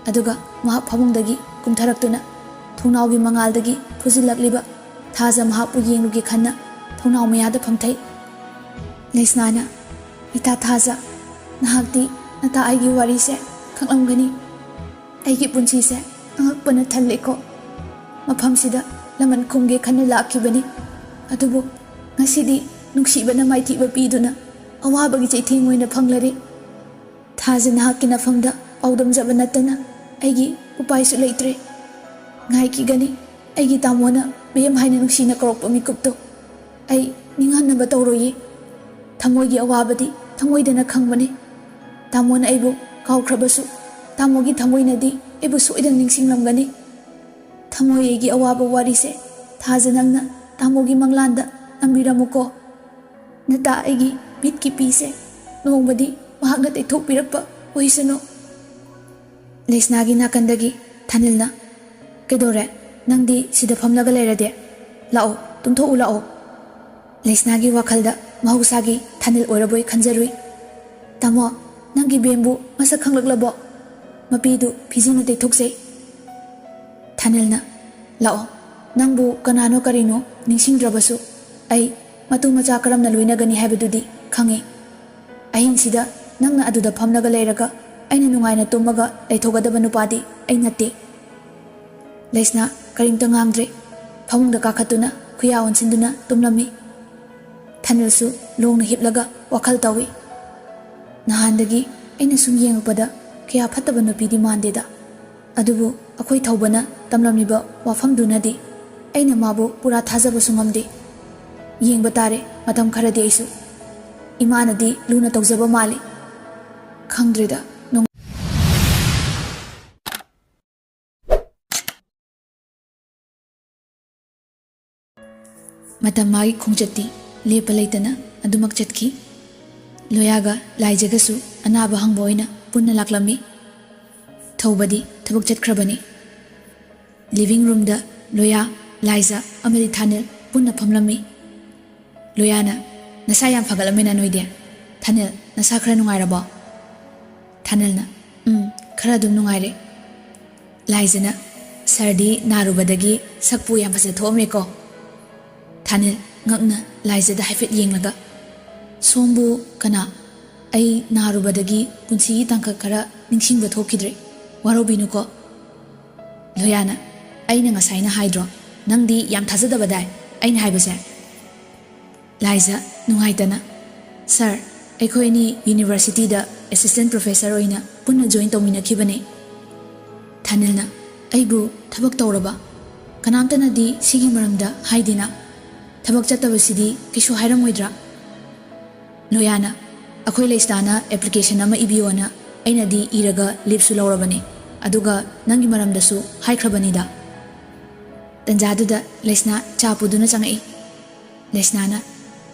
ꯑꯗꯨꯒ ꯃꯍꯥꯛ ꯐꯃꯨꯡꯗꯒꯤ ꯀꯨꯝꯊꯔꯛꯇꯨꯅ ꯊꯣꯡꯅꯥꯎꯒꯤ ꯃꯉꯥꯜꯗꯒꯤ ꯐꯨꯖꯤꯜꯂꯛꯂꯤꯕ ꯊꯥꯖ ꯃꯍꯥꯛꯄꯨ ꯌꯦꯡꯂꯨꯒꯦ ꯈꯟꯅ ꯊꯣꯡꯅꯥꯎ ꯃꯌꯥꯗ ꯐꯝꯊꯩ꯫ ꯂꯩꯁꯅꯥꯅ, "ꯏꯇꯥ ꯊꯥꯖ, ꯅꯍꯥꯛꯇꯤ ꯅꯇꯥ ꯑꯩꯒꯤ ꯋꯥꯔꯤꯁꯦ ꯈꯪꯂꯝꯒꯅꯤ꯫ ꯑꯩꯒꯤ ꯄꯨꯟꯁꯤꯁꯦ ꯑꯉꯛꯄꯅ ꯊꯜꯂꯦꯀꯣ꯫ ꯃꯐꯝꯁꯤꯗ ꯂꯃꯟ ꯈꯨꯝꯒꯦ ꯈꯟꯅ ꯂꯥꯛꯈꯤꯕꯅꯤ꯫ ꯑꯗꯨꯕꯨ ꯉꯁꯤꯗꯤ ꯅꯨꯡꯁꯤꯕꯅ ꯃꯥꯏꯊꯤꯕ ꯄꯤꯗꯨꯅ ꯑꯋꯥꯕꯒꯤ ꯆꯩꯊꯦꯡ ꯑꯣꯏꯅ ꯐꯪꯂꯔꯦ꯫ ꯊꯥꯖ, ꯅꯍꯥꯛꯀꯤ ꯅꯐꯝꯗ ꯄꯥꯎꯗꯝꯖꯕ ꯅꯠꯇꯅ ꯑꯩꯒꯤ ꯎꯄꯥꯏꯁꯨ ꯂꯩꯇ꯭ꯔꯦ꯫ ꯉꯥꯏꯈꯤꯒꯅꯤ, ꯑꯩꯒꯤ ꯇꯥꯃꯣꯅ ꯕꯦꯝ ꯍꯥꯏꯅ ꯅꯨꯡꯁꯤꯅ ꯀꯧꯔꯛꯄ ꯃꯤꯀꯨꯞꯇꯣ꯫ ꯑꯩ ꯅꯤꯡꯍꯟꯅꯕ ꯇꯧꯔꯣꯏꯌꯦ꯫ ꯊꯃꯣꯏꯒꯤ ꯑꯋꯥꯕꯗꯤ ꯊꯃꯣꯏꯗꯅ ꯈꯪꯕꯅꯤ꯫ ꯇꯥꯃꯣꯅ ꯑꯩꯕꯨ ꯀꯥꯎꯈ꯭ꯔꯕꯁꯨ, ꯇꯥꯃꯣꯒꯤ ꯊꯃꯣꯏꯅꯗꯤ ꯑꯩꯕꯨ ꯁꯣꯏꯗꯅ ꯅꯤꯡꯁꯤꯡꯂꯝꯒꯅꯤ꯫ ꯊꯃꯣꯏ ꯑꯩꯒꯤ ꯑꯋꯥꯕ ꯋꯥꯔꯤꯁꯦ ꯊꯥꯖ ꯅꯪꯅ ꯇꯥꯃꯣꯒꯤ ꯃꯪꯂꯥꯟꯗ ꯅꯝꯕꯤꯔꯝꯃꯨꯀꯣ꯫ ꯅꯇꯥ ꯑꯩꯒꯤ ꯃꯤꯠꯀꯤ ꯄꯤꯁꯦ ꯅꯣꯡꯃꯗꯤ ꯃꯍꯥꯛꯅ ꯇꯩꯊꯣꯛꯄꯤꯔꯛꯄ ꯑꯣꯏꯁꯅꯨ꯫" ꯂꯩꯁꯅꯥꯒꯤ ꯅꯥꯀꯟꯗꯒꯤ ꯊꯥꯅꯤꯜꯅ, "ꯀꯩꯗꯧꯔꯦ? ꯅꯪꯗꯤ ꯁꯤꯗ ꯐꯝꯂꯒ ꯂꯩꯔꯗꯤ? ꯂꯥꯛꯑꯣ, ꯇꯨꯝꯊꯣꯛꯎ ꯂꯥꯛꯑꯣ꯫" ꯂꯩꯁꯅꯥꯒꯤ ꯋꯥꯈꯜꯗ ꯃꯍꯧꯁꯥꯒꯤ ꯊꯥꯅꯤꯜ ꯑꯣꯏꯔꯕꯣꯏ ꯈꯟꯖꯔꯨꯏ꯫ "ꯇꯥꯃꯣ, ꯅꯪꯒꯤ ꯕꯦꯝꯕꯨ ꯃꯁꯛ ꯈꯪꯂꯛꯂꯕꯣ? ꯃꯄꯤꯗꯨ ꯐꯤꯖꯤꯅ ꯇꯩꯊꯣꯛꯆꯩ꯫" ꯊꯥꯅꯤꯜꯅ, "ꯂꯥꯛꯑꯣ, ꯅꯪꯕꯨ ꯀꯅꯥꯅꯣ ꯀꯔꯤꯅꯣ ꯅꯤꯡꯁꯤꯡꯗ꯭ꯔꯕꯁꯨ ꯑꯩ ꯃꯇꯨ ꯃꯆꯥ ꯀꯔꯝꯅ ꯂꯣꯏꯅꯒꯅꯤ ꯍꯥꯏꯕꯗꯨꯗꯤ ꯈꯪꯉꯤ꯫ ꯑꯍꯤꯡꯁꯤꯗ ꯅꯪꯅ ꯑꯗꯨꯗ ꯐꯝꯂꯒ ꯂꯩꯔꯒ ꯑꯩꯅ ꯅꯨꯡꯉꯥꯏꯅ ꯇꯨꯝꯃꯒ ꯂꯩꯊꯣꯛꯀꯗꯕ ꯅꯨꯄꯥꯗꯤ ꯑꯩ ꯅꯠꯇꯦ꯫" ꯂꯩꯁꯅꯥ ꯀꯔꯤꯝꯇ ꯉꯥꯡꯗ꯭ꯔꯦ꯫ ꯐꯃꯨꯡꯗ ꯀꯥꯈꯠꯇꯨꯅ ꯈꯨꯌꯥ ꯑꯣꯟꯁꯤꯟꯗꯨꯅ ꯇꯨꯝꯂꯝꯃꯤ꯫ ꯊꯥꯅꯤꯜꯁꯨ ꯂꯣꯡꯅ ꯍꯤꯞꯂꯒ ꯋꯥꯈꯜ ꯇꯧꯏ꯫ ꯅꯍꯥꯟꯗꯒꯤ ꯑꯩꯅ ꯁꯨꯝ ꯌꯦꯡꯂꯛꯄꯗ ꯀꯌꯥ ꯐꯠꯇꯕ ꯅꯨꯄꯤꯗꯤ ꯃꯥꯟꯗꯦꯗ꯫ ꯑꯗꯨꯕꯨ ꯑꯩꯈꯣꯏ ꯊꯧꯕꯅ ꯇꯝꯂꯝꯂꯤꯕ ꯋꯥꯐꯝꯗꯨꯅꯗꯤ ꯑꯩꯅ ꯃꯥꯕꯨ ꯄꯨꯔꯥ ꯊꯥꯖꯕꯁꯨ ꯉꯝꯗꯦ꯫ ꯌꯦꯡꯕ ꯇꯥꯔꯦ ꯃꯇꯝ ꯈꯔꯗꯤ ꯑꯩꯁꯨ꯫ ꯏꯃꯥꯅꯗꯤ ꯂꯨꯅ ꯇꯧꯖꯕ ꯃꯥꯜꯂꯤ꯫ ꯈꯪꯗ꯭ꯔꯦꯗ, ꯅꯣꯡ- ꯃꯇꯝ ꯃꯥꯒꯤ ꯈꯣꯡꯆꯠꯇꯤ ꯂꯦꯞꯄ ꯂꯩꯇꯅ ꯑꯗꯨꯃꯛ ꯆꯠꯈꯤ꯫ ꯂꯣꯌꯥꯒ ꯂꯥꯏꯖꯒꯁꯨ ꯑꯅꯥꯕ ꯍꯪꯕ ꯑꯣꯏꯅ ꯄꯨꯟꯅ ꯂꯥꯛꯂꯝꯃꯤ꯫ ꯊꯧꯕꯗꯤ ꯊꯕꯛ ꯆꯠꯈ꯭ꯔꯕꯅꯤ꯫ ꯂꯤꯚꯤꯡ ꯔꯨꯝꯗ ꯂꯣꯌꯥ ꯂꯥꯏꯖ ꯑꯃꯗꯤ ꯊꯥꯅꯤꯜ ꯄꯨꯟꯅ ꯐꯝꯂꯝꯃꯤ꯫ ꯂꯣꯌꯥꯅ, "ꯅꯁꯥ ꯌꯥꯝ ꯐꯒꯠꯂꯝꯃꯦꯅ ꯅꯣꯏꯗꯤ꯫ ꯊꯥꯅꯤꯜ, ꯅꯁꯥ ꯈꯔ ꯅꯨꯡꯉꯥꯏꯔꯕꯣ?" ꯊꯥꯅꯤꯜꯅ, "ꯎꯝ, ꯈꯔ ꯑꯗꯨꯝ ꯅꯨꯡꯉꯥꯏꯔꯦ꯫" ꯂꯥꯏꯖꯅ, "ꯁꯥꯔꯗꯤ ꯅꯥꯔꯨꯕꯗꯒꯤ ꯁꯛꯄꯨ ꯌꯥꯝ ꯐꯖ ꯊꯣꯛꯑꯝꯃꯦꯀꯣ?" ꯊꯥꯅꯤꯜ ꯉꯛꯅ ꯂꯥꯏꯖꯗ ꯍꯥꯏꯐꯦꯠ ꯌꯦꯡꯂꯒ, "ꯁꯣꯝꯕꯨ ꯀꯅꯥ? ꯑꯩ ꯅꯥꯔꯨꯕꯗꯒꯤ ꯄꯨꯟꯁꯤꯒꯤ ꯇꯥꯡꯀꯛ ꯈꯔ ꯅꯤꯡꯁꯤꯡꯕ ꯊꯣꯛꯈꯤꯗ꯭ꯔꯦ꯫ ꯋꯥꯔꯧꯕꯤꯅꯨꯀꯣ꯫" ꯂꯣꯌꯥꯅ, "ꯑꯩꯅ ꯉꯁꯥꯏꯅ ꯍꯥꯏꯗ꯭ꯔꯣ, ꯅꯪꯗꯤ ꯌꯥꯝ ꯊꯥꯖꯗꯕꯗꯥꯏ ꯑꯩꯅ ꯍꯥꯏꯕꯁꯦ?" ꯂꯥꯏꯖ ꯅꯨꯡꯉꯥꯏꯇꯅ, "ꯁꯥꯔ, ꯑꯩꯈꯣꯏ ꯑꯅꯤ ꯌꯨꯅꯤꯚꯔꯁꯤꯇꯤꯗ ꯑꯦꯁꯤꯁꯇꯦꯟ ꯄ꯭ꯔꯣꯐꯦꯁꯔ ꯑꯣꯏꯅ ꯄꯨꯟꯅ ꯖꯣꯏꯟ ꯇꯧꯃꯤꯟꯅꯈꯤꯕꯅꯦ꯫" ꯊꯥꯅꯤꯜꯅ, "ꯑꯩꯕꯨ ꯊꯕꯛ ꯇꯧꯔꯕ? ꯀꯅꯥꯝꯇꯅꯗꯤ ꯁꯤꯒꯤ ꯃꯔꯝꯗ ꯍꯥꯏꯗꯦꯅ꯫ ꯊꯕꯛ ꯆꯠꯇꯕꯁꯤꯗꯤ ꯀꯩꯁꯨ ꯍꯥꯏꯔꯝꯃꯣꯏꯗ꯭ꯔꯥ?" ꯂꯣꯌꯥꯅ, "ꯑꯩꯈꯣꯏ ꯂꯩꯁꯅꯥꯅ ꯑꯦꯄ꯭ꯂꯤꯀꯦꯁꯟ ꯑꯃ ꯏꯕꯤꯌꯣꯅ ꯑꯩꯅꯗꯤ ꯏꯔꯒ ꯂꯤꯞꯁꯨ ꯂꯧꯔꯕꯅꯦ꯫ ꯑꯗꯨꯒ ꯅꯪꯒꯤ ꯃꯔꯝꯗꯁꯨ ꯍꯥꯏꯈ꯭ꯔꯕꯅꯤꯗ꯫" ꯇꯟꯖꯥꯗꯨꯗ ꯂꯩꯁꯅꯥ ꯆꯥ ꯄꯨꯗꯨꯅ ꯆꯪꯉꯛꯏ꯫ ꯂꯩꯁꯅꯥꯅ,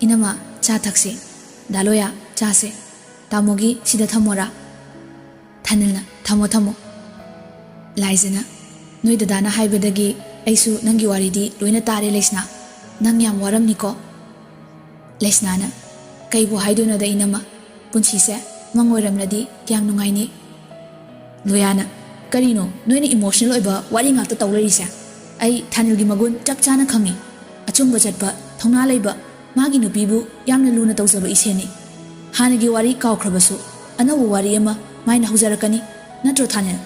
"ꯏꯅꯝꯃ, ꯆꯥ ꯊꯛꯁꯤ꯫ ꯗꯥ ꯂꯣꯌꯥ, ꯆꯥꯁꯦ꯫ ꯇꯥꯃꯣꯒꯤ ꯁꯤꯗ ꯊꯝꯃꯣꯔꯥ?" ꯊꯥꯅꯤꯜꯅ, "ꯊꯝꯃꯣ, ꯊꯝꯃꯣ꯫" ꯂꯥꯏꯖꯅ, "ꯅꯣꯏ ꯗꯗꯥꯅ ꯍꯥꯏꯕꯗꯒꯤ ꯑꯩꯁꯨ ꯅꯪꯒꯤ ꯋꯥꯔꯤꯗꯤ ꯂꯣꯏꯅ ꯇꯥꯔꯦ ꯂꯩꯁꯅꯥ꯫ ꯅꯪ ꯌꯥꯝ ꯋꯥꯔꯝꯅꯤꯀꯣ?" ꯂꯩꯁꯅꯥꯅ, "ꯀꯩꯕꯨ ꯍꯥꯏꯗꯣꯏꯅꯣꯗ ꯏꯅꯝꯃ, ꯄꯨꯟꯁꯤꯁꯦ ꯃꯪ ꯑꯣꯏꯔꯝꯂꯗꯤ ꯀꯌꯥꯝ ꯅꯨꯡꯉꯥꯏꯅꯤ꯫" ꯂꯣꯌꯥꯅ, "ꯀꯔꯤꯅꯣ ꯅꯣꯏꯅ ꯏꯃꯣꯁꯅꯦꯜ ꯑꯣꯏꯕ ꯋꯥꯔꯤ ꯉꯥꯛꯇ ꯇꯧ ꯂꯩꯔꯤꯁꯦ? ꯑꯩ ꯊꯥꯅꯤꯜꯒꯤ ꯃꯒꯨꯟ ꯆꯞ ꯆꯥꯅ ꯈꯪꯉꯤ꯫ ꯑꯆꯨꯝꯕ ꯆꯠꯄ, ꯊꯧꯅꯥ ꯂꯩꯕ, ꯃꯥꯒꯤ ꯅꯨꯄꯤꯕꯨ ꯌꯥꯝꯅ ꯂꯨꯅ ꯇꯧꯖꯕ ꯏꯆꯦꯅꯤ꯫ ꯍꯥꯟꯅꯒꯤ ꯋꯥꯔꯤ ꯀꯥꯎꯈ꯭ꯔꯕꯁꯨ ꯑꯅꯧꯕ ꯋꯥꯔꯤ ꯑꯃ ꯃꯥꯏꯅ ꯍꯧꯖꯔꯛꯀꯅꯤ, ꯅꯠꯇ꯭ꯔꯣ ꯊꯥꯅꯤꯜ?"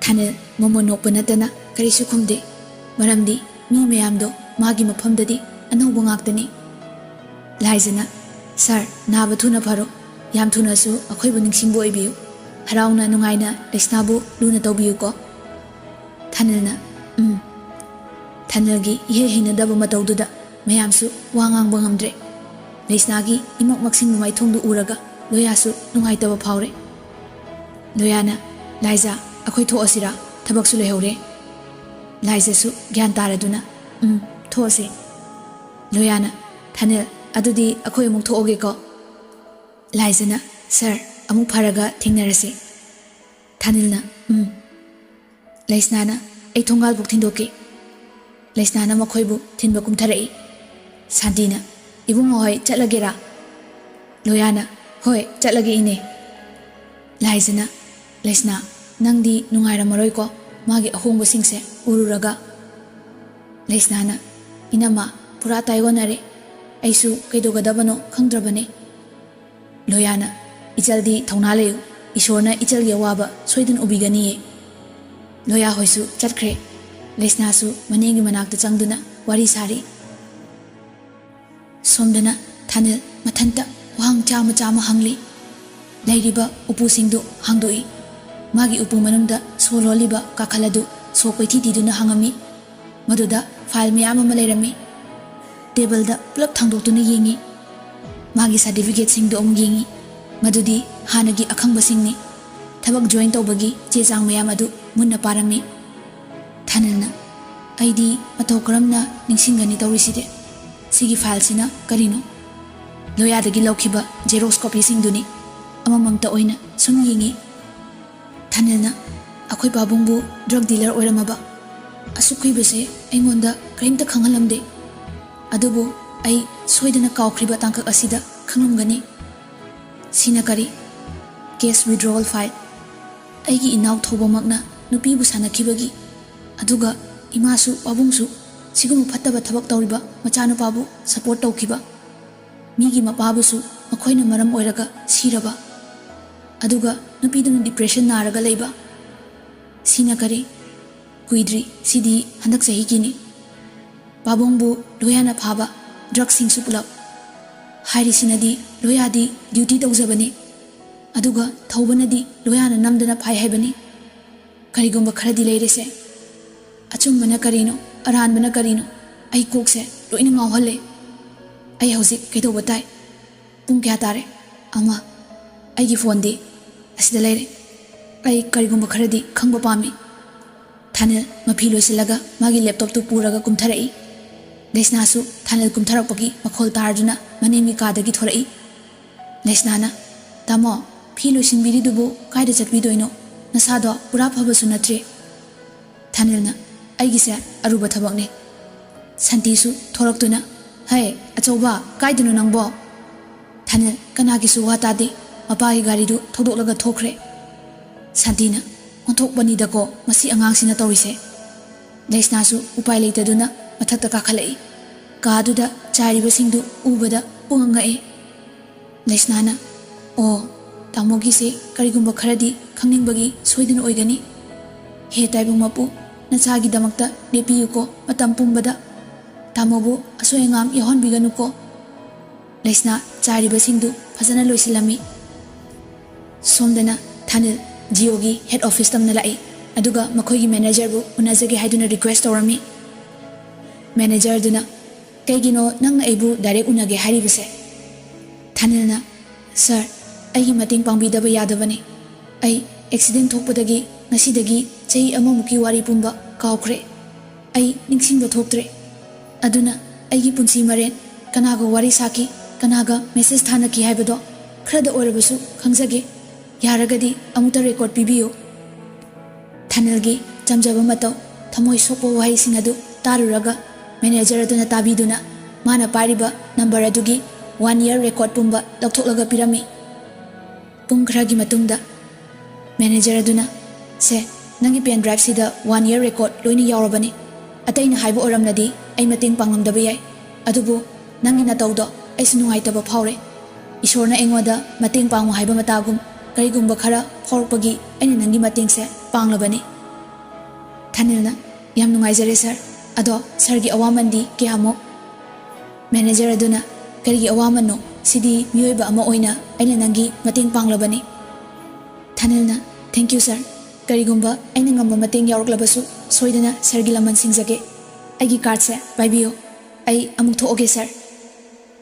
ꯊꯥꯅꯤꯜ ꯃꯣꯃꯣꯟ ꯅꯣꯛꯄ ꯅꯠꯇꯅ ꯀꯔꯤꯁꯨ ꯈꯨꯝꯗꯦ꯫ ꯃꯔꯝꯗꯤ ꯃꯤ ꯃꯌꯥꯝꯗꯣ ꯃꯥꯒꯤ ꯃꯐꯝꯗꯗꯤ ꯑꯅꯧꯕ ꯉꯥꯛꯇꯅꯤ꯫ ꯂꯥꯏꯖꯅ, "ꯁꯥꯔ, ꯅꯥꯕ ꯊꯨꯅ ꯐꯔꯣ꯫ ꯌꯥꯝ ꯊꯨꯅꯁꯨ ꯑꯩꯈꯣꯏꯕꯨ ꯅꯤꯡꯁꯤꯡꯕ ꯑꯣꯏꯕꯤꯌꯨ꯫ ꯍꯔꯥꯎꯅ ꯅꯨꯡꯉꯥꯏꯅ ꯂꯩꯁꯅꯥꯕꯨ ꯂꯨꯅ ꯇꯧꯕꯤꯌꯨꯀꯣ꯫" ꯊꯥꯅꯤꯜꯅ, "ꯎꯝ꯫" ꯊꯥꯅꯤꯜꯒꯤ ꯏꯍꯩ ꯍꯩꯅꯗꯕ ꯃꯇꯧꯗꯨꯗ ꯃꯌꯥꯝꯁꯨ ꯋꯥ ꯉꯥꯡꯕ ꯉꯝꯗ꯭ꯔꯦ꯫ ꯂꯩꯁꯅꯥꯒꯤ ꯏꯃꯛ ꯃꯛꯁꯤꯟꯕ ꯃꯥꯏꯊꯣꯡꯗꯨ ꯎꯔꯒ ꯂꯣꯌꯥꯁꯨ ꯅꯨꯡꯉꯥꯏꯇꯕ ꯐꯥꯎꯔꯦ꯫ ꯂꯣꯌꯥꯅ, "ꯂꯥꯏꯖ, ꯑꯩꯈꯣꯏ ꯊꯣꯛꯑꯁꯤꯔꯥ? ꯊꯕꯛꯁꯨ ꯂꯩꯍꯧꯔꯦ꯫" ꯂꯥꯏꯖꯁꯨ ꯒ꯭ꯌꯥꯟ ꯇꯥꯔꯗꯨꯅ, "ꯎꯝ, ꯊꯣꯛꯑꯁꯤ꯫" ꯂꯣꯌꯥꯅ, "ꯊꯥꯅꯤꯜ, ꯑꯗꯨꯗꯤ ꯑꯩꯈꯣꯏ ꯑꯃꯨꯛ ꯊꯣꯛꯑꯒꯦꯀꯣ꯫" ꯂꯥꯏꯖꯅ, "ꯁꯥꯔ, ꯑꯃꯨꯛ ꯐꯔꯒ ꯊꯦꯡꯅꯔꯁꯤ꯫" ꯊꯥꯅꯤꯜꯅ, "ꯎꯝ꯫" ꯂꯩꯁꯅꯥꯅ, "ꯑꯩ ꯊꯣꯡꯒꯥꯜꯐꯥꯎ ꯊꯤꯟꯗꯣꯛꯀꯦ꯫" ꯂꯩꯁꯅꯥꯅ ꯃꯈꯣꯏꯕꯨ ꯊꯤꯟꯕ ꯀꯨꯝꯊꯔꯛꯏ꯫ ꯁꯥꯟꯇꯤꯅ, "ꯏꯕꯨꯡꯉꯣ ꯍꯣꯏ ꯆꯠꯂꯒꯦꯔꯥ?" ꯂꯣꯌꯥꯅ, "ꯍꯣꯏ, ꯆꯠꯂꯒꯦ ꯏꯅꯦ꯫" ꯂꯥꯏꯖꯅ, "ꯂꯩꯁꯅꯥ, ꯅꯪꯗꯤ ꯅꯨꯡꯉꯥꯏꯔꯝꯃꯔꯣꯏꯀꯣ ꯃꯥꯒꯤ ꯑꯍꯣꯡꯕꯁꯤꯡꯁꯦ ꯎꯔꯨꯔꯒ?" ꯂꯩꯁꯅꯥꯅ, "ꯏꯅꯝꯃ, ꯄꯨꯔꯥ ꯇꯥꯏꯑꯣꯟꯅꯔꯦ꯫ ꯑꯩꯁꯨ ꯀꯩꯗꯧꯒꯗꯕꯅꯣ ꯈꯪꯗ꯭ꯔꯕꯅꯦ꯫" ꯂꯣꯌꯥꯅ, "ꯏꯆꯜꯗꯤ ꯊꯧꯅꯥ ꯂꯩꯌꯨ, ꯏꯁꯣꯔꯅ ꯏꯆꯜꯒꯤ ꯑꯋꯥꯕ ꯁꯣꯏꯗꯅ ꯎꯕꯤꯒꯅꯤꯌꯦ꯫" ꯂꯣꯌꯥ ꯍꯣꯏꯁꯨ ꯆꯠꯈ꯭ꯔꯦ꯫ ꯂꯩꯁꯅꯥꯁꯨ ꯃꯅꯦꯝꯒꯤ ꯃꯅꯥꯛꯇ ꯆꯪꯗꯨꯅ ꯋꯥꯔꯤ ꯁꯥꯔꯤ꯫ ꯁꯣꯝꯗꯅ ꯊꯥꯅꯤꯜ ꯃꯊꯟꯇ ꯋꯥꯍꯪ ꯆꯥꯝꯃ ꯆꯥꯝꯃ ꯍꯪꯂꯤ꯫ ꯂꯩꯔꯤꯕ ꯎꯄꯨꯁꯤꯡꯗꯨ ꯍꯥꯡꯗꯣꯛꯏ꯫ ꯃꯥꯒꯤ ꯎꯄꯨ ꯃꯅꯨꯡꯗ ꯁꯣ ꯂꯣꯜꯂꯤꯕ ꯀꯥꯈꯜ ꯑꯗꯨ ꯁꯣ ꯀꯣꯏꯊꯤ ꯊꯤꯗꯨꯅ ꯍꯥꯡꯉꯝꯃꯤ꯫ ꯃꯗꯨꯗ ꯐꯥꯏꯜ ꯃꯌꯥꯝ ꯑꯃ ꯂꯩꯔꯝꯃꯤ꯫ ꯇꯦꯕꯜꯗ ꯄꯨꯂꯞ ꯊꯥꯡꯗꯣꯛꯇꯨꯅ ꯌꯦꯡꯉꯤ꯫ ꯃꯥꯒꯤ ꯁꯥꯔꯇꯤꯐꯤꯀꯦꯠꯁꯤꯡꯗꯨ ꯑꯃꯨꯛ ꯌꯦꯡꯉꯤ꯫ ꯃꯗꯨꯗꯤ ꯍꯥꯟꯅꯒꯤ ꯑꯈꯪꯕꯁꯤꯡꯅꯤ꯫ ꯊꯕꯛ ꯖꯣꯏꯟ ꯇꯧꯕꯒꯤ ꯆꯦ ꯆꯥꯡ ꯃꯌꯥꯝ ꯑꯗꯨ ꯃꯨꯟꯅ ꯄꯥꯔꯝꯃꯤ꯫ ꯊꯥꯅꯤꯜꯅ, "ꯑꯩꯗꯤ ꯃꯇꯧ ꯀꯔꯝꯅ ꯅꯤꯡꯁꯤꯡꯒꯅꯤ ꯇꯧꯔꯤꯁꯤꯗꯤ? ꯁꯤꯒꯤ ꯐꯥꯏꯜꯁꯤꯅ ꯀꯔꯤꯅꯣ?" ꯂꯣꯌꯥꯗꯒꯤ ꯂꯧꯈꯤꯕ ꯖꯦꯔꯣꯛꯁ ꯀꯣꯄꯤꯁꯤꯡꯗꯨꯅꯤ꯫ ꯑꯃꯃꯝꯇ ꯑꯣꯏꯅ ꯁꯨꯝ ꯌꯦꯡꯉꯤ꯫ ꯊꯥꯅꯤꯜꯅ, "ꯑꯩꯈꯣꯏ ꯄꯥꯕꯨꯡꯕꯨ ꯗ꯭ꯔꯒ ꯗꯤꯂꯔ ꯑꯣꯏꯔꯝꯃꯕ꯫ ꯑꯁꯨꯛ ꯀꯨꯏꯕꯁꯦ ꯑꯩꯉꯣꯟꯗ ꯀꯔꯤꯝꯇ ꯈꯪꯍꯜꯂꯝꯗꯦ꯫ ꯑꯗꯨꯕꯨ ꯑꯩ ꯁꯣꯏꯗꯅ ꯀꯥꯎꯈ꯭ꯔꯤꯕ ꯇꯥꯡꯀꯛ ꯑꯁꯤꯗ ꯈꯪꯂꯝꯒꯅꯤ꯫" "ꯁꯤꯅ ꯀꯔꯤ?" "Cash withdrawal file. ꯑꯩꯒꯤ ꯏꯅꯥꯎ ꯊꯧꯕꯃꯛꯅ ꯅꯨꯄꯤꯕꯨ ꯁꯥꯟꯅꯈꯤꯕꯒꯤ, ꯑꯗꯨꯒ ꯏꯃꯥꯁꯨ ꯄꯥꯕꯨꯡꯁꯨ ꯁꯤꯒꯨꯝꯕ ꯐꯠꯇꯕ ꯊꯕꯛ ꯇꯧꯔꯤꯕ ꯃꯆꯥꯅꯨꯄꯥꯕꯨ ꯁꯄꯣꯔꯠ ꯇꯧꯈꯤꯕ꯫ ꯃꯤꯒꯤ ꯃꯄꯥꯕꯨꯁꯨ ꯃꯈꯣꯏꯅ ꯃꯔꯝ ꯑꯣꯏꯔꯒ ꯁꯤꯔꯕ꯫ ꯑꯗꯨꯒ ꯅꯨꯄꯤꯗꯨꯅ ꯗꯤꯄ꯭ꯔꯦꯁꯟ ꯅꯥꯔꯒ ꯂꯩꯕ꯫ ꯁꯤꯅ ꯀꯔꯤ? ꯀꯨꯏꯗ꯭ꯔꯤ, ꯁꯤꯗꯤ ꯍꯟꯗꯛ ꯆꯍꯤꯒꯤꯅꯤ꯫ ꯄꯥꯕꯨꯡꯕꯨ ꯂꯣꯌꯥꯅ ꯐꯥꯕ, ꯗ꯭ꯔꯒꯁꯤꯡꯁꯨ ꯄꯨꯂꯞ꯫ ꯍꯥꯏꯔꯤꯁꯤꯅꯗꯤ ꯂꯣꯌꯥꯗꯤ ꯗ꯭ꯌꯨꯇꯤ ꯇꯧꯖꯕꯅꯤ, ꯑꯗꯨꯒ ꯊꯧꯕꯅꯗꯤ ꯂꯣꯌꯥꯅ ꯅꯝꯗꯅ ꯐꯥꯏ ꯍꯥꯏꯕꯅꯤ꯫ ꯀꯔꯤꯒꯨꯝꯕ ꯈꯔꯗꯤ ꯂꯩꯔꯦꯁꯦ꯫ ꯑꯆꯨꯝꯕꯅ ꯀꯔꯤꯅꯣ, ꯑꯔꯥꯟꯕꯅ ꯀꯔꯤꯅꯣ? ꯑꯩ ꯀꯣꯛꯁꯦ ꯂꯣꯏꯅ ꯉꯥꯎꯍꯜꯂꯦ꯫ ꯑꯩ ꯍꯧꯖꯤꯛ ꯀꯩꯗꯧꯕ ꯇꯥꯏ? ꯄꯨꯡ ꯀꯌꯥ ꯇꯥꯔꯦ? ꯑꯃ꯫ ꯑꯩꯒꯤ ꯐꯣꯟꯗꯤ ꯑꯁꯤꯗ ꯂꯩꯔꯦ꯫ ꯑꯩ ꯀꯔꯤꯒꯨꯝꯕ ꯈꯔꯗꯤ ꯈꯪꯕ ꯄꯥꯝꯃꯤ꯫ ꯊꯥꯅꯤꯜ ꯃꯐꯤ ꯂꯣꯏꯁꯤꯜꯂꯒ ꯃꯥꯒꯤ ꯂꯦꯞꯇꯣꯞꯇꯨ ꯄꯨꯔꯒ ꯀꯨꯝꯊꯔꯛꯏ꯫ ꯂꯩꯁꯅꯥꯁꯨ ꯊꯥꯅꯤꯜ ꯀꯨꯝꯊꯔꯛꯄꯒꯤ ꯃꯈꯣꯜ ꯇꯥꯔꯗꯨꯅ ꯃꯅꯤꯡꯒꯤ ꯀꯥꯗꯒꯤ ꯊꯣꯔꯛꯏ꯫ ꯂꯩꯁꯅꯥꯅ, "ꯇꯥꯃꯣ, ꯐꯤ ꯂꯣꯏꯁꯤꯟꯕꯤꯔꯤꯗꯨꯕꯨ ꯀꯥꯏꯗ ꯆꯠꯄꯤꯗꯣꯏꯅꯣ? ꯅꯁꯥꯗꯣ ꯄꯨꯔꯥ ꯐꯕꯁꯨ ꯅꯠꯇ꯭ꯔꯤ꯫" ꯊꯥꯅꯤꯜꯅ, "ꯑꯩꯒꯤꯁꯦ ꯑꯔꯨꯕ ꯊꯕꯛꯅꯤ꯫ ꯁꯥꯟꯇꯤꯁꯨ ꯊꯣꯔꯛꯇꯨꯅ, "ꯍꯩ, ꯑꯆꯧꯕ, ꯀꯥꯏꯗꯅꯣ ꯅꯪꯕꯣ?" ꯊꯥꯅꯤꯜ ꯀꯅꯥꯒꯤꯁꯨ ꯋꯥ ꯇꯥꯗꯦ, ꯃꯄꯥꯒꯤ ꯒꯥꯔꯤꯗꯨ ꯊꯧꯗꯣꯛꯂꯒ ꯊꯣꯛꯈ꯭ꯔꯦ꯫ ꯁꯥꯟꯇꯤꯅ ꯑꯣꯟꯊꯣꯛꯄꯅꯤꯗꯀꯣ ꯃꯁꯤ ꯑꯉꯥꯡꯁꯤꯅ ꯇꯧꯔꯤꯁꯦ꯫ ꯂꯩꯁꯅꯥꯁꯨ ꯎꯄꯥꯏ ꯂꯩꯇꯗꯨꯅ ꯃꯊꯛꯇ ꯀꯥꯈꯠꯂꯛꯏ꯫ ꯀꯥꯗꯨꯗ ꯆꯥꯏꯔꯤꯕꯁꯤꯡꯗꯨ ꯎꯕꯗ ꯄꯨꯡꯉꯛ ꯉꯛꯑꯦ꯫ ꯂꯩꯁꯅꯥꯅ, "ꯑꯣ, ꯇꯥꯃꯣꯒꯤꯁꯦ ꯀꯔꯤꯒꯨꯝꯕ ꯈꯔꯗꯤ ꯈꯪꯅꯤꯡꯕꯒꯤ ꯁꯣꯏꯗꯅ ꯑꯣꯏꯒꯅꯤ꯫ ꯍꯦ ꯇꯥꯏꯕꯪ ꯃꯄꯨ, ꯅꯆꯥꯒꯤꯗꯃꯛꯇ ꯂꯦꯞꯄꯤꯌꯨꯀꯣ ꯃꯇꯝ ꯄꯨꯝꯕꯗ꯫ ꯇꯥꯃꯣꯕꯨ ꯑꯁꯣꯏ ꯑꯉꯥꯝ ꯌꯥꯎꯍꯟꯕꯤꯒꯅꯨꯀꯣ꯫" ꯂꯩꯁꯅꯥ ꯆꯥꯏꯔꯤꯕꯁꯤꯡꯗꯨ ꯐꯖꯅ ꯂꯣꯏꯁꯤꯜꯂꯝꯃꯤ꯫ ꯁꯣꯝꯗꯅ ꯊꯥꯅꯤꯜ ꯖꯤꯑꯣꯒꯤ ꯍꯦꯗ ꯑꯣꯐꯤꯁ ꯇꯝꯅ ꯂꯥꯛꯏ, ꯑꯗꯨꯒ ꯃꯈꯣꯏꯒꯤ ꯃꯦꯅꯦꯖꯔꯕꯨ ꯎꯅꯖꯒꯦ ꯍꯥꯏꯗꯨꯅ ꯔꯤꯀ꯭ꯋꯦꯁ ꯇꯧꯔꯝꯃꯤ꯫ ꯃꯦꯅꯦꯖꯔꯗꯨꯅ, "ꯀꯩꯒꯤꯅꯣ ꯅꯪꯅ ꯑꯩꯕꯨ ꯗꯥꯏꯔꯦꯛ ꯎꯅꯒꯦ ꯍꯥꯏꯔꯤꯕꯁꯦ?" ꯊꯥꯅꯤꯜꯅ, "ꯁꯥꯔ, ꯑꯩꯒꯤ ꯃꯇꯦꯡ ꯄꯥꯡꯕꯤꯗꯕ ꯌꯥꯗꯕꯅꯤ꯫ ꯑꯩ ꯑꯦꯛꯁꯤꯗꯦꯟ ꯊꯣꯛꯄꯗꯒꯤ ꯉꯁꯤꯗꯒꯤ ꯆꯍꯤ ꯑꯃꯃꯨꯛꯀꯤ ꯋꯥꯔꯤ ꯄꯨꯝꯕ ꯀꯥꯎꯈ꯭ꯔꯦ꯫ ꯑꯩ ꯅꯤꯡꯁꯤꯡꯕ ꯊꯣꯛꯇ꯭ꯔꯦ꯫ ꯑꯗꯨꯅ ꯑꯩꯒꯤ ꯄꯨꯟꯁꯤ ꯃꯔꯦꯟ ꯀꯅꯥꯒ ꯋꯥꯔꯤ ꯁꯥꯈꯤ, ꯀꯅꯥꯒ ꯃꯦꯁꯦꯖ ꯊꯥꯅꯈꯤ ꯍꯥꯏꯕꯗꯣ ꯈꯔꯗ ꯑꯣꯏꯔꯕꯁꯨ ꯈꯪꯖꯒꯦ꯫ ꯌꯥꯔꯒꯗꯤ ꯑꯃꯨꯛꯇ ꯔꯦꯀꯣꯔꯗ ꯄꯤꯕꯤꯌꯨ꯫" ꯊꯥꯅꯤꯜꯒꯤ ꯆꯝꯖꯕ ꯃꯇꯧ, ꯊꯃꯣꯏ ꯁꯣꯛꯄ ꯋꯥꯍꯩꯁꯤꯡ ꯑꯗꯨ ꯇꯥꯔꯨꯔꯒ ꯃꯦꯅꯦꯖꯔ ꯑꯗꯨꯅ ꯇꯥꯕꯤꯗꯨꯅ ꯃꯥꯅ ꯄꯥꯏꯔꯤꯕ ꯅꯝꯕꯔ ꯑꯗꯨꯒꯤ ꯋꯥꯟ ꯏꯌꯔ ꯔꯦꯀꯣꯔꯗ ꯄꯨꯝꯕ ꯂꯧꯊꯣꯛꯂꯒ ꯄꯤꯔꯝꯃꯤ꯫ ꯄꯨꯡ ꯈꯔꯒꯤ ꯃꯇꯨꯡꯗ ꯃꯦꯅꯦꯖꯔ ꯑꯗꯨꯅ, "ꯁꯦ, ꯅꯪꯒꯤ ꯄꯦꯟ ꯗ꯭ꯔꯥꯏꯚꯁꯤꯗ ꯋꯥꯟ ꯏꯌꯔ ꯔꯦꯀꯣꯔꯗ ꯂꯣꯏꯅ ꯌꯥꯎꯔꯕꯅꯤ꯫ ꯑꯇꯩꯅ ꯍꯥꯏꯕ ꯑꯣꯏꯔꯝꯂꯗꯤ ꯑꯩ ꯃꯇꯦꯡ ꯄꯥꯡꯂꯝꯗꯕ ꯌꯥꯏ, ꯑꯗꯨꯕꯨ ꯅꯪꯒꯤ ꯅꯇꯧꯗꯣ ꯑꯩꯁꯨ ꯅꯨꯡꯉꯥꯏꯇꯕ ꯐꯥꯎꯔꯦ꯫ ꯏꯁꯣꯔꯅ ꯑꯩꯉꯣꯟꯗ ꯃꯇꯦꯡ ꯄꯥꯡꯉꯨ ꯍꯥꯏꯕ ꯃꯇꯥꯒꯨꯝ ꯀꯔꯤꯒꯨꯝꯕ ꯈꯔ ꯐꯥꯎꯔꯛꯄꯒꯤ ꯑꯩꯅ ꯅꯪꯒꯤ ꯃꯇꯦꯡꯁꯦ ꯄꯥꯡꯂꯕꯅꯤ꯫" ꯊꯥꯅꯤꯜꯅ, "ꯌꯥꯝ ꯅꯨꯡꯉꯥꯏꯖꯔꯦ ꯁꯥꯔ꯫ ꯑꯗꯣ ꯁꯥꯔꯒꯤ ꯑꯋꯥꯃꯟꯗꯤ ꯀꯌꯥꯃꯨꯛ?" ꯃꯦꯅꯦꯖꯔ ꯑꯗꯨꯅ, "ꯀꯔꯤꯒꯤ ꯑꯋꯥꯃꯟꯅꯣ? ꯁꯤꯗꯤ ꯃꯤꯑꯣꯏꯕ ꯑꯃ ꯑꯣꯏꯅ ꯑꯩꯅ ꯅꯪꯒꯤ ꯃꯇꯦꯡ ꯄꯥꯡꯂꯕꯅꯤ꯫" ꯊꯥꯅꯤꯜꯅ, "ꯊꯦꯡꯀ꯭ꯌꯨ ꯁꯥꯔ꯫ ꯀꯔꯤꯒꯨꯝꯕ ꯑꯩꯅ ꯉꯝꯕ ꯃꯇꯦꯡ ꯌꯥꯎꯔꯛꯂꯕꯁꯨ ꯁꯣꯏꯗꯅ ꯁꯥꯔꯒꯤ ꯂꯃꯟ ꯁꯤꯡꯖꯒꯦ꯫ ꯑꯩꯒꯤ ꯀꯥꯔꯗꯁꯦ ꯄꯥꯏꯕꯤꯌꯨ꯫ ꯑꯩ ꯑꯃꯨꯛ ꯊꯣꯛꯑꯒꯦ ꯁꯥꯔ꯫"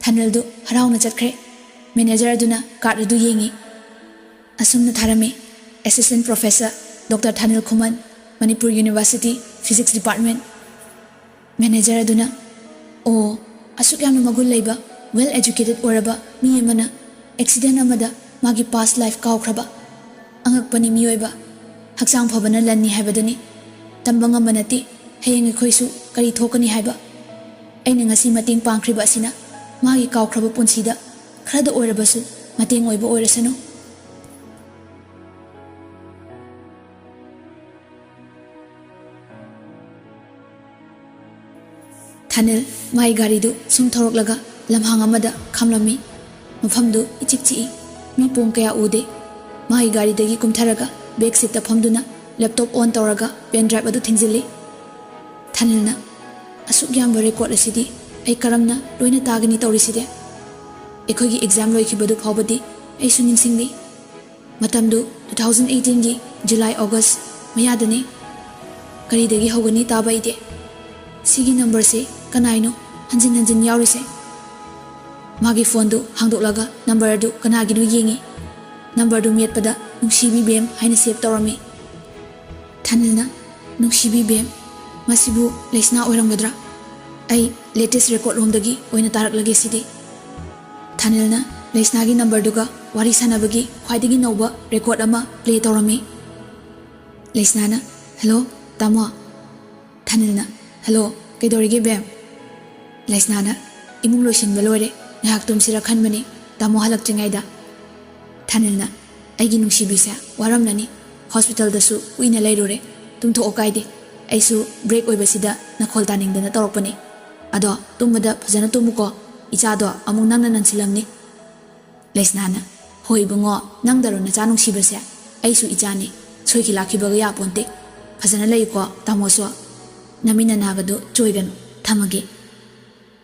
ꯊꯥꯅꯤꯜꯗꯨ ꯍꯔꯥꯎꯅ ꯆꯠꯈ꯭ꯔꯦ꯫ ꯃꯦꯅꯦꯖꯔ ꯑꯗꯨꯅ ꯀꯥꯔꯗ ꯑꯗꯨ ꯌꯦꯡꯉꯤ꯫ ꯑꯁꯨꯝꯅ ꯊꯥꯔꯝꯃꯤ, "Assistant Professor doctor Thanil Khuman, Manipur university, physics department." Manager ꯑꯗꯨꯅ, "ꯑꯣ, ꯑꯁꯨꯛ ꯌꯥꯝꯅ ꯃꯒꯨꯟ ꯂꯩꯕ, ꯋꯦꯜ ꯑꯦꯖꯨꯀꯦꯇꯦꯗ ꯑꯣꯏꯔꯕ ꯃꯤ ꯑꯃꯅ ꯑꯦꯛꯁꯤꯗꯦꯟ ꯑꯃꯗ ꯃꯥꯒꯤ ꯄꯥꯁ ꯂꯥꯏꯐ ꯀꯥꯎꯈ꯭ꯔꯕ? ꯑꯉꯛꯄꯅꯤ ꯃꯤꯑꯣꯏꯕ꯫ ꯍꯛꯆꯥꯡ ꯐꯕꯅ ꯂꯟꯅꯤ ꯍꯥꯏꯕꯗꯨꯅꯤ꯫ ꯇꯝꯕ ꯉꯝꯕ ꯅꯠꯇꯦ ꯍꯌꯦꯡ ꯑꯩꯈꯣꯏꯁꯨ ꯀꯔꯤ ꯊꯣꯛꯀꯅꯤ ꯍꯥꯏꯕ꯫ ꯑꯩꯅ ꯉꯁꯤ ꯃꯇꯦꯡ ꯄꯥꯡꯈ꯭ꯔꯤꯕ ꯑꯁꯤꯅ ꯃꯥꯒꯤ ꯀꯥꯎꯈ꯭ꯔꯕ ꯄꯨꯟꯁꯤꯗ ꯈꯔꯗ ꯑꯣꯏꯔꯕꯁꯨ ꯃꯇꯦꯡ ꯑꯣꯏꯕ ꯑꯣꯏꯔꯁꯅꯨ꯫ ꯊꯥꯅꯤꯜ ꯃꯥꯒꯤ ꯒꯥꯔꯤꯗꯨ ꯁꯨꯝ ꯊꯧꯔꯛꯂꯒ ꯂꯝꯍꯥꯡ ꯑꯃꯗ ꯈꯥꯝꯂꯝꯃꯤ꯫ ꯃꯐꯝꯗꯨ ꯏꯆꯤꯛ ꯆꯤꯛꯏ꯫ ꯃꯤ ꯄꯣꯡ ꯀꯌꯥ ꯎꯗꯦ꯫ ꯃꯥꯒꯤ ꯒꯥꯔꯤꯗꯒꯤ ꯀꯨꯝꯊꯔꯒ ꯕꯦꯛ ꯁꯤꯠꯇ ꯐꯝꯗꯨꯅ ꯂꯦꯞꯇꯣꯞ ꯑꯣꯟ ꯇꯧꯔꯒ ꯄꯦꯟ ꯗ꯭ꯔꯥꯏꯚ ꯑꯗꯨ ꯊꯤꯡꯖꯤꯜꯂꯤ꯫ ꯊꯥꯅꯤꯜꯅ, "ꯑꯁꯨꯛ ꯌꯥꯝꯕ ꯔꯦꯀꯣꯔꯗ ꯑꯁꯤꯗꯤ ꯑꯩ ꯀꯔꯝꯅ ꯂꯣꯏꯅ ꯇꯥꯒꯅꯤ ꯇꯧꯔꯤꯁꯤꯗꯤ? ꯑꯩꯈꯣꯏꯒꯤ ꯑꯦꯛꯖꯥꯝ ꯂꯣꯏꯈꯤꯕꯗꯨ ꯐꯥꯎꯕꯗꯤ ꯑꯩꯁꯨ ꯅꯤꯡꯁꯤꯡꯂꯤ꯫ ꯃꯇꯝꯗꯨ two thousand eighteen ꯒꯤ July August ꯃꯌꯥꯗꯅꯤ꯫ ꯀꯔꯤꯗꯒꯤ ꯍꯧꯒꯅꯤ ꯇꯥꯕ ꯑꯩꯗꯤ? ꯁꯤꯒꯤ ꯅꯝꯕꯔꯁꯤ ꯀꯅꯥꯏꯅꯣ ꯍꯟꯖꯤꯟ ꯍꯟꯖꯤꯟ ꯌꯥꯎꯔꯤꯁꯦ?" ꯃꯥꯒꯤ ꯐꯣꯟꯗꯨ ꯍꯥꯡꯗꯣꯛꯂꯒ ꯅꯝꯕꯔ ꯑꯗꯨ ꯀꯅꯥꯒꯤꯅꯣ ꯌꯦꯡꯉꯤ꯫ ꯅꯝꯕꯔꯗꯨ ꯃꯦꯠꯄꯗ "ꯅꯨꯡꯁꯤꯕꯤ ꯕꯦꯝ" ꯍꯥꯏꯅ ꯁꯦꯚ ꯇꯧꯔꯝꯃꯤ꯫ ꯊꯥꯅꯤꯜꯅ, "ꯅꯨꯡꯁꯤꯕꯤ ꯕꯦꯝ, ꯃꯁꯤꯕꯨ ꯂꯩꯁꯅꯥ ꯑꯣꯏꯔꯝꯒꯗ꯭ꯔꯥ? ꯑꯩ ꯂꯦꯇꯦꯁ ꯔꯦꯀꯣꯔꯗ ꯂꯣꯝꯗꯒꯤ ꯑꯣꯏꯅ ꯇꯥꯔꯛꯂꯒꯦ ꯁꯤꯗꯤ꯫" ꯊꯥꯅꯤꯜꯅ ꯂꯩꯁꯅꯥꯒꯤ ꯅꯝꯕꯔꯗꯨꯒ ꯋꯥꯔꯤ ꯁꯥꯟꯅꯕꯒꯤ ꯈ꯭ꯋꯥꯏꯗꯒꯤ ꯅꯧꯕ ꯔꯦꯀꯣꯔꯗ ꯑꯃ ꯄ꯭ꯂꯦ ꯇꯧꯔꯝꯃꯤ꯫ ꯂꯩꯁꯅꯥꯅ, "ꯍꯦꯜꯂꯣ, ꯇꯥꯃꯣ꯫" ꯊꯥꯅꯤꯜꯅ, "ꯍꯦꯜꯂꯣ, ꯀꯩꯗꯧꯔꯤꯒꯦ ꯕꯦꯝ?" ꯂꯩꯁꯅꯥꯅ, "ꯏꯃꯨꯡ ꯂꯣꯏꯁꯤꯟꯕ ꯂꯣꯏꯔꯦ, ꯉꯥꯏꯍꯥꯛ ꯇꯨꯝꯁꯤꯔ ꯈꯟꯕꯅꯤ, ꯇꯥꯃꯣ ꯍꯜꯂꯛꯇ꯭ꯔꯤꯉꯩꯗ꯫" ꯊꯥꯅꯤꯜꯅ, "ꯑꯩꯒꯤ ꯅꯨꯡꯁꯤꯕꯤꯁꯦ, ꯋꯥꯔꯝꯂꯅꯤ꯫ ꯍꯣꯁꯄꯤꯇꯥꯜꯗꯁꯨ ꯀꯨꯏꯅ ꯂꯩꯔꯨꯔꯦ꯫ ꯇꯨꯝꯊꯣꯛꯑꯣ ꯀꯥꯏꯗꯦ꯫ ꯑꯩꯁꯨ ꯕ꯭ꯔꯦꯛ ꯑꯣꯏꯕꯁꯤꯗ ꯅꯈꯣꯜ ꯇꯥꯅꯤꯡꯗꯅ ꯇꯧꯔꯛꯄꯅꯤ꯫ ꯑꯗꯣ ꯇꯨꯝꯕꯗ ꯐꯖꯅ ꯇꯨꯝꯃꯨꯀꯣ꯫ ꯏꯆꯥꯗꯣ ꯑꯃꯨꯛ ꯅꯪꯅ ꯅꯟꯁꯤꯜꯂꯝꯅꯤ꯫" ꯂꯩꯁꯅꯥꯅ, "ꯍꯣꯏ ꯏꯕꯨꯡꯉꯣ, ꯅꯪꯗꯔꯣ ꯅꯆꯥ ꯅꯨꯡꯁꯤꯕꯁꯦ? ꯑꯩꯁꯨ ꯏꯆꯥꯅꯤ꯫ ꯁꯣꯏꯈꯤ ꯂꯥꯛꯈꯤꯕꯒ ꯌꯥꯄꯣꯟꯇꯦ꯫ ꯐꯖꯅ ꯂꯩꯌꯨꯀꯣ, ꯇꯥꯃꯣꯁꯨ꯫ ꯅꯃꯤꯠ ꯅꯅꯥꯒꯗꯣ ꯆꯣꯏꯒꯅꯨ꯫ ꯊꯝꯃꯒꯦ꯫"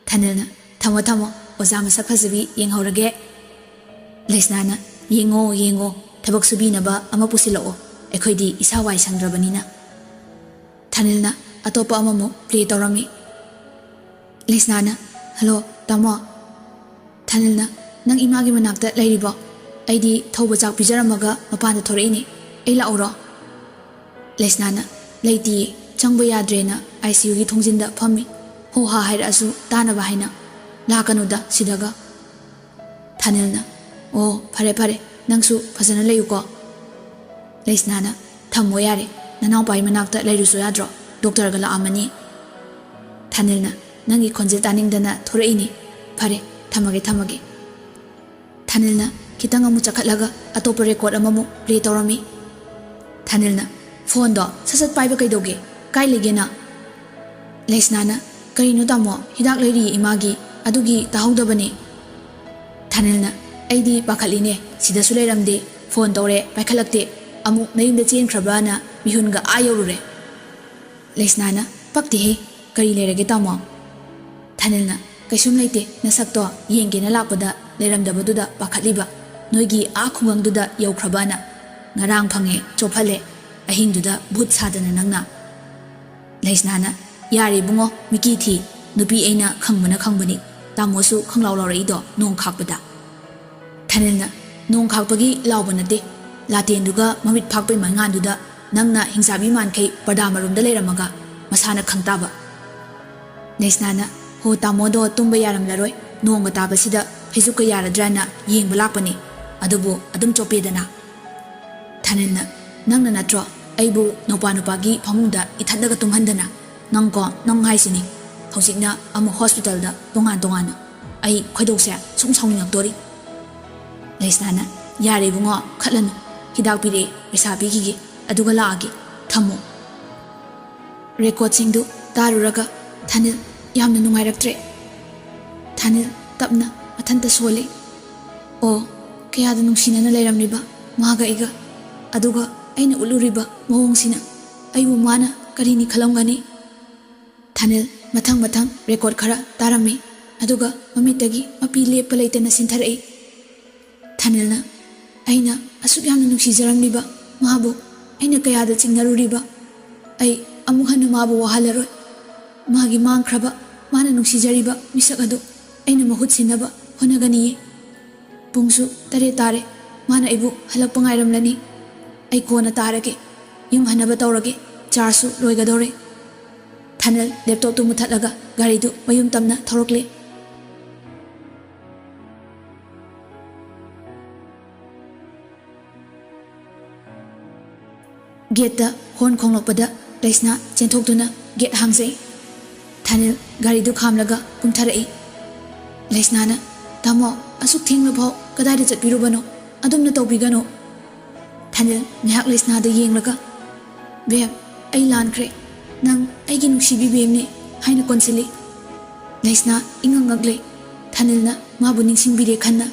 ꯊꯥꯅꯤꯜꯅ, "ꯊꯝꯃꯣ, ꯊꯝꯃꯣ, ꯑꯣꯖꯥ ꯃꯁꯛ ꯐꯖꯕꯤ ꯌꯦꯡꯍꯧꯔꯒꯦ꯫" ꯂꯩꯁꯅꯥꯅ, "ꯌꯦꯡꯉꯣ, ꯌꯦꯡꯉꯣ, ꯊꯕꯛ ꯁꯨꯕꯤꯅꯕ ꯑꯃ ꯄꯨꯁꯤꯜꯂꯛꯑꯣ, ꯑꯩꯈꯣꯏꯗꯤ ꯏꯁꯥ ꯋꯥꯏ ꯁꯪꯗ꯭ꯔꯕꯅꯤꯅ꯫" ꯊꯥꯅꯤꯜꯅ ꯑꯇꯣꯞꯄ ꯑꯃꯃꯨꯛ ꯄ꯭ꯂꯦ ꯇꯧꯔꯝꯃꯤ꯫ ꯂꯩꯁꯅꯥꯅ, "ꯍꯜꯂꯣ, ꯇꯥꯃꯣ꯫" ꯊꯥꯅꯤꯜꯅ, "ꯅꯪ ꯏꯃꯥꯒꯤ ꯃꯅꯥꯛꯇ ꯂꯩꯔꯤꯕꯣ? ꯑꯩꯗꯤ ꯊꯧꯕ ꯆꯥꯛ ꯄꯤꯖꯔꯝꯃꯒ ꯃꯄꯥꯟꯗ ꯊꯣꯔꯛꯏꯅꯦ꯫ ꯑꯩ ꯂꯥꯛꯎꯔꯣ?" ꯂꯩꯁꯅꯥꯅ, "ꯂꯩꯇꯤꯌꯦ, ꯆꯪꯕ ꯌꯥꯗ꯭ꯔꯦꯅ ꯑꯥꯏ ꯁꯤ ꯌꯨꯒꯤ ꯊꯣꯡꯖꯤꯟꯗ ꯐꯝꯃꯤ꯫ ꯍꯣ ꯍꯥ ꯍꯥꯏꯔꯛꯑꯁꯨ ꯇꯥꯅꯕ ꯍꯥꯏꯅ꯫ ꯂꯥꯛꯀꯅꯨꯗ ꯁꯤꯗꯒ꯫" ꯊꯥꯅꯤꯜꯅ, "ꯑꯣ, ꯐꯔꯦ ꯐꯔꯦ, ꯅꯪꯁꯨ ꯐꯖꯅ ꯂꯩꯌꯨꯀꯣ꯫" ꯂꯩꯁꯅꯥꯅ, "ꯊꯝꯃꯣ ꯌꯥꯔꯦ, ꯅꯅꯥꯎꯄꯥꯒꯤ ꯃꯅꯥꯛꯇ ꯂꯩꯔꯨꯁꯨ ꯌꯥꯗ꯭ꯔꯣ? ꯗꯣꯛꯇꯔꯒ ꯂꯥꯛꯑꯝꯃꯅꯤ꯫" ꯊꯥꯅꯤꯜꯅ, ꯅꯪꯒꯤ ꯈꯣꯟꯖꯦꯜ ꯇꯥꯅꯤꯡꯗꯅ ꯊꯣꯔꯛꯏꯅꯤ꯫ ꯐꯔꯦ, ꯊꯝꯃꯒꯦ, ꯊꯝꯃꯒꯦ꯫ ꯊꯥꯅꯤꯜꯅ ꯈꯤꯇꯪ ꯑꯃꯨꯛ ꯆꯈꯠꯂꯒ ꯑꯇꯣꯞꯄ ꯔꯦꯀꯣꯔꯗ ꯑꯃꯃꯨꯛ ꯄ꯭ꯂꯦ ꯇꯧꯔꯝꯃꯤ꯫ ꯊꯥꯅꯤꯜꯅ, "ꯐꯣꯟꯗꯣ ꯁꯠ ꯁꯠ ꯄꯥꯏꯕ ꯀꯩꯗꯧꯒꯦ? ꯀꯥꯏ ꯂꯩꯒꯦ ꯅꯪ?" ꯂꯩꯁꯅꯥꯅ, "ꯀꯔꯤꯅꯣ ꯇꯥꯃꯣ, ꯍꯤꯗꯥꯛ ꯂꯩꯔꯤꯌꯦ ꯏꯃꯥꯒꯤ, ꯑꯗꯨꯒꯤ ꯇꯥꯍꯧꯗꯕꯅꯦ꯫" ꯊꯥꯅꯤꯜꯅ, "ꯑꯩꯗꯤ ꯄꯥꯈꯠꯂꯤꯅꯦ, ꯁꯤꯗꯁꯨ ꯂꯩꯔꯝꯗꯦ, ꯐꯣꯟ ꯇꯧꯔꯦ ꯄꯥꯏꯈꯠꯂꯛꯇꯦ, ꯑꯃꯨꯛ ꯅꯌꯨꯝꯗ ꯆꯦꯟꯈ꯭ꯔꯕ꯭ꯔꯥꯅ ꯃꯤꯍꯨꯟꯒ ꯑꯥ ꯌꯧꯔꯨꯔꯦ꯫" ꯂꯩꯁꯅꯥꯅ, "ꯄꯛꯇꯦꯍꯦ, ꯀꯔꯤ ꯂꯩꯔꯒꯦ ꯇꯥꯃꯣ?" ꯊꯥꯅꯤꯜꯅ, "ꯀꯩꯁꯨꯝ ꯂꯩꯇꯦ, ꯅꯁꯛꯇꯣ ꯌꯦꯡꯒꯦꯅ ꯂꯥꯛꯄꯗ ꯂꯩꯔꯝꯗꯕꯗꯨꯗ ꯄꯥꯈꯠꯂꯤꯕ, ꯅꯣꯏꯒꯤ ꯑꯥ ꯈꯨꯡꯒꯪꯗꯨꯗ ꯌꯧꯈ꯭ꯔꯕꯅ꯫ ꯉꯔꯥꯡ ꯐꯪꯉꯦ, ꯆꯣꯞꯍꯜꯂꯦ, ꯑꯍꯤꯡꯗꯨꯗ ꯚꯨꯠ ꯁꯥꯗꯅ ꯅꯪꯅ꯫" ꯂꯩꯁꯅꯥꯅ, "ꯌꯥꯔꯦ ꯏꯕꯨꯡꯉꯣ, ꯃꯤꯀꯤ ꯊꯤ, ꯅꯨꯄꯤ ꯑꯩꯅ ꯈꯪꯕꯅ ꯈꯪꯕꯅꯤ, ꯇꯥꯃꯣꯁꯨ ꯈꯪꯂꯥꯎ ꯂꯥꯎꯔꯛꯏꯗꯣ ꯅꯣꯡ ꯈꯥꯛꯄꯗ꯫" ꯊꯥꯅꯤꯜꯅ, "ꯅꯣꯡ ꯈꯥꯛꯄꯒꯤ ꯂꯥꯎꯕ ꯅꯠꯇꯦ, ꯂꯥꯇꯦꯟꯗꯨꯒ ꯃꯃꯤꯠ ꯐꯥꯛꯄꯩ ꯃꯉꯥꯟꯗꯨꯗ ꯅꯪꯅ ꯍꯤꯡꯆꯥꯕꯤ ꯃꯥꯟꯈꯩ ꯄꯔꯗꯥ ꯃꯔꯨꯝꯗ ꯂꯩꯔꯝꯃꯒ ꯃꯁꯥꯅ ꯈꯪ ꯇꯥꯕ꯫" ꯂꯩꯁꯅꯥꯅ, "ꯍꯣ, ꯇꯥꯃꯣꯗꯣ ꯇꯨꯝꯕ ꯌꯥꯔꯝꯂꯔꯣꯏ, ꯅꯣꯡꯒ ꯇꯥꯕꯁꯤꯗ ꯐꯩꯖꯨꯞꯀ ꯌꯥꯔꯗ꯭ꯔꯥꯅ ꯌꯦꯡꯕ ꯂꯥꯛꯄꯅꯦ, ꯑꯗꯨꯕꯨ ꯑꯗꯨꯝ ꯆꯣꯞꯄꯦꯗꯅ꯫" ꯊꯥꯅꯤꯜꯅ, "ꯅꯪꯅ ꯅꯠꯇ꯭ꯔꯣ ꯑꯩꯕꯨ ꯅꯧꯄꯥ ꯅꯨꯄꯥꯒꯤ ꯐꯃꯨꯡꯗ ꯏꯊꯠꯂꯒ ꯇꯨꯝꯍꯟꯗꯅ? ꯅꯪꯀꯣ, ꯅꯪ ꯍꯥꯏꯁꯤꯅꯤ, ꯍꯧꯖꯤꯛꯅ ꯑꯃꯨꯛ ꯍꯣꯁꯄꯤꯇꯥꯜꯗ ꯇꯣꯉꯥꯟ ꯇꯣꯉꯥꯟꯅ꯫ ꯑꯩ ꯈꯣꯏꯗꯧꯁꯦ ꯁꯨꯝ ꯁꯥꯎꯅꯤꯡꯉꯛꯇꯣꯔꯤ꯫" ꯂꯩꯁꯅꯥꯅ, "ꯌꯥꯔꯦ ꯏꯕꯨꯡꯉꯣ, ꯈꯠꯂꯅꯨ, ꯍꯤꯗꯥꯛ ꯄꯤꯔꯛꯑꯦ, ꯄꯩꯁꯥ ꯄꯤꯈꯤꯒꯦ, ꯑꯗꯨꯒ ꯂꯥꯛꯑꯒꯦ, ꯊꯝꯃꯣ꯫" ꯔꯦꯀꯣꯔꯗꯁꯤꯡꯗꯨ ꯇꯥꯔꯨꯔꯒ ꯊꯥꯅꯤꯜ ꯌꯥꯝꯅ ꯅꯨꯡꯉꯥꯏꯔꯛꯇ꯭ꯔꯦ꯫ ꯊꯥꯅꯤꯜ ꯇꯞꯅ ꯃꯊꯟꯇ ꯁꯣꯜꯂꯤ꯫ ꯑꯣ, ꯀꯌꯥꯗ ꯅꯨꯡꯁꯤꯅꯅ ꯂꯩꯔꯝꯂꯤꯕ ꯃꯥꯒ ꯑꯩꯒ, ꯑꯗꯨꯒ ꯑꯩꯅ ꯎꯠꯂꯨꯔꯤꯕ ꯃꯑꯣꯡꯁꯤꯅ ꯑꯩꯕꯨ ꯃꯥꯅ ꯀꯔꯤꯅꯤ ꯈꯜꯂꯝꯒꯅꯤ? ꯊꯥꯅꯤꯜ ꯃꯊꯪ ꯃꯊꯪ ꯔꯦꯀꯣꯔꯗ ꯈꯔ ꯇꯥꯔꯝꯃꯤ, ꯑꯗꯨꯒ ꯃꯃꯤꯠꯇꯒꯤ ꯃꯄꯤ ꯂꯦꯞꯄ ꯂꯩꯇꯅ ꯁꯤꯟꯊꯔꯛꯏ꯫ ꯊꯥꯅꯤꯜꯅ, "ꯑꯩꯅ ꯑꯁꯨꯛ ꯌꯥꯝꯅ ꯅꯨꯡꯁꯤꯖꯔꯝꯂꯤꯕ ꯃꯥꯕꯨ ꯑꯩꯅ ꯀꯌꯥꯗ ꯆꯤꯡꯅꯔꯨꯔꯤꯕ? ꯑꯩ ꯑꯃꯨꯛ ꯍꯟꯅ ꯃꯥꯕꯨ ꯋꯥꯍꯜꯂꯔꯣꯏ꯫ ꯃꯥꯒꯤ ꯃꯥꯡꯈ꯭ꯔꯕ, ꯃꯥꯅ ꯅꯨꯡꯁꯤꯖꯔꯤꯕ ꯃꯤꯁꯛ ꯑꯗꯨ ꯑꯩꯅ ꯃꯍꯨꯠ ꯁꯤꯟꯅꯕ ꯍꯣꯠꯅꯒꯅꯤꯌꯦ꯫ ꯄꯨꯡꯁꯨ ꯇꯔꯦꯠ ꯇꯥꯔꯦ꯫ ꯃꯥꯅ ꯑꯩꯕꯨ ꯍꯜꯂꯛꯄ ꯉꯥꯏꯔꯝꯂꯅꯤ꯫ ꯑꯩ ꯀꯣꯟꯅ ꯇꯥꯔꯒꯦ꯫ ꯌꯨꯝ ꯍꯟꯅꯕ ꯇꯧꯔꯒꯦ꯫ ꯆꯥꯔꯖꯁꯨ ꯂꯣꯏꯒꯗꯧꯔꯦ꯫" ꯊꯥꯅꯤꯜ ꯂꯦꯞꯇꯣꯞꯇꯨ ꯃꯨꯊꯠꯂꯒ ꯒꯥꯔꯤꯗꯨ ꯃꯌꯨꯝ ꯇꯝꯅ ꯊꯧꯔꯛꯂꯦ꯫ ꯒꯦꯠꯇ ꯍꯣꯔꯟ ꯈꯣꯡꯂꯛꯄꯗ ꯂꯩꯁꯅꯥ ꯆꯦꯟꯊꯣꯛꯇꯨꯅ ꯒꯦꯠ ꯍꯥꯡꯖꯩ꯫ ꯊꯥꯅꯤꯜ ꯒꯥꯔꯤꯗꯨ ꯈꯥꯝꯂꯒ ꯀꯨꯝꯊꯔꯛꯏ꯫ ꯂꯩꯁꯅꯥꯅ, "ꯇꯥꯃꯣ, ꯑꯁꯨꯛ ꯊꯦꯡꯂꯐꯥꯎ ꯀꯗꯥꯏꯗ ꯆꯠꯄꯤꯔꯨꯕꯅꯣ? ꯑꯗꯨꯝꯅ ꯇꯧꯕꯤꯒꯅꯨ꯫" ꯊꯥꯅꯤꯜ ꯉꯥꯏꯍꯥꯛ ꯂꯩꯁꯅꯥꯗ ꯌꯦꯡꯂꯒ, "ꯕꯦꯝ, ꯑꯩ ꯂꯥꯟꯈ꯭ꯔꯦ꯫ ꯅꯪ ꯑꯩꯒꯤ ꯅꯨꯡꯁꯤꯕꯤ ꯕꯦꯝꯅꯤ" ꯍꯥꯏꯅ ꯀꯣꯟꯁꯤꯜꯂꯤ꯫ ꯂꯩꯁꯅꯥ ꯏꯉꯛ ꯉꯛꯂꯦ꯫ ꯊꯥꯅꯤꯜꯅ ꯃꯥꯕꯨ ꯅꯤꯡꯁꯤꯡꯕꯤꯔꯦ ꯈꯟꯅ꯫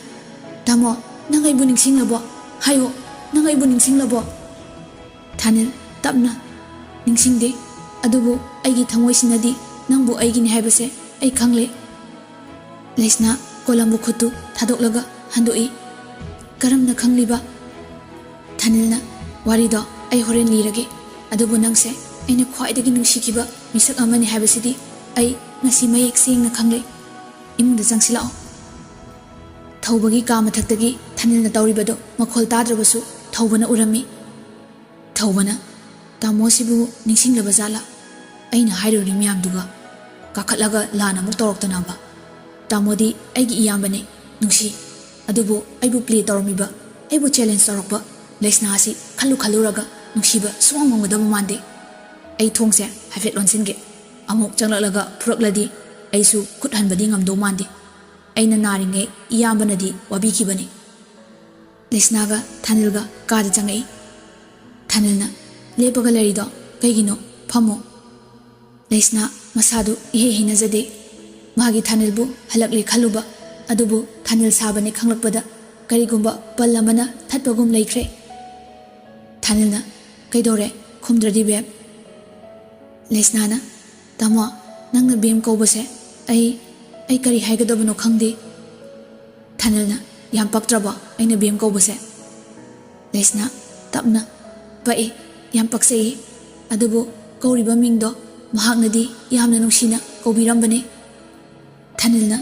"ꯇꯥꯃꯣ, ꯅꯪ ꯑꯩꯕꯨ ꯅꯤꯡꯁꯤꯡꯂꯕꯣ? ꯍꯥꯏꯌꯣ, ꯅꯪ ꯑꯩꯕꯨ ꯅꯤꯡꯁꯤꯡꯂꯕꯣ?" ꯊꯥꯅꯤꯜ ꯇꯞꯅ, "ꯅꯤꯡꯁꯤꯡꯗꯦ, ꯑꯗꯨꯕꯨ ꯑꯩꯒꯤ ꯊꯃꯣꯏꯁꯤꯅꯗꯤ ꯅꯪꯕꯨ ꯑꯩꯒꯤꯅꯤ ꯍꯥꯏꯕꯁꯦ ꯑꯩ ꯈꯪꯂꯦ꯫" ꯂꯩꯁꯅꯥ ꯀꯣꯂꯝꯕꯨ ꯈꯨꯠꯇꯨ ꯊꯥꯗꯣꯛꯂꯒ ꯍꯟꯗꯣꯛꯏ꯫ "ꯀꯔꯝꯅ ꯈꯪꯂꯤꯕ?" ꯊꯥꯅꯤꯜꯅ, "ꯋꯥꯔꯤꯗꯣ ꯑꯩ ꯍꯣꯔꯦꯟ ꯂꯤꯔꯒꯦ, ꯑꯗꯨꯕꯨ ꯅꯪꯁꯦ ꯑꯩꯅ ꯈ꯭ꯋꯥꯏꯗꯒꯤ ꯅꯨꯡꯁꯤꯈꯤꯕ ꯃꯤꯁꯛ ꯑꯃꯅꯤ ꯍꯥꯏꯕꯁꯤꯗꯤ ꯑꯩ ꯉꯁꯤ ꯃꯌꯦꯛ ꯁꯦꯡꯅ ꯈꯪꯂꯦ꯫ ꯏꯃꯨꯡꯗ ꯆꯪꯁꯤꯜꯂꯛꯑꯣ꯫" ꯊꯧꯕꯒꯤ ꯀꯥ ꯃꯊꯛꯇꯒꯤ ꯊꯥꯅꯤꯜꯅ ꯇꯧꯔꯤꯕꯗꯣ ꯃꯈꯣꯜ ꯇꯥꯗ꯭ꯔꯕꯁꯨ ꯊꯧꯕꯅ ꯎꯔꯝꯃꯤ꯫ ꯊꯧꯕꯅ, "ꯇꯥꯃꯣꯁꯤꯕꯨ ꯅꯤꯡꯁꯤꯡꯂꯕ ꯖꯥꯠꯂꯥ? ꯑꯩꯅ ꯍꯥꯏꯔꯨꯔꯤ ꯃꯌꯥꯝꯗꯨꯒ ꯀꯥꯈꯠꯂꯒ ꯂꯥꯟ ꯑꯃꯨꯛ ꯇꯧꯔꯛꯇꯅꯕ꯫ ꯇꯥꯃꯣꯗꯤ ꯑꯩꯒꯤ ꯏꯌꯥꯝꯕꯅꯤ, ꯅꯨꯡꯁꯤ꯫ ꯑꯗꯨꯕꯨ ꯑꯩꯕꯨ ꯄ꯭ꯂꯦ ꯇꯧꯔꯝꯃꯤꯕ, ꯑꯩꯕꯨ ꯆꯦꯂꯦꯟꯖ ꯇꯧꯔꯛꯄ ꯂꯩꯁꯅꯥ ꯑꯁꯤ ꯈꯜꯂꯨ ꯈꯜꯂꯨꯔꯒ ꯅꯨꯡꯁꯤꯕ ꯁꯨꯡꯉꯝ ꯉꯝꯒꯗꯕ ꯃꯥꯟꯗꯦ꯫ ꯑꯩ ꯊꯣꯡꯁꯦ ꯍꯥꯏꯐꯦꯠ ꯂꯣꯟꯁꯤꯟꯒꯦ꯫ ꯑꯃꯨꯛ ꯆꯪꯂꯛꯂꯒ ꯐꯨꯔꯛꯂꯗꯤ ꯑꯩꯁꯨ ꯈꯨꯠ ꯍꯟꯕꯗꯤ ꯉꯝꯗꯧ ꯃꯥꯟꯗꯦ꯫ ꯑꯩꯅ ꯅꯥꯔꯤꯉꯩ ꯏꯌꯥꯝꯕꯅꯗꯤ ꯋꯥꯕꯤꯈꯤꯕꯅꯤ꯫" ꯂꯩꯁꯅꯥꯒ ꯊꯥꯅꯤꯜꯒ ꯀꯥꯗ ꯆꯪꯉꯛꯏ꯫ ꯊꯥꯅꯤꯜꯅ, "ꯂꯦꯞꯄꯒ ꯂꯩꯔꯤꯗꯣ ꯀꯩꯒꯤꯅꯣ? ꯐꯝꯃꯣ꯫" ꯂꯩꯁꯅꯥ ꯃꯁꯥꯗꯨ ꯏꯍꯩ ꯍꯩꯅꯖꯗꯦ꯫ ꯃꯥꯒꯤ ꯊꯥꯅꯤꯜꯕꯨ ꯍꯜꯂꯛꯂꯦ ꯈꯜꯂꯨꯕ, ꯑꯗꯨꯕꯨ ꯊꯥꯅꯤꯜ ꯁꯥꯕꯅꯤ ꯈꯪꯂꯛꯄꯗ ꯀꯔꯤꯒꯨꯝꯕ ꯄꯜ ꯑꯃꯅ ꯊꯠꯄꯒꯨꯝ ꯂꯩꯈ꯭ꯔꯦ꯫ ꯊꯥꯅꯤꯜꯅ, "ꯀꯩꯗꯧꯔꯦ? ꯈꯨꯝꯗ꯭ꯔꯗꯤ ꯕꯦꯝ?" ꯂꯩꯁꯅꯥꯅ, "ꯇꯥꯃꯣ, ꯅꯪꯅ ꯕꯦꯝ ꯀꯧꯕꯁꯦ ꯑꯩ, ꯑꯩ ꯀꯔꯤ ꯍꯥꯏꯒꯗꯕꯅꯣ ꯈꯪꯗꯦ꯫" ꯊꯥꯅꯤꯜꯅ, "ꯌꯥꯝ ꯄꯛꯇ꯭ꯔꯕꯣ ꯑꯩꯅ ꯕꯦꯝ ꯀꯧꯕꯁꯦ?" ꯂꯩꯁꯅꯥ ꯇꯞꯅ, "ꯄꯛꯏ, ꯌꯥꯝ ꯄꯛꯆꯩꯌꯦ꯫ ꯑꯗꯨꯕꯨ ꯀꯧꯔꯤꯕ ꯃꯤꯡꯗꯣ ꯃꯍꯥꯛꯅꯗꯤ ꯌꯥꯝꯅ ꯅꯨꯡꯁꯤꯅ ꯀꯧꯕꯤꯔꯝꯕꯅꯦ꯫" ꯊꯥꯅꯤꯜꯅ,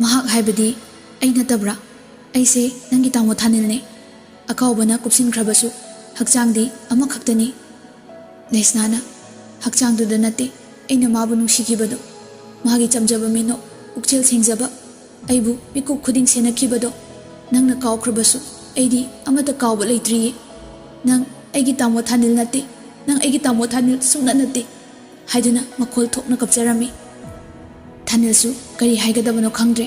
"ꯃꯍꯥꯛ ꯍꯥꯏꯕꯗꯤ ꯑꯩ ꯅꯠꯇꯕ꯭ꯔꯥ? ꯑꯩꯁꯦ ꯅꯪꯒꯤ ꯇꯥꯃꯣ ꯊꯥꯅꯤꯜꯅꯦ꯫ ꯑꯀꯥꯎꯕꯅ ꯀꯨꯞꯁꯤꯟꯈ꯭ꯔꯕꯁꯨ ꯍꯛꯆꯥꯡꯗꯤ ꯑꯃꯈꯛꯇꯅꯤ꯫" ꯂꯩꯁꯅꯥꯅ, "ꯍꯛꯆꯥꯡꯗꯨꯗ ꯅꯠꯇꯦ ꯑꯩꯅ ꯃꯥꯕꯨ ꯅꯨꯡꯁꯤꯈꯤꯕꯗꯣ, ꯃꯥꯒꯤ ꯆꯝꯖꯕ ꯃꯤꯅꯣꯛ, ꯄꯨꯛꯆꯦꯜ ꯁꯦꯡꯖꯕ, ꯑꯩꯕꯨ ꯃꯤꯀꯨꯞ ꯈꯨꯗꯤꯡ ꯁꯦꯟꯅꯈꯤꯕꯗꯣ꯫ ꯅꯪꯅ ꯀꯥꯎꯈ꯭ꯔꯕꯁꯨ ꯑꯩꯗꯤ ꯑꯃꯠꯇ ꯀꯥꯎꯕ ꯂꯩꯇ꯭ꯔꯤꯌꯦ꯫ ꯅꯪ ꯑꯩꯒꯤ ꯇꯥꯃꯣ ꯊꯥꯅꯤꯜ ꯅꯠꯇꯦ, ꯅꯪ ꯑꯩꯒꯤ ꯇꯥꯃꯣ ꯊꯥꯅꯤꯜ ꯁꯨꯡꯅꯠ ꯅꯠꯇꯦ" ꯍꯥꯏꯗꯨꯅ ꯃꯈꯣꯜ ꯊꯣꯛꯅ ꯀꯞꯆꯔꯝꯃꯤ꯫ ꯊꯥꯅꯤꯜꯁꯨ ꯀꯔꯤ ꯍꯥꯏꯒꯗꯕꯅꯣ ꯈꯪꯗ꯭ꯔꯦ꯫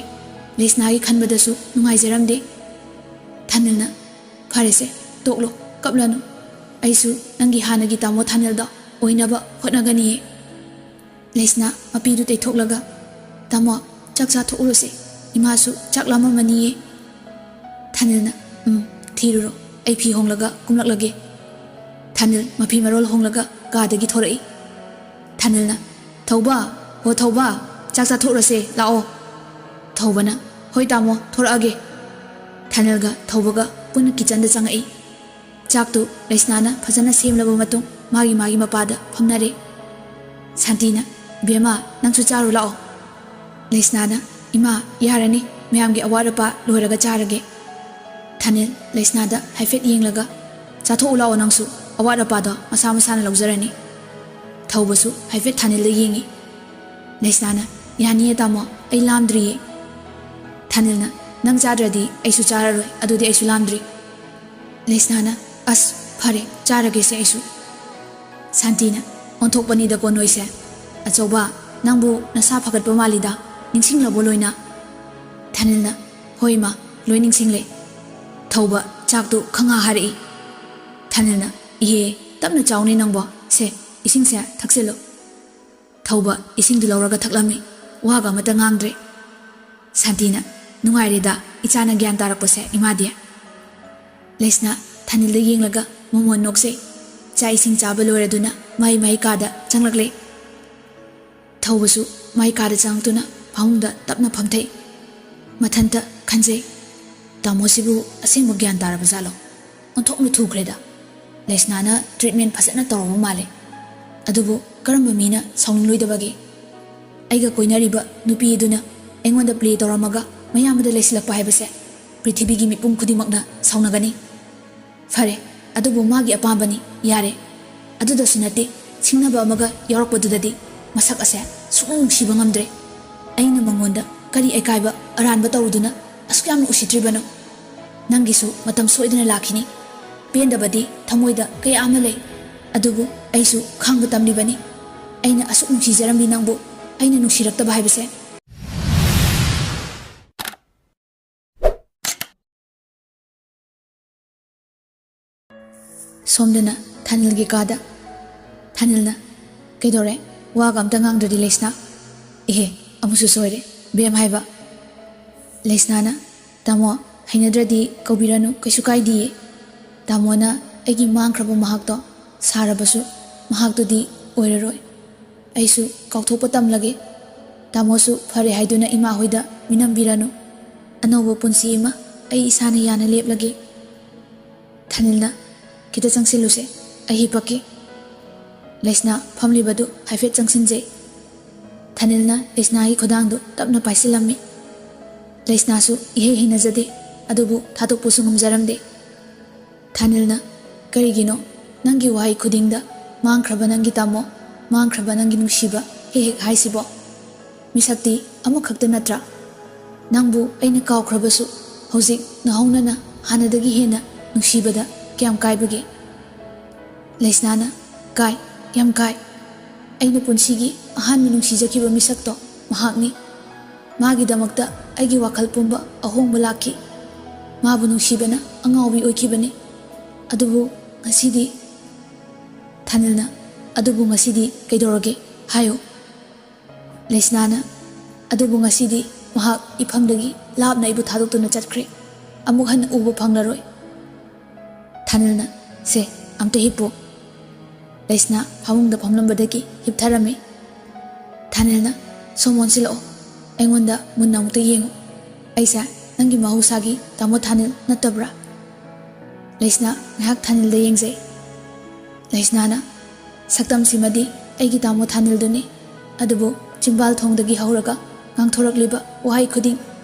ꯂꯩꯁꯅꯥꯒꯤ ꯈꯟꯕꯗꯁꯨ ꯅꯨꯡꯉꯥꯏꯖꯔꯝꯗꯦ꯫ ꯊꯥꯅꯤꯜꯅ, "ꯐꯔꯦꯁꯦ, ꯇꯣꯛꯂꯣ, ꯀꯞꯂꯅꯨ꯫ ꯑꯩꯁꯨ ꯅꯪꯒꯤ ꯍꯥꯟꯅꯒꯤ ꯇꯥꯃꯣ ꯊꯥꯅꯤꯜꯗꯣ ꯑꯣꯏꯅꯕ ꯍꯣꯠꯅꯒꯅꯤꯌꯦ"꯫ ꯂꯩꯁꯅꯥ ꯃꯄꯤꯗꯨ ꯇꯩꯊꯣꯛꯂꯒ, "ꯇꯥꯃꯣ, ꯆꯥꯛ ꯆꯥꯊꯣꯛꯎꯔꯁꯦ, ꯏꯃꯥꯁꯨ ꯆꯥꯛ ꯂꯥꯝꯃꯝꯃꯅꯤꯌꯦ"꯫ ꯊꯥꯅꯤꯜꯅ, "ꯎꯝ, ꯊꯤꯔꯨꯔꯣ, ꯑꯩ ꯐꯤ ꯍꯣꯡꯂꯒ ꯀꯨꯝꯂꯛꯂꯒꯦ"꯫ ꯊꯥꯅꯤꯜ ꯃꯐꯤ ꯃꯔꯣꯜ ꯍꯣꯡꯂꯒ ꯀꯥꯗꯒꯤ ꯊꯣꯔꯛꯏ꯫ ꯊꯥꯅꯤꯜꯅ, "ꯊꯧꯕ, ꯍꯣ ꯊꯧꯕ, ꯆꯥꯛ ꯆꯥꯊꯣꯛꯎꯔꯁꯦ, ꯂꯥꯛꯑꯣ"꯫ ꯊꯧꯕꯅ, "ꯍꯣꯏ ꯇꯥꯃꯣ, ꯊꯣꯔꯛꯑꯒꯦ"꯫ ꯊꯥꯅꯤꯜꯒ ꯊꯧꯕꯒ ꯄꯨꯟꯅ ꯀꯤꯆꯟꯗ ꯆꯪꯉꯛꯏ꯫ ꯆꯥꯛꯇꯨ ꯂꯩꯁꯅꯥꯅ ꯐꯖꯅ ꯁꯦꯝꯂꯕ ꯃꯇꯨꯡ ꯃꯥꯒꯤ ꯃꯥꯒꯤ ꯃꯄꯥꯗ ꯐꯝꯅꯔꯦ꯫ ꯁꯥꯟꯇꯤꯅ, "ꯕꯦꯝꯃ, ꯅꯪꯁꯨ ꯆꯥꯔꯨ ꯂꯥꯛꯑꯣ"꯫ ꯂꯩꯁꯅꯥꯅ, "ꯏꯃꯥ, ꯌꯥꯔꯅꯤ, ꯃꯌꯥꯝꯒꯤ ꯑꯋꯥꯠ ꯑꯄꯥ ꯂꯣꯏꯔꯒ ꯆꯥꯔꯒꯦ"꯫ ꯊꯥꯅꯤꯜ ꯂꯩꯁꯅꯥꯗ ꯍꯥꯏꯐꯦꯠ ꯌꯦꯡꯂꯒ, "ꯆꯥꯊꯣꯛꯎ ꯂꯥꯛꯑꯣ ꯅꯪꯁꯨ, ꯑꯋꯥꯠ ꯑꯄꯥꯗꯣ ꯃꯁꯥ ꯃꯁꯥꯅ ꯂꯧꯖꯔꯅꯤ"꯫ ꯊꯧꯕꯁꯨ ꯍꯥꯏꯐꯦꯠ ꯊꯥꯅꯤꯜꯗ ꯌꯦꯡꯉꯤ꯫ ꯂꯩꯁꯅꯥꯅ, "ꯌꯥꯅꯤꯌꯦ ꯇꯥꯃꯣ, ꯑꯩ ꯂꯥꯝꯗ꯭ꯔꯤꯌꯦ"꯫ ꯊꯥꯅꯤꯜꯅ, "ꯅꯪ ꯆꯥꯗ꯭ꯔꯗꯤ ꯑꯩꯁꯨ ꯆꯥꯔꯔꯣꯏ, ꯑꯗꯨꯗꯤ ꯑꯩꯁꯨ ꯂꯥꯝꯗ꯭ꯔꯤ"꯫ ꯂꯩꯁꯅꯥꯅ, "ꯑꯁ, ꯐꯔꯦ, ꯆꯥꯔꯒꯦꯁꯦ ꯑꯩꯁꯨ"꯫ ꯁꯥꯟꯇꯤꯅ, "ꯑꯣꯟꯊꯣꯛꯄꯅꯤꯗꯀꯣ ꯅꯣꯏꯁꯦ꯫ ꯑꯆꯧꯕ, ꯅꯪꯕꯨ ꯅꯁꯥ ꯐꯒꯠꯄ ꯃꯥꯜꯂꯤꯗ, ꯅꯤꯡꯁꯤꯡꯂꯕꯣ ꯂꯣꯏꯅ?" ꯊꯥꯅꯤꯜꯅ, "ꯍꯣꯏ ꯏꯃꯥ, ꯂꯣꯏ ꯅꯤꯡꯁꯤꯡꯂꯦ"꯫ ꯊꯧꯕ ꯆꯥꯛꯇꯨ ꯈꯪꯍꯥ ꯍꯥꯔꯛꯏ꯫ ꯊꯥꯅꯤꯜꯅ, "ꯏꯍꯦ, ꯇꯞꯅ ꯆꯥꯎꯅꯦ ꯅꯪꯕꯣ꯫ ꯁꯦ, ꯏꯁꯤꯡꯁꯦ ꯊꯛꯆꯤꯜꯂꯨ"꯫ ꯊꯧꯕ ꯏꯁꯤꯡꯗꯨ ꯂꯧꯔꯒ ꯊꯛꯂꯝꯃꯤ꯫ ꯋꯥꯒ ꯑꯃꯠꯇ ꯉꯥꯡꯗ꯭ꯔꯦ꯫ ꯁꯥꯟꯇꯤꯅ, "ꯅꯨꯡꯉꯥꯏꯔꯦꯗ, ꯏꯆꯥꯅ ꯒ꯭ꯌꯥꯟ ꯇꯥꯔꯛꯄꯁꯦ, ꯏꯃꯥꯗꯤ"꯫ ꯂꯩꯁꯅꯥ ꯊꯥꯅꯤꯜꯗ ꯌꯦꯡꯂꯒ ꯃꯃꯣꯟ ꯅꯣꯛꯆꯩ꯫ ꯆꯥꯛ ꯏꯁꯤꯡ ꯆꯥꯕ ꯂꯣꯏꯔꯗꯨꯅ ꯃꯥꯏ ꯃꯥꯏ ꯀꯥꯗ ꯆꯪꯂꯛꯂꯦ꯫ ꯊꯧꯕꯁꯨ ꯃꯥꯏ ꯀꯥꯗ ꯆꯪꯂꯛꯇꯨꯅ ꯐꯃꯨꯡꯗ ꯇꯞꯅ ꯐꯝꯊꯩ꯫ ꯃꯊꯟꯇ ꯈꯟꯖꯩ, "ꯇꯥꯃꯣꯁꯤꯕꯨ ꯑꯁꯦꯡꯕ ꯒ꯭ꯌꯥꯟ ꯇꯥꯔꯕ ꯖꯥꯠꯂꯣ? ꯑꯣꯟꯊꯣꯛꯅ ꯊꯨꯈ꯭ꯔꯦꯗ꯫ ꯂꯩꯁꯅꯥꯅ treatment ꯐꯖꯅ ꯇꯧꯔꯕ ꯃꯥꯜꯂꯦ꯫ ꯑꯗꯨꯕꯨ ꯀꯔꯝꯕ ꯃꯤꯅ ꯁꯥꯎꯅꯤꯡꯂꯣꯏꯗꯕꯒꯦ? ꯑꯩꯒ ꯀꯣꯏꯅꯔꯤꯕ ꯅꯨꯄꯤ ꯑꯗꯨꯅ ꯑꯩꯉꯣꯟꯗ play ꯇꯧꯔꯝꯃꯒ ꯃꯌꯥꯝꯕꯗ ꯂꯩꯁꯤꯜꯂꯛꯄ ꯍꯥꯏꯕꯁꯦ ꯄ꯭ꯔꯤꯊꯤꯕꯤꯒꯤ ꯃꯤꯄꯨꯝ ꯈꯨꯗꯤꯡꯃꯛꯅ ꯁꯥꯎꯅꯒꯅꯤ꯫ ꯐꯔꯦ, ꯑꯗꯨꯕꯨ ꯃꯥꯒꯤ ꯑꯄꯥꯝꯕꯅꯤ, ꯌꯥꯔꯦ꯫ ꯑꯗꯨꯗꯁꯨ ꯅꯠꯇꯦ, ꯁꯤꯡꯅꯕ ꯑꯃꯒ ꯌꯥꯎꯔꯛꯄꯗꯨꯗꯗꯤ ꯃꯁꯛ ꯑꯁꯦ ꯁꯨꯛꯅꯨꯡ ꯅꯨꯡꯁꯤꯕ ꯉꯝꯗ꯭ꯔꯦ꯫ ꯑꯩꯅ ꯃꯉꯣꯟꯗ ꯀꯔꯤ ꯑꯀꯥꯏꯕ ꯑꯔꯥꯟꯕ ꯇꯧꯔꯨꯗꯨꯅ ꯑꯁꯨꯛ ꯌꯥꯝꯅ ꯎꯁꯤꯠꯇ꯭ꯔꯤꯕꯅꯣ? ꯅꯪꯒꯤꯁꯨ ꯃꯇꯝ ꯁꯣꯏꯗꯅ ꯂꯥꯛꯈꯤꯅꯤ꯫ ꯄꯦꯟꯗꯕꯗꯤ ꯊꯃꯣꯏꯗ ꯀꯌꯥ ꯑꯃ ꯂꯩ, ꯑꯗꯨꯕꯨ ꯑꯩꯁꯨ ꯈꯥꯡꯕ ꯇꯝꯂꯤꯕꯅꯤ꯫ ꯑꯩꯅ ꯑꯁꯨꯛ ꯅꯨꯡꯁꯤꯖꯔꯝꯂꯤ ꯅꯪꯕꯨ, ꯑꯩꯅ ꯅꯨꯡꯁꯤꯔꯛꯇꯕ ꯍꯥꯏꯕꯁꯦ꯫ ꯁꯣꯝꯗꯅ ꯊꯥꯅꯤꯜꯒꯤ ꯀꯥꯗ꯫ ꯊꯥꯅꯤꯜꯅ, "ꯀꯩꯗꯧꯔꯦ? ꯋꯥꯒ ꯑꯝꯇ ꯉꯥꯡꯗ꯭ꯔꯗꯤ ꯂꯩꯁꯅꯥ?" "ꯏꯍꯦ, ꯑꯃꯨꯛꯁꯨ ꯁꯣꯏꯔꯦ, ꯕꯦꯝ ꯍꯥꯏꯕ꯫" ꯂꯩꯁꯅꯥꯅ, "ꯇꯥꯃꯣ, ꯍꯩꯅꯗ꯭ꯔꯗꯤ ꯀꯧꯕꯤꯔꯅꯨ, ꯀꯩꯁꯨ ꯀꯥꯏꯗꯤꯌꯦ꯫ ꯇꯥꯃꯣꯅ ꯑꯩꯒꯤ ꯃꯥꯡꯈ꯭ꯔꯕ ꯃꯍꯥꯛꯇꯣ ꯁꯥꯔꯕꯁꯨ, ꯃꯍꯥꯛꯇꯨꯗꯤ ꯑꯣꯏꯔꯔꯣꯏ꯫ ꯑꯩꯁꯨ ꯀꯥꯎꯊꯣꯛꯄ ꯇꯝꯂꯒꯦ꯫ ꯇꯥꯃꯣꯁꯨ ꯐꯔꯦ ꯍꯥꯏꯗꯨꯅ ꯏꯃꯥ ꯍꯣꯏꯗ ꯃꯤꯅꯝꯕꯤꯔꯅꯨ꯫ ꯑꯅꯧꯕ ꯄꯨꯟꯁꯤ ꯑꯃ ꯑꯩ ꯏꯁꯥꯅ ꯌꯥꯅ ꯂꯦꯞꯂꯒꯦ꯫" ꯊꯥꯅꯤꯜꯅ, "ꯈꯤꯇ ꯆꯪꯁꯤꯜꯂꯨꯁꯦ, ꯑꯩ ꯍꯤꯞꯄꯛꯀꯦ꯫" ꯂꯩꯁꯅꯥ ꯐꯝꯂꯤꯕꯗꯨ ꯍꯥꯏꯐꯦꯠ ꯆꯪꯁꯤꯟꯖꯩ꯫ ꯊꯥꯅꯤꯜꯅ ꯂꯩꯁꯅꯥꯒꯤ ꯈꯨꯗꯥꯡꯗꯨ ꯇꯞꯅ ꯄꯥꯏꯁꯤꯜꯂꯝꯃꯤ꯫ ꯂꯩꯁꯅꯥꯁꯨ ꯏꯍꯩ ꯍꯩꯅꯖꯗꯦ, ꯑꯗꯨꯕꯨ ꯊꯥꯗꯣꯛꯄꯁꯨ ꯉꯝꯖꯔꯝꯗꯦ꯫ ꯊꯥꯅꯤꯜꯅ, "ꯀꯔꯤꯒꯤꯅꯣ ꯅꯪꯒꯤ ꯋꯥꯍꯩ ꯈꯨꯗꯤꯡꯗ 'ꯃꯥꯡꯈ꯭ꯔꯕ ꯅꯪꯒꯤ ꯇꯥꯃꯣ, ꯃꯥꯡꯈ꯭ꯔꯕ ꯅꯪꯒꯤ ꯅꯨꯡꯁꯤꯕ' ꯍꯦꯛ ꯍꯦꯛ ꯍꯥꯏꯁꯤꯕꯣ? ꯃꯤꯁꯛꯇꯤ ꯑꯃꯈꯛꯇ ꯅꯠꯇ꯭ꯔꯥ? ꯅꯪꯕꯨ ꯑꯩꯅ ꯀꯥꯎꯈ꯭ꯔꯕꯁꯨ ꯍꯧꯖꯤꯛ ꯅꯧꯍꯧꯅꯅ ꯍꯥꯟꯅꯗꯒꯤ ꯍꯦꯟꯅ ꯅꯨꯡꯁꯤꯕꯗ ꯀꯌꯥꯝ ꯀꯥꯏꯕꯒꯦ?" ꯂꯩꯁꯅꯥꯅ, "ꯀꯥꯏ, ꯌꯥꯝ ꯀꯥꯏ꯫ ꯑꯩꯅ ꯄꯨꯟꯁꯤꯒꯤ ꯑꯍꯥꯟꯕ ꯅꯨꯡꯁꯤꯖꯈꯤꯕ ꯃꯤꯁꯛꯇꯣ ꯃꯍꯥꯛꯅꯤ꯫ ꯃꯥꯒꯤꯗꯃꯛꯇ ꯑꯩꯒꯤ ꯋꯥꯈꯜ ꯄꯨꯝꯕ ꯑꯍꯣꯡꯕ ꯂꯥꯛꯈꯤ꯫ ꯃꯥꯕꯨ ꯅꯨꯡꯁꯤꯕꯅ ꯑꯉꯥꯎꯕꯤ ꯑꯣꯏꯈꯤꯕꯅꯤ꯫ ꯑꯗꯨꯕꯨ ꯉꯁꯤꯗꯤ꯫" ꯊꯥꯅꯤꯜꯅ, "ꯑꯗꯨꯕꯨ ꯉꯁꯤꯗꯤ ꯀꯩꯗꯧꯔꯒꯦ? ꯍꯥꯏꯌꯨ꯫" ꯂꯩꯁꯅꯥꯅ, "ꯑꯗꯨꯕꯨ ꯉꯁꯤꯗꯤ ꯃꯍꯥꯛ ꯏꯐꯝꯗꯒꯤ ꯂꯥꯞꯅ ꯑꯩꯕꯨ ꯊꯥꯗꯣꯛꯇꯨꯅ ꯆꯠꯈ꯭ꯔꯦ꯫ ꯑꯃꯨꯛ ꯍꯟꯅ ꯎꯕ ꯐꯪꯂꯔꯣꯏ꯫" ꯊꯥꯅꯤꯜꯅ, "ꯁꯦ, ꯑꯝꯇ ꯍꯤꯞꯄꯨ꯫" ꯂꯩꯁꯅꯥ ꯐꯃꯨꯡꯗ ꯐꯝꯂꯝꯕꯗꯒꯤ ꯍꯤꯞꯊꯔꯝꯃꯤ꯫ ꯊꯥꯅꯤꯜꯅ, "ꯁꯣꯝ ꯑꯣꯟꯁꯤꯜꯂꯛꯑꯣ꯫ ꯑꯩꯉꯣꯟꯗ ꯃꯨꯟꯅ ꯑꯃꯨꯛꯇ ꯌꯦꯡꯉꯨ꯫ ꯑꯩꯁꯦ ꯅꯪꯒꯤ ꯃꯍꯧꯁꯥꯒꯤ ꯇꯥꯃꯣ ꯊꯥꯅꯤꯜ ꯅꯠꯇꯕ꯭ꯔꯥ?" ꯂꯩꯁꯅꯥ ꯉꯥꯏꯍꯥꯛ ꯊꯥꯅꯤꯜꯗ ꯌꯦꯡꯖꯩ꯫ ꯂꯩꯁꯅꯥꯅ, "ꯁꯛꯇꯝꯁꯤꯃꯗꯤ ꯑꯩꯒꯤ ꯇꯥꯃꯣ ꯊꯥꯅꯤꯜꯗꯨꯅꯤ, ꯑꯗꯨꯕꯨ ꯆꯤꯝꯕꯥꯜ ꯊꯣꯡꯗꯒꯤ ꯍꯧꯔꯒ ꯉꯥꯡꯊꯣꯔꯛꯂꯤꯕ ꯋꯥꯍꯩ ꯈꯨꯗꯤꯡ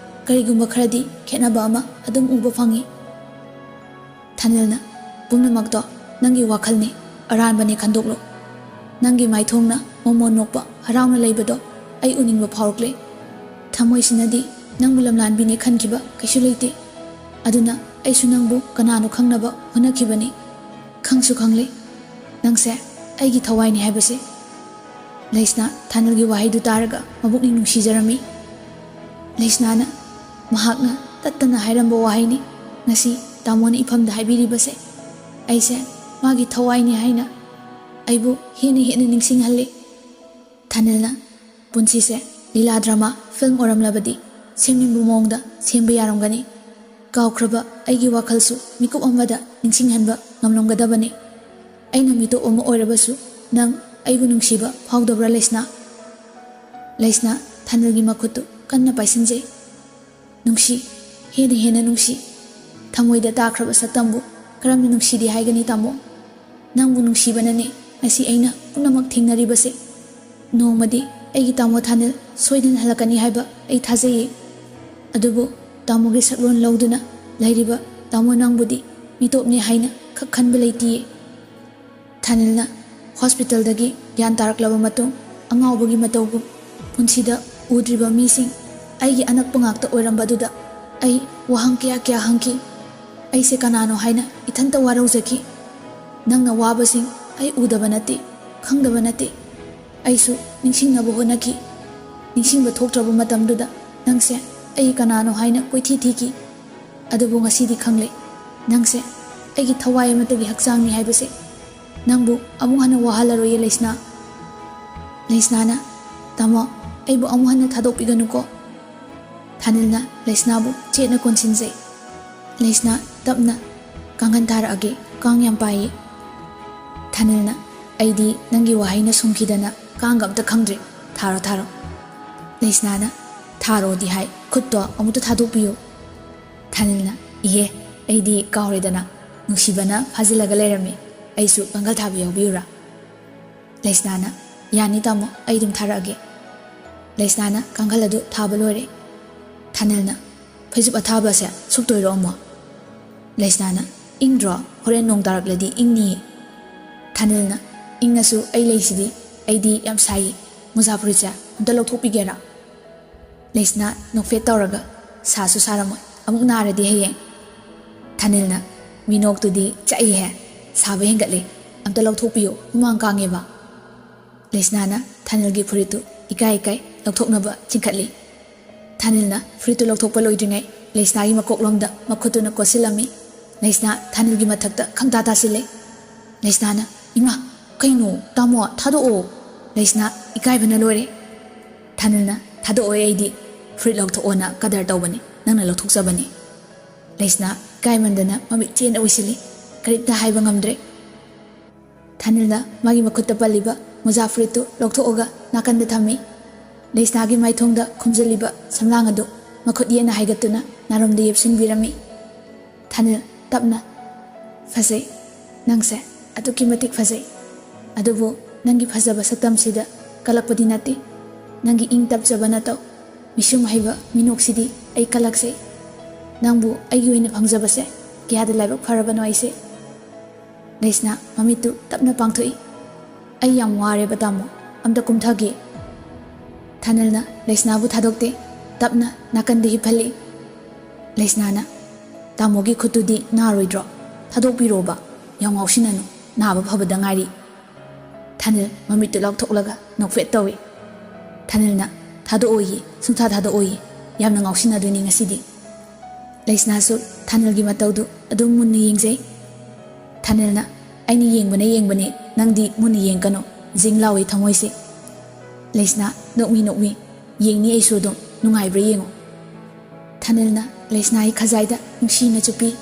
ꯀꯔꯤꯒꯨꯝꯕ ꯈꯔꯗꯤ ꯈꯦꯠꯅꯕ ꯑꯃ ꯑꯗꯨꯝ ꯎꯕ ꯐꯪꯏ꯫" ꯊꯥꯅꯤꯜꯅ, "ꯄꯨꯝꯅꯃꯛꯇꯣ ꯅꯪꯒꯤ ꯋꯥꯈꯜꯅꯤ, ꯑꯔꯥꯟꯕꯅꯤ ꯈꯟꯗꯣꯛꯂꯣ꯫ ꯅꯪꯒꯤ ꯃꯥꯏꯊꯣꯡꯅ ꯃꯣꯃꯣꯟ ꯅꯣꯛꯄ ꯍꯔꯥꯎꯅ ꯂꯩꯕꯗꯣ ꯑꯩ ꯎꯅꯤꯡꯕ ꯐꯥꯎꯔꯛꯂꯦ꯫ ꯊꯃꯣꯏꯁꯤꯅꯗꯤ ꯅꯪꯕꯨ ꯂꯝꯂꯥꯟꯕꯤꯅꯤ ꯈꯟꯈꯤꯕ ꯀꯩꯁꯨ ꯂꯩꯇꯦ꯫ ꯑꯗꯨꯅ ꯑꯩꯁꯨ ꯅꯪꯕꯨ ꯀꯅꯥꯅꯣ ꯈꯪꯅꯕ ꯍꯣꯠꯅꯈꯤꯕꯅꯤ꯫ ꯈꯪꯁꯨ ꯈꯪꯂꯦ, ꯅꯪꯁꯦ ꯑꯩꯒꯤ ꯊꯋꯥꯏꯅꯤ ꯍꯥꯏꯕꯁꯦ꯫" ꯂꯩꯁꯅꯥ ꯊꯥꯅꯤꯜꯒꯤ ꯋꯥꯍꯩꯗꯨ ꯇꯥꯔꯒ ꯃꯕꯨꯛꯅꯤꯡ ꯅꯨꯡꯁꯤꯖꯔꯝꯃꯤ꯫ ꯂꯩꯁꯅꯥꯅ ꯃꯍꯥꯛꯅ ꯇꯠꯇꯅ ꯍꯥꯏꯔꯝꯕ ꯋꯥꯍꯩꯅꯤ ꯉꯁꯤ ꯇꯥꯃꯣꯅ ꯏꯐꯝꯗ ꯍꯥꯏꯕꯤꯔꯤꯕꯁꯦ꯫ ꯑꯩꯁꯦ ꯃꯥꯒꯤ ꯊꯋꯥꯏꯅꯤ ꯍꯥꯏꯅ ꯑꯩꯕꯨ ꯍꯦꯟꯅ ꯍꯦꯟꯅ ꯅꯤꯡꯁꯤꯡꯍꯜꯂꯤ꯫ ꯊꯥꯅꯤꯜꯅ ꯄꯨꯟꯁꯤꯁꯦ ꯂꯤꯂꯥ ꯗ꯭ꯔꯃꯥ ꯐꯤꯜꯝ ꯑꯣꯏꯔꯝꯂꯕꯗꯤ ꯁꯦꯝꯅꯤꯡꯕ ꯃꯑꯣꯡꯗ ꯁꯦꯝꯕ ꯌꯥꯔꯝꯒꯅꯤ꯫ ꯀꯥꯎꯈ꯭ꯔꯕ ꯑꯩꯒꯤ ꯋꯥꯈꯜꯁꯨ ꯃꯤꯀꯨꯞ ꯑꯃꯗ ꯅꯤꯡꯁꯤꯡꯍꯟꯕ ꯉꯝꯂꯝꯒꯗꯕꯅꯤ꯫ ꯑꯩꯅ ꯃꯤꯇꯣꯞ ꯑꯃ ꯑꯣꯏꯔꯕꯁꯨ ꯅꯪ ꯑꯩꯕꯨ ꯅꯨꯡꯁꯤꯕ ꯐꯥꯎꯗꯕ꯭ꯔꯥ ꯂꯩꯁꯅꯥ? ꯂꯩꯁꯅꯥ ꯊꯥꯅꯤꯜꯒꯤ ꯃꯈꯨꯠꯇꯨ ꯀꯟꯅ ꯄꯥꯏꯁꯤꯟꯖꯩ꯫ ꯅꯨꯡꯁꯤ, ꯍꯦꯟꯅ ꯍꯦꯟꯅ ꯅꯨꯡꯁꯤ꯫ ꯊꯃꯣꯏꯗ ꯇꯥꯈ꯭ꯔꯕ ꯁꯛꯇꯝꯕꯨ ꯀꯔꯝꯅ ꯅꯨꯡꯁꯤꯗꯦ ꯍꯥꯏꯒꯅꯤ ꯇꯥꯃꯣ? ꯅꯪꯕꯨ ꯅꯨꯡꯁꯤꯕꯅꯅꯦ ꯉꯁꯤ ꯑꯩꯅ ꯄꯨꯝꯅꯃꯛ ꯊꯦꯡꯅꯔꯤꯕꯁꯦ꯫ ꯅꯣꯡꯃꯗꯤ ꯑꯩꯒꯤ ꯇꯥꯃꯣ ꯊꯥꯅꯤꯜ ꯁꯣꯏꯗꯅ ꯍꯜꯂꯛꯀꯅꯤ ꯍꯥꯏꯕ ꯑꯩ ꯊꯥꯖꯩꯌꯦ꯫ ꯑꯗꯨꯕꯨ ꯇꯥꯃꯣꯒꯤ ꯁꯛꯂꯣꯟ ꯂꯧꯗꯨꯅ ꯂꯩꯔꯤꯕ ꯇꯥꯃꯣ ꯅꯪꯕꯨꯗꯤ ꯃꯤꯇꯣꯞꯅꯤ ꯍꯥꯏꯅ ꯈꯛ ꯈꯟꯕ ꯂꯩꯇꯤꯌꯦ꯫ ꯊꯥꯅꯤꯜꯅ ꯍꯣꯁꯄꯤꯇꯥꯜꯗꯒꯤ ꯒ꯭ꯌꯥꯟ ꯇꯥꯔꯛꯂꯕ ꯃꯇꯨꯡ ꯑꯉꯥꯎꯕꯒꯤ ꯃꯇꯧꯒꯨꯝ ꯄꯨꯟꯁꯤꯗ ꯎꯗ꯭ꯔꯤꯕ ꯃꯤꯁꯤꯡ ꯑꯩꯒꯤ ꯑꯅꯛꯄ ꯉꯥꯛꯇ ꯑꯣꯏꯔꯝꯕꯗꯨꯗ ꯑꯩ ꯋꯥꯍꯪ ꯀꯌꯥ ꯀꯌꯥ ꯍꯪꯈꯤ꯫ ꯑꯩꯁꯦ ꯀꯅꯥꯅꯣ ꯍꯥꯏꯅ ꯏꯊꯟꯇ ꯋꯥꯔꯧꯖꯈꯤ꯫ ꯅꯪꯅ ꯋꯥꯕꯁꯤꯡ ꯑꯩ ꯎꯗꯕ ꯅꯠꯇꯦ, ꯈꯪꯗꯕ ꯅꯠꯇꯦ꯫ ꯑꯩꯁꯨ ꯅꯤꯡꯁꯤꯡꯅꯕ ꯍꯣꯠꯅꯈꯤ꯫ ꯅꯤꯡꯁꯤꯡꯕ ꯊꯣꯛꯇ꯭ꯔꯕ ꯃꯇꯝꯗꯨꯗ ꯅꯪꯁꯦ ꯑꯩ ꯀꯅꯥꯅꯣ ꯍꯥꯏꯅ ꯀꯣꯏꯊꯤ ꯊꯤꯈꯤ꯫ ꯑꯗꯨꯕꯨ ꯉꯁꯤꯗꯤ ꯈꯪꯂꯦ, ꯅꯪꯁꯦ ꯑꯩꯒꯤ ꯊꯋꯥꯏ ꯑꯃꯠꯇꯒꯤ ꯍꯛꯆꯥꯡꯅꯤ ꯍꯥꯏꯕꯁꯦ꯫ ꯅꯪꯕꯨ ꯑꯃꯨꯛ ꯍꯟꯅ ꯋꯥꯍꯜꯂꯔꯣꯏꯌꯦ ꯂꯩꯁꯅꯥ꯫ ꯂꯩꯁꯅꯥꯅ, "ꯇꯥꯃꯣ, ꯑꯩꯕꯨ ꯑꯃꯨꯛ ꯍꯟꯅ ꯊꯥꯗꯣꯛꯄꯤꯒꯅꯨꯀꯣ꯫" ꯊꯥꯅꯤꯜꯅ ꯂꯩꯁꯅꯥꯕꯨ ꯆꯦꯠꯅ ꯀꯣꯟꯁꯤꯟꯖꯩ꯫ ꯂꯩꯁꯅꯥ ꯇꯞꯅ, "ꯀꯥꯡꯈꯟ ꯊꯥꯔꯛꯑꯒꯦ, ꯀꯥꯡ ꯌꯥꯝ ꯄꯥꯏꯌꯦ꯫" ꯊꯥꯅꯤꯜꯅ, "ꯑꯩꯗꯤ ꯅꯪꯒꯤ ꯋꯥꯍꯩꯅ ꯁꯨꯝꯈꯤꯗꯅ ꯀꯥꯡꯒ ꯑꯝꯇ ꯈꯪꯗ꯭ꯔꯦ꯫ ꯊꯥꯔꯣ, ꯊꯥꯔꯣ꯫" ꯂꯩꯁꯅꯥꯅ, "ꯊꯥꯔꯣꯗꯤ ꯍꯥꯏ, ꯈꯨꯠꯇꯣ ꯑꯃꯨꯛꯇ ꯊꯥꯗꯣꯛꯄꯤꯌꯨ꯫" ꯊꯥꯅꯤꯜꯅ, "ꯏꯍꯦ, ꯑꯩꯗꯤ ꯀꯥꯎꯔꯦꯗꯅ, ꯅꯨꯡꯁꯤꯕꯅ ꯐꯥꯖꯤꯜꯂꯒ ꯂꯩꯔꯝꯃꯤ꯫ ꯑꯩꯁꯨ ꯀꯥꯡꯈꯜ ꯊꯥꯕ ꯌꯥꯎꯕꯤꯌꯨꯔꯥ?" ꯂꯩꯁꯅꯥꯅ, "ꯌꯥꯅꯤ ꯇꯥꯃꯣ, ꯑꯩ ꯑꯗꯨꯝ ꯊꯥꯔꯛꯑꯒꯦ꯫" ꯂꯩꯁꯅꯥꯅ ꯀꯥꯡꯈꯜ ꯑꯗꯨ ꯊꯥꯕ ꯂꯣꯏꯔꯦ꯫ ꯊꯥꯅꯤꯜꯅ, "ꯐꯩꯖꯨꯞ ꯑꯊꯥꯕꯁꯦ ꯁꯨꯞꯇꯣꯏꯔꯣ ꯑꯃꯨꯛ?" ꯂꯩꯁꯅꯥꯅ, "ꯏꯪꯗ꯭ꯔꯣ? ꯍꯣꯔꯦꯟ ꯅꯣꯡ ꯇꯥꯔꯛꯂꯗꯤ ꯏꯪꯅꯤꯌꯦ꯫" ꯊꯥꯅꯤꯜꯅ, "ꯏꯪꯉꯁꯨ ꯑꯩ ꯂꯩꯁꯤꯗꯤ, ꯑꯩꯗꯤ ꯌꯥꯝ ꯁꯥꯏꯌꯦ꯫ ꯃꯣꯖꯥ ꯐꯨꯔꯤꯠꯁꯦ ꯑꯝꯇ ꯂꯧꯊꯣꯛꯄꯤꯒꯦꯔꯥ?" ꯂꯩꯁꯅꯥ ꯅꯣꯛꯐꯦꯠ ꯇꯧꯔꯒ, "ꯁꯥꯁꯨ ꯁꯥꯔꯝꯃꯣꯏ, ꯑꯃꯨꯛ ꯅꯥꯔꯗꯤ ꯍꯌꯦꯡ꯫" ꯊꯥꯅꯤꯜꯅ, "ꯃꯤꯅꯣꯛꯇꯨꯗꯤ ꯆꯥꯛꯏꯍꯦ, ꯁꯥꯕ ꯍꯦꯟꯒꯠꯂꯦ, ꯑꯝꯇ ꯂꯧꯊꯣꯛꯄꯤꯌꯨ, ꯍꯨꯃꯥꯡ ꯀꯥꯡꯉꯦꯕ꯫" ꯂꯩꯁꯅꯥꯅ ꯊꯥꯅꯤꯜꯒꯤ ꯐꯨꯔꯤꯠꯇꯨ ꯏꯀꯥꯏ ꯏꯀꯥꯏ ꯂꯧꯊꯣꯛꯅꯕ ꯆꯤꯡꯈꯠꯂꯤ꯫ ꯊꯥꯅꯤꯜꯅ ꯐꯨꯔꯤꯠꯇꯨ ꯂꯧꯊꯣꯛꯄ ꯂꯣꯏꯗ꯭ꯔꯤꯉꯩ ꯂꯩꯁꯅꯥꯒꯤ ꯃꯀꯣꯛꯂꯣꯝꯗ ꯃꯈꯨꯠꯇꯨꯅ ꯀꯣꯠꯁꯤꯜꯂꯝꯃꯤ꯫ ꯂꯩꯁꯅꯥ ꯊꯥꯅꯤꯜꯒꯤ ꯃꯊꯛꯇ ꯈꯪꯇꯥ ꯇꯥꯁꯤꯜꯂꯦ꯫ ꯂꯩꯁꯅꯥꯅ, "ꯏꯃꯥ, ꯀꯩꯅꯣ? ꯇꯥꯃꯣ, ꯊꯥꯗꯣꯛꯑꯣ!" ꯂꯩꯁꯅꯥ ꯏꯀꯥꯏꯕꯅ ꯂꯣꯏꯔꯦ꯫ ꯊꯥꯅꯤꯜꯅ, "ꯊꯥꯗꯣꯛꯑꯣꯏ ꯑꯩꯗꯤ, ꯐꯨꯔꯤꯠ ꯂꯧꯊꯣꯛꯑꯣꯅ ꯀꯗꯔ ꯇꯧꯕꯅꯤ, ꯅꯪꯅ ꯂꯧꯊꯣꯛꯆꯕꯅꯤ꯫" ꯂꯩꯁꯅꯥ ꯏꯀꯥꯏꯃꯟꯗꯅ ꯃꯃꯤꯠ ꯆꯦꯅ ꯎꯏꯁꯤꯜꯂꯤ꯫ ꯀꯔꯤꯝꯇ ꯍꯥꯏꯕ ꯉꯝꯗ꯭ꯔꯦ꯫ ꯊꯥꯅꯤꯜꯅ ꯃꯥꯒꯤ ꯃꯈꯨꯠꯇ ꯄꯜꯂꯤꯕ ꯃꯣꯖꯥ ꯐꯨꯔꯤꯠꯇꯨ ꯂꯧꯊꯣꯛꯑꯒ ꯅꯥꯀꯟꯗ ꯊꯝꯃꯤ꯫ ꯂꯩꯁꯅꯥꯒꯤ ꯃꯥꯏꯊꯣꯡꯗ ꯈꯨꯝꯖꯤꯜꯂꯤꯕ ꯁꯝꯂꯥꯡ ꯑꯗꯨ ꯃꯈꯨꯠ ꯌꯦꯠꯅ ꯍꯥꯏꯒꯠꯇꯨꯅ ꯅꯥꯔꯣꯝꯗ ꯌꯦꯞꯁꯤꯟꯕꯤꯔꯝꯃꯤ꯫ ꯊꯥꯅꯤꯜ ꯇꯞꯅ, "ꯐꯖꯩ꯫ ꯅꯪꯁꯦ ꯑꯗꯨꯛꯀꯤ ꯃꯇꯤꯛ ꯐꯖꯩ꯫ ꯑꯗꯨꯕꯨ ꯅꯪꯒꯤ ꯐꯖꯕ ꯁꯛꯇꯝꯁꯤꯗ ꯀꯜꯂꯛꯄꯗꯤ ꯅꯠꯇꯦ꯫ ꯅꯪꯒꯤ ꯏꯪ ꯇꯞꯆꯕ ꯅꯇꯧ, ꯃꯤꯁꯨꯝ ꯍꯩꯕ ꯃꯤꯅꯣꯛꯁꯤꯗꯤ ꯑꯩ ꯀꯜꯂꯛꯆꯩ꯫ ꯅꯪꯕꯨ ꯑꯩꯒꯤ ꯑꯣꯏꯅ ꯐꯪꯖꯕꯁꯦ ꯀꯌꯥꯗ ꯂꯥꯏꯕꯛ ꯐꯔꯕꯅꯣ ꯑꯩꯁꯦ꯫" ꯂꯩꯁꯅꯥ ꯃꯃꯤꯠꯇꯨ ꯇꯞꯅ ꯄꯥꯡꯊꯣꯛꯏ꯫ "ꯑꯩ ꯌꯥꯝ ꯋꯥꯔꯦꯕ ꯇꯥꯃꯣ, ꯑꯝꯇ ꯀꯨꯝꯊꯒꯦ꯫" ꯊꯥꯅꯤꯜꯅ ꯂꯩꯁꯅꯥꯕꯨ ꯊꯥꯗꯣꯛꯇꯦ, ꯇꯞꯅ ꯅꯥꯀꯟꯗ ꯍꯤꯞꯍꯜꯂꯤ꯫ ꯂꯩꯁꯅꯥꯅ, "ꯇꯥꯃꯣꯒꯤ ꯈꯨꯠꯇꯨꯗꯤ ꯅꯥꯔꯣꯏꯗ꯭ꯔꯣ? ꯊꯥꯗꯣꯛꯄꯤꯔꯣꯕ, ꯌꯥꯝ ꯉꯥꯎꯁꯤꯟꯅꯅꯨ, ꯅꯥꯕ ꯐꯕꯗ ꯉꯥꯏꯔꯤ꯫" ꯊꯥꯅꯤꯜ ꯃꯃꯤꯠꯇꯨ ꯂꯥꯎꯊꯣꯛꯂꯒ ꯅꯣꯛꯐꯦꯠ ꯇꯧꯏ꯫ ꯊꯥꯅꯤꯜꯅ, "ꯊꯥꯗꯣꯛꯑꯣꯏꯌꯦ, ꯁꯨꯡꯊꯥ ꯊꯥꯗꯣꯛꯑꯣꯏꯌꯦ, ꯌꯥꯝꯅ ꯉꯥꯎꯁꯤꯟꯅꯗꯣꯏꯅꯤ ꯉꯁꯤꯗꯤ꯫" ꯂꯩꯁꯅꯥꯁꯨ ꯊꯥꯅꯤꯜꯒꯤ ꯃꯇꯧꯗꯨ ꯑꯗꯨꯝ ꯃꯨꯟꯅ ꯌꯦꯡꯖꯩ꯫ ꯊꯥꯅꯤꯜꯅ, "ꯑꯩꯅ ꯌꯦꯡꯕꯅ ꯌꯦꯡꯕꯅꯦ, ꯅꯪꯗꯤ ꯃꯨꯟꯅ ꯌꯦꯡꯒꯅꯨ, ꯖꯤꯡ ꯂꯥꯎꯏ ꯊꯃꯣꯏꯁꯦ꯫" ꯂꯩꯁꯅꯥ ꯅꯣꯛꯃꯤ ꯅꯣꯛꯃꯤ, "ꯌꯦꯡꯅꯤ ꯑꯩꯁꯨ ꯑꯗꯨꯝ, ꯅꯨꯡꯉꯥꯏꯕ꯭ꯔꯥ ꯌꯦꯡꯉꯨ꯫" ꯊꯥꯅꯤꯜꯅ ꯂꯩꯁꯅꯥꯒꯤ ꯈꯖꯥꯏꯗ ꯅꯨꯡꯁꯤꯅ ꯆꯨꯞꯄꯤ꯫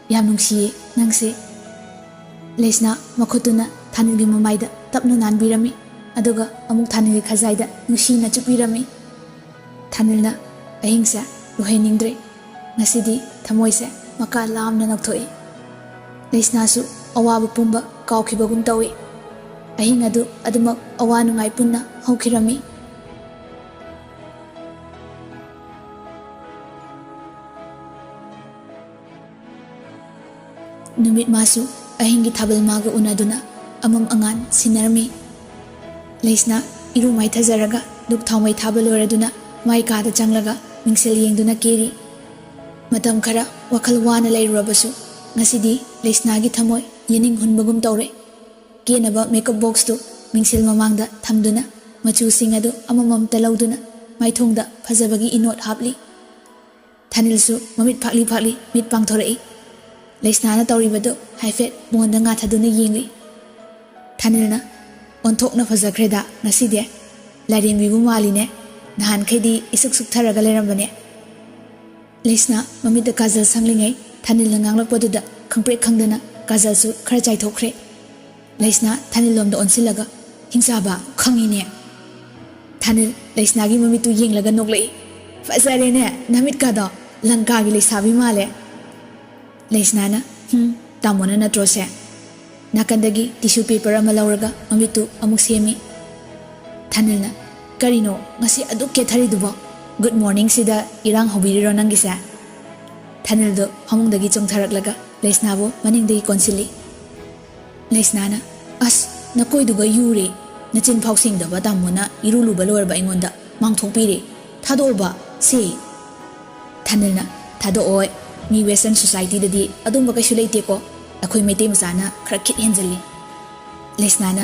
"ꯌꯥꯝ ꯅꯨꯡꯁꯤꯌꯦ ꯅꯪꯁꯦ꯫" ꯂꯩꯁꯅꯥ ꯃꯈꯨꯠꯇꯨꯅ ꯊꯥꯅꯤꯜꯒꯤ ꯃꯃꯥꯏꯗ ꯇꯞꯅ ꯅꯥꯟꯕꯤꯔꯝꯃꯤ, ꯑꯗꯨꯒ ꯑꯃꯨꯛ ꯊꯥꯅꯤꯜꯒꯤ ꯈꯖꯥꯏꯗ ꯅꯨꯡꯁꯤꯅ ꯆꯨꯞꯄꯤꯔꯝꯃꯤ꯫ ꯊꯥꯅꯤꯜꯅ ꯑꯍꯤꯡꯁꯦ ꯂꯣꯏꯍꯟꯅꯤꯡꯗ꯭ꯔꯦ꯫ ꯉꯁꯤꯗꯤ ꯊꯃꯣꯏꯁꯦ ꯃꯀꯥ ꯂꯥꯝꯅ ꯅꯣꯛꯊꯣꯛꯏ꯫ ꯂꯩꯁꯅꯥꯁꯨ ꯑꯋꯥꯕ ꯄꯨꯝꯕ ꯀꯥꯎꯈꯤꯕꯒꯨꯝ ꯇꯧꯏ꯫ ꯑꯍꯤꯡ ꯑꯗꯨ ꯑꯗꯨꯃꯛ ꯑꯋꯥ ꯅꯨꯡꯉꯥꯏ ꯄꯨꯟꯅ ꯍꯧꯈꯤꯔꯝꯃꯤ꯫ ꯅꯨꯃꯤꯠ ꯃꯥꯁꯨ ꯑꯍꯤꯡꯒꯤ ꯊꯥꯕꯜ ꯃꯥꯒ ꯎꯅꯗꯨꯅ ꯑꯃꯝ ꯑꯉꯥꯟ ꯁꯤꯟꯅꯔꯝꯃꯤ꯫ ꯂꯩꯁꯅꯥ ꯏꯔꯨ ꯃꯥꯏꯊꯖꯔꯒ ꯙꯨꯞ ꯊꯥꯎꯃꯩ ꯊꯥꯕ ꯂꯣꯏꯔꯗꯨꯅ ꯃꯥꯏ ꯀꯥꯗ ꯆꯪꯂꯒ ꯃꯤꯡꯁꯦꯜ ꯌꯦꯡꯗꯨꯅ ꯀꯦꯔꯤ꯫ ꯃꯇꯝ ꯈꯔ ꯋꯥꯈꯜ ꯋꯥꯅ ꯂꯩꯔꯨꯔꯕꯁꯨ ꯉꯁꯤꯗꯤ ꯂꯩꯁꯅꯥꯒꯤ ꯊꯃꯣꯏ ꯌꯦꯅꯤꯡ ꯍꯨꯟꯕꯒꯨꯝ ꯇꯧꯔꯦ꯫ ꯀꯦꯅꯕ ꯃꯦꯀꯞ ꯕꯣꯛꯁꯇꯨ ꯃꯤꯡꯁꯦꯜ ꯃꯃꯥꯡꯗ ꯊꯝꯗꯨꯅ ꯃꯆꯨꯁꯤꯡ ꯑꯗꯨ ꯑꯃꯃꯝꯇ ꯂꯧꯗꯨꯅ ꯃꯥꯏꯊꯣꯡꯗ ꯐꯖꯕꯒꯤ ꯏꯅꯣꯠ ꯍꯥꯞꯂꯤ꯫ ꯊꯥꯅꯤꯜꯁꯨ ꯃꯃꯤꯠ ꯐꯥꯛꯂꯤ ꯐꯥꯛꯂꯤ ꯃꯤꯠ ꯄꯥꯡꯊꯣꯔꯛꯏ꯫ ꯂꯩꯁꯅꯥꯅ ꯇꯧꯔꯤꯕꯗꯨ ꯍꯥꯏꯐꯦꯠ ꯃꯉꯣꯟꯗ ꯉꯥꯊꯗꯨꯅ ꯌꯦꯡꯂꯤ꯫ ꯊꯥꯅꯤꯜꯅ, "ꯑꯣꯟꯊꯣꯛꯅ ꯐꯖꯈ꯭ꯔꯦꯗ ꯉꯁꯤꯗꯤ꯫ ꯂꯥꯏꯔꯦꯝꯕꯤꯕꯨ ꯃꯥꯜꯂꯤꯅꯦ꯫ ꯅꯍꯥꯟꯈꯩꯗꯤ ꯏꯁꯨꯛ ꯁꯨꯛꯊꯔꯒ ꯂꯩꯔꯝꯕꯅꯦ꯫" ꯂꯩꯁꯅꯥ ꯃꯃꯤꯠꯇ ꯀꯥꯖꯜ ꯁꯪꯂꯤꯉꯩ ꯊꯥꯅꯤꯜꯅ ꯉꯥꯡꯂꯛꯄꯗꯨꯗ ꯈꯪꯄ꯭ꯔꯦꯛ ꯈꯪꯗꯅ ꯀꯥꯖꯜꯁꯨ ꯈꯔ ꯆꯥꯏꯊꯣꯛꯈ꯭ꯔꯦ꯫ ꯂꯩꯁꯅꯥ ꯊꯥꯅꯤꯜꯂꯣꯝꯗ ꯑꯣꯟꯁꯤꯜꯂꯒ, "ꯍꯤꯡꯆꯥꯕ, ꯈꯪꯉꯤꯅꯦ꯫" ꯊꯥꯅꯤꯜ ꯂꯩꯁꯅꯥꯒꯤ ꯃꯃꯤꯠꯇꯨ ꯌꯦꯡꯂꯒ ꯅꯣꯛꯂꯛꯏ꯫ "ꯐꯖꯔꯦꯅꯦ ꯅꯃꯤꯠꯀꯥꯗꯣ, ꯂꯪꯀꯥꯒꯤ ꯂꯩꯁꯥꯕꯤ ꯃꯥꯜꯂꯦ꯫" ꯂꯩꯁꯅꯥꯅ, "ꯍꯨꯝ, ꯇꯥꯃꯣꯅ ꯅꯠꯇ꯭ꯔꯣꯁꯦ?" ꯅꯥꯀꯟꯗꯒꯤ ꯇꯤꯁꯨ ꯄꯦꯄꯔ ꯑꯃ ꯂꯧꯔꯒ ꯃꯃꯤꯠꯇꯨ ꯑꯃꯨꯛ ꯁꯦꯝꯃꯤ꯫ ꯊꯥꯅꯤꯜꯅ, "ꯀꯔꯤꯅꯣ ꯉꯁꯤ ꯑꯗꯨꯛ ꯀꯦꯊꯔꯤꯗꯨꯕꯣ? ꯒꯨꯗ ꯃꯣꯔꯅꯤꯡꯁꯤꯗ ꯏꯔꯥꯡ ꯍꯧꯕꯤꯔꯤꯔꯣ ꯅꯪꯒꯤꯁꯦ?" ꯊꯥꯅꯤꯜꯗꯨ ꯐꯃꯨꯡꯗꯒꯤ ꯆꯣꯡꯊꯔꯛꯂꯒ ꯂꯩꯁꯅꯥꯕꯨ ꯃꯅꯤꯡꯗꯒꯤ ꯀꯣꯟꯁꯤꯜꯂꯤ꯫ ꯂꯩꯁꯅꯥꯅ, "ꯑꯁ, ꯅꯀꯣꯏꯗꯨꯒ ꯌꯨꯔꯦ꯫ ꯅꯆꯤꯟ ꯐꯥꯎ ꯁꯦꯡꯗꯕ ꯇꯥꯃꯣꯅ ꯏꯔꯨ ꯂꯨꯕ ꯂꯣꯏꯔꯕ ꯑꯩꯉꯣꯟꯗ ꯃꯥꯡꯊꯣꯛꯄꯤꯔꯦ꯫ ꯊꯥꯗꯣꯛꯑꯣꯕ, ꯁꯦ꯫" ꯊꯥꯅꯤꯜꯅ, "ꯊꯥꯗꯣꯛꯑꯣꯏ꯫ ꯃꯤ ꯋꯦꯁꯇꯔꯟ ꯁꯣꯁꯥꯏꯇꯤꯗꯗꯤ ꯑꯗꯨꯝꯕ ꯀꯩꯁꯨ ꯂꯩꯇꯦꯀꯣ꯫ ꯑꯩꯈꯣꯏ ꯃꯩꯇꯩ ꯃꯆꯥꯅ ꯈꯔ ꯈꯤꯠ ꯍꯦꯟꯖꯤꯜꯂꯤ꯫" ꯂꯩꯁꯅꯥꯅ,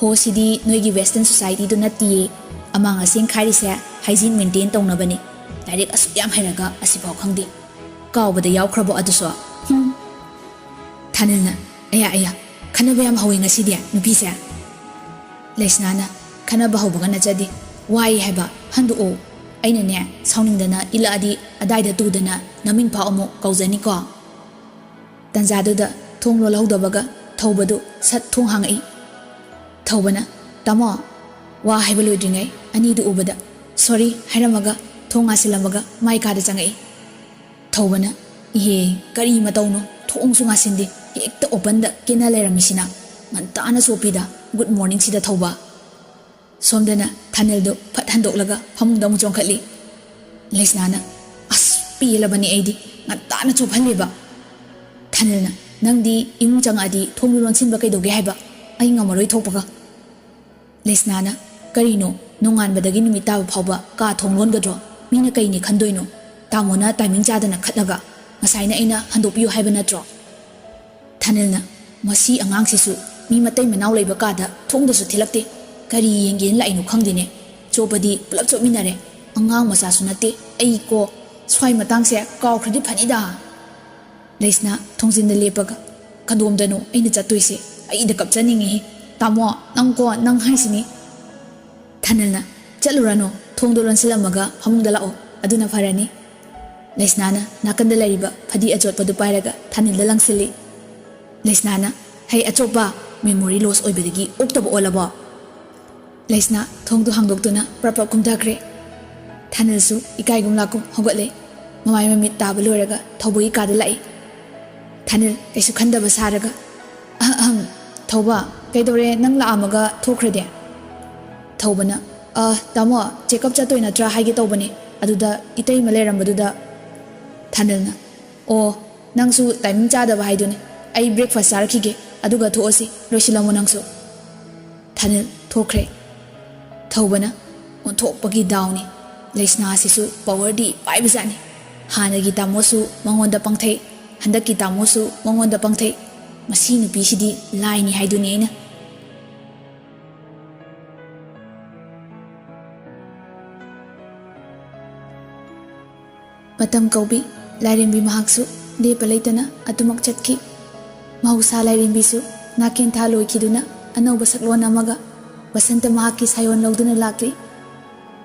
"ꯍꯣ, ꯁꯤꯗꯤ ꯅꯣꯏꯒꯤ ꯋꯦꯁꯇꯔꯟ ꯁꯣꯁꯥꯏꯇꯤꯗꯨ ꯅꯠꯇꯤꯌꯦ꯫ ꯑꯃꯥꯡ ꯑꯁꯦꯡ ꯈꯥꯏꯔꯤꯁꯦ ꯍꯥꯏꯖꯤꯟ ꯃꯦꯟꯇꯦꯟ ꯇꯧꯅꯕꯅꯤ꯫ ꯂꯥꯏꯔꯤꯛ ꯑꯁꯨꯛ ꯌꯥꯝ ꯍꯩꯔꯒ ꯑꯁꯤꯐꯥꯎ ꯈꯪꯗꯦ꯫ ꯀꯥꯎꯕꯗ ꯌꯥꯎꯈ꯭ꯔꯕꯣ ꯑꯗꯨꯁꯨ? ꯍꯨꯝ꯫" ꯊꯥꯅꯤꯜꯅ, "ꯑꯌꯥ, ꯑꯌꯥ, ꯈꯟꯅꯕ ꯌꯥꯝ ꯍꯧꯋꯤ ꯉꯁꯤꯗꯤ ꯅꯨꯄꯤꯁꯦ꯫" ꯂꯩꯁꯅꯥꯅ, "ꯈꯟꯅꯕ ꯍꯧꯕꯒ ꯅꯠꯆꯗꯦ꯫ ꯋꯥꯏ ꯍꯥꯏꯕ, ꯍꯟꯗꯣꯛꯑꯣ꯫ ꯑꯩꯅꯅꯦ, ꯁꯥꯎꯅꯤꯡꯗꯅ ꯏꯜꯂꯛꯑꯗꯤ ꯑꯗꯥꯏꯗ ꯇꯨꯗꯅ ꯅꯃꯤꯡ ꯐꯥꯎ ꯑꯃꯨꯛ ꯀꯧꯖꯅꯤꯀꯣ꯫" ꯇꯟꯖꯥꯗꯨꯗ ꯊꯣꯡ ꯂꯣꯜꯍꯧꯗꯕꯒ ꯊꯧꯕꯗꯨ ꯁꯠ ꯊꯣꯡ ꯍꯥꯡꯉꯛꯏ꯫ ꯊꯧꯕꯅ, "ꯇꯥꯃꯣ꯫" ꯋꯥ ꯍꯥꯏꯕ ꯂꯣꯏꯗ꯭ꯔꯤꯉꯩ ꯑꯅꯤꯗꯨ ꯎꯕꯗ "ꯁꯣꯔꯤ" ꯍꯥꯏꯔꯝꯃꯒ ꯊꯣꯡ ꯉꯥꯁꯤꯜꯂꯝꯃꯒ ꯃꯥꯏ ꯀꯥꯗ ꯆꯪꯉꯛꯏ꯫ ꯊꯧꯕꯅ, "ꯏꯍꯦ, ꯀꯔꯤ ꯃꯇꯧꯅꯣ? ꯊꯣꯡꯁꯨ ꯉꯥꯁꯤꯟꯗꯦ, ꯍꯦꯛꯇ ꯑꯣꯄꯟꯗ ꯀꯦꯅ ꯂꯩꯔꯝꯃꯤꯁꯤꯅ꯫ ꯉꯟꯇꯥꯅ ꯆꯣꯞꯄꯤꯗ꯫ ꯒꯨꯗ ꯃꯣꯔꯅꯤꯡꯁꯤꯗ ꯊꯧꯕ꯫" ꯁꯣꯝꯗꯅ ꯊꯥꯅꯤꯜꯗꯨ ꯐꯠ ꯍꯟꯗꯣꯛꯂꯒ ꯐꯃꯨꯡꯗ ꯑꯃꯨꯛ ꯆꯣꯡꯈꯠꯂꯤ꯫ ꯂꯩꯁꯅꯥꯅ, "ꯑꯁ, ꯄꯦꯜꯂꯕꯅꯤ ꯑꯩꯗꯤ, ꯉꯟꯇꯥꯅ ꯆꯣꯞꯍꯜꯂꯦꯕ꯫" ꯊꯥꯅꯤꯜꯅ, "ꯅꯪꯗꯤ ꯏꯃꯨꯡ ꯆꯪꯉꯛꯑꯗꯤ ꯊꯣꯡꯗꯨ ꯂꯣꯟꯁꯤꯟꯕ ꯀꯩꯗꯧꯒꯦ ꯍꯥꯏꯕ? ꯑꯩ ꯉꯝꯃꯔꯣꯏ ꯊꯣꯛꯄꯒ꯫" ꯂꯩꯁꯅꯥꯅ, "ꯀꯔꯤꯅꯣ, ꯅꯣꯡꯉꯥꯟꯕꯗꯒꯤ ꯅꯨꯃꯤꯠ ꯇꯥꯕ ꯐꯥꯎꯕ ꯀꯥ ꯊꯣꯡ ꯂꯣꯟꯒꯗ꯭ꯔꯣ? ꯃꯤꯅ ꯀꯩꯅꯤ ꯈꯟꯗꯣꯏꯅꯣ? ꯇꯥꯃꯣꯅ ꯇꯥꯏꯃꯤꯡ ꯆꯥꯗꯅ ꯈꯠꯂꯒ꯫ ꯉꯁꯥꯏꯅ ꯑꯩꯅ ꯍꯟꯗꯣꯛꯄꯤꯌꯨ ꯍꯥꯏꯕ ꯅꯠꯇ꯭ꯔꯣ?" ꯊꯥꯅꯤꯜꯅ, "ꯃꯁꯤ ꯑꯉꯥꯡꯁꯤꯁꯨ ꯃꯤ ꯃꯇꯩ ꯃꯅꯥꯎ ꯂꯩꯕ ꯀꯥꯗ ꯊꯣꯡꯗꯁꯨ ꯊꯤꯜꯂꯛꯇꯦ꯫ ꯀꯔꯤ ꯌꯦꯡꯒꯦꯅ ꯂꯥꯛꯏꯅꯣ ꯈꯪꯗꯦꯅꯦ꯫ ꯆꯣꯞꯄꯗꯤ ꯄꯨꯂꯞ ꯆꯣꯞꯃꯤꯟꯅꯔꯦ꯫ ꯑꯉꯥꯡ ꯃꯆꯥꯁꯨ ꯅꯠꯇꯦ꯫ ꯑꯩ ꯀꯣ ꯁ꯭ꯋꯥꯏ ꯃꯇꯥꯡꯁꯦ ꯀꯥꯎꯈ꯭ꯔꯗꯤ ꯐꯅꯤꯗ꯫ ꯂꯩꯁꯅꯥ ꯊꯣꯡꯖꯤꯟꯗ ꯂꯦꯞꯄꯒ, "ꯀꯗꯣꯝꯗꯅꯣ ꯑꯩꯅ ꯆꯠꯇꯣꯏꯁꯦ? ꯑꯩꯗ ꯀꯞꯆꯅꯤꯡꯉꯤꯍꯦ꯫ ꯇꯥꯃꯣ, ꯅꯪ ꯀꯣ, ꯅꯪ ꯍꯥꯏꯁꯤꯅꯤ꯫" ꯊꯥꯅꯤꯜꯅ, "ꯆꯠꯂꯨꯔꯅꯨ, ꯊꯣꯡꯗꯣ ꯂꯣꯟꯁꯤꯜꯂꯝꯃꯒ ꯐꯃꯨꯡꯗ ꯂꯥꯛꯑꯣ, ꯑꯗꯨꯅ ꯐꯔꯅꯤ꯫" ꯂꯩꯁꯅꯥꯅ ꯅꯥꯀꯟꯗ ꯂꯩꯔꯤꯕ ꯐꯗꯤ ꯑꯆꯣꯠꯄꯗꯨ ꯄꯥꯏꯔꯒ ꯊꯥꯅꯤꯜꯗ ꯂꯪꯁꯤꯜꯂꯤ꯫ ꯂꯩꯁꯅꯥꯅ, "ꯍꯩ ꯑꯆꯣꯞꯄ, memory loss ꯑꯣꯏꯕꯗꯒꯤ ꯑꯣꯛꯇꯕ ꯑꯣꯜꯂꯕꯣ?" ꯂꯩꯁꯅꯥ ꯊꯣꯡꯗꯨ ꯍꯥꯡꯗꯣꯛꯇꯨꯅ ꯄ꯭ꯔꯞ ꯄ꯭ꯔꯞ ꯀꯨꯝꯊꯈ꯭ꯔꯦ꯫ ꯊꯥꯅꯤꯜꯁꯨ ꯏꯀꯥꯏꯒꯨꯝ ꯂꯥꯛꯀꯨꯝ ꯍꯧꯒꯠꯂꯦ꯫ ꯃꯃꯥꯏ ꯃꯃꯤꯠ ꯇꯥꯕ ꯂꯣꯏꯔꯒ ꯊꯧꯕꯒꯤ ꯀꯥꯗ ꯂꯥꯛꯏ꯫ ꯊꯥꯅꯤꯜ ꯀꯩꯁꯨ ꯈꯟꯗꯕ ꯁꯥꯔꯒ, "ꯑꯍꯝ, ꯊꯧꯕ, ꯀꯩꯗꯧꯔꯦ? ꯅꯪ ꯂꯥꯛꯑꯝꯃꯒ ꯊꯣꯛꯈ꯭ꯔꯗꯤ?" ꯊꯧꯕꯅ, "ꯑ, ꯇꯥꯃꯣ, check up ꯆꯠꯇꯣꯏ ꯅꯠꯇ꯭ꯔꯥ ꯍꯥꯏꯒꯦ ꯇꯧꯕꯅꯦ, ꯑꯗꯨꯗ ꯏꯇꯩꯃ ꯂꯩꯔꯝꯕꯗꯨꯗ꯫" ꯊꯥꯅꯤꯜꯅ, "ꯑꯣ, ꯅꯪꯁꯨ timing ꯆꯥꯗꯕ ꯍꯥꯏꯗꯨꯅꯤ꯫ ꯑꯩ breakfast ꯆꯥꯔꯛꯈꯤꯒꯦ, ꯑꯗꯨꯒ ꯊꯣꯛꯑꯁꯤ꯫ ꯂꯣꯏꯁꯤꯜꯂꯝꯃꯣ ꯅꯪꯁꯨ꯫" ꯊꯥꯅꯤꯜ ꯊꯣꯛꯈ꯭ꯔꯦ꯫ ꯊꯧꯕꯅ, "ꯑꯣꯟꯊꯣꯛꯄꯒꯤ ꯗꯥꯎꯅꯤ꯫ ꯂꯩꯁꯅꯥꯁꯤꯁꯨ powerꯗꯤ ꯄꯥꯏꯕꯖꯥꯠꯅꯤ꯫ ꯍꯥꯟꯅꯒꯤ ꯇꯥꯃꯣꯁꯨ ꯃꯉꯣꯟꯗ ꯄꯪꯊꯩ, ꯍꯟꯗꯛꯀꯤ ꯇꯥꯃꯣꯁꯨ ꯃꯉꯣꯟꯗ ꯄꯪꯊꯩ꯫ ꯃꯁꯤ ꯅꯨꯄꯤꯁꯤꯗꯤ ꯂꯥꯏꯅꯤ ꯍꯥꯏꯗꯨꯅꯤ ꯑꯩꯅ꯫" ꯃꯇꯝ ꯀꯧꯕꯤ ꯂꯥꯏꯔꯦꯝꯕꯤ ꯃꯍꯥꯛꯁꯨ ꯂꯦꯞꯄ ꯂꯩꯇꯅ ꯑꯗꯨꯃꯛ ꯆꯠꯈꯤ꯫ ꯃꯍꯧꯁꯥ ꯂꯥꯏꯔꯦꯝꯕꯤꯁꯨ ꯅꯥꯀꯦꯟꯊꯥ ꯂꯣꯏꯈꯤꯗꯨꯅ ꯑꯅꯧꯕ ꯁꯛꯂꯣꯟ ꯑꯃꯒ ꯕꯁꯟꯇ ꯃꯍꯥꯛꯀꯤ ꯁꯥꯌꯣꯟ ꯂꯧꯗꯨꯅ ꯂꯥꯛꯂꯤ꯫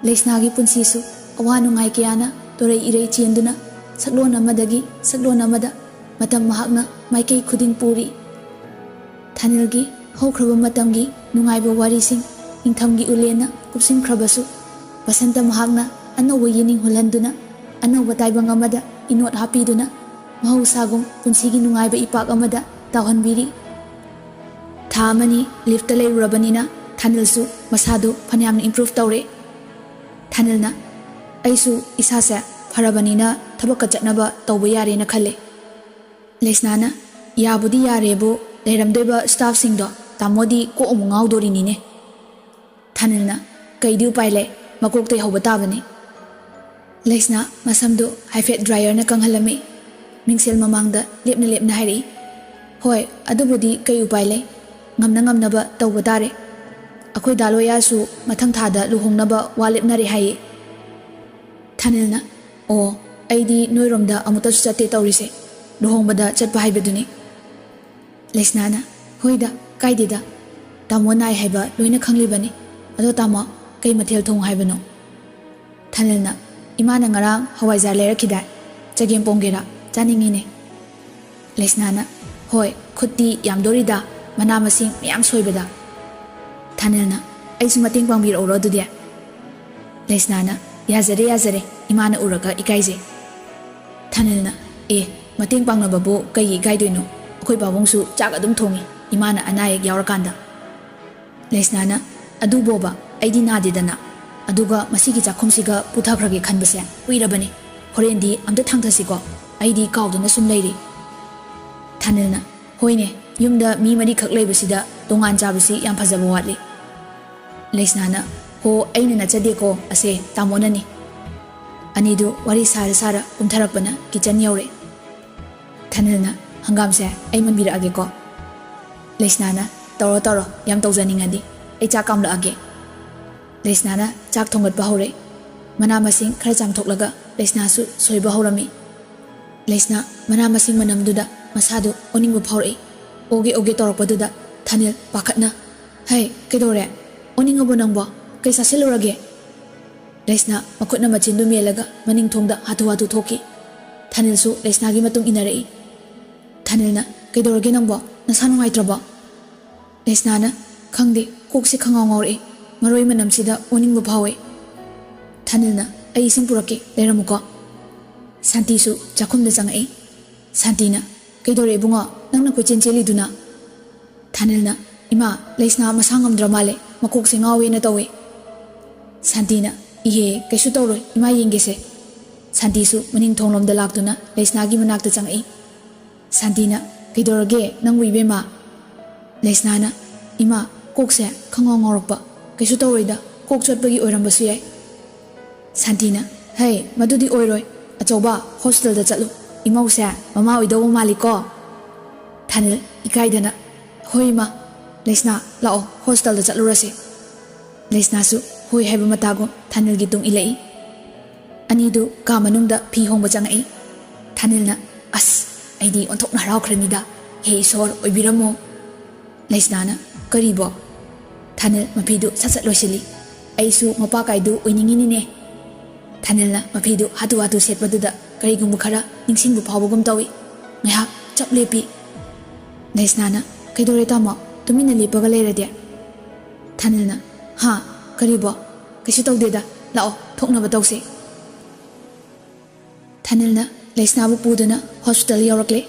ꯂꯩꯁꯅꯥꯒꯤ ꯄꯨꯟꯁꯤꯁꯨ ꯑꯋꯥ ꯅꯨꯡꯉꯥꯏ ꯀꯌꯥꯅ ꯇꯨꯔꯩ ꯏꯔꯩ ꯆꯦꯟꯗꯨꯅ ꯁꯛꯂꯣꯟ ꯑꯃꯗꯒꯤ ꯁꯛꯂꯣꯟ ꯑꯃꯗ ꯃꯇꯝ ꯃꯍꯥꯛꯅ ꯃꯥꯏꯀꯩ ꯈꯨꯗꯤꯡ ꯄꯨꯔꯤ꯫ ꯊꯥꯅꯤꯜꯒꯤ ꯍꯧꯈ꯭ꯔꯕ ꯃꯇꯝꯒꯤ ꯅꯨꯡꯉꯥꯏꯕ ꯋꯥꯔꯤꯁꯤꯡ ꯅꯤꯡꯊꯝꯒꯤ ꯎꯂꯦꯟꯅ ꯀꯨꯞꯁꯤꯟꯈ꯭ꯔꯕꯁꯨ, ꯕꯁꯟꯇ ꯃꯍꯥꯛꯅ ꯑꯅꯧꯕ ꯌꯦꯅꯤꯡ ꯍꯨꯜꯍꯟꯗꯨꯅ, ꯑꯅꯧꯕ ꯇꯥꯏꯕꯪ ꯑꯃꯗ ꯏꯅꯣꯠ ꯍꯥꯞꯄꯤꯗꯨꯅ, ꯃꯍꯧꯁꯥꯒꯨꯝ ꯄꯨꯟꯁꯤꯒꯤ ꯅꯨꯡꯉꯥꯏꯕ ꯏꯄꯥꯛ ꯑꯃꯗ ꯇꯥꯎꯍꯟꯕꯤꯔꯤ꯫ ꯊꯥ ꯑꯃꯅꯤ leaveꯇ ꯂꯩꯔꯨꯔꯕꯅꯤꯅ ꯊꯥꯅꯤꯜꯁꯨ ꯃꯁꯥꯗꯨ ꯐꯅꯌꯥꯝꯅ improve ꯇꯧꯔꯦ꯫ ꯊꯥꯅꯤꯜꯅ, "ꯑꯩꯁꯨ ꯏꯁꯥꯁꯦ ꯐꯔꯕꯅꯤꯅ ꯊꯕꯛꯀ ꯆꯠꯅꯕ ꯇꯧꯕ ꯌꯥꯔꯦꯅ ꯈꯜꯂꯦ꯫" ꯂꯩꯁꯅꯥꯅ, "ꯌꯥꯕꯨꯗꯤ ꯌꯥꯔꯦꯕꯨ, ꯂꯩꯔꯝꯗꯣꯏꯕ staffꯁꯤꯡꯗꯣ ꯇꯥꯃꯣꯗꯤ ꯀꯣꯛ ꯑꯃꯨꯛ ꯉꯥꯎꯗꯣꯔꯤꯅꯤꯅꯦ꯫" ꯊꯥꯅꯤꯜꯅ, "ꯀꯩꯗꯤ ꯎꯄꯥꯏ ꯂꯩ, ꯃꯀꯣꯛꯇꯩ ꯍꯧꯕ ꯇꯥꯕꯅꯤ꯫" ꯂꯩꯁꯅꯥ ꯃꯁꯝꯗꯨ ꯍꯥꯏꯐꯦꯠ dryerꯅ ꯀꯪꯍꯜꯂꯝꯃꯤ꯫ ꯃꯤꯡꯁꯦꯜ ꯃꯃꯥꯡꯗ ꯂꯦꯞꯅ ꯂꯦꯞꯅ ꯍꯥꯏꯔꯛꯏ, "ꯍꯣꯏ, ꯑꯗꯨꯕꯨꯗꯤ ꯀꯩ ꯎꯄꯥꯏ ꯂꯩ?" ꯉꯝꯅ ꯉꯝꯅꯕ ꯇꯧꯕ ꯇꯥꯔꯦ꯫ ꯑꯩꯈꯣꯏ ꯗꯥ ꯂꯣꯌꯥꯁꯨ ꯃꯊꯪ ꯊꯥꯗ ꯂꯨꯍꯣꯡꯅꯕ ꯋꯥ ꯂꯦꯞꯅꯔꯦ ꯍꯥꯏꯌꯦ꯫ ꯊꯥꯅꯤꯜꯅ, "ꯑꯣ, ꯑꯩꯗꯤ ꯅꯣꯏꯔꯣꯝꯗ ꯑꯃꯨꯛꯇꯁꯨ ꯆꯠꯇꯦ ꯇꯧꯔꯤꯁꯦ꯫ ꯂꯨꯍꯣꯡꯕꯗ ꯆꯠꯄ ꯍꯥꯏꯕꯗꯨꯅꯤ꯫" ꯂꯩꯁꯅꯥꯅ, "ꯍꯣꯏꯗ, ꯀꯥꯏꯗꯦꯗ꯫ ꯇꯥꯃꯣ ꯅꯥꯏ ꯍꯥꯏꯕ ꯂꯣꯏꯅ ꯈꯪꯂꯤꯕꯅꯤ꯫ ꯑꯗꯣ ꯇꯥꯃꯣ, ꯀꯩ ꯃꯊꯦꯜ ꯊꯣꯡꯉꯨ ꯍꯥꯏꯕꯅꯣ?" ꯊꯥꯅꯤꯜꯅ, "ꯏꯃꯥꯅ ꯉꯔꯥꯡ ꯍꯋꯥꯏꯖꯥꯔ ꯂꯩꯔꯛꯈꯤꯗꯥꯏ? ꯆꯒꯦꯝ ꯄꯣꯝꯒꯦꯔꯥ? ꯆꯥꯅꯤꯡꯉꯤꯅꯦ꯫" ꯂꯩꯁꯅꯥꯅ, "ꯍꯣꯏ, ꯈꯨꯠꯇꯤ ꯌꯥꯝꯗꯣꯔꯤꯗ, ꯃꯅꯥ ꯃꯁꯤꯡ ꯃꯌꯥꯝ ꯁꯣꯏꯕꯗ꯫" ꯊꯥꯅꯤꯜꯅ, "ꯑꯩꯁꯨ ꯃꯇꯦꯡ ꯄꯥꯡꯕꯤꯔꯛꯎꯔꯣ ꯑꯗꯨꯗꯤ?" ꯂꯩꯁꯅꯥꯅ, "ꯌꯥꯖꯔꯦ, ꯌꯥꯖꯔꯦ, ꯏꯃꯥꯅ ꯎꯔꯒ ꯏꯀꯥꯏꯖꯩ꯫" ꯊꯥꯅꯤꯜꯅ, "ꯑꯦ, ꯃꯇꯦꯡ ꯄꯥꯡꯅꯕꯕꯨ ꯀꯩꯒꯤ ꯏꯀꯥꯏꯗꯣꯏꯅꯣ? ꯑꯩꯈꯣꯏ ꯄꯥꯕꯨꯡꯁꯨ ꯆꯥꯛ ꯑꯗꯨꯝ ꯊꯣꯡꯉꯤ, ꯏꯃꯥꯅ ꯑꯅꯥ ꯑꯌꯦꯛ ꯌꯥꯎꯔꯀꯥꯟꯗ꯫" ꯂꯩꯁꯅꯥꯅ, "ꯑꯗꯨꯕꯣꯕ, ꯑꯩꯗꯤ ꯅꯥꯗꯦꯗꯅ꯫ ꯑꯗꯨꯒ ꯃꯁꯤꯒꯤ ꯆꯥꯛꯈꯨꯝꯁꯤꯒ ꯄꯨꯊꯈ꯭ꯔꯒꯦ ꯈꯟꯕꯁꯦ ꯀꯨꯏꯔꯕꯅꯤ꯫ ꯍꯣꯔꯦꯟꯗꯤ ꯑꯝꯇ ꯊꯥꯡꯊꯁꯤꯀꯣ, ꯑꯩꯗꯤ ꯀꯥꯎꯗꯨꯅ ꯁꯨꯝ ꯂꯩꯔꯤ꯫" ꯊꯥꯅꯤꯜꯅ, "ꯍꯣꯏꯅꯦ, ꯌꯨꯝꯗ ꯃꯤ ꯃꯔꯤꯈꯛ ꯂꯩꯕꯁꯤꯗ ꯇꯣꯉꯥꯟ ꯆꯥꯕꯁꯤ ꯌꯥꯝ ꯐꯖꯕ ꯋꯥꯠꯂꯤ꯫" ꯂꯩꯁꯅꯥꯅ, "ꯍꯣ, ꯑꯩꯅ ꯅꯠꯆꯗꯦꯀꯣ, ꯑꯁꯦ ꯇꯥꯃꯣꯅꯅꯤ꯫" ꯑꯅꯤꯗꯨ ꯋꯥꯔꯤ ꯁꯥꯔ ꯁꯥꯔ ꯀꯨꯝꯊꯔꯛꯄꯅ ꯀꯤꯆꯟ ꯌꯧꯔꯦ꯫ ꯊꯥꯅꯤꯜꯅ, "ꯍꯪꯒꯥꯝꯁꯦ ꯑꯩ ꯃꯟꯕꯤꯔꯛꯑꯒꯦꯀꯣ꯫" ꯂꯩꯁꯅꯥꯅ, "ꯇꯧꯔꯣ ꯇꯧꯔꯣ, ꯌꯥꯝ ꯇꯧꯖꯅꯤꯡꯉꯗꯤ꯫ ꯑꯩ ꯆꯥꯛ ꯀꯥꯝꯂꯛꯑꯒꯦ꯫" ꯂꯩꯁꯅꯥꯅ ꯆꯥꯛ ꯊꯣꯡꯒꯠꯄ ꯍꯧꯔꯦ꯫ ꯃꯅꯥ ꯃꯁꯤꯡ ꯈꯔ ꯆꯥꯝꯊꯣꯛꯂꯒ ꯂꯩꯁꯅꯥꯁꯨ ꯁꯣꯏꯕ ꯍꯧꯔꯝꯃꯤ꯫ ꯂꯩꯁꯅꯥ ꯃꯅꯥ ꯃꯁꯤꯡ ꯃꯅꯝꯗꯨꯗ ꯃꯁꯥꯗꯨ ꯑꯣꯅꯤꯡꯕ ꯐꯥꯎꯔꯛꯏ꯫ ꯑꯣꯒꯦ ꯑꯣꯒꯦ ꯇꯧꯔꯛꯄꯗꯨꯗ ꯊꯥꯅꯤꯜ ꯄꯥꯈꯠꯅ, "ꯍꯩ, ꯀꯩꯗꯧꯔꯦ? ꯑꯣꯅꯤꯡꯉꯕꯣ ꯅꯪꯕꯣ? ꯀꯩ ꯆꯥꯁꯤꯜꯂꯨꯔꯒꯦ?" ꯂꯩꯁꯅꯥ ꯃꯈꯨꯠꯅ ꯃꯆꯤꯟꯗꯨ ꯃꯦꯜꯂꯒ ꯃꯅꯤꯡ ꯊꯣꯡꯗ ꯍꯥꯊꯨ ꯍꯥꯊꯨ ꯊꯣꯛꯈꯤ꯫ ꯊꯥꯅꯤꯜꯁꯨ ꯂꯩꯁꯅꯥꯒꯤ ꯃꯇꯨꯡ ꯏꯟꯅꯔꯛꯏ꯫ ꯊꯥꯅꯤꯜꯅ, "ꯀꯩꯗꯧꯔꯒꯦ ꯅꯪꯕꯣ? ꯅꯁꯥ ꯅꯨꯡꯉꯥꯏꯇ꯭ꯔꯕꯣ?" ꯂꯩꯁꯅꯥꯅ, "ꯈꯪꯗꯦ, ꯀꯣꯛꯁꯦ ꯈꯪꯉꯥꯎ ꯉꯥꯎꯔꯛꯑꯦ꯫ ꯃꯔꯣꯏ ꯃꯅꯝꯁꯤꯗ ꯑꯣꯅꯤꯡꯕ ꯐꯥꯎꯋꯦ꯫" ꯊꯥꯅꯤꯜꯅ, "ꯑꯩ ꯏꯁꯤꯡ ꯄꯨꯔꯛꯀꯦ, ꯂꯩꯔꯝꯃꯨꯀꯣ꯫" ꯁꯥꯟꯇꯤꯁꯨ ꯆꯥꯛꯈꯨꯝꯗ ꯆꯪꯉꯛꯏ꯫ ꯁꯥꯟꯇꯤꯅ, "ꯀꯩꯗꯧꯔꯦ ꯏꯕꯨꯡꯉꯣ? ꯅꯪꯅ ꯀꯣꯏꯆꯦꯟ ꯆꯦꯜꯂꯤꯗꯨꯅ?" ꯊꯥꯅꯤꯜꯅ, "ꯏꯃꯥ, ꯂꯩꯁꯅꯥ ꯃꯁꯥ ꯉꯝꯗ꯭ꯔ ꯃꯥꯜꯂꯦ, ꯃꯀꯣꯛꯁꯦ ꯉꯥꯎꯋꯦꯅ ꯇꯧꯋꯦ꯫" ꯁꯥꯟꯇꯤꯅ, "ꯏꯍꯦ, ꯀꯩꯁꯨ ꯇꯧꯔꯣꯏ, ꯏꯃꯥ ꯌꯦꯡꯒꯦꯁꯦ꯫" ꯁꯥꯟꯇꯤꯁꯨ ꯃꯅꯤꯡ ꯊꯣꯡꯂꯣꯝꯗ ꯂꯥꯛꯇꯨꯅ ꯂꯩꯁꯅꯥꯒꯤ ꯃꯅꯥꯛꯇ ꯆꯪꯉꯛꯏ꯫ ꯁꯥꯟꯇꯤꯅ, "ꯀꯩꯗꯧꯔꯒꯦ ꯅꯪꯕꯨ ꯏꯕꯦꯝꯃ?" ꯂꯩꯁꯅꯥꯅ, "ꯏꯃꯥ, ꯀꯣꯛꯁꯦ ꯈꯪꯉꯥꯎ ꯉꯥꯎꯔꯛꯄ, ꯀꯩꯁꯨ ꯇꯧꯔꯣꯏꯗ, ꯀꯣꯛ ꯆꯣꯠꯄꯒꯤ ꯑꯣꯏꯔꯝꯕꯁꯨ ꯌꯥꯏ꯫" ꯁꯥꯟꯇꯤꯅ, "ꯍꯩ, ꯃꯗꯨꯗꯤ ꯑꯣꯏꯔꯣꯏ꯫ ꯑꯆꯧꯕ, ꯍꯣꯁꯄꯤꯇꯥꯜꯗ ꯆꯠꯂꯨ꯫ ꯏꯃꯧꯁꯦ ꯃꯃꯥ ꯑꯣꯏꯗꯧꯕ ꯃꯥꯜꯂꯤꯀꯣ?" ꯊꯥꯅꯤꯜ ꯏꯀꯥꯏꯗꯅ, "ꯍꯣꯏ ꯏꯃꯥ꯫" "ꯂꯩꯁꯅꯥ, ꯂꯥꯛꯑꯣ, ꯍꯣꯁꯄꯤꯇꯥꯜꯗ ꯆꯠꯂꯨꯔꯁꯦ꯫" ꯂꯩꯁꯅꯥꯁꯨ ꯍꯣꯏ ꯍꯥꯏꯕ ꯃꯇꯥꯒꯨꯝ ꯊꯥꯅꯤꯜꯒꯤ ꯇꯨꯡ ꯏꯜꯂꯛꯏ꯫ ꯑꯅꯤꯗꯨ ꯀꯥ ꯃꯅꯨꯡꯗ ꯐꯤ ꯍꯣꯡꯕ ꯆꯪꯉꯛꯏ꯫ ꯊꯥꯅꯤꯜꯅ, "ꯑꯁ, ꯑꯩꯗꯤ ꯑꯣꯟꯊꯣꯛꯅ ꯍꯔꯥꯎꯈ꯭ꯔꯅꯤꯗ꯫ ꯍꯦ ꯏꯁꯣꯔ, ꯑꯣꯏꯕꯤꯔꯝꯃꯣ꯫" ꯂꯩꯁꯅꯥꯅ, "ꯀꯔꯤꯕꯣ?" ꯊꯥꯅꯤꯜ ꯃꯐꯤꯗꯨ ꯁꯠ ꯁꯠ ꯂꯣꯏꯁꯤꯜꯂꯤ꯫ "ꯑꯩꯁꯨ ꯃꯄꯥ ꯀꯥꯏꯗꯨ ꯑꯣꯏꯅꯤꯡꯉꯤꯅꯤꯅꯦ꯫" ꯊꯥꯅꯤꯜꯅ ꯃꯐꯤꯗꯨ ꯍꯥꯊꯨ ꯍꯥꯊꯨ ꯁꯦꯠꯄꯗꯨꯗ ꯀꯔꯤꯒꯨꯝꯕ ꯈꯔ ꯅꯤꯡꯁꯤꯡꯕ ꯐꯥꯎꯕꯒꯨꯝ ꯇꯧꯏ꯫ ꯉꯥꯏꯍꯥꯛ ꯆꯞ ꯂꯦꯞꯄꯤ꯫ ꯂꯩꯁꯅꯥꯅ, "ꯀꯩꯗꯧꯔꯦ ꯇꯥꯃꯣ? ꯇꯨꯃꯤꯟꯅ ꯂꯦꯞꯄꯒ ꯂꯩꯔꯗꯤ?" ꯊꯥꯅꯤꯜꯅ, "ꯍꯥ? ꯀꯔꯤꯕꯣ? ꯀꯩꯁꯨ ꯇꯧꯗꯦꯗ꯫ ꯂꯥꯛꯑꯣ, ꯊꯣꯛꯅꯕ ꯇꯧꯁꯦ꯫" ꯊꯥꯅꯤꯜꯅ ꯂꯩꯁꯅꯥꯕꯨ ꯄꯨꯗꯨꯅ ꯍꯣꯁꯄꯤꯇꯥꯜ ꯌꯧꯔꯛꯂꯦ꯫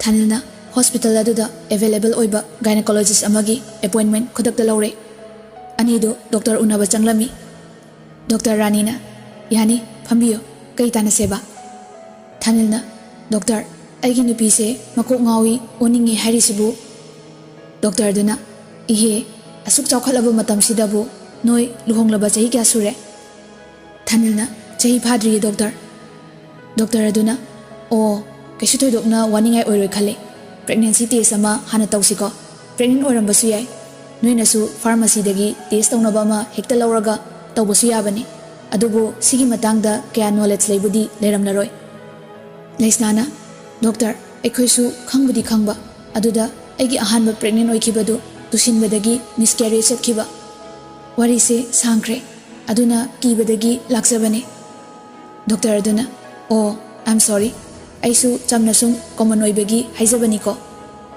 ꯊꯥꯅꯤꯜꯅ ꯍꯣꯁꯄꯤꯇꯥꯜ ꯑꯗꯨꯗ ꯑꯦꯚꯦꯂꯦꯕꯜ ꯑꯣꯏꯕ ꯒꯥꯏꯅꯣꯀꯣꯂꯣꯖꯤꯁ ꯑꯃꯒꯤ ꯑꯦꯄꯣꯏꯟꯃꯦꯟ ꯈꯨꯗꯛꯇ ꯂꯧꯔꯦ꯫ ꯑꯅꯤꯗꯨ ꯗꯣꯛꯇꯔ ꯎꯅꯕ ꯆꯪꯂꯝꯃꯤ꯫ ꯗꯣꯛꯇꯔ ꯔꯥꯅꯤꯅ, "ꯌꯥꯅꯤ, ꯐꯝꯕꯤꯌꯨ꯫ ꯀꯩ ꯇꯥꯟꯅꯁꯦꯕ?" ꯊꯥꯅꯤꯜꯅ, "ꯗꯣꯛꯇꯔ, ꯑꯩꯒꯤ ꯅꯨꯄꯤꯁꯦ ꯃꯀꯣꯛ ꯉꯥꯎꯏ, ꯑꯣꯅꯤꯡꯉꯦ ꯍꯥꯏꯔꯤꯁꯤꯕꯨ?" ꯗꯣꯛꯇꯔꯗꯨꯅ, "ꯏꯍꯦ, ꯑꯁꯨꯛ ꯆꯥꯎꯈꯠꯂꯕ ꯃꯇꯝꯁꯤꯗꯕꯨ ꯅꯣꯏ ꯂꯨꯍꯣꯡꯂꯕ ꯆꯍꯤ ꯀꯌꯥ ꯁꯨꯔꯦ?" ꯊꯥꯅꯤꯜꯅ, "ꯆꯍꯤ ꯐꯥꯗ꯭ꯔꯤꯌꯦ ꯗꯣꯛꯇꯔ꯫" ꯗꯣꯛꯇꯔ ꯑꯗꯨꯅ, "ꯑꯣ, ꯀꯩꯁꯨ ꯊꯣꯏꯗꯣꯛꯅ ꯋꯥꯅꯤꯡꯉꯥꯏ ꯑꯣꯏꯔꯣꯏ ꯈꯜꯂꯦ꯫ ꯄ꯭ꯔꯦꯒꯅꯦꯟꯁꯤ ꯇꯦꯁ ꯑꯃ ꯍꯥꯟꯅ ꯇꯧꯁꯤꯀꯣ꯫ ꯄ꯭ꯔꯦꯒꯅꯦꯟ ꯑꯣꯏꯔꯝꯕꯁꯨ ꯌꯥꯏ꯫ ꯅꯣꯏꯅꯁꯨ ꯐꯥꯔꯃꯥꯁꯤꯗꯒꯤ ꯇꯦꯁ ꯇꯧꯅꯕ ꯑꯃ ꯍꯦꯛꯇ ꯂꯧꯔꯒ ꯇꯧꯕꯁꯨ ꯌꯥꯕꯅꯤ꯫ ꯑꯗꯨꯕꯨ ꯁꯤꯒꯤ ꯃꯇꯥꯡꯗ ꯀꯌꯥ ꯅꯣꯂꯦꯖ ꯂꯩꯕꯨꯗꯤ ꯂꯩꯔꯝꯂꯔꯣꯏ꯫" ꯂꯩꯁꯅꯥꯅ, "ꯗꯣꯛꯇꯔ, ꯑꯩꯈꯣꯏꯁꯨ ꯈꯪꯕꯨꯗꯤ ꯈꯪꯕ, ꯑꯗꯨꯗ ꯑꯩꯒꯤ ꯑꯍꯥꯟꯕ ꯄ꯭ꯔꯦꯒꯅꯦꯟ ꯑꯣꯏꯈꯤꯕꯗꯨ ꯇꯨꯁꯤꯟꯕꯗꯒꯤ ꯃꯤꯁꯀꯦꯔꯦꯖ ꯆꯠꯈꯤꯕ꯫ ꯋꯥꯔꯤꯁꯦ ꯁꯥꯡꯈ꯭ꯔꯦ, ꯑꯗꯨꯅ ꯀꯤꯕꯗꯒꯤ ꯂꯥꯛꯆꯕꯅꯦ꯫" ꯗꯣꯛꯇꯔ ꯑꯗꯨꯅ, "ꯑꯣ, ꯑꯥꯏ ꯑꯦꯝ ꯁꯣꯔꯤ꯫ ꯑꯩꯁꯨ ꯆꯝꯅ ꯁꯨꯝ ꯀꯣꯃꯟ ꯑꯣꯏꯕꯒꯤ ꯍꯥꯏꯖꯕꯅꯤꯀꯣ꯫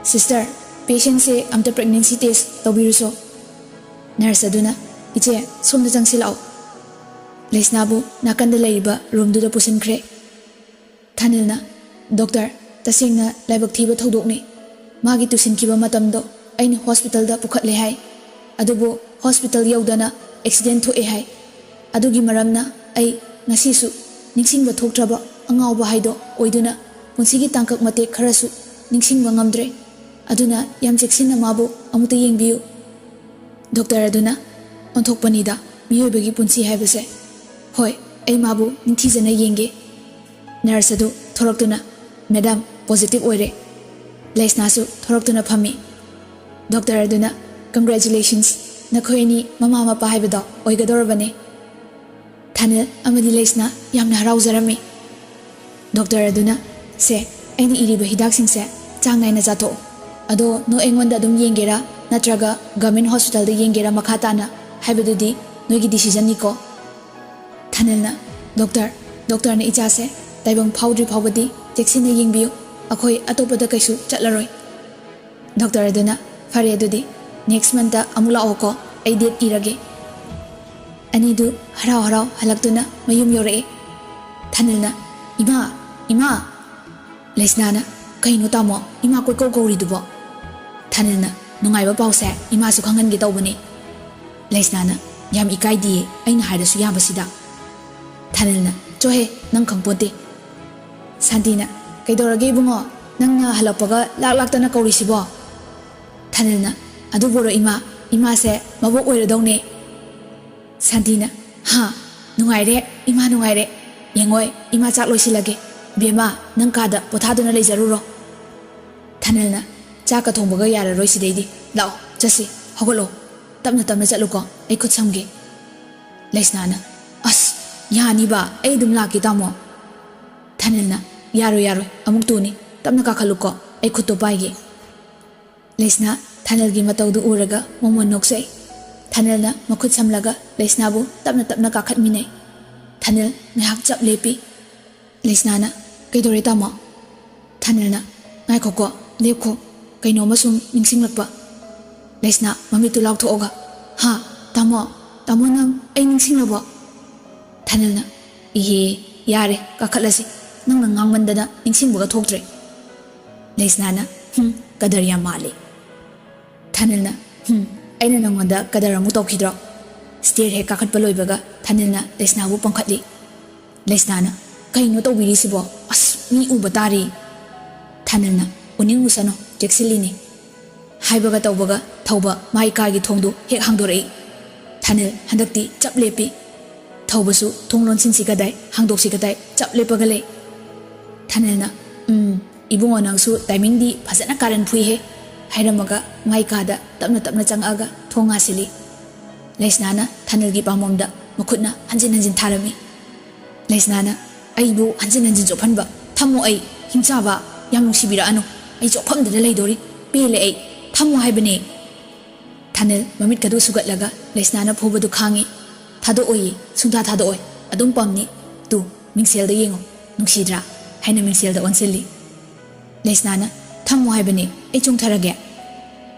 ꯁꯤꯁꯇꯔ, ꯄꯦꯁꯦꯟꯁꯦ ꯑꯝꯇ ꯄ꯭ꯔꯦꯒꯅꯦꯟꯁꯤ ꯇꯦꯁ ꯇꯧꯕꯤꯔꯨꯁꯣ꯫" ꯅꯔꯁ ꯑꯗꯨꯅ, "ꯏꯆꯦ, ꯁꯣꯝꯗ ꯆꯪꯁꯤꯜꯂꯛꯑꯣ꯫" ꯂꯩꯁꯅꯥꯕꯨ ꯅꯥꯀꯟꯗ ꯂꯩꯔꯤꯕ ꯔꯨꯝꯗꯨꯗ ꯄꯨꯁꯤꯟꯈ꯭ꯔꯦ꯫ ꯊꯥꯅꯤꯜꯅ, "ꯗꯣꯛꯇꯔ, ꯇꯁꯦꯡꯅ ꯂꯥꯏꯕꯛ ꯊꯤꯕ ꯊꯧꯗꯣꯛꯅꯤ꯫ ꯃꯥꯒꯤ ꯇꯨꯁꯤꯟꯈꯤꯕ ꯃꯇꯝꯗꯣ ꯑꯩꯅ ꯍꯣꯁꯄꯤꯇꯥꯜꯗ ꯄꯨꯈꯠꯂꯦ ꯍꯥꯏ꯫ ꯑꯗꯨꯕꯨ ꯍꯣꯁꯄꯤꯇꯥꯜ ꯌꯧꯗꯅ ꯑꯦꯛꯁꯤꯗꯦꯟ ꯊꯣꯛꯑꯦ ꯍꯥꯏ꯫ ꯑꯗꯨꯒꯤ ꯃꯔꯝꯅ ꯑꯩ ꯉꯁꯤꯁꯨ ꯅꯤꯡꯁꯤꯡꯕ ꯊꯣꯛꯇ꯭ꯔꯕ ꯑꯉꯥꯎꯕ ꯍꯥꯏꯗꯣ ꯑꯣꯏꯗꯨꯅ ꯄꯨꯟꯁꯤꯒꯤ ꯇꯥꯡꯀꯛ ꯃꯇꯦꯛ ꯈꯔꯁꯨ ꯅꯤꯡꯁꯤꯡꯕ ꯉꯝꯗ꯭ꯔꯦ꯫ ꯑꯗꯨꯅ ꯌꯥꯝ ꯆꯦꯛꯁꯤꯟꯅ ꯃꯥꯕꯨ ꯑꯃꯨꯛꯇ ꯌꯦꯡꯕꯤꯌꯨ꯫" ꯗꯣꯛꯇꯔ ꯑꯗꯨꯅ, "ꯑꯣꯟꯊꯣꯛꯄꯅꯤꯗ ꯃꯤꯑꯣꯏꯕꯒꯤ ꯄꯨꯟꯁꯤ ꯍꯥꯏꯕꯁꯦ꯫ ꯍꯣꯏ, ꯑꯩ ꯃꯥꯕꯨ ꯅꯤꯡꯊꯤꯖꯅ ꯌꯦꯡꯒꯦ꯫" ꯅꯔꯁ ꯑꯗꯨ ꯊꯣꯔꯛꯇꯨꯅ, "ꯃꯦꯗꯥꯝ, ꯄꯣꯖꯤꯇꯤꯚ ꯑꯣꯏꯔꯦ꯫" ꯂꯩꯁꯅꯥꯁꯨ ꯊꯣꯔꯛꯇꯨꯅ ꯐꯝꯃꯤ꯫ ꯗꯣꯛꯇꯔ ꯑꯗꯨꯅ, "Congratulations, ꯅꯈꯣꯏ ꯑꯅꯤ ꯃꯃꯥ ꯃꯄꯥ ꯍꯥꯏꯕꯗꯣ ꯑꯣꯏꯒꯗꯧꯔꯕꯅꯦ"꯫ ꯊꯥꯅꯤꯜ ꯑꯃꯗꯤ ꯂꯩꯁꯅꯥ ꯌꯥꯝꯅ ꯍꯔꯥꯎꯖꯔꯝꯃꯤ꯫ ꯗꯣꯛꯇꯔ ꯑꯗꯨꯅ, "ꯁꯦ, ꯑꯩꯅ ꯏꯔꯤꯕ ꯍꯤꯗꯥꯛꯁꯤꯡꯁꯦ ꯆꯥꯡ ꯅꯥꯏꯅ ꯆꯥꯊꯣꯛꯎ꯫ ꯑꯗꯣ ꯅꯣꯏ ꯑꯩꯉꯣꯟꯗ ꯑꯗꯨꯝ ꯌꯦꯡꯒꯦꯔꯥ ꯅꯠꯇ꯭ꯔꯒ ꯒꯚꯔꯟꯃꯦꯟꯠ ꯍꯣꯁꯄꯤꯇꯥꯜꯗ ꯌꯦꯡꯒꯦꯔꯥ ꯃꯈꯥ ꯇꯥꯅ ꯍꯥꯏꯕꯗꯨꯗꯤ ꯅꯣꯏꯒꯤ ꯗꯤꯁꯤꯖꯟꯅꯤꯀꯣ"꯫ ꯊꯥꯅꯤꯜꯅ, "ꯗꯣꯛꯇꯔ, ꯗꯣꯛꯇꯔꯅ ꯏꯆꯥꯁꯦ ꯇꯥꯏꯕꯪ ꯐꯥꯎꯗ꯭ꯔꯤ ꯐꯥꯎꯕꯗꯤ ꯆꯦꯛꯁꯤꯟꯅ ꯌꯦꯡꯕꯤꯌꯨ, ꯑꯩꯈꯣꯏ ꯑꯇꯣꯞꯄꯗ ꯀꯩꯁꯨ ꯆꯠꯂꯔꯣꯏ"꯫ ꯗꯣꯛꯇꯔ ꯑꯗꯨꯅ, "ꯐꯔꯦ ꯑꯗꯨꯗꯤ, ꯅꯦꯛꯁ ꯃꯟꯠꯇ ꯑꯃꯨꯛ ꯂꯥꯛꯑꯣꯀꯣ, ꯑꯩ ꯗꯦꯠ ꯏꯔꯒꯦ"꯫ ꯑꯅꯤꯗꯨ ꯍꯔꯥꯎ ꯍꯔꯥꯎ ꯍꯜꯂꯛꯇꯨꯅ ꯃꯌꯨꯝ ꯌꯧꯔꯛꯑꯦ꯫ ꯊꯥꯅꯤꯜꯅ, "ꯏꯃꯥ, ꯏꯃꯥ!" ꯂꯩꯁꯅꯥꯅ, "ꯀꯩꯅꯣ ꯇꯥꯃꯣ, ꯏꯃꯥ ꯀꯣꯏꯀꯧ ꯀꯧꯔꯤꯗꯨꯕꯣ?" ꯊꯥꯅꯤꯜꯅ, "ꯅꯨꯡꯉꯥꯏꯕ ꯄꯥꯎꯁꯦ ꯏꯃꯥꯁꯨ ꯈꯪꯍꯟꯒꯦ ꯇꯧꯕꯅꯦ"꯫ ꯂꯩꯁꯅꯥꯅ, "ꯌꯥꯝ ꯏꯀꯥꯏꯗꯤꯌꯦ, ꯑꯩꯅ ꯍꯥꯏꯔꯁꯨ ꯌꯥꯕꯁꯤꯗ"꯫ ꯊꯥꯅꯤꯜꯅ, "ꯆꯣꯍꯦ, ꯅꯪ ꯈꯪꯄꯣꯟꯇꯦ"꯫ ꯁꯥꯟꯇꯤꯅ, "ꯀꯩꯗꯧꯔꯒꯦ ꯏꯕꯨꯡꯉꯣ, ꯅꯪꯅ ꯍꯜꯂꯛꯄꯒ ꯂꯥꯛ ꯂꯥꯛꯇꯅ ꯀꯧꯔꯤꯁꯤꯕꯣ?" ꯊꯥꯅꯤꯜꯅ, "ꯑꯗꯨꯕꯨꯔꯣ ꯏꯃꯥ, ꯏꯃꯥꯁꯦ ꯃꯕꯣꯛ ꯑꯣꯏꯔꯗꯧꯅꯦ"꯫ ꯁꯥꯟꯇꯤꯅ, "ꯍꯥ, ꯅꯨꯡꯉꯥꯏꯔꯦ, ꯏꯃꯥ ꯅꯨꯡꯉꯥꯏꯔꯦ꯫ ꯌꯦꯡꯉꯣꯏ, ꯏꯃꯥ ꯆꯥꯛ ꯂꯣꯏꯁꯤꯜꯂꯒꯦ꯫ ꯕꯦꯝꯃ, ꯅꯪ ꯀꯥꯗ ꯄꯣꯊꯥꯗꯨꯅ ꯂꯩꯖꯔꯨꯔꯣ"꯫ ꯊꯥꯅꯤꯜꯅ, "ꯆꯥꯛꯀ ꯊꯣꯡꯕꯒ ꯌꯥꯔꯔꯣꯏ ꯁꯤꯗꯩꯗꯤ꯫ ꯂꯥꯛꯑꯣ, ꯆꯠꯁꯤ, ꯍꯧꯒꯠꯂꯣ꯫ ꯇꯞꯅ ꯇꯞꯅ ꯆꯠꯂꯨꯀꯣ, ꯑꯩ ꯈꯨꯠ ꯁꯝꯒꯦ"꯫ ꯂꯩꯁꯅꯥꯅ, "ꯑꯁ, ꯌꯥꯅꯤꯕ, ꯑꯩ ꯑꯗꯨꯝ ꯂꯥꯛꯀꯦ ꯇꯥꯃꯣ"꯫ ꯊꯥꯅꯤꯜꯅ, "ꯌꯥꯔꯣꯏ, ꯌꯥꯔꯣꯏ, ꯑꯃꯨꯛ ꯇꯨꯅꯤ꯫ ꯇꯞꯅ ꯀꯥꯈꯠꯂꯨꯀꯣ, ꯑꯩ ꯈꯨꯠꯇꯣ ꯄꯥꯏꯒꯦ"꯫ ꯂꯩꯁꯅꯥ ꯊꯥꯅꯤꯜꯒꯤ ꯃꯇꯧꯗꯨ ꯎꯔꯒ ꯃꯣꯃꯣꯟ ꯅꯣꯛꯆꯩ꯫ ꯊꯥꯅꯤꯜꯅ ꯃꯈꯨꯠ ꯁꯝꯂꯒ ꯂꯩꯁꯅꯥꯕꯨ ꯇꯞꯅ ꯇꯞꯅ ꯀꯥꯈꯠꯃꯤꯟꯅꯩ꯫ ꯊꯥꯅꯤꯜ ꯉꯥꯏꯍꯥꯛ ꯆꯞ ꯂꯦꯞꯄꯤ꯫ ꯂꯩꯁꯅꯥꯅ, "ꯀꯩꯗꯧꯔꯦ ꯇꯥꯃꯣ?" ꯊꯥꯅꯤꯜꯅ, "ꯉꯥꯏꯈꯣꯀꯣ, ꯂꯦꯞꯈꯣ, ꯀꯩꯅꯣꯝꯃ ꯁꯨꯝ ꯅꯤꯡꯁꯤꯡꯂꯛꯄ"꯫ ꯂꯩꯁꯅꯥ ꯃꯃꯤꯠꯇꯨ ꯂꯥꯎꯊꯣꯛꯑꯒ, "ꯍꯥ? ꯇꯥꯃꯣ, ꯇꯥꯃꯣ ꯅꯪ ꯑꯩ ꯅꯤꯡꯁꯤꯡꯂꯕꯣ?" ꯊꯥꯅꯤꯜꯅ, "ꯏꯍꯦ, ꯌꯥꯔꯦ, ꯀꯥꯈꯠꯂꯁꯤ꯫ ꯅꯪꯅ ꯉꯥꯡꯃꯟꯗꯅ ꯅꯤꯡꯁꯤꯡꯕꯒ ꯊꯣꯛꯇ꯭ꯔꯦ"꯫ ꯂꯩꯁꯅꯥꯅ, "ꯍꯨꯝ, ꯀꯗꯔ ꯌꯥꯝ ꯃꯥꯜꯂꯤ"꯫ ꯊꯥꯅꯤꯜꯅ, "ꯍꯨꯝ, ꯑꯩꯅ ꯅꯪꯉꯣꯟꯗ ꯀꯗꯔ ꯑꯃꯨꯛ ꯇꯧꯈꯤꯗ꯭ꯔꯣ?" ꯁ꯭ꯇꯦꯌꯔ ꯍꯦꯛ ꯀꯥꯈꯠꯄ ꯂꯣꯏꯕꯒ ꯊꯥꯅꯤꯜꯅ ꯂꯩꯁꯅꯥꯕꯨ ꯄꯝꯈꯠꯂꯤ꯫ ꯂꯩꯁꯅꯥꯅ, "ꯀꯩꯅꯣ ꯇꯧꯕꯤꯔꯤꯁꯤꯕꯣ? ꯑꯁ, ꯃꯤ ꯎꯕ ꯇꯥꯔꯤ"꯫ ꯊꯥꯅꯤꯜꯅ, "ꯎꯅꯤꯡꯉꯨꯁꯅꯨ, ꯆꯦꯛꯁꯤꯜꯂꯤꯅꯤ"꯫ ꯍꯥꯏꯕꯒ ꯇꯧꯕꯒ ꯊꯧꯕ ꯃꯥꯏ ꯀꯥꯒꯤ ꯊꯣꯡꯗꯨ ꯍꯦꯛ ꯍꯥꯡꯗꯣꯔꯛꯏ꯫ ꯊꯥꯅꯤꯜ ꯍꯟꯗꯛꯇꯤ ꯆꯞ ꯂꯦꯞꯄꯤ꯫ ꯊꯧꯕꯁꯨ ꯊꯣꯡ ꯂꯣꯟꯁꯤꯟꯁꯤ ꯀꯗꯥꯏ, ꯍꯥꯡꯗꯣꯛꯁꯤ ꯀꯗꯥꯏ ꯆꯞ ꯂꯦꯞꯄꯒ ꯂꯩ꯫ ꯊꯥꯅꯤꯜꯅ, "ꯎꯝ, ꯏꯕꯨꯡꯉꯣ ꯅꯪꯁꯨ ꯇꯥꯏꯃꯤꯡꯗꯤ ꯐꯖꯅ ꯀꯥꯔꯟ ꯐꯨꯏꯍꯦ"꯫ ꯍꯥꯏꯔꯝꯃꯒ ꯃꯥꯏ ꯀꯥꯗ ꯇꯞꯅ ꯇꯞꯅ ꯆꯪꯉꯛꯑꯒ ꯊꯣꯡ ꯉꯥꯁꯤꯜꯂꯤ꯫ ꯂꯩꯁꯅꯥꯅ ꯊꯥꯅꯤꯜꯒꯤ ꯄꯥꯝꯕꯣꯝꯗ ꯃꯈꯨꯠꯅ ꯍꯟꯖꯤꯟ ꯍꯟꯖꯤꯟ ꯊꯥꯔꯝꯃꯤ꯫ ꯂꯩꯁꯅꯥꯅ, "ꯑꯩꯕꯨ ꯍꯟꯖꯤꯟ ꯍꯟꯖꯤꯟ ꯆꯣꯞꯍꯟꯕ, ꯊꯝꯃꯣ ꯑꯩ, ꯍꯤꯡꯆꯥꯕ, ꯌꯥꯝ ꯅꯨꯡꯁꯤꯕꯤꯔꯛꯑꯅꯨ, ꯑꯩ ꯆꯣꯞꯐꯝꯗꯨꯗ ꯂꯩꯗꯣꯔꯤ, ꯄꯦꯜꯂꯦ ꯑꯩ, ꯊꯝꯃꯣ ꯍꯥꯏꯕꯅꯦ"꯫ ꯊꯥꯅꯤꯜ ꯃꯃꯤꯠꯀꯗꯨ ꯁꯨꯒꯠꯂꯒ ꯂꯩꯁꯅꯥꯅ ꯐꯨꯕꯗꯨ ꯈꯥꯡꯉꯤ꯫ "ꯊꯥꯗꯣꯛꯑꯣꯏꯌꯦ, ꯁꯨꯡꯊꯥ ꯊꯥꯗꯣꯛꯑꯣꯏ, ꯑꯗꯨꯝ ꯄꯝꯅꯤ, ꯇꯨ, ꯃꯤꯡꯁꯦꯜꯗ ꯌꯦꯡꯉꯣ, ꯅꯨꯡꯁꯤꯗ꯭ꯔꯥ?" ꯍꯥꯏꯅ ꯃꯤꯡꯁꯦꯜꯗ ꯑꯣꯟꯁꯤꯜꯂꯤ꯫ ꯂꯩꯁꯅꯥꯅ, "ꯊꯝꯃꯣ ꯍꯥꯏꯕꯅꯦ, ꯑꯩ ꯆꯣꯡꯊꯔꯒꯦ"꯫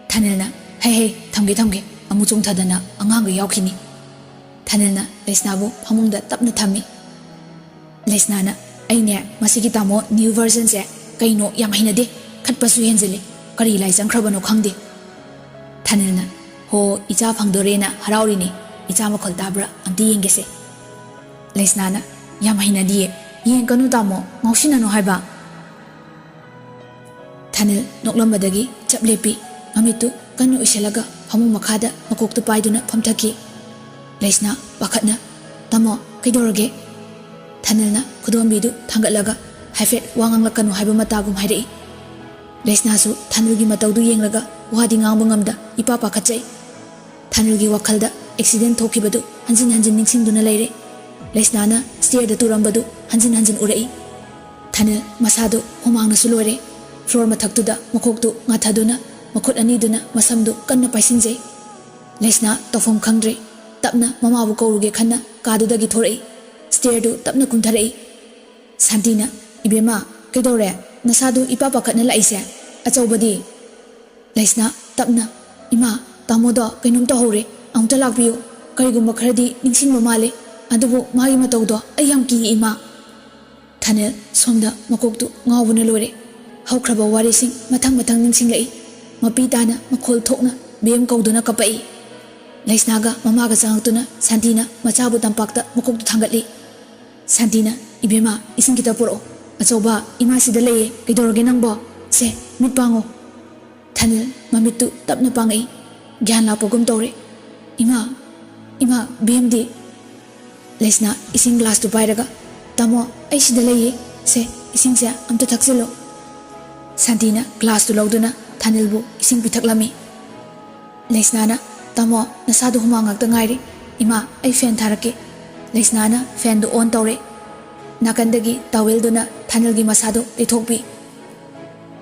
ꯊꯥꯅꯤꯜꯅ, "ꯍꯩ ꯍꯩ, ꯊꯝꯒꯦ ꯊꯝꯒꯦ, ꯑꯃꯨꯛ ꯆꯣꯡꯊꯗꯅ ꯑꯉꯥꯡꯒ ꯌꯥꯎꯈꯤꯅꯤ"꯫ ꯊꯥꯅꯤꯜꯅ ꯂꯩꯁꯅꯥꯕꯨ ꯐꯃꯨꯡꯗ ꯇꯞꯅ ꯊꯝꯃꯤ꯫ ꯂꯩꯁꯅꯥꯅ, "ꯑꯩꯅꯦ, ꯃꯁꯤꯒꯤ ꯇꯥꯃꯣ new versionꯁꯦ ꯀꯩꯅꯣ ꯌꯥꯝ ꯍꯩꯅꯗꯦ, ꯈꯠꯄꯁꯨ ꯍꯦꯟꯖꯤꯜꯂꯤ, ꯀꯔꯤ ꯂꯥꯏ ꯆꯪꯈ꯭ꯔꯕꯅꯣ ꯈꯪꯗꯦ"꯫ ꯊꯥꯅꯤꯜꯅ, "ꯍꯣ, ꯏꯆꯥ ꯐꯪꯗꯣꯔꯦꯅ ꯍꯔꯥꯎꯔꯤꯅꯦ, ꯏꯆꯥ ꯃꯈꯣꯜ ꯇꯥꯕ꯭ꯔꯥ ꯑꯝꯇ ꯌꯦꯡꯒꯦꯁꯦ"꯫ ꯂꯩꯁꯅꯥꯅ, "ꯌꯥꯝ ꯍꯩꯅꯗꯤꯌꯦ, ꯌꯦꯡꯀꯅꯨ ꯇꯥꯃꯣ, ꯉꯥꯎꯁꯤꯟꯅꯅꯨ ꯍꯥꯏꯕ"꯫ ꯊꯥꯅꯤꯜ ꯅꯣꯛꯂꯝꯕꯗꯒꯤ ꯆꯞ ꯂꯦꯞꯄꯤ꯫ ꯃꯃꯤꯠꯇꯨ ꯀꯟꯅ ꯎꯏꯁꯤꯜꯂꯒ ꯐꯃꯨꯡ ꯃꯈꯥꯗ ꯃꯀꯣꯛꯇꯨ ꯄꯥꯏꯗꯨꯅ ꯐꯝꯊꯈꯤ꯫ ꯂꯩꯁꯅꯥ ꯄꯥꯈꯠꯅ, "ꯇꯥꯃꯣ, ꯀꯩꯗꯧꯔꯒꯦ?" ꯊꯥꯅꯤꯜꯅ ꯈꯨꯗꯣꯝꯕꯤꯗꯨ ꯊꯥꯡꯒꯠꯂꯒ ꯍꯥꯏꯐꯦꯠ ꯋꯥ ꯉꯥꯡꯂꯛꯀꯅꯨ ꯍꯥꯏꯕ ꯃꯇꯥꯒꯨꯝ ꯍꯥꯏꯔꯛꯏ꯫ ꯂꯩꯁꯅꯥꯁꯨ ꯊꯥꯅꯤꯜꯒꯤ ꯃꯇꯧꯗꯨ ꯌꯦꯡꯂꯒ ꯋꯥꯗꯤ ꯉꯥꯡꯕ ꯉꯝꯗ ꯏꯄꯥ ꯄꯥꯈꯠꯆꯩ꯫ ꯊꯥꯅꯤꯜꯒꯤ ꯋꯥꯈꯜꯗ ꯑꯦꯛꯁꯤꯗꯦꯟ ꯊꯣꯛꯈꯤꯕꯗꯨ ꯍꯟꯖꯤꯟ ꯍꯟꯖꯤꯟ ꯅꯤꯡꯁꯤꯡꯗꯨꯅ ꯂꯩꯔꯦ꯫ ꯂꯩꯁꯅꯥꯅ ꯁ꯭ꯇꯦꯌꯔꯗ ꯇꯨꯔꯝꯕꯗꯨ ꯍꯟꯖꯤꯟ ꯍꯟꯖꯤꯟ ꯎꯔꯛꯏ꯫ ꯊꯥꯅꯤꯜ ꯃꯁꯥꯗꯨ ꯍꯨꯃꯥꯡꯅꯁꯨ ꯂꯣꯏꯔꯦ꯫ ꯐ꯭ꯂꯣꯔ ꯃꯊꯛꯇꯨꯗ ꯃꯀꯣꯛꯇꯨ ꯉꯥꯊꯗꯨꯅ ꯃꯈꯨꯠ ꯑꯅꯤꯗꯨꯅ ꯃꯁꯝꯗꯨ ꯀꯟꯅ ꯄꯥꯏꯁꯤꯟꯖꯩ꯫ ꯂꯩꯁꯅꯥ ꯇꯧꯐꯝ ꯈꯪꯗ꯭ꯔꯦ꯫ ꯇꯞꯅ ꯃꯃꯥꯕꯨ ꯀꯧꯔꯨꯒꯦ ꯈꯟꯅ ꯀꯥꯗꯨꯗꯒꯤ ꯊꯣꯔꯛꯏ꯫ ꯁ꯭ꯇꯦꯌꯔꯗꯨ ꯇꯞꯅ ꯀꯨꯝꯊꯔꯛꯏ꯫ ꯁꯥꯟꯇꯤꯅ, "ꯏꯕꯦꯝꯃ, ꯀꯩꯗꯧꯔꯦ? ꯅꯁꯥꯗꯨ ꯏꯄꯥ ꯄꯥꯈꯠꯅ ꯂꯥꯛꯏꯁꯦ? ꯑꯆꯧꯕꯗꯤ?" ꯂꯩꯁꯅꯥ ꯇꯞꯅ, "ꯏꯃꯥ, ꯇꯥꯃꯣꯗꯣ ꯀꯩꯅꯣꯝ ꯇꯧꯍꯧꯔꯦ, ꯑꯃꯨꯛꯇ ꯂꯥꯛꯄꯤꯌꯨ꯫ ꯀꯔꯤꯒꯨꯝꯕ ꯈꯔꯗꯤ ꯅꯤꯡꯁꯤꯡꯕ ꯃꯥꯜꯂꯦ, ꯑꯗꯨꯕꯨ ꯃꯥꯒꯤ ꯃꯇꯧꯗꯣ ꯑꯩ ꯌꯥꯝ ꯀꯤꯌꯦ, ꯏꯃꯥ"꯫ ꯊꯥꯅꯤꯜ ꯁꯣꯝꯗ ꯃꯀꯣꯛꯇꯨ ꯉꯥꯎꯕꯅ ꯂꯣꯏꯔꯦ꯫ ꯍꯧꯈ꯭ꯔꯕ ꯋꯥꯔꯤꯁꯤꯡ ꯃꯊꯪ ꯃꯊꯪ ꯅꯤꯡꯁꯤꯡꯂꯛꯏ꯫ ꯃꯄꯤ ꯇꯥꯅ ꯃꯈꯣꯜ ꯊꯣꯛꯅ ꯕꯦꯝ ꯀꯧꯗꯨꯅ ꯀꯞꯄꯛꯏ꯫ ꯂꯩꯁꯅꯥꯒ ꯃꯃꯥꯒ ꯆꯪꯉꯛꯇꯨꯅ ꯁꯥꯟꯇꯤꯅ ꯃꯆꯥꯕꯨ ꯇꯝꯄꯥꯛꯇ ꯃꯀꯣꯛꯇꯨ ꯊꯥꯡꯒꯠꯂꯤ꯫ ꯁꯥꯟꯇꯤꯅ, "ꯏꯕꯦꯝꯃ, ꯏꯁꯤꯡ ꯈꯤꯇ ꯄꯨꯔꯛꯑꯣ"꯫ "ꯑꯆꯧꯕ, ꯏꯃꯥ ꯁꯤꯗ ꯂꯩꯌꯦ, ꯀꯩꯗꯧꯔꯒꯦ ꯅꯪꯕꯣ? ꯁꯦ, ꯃꯤꯠ ꯄꯥꯡꯉꯣ"꯫ ꯊꯥꯅꯤꯜ ꯃꯃꯤꯠꯇꯨ ꯇꯞꯅ ꯄꯥꯡꯉꯛꯏ꯫ ꯒ꯭ꯌꯥꯟ ꯂꯥꯛꯄꯒꯨꯝ ꯇꯧꯔꯦ꯫ "ꯏꯃꯥ, ꯏꯃꯥ, ꯕꯦꯝꯗꯤ?" ꯂꯩꯁꯅꯥ ꯏꯁꯤꯡ ꯒ꯭ꯂꯥꯁꯇꯨ ꯄꯥꯏꯔꯒ, "ꯇꯥꯃꯣ, ꯑꯩ ꯁꯤꯗ ꯂꯩꯌꯦ꯫ ꯁꯦ, ꯏꯁꯤꯡꯁꯦ ꯑꯝꯇ ꯊꯛꯆꯤꯜꯂꯣ"꯫ ꯁꯥꯟꯇꯤꯅ ꯒ꯭ꯂꯥꯁꯇꯨ ꯂꯧꯗꯨꯅ ꯊꯥꯅꯤꯜꯕꯨ ꯏꯁꯤꯡ ꯄꯤꯊꯛꯂꯝꯃꯤ꯫ ꯂꯩꯁꯅꯥꯅ, "ꯇꯥꯃꯣ, ꯅꯁꯥꯗꯣ ꯍꯨꯃꯥꯡ ꯉꯥꯛꯇ ꯉꯥꯏꯔꯤ꯫ ꯏꯃꯥ, ꯑꯩ ꯐꯦꯟ ꯊꯥꯔꯛꯀꯦ꯫" ꯂꯩꯁꯅꯥꯅ ꯐꯦꯟꯗꯨ ꯑꯣꯟ ꯇꯧꯔꯦ꯫ ꯅꯥꯀꯟꯗꯒꯤ ꯇꯥꯋꯦꯜꯗꯨꯅ ꯊꯥꯅꯤꯜꯒꯤ ꯃꯁꯥꯗꯨ ꯇꯩꯊꯣꯛꯄꯤ꯫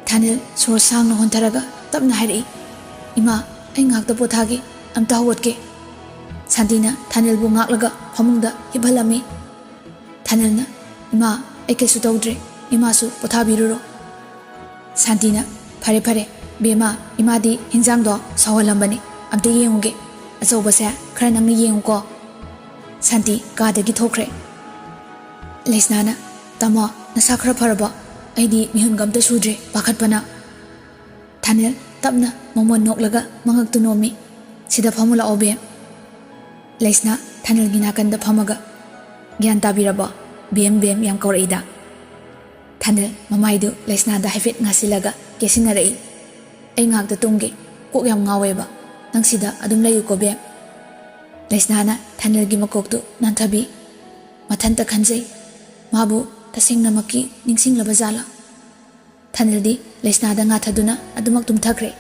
ꯊꯥꯅꯤꯜ ꯁꯣꯔ ꯁꯥꯡꯅ ꯍꯣꯟꯊꯔꯒ ꯇꯞꯅ ꯍꯥꯏꯔꯛꯏ, "ꯏꯃꯥ, ꯑꯩ ꯉꯥꯛꯇ ꯄꯣꯊꯥꯒꯦ, ꯑꯝꯇ ꯍꯧꯒꯠꯀꯦ꯫" ꯁꯥꯟꯇꯤꯅ ꯊꯥꯅꯤꯜꯕꯨ ꯉꯥꯛꯂꯒ ꯐꯃꯨꯡꯗ ꯍꯤꯞꯍꯜꯂꯝꯃꯤ꯫ ꯊꯥꯅꯤꯜꯅ, "ꯏꯃꯥ, ꯑꯩ ꯀꯩꯁꯨ ꯇꯧꯗ꯭ꯔꯦ, ꯏꯃꯥꯁꯨ ꯄꯣꯊꯥꯕꯤꯔꯨꯔꯣ꯫" ꯁꯥꯟꯇꯤꯅ, "ꯐꯔꯦ ꯐꯔꯦ, ꯕꯦꯝꯃ, ꯏꯃꯥꯗꯤ ꯍꯤꯟꯖꯥꯡꯗꯣ ꯁꯧꯍꯜꯂꯝꯕꯅꯤ, ꯑꯝꯇ ꯌꯦꯡꯉꯨꯒꯦ꯫ ꯑꯆꯧꯕꯁꯦ ꯈꯔ ꯅꯪꯅ ꯌꯦꯡꯉꯨꯀꯣ꯫" ꯁꯥꯟꯇꯤ ꯀꯥꯗꯒꯤ ꯊꯣꯛꯈ꯭ꯔꯦ꯫ ꯂꯩꯁꯅꯥꯅ, "ꯇꯥꯃꯣ, ꯅꯁꯥ ꯈꯔ ꯐꯔꯕꯣ? ꯑꯩꯗꯤ ꯃꯤꯍꯨꯟꯒ ꯑꯝꯇ ꯁꯨꯗ꯭ꯔꯦ ꯄꯥꯈꯠꯄꯅ꯫" ꯊꯥꯅꯤꯜ ꯇꯞꯅ ꯃꯣꯃꯣꯟ ꯅꯣꯛꯂꯒ ꯃꯉꯛꯇꯨ ꯅꯣꯝꯃꯤ꯫ "ꯁꯤꯗ ꯐꯝꯃꯨ ꯂꯥꯛꯑꯣ, ꯕꯦꯝ꯫" ꯂꯩꯁꯅꯥ ꯊꯥꯅꯤꯜꯒꯤ ꯅꯥꯀꯟꯗ ꯐꯝꯃꯒ, "ꯒ꯭ꯌꯥꯟ ꯇꯥꯕꯤꯔꯕꯣ? ꯕꯦꯝ, ꯕꯦꯝ ꯌꯥꯝ ꯀꯧꯔꯛꯏꯗ꯫" ꯊꯥꯅꯤꯜ ꯃꯃꯥꯏꯗꯨ ꯂꯩꯁꯅꯥꯗ ꯍꯥꯏꯐꯦꯠ ꯉꯥꯁꯤꯜꯂꯒ ꯀꯦꯁꯤꯟꯅꯔꯛꯏ꯫ "ꯑꯩ ꯉꯥꯛꯇ ꯇꯨꯝꯒꯦ, ꯀꯣꯛ ꯌꯥꯝ ꯉꯥꯎꯋꯦꯕ꯫ ꯅꯪ ꯁꯤꯗ ꯑꯗꯨꯝ ꯂꯩꯌꯨꯀꯣ, ꯕꯦꯝ꯫" ꯂꯩꯁꯅꯥꯅ ꯊꯥꯅꯤꯜꯒꯤ ꯃꯀꯣꯛꯇꯨ ꯅꯥꯟꯊꯕꯤ꯫ ꯃꯊꯟꯇ ꯈꯟꯖꯩ, ꯃꯥꯕꯨ ꯇꯁꯦꯡꯅꯃꯛꯀꯤ ꯅꯤꯡꯁꯤꯡꯂꯕ ꯖꯥꯠꯂꯥ? ꯊꯥꯅꯤꯜꯗꯤ ꯂꯩꯁꯅꯥꯗ ꯉꯥꯊꯗꯨꯅ ꯑꯗꯨꯃꯛ ꯇꯨꯝꯊꯈ꯭ꯔꯦ꯫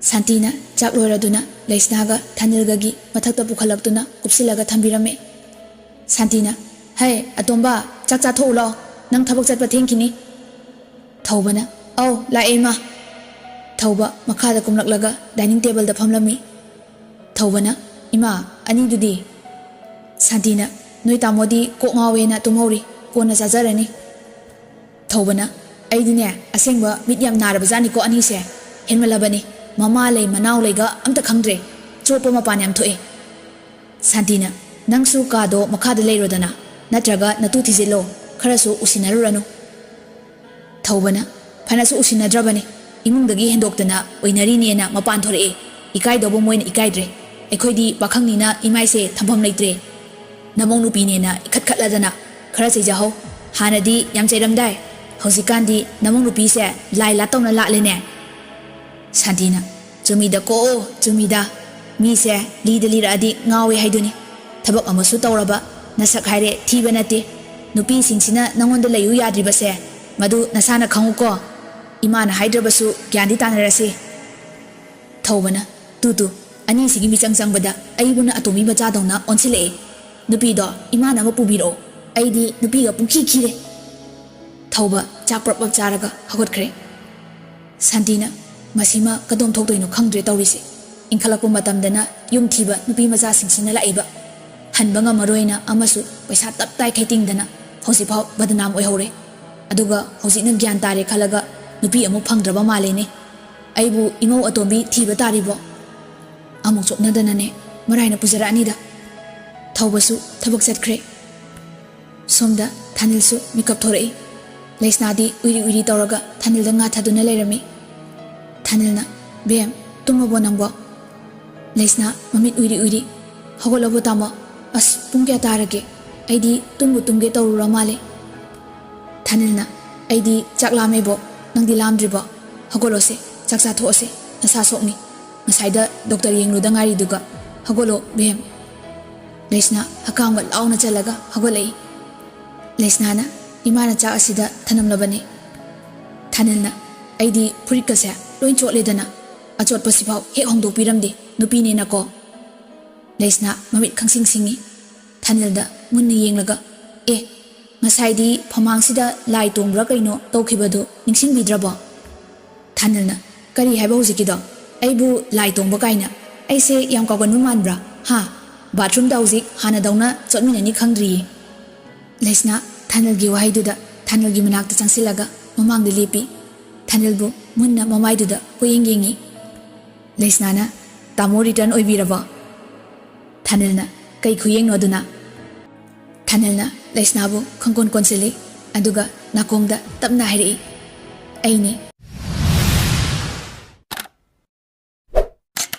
ꯁꯥꯟꯇꯤꯅ ꯆꯥꯛ ꯂꯣꯏꯔꯗꯨꯅ ꯂꯩꯁꯅꯥꯒ ꯊꯥꯅꯤꯜꯒꯒꯤ ꯃꯊꯛꯇ ꯄꯨꯈꯠꯂꯛꯇꯨꯅ ꯀꯨꯞꯁꯤꯜꯂꯒ ꯊꯝꯕꯤꯔꯝꯃꯦ꯫ ꯁꯥꯟꯇꯤꯅ, "ꯍꯩ, ꯑꯇꯣꯝꯕ, ꯆꯥꯛ ꯆꯥꯊꯣꯛꯎ ꯂꯥꯎ, ꯅꯪ ꯊꯕꯛ ꯆꯠꯄ ꯊꯦꯡꯈꯤꯅꯤ꯫" ꯊꯧꯕꯅ, "ꯑꯧ, ꯂꯥꯛꯑꯦ, ꯏꯃꯥ꯫" ꯊꯧꯕ ꯃꯈꯥꯗ ꯀꯨꯝꯂꯛꯂꯒ ꯗꯥꯏꯅꯤꯡ ꯇꯦꯕꯜꯗ ꯐꯝꯂꯝꯃꯤ꯫ ꯊꯧꯕꯅ, "ꯏꯃꯥ, ꯑꯅꯤꯗꯨꯗꯤ?" ꯁꯥꯟꯇꯤꯅ, "ꯅꯣꯏ ꯇꯥꯃꯣꯗꯤ ꯀꯣꯛ ꯉꯥꯎꯋꯦꯅ ꯇꯨꯝꯍꯧꯔꯤ, ꯀꯣꯟꯅ ꯆꯥꯖꯔꯅꯤ꯫" ꯊꯧꯕꯅ, "ꯑꯩꯗꯤꯅꯦ, ꯑꯁꯦꯡꯕ ꯃꯤꯠ ꯌꯥꯝ ꯅꯥꯔꯕꯖꯥꯠꯅꯤꯀꯣ ꯑꯅꯤꯁꯦ꯫ ꯍꯦꯟꯃꯜꯂꯕꯅꯤ, ꯃꯃꯥ ꯂꯩ ꯃꯅꯥꯎ ꯂꯩꯒ ꯑꯝꯇ ꯈꯪꯗ꯭ꯔꯦ꯫ ꯆꯣꯞꯄ ꯃꯄꯥꯟ ꯌꯥꯝ ꯊꯣꯛꯑꯦ꯫" ꯁꯥꯟꯇꯤꯅ, "ꯅꯪꯁꯨ ꯀꯥꯗꯣ ꯃꯈꯥꯗ ꯂꯩꯔꯣꯗꯅ, ꯅꯠꯇ꯭ꯔꯒ ꯅꯇꯨ ꯊꯤꯖꯤꯜꯂꯣ, ꯈꯔꯁꯨ ꯎꯁꯤꯟꯅꯔꯨꯔꯅꯨ꯫" ꯊꯧꯕꯅ, "ꯐꯅꯁꯨ ꯎꯁꯤꯟꯅꯗ꯭ꯔꯕꯅꯤ, ꯏꯃꯨꯡꯗꯒꯤ ꯍꯦꯟꯗꯣꯛꯇꯅ ꯑꯣꯏꯅꯔꯤꯅꯦꯅ ꯃꯄꯥꯟ ꯊꯣꯔꯛꯑꯦ꯫ ꯏꯀꯥꯏꯗꯧꯕ ꯃꯣꯏꯅ ꯏꯀꯥꯏꯗ꯭ꯔꯦ꯫ ꯑꯩꯈꯣꯏꯗꯤ ꯄꯥꯈꯪꯅꯤꯅ ꯏꯃꯥꯏꯁꯦ ꯊꯝꯐꯝ ꯂꯩꯇ꯭ꯔꯦ꯫ ꯅꯃꯧ ꯅꯨꯄꯤꯅꯦꯅ ꯏꯈꯠ ꯈꯠꯂꯗꯅ ꯈꯔ ꯆꯩꯖꯍꯧ꯫ ꯍꯥꯟꯅꯗꯤ ꯌꯥꯝ ꯆꯩꯔꯝꯗꯥꯏ, ꯍꯧꯖꯤꯛꯀꯥꯟꯗꯤ ꯅꯃꯧ ꯅꯨꯄꯤꯁꯦ ꯂꯥꯏ ꯂꯥꯠꯇꯧꯅ ꯂꯥꯠꯂꯦꯅꯦ꯫" ꯁꯥꯟꯇꯤꯅ, "ꯆꯨꯝꯃꯤꯗꯀꯣ, ꯆꯨꯝꯃꯤꯗ꯫ ꯃꯤꯁꯦ ꯂꯤꯗ ꯂꯤꯔꯛꯑꯗꯤ ꯉꯥꯎꯋꯦ ꯍꯥꯏꯗꯨꯅꯤ꯫ ꯊꯕꯛ ꯑꯃꯁꯨ ꯇꯧꯔꯕ, ꯅꯁꯛ ꯍꯥꯏꯔꯦ ꯊꯤꯕ ꯅꯠꯇꯦ꯫ ꯅꯨꯄꯤꯁꯤꯡꯁꯤꯅ ꯅꯪꯉꯣꯟꯗ ꯂꯩꯌꯨ ꯌꯥꯗ꯭ꯔꯤꯕꯁꯦ, ꯃꯗꯨ ꯅꯁꯥꯅ ꯈꯪꯉꯨꯀꯣ꯫" ꯏꯃꯥꯅ ꯍꯥꯏꯗ꯭ꯔꯕꯁꯨ ꯒ꯭ꯌꯥꯟꯗꯤ ꯇꯥꯅꯔꯁꯤ꯫ ꯊꯧꯕꯅ, "ꯇꯨ ꯇꯨ, ꯑꯅꯤꯁꯤꯒꯤ ꯃꯤꯆꯪ ꯆꯪꯕꯗ ꯑꯩꯕꯨꯅ ꯑꯇꯣꯝꯕꯤ ꯃꯆꯥꯗꯧꯅ ꯑꯣꯟꯁꯤꯜꯂꯛꯑꯦ꯫ ꯅꯨꯄꯤꯗꯣ ꯏꯃꯥꯅ ꯑꯃ ꯄꯨꯕꯤꯔꯛꯑꯣ꯫ ꯑꯩꯗꯤ ꯅꯨꯄꯤꯒ ꯄꯨꯡꯈꯤ ꯈꯤꯔꯦ꯫" ꯊꯧꯕ ꯆꯥꯛ ꯄ꯭ꯔꯞ ꯄ꯭ꯔꯞ ꯆꯥꯔꯒ ꯍꯧꯒꯠꯈ꯭ꯔꯦ꯫ ꯁꯥꯟꯇꯤꯅ, "ꯃꯁꯤꯃ ꯀꯗꯣꯝ ꯊꯣꯛꯇꯣꯏꯅꯣ ꯈꯪꯗ꯭ꯔꯦ ꯇꯧꯔꯤꯁꯦ꯫ ꯏꯟꯈꯠꯂꯛꯄ ꯃꯇꯝꯗꯅ ꯌꯨꯝ ꯊꯤꯕ ꯅꯨꯄꯤ ꯃꯆꯥꯁꯤꯡꯁꯤꯅ ꯂꯥꯛꯏꯕ꯫ ꯍꯟꯕ ꯉꯝꯃꯔꯣꯏꯅ ꯑꯃꯁꯨ ꯄꯩꯁꯥ ꯇꯞ ꯇꯥꯏꯈꯩ ꯇꯤꯡꯗꯅ ꯍꯧꯖꯤꯛꯐꯥꯎ ꯕꯗꯅꯥꯝ ꯑꯣꯏꯍꯧꯔꯦ꯫ ꯑꯗꯨꯒ ꯍꯧꯖꯤꯛꯅ ꯒ꯭ꯌꯥꯟ ꯇꯥꯔꯦ ꯈꯜꯂꯒ ꯅꯨꯄꯤ ꯑꯃꯨꯛ ꯐꯪꯗ꯭ꯔꯕ ꯃꯥꯜꯂꯦꯅꯦ꯫ ꯑꯩꯕꯨ ꯏꯃꯧ ꯑꯇꯣꯝꯕꯤ ꯊꯤꯕ ꯇꯥꯔꯤꯕꯣ? ꯑꯃꯨꯛ ꯆꯣꯞꯅꯗꯅꯅꯦ ꯃꯔꯥꯏꯅ ꯄꯨꯖꯔꯛꯑꯅꯤꯗ꯫" ꯊꯧꯕꯁꯨ ꯊꯕꯛ ꯆꯠꯈ꯭ꯔꯦ꯫ ꯁꯣꯝꯗ ꯊꯥꯅꯤꯜꯁꯨ ꯃꯤꯀꯞ ꯊꯣꯔꯛꯏ꯫ ꯂꯩꯁꯅꯥꯗꯤ ꯎꯏꯔꯤ ꯎꯏꯔꯤ ꯇꯧꯔꯒ ꯊꯥꯅꯤꯜꯗ ꯉꯥ ꯊꯥꯗꯨꯅ ꯂꯩꯔꯝꯃꯤ꯫ ꯊꯥꯅꯤꯜꯅ, "ꯕꯦꯝ, ꯇꯨꯝꯃꯕꯣ ꯅꯪꯕꯣ?" ꯂꯩꯁꯅꯥ ꯃꯃꯤꯠ ꯎꯏꯔꯤ ꯎꯏꯔꯤ, "ꯍꯧꯒꯠꯂꯕꯣ ꯇꯥꯃꯣ? ꯑꯁ, ꯄꯨꯡ ꯀꯌꯥ ꯇꯥꯔꯒꯦ? ꯑꯩꯗꯤ ꯇꯨꯝꯕꯨ ꯇꯨꯝꯒꯦ ꯇꯧꯔꯨꯔ ꯃꯥꯜꯂꯦ꯫" ꯊꯥꯅꯤꯜꯅ, "ꯑꯩꯗꯤ ꯆꯥꯛ ꯂꯥꯝꯃꯦꯕꯣ, ꯅꯪꯗꯤ ꯂꯥꯝꯗ꯭ꯔꯤꯕꯣ? ꯍꯧꯒꯠꯂꯣꯁꯦ, ꯆꯥꯛ ꯆꯥꯊꯣꯛꯑꯁꯦ, ꯅꯁꯥ ꯁꯣꯛꯅꯤ꯫ ꯉꯁꯥꯏꯗ ꯗꯣꯛꯇꯔ ꯌꯦꯡꯂꯨꯗ ꯉꯥꯏꯔꯤꯗꯨꯒ, ꯍꯧꯒꯠꯂꯣ ꯕꯦꯝ꯫" ꯂꯩꯁꯅꯥ ꯍꯀꯥꯝꯒ ꯂꯥꯎꯅ ꯆꯜꯂꯒ ꯍꯧꯒꯠꯂꯛꯏ꯫ ꯂꯩꯁꯅꯥꯅ, "ꯏꯃꯥꯅ ꯆꯥꯛ ꯑꯁꯤꯗ ꯊꯅꯝꯂꯕꯅꯤ꯫" ꯊꯥꯅꯤꯜꯅ, "ꯑꯩꯗꯤ ꯐꯨꯔꯤꯠꯀꯁꯦ ꯂꯣꯏ ꯆꯣꯠꯂꯦꯗꯅ, ꯑꯆꯣꯠꯄꯁꯤꯐꯥꯎ ꯍꯦꯛ ꯍꯣꯡꯗꯣꯛꯄꯤꯔꯝꯗꯦ, ꯅꯨꯄꯤꯅꯦꯅꯀꯣ꯫" ꯂꯩꯁꯅꯥ ꯃꯃꯤꯠ ꯈꯪꯁꯤꯡ ꯁꯤꯡꯉꯤ꯫ ꯊꯥꯅꯤꯜꯗ ꯃꯨꯟꯅ ꯌꯦꯡꯂꯒ, "ꯑꯦ, ꯉꯁꯥꯏꯗꯤ ꯐꯃꯥꯡꯁꯤꯗ ꯂꯥꯏ ꯇꯣꯡꯕ꯭ꯔꯥ ꯀꯩꯅꯣ ꯇꯧꯈꯤꯕꯗꯨ ꯅꯤꯡꯁꯤꯡꯕꯤꯗ꯭ꯔꯕꯣ?" ꯊꯥꯅꯤꯜꯅ, "ꯀꯔꯤ ꯍꯥꯏꯕ ꯍꯧꯖꯤꯛꯀꯤꯗꯣ? ꯑꯩꯕꯨ ꯂꯥꯏ ꯇꯣꯡꯕ ꯀꯥꯏꯅ? ꯑꯩꯁꯦ ꯌꯥꯝ ꯀꯥꯎꯒꯟꯕ ꯃꯥꯟꯕ꯭ꯔꯥ? ꯍꯥ? ꯕꯥꯊꯔꯨꯝꯗ ꯍꯧꯖꯤꯛ ꯍꯥꯟꯅꯗꯧꯅ ꯆꯠꯃꯤꯟꯅꯅꯤ ꯈꯪꯗ꯭ꯔꯤꯌꯦ꯫" ꯂꯩꯁꯅꯥ ꯊꯥꯅꯤꯜꯒꯤ ꯋꯥꯍꯩꯗꯨꯗ ꯊꯥꯅꯤꯜꯒꯤ ꯃꯅꯥꯛꯇ ꯆꯪꯁꯤꯜꯂꯒ ꯃꯃꯥꯡꯗ ꯂꯦꯞꯄꯤ꯫ ꯊꯥꯅꯤꯜꯕꯨ ꯃꯨꯟꯅ ꯃꯃꯥꯏꯗꯨꯗ ꯀꯣꯏꯌꯦꯡ ꯌꯦꯡꯉꯤ꯫ ꯂꯩꯁꯅꯥꯅ, "ꯇꯥꯃꯣ ꯔꯤꯇꯔꯟ ꯑꯣꯏꯕꯤꯔꯕꯣ?" ꯊꯥꯅꯤꯜꯅ, "ꯀꯩ ꯈꯨꯌꯦꯡꯅꯣ ꯑꯗꯨꯅ?" ꯊꯥꯅꯤꯜꯅ ꯂꯩꯁꯅꯥꯕꯨ ꯈꯪꯀꯣꯟ ꯀꯣꯟꯁꯤꯜꯂꯤ, ꯑꯗꯨꯒ ꯅꯥꯀꯣꯡꯗ ꯇꯞꯅ ꯍꯥꯏꯔꯛꯏ, "ꯑꯩꯅꯦ꯫"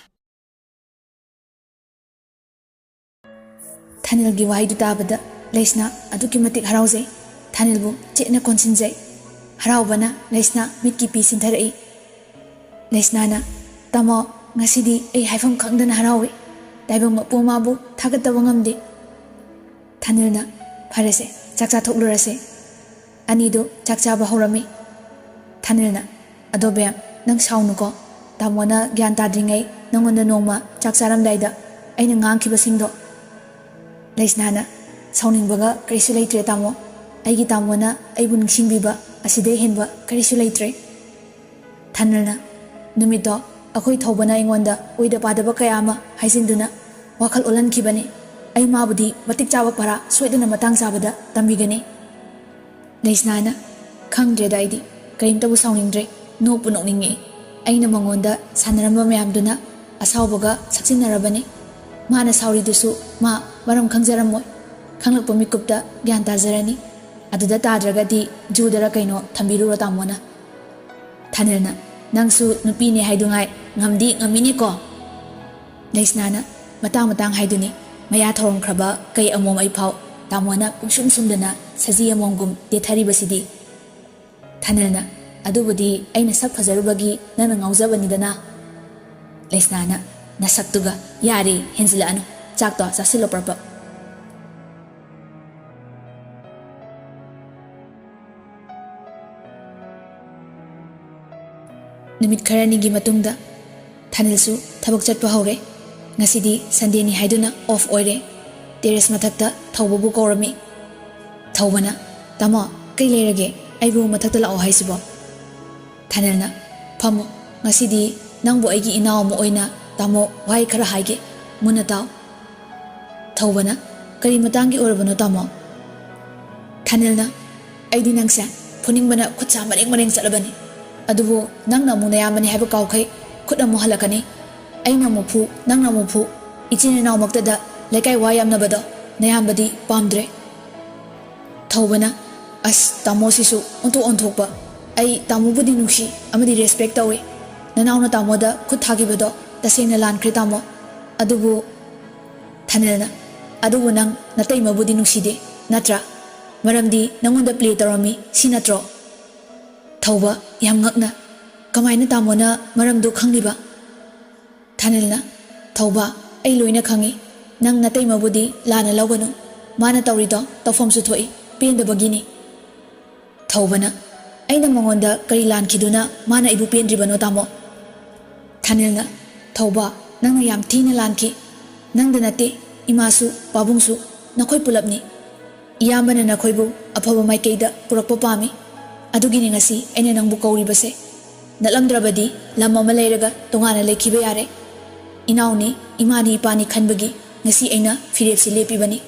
ꯊꯥꯅꯤꯜꯒꯤ ꯋꯥꯍꯩꯗꯨ ꯇꯥꯕꯗ ꯂꯩꯁꯅꯥ ꯑꯗꯨꯛꯀꯤ ꯃꯇꯤꯛ ꯍꯔꯥꯎꯖꯩ꯫ ꯊꯥꯅꯤꯜꯕꯨ ꯆꯦꯠꯅ ꯀꯣꯟꯁꯤꯟꯖꯩ꯫ ꯍꯔꯥꯎꯕꯅ ꯂꯩꯁꯅꯥ ꯃꯤꯠꯀꯤ ꯄꯤ ꯁꯤꯟꯊꯔꯛꯏ꯫ ꯂꯩꯁꯅꯥꯅ, "ꯇꯥꯃꯣ, ꯉꯁꯤꯗꯤ ꯑꯩ ꯍꯥꯏꯐꯝ ꯈꯪꯗꯅ ꯍꯔꯥꯎꯏ꯫ ꯇꯥꯏꯕꯪ ꯃꯄꯨ ꯃꯥꯕꯨ ꯊꯥꯒꯠꯇꯕ ꯉꯝꯗꯦ꯫" ꯊꯥꯅꯤꯜꯅ, "ꯐꯔꯦꯁꯦ, ꯆꯥꯛ ꯆꯥꯊꯣꯛꯂꯨꯔꯁꯦ꯫" ꯑꯅꯤꯗꯨ ꯆꯥꯛ ꯆꯥꯕ ꯍꯧꯔꯝꯃꯤ꯫ ꯊꯥꯅꯤꯜꯅ, ꯑꯗꯣ ꯕꯦꯝ, ꯅꯪ ꯁꯥꯎꯅꯨꯀꯣ꯫ ꯇꯥꯃꯣꯅ ꯒ꯭ꯌꯥꯟ ꯇꯥꯗ꯭ꯔꯤꯉꯩ ꯅꯪꯉꯣꯟꯗ ꯅꯣꯡꯃ ꯆꯥꯛ ꯆꯥꯔꯝꯗꯥꯏꯗ ꯑꯩꯅ ꯉꯥꯡꯈꯤꯕꯁꯤꯡꯗꯣ꯫ ꯂꯩꯁꯅꯥꯅ, "ꯁꯥꯎꯅꯤꯡꯕꯒ ꯀꯔꯤꯁꯨ ꯂꯩꯇ꯭ꯔꯦ ꯇꯥꯃꯣ꯫ ꯑꯩꯒꯤ ꯇꯥꯃꯣꯅ ꯑꯩꯕꯨ ꯅꯤꯡꯁꯤꯡꯕꯤꯕ ꯑꯁꯤꯗꯩ ꯍꯦꯟꯕ ꯀꯔꯤꯁꯨ ꯂꯩꯇ꯭ꯔꯦ"꯫ ꯊꯥꯅꯤꯜꯅ, "ꯅꯨꯃꯤꯠꯇꯣ ꯑꯩꯈꯣꯏ ꯊꯧꯕꯅ ꯑꯩꯉꯣꯟꯗ ꯑꯣꯏꯗ ꯄꯥꯗꯕ ꯀꯌꯥ ꯑꯃ ꯍꯥꯏꯖꯤꯟꯗꯨꯅ ꯋꯥꯈꯜ ꯑꯣꯜꯍꯟꯈꯤꯕꯅꯤ꯫ ꯑꯩ ꯃꯥꯕꯨꯗꯤ ꯃꯇꯤꯛ ꯆꯥꯕ ꯄꯔꯥ ꯁꯣꯏꯗꯅ ꯃꯇꯥꯡ ꯆꯥꯕꯗ ꯇꯝꯕꯤꯒꯅꯤ"꯫ ꯂꯩꯁꯅꯥꯅ, "ꯈꯪꯗ꯭ꯔꯦꯗ ꯑꯩꯗꯤ, ꯀꯔꯤꯝꯇꯕꯨ ꯁꯥꯎꯅꯤꯡꯗ꯭ꯔꯦ, ꯅꯣꯛꯄꯨ ꯅꯣꯛꯅꯤꯡꯉꯦ꯫ ꯑꯩꯅ ꯃꯉꯣꯟꯗ ꯁꯥꯟꯅꯔꯝꯕ ꯃꯌꯥꯝꯗꯨꯅ ꯑꯁꯥꯎꯕꯒ ꯁꯛꯆꯤꯟꯅꯔꯕꯅꯤ꯫ ꯃꯥꯅ ꯁꯥꯎꯔꯤꯗꯨꯁꯨ ꯃꯥ ꯃꯔꯝ ꯈꯪꯖꯔꯝꯃꯣꯏ꯫ ꯈꯪꯂꯛꯄ ꯃꯤꯀꯨꯞꯇ ꯒ꯭ꯌꯥꯟ ꯇꯥꯖꯔꯅꯤ꯫ ꯑꯗꯨꯗ ꯇꯥꯗ꯭ꯔꯒꯗꯤ ꯖꯨꯗꯔ ꯀꯩꯅꯣ ꯊꯝꯕꯤꯔꯨꯔꯣ ꯇꯥꯃꯣꯅ"꯫ ꯊꯥꯅꯤꯜꯅ, "ꯅꯪꯁꯨ ꯅꯨꯄꯤꯅꯦ ꯍꯥꯏꯗꯨꯉꯥꯏ ꯉꯝꯗꯤ ꯉꯝꯃꯤꯅꯦꯀꯣ"꯫ ꯂꯩꯁꯅꯥꯅ, "ꯃꯇꯥꯡ ꯃꯇꯥꯡ ꯍꯥꯏꯗꯨꯅꯤ, ꯃꯌꯥ ꯊꯧꯔꯝꯈ꯭ꯔꯕ ꯀꯩ ꯑꯃꯣꯝ ꯑꯩꯐꯥꯎ ꯇꯥꯃꯣꯅ ꯄꯨꯡꯁꯨꯝ ꯁꯨꯝꯗꯅ ꯁꯖꯤ ꯑꯃꯣꯝꯒꯨꯝ ꯇꯦꯊꯔꯤꯕꯁꯤꯗꯤ"꯫ ꯊꯥꯅꯤꯜꯅ, "ꯑꯗꯨꯕꯨꯗꯤ ꯑꯩꯅ ꯁꯛ ꯐꯖꯔꯨꯕꯒꯤ ꯅꯪꯅ ꯉꯥꯎꯖꯕꯅꯤꯗꯅ"꯫ ꯂꯩꯁꯅꯥꯅ, "ꯅꯁꯛꯇꯨꯒ, ꯌꯥꯔꯦ, ꯍꯦꯟꯖꯤꯜꯂꯛꯑꯅꯨ, ꯆꯥꯛꯇꯣ ꯆꯥꯁꯤꯜꯂꯣ ꯄ꯭ꯔꯞ ꯄ꯭ꯔꯞ"꯫ ꯅꯨꯃꯤꯠ ꯈꯔꯅꯤꯒꯤ ꯃꯇꯨꯡꯗ ꯊꯥꯅꯤꯜꯁꯨ ꯊꯕꯛ ꯆꯠꯄ ꯍꯧꯔꯦ꯫ ꯉꯁꯤꯗꯤ ꯁꯟꯗꯦꯅꯤ ꯍꯥꯏꯗꯨꯅ ꯑꯣꯐ ꯑꯣꯏꯔꯦ꯫ ꯇꯦꯔꯦꯁ ꯃꯊꯛꯇ ꯊꯧꯕꯕꯨ ꯀꯧꯔꯝꯃꯤ꯫ ꯊꯧꯕꯅ, "ꯇꯥꯃꯣ, ꯀꯩ ꯂꯩꯔꯒꯦ? ꯑꯩꯕꯨ ꯃꯊꯛꯇ ꯂꯥꯛꯑꯣ ꯍꯥꯏꯁꯤꯕꯣ?" ꯊꯥꯅꯤꯜꯅ, "ꯐꯝꯃꯣ, ꯉꯁꯤꯗꯤ ꯅꯪꯕꯨ ꯑꯩꯒꯤ ꯏꯅꯥꯎ ꯑꯃ ꯑꯣꯏꯅ ꯇꯥꯃꯣ ꯋꯥꯍꯩ ꯈꯔ ꯍꯥꯏꯒꯦ, ꯃꯨꯟꯅ ꯇꯥꯎ"꯫ ꯊꯧꯕꯅ, "ꯀꯔꯤ ꯃꯇꯥꯡꯒꯤ ꯑꯣꯏꯔꯕꯅꯣ ꯇꯥꯃꯣ?" ꯊꯥꯅꯤꯜꯅ, "ꯑꯩꯗꯤ ꯅꯪꯁꯦ ꯐꯨꯅꯤꯡꯕꯅ ꯈꯨꯠ ꯁꯥ ꯃꯔꯦꯡ ꯃꯔꯦꯡ ꯆꯠꯂꯕꯅꯤ꯫ ꯑꯗꯨꯕꯨ ꯅꯪꯅ ꯑꯃꯨꯛ ꯅꯌꯥꯝꯕꯅꯤ ꯍꯥꯏꯕ ꯀꯥꯎꯈꯩ ꯈꯨꯠ ꯑꯃꯨꯛ ꯍꯜꯂꯛꯀꯅꯤ꯫ ꯑꯩꯅ ꯑꯃꯨꯛ ꯐꯨ, ꯅꯪꯅ ꯑꯃꯨꯛ ꯐꯨ, ꯏꯆꯤꯟ ꯏꯅꯥꯎꯃꯛꯇꯗ ꯂꯩꯀꯥꯏ ꯋꯥ ꯌꯥꯝꯅꯕꯗꯣ ꯅꯌꯥꯝꯕꯗꯤ ꯄꯥꯝꯗ꯭ꯔꯦ"꯫ ꯊꯧꯕꯅ, "ꯑꯁ, ꯇꯥꯃꯣꯁꯤꯁꯨ ꯑꯣꯟꯊꯣꯛ ꯑꯣꯟꯊꯣꯛꯄ꯫ ꯑꯩ ꯇꯥꯃꯣꯕꯨꯗꯤ ꯅꯨꯡꯁꯤ ꯑꯃꯗꯤ ꯔꯦꯁꯄꯦꯛ ꯇꯧꯏ꯫ ꯅꯅꯥꯎꯅ ꯇꯥꯃꯣꯗ ꯈꯨꯠ ꯊꯥꯈꯤꯕꯗꯣ ꯇꯁꯦꯡꯅ ꯂꯥꯟꯈ꯭ꯔꯦ ꯇꯥꯃꯣ꯫ ꯑꯗꯨꯕꯨ"꯫ ꯊꯥꯅꯤꯜꯅ, "ꯑꯗꯨꯕꯨ ꯅꯪ ꯅꯇꯩꯃꯕꯨꯗꯤ ꯅꯨꯡꯁꯤꯗꯦ ꯅꯠꯇ꯭ꯔꯥ? ꯃꯔꯝꯗꯤ ꯅꯪꯉꯣꯟꯗ ꯄ꯭ꯂꯦ ꯇꯧꯔꯝꯃꯤ, ꯁꯤ ꯅꯠꯇ꯭ꯔꯣ?" ꯊꯧꯕ, ꯌꯥꯝ ꯉꯛꯅ, "ꯀꯃꯥꯏꯅ ꯇꯥꯃꯣꯅ ꯃꯔꯝꯗꯨ ꯈꯪꯂꯤꯕ?" ꯊꯥꯅꯤꯜꯅ, "ꯊꯧꯕ, ꯑꯩ ꯂꯣꯏꯅ ꯈꯪꯏ꯫ ꯅꯪ ꯅꯇꯩꯃꯕꯨꯗꯤ ꯂꯥꯟꯅ ꯂꯧꯒꯅꯨ꯫ ꯃꯥꯅ ꯇꯧꯔꯤꯗꯣ ꯇꯧꯐꯝꯁꯨ ꯊꯣꯛꯏ, ꯄꯦꯟꯗꯕꯒꯤꯅꯤ"꯫ ꯊꯧꯕꯅ, ꯑꯩꯅ ꯃꯉꯣꯟꯗ ꯀꯔꯤ ꯂꯥꯟꯈꯤꯗꯨꯅ ꯃꯥꯅ ꯑꯩꯕꯨ ꯄꯦꯟꯗ꯭ꯔꯤꯕꯅꯣ, ꯇꯥꯃꯣ? ꯊꯥꯅꯤꯜꯅ, "ꯊꯧꯕ, ꯅꯪꯅ ꯌꯥꯝ ꯊꯤꯅ ꯂꯥꯟꯈꯤ꯫ ꯅꯪꯗ ꯅꯠꯇꯦ, ꯏꯃꯥꯁꯨ, ꯄꯥꯕꯨꯡꯁꯨ, ꯅꯈꯣꯏ ꯄꯨꯂꯞꯅꯤ꯫ ꯏꯌꯥꯝꯕꯅ ꯅꯈꯣꯏꯕꯨ ꯑꯐꯕ ꯃꯥꯏꯀꯩꯗ ꯄꯨꯔꯛꯄ ꯄꯥꯝꯃꯤ꯫ ꯑꯗꯨꯒꯤꯅꯤ ꯉꯁꯤ ꯑꯩꯅ ꯅꯪꯕꯨ ꯀꯧꯔꯤꯕꯁꯦ꯫ ꯅꯠꯂꯝꯗ꯭ꯔꯕꯗꯤ ꯂꯝ ꯑꯃ ꯂꯩꯔꯒ ꯇꯣꯉꯥꯟꯅ ꯂꯩꯈꯤꯕ ꯌꯥꯔꯦ꯫ ꯏꯅꯥꯎꯅꯤ, ꯏꯃꯥꯅꯤ, ꯏꯄꯥꯅꯤ ꯈꯟꯕꯒꯤ ꯉꯁꯤ ꯑꯩꯅ ꯐꯤꯔꯦꯞꯁꯤ ꯂꯦꯞꯄꯤꯕꯅꯤ꯫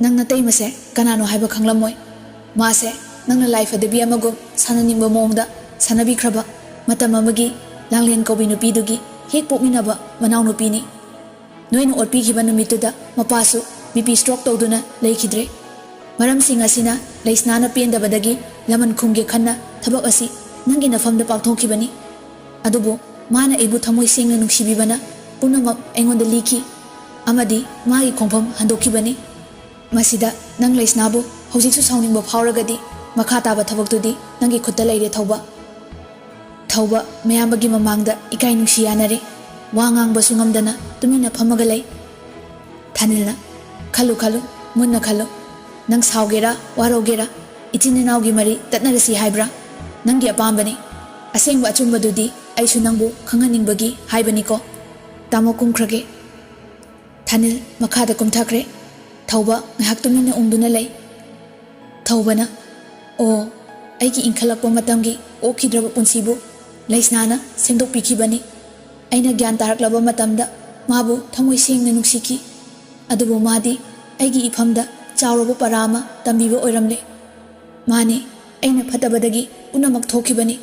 ꯅꯪ ꯅꯇꯩꯃꯁꯦ ꯀꯅꯥꯅꯣ ꯍꯥꯏꯕ ꯈꯪꯂꯝꯃꯣꯏ꯫ ꯃꯥꯁꯦ ꯅꯪꯅ ꯂꯥꯏ ꯐꯗꯕꯤ ꯑꯃꯒꯨꯝ ꯁꯥꯟꯅꯅꯤꯡꯕ ꯃꯑꯣꯡꯗ ꯁꯥꯟꯅꯕꯤꯈ꯭ꯔꯕ ꯃꯇꯝ ꯑꯃꯒꯤ ꯂꯥꯡꯂꯦꯟ ꯀꯧꯕꯤ ꯅꯨꯄꯤꯗꯨꯒꯤ ꯍꯦꯛ ꯄꯣꯛꯃꯤꯟꯅꯕ ꯃꯅꯥꯎꯅꯨꯄꯤꯅꯤ꯫ ꯅꯣꯏꯅ ꯑꯣꯠꯄꯤꯈꯤꯕ ꯅꯨꯃꯤꯠꯇꯨꯗ ꯃꯄꯥꯁꯨ ꯕꯤ ꯄꯤ ꯁ꯭ꯇ꯭ꯔꯣꯛ ꯇꯧꯗꯨꯅ ꯂꯩꯈꯤꯗ꯭ꯔꯦ꯫ ꯃꯔꯝꯁꯤꯡ ꯑꯁꯤꯅ ꯂꯩꯁꯅꯥꯅ ꯄꯦꯟꯗꯕꯗꯒꯤ ꯂꯃꯟ ꯈꯨꯝꯒꯦ ꯈꯟꯅ ꯊꯕꯛ ꯑꯁꯤ ꯅꯪꯒꯤ ꯅꯐꯝꯗ ꯄꯥꯡꯊꯣꯛꯈꯤꯕꯅꯤ꯫ ꯑꯗꯨꯕꯨ ꯃꯥꯅ ꯑꯩꯕꯨ ꯊꯃꯣꯏ ꯁꯦꯡꯅ ꯅꯨꯡꯁꯤꯕꯤꯕꯅ ꯄꯨꯝꯅꯃꯛ ꯑꯩꯉꯣꯟꯗ ꯂꯤꯈꯤ ꯑꯃꯗꯤ ꯃꯥꯒꯤ ꯈꯣꯡꯐꯝ ꯍꯟꯗꯣꯛꯈꯤꯕꯅꯤ꯫ ꯃꯁꯤꯗ ꯅꯪ ꯂꯩꯁꯅꯥꯕꯨ ꯍꯧꯖꯤꯛꯁꯨ ꯁꯥꯎꯅꯤꯡꯕ ꯐꯥꯎꯔꯒꯗꯤ ꯃꯈꯥ ꯇꯥꯕ ꯊꯕꯛꯇꯨꯗꯤ ꯅꯪꯒꯤ ꯈꯨꯠꯇ ꯂꯩꯔꯦ, ꯊꯧꯕ꯫" ꯊꯧꯕ ꯃꯌꯥꯝꯕꯒꯤ ꯃꯃꯥꯡꯗ ꯏꯀꯥꯏ ꯅꯨꯡꯁꯤ ꯌꯥꯅꯔꯦ꯫ ꯋꯥ ꯉꯥꯡꯕꯁꯨ ꯉꯝꯗꯅ ꯇꯨꯃꯤꯟꯅ ꯐꯝꯃꯒ ꯂꯩ꯫ ꯊꯥꯅꯤꯜꯅ, "ꯈꯜꯂꯨ, ꯈꯜꯂꯨ, ꯃꯨꯟꯅ ꯈꯜꯂꯨ꯫ ꯅꯪ ꯁꯥꯎꯒꯦꯔꯥ, ꯋꯥꯔꯧꯒꯦꯔꯥ, ꯏꯆꯤꯟ ꯏꯅꯥꯎꯒꯤ ꯃꯔꯤ ꯇꯠꯅꯔꯁꯤ ꯍꯥꯏꯕ꯭ꯔꯥ? ꯅꯪꯒꯤ ꯑꯄꯥꯝꯕꯅꯤ꯫ ꯑꯁꯦꯡꯕ ꯑꯆꯨꯝꯕꯗꯨꯗꯤ ꯑꯩꯁꯨ ꯅꯪꯕꯨ ꯈꯪꯍꯟꯅꯤꯡꯕꯒꯤ ꯍꯥꯏꯕꯅꯤꯀꯣ꯫ ꯇꯥꯃꯣ, ꯀꯨꯝꯈ꯭ꯔꯒꯦ꯫" ꯊꯥꯅꯤꯜ ꯃꯈꯥꯗ ꯀꯨꯝꯊꯈ꯭ꯔꯦ꯫ ꯊꯧꯕ ꯉꯥꯏꯍꯥꯛ ꯇꯨꯃꯤꯟꯅ ꯎꯪꯗꯨꯅ ꯂꯩ꯫ ꯊꯧꯕꯅ, "ꯑꯣ, ꯑꯩꯒꯤ ꯏꯟꯈꯠꯂꯛꯄ ꯃꯇꯝꯒꯤ ꯑꯣꯛꯈꯤꯗ꯭ꯔꯕ ꯄꯨꯟꯁꯤꯕꯨ ꯂꯩꯁꯅꯥꯅ ꯁꯦꯝꯗꯣꯛꯄꯤꯈꯤꯕꯅꯤ꯫ ꯑꯩꯅ ꯒ꯭ꯌꯥꯟ ꯇꯥꯔꯛꯂꯕ ꯃꯇꯝꯗ ꯃꯥꯕꯨ ꯊꯃꯣꯏ ꯁꯦꯡꯅ ꯅꯨꯡꯁꯤꯈꯤ꯫ ꯑꯗꯨꯕꯨ ꯃꯥꯗꯤ ꯑꯩꯒꯤ ꯏꯐꯝꯗ ꯆꯥꯎꯔꯕ ꯄꯔꯥ ꯑꯃ ꯇꯝꯕꯤꯕ ꯑꯣꯏꯔꯝꯂꯦ꯫ ꯃꯥꯅꯤ, ꯑꯩꯅ ꯐꯠꯇꯕꯗꯒꯤ ꯄꯨꯝꯅꯃꯛ ꯊꯣꯛꯈꯤꯕꯅꯤ꯫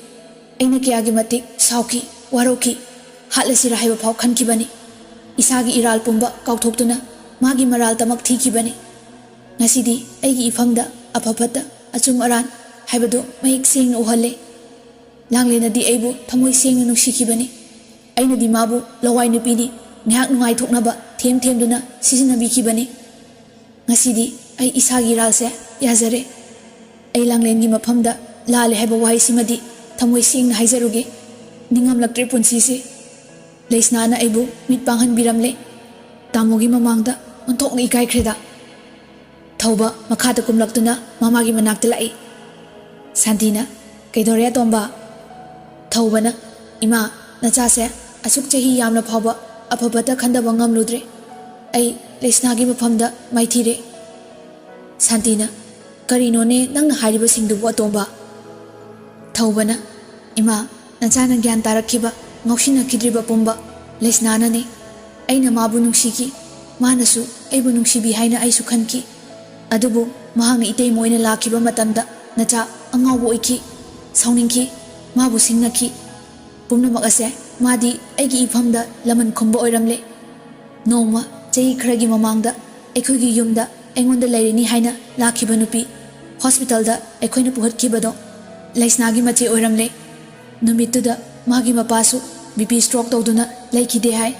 ꯑꯩꯅ ꯀꯌꯥꯒꯤ ꯃꯇꯤꯛ ꯁꯥꯎꯈꯤ, ꯋꯥꯔꯧꯈꯤ, ꯍꯥꯠꯂꯁꯤꯔ ꯍꯥꯏꯕ ꯐꯥꯎ ꯈꯟꯈꯤꯕꯅꯤ꯫ ꯏꯁꯥꯒꯤ ꯏꯔꯥꯜ ꯄꯨꯝꯕ ꯀꯥꯎꯊꯣꯛꯇꯨꯅ ꯃꯥꯒꯤ ꯃꯔꯥꯜꯇꯃꯛ ꯊꯤꯈꯤꯕꯅꯤ꯫ ꯉꯁꯤꯗꯤ ꯑꯩꯒꯤ ꯏꯐꯝꯗ ꯑꯐ ꯐꯠꯇ, ꯑꯆꯨꯝ ꯑꯔꯥꯟ ꯍꯥꯏꯕꯗꯨ ꯃꯌꯦꯛ ꯁꯦꯡꯅ ꯎꯍꯜꯂꯦ꯫ ꯂꯥꯡꯂꯦꯟꯅꯗꯤ ꯑꯩꯕꯨ ꯊꯃꯣꯏ ꯁꯦꯡꯅ ꯅꯨꯡꯁꯤꯈꯤꯕꯅꯤ꯫ ꯑꯩꯅꯗꯤ ꯃꯥꯕꯨ ꯂꯋꯥꯏ ꯅꯨꯄꯤꯅꯤ, ꯉꯥꯏꯍꯥꯛ ꯅꯨꯡꯉꯥꯏꯊꯣꯛꯅꯕ ꯊꯦꯝ ꯊꯦꯝꯗꯨꯅ ꯁꯤꯖꯤꯟꯅꯕꯤꯈꯤꯕꯅꯤ꯫ ꯉꯁꯤꯗꯤ ꯑꯩ ꯏꯁꯥꯒꯤ ꯏꯔꯥꯜꯁꯦ ꯌꯥꯖꯔꯦ꯫ ꯑꯩ ꯂꯥꯡꯂꯦꯟꯒꯤ ꯃꯐꯝꯗ ꯂꯥꯜꯂꯦ ꯍꯥꯏꯕ ꯋꯥꯍꯩꯁꯤꯃꯗꯤ ꯊꯃꯣꯏ ꯁꯦꯡꯅ ꯍꯥꯏꯖꯔꯨꯒꯦ꯫ ꯅꯤꯡꯉꯝꯂꯛꯇ꯭ꯔꯦ ꯄꯨꯟꯁꯤꯁꯦ꯫ ꯂꯩꯁꯅꯥꯅ ꯑꯩꯕꯨ ꯃꯤꯠ ꯄꯥꯡꯍꯟꯕꯤꯔꯝꯂꯦ꯫ ꯇꯥꯃꯣꯒꯤ ꯃꯃꯥꯡꯗ ꯑꯣꯟꯊꯣꯛꯅ ꯏꯀꯥꯏꯈ꯭ꯔꯦꯗ꯫" ꯊꯧꯕ ꯃꯈꯥꯗ ꯀꯨꯝꯂꯛꯇꯨꯅ ꯃꯃꯥꯒꯤ ꯃꯅꯥꯛꯇ ꯂꯥꯛꯏ꯫ ꯁꯥꯟꯇꯤꯅ, "ꯀꯩꯗꯧꯔꯦ ꯑꯇꯣꯝꯕ?" ꯊꯧꯕꯅ, "ꯏꯃꯥ, ꯅꯆꯥꯁꯦ ꯑꯁꯨꯛ ꯆꯍꯤ ꯌꯥꯝꯂ ꯐꯥꯎꯕ ꯑꯐꯕꯇ ꯈꯟꯗꯕ ꯉꯝꯂꯨꯗ꯭ꯔꯦ꯫ ꯑꯩ ꯂꯩꯁꯅꯥꯒꯤ ꯃꯐꯝꯗ ꯃꯥꯏꯊꯤꯔꯦ꯫" ꯁꯥꯟꯇꯤꯅ, "ꯀꯔꯤꯅꯣꯅꯦ ꯅꯪꯅ ꯍꯥꯏꯔꯤꯕꯁꯤꯡꯗꯨꯕꯨ ꯑꯇꯣꯝꯕ?" ꯊꯧꯕꯅ, "ꯏꯃꯥ, ꯅꯆꯥꯅ ꯒ꯭ꯌꯥꯟ ꯇꯥꯔꯛꯈꯤꯕ, ꯉꯥꯎꯁꯤꯟꯅꯈꯤꯗ꯭ꯔꯤꯕ ꯄꯨꯝꯕ ꯂꯩꯁꯅꯥꯅꯅꯤ꯫ ꯑꯩꯅ ꯃꯥꯕꯨ ꯅꯨꯡꯁꯤꯈꯤ, ꯃꯥꯅꯁꯨ ꯑꯩꯕꯨ ꯅꯨꯡꯁꯤꯕꯤ ꯍꯥꯏꯅ ꯑꯩꯁꯨ ꯈꯟꯈꯤ꯫ ꯑꯗꯨꯕꯨ ꯃꯍꯥꯛꯅ ꯏꯇꯩꯃ ꯑꯣꯏꯅ ꯂꯥꯛꯈꯤꯕ ꯃꯇꯝꯗ ꯅꯆꯥ ꯑꯉꯥꯎꯕ ꯑꯣꯏꯈꯤ, ꯁꯥꯎꯅꯤꯡꯈꯤ, ꯃꯥꯕꯨ ꯁꯤꯡꯅꯈꯤ꯫ ꯄꯨꯝꯅꯃꯛ ꯑꯁꯦ ꯃꯥꯗꯤ ꯑꯩꯒꯤ ꯏꯐꯝꯗ ꯂꯃꯟ ꯈꯨꯝꯕ ꯑꯣꯏꯔꯝꯂꯦ꯫ ꯅꯣꯡꯃ ꯆꯍꯤ ꯈꯔꯒꯤ ꯃꯃꯥꯡꯗ ꯑꯩꯈꯣꯏꯒꯤ ꯌꯨꯝꯗ ꯑꯩꯉꯣꯟꯗ ꯂꯩꯔꯤꯅꯤ ꯍꯥꯏꯅ ꯂꯥꯛꯈꯤꯕ ꯅꯨꯄꯤ ꯍꯣꯁꯄꯤꯇꯥꯜꯗ ꯑꯩꯈꯣꯏꯅ ꯄꯨꯈꯠꯈꯤꯕꯗꯣ ꯂꯩꯁꯅꯥꯒꯤ ꯃꯆꯦ ꯑꯣꯏꯔꯝꯂꯦ꯫ ꯅꯨꯃꯤꯠꯇꯨꯗ ꯃꯥꯒꯤ ꯃꯄꯥꯁꯨ ꯕꯤ ꯄꯤ ꯁ꯭ꯇ꯭ꯔꯣꯛ ꯇꯧꯗꯨꯅ ꯂꯩꯈꯤꯗꯦ ꯍꯥꯏ꯫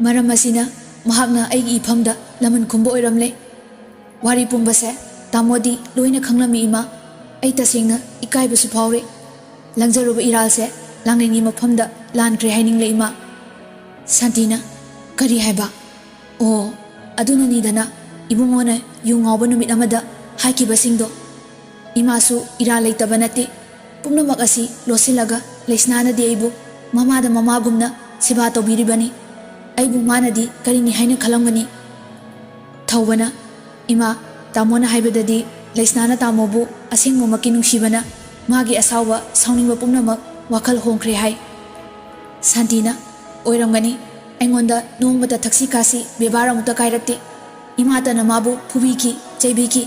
ꯃꯔꯝ ꯑꯁꯤꯅ ꯃꯍꯥꯛꯅ ꯑꯩꯒꯤ ꯏꯐꯝꯗ ꯂꯃꯟ ꯈꯨꯝꯕ ꯑꯣꯏꯔꯝꯂꯦ꯫ ꯋꯥꯔꯤ ꯄꯨꯝꯕꯁꯦ ꯇꯥꯃꯣꯗꯤ ꯂꯣꯏꯅ ꯈꯪꯂꯝꯃꯤ ꯏꯃꯥ꯫ ꯑꯩ ꯇꯁꯦꯡꯅ ꯏꯀꯥꯏꯕꯁꯨ ꯐꯥꯎꯔꯦ꯫ ꯂꯪꯖꯔꯨꯕ ꯏꯔꯥꯜꯁꯦ ꯂꯥꯡꯂꯦꯟꯒꯤ ꯃꯐꯝꯗ ꯂꯥꯟꯈ꯭ꯔꯦ ꯍꯥꯏꯅꯤꯡꯂꯦ ꯏꯃꯥ꯫" ꯁꯥꯟꯇꯤꯅ, "ꯀꯔꯤ ꯍꯥꯏꯕ? ꯑꯣ, ꯑꯗꯨꯅꯅꯤꯗꯅ ꯏꯕꯨꯡꯉꯣꯅ ꯌꯨ ꯉꯥꯎꯕ ꯅꯨꯃꯤꯠ ꯑꯃꯗ ꯍꯥꯏꯈꯤꯕꯁꯤꯡꯗꯣ꯫ ꯏꯃꯥꯁꯨ ꯏꯔꯥꯜ ꯂꯩꯇꯕ ꯅꯠꯇꯦ꯫ ꯄꯨꯝꯅꯃꯛ ꯑꯁꯤ ꯂꯣꯠꯁꯤꯜꯂꯒ ꯂꯩꯁꯅꯥꯅꯗꯤ ꯑꯩꯕꯨ ꯃꯃꯥꯗ ꯃꯃꯥꯒꯨꯝꯅ ꯁꯦꯕꯥ ꯇꯧꯕꯤꯔꯤꯕꯅꯤ꯫ ꯑꯩꯕꯨ ꯃꯥꯅꯗꯤ ꯀꯔꯤꯅꯤ ꯍꯥꯏꯅ ꯈꯜꯂꯝꯒꯅꯤ?" ꯊꯧꯕꯅ, "ꯏꯃꯥ, ꯇꯥꯃꯣꯅ ꯍꯥꯏꯕꯗꯗꯤ ꯂꯩꯁꯅꯥꯅ ꯇꯥꯃꯣꯕꯨ ꯑꯁꯦꯡꯕꯃꯛꯀꯤ ꯅꯨꯡꯁꯤꯕꯅ ꯃꯥꯒꯤ ꯑꯁꯥꯎꯕ ꯁꯥꯎꯅꯤꯡꯕ ꯄꯨꯝꯅꯃꯛ ꯋꯥꯈꯜ ꯍꯣꯡꯈ꯭ꯔꯦ ꯍꯥꯏ꯫" ꯁꯥꯟꯇꯤꯅ, "ꯑꯣꯏꯔꯝꯒꯅꯤ꯫ ꯑꯩꯉꯣꯟꯗ ꯅꯣꯡꯃꯇ ꯊꯛꯁꯤ ꯈꯥꯁꯤ ꯕꯦꯕꯥꯔ ꯑꯃꯨꯛꯇ ꯀꯥꯏꯔꯛꯇꯦ꯫ ꯏꯃꯥꯇꯅ ꯃꯥꯕꯨ ꯐꯨꯕꯤꯈꯤ, ꯆꯩꯕꯤꯈꯤ꯫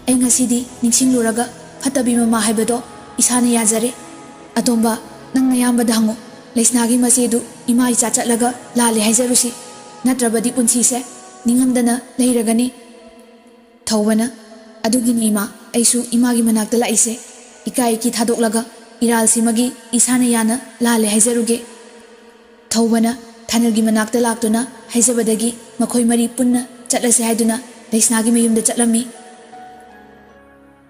ꯑꯩ ꯉꯁꯤꯗꯤ ꯅꯤꯡꯁꯤꯡꯂꯨꯔꯒ ꯐꯠꯇꯕꯤ ꯃꯃꯥ ꯍꯥꯏꯕꯗꯣ ꯏꯁꯥꯅ ꯌꯥꯖꯔꯦ꯫ ꯑꯇꯣꯝꯕ, ꯅꯪ ꯅꯌꯥꯝꯕꯗ ꯍꯪꯉꯨ꯫ ꯂꯩꯁꯅꯥꯒꯤ ꯃꯆꯦꯗꯨ ꯏꯃꯥ ꯏꯆꯥ ꯆꯠꯂꯒ ꯂꯥꯜꯂꯦ ꯍꯥꯏꯖꯔꯨꯁꯤ꯫ ꯅꯠꯇ꯭ꯔꯕꯗꯤ ꯄꯨꯟꯁꯤꯁꯦ ꯅꯤꯡꯉꯝꯗꯅ ꯂꯩꯔꯒꯅꯤ꯫" ꯊꯧꯕꯅ, "ꯑꯗꯨꯒꯤꯅꯤ ꯏꯃꯥ, ꯑꯩꯁꯨ ꯏꯃꯥꯒꯤ ꯃꯅꯥꯛꯇ ꯂꯥꯛꯏꯁꯦ꯫ ꯏꯀꯥꯏ ꯏꯀꯤ ꯊꯥꯗꯣꯛꯂꯒ ꯏꯔꯥꯜꯁꯤꯃꯒꯤ ꯏꯁꯥꯅ ꯌꯥꯅ ꯂꯥꯜꯂꯦ ꯍꯥꯏꯖꯔꯨꯒꯦ꯫" ꯊꯧꯕꯅ ꯊꯥꯅꯦꯜꯒꯤ ꯃꯅꯥꯛꯇ ꯂꯥꯛꯇꯨꯅ ꯍꯥꯏꯖꯕꯗꯒꯤ ꯃꯈꯣꯏ ꯃꯔꯤ ꯄꯨꯟꯅ ꯆꯠꯂꯁꯦ ꯍꯥꯏꯗꯨꯅ ꯂꯩꯁꯅꯥꯒꯤ ꯃꯌꯨꯝꯗ ꯆꯠꯂꯝꯃꯤ꯫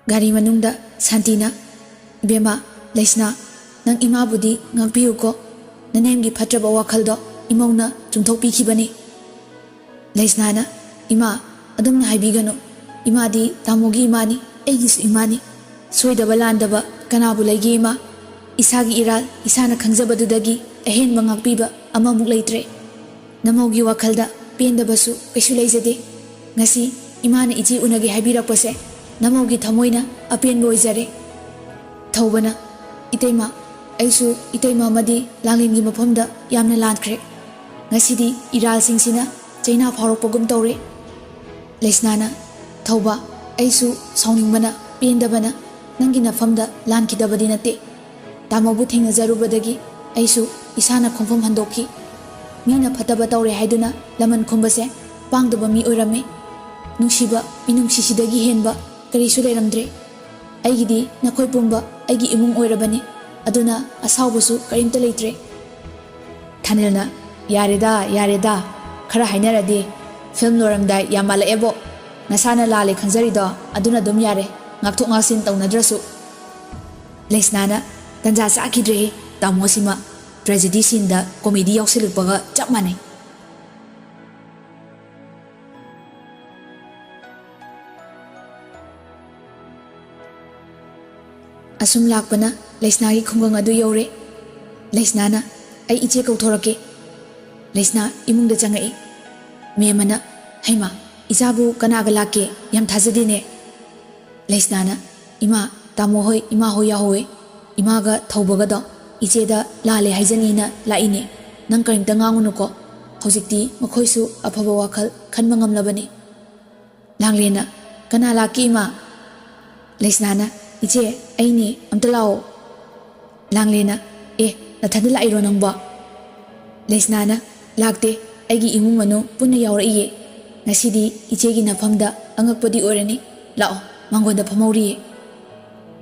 ꯒꯥꯔꯤ ꯃꯅꯨꯡꯗ ꯁꯥꯟꯇꯤꯅ, "ꯏꯕꯦꯝꯃ, ꯂꯩꯁꯅꯥ, ꯅꯪ ꯏꯃꯥꯕꯨꯗꯤ ꯉꯥꯛꯄꯤꯌꯨꯀꯣ꯫ ꯅꯅꯦꯝꯒꯤ ꯐꯠꯇ꯭ꯔꯕ ꯋꯥꯈꯜꯗꯣ ꯏꯃꯧꯅ ꯆꯨꯝꯊꯣꯛꯄꯤꯈꯤꯕꯅꯤ꯫" ꯂꯩꯁꯅꯥꯅ, "ꯏꯃꯥ, ꯑꯗꯨꯝꯅ ꯍꯥꯏꯕꯤꯒꯅꯨ꯫ ꯏꯃꯥꯗꯤ ꯇꯥꯃꯣꯒꯤ ꯏꯃꯥꯅꯤ, ꯑꯩꯒꯤꯁꯨ ꯏꯃꯥꯅꯤ꯫ ꯁꯣꯏꯗꯕ ꯂꯥꯟꯗꯕ "ꯀꯅꯥꯕꯨ ꯂꯩꯒꯦ ꯏꯃꯥ? ꯏꯁꯥꯒꯤ ꯏꯔꯥꯜ ꯏꯁꯥꯅ ꯈꯪꯖꯕꯗꯨꯗꯒꯤ ꯑꯍꯦꯟꯕ ꯉꯥꯛꯄꯤꯕ ꯑꯃꯃꯨꯛ ꯂꯩꯇ꯭ꯔꯦ꯫ ꯅꯃꯧꯒꯤ ꯋꯥꯈꯜꯗ ꯄꯦꯟꯗꯕꯁꯨ ꯀꯩꯁꯨ ꯂꯩꯖꯗꯦ꯫ ꯉꯁꯤ ꯏꯃꯥꯅ ꯏꯆꯦ ꯎꯅꯒꯦ ꯍꯥꯏꯕꯤꯔꯛꯄꯁꯦ ꯅꯃꯧꯒꯤ ꯊꯃꯣꯏꯅ ꯑꯄꯦꯟꯕ ꯑꯣꯏꯖꯔꯦ꯫" ꯊꯧꯕꯅ, "ꯏꯇꯩꯃ, ꯑꯩꯁꯨ ꯏꯇꯩꯃ ꯑꯃꯗꯤ ꯂꯥꯡꯂꯦꯟꯒꯤ ꯃꯐꯝꯗ ꯌꯥꯝꯅ ꯂꯥꯟꯈ꯭ꯔꯦ꯫ ꯉꯁꯤꯗꯤ ꯏꯔꯥꯜꯁꯤꯡꯁꯤꯅ ꯆꯩꯅꯥ ꯐꯥꯎꯔꯛꯄꯒꯨꯝ ꯇꯧꯔꯦ꯫" ꯂꯩꯁꯅꯥꯅ, "ꯊꯧꯕ, ꯑꯩꯁꯨ ꯁꯥꯎꯅꯤꯡꯕꯅ, ꯄꯦꯟꯗꯕꯅ ꯅꯪꯒꯤ ꯅꯐꯝꯗ ꯂꯥꯟꯈꯤꯗꯕꯗꯤ ꯅꯠꯇꯦ꯫ ꯇꯥꯃꯣꯕꯨ ꯊꯦꯡꯅꯖꯔꯨꯕꯗꯒꯤ ꯑꯩꯁꯨ ꯏꯁꯥꯅ ꯈꯣꯡꯐꯝ ꯍꯟꯗꯣꯛꯈꯤ꯫ ꯃꯤꯅ ꯐꯠꯇꯕ ꯇꯧꯔꯦ ꯍꯥꯏꯗꯨꯅ ꯂꯃꯟ ꯈꯨꯝꯕꯁꯦ ꯄꯥꯡꯗꯕ ꯃꯤ ꯑꯣꯏꯔꯝꯃꯤ꯫ ꯅꯨꯡꯁꯤꯕ, ꯃꯤꯅꯨꯡꯁꯤꯁꯤꯗꯒꯤ ꯍꯦꯟꯕ ꯀꯔꯤꯁꯨ ꯂꯩꯔꯝꯗ꯭ꯔꯦ꯫ ꯑꯩꯒꯤꯗꯤ ꯅꯈꯣꯏ ꯄꯨꯝꯕ ꯑꯩꯒꯤ ꯏꯃꯨꯡ ꯑꯣꯏꯔꯕꯅꯤ, ꯑꯗꯨꯅ ꯑꯁꯥꯎꯕꯁꯨ ꯀꯔꯤꯝꯇ ꯂꯩꯇ꯭ꯔꯦ꯫" ꯊꯥꯅꯤꯜꯅ, "ꯌꯥꯔꯦꯗ, ꯌꯥꯔꯦꯗ, ꯈꯔ ꯍꯥꯏꯅꯔꯗꯤ꯫ ꯐꯤꯂꯝ ꯂꯣꯏꯔꯝꯗꯥꯏ ꯌꯥꯝ ꯃꯥꯜꯂꯛꯑꯦꯕꯣ꯫ ꯅꯁꯥꯅ ꯂꯥꯜꯂꯦ ꯈꯪꯖꯔꯤꯗꯣ ꯑꯗꯨꯅ ꯑꯗꯨꯝ ꯌꯥꯔꯦ, ꯉꯥꯛꯊꯣꯛ ꯉꯥꯛꯁꯤꯟ ꯇꯧꯅꯗ꯭ꯔꯁꯨ꯫" ꯂꯩꯁꯅꯥꯅ, "ꯇꯟꯖꯥ ꯆꯥꯈꯤꯗ꯭ꯔꯦꯍꯦ ꯇꯥꯃꯣꯁꯤꯃ, ꯇ꯭ꯔꯦꯖꯦꯗꯤ ꯁꯤꯟꯗ ꯀꯣꯃꯦꯗꯤ ꯌꯥꯎꯁꯤꯜꯂꯛꯄꯒ ꯆꯞ ꯃꯥꯟꯅꯩ꯫" ꯑꯁꯨꯝ ꯂꯥꯛꯄꯅ ꯂꯩꯁꯅꯥꯒꯤ ꯈꯨꯡꯒꯪ ꯑꯗꯨ ꯌꯧꯔꯦ꯫ ꯂꯩꯁꯅꯥꯅ, "ꯑꯩ ꯏꯆꯦ ꯀꯧꯊꯣꯔꯛꯀꯦ꯫" ꯂꯩꯁꯅꯥ ꯏꯃꯨꯡꯗ ꯆꯪꯉꯛꯏ꯫ ꯃꯦꯝꯃꯅ, "ꯍꯩꯃꯥ, ꯏꯆꯥꯕꯨ ꯀꯅꯥꯒ ꯂꯥꯛꯀꯦ? ꯌꯥꯝ ꯊꯥꯖꯗꯦꯅꯦ꯫" ꯂꯩꯁꯅꯥꯅ, "ꯏꯃꯥ, ꯇꯥꯃꯣ ꯍꯣꯏ, ꯏꯃꯥ ꯍꯣꯏ ꯌꯥꯎꯍꯧꯋꯦ꯫ ꯏꯃꯥꯒ ꯊꯧꯕꯒꯗꯣ ꯏꯆꯦꯗ ꯂꯥꯜꯂꯦ ꯍꯥꯏꯖꯅꯤꯅ ꯂꯥꯛꯏꯅꯦ꯫ ꯅꯪ ꯀꯔꯤꯝꯇ ꯉꯥꯡꯉꯨꯅꯨꯀꯣ꯫ ꯍꯧꯖꯤꯛꯇꯤ ꯃꯈꯣꯏꯁꯨ ꯑꯐꯕ ꯋꯥꯈꯜ ꯈꯟꯕ ꯉꯝꯂꯕꯅꯤ꯫" ꯂꯥꯡꯂꯦꯟꯅ, "ꯀꯅꯥ ꯂꯥꯛꯀꯦ ꯏꯃꯥ?" ꯂꯩꯁꯅꯥꯅ, "ꯏꯆꯦ, ꯑꯩꯅꯦ, ꯑꯝꯇ ꯂꯥꯛꯑꯣ꯫" ꯂꯥꯡꯂꯦꯟꯅ, "ꯑꯦ, ꯅꯊꯟꯗ ꯂꯥꯛꯏꯔꯣ ꯅꯪꯕꯣ?" ꯂꯩꯁꯅꯥꯅ, "ꯂꯥꯛꯇꯦ, ꯑꯩꯒꯤ ꯏꯃꯨꯡ ꯃꯅꯨꯡ ꯄꯨꯟꯅ ꯌꯥꯎꯔꯛꯏꯌꯦ꯫ ꯉꯁꯤꯗꯤ ꯏꯆꯦꯒꯤ ꯅꯐꯝꯗ ꯑꯉꯛꯄꯗꯤ ꯑꯣꯏꯔꯅꯤ꯫ ꯂꯥꯛꯑꯣ, ꯃꯥꯡꯒꯣꯟꯗ ꯐꯝꯍꯧꯔꯤꯌꯦ꯫"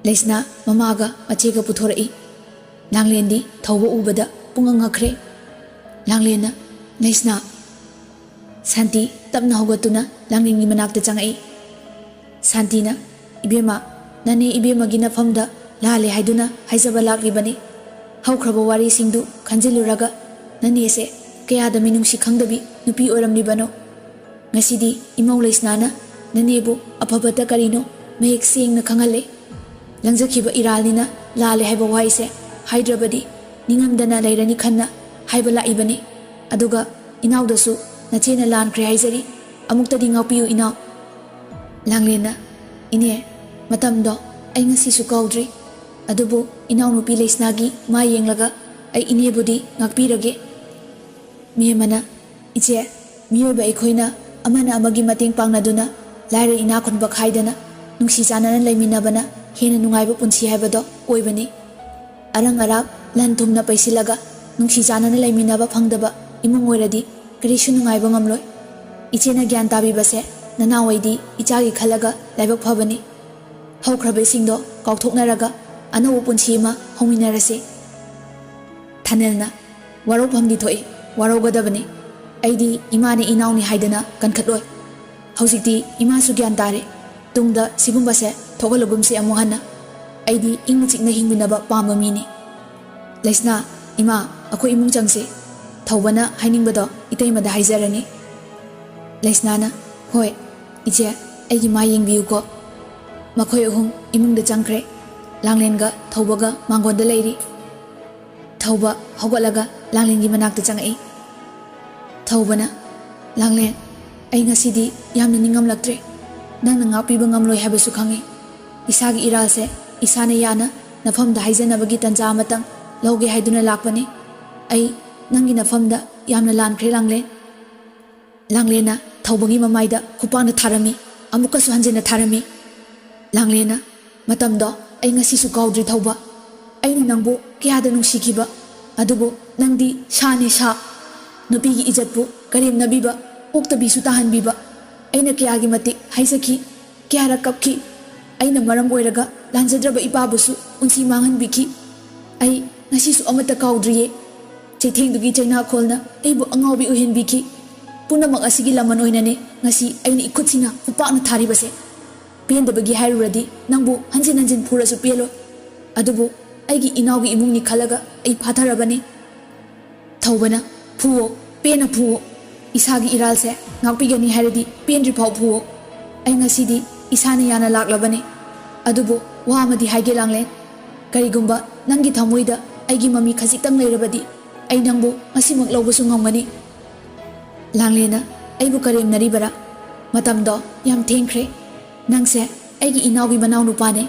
ꯂꯩꯁꯅꯥ ꯃꯃꯥꯒ ꯃꯆꯦꯒ ꯄꯨꯊꯣꯔꯛꯏ꯫ ꯂꯥꯡꯂꯦꯟꯗꯤ ꯊꯧꯕ ꯎꯕꯗ ꯄꯨꯡꯉꯛ ꯉꯛꯈ꯭ꯔꯦ꯫ ꯂꯥꯡꯂꯦꯟꯅ, "ꯂꯩꯁꯅꯥ!" ꯁꯥꯟꯇꯤ ꯇꯞꯅ ꯍꯧꯒꯠꯇꯨꯅ ꯂꯥꯡꯂꯦꯟꯒꯤ ꯃꯅꯥꯛꯇ ꯆꯪꯉꯛꯏ꯫ ꯁꯥꯟꯇꯤꯅ, "ꯏꯕꯦꯝꯃ, ꯅꯅꯦ ꯏꯕꯦꯝꯃꯒꯤ ꯅꯐꯝꯗ ꯂꯥꯜꯂꯦ ꯍꯥꯏꯗꯨꯅ ꯍꯥꯏꯖꯕ ꯂꯥꯛꯂꯤꯕꯅꯤ꯫ ꯍꯧꯈ꯭ꯔꯕ ꯋꯥꯔꯤꯁꯤꯡꯗꯨ ꯈꯟꯖꯤꯜꯂꯨꯔꯒ ꯅꯅꯦꯁꯦ ꯀꯌꯥꯗ ꯃꯤꯅꯨꯡꯁꯤ ꯈꯪꯗꯕꯤ ꯅꯨꯄꯤ ꯑꯣꯏꯔꯝꯂꯤꯕꯅꯣ꯫ ꯉꯁꯤꯗꯤ ꯏꯃꯧ ꯂꯩꯁꯅꯥꯅ ꯅꯅꯦꯕꯨ ꯑꯐꯕꯇ ꯀꯔꯤꯅꯣ ꯃꯌꯦꯛ ꯁꯦꯡꯅ ꯈꯪꯍꯜꯂꯦ꯫" ꯂꯪꯖꯈꯤꯕ ꯏꯔꯥꯜꯅꯤꯅ ꯂꯥꯜꯂꯦ ꯍꯥꯏꯕ ꯋꯥꯍꯩꯁꯦ ꯍꯥꯏꯗ꯭ꯔꯕꯗꯤ ꯅꯤꯡꯉꯝꯗꯅ ꯂꯩꯔꯅꯤ ꯈꯟꯅ ꯍꯥꯏꯕ ꯂꯥꯛꯏꯕꯅꯤ꯫ ꯑꯗꯨꯒ ꯏꯅꯥꯎꯗꯁꯨ ꯅꯆꯦꯅ ꯂꯥꯟꯈ꯭ꯔꯦ ꯍꯥꯏꯖꯔꯤ, ꯑꯃꯨꯛꯇꯗꯤ ꯉꯥꯛꯄꯤꯌꯨ ꯏꯅꯥꯎ꯫ ꯂꯥꯡꯂꯦꯟꯅ, ꯏꯅꯦ, ꯃꯇꯝꯗꯣ ꯑꯩ ꯉꯁꯤꯁꯨ ꯀꯥꯎꯗ꯭ꯔꯤ꯫ ꯑꯗꯨꯕꯨ ꯏꯅꯥꯎꯅꯨꯄꯤ ꯂꯩꯁꯅꯥꯒꯤ ꯃꯥꯏ ꯌꯦꯡꯂꯒ ꯑꯩ ꯏꯅꯦꯕꯨꯗꯤ ꯉꯥꯛꯄꯤꯔꯒꯦ꯫ ꯃꯦꯝꯃꯅ, ꯏꯆꯦ, ꯃꯤꯑꯣꯏꯕ ꯑꯩꯈꯣꯏꯅ ꯑꯃꯅ ꯑꯃꯒꯤ ꯃꯇꯦꯡ ꯄꯥꯡꯅꯗꯨꯅ ꯂꯥꯏꯔ ꯏꯅꯥꯛ ꯈꯨꯟꯕ ꯈꯥꯏꯗꯅ ꯅꯨꯡꯁꯤ ꯆꯥꯟꯅꯅ ꯂꯩꯃꯤꯟꯅꯕꯅ ꯍꯦꯟꯅ ꯅꯨꯡꯉꯥꯏꯕ ꯄꯨꯟꯁꯤ ꯍꯥꯏꯕꯗꯣ ꯑꯣꯏꯕꯅꯤ꯫ ꯑꯔꯪ ꯑꯔꯥꯛ ꯂꯟ ꯊꯨꯝꯅ ꯄꯩꯁꯤꯜꯂꯒ ꯅꯨꯡꯁꯤ ꯆꯥꯟꯅꯅ ꯂꯩꯃꯤꯟꯅꯕ ꯐꯪꯗꯕ ꯏꯃꯨꯡ ꯑꯣꯏꯔꯗꯤ ꯀꯔꯤꯁꯨ ꯅꯨꯡꯉꯥꯏꯕ ꯉꯝꯂꯣꯏ꯫ ꯏꯆꯦꯅ ꯒ꯭ꯌꯥꯟ ꯇꯥꯕꯤꯕꯁꯦ ꯅꯅꯥꯎ ꯑꯩꯗꯤ ꯏꯆꯥꯒꯤ ꯈꯜꯂꯒ ꯂꯥꯏꯕꯛ ꯐꯕꯅꯤ꯫ ꯍꯧꯈ꯭ꯔꯕꯁꯤꯡꯗꯣ ꯀꯥꯎꯊꯣꯛꯅꯔꯒ ꯑꯅꯧꯕ ꯄꯨꯟꯁꯤ ꯑꯃ ꯍꯧꯃꯤꯟꯅꯔꯁꯤ꯫ ꯊꯥꯅꯦꯜꯅ, ꯋꯥꯔꯧꯐꯝꯗꯤ ꯊꯣꯛꯏ, ꯋꯥꯔꯧꯒꯗꯕꯅꯤ꯫ ꯑꯩꯗꯤ ꯏꯃꯥꯅꯦ ꯏꯅꯥꯎꯅꯤ ꯍꯥꯏꯗꯅ ꯀꯟꯈꯠꯂꯣꯏ꯫ ꯍꯧꯖꯤꯛꯇꯤ ꯏꯃꯥꯁꯨ ꯒ꯭ꯌꯥꯟ ꯇꯥꯔꯦ꯫ ꯇꯨꯡꯗ ꯁꯤꯒꯨꯝꯕꯁꯦ ꯊꯣꯛꯍꯜꯂꯒꯨꯝꯁꯤ ꯑꯃꯨꯛ ꯍꯟꯅ꯫ ꯑꯩꯗꯤ ꯏꯪꯅ ꯆꯤꯛꯅ ꯍꯤꯡꯃꯤꯟꯅꯕ ꯄꯥꯝꯕ ꯃꯤꯅꯤ꯫ ꯂꯩꯁꯅꯥ, ꯏꯃꯥ, ꯑꯩꯈꯣꯏ ꯏꯃꯨꯡ ꯆꯪꯁꯤ꯫ ꯊꯧꯕꯅ ꯍꯥꯏꯅꯤꯡꯕꯗꯣ ꯏꯇꯩꯃꯗ ꯍꯥꯏꯖꯔꯅꯤ꯫ ꯂꯩꯁꯅꯥꯅ, ꯍꯣꯏ, ꯏꯆꯦ, ꯑꯩꯒꯤ ꯃꯥꯏ ꯌꯦꯡꯕꯤꯌꯨꯀꯣ꯫ ꯃꯈꯣꯏ ꯑꯍꯨꯝ ꯏꯃꯨꯡꯗ ꯆꯪꯈ꯭ꯔꯦ꯫ ꯂꯥꯡꯂꯦꯟꯒ ꯊꯧꯕꯒ ꯃꯥꯡꯒꯣꯟꯗ ꯂꯩꯔꯤ꯫ ꯊꯧꯕ ꯍꯧꯒꯠꯂꯒ ꯂꯥꯡꯂꯦꯟꯒꯤ ꯃꯅꯥꯛꯇ ꯆꯪꯉꯛꯏ꯫ ꯊꯧꯕꯅ, ꯂꯥꯡꯂꯦꯟ, ꯑꯩ ꯉꯁꯤꯗꯤ ꯌꯥꯝꯅ ꯅꯤꯡꯉꯝꯂꯛꯇ꯭ꯔꯦ꯫ ꯅꯪꯅ ꯉꯥꯛꯄꯤꯕ ꯉꯝꯂꯣꯏ ꯍꯥꯏꯕꯁꯨ ꯈꯪꯉꯤ꯫ ꯏꯁꯥꯒꯤ ꯏꯔꯥꯜꯁꯦ ꯏꯁꯥꯅ ꯌꯥꯅ ꯅꯐꯝꯗ ꯍꯥꯏꯖꯅꯕꯒꯤ ꯇꯟꯖꯥ ꯑꯃꯇꯪ ꯂꯧꯒꯦ ꯍꯥꯏꯗꯨꯅ ꯂꯥꯛꯄꯅꯤ꯫ ꯑꯩ ꯅꯪꯒꯤ ꯅꯐꯝꯗ ꯌꯥꯝꯅ ꯂꯥꯟꯈ꯭ꯔꯦ, ꯂꯥꯡꯂꯦꯟ꯫ ꯂꯥꯡꯂꯦꯟꯅ ꯊꯧꯕꯒꯤ ꯃꯃꯥꯏꯗ ꯈꯨꯄꯥꯛꯅ ꯊꯥꯔꯝꯃꯤ, ꯑꯃꯨꯛꯀꯁꯨ ꯍꯟꯖꯤꯟꯅ ꯊꯥꯔꯝꯃꯤ꯫ ꯂꯥꯡꯂꯦꯟꯅ, ꯃꯇꯝꯗꯣ ꯑꯩ ꯉꯁꯤꯁꯨ ꯀꯥꯎꯗ꯭ꯔꯤ, ꯊꯧꯕ꯫ ꯑꯩꯅ ꯅꯪꯕꯨ ꯀꯌꯥꯗ ꯅꯨꯡꯁꯤꯈꯤꯕ, ꯑꯗꯨꯕꯨ ꯅꯪꯗꯤ ꯁꯥꯅꯤ, ꯁꯥ꯫ ꯅꯨꯄꯤꯒꯤ ꯏꯖꯠꯄꯨ ꯀꯔꯦꯝꯅꯕꯤꯕ, ꯑꯣꯛꯇꯕꯤꯁꯨ ꯇꯥꯍꯟꯕꯤꯕ꯫ ꯑꯩꯅ ꯀꯌꯥꯒꯤ ꯃꯇꯤꯛ ꯍꯥꯏꯖꯈꯤ, ꯀꯌꯥꯔꯛ ꯀꯞꯈꯤ꯫ ꯑꯩꯅ ꯃꯔꯝ ꯑꯣꯏꯔꯒ ꯂꯥꯟꯖꯗ꯭ꯔꯕ ꯏꯄꯥꯕꯨꯁꯨ ꯄꯨꯟꯁꯤ ꯃꯥꯡꯍꯟꯕꯤꯈꯤ꯫ ꯑꯩ ꯉꯁꯤꯁꯨ ꯑꯃꯠꯇ ꯀꯥꯎꯗ꯭ꯔꯤꯌꯦ꯫ ꯆꯩꯊꯦꯡꯗꯨꯒꯤ ꯆꯩꯅꯥꯈꯣꯜꯅ ꯑꯩꯕꯨ ꯑꯉꯥꯎꯕꯤ ꯑꯣꯏꯍꯟꯕꯤꯈꯤ꯫ ꯄꯨꯝꯅꯃꯛ ꯑꯁꯤꯒꯤ ꯂꯃꯟ ꯑꯣꯏꯅꯅꯦ ꯉꯁꯤ ꯑꯩꯅ ꯏꯈꯨꯠꯁꯤꯅ ꯈꯨꯄꯥꯛꯅ ꯊꯥꯔꯤꯕꯁꯦ꯫ ꯄꯦꯟꯗꯕꯒꯤ ꯍꯥꯏꯔꯨꯔꯗꯤ ꯅꯪꯕꯨ ꯍꯟꯖꯤꯟ ꯍꯟꯖꯤꯟ ꯐꯨꯔꯁꯨ ꯄꯦꯜꯂꯣꯏ꯫ ꯑꯗꯨꯕꯨ ꯑꯩꯒꯤ ꯏꯅꯥꯎꯒꯤ ꯏꯃꯨꯡꯅꯤ ꯈꯜꯂꯒ ꯑꯩ ꯐꯥꯊꯔꯕꯅꯤ꯫ ꯊꯧꯕꯅ, ꯐꯨꯋꯣ, ꯄꯦꯟꯅ ꯐꯨꯋꯣ꯫ ꯏꯁꯥꯒꯤ ꯏꯔꯥꯜꯁꯦ ꯉꯥꯛꯄꯤꯒꯅꯤ ꯍꯥꯏꯔꯗꯤ ꯄꯦꯟꯗ꯭ꯔꯤꯐꯥꯎ ꯐꯨꯋꯣ꯫ ꯑꯩ ꯉꯁꯤꯗꯤ ꯏꯁꯥꯅ ꯌꯥꯅ ꯂꯥꯛꯂꯕꯅꯤ꯫ ꯑꯗꯨꯕꯨ ꯋꯥ ꯑꯃꯗꯤ ꯍꯥꯏꯒꯦ, ꯂꯥꯡꯂꯦꯟ꯫ ꯀꯔꯤꯒꯨꯝꯕ ꯅꯪꯒꯤ ꯊꯃꯣꯏꯗ ꯑꯩꯒꯤ ꯃꯃꯤ ꯈꯖꯤꯛꯇꯪ ꯂꯩꯔꯕꯗꯤ, ꯑꯩ ꯅꯪꯕꯨ ꯉꯁꯤꯃꯛ ꯂꯧꯕꯁꯨ ꯉꯝꯒꯅꯤ꯫ ꯂꯥꯡꯂꯦꯟꯅ ꯑꯩꯕꯨ ꯀꯔꯦꯝꯅꯔꯤꯕꯔꯥ? ꯃꯇꯝꯗꯣ ꯌꯥꯝ ꯊꯦꯡꯈ꯭ꯔꯦ꯫ ꯅꯪꯁꯦ ꯑꯩꯒꯤ ꯏꯅꯥꯎꯒꯤ ꯃꯅꯥꯎꯅꯨꯄꯥꯅꯦ꯫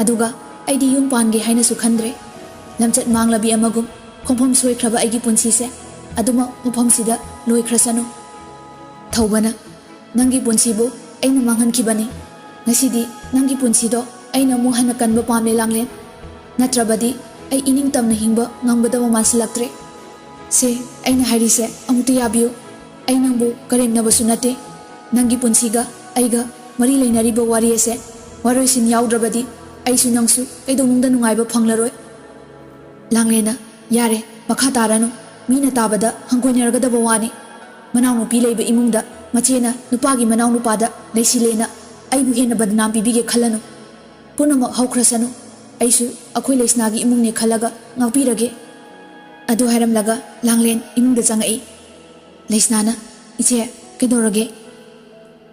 ꯑꯗꯨꯒ ꯑꯩꯗꯤ ꯌꯨꯝ ꯄꯥꯟꯒꯦ ꯍꯥꯏꯅꯁꯨ ꯈꯟꯗ꯭ꯔꯦ꯫ ꯂꯝꯆꯠ ꯃꯥꯡꯂꯕꯤ ꯑꯃꯒꯨꯝ ꯈꯣꯡꯐꯝ ꯁꯣꯏꯈ꯭ꯔꯕ ꯑꯩꯒꯤ ꯄꯨꯟꯁꯤꯁꯦ ꯑꯗꯨꯃꯛ ꯃꯐꯝꯁꯤꯗ ꯂꯣꯏꯈ꯭ꯔꯁꯅꯨ꯫ ꯊꯧꯕꯅ, ꯅꯪꯒꯤ ꯄꯨꯟꯁꯤꯕꯨ ꯑꯩꯅ ꯃꯥꯡꯍꯟꯈꯤꯕꯅꯤ꯫ ꯉꯁꯤꯗꯤ ꯅꯪꯒꯤ ꯄꯨꯟꯁꯤꯗꯣ ꯑꯩꯅ ꯑꯃꯨꯛ ꯍꯟꯅ ꯀꯟꯕ ꯄꯥꯝꯂꯦ, ꯂꯥꯡꯂꯦꯟ꯫ ꯅꯠꯇ꯭ꯔꯕꯗꯤ ꯑꯩ ꯏꯅꯤꯡꯇꯝꯅ ꯍꯤꯡꯕ ꯉꯝꯒꯗꯕ ꯃꯥꯟꯁꯤꯜꯂꯛꯇ꯭ꯔꯦ꯫ ꯁꯦ, ꯑꯩꯅ ꯍꯥꯏꯔꯤꯁꯦ ꯑꯃꯨꯛꯇ ꯌꯥꯕꯤꯌꯨ꯫ ꯑꯩ ꯅꯪꯕꯨ ꯀꯔꯦꯝꯅꯕꯁꯨ ꯅꯠꯇꯦ꯫ ꯅꯪꯒꯤ ꯄꯨꯟꯁꯤꯒ ꯑꯩꯒ ꯃꯔꯤ ꯂꯩꯅꯔꯤꯕ ꯋꯥꯔꯤ ꯑꯁꯦ ꯋꯥꯔꯣꯏꯁꯤꯟ ꯌꯥꯎꯗ꯭ꯔꯕꯗꯤ ꯑꯩꯁꯨ ꯅꯪꯁꯨ ꯀꯩꯗꯧꯅꯨꯡꯗ ꯅꯨꯡꯉꯥꯏꯕ ꯐꯪꯂꯔꯣꯏ꯫ ꯂꯥꯡꯂꯦꯟꯅ, ꯌꯥꯔꯦ, ꯃꯈꯥ ꯇꯥꯔꯅꯨ꯫ ꯃꯤꯅ ꯇꯥꯕꯗ ꯍꯪꯒꯣꯏꯅꯔꯒꯗꯕ ꯋꯥꯅꯤ꯫ ꯃꯅꯥꯎꯅꯨꯄꯤ ꯂꯩꯕ ꯏꯃꯨꯡꯗ ꯃꯆꯦꯅ ꯅꯨꯄꯥꯒꯤ ꯃꯅꯥꯎꯅꯨꯄꯥꯗ ꯂꯩꯁꯤꯜꯂꯦꯅ ꯑꯩꯕꯨ ꯍꯦꯟꯅ ꯕꯗꯅꯥꯝ ꯄꯤꯕꯤꯒꯦ ꯈꯜꯂꯅꯨ꯫ ꯄꯨꯝꯅꯃꯛ ꯍꯧꯈ꯭ꯔꯁꯅꯨ꯫ ꯑꯩꯁꯨ ꯑꯩꯈꯣꯏ ꯂꯩꯁꯅꯥꯒꯤ ꯏꯃꯨꯡꯅꯦ ꯈꯜꯂꯒ ꯉꯥꯛꯄꯤꯔꯒꯦ꯫ ꯑꯗꯨ ꯍꯥꯏꯔꯝꯂꯒ ꯂꯥꯡꯂꯦꯟ ꯏꯃꯨꯡꯗ ꯆꯪꯉꯛꯏ꯫ ꯂꯩꯁꯅꯥꯅ, "ꯏꯆꯦ, ꯀꯩꯗꯧꯔꯒꯦ?"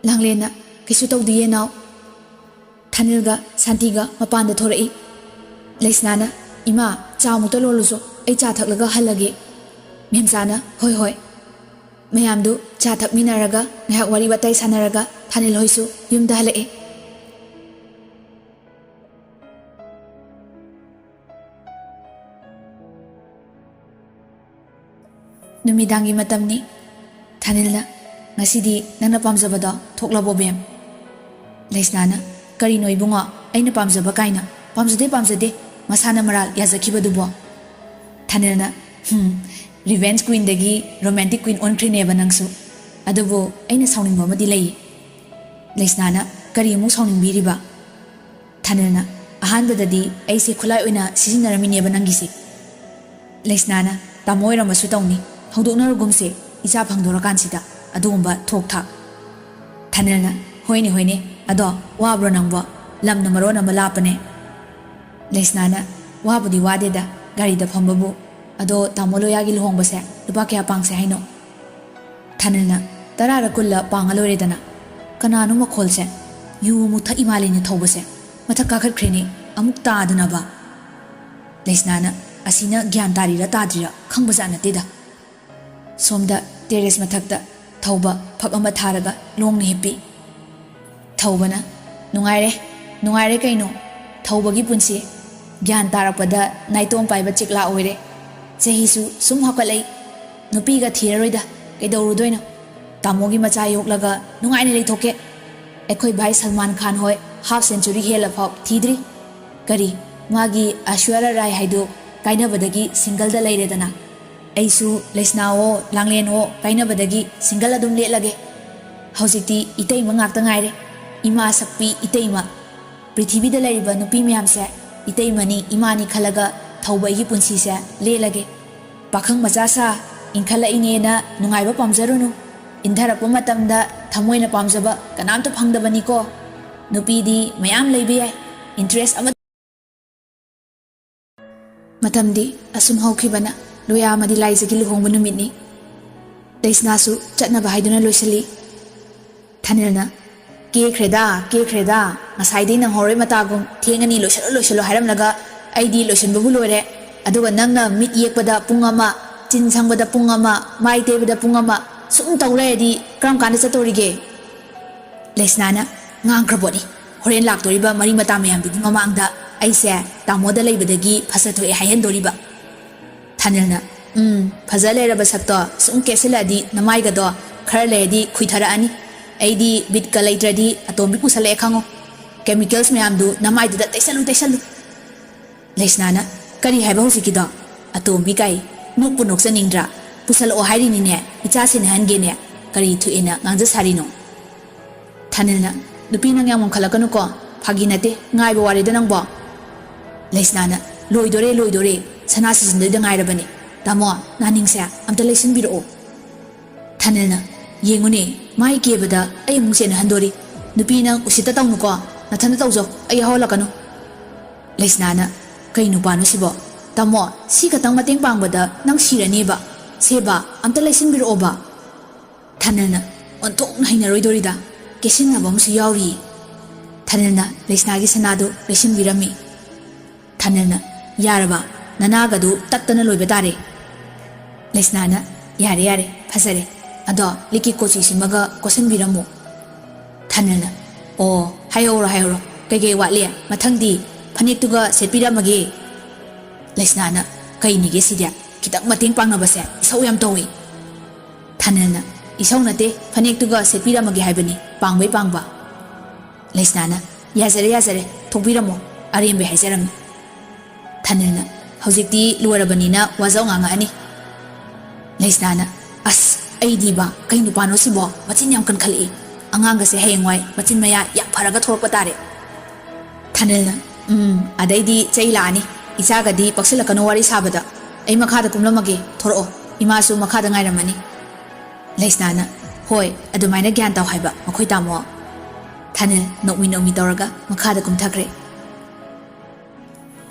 ꯂꯥꯡꯂꯦꯟꯅ, "ꯀꯩꯁꯨ ꯇꯧꯗꯤꯌꯦ, ꯅꯥꯎ꯫" ꯊꯥꯅꯤꯜꯒ ꯁꯥꯟꯇꯤꯒ ꯃꯄꯥꯟꯗ ꯊꯣꯔꯛꯏ꯫ ꯂꯩꯁꯅꯥꯅ, "ꯏꯃꯥ, ꯆꯥ ꯑꯃꯨꯛꯇ ꯂꯣꯜꯂꯨꯁꯣ, ꯑꯩ ꯆꯥ ꯊꯛꯂꯒ ꯍꯜꯂꯒꯦ꯫" ꯃꯦꯝꯆꯥꯅ, "ꯍꯣꯏ, ꯍꯣꯏ꯫" ꯃꯌꯥꯝꯗꯨ ꯆꯥ ꯊꯛꯃꯤꯟꯅꯔꯒ ꯉꯥꯏꯍꯥꯛ ꯋꯥꯔꯤ ꯋꯥꯇꯥꯏ ꯁꯥꯟꯅꯔꯒ ꯊꯥꯅꯤꯜ ꯍꯣꯏꯁꯨ ꯌꯨꯝꯗ ꯍꯜꯂꯛꯑꯦ꯫ ꯅꯨꯃꯤꯗꯥꯡꯒꯤ ꯃꯇꯝꯅꯤ꯫ ꯊꯥꯅꯤꯜꯅ, "ꯉꯁꯤꯗꯤ ꯅꯪꯅ ꯄꯥꯝꯖꯕꯗꯣ ꯊꯣꯛꯂꯕꯣ, ꯕꯦꯝ?" ꯂꯩꯁꯅꯥꯅ, "ꯀꯔꯤꯅꯣ ꯏꯕꯨꯡꯉꯣ, ꯑꯩꯅ ꯄꯥꯝꯖꯕ ꯀꯥꯏꯅ? ꯄꯥꯝꯖꯗꯦ, ꯄꯥꯝꯖꯗꯦ, ꯃꯁꯥꯅ ꯃꯔꯥꯜ ꯌꯥꯖꯈꯤꯕꯗꯨꯕꯣ?" ꯊꯥꯅꯤꯜꯅ, "ꯍꯝ, revenge queenꯗꯒꯤ romantic queen ꯑꯣꯟꯈ꯭ꯔꯤꯅꯦꯕ ꯅꯪꯁꯨ꯫ ꯑꯗꯨꯕꯨ ꯑꯩꯅ ꯁꯥꯎꯅꯤꯡꯕ ꯑꯃꯗꯤ ꯂꯩꯌꯦ꯫" ꯂꯩꯁꯅꯥꯅ, "ꯀꯔꯤ ꯑꯃꯨꯛ ꯁꯥꯎꯅꯤꯡꯕꯤꯔꯤꯕ?" ꯊꯥꯅꯤꯜꯅ, "ꯑꯍꯥꯟꯕꯗꯗꯤ ꯑꯩꯁꯦ ꯈꯨꯠꯂꯥꯏ ꯑꯣꯏꯅ ꯁꯤꯖꯤꯟꯅꯔꯝꯃꯤꯅꯦꯕ ꯅꯪꯒꯤꯁꯦ꯫" ꯂꯩꯁꯅꯥꯅ, "ꯇꯥꯃꯣ ꯑꯣꯏꯔꯝꯃꯁꯨ ꯇꯧꯅꯤ, ꯍꯧꯗꯣꯛꯅꯔꯒꯨꯝꯁꯦ, ꯏꯆꯥ ꯐꯪꯗꯣꯔꯀꯥꯟꯁꯤꯗ ꯑꯗꯨꯒꯨꯝꯕ ꯊꯣꯛ ꯊꯥꯛ꯫" ꯊꯥꯅꯤꯜꯅ, "ꯍꯣꯏꯅꯦ, ꯍꯣꯏꯅꯦ, ꯑꯗꯣ ꯋꯥꯕ꯭ꯔꯣ ꯅꯪꯕꯣ? ꯂꯝꯅ ꯃꯔꯣꯟ ꯑꯃ ꯂꯥꯞꯄꯅꯦ꯫" ꯂꯩꯁꯅꯥꯅ, "ꯋꯥꯕꯨꯗꯤ ꯋꯥꯗꯦꯗ, ꯒꯥꯔꯤꯗ ꯐꯝꯕꯕꯨ꯫ ꯑꯗꯣ ꯇꯥꯃꯣ ꯂꯣꯌꯥꯒꯤ ꯂꯨꯍꯣꯡꯕꯁꯦ ꯂꯨꯄꯥ ꯀꯌꯥ ꯄꯥꯡꯁꯦ ꯍꯥꯏꯅꯣ?" ꯊꯥꯅꯤꯜꯅ, "ꯇꯔꯥꯔ ꯀꯨꯜꯂ ꯄꯥꯡꯉ ꯂꯣꯏꯔꯦꯗꯅ꯫ ꯀꯅꯥꯅꯣ ꯃꯈꯣꯜꯁꯦ? ꯌꯨ ꯑꯃꯨꯛ ꯊꯛꯏ ꯃꯥꯜꯂꯦꯅꯦ ꯊꯧꯕꯁꯦ꯫ ꯃꯊꯛ ꯀꯥꯈꯠꯈ꯭ꯔꯦꯅꯦ, ꯑꯃꯨꯛ ꯇꯥꯗꯅꯕ꯫ ꯂꯩꯁꯅꯥꯅ, "ꯑꯁꯤꯅ ꯒ꯭ꯌꯥꯟ ꯇꯥꯔꯤꯔꯥ ꯇꯥꯗ꯭ꯔꯤꯔꯥ ꯈꯪꯕꯖꯥꯠ ꯅꯠꯇꯦꯗ"꯫ ꯁꯣꯝꯗ ꯇꯦꯔꯦꯁ ꯃꯊꯛꯇ ꯊꯧꯕ ꯐꯛ ꯑꯃ ꯊꯥꯔꯒ ꯂꯣꯡꯅ ꯍꯤꯞꯄꯤ꯫ ꯊꯧꯕꯅ, "ꯅꯨꯡꯉꯥꯏꯔꯦ, ꯅꯨꯡꯉꯥꯏꯔꯦ ꯀꯩꯅꯣ꯫ ꯊꯧꯕꯒꯤ ꯄꯨꯟꯁꯤ꯫ ꯒ꯭ꯌꯥꯟ ꯇꯥꯔꯛꯄꯗ ꯅꯥꯏꯇꯣꯝ ꯄꯥꯏꯕ ꯆꯤꯛꯂꯥ ꯑꯣꯏꯔꯦ꯫ ꯆꯍꯤꯁꯨ ꯁꯨꯝ ꯍꯥꯞꯀꯠꯂꯛꯏ꯫ ꯅꯨꯄꯤꯒ ꯊꯤꯔꯔꯣꯏꯗ, ꯀꯩꯗꯧꯔꯨꯗꯣꯏꯅꯣ? ꯇꯥꯃꯣꯒꯤ ꯃꯆꯥ ꯌꯣꯛꯂꯒ ꯅꯨꯡꯉꯥꯏꯅ ꯂꯩꯊꯣꯛꯀꯦ꯫ ꯑꯩꯈꯣꯏ ꯚꯥꯏ ꯁꯜꯃꯥꯟ ꯈꯥꯟ ꯍꯣꯏ ꯍꯥꯐ ꯁꯦꯟꯆꯨꯔꯤ ꯍꯦꯜꯂꯐꯥꯎ ꯊꯤꯗ꯭ꯔꯤ꯫ ꯀꯔꯤ, ꯃꯥꯒꯤ ꯑꯥꯏꯁ꯭ꯋꯔ ꯔꯥꯏ ꯍꯥꯏꯗꯨ ꯀꯥꯏꯅꯕꯗꯒꯤ ꯁꯤꯡꯒꯜꯗ ꯂꯩꯔꯦꯗꯅ꯫ ꯑꯩꯁꯨ ꯂꯩꯁꯅꯥꯋꯣ ꯂꯥꯡꯂꯦꯟꯋꯣ ꯀꯥꯏꯅꯕꯗꯒꯤ ꯁꯤꯡꯒꯜ ꯑꯗꯨꯝ ꯂꯦꯠꯂꯒꯦ꯫ ꯍꯧꯖꯤꯛꯇꯤ ꯏꯇꯩꯃ ꯉꯥꯛꯇ ꯉꯥꯏꯔꯦ, ꯏꯃꯥ ꯁꯛꯄꯤ ꯏꯇꯩꯃ꯫ ꯄ꯭ꯔꯤꯊꯤꯕꯤꯗ ꯂꯩꯔꯤꯕ ꯅꯨꯄꯤ ꯃꯌꯥꯝꯁꯦ ꯏꯇꯩꯃꯅꯤ ꯏꯃꯥꯅꯤ ꯈꯜꯂꯒ ꯊꯧꯕ ꯑꯩꯒꯤ ꯄꯨꯟꯁꯤꯁꯦ ꯂꯦꯜꯂꯒꯦ꯫ ꯄꯥꯈꯪ ꯃꯆꯥ ꯁꯥ ꯏꯟꯈꯠꯂꯛꯏꯅꯦꯅ ꯅꯨꯡꯉꯥꯏꯕ ꯄꯥꯝꯖꯔꯨꯅꯨ꯫ ꯏꯟꯊꯔꯛꯄ ꯃꯇꯝꯗ ꯊꯃꯣꯏꯅ ꯄꯥꯝꯖꯕ ꯀꯅꯥꯝꯇ ꯐꯪꯗꯕꯅꯤꯀꯣ꯫ ꯅꯨꯄꯤꯗꯤ ꯃꯌꯥꯝ ꯂꯩꯕ ꯌꯥꯏ, ꯏꯟꯇꯔꯦꯁ ꯑꯃ꯫ ꯃꯇꯝꯗꯤ ꯑꯁꯨꯝ ꯍꯧꯈꯤꯕꯅ ꯂꯣꯌꯥ ꯑꯃꯗꯤ ꯂꯥꯏꯖꯒꯤ ꯂꯨꯍꯣꯡꯕ ꯅꯨꯃꯤꯠꯅꯤ꯫ ꯂꯩꯁꯅꯥꯁꯨ ꯆꯠꯅꯕ ꯍꯥꯏꯗꯨꯅ ꯂꯣꯏꯁꯤꯜꯂꯤ꯫ ꯊꯥꯅꯤꯜꯅ, "ꯀꯦꯈ꯭ꯔꯦꯗ, ꯀꯦꯈ꯭ꯔꯦꯗ꯫ ꯉꯁꯥꯏꯗꯩ ꯅꯪꯍꯧꯔꯣꯏ ꯃꯇꯥꯒꯨꯝ ꯊꯦꯡꯉꯅꯤ, ꯂꯣꯏꯁꯤꯜꯂꯣ, ꯂꯣꯏꯁꯤꯜꯂꯣ ꯍꯥꯏꯔꯝꯂꯒ ꯑꯩꯗꯤ ꯂꯣꯏꯁꯤꯟꯕꯕꯨ ꯂꯣꯏꯔꯦ꯫ ꯑꯗꯨꯒ ꯅꯪꯅ ꯃꯤꯠ ꯌꯦꯛꯄꯗ ꯄꯨꯡ ꯑꯃ, ꯆꯤꯟ ꯁꯪꯕꯗ ꯄꯨꯡ ꯑꯃ, ꯃꯥꯏ ꯇꯩꯕꯗ ꯄꯨꯡ ꯑꯃ, ꯁꯨꯝ ꯇꯧ ꯂꯩꯔꯗꯤ ꯀꯔꯝ ꯀꯥꯟꯗ ꯆꯠꯇꯧꯔꯤꯒꯦ?" ꯂꯩꯁꯅꯥꯅ, "ꯉꯥꯡꯈ꯭ꯔꯕꯣꯠꯅꯤ꯫ ꯍꯣꯔꯦꯟ ꯂꯥꯛꯇꯣꯔꯤꯕ ꯃꯔꯤ ꯃꯇꯥ ꯃꯌꯥꯝꯗꯨꯒꯤ ꯃꯃꯥꯡꯗ ꯑꯩꯁꯦ ꯇꯥꯃꯣꯗ ꯂꯩꯕꯗꯒꯤ ꯐꯖ ꯊꯣꯛꯑꯦ ꯍꯥꯏꯍꯟꯗꯣꯔꯤꯕ"꯫ ꯊꯥꯅꯤꯜꯅ, "ꯎꯝ, ꯐꯖ ꯂꯩꯔꯕ ꯁꯛꯇꯣ ꯁꯨꯝ ꯀꯦꯁꯤꯜꯂꯛꯑꯗꯤ ꯅꯃꯥꯏꯒꯗꯣ ꯈꯔ ꯂꯩꯔꯗꯤ ꯈꯨꯏꯊꯔꯛꯑꯅꯤ꯫ ꯑꯩꯗꯤ ꯕꯤꯠꯀ ꯂꯩꯇ꯭ꯔꯗꯤ ꯑꯇꯣꯝꯕꯤ ꯄꯨꯁꯜꯂꯛꯑꯦ ꯈꯪꯉꯣ꯫ ꯀꯦꯃꯤꯀꯦꯜꯁ ꯃꯌꯥꯝꯗꯨ ꯅꯃꯥꯏꯗꯨꯗ ꯇꯩꯁꯜꯂꯨ, ꯇꯩꯁꯜꯂꯨ"꯫ ꯂꯩꯁꯅꯥꯅ, "ꯀꯔꯤ ꯍꯥꯏꯕ ꯍꯧꯖꯤꯛꯀꯤꯗꯣ? ꯑꯇꯣꯝꯕꯤ ꯀꯥꯏ, ꯅꯣꯛꯄꯨ ꯅꯣꯛꯆꯅꯤꯡꯗ꯭ꯔꯥ? ꯄꯨꯁꯜꯂꯛꯑꯣ ꯍꯥꯏꯔꯤꯅꯤꯅꯦ, ꯏꯆꯥ ꯁꯦꯟꯅꯍꯟꯒꯦꯅꯦ꯫ ꯀꯔꯤ ꯊꯣꯛꯑꯦꯅ ꯉꯥꯡꯖ ꯁꯥꯔꯤꯅꯣ?" ꯊꯥꯅꯤꯜꯅ, "ꯅꯨꯄꯤ ꯅꯪ ꯌꯥꯝ ꯉꯝꯈꯠꯂꯛꯀꯅꯨꯀꯣ꯫ ꯐꯥꯒꯤ ꯅꯠꯇꯦ, ꯉꯥꯏꯕ ꯋꯥꯔꯦꯗ ꯅꯪꯕꯣ"꯫ ꯂꯩꯁꯅꯥꯅ, "ꯂꯣꯏꯗꯣꯔꯦ, ꯂꯣꯏꯗꯣꯔꯦ꯫ ꯁꯅꯥ ꯁꯤꯖꯤꯟꯗꯣꯏꯗ ꯉꯥꯏꯔꯕꯅꯦ꯫ ꯇꯥꯃꯣ, ꯅꯥꯅꯤꯡꯁꯦ ꯑꯝꯇ ꯂꯩꯁꯤꯟꯕꯤꯔꯛꯑꯣ"꯫ ꯊꯥꯅꯤꯜꯅ, "ꯌꯦꯡꯉꯨꯅꯦ, ꯃꯥꯏ ꯀꯦꯕꯗ ꯑꯩ ꯑꯃꯨꯛ ꯆꯦꯟꯅꯍꯟꯗꯣꯔꯤ꯫ ꯅꯨꯄꯤ ꯅꯪ ꯎꯁꯤꯠꯇ ꯇꯧꯅꯨꯀꯣ, ꯅꯊꯟꯗ ꯇꯧꯖꯧ, ꯑꯩ ꯌꯥꯎꯍꯜꯂꯛꯀꯅꯨ"꯫ ꯂꯩꯁꯅꯥꯅ, "ꯀꯩ ꯅꯨꯄꯥꯅꯣ ꯁꯤꯕꯣ? ꯇꯥꯃꯣ, ꯁꯤ ꯈꯇꯪ ꯃꯇꯦꯡ ꯄꯥꯡꯕꯗ ꯅꯪ ꯁꯤꯔꯅꯦꯕ꯫ ꯁꯦꯕꯥ ꯑꯝꯇ ꯂꯩꯁꯤꯟꯕꯤꯔꯛꯑꯣꯕ"꯫ ꯊꯥꯅꯤꯜꯅ, "ꯑꯣꯟꯊꯣꯛꯅ ꯍꯩꯅꯔꯣꯏꯗꯣꯔꯤꯗ, ꯀꯦꯁꯤꯟꯅꯕ ꯑꯃꯁꯨ ꯌꯥꯎꯔꯤꯌꯦ"꯫ ꯊꯥꯅꯤꯜꯅ ꯂꯩꯁꯅꯥꯒꯤ ꯁꯅꯥꯗꯨ ꯂꯩꯁꯤꯟꯕꯤꯔꯝꯃꯤ꯫ ꯊꯥꯅꯤꯜꯅ, "ꯌꯥꯔꯕ? ꯅꯅꯥꯒꯗꯨ ꯇꯠꯇꯅ ꯂꯣꯏꯕ ꯇꯥꯔꯦ꯫" ꯂꯩꯁꯅꯥꯅ, "ꯌꯥꯔꯦ, ꯌꯥꯔꯦ, ꯐꯖꯔꯦ꯫ ꯑꯗꯣ ꯂꯤꯛꯀꯤ ꯀꯣꯆꯤꯁꯤꯃꯒ ꯀꯣꯠꯁꯤꯟꯕꯤꯔꯝꯃꯨ꯫" ꯊꯥꯅꯤꯜꯅ, "ꯑꯣ, ꯍꯥꯏꯍꯧꯔꯣ, ꯍꯥꯏꯍꯧꯔꯣ꯫ ꯀꯩꯀꯩ ꯋꯥꯠꯂꯤ? ꯃꯊꯪꯗꯤ ꯐꯅꯦꯛꯇꯨꯒ ꯁꯦꯠꯄꯤꯔꯝꯃꯒꯦ꯫" ꯂꯩꯁꯅꯥꯅ, "ꯀꯩꯅꯤꯒꯦ ꯁꯤꯗꯤ? ꯈꯤꯇꯪ ꯃꯇꯦꯡ ꯄꯥꯡꯅꯕꯁꯦ ꯏꯁꯧ ꯌꯥꯝ ꯇꯧꯏ꯫" ꯊꯥꯅꯤꯜꯅ, "ꯏꯁꯧ ꯅꯠꯇꯦ, ꯐꯅꯦꯛꯇꯨꯒ ꯁꯦꯠꯄꯤꯔꯝꯃꯒꯦ ꯍꯥꯏꯕꯅꯤ, ꯄꯥꯡꯕꯩ ꯄꯥꯡꯕ꯫" ꯂꯩꯁꯅꯥꯅ, "ꯌꯥꯖꯔꯦ, ꯌꯥꯖꯔꯦ, ꯊꯣꯛꯄꯤꯔꯝꯃꯣ, ꯑꯔꯦꯝꯕꯩ ꯍꯥꯏꯖꯔꯝꯃꯤ꯫" ꯊꯥꯅꯤꯜꯅ, "ꯍꯧꯖꯤꯛꯇꯤ ꯂꯣꯏꯔꯕꯅꯤꯅ ꯋꯥꯖꯥꯎ ꯉꯥꯡꯉꯛꯑꯅꯤ꯫" ꯂꯩꯁꯅꯥꯅ, "ꯑꯁ, ꯑꯩꯗꯤꯕ, ꯀꯩ ꯅꯨꯄꯥꯅꯣ ꯁꯤꯕꯣ? ꯃꯆꯤꯟ ꯌꯥꯝ ꯀꯟꯈꯠꯂꯛꯏ꯫ ꯑꯉꯥꯡꯒꯁꯦ ꯍꯌꯦꯡꯋꯥꯏ ꯃꯆꯤꯟ ꯃꯌꯥ ꯌꯥꯝ ꯐꯔꯒ ꯊꯣꯛꯂꯛꯄ ꯇꯥꯔꯦ꯫" ꯊꯥꯅꯤꯜꯅ, "ꯎꯝ, ꯑꯗꯩꯗꯤ ꯆꯩ ꯂꯥꯛꯑꯅꯤ꯫ ꯏꯆꯥꯒꯗꯤ ꯄꯛꯁꯤꯜꯂꯛꯀꯅꯨ ꯋꯥꯔꯤ ꯁꯥꯕꯗ꯫ ꯑꯩ ꯃꯈꯥꯗ ꯀꯨꯝꯂꯝꯃꯒꯦ, ꯊꯣꯔꯛꯑꯣ꯫ ꯏꯃꯥꯁꯨ ꯃꯈꯥꯗ ꯉꯥꯏꯔꯝꯃꯅꯤ꯫" ꯂꯩꯁꯅꯥꯅ, "ꯍꯣꯏ, ꯑꯗꯨꯃꯥꯏꯅ ꯒ꯭ꯌꯥꯟ ꯇꯧ ꯍꯥꯏꯕ ꯃꯈꯣꯏ ꯇꯥꯃꯣ꯫" ꯊꯥꯅꯤꯜ ꯅꯣꯛꯃꯤ ꯅꯣꯛꯃꯤ ꯇꯧꯔꯒ ꯃꯈꯥꯗ ꯀꯨꯝꯊꯈ꯭ꯔꯦ꯫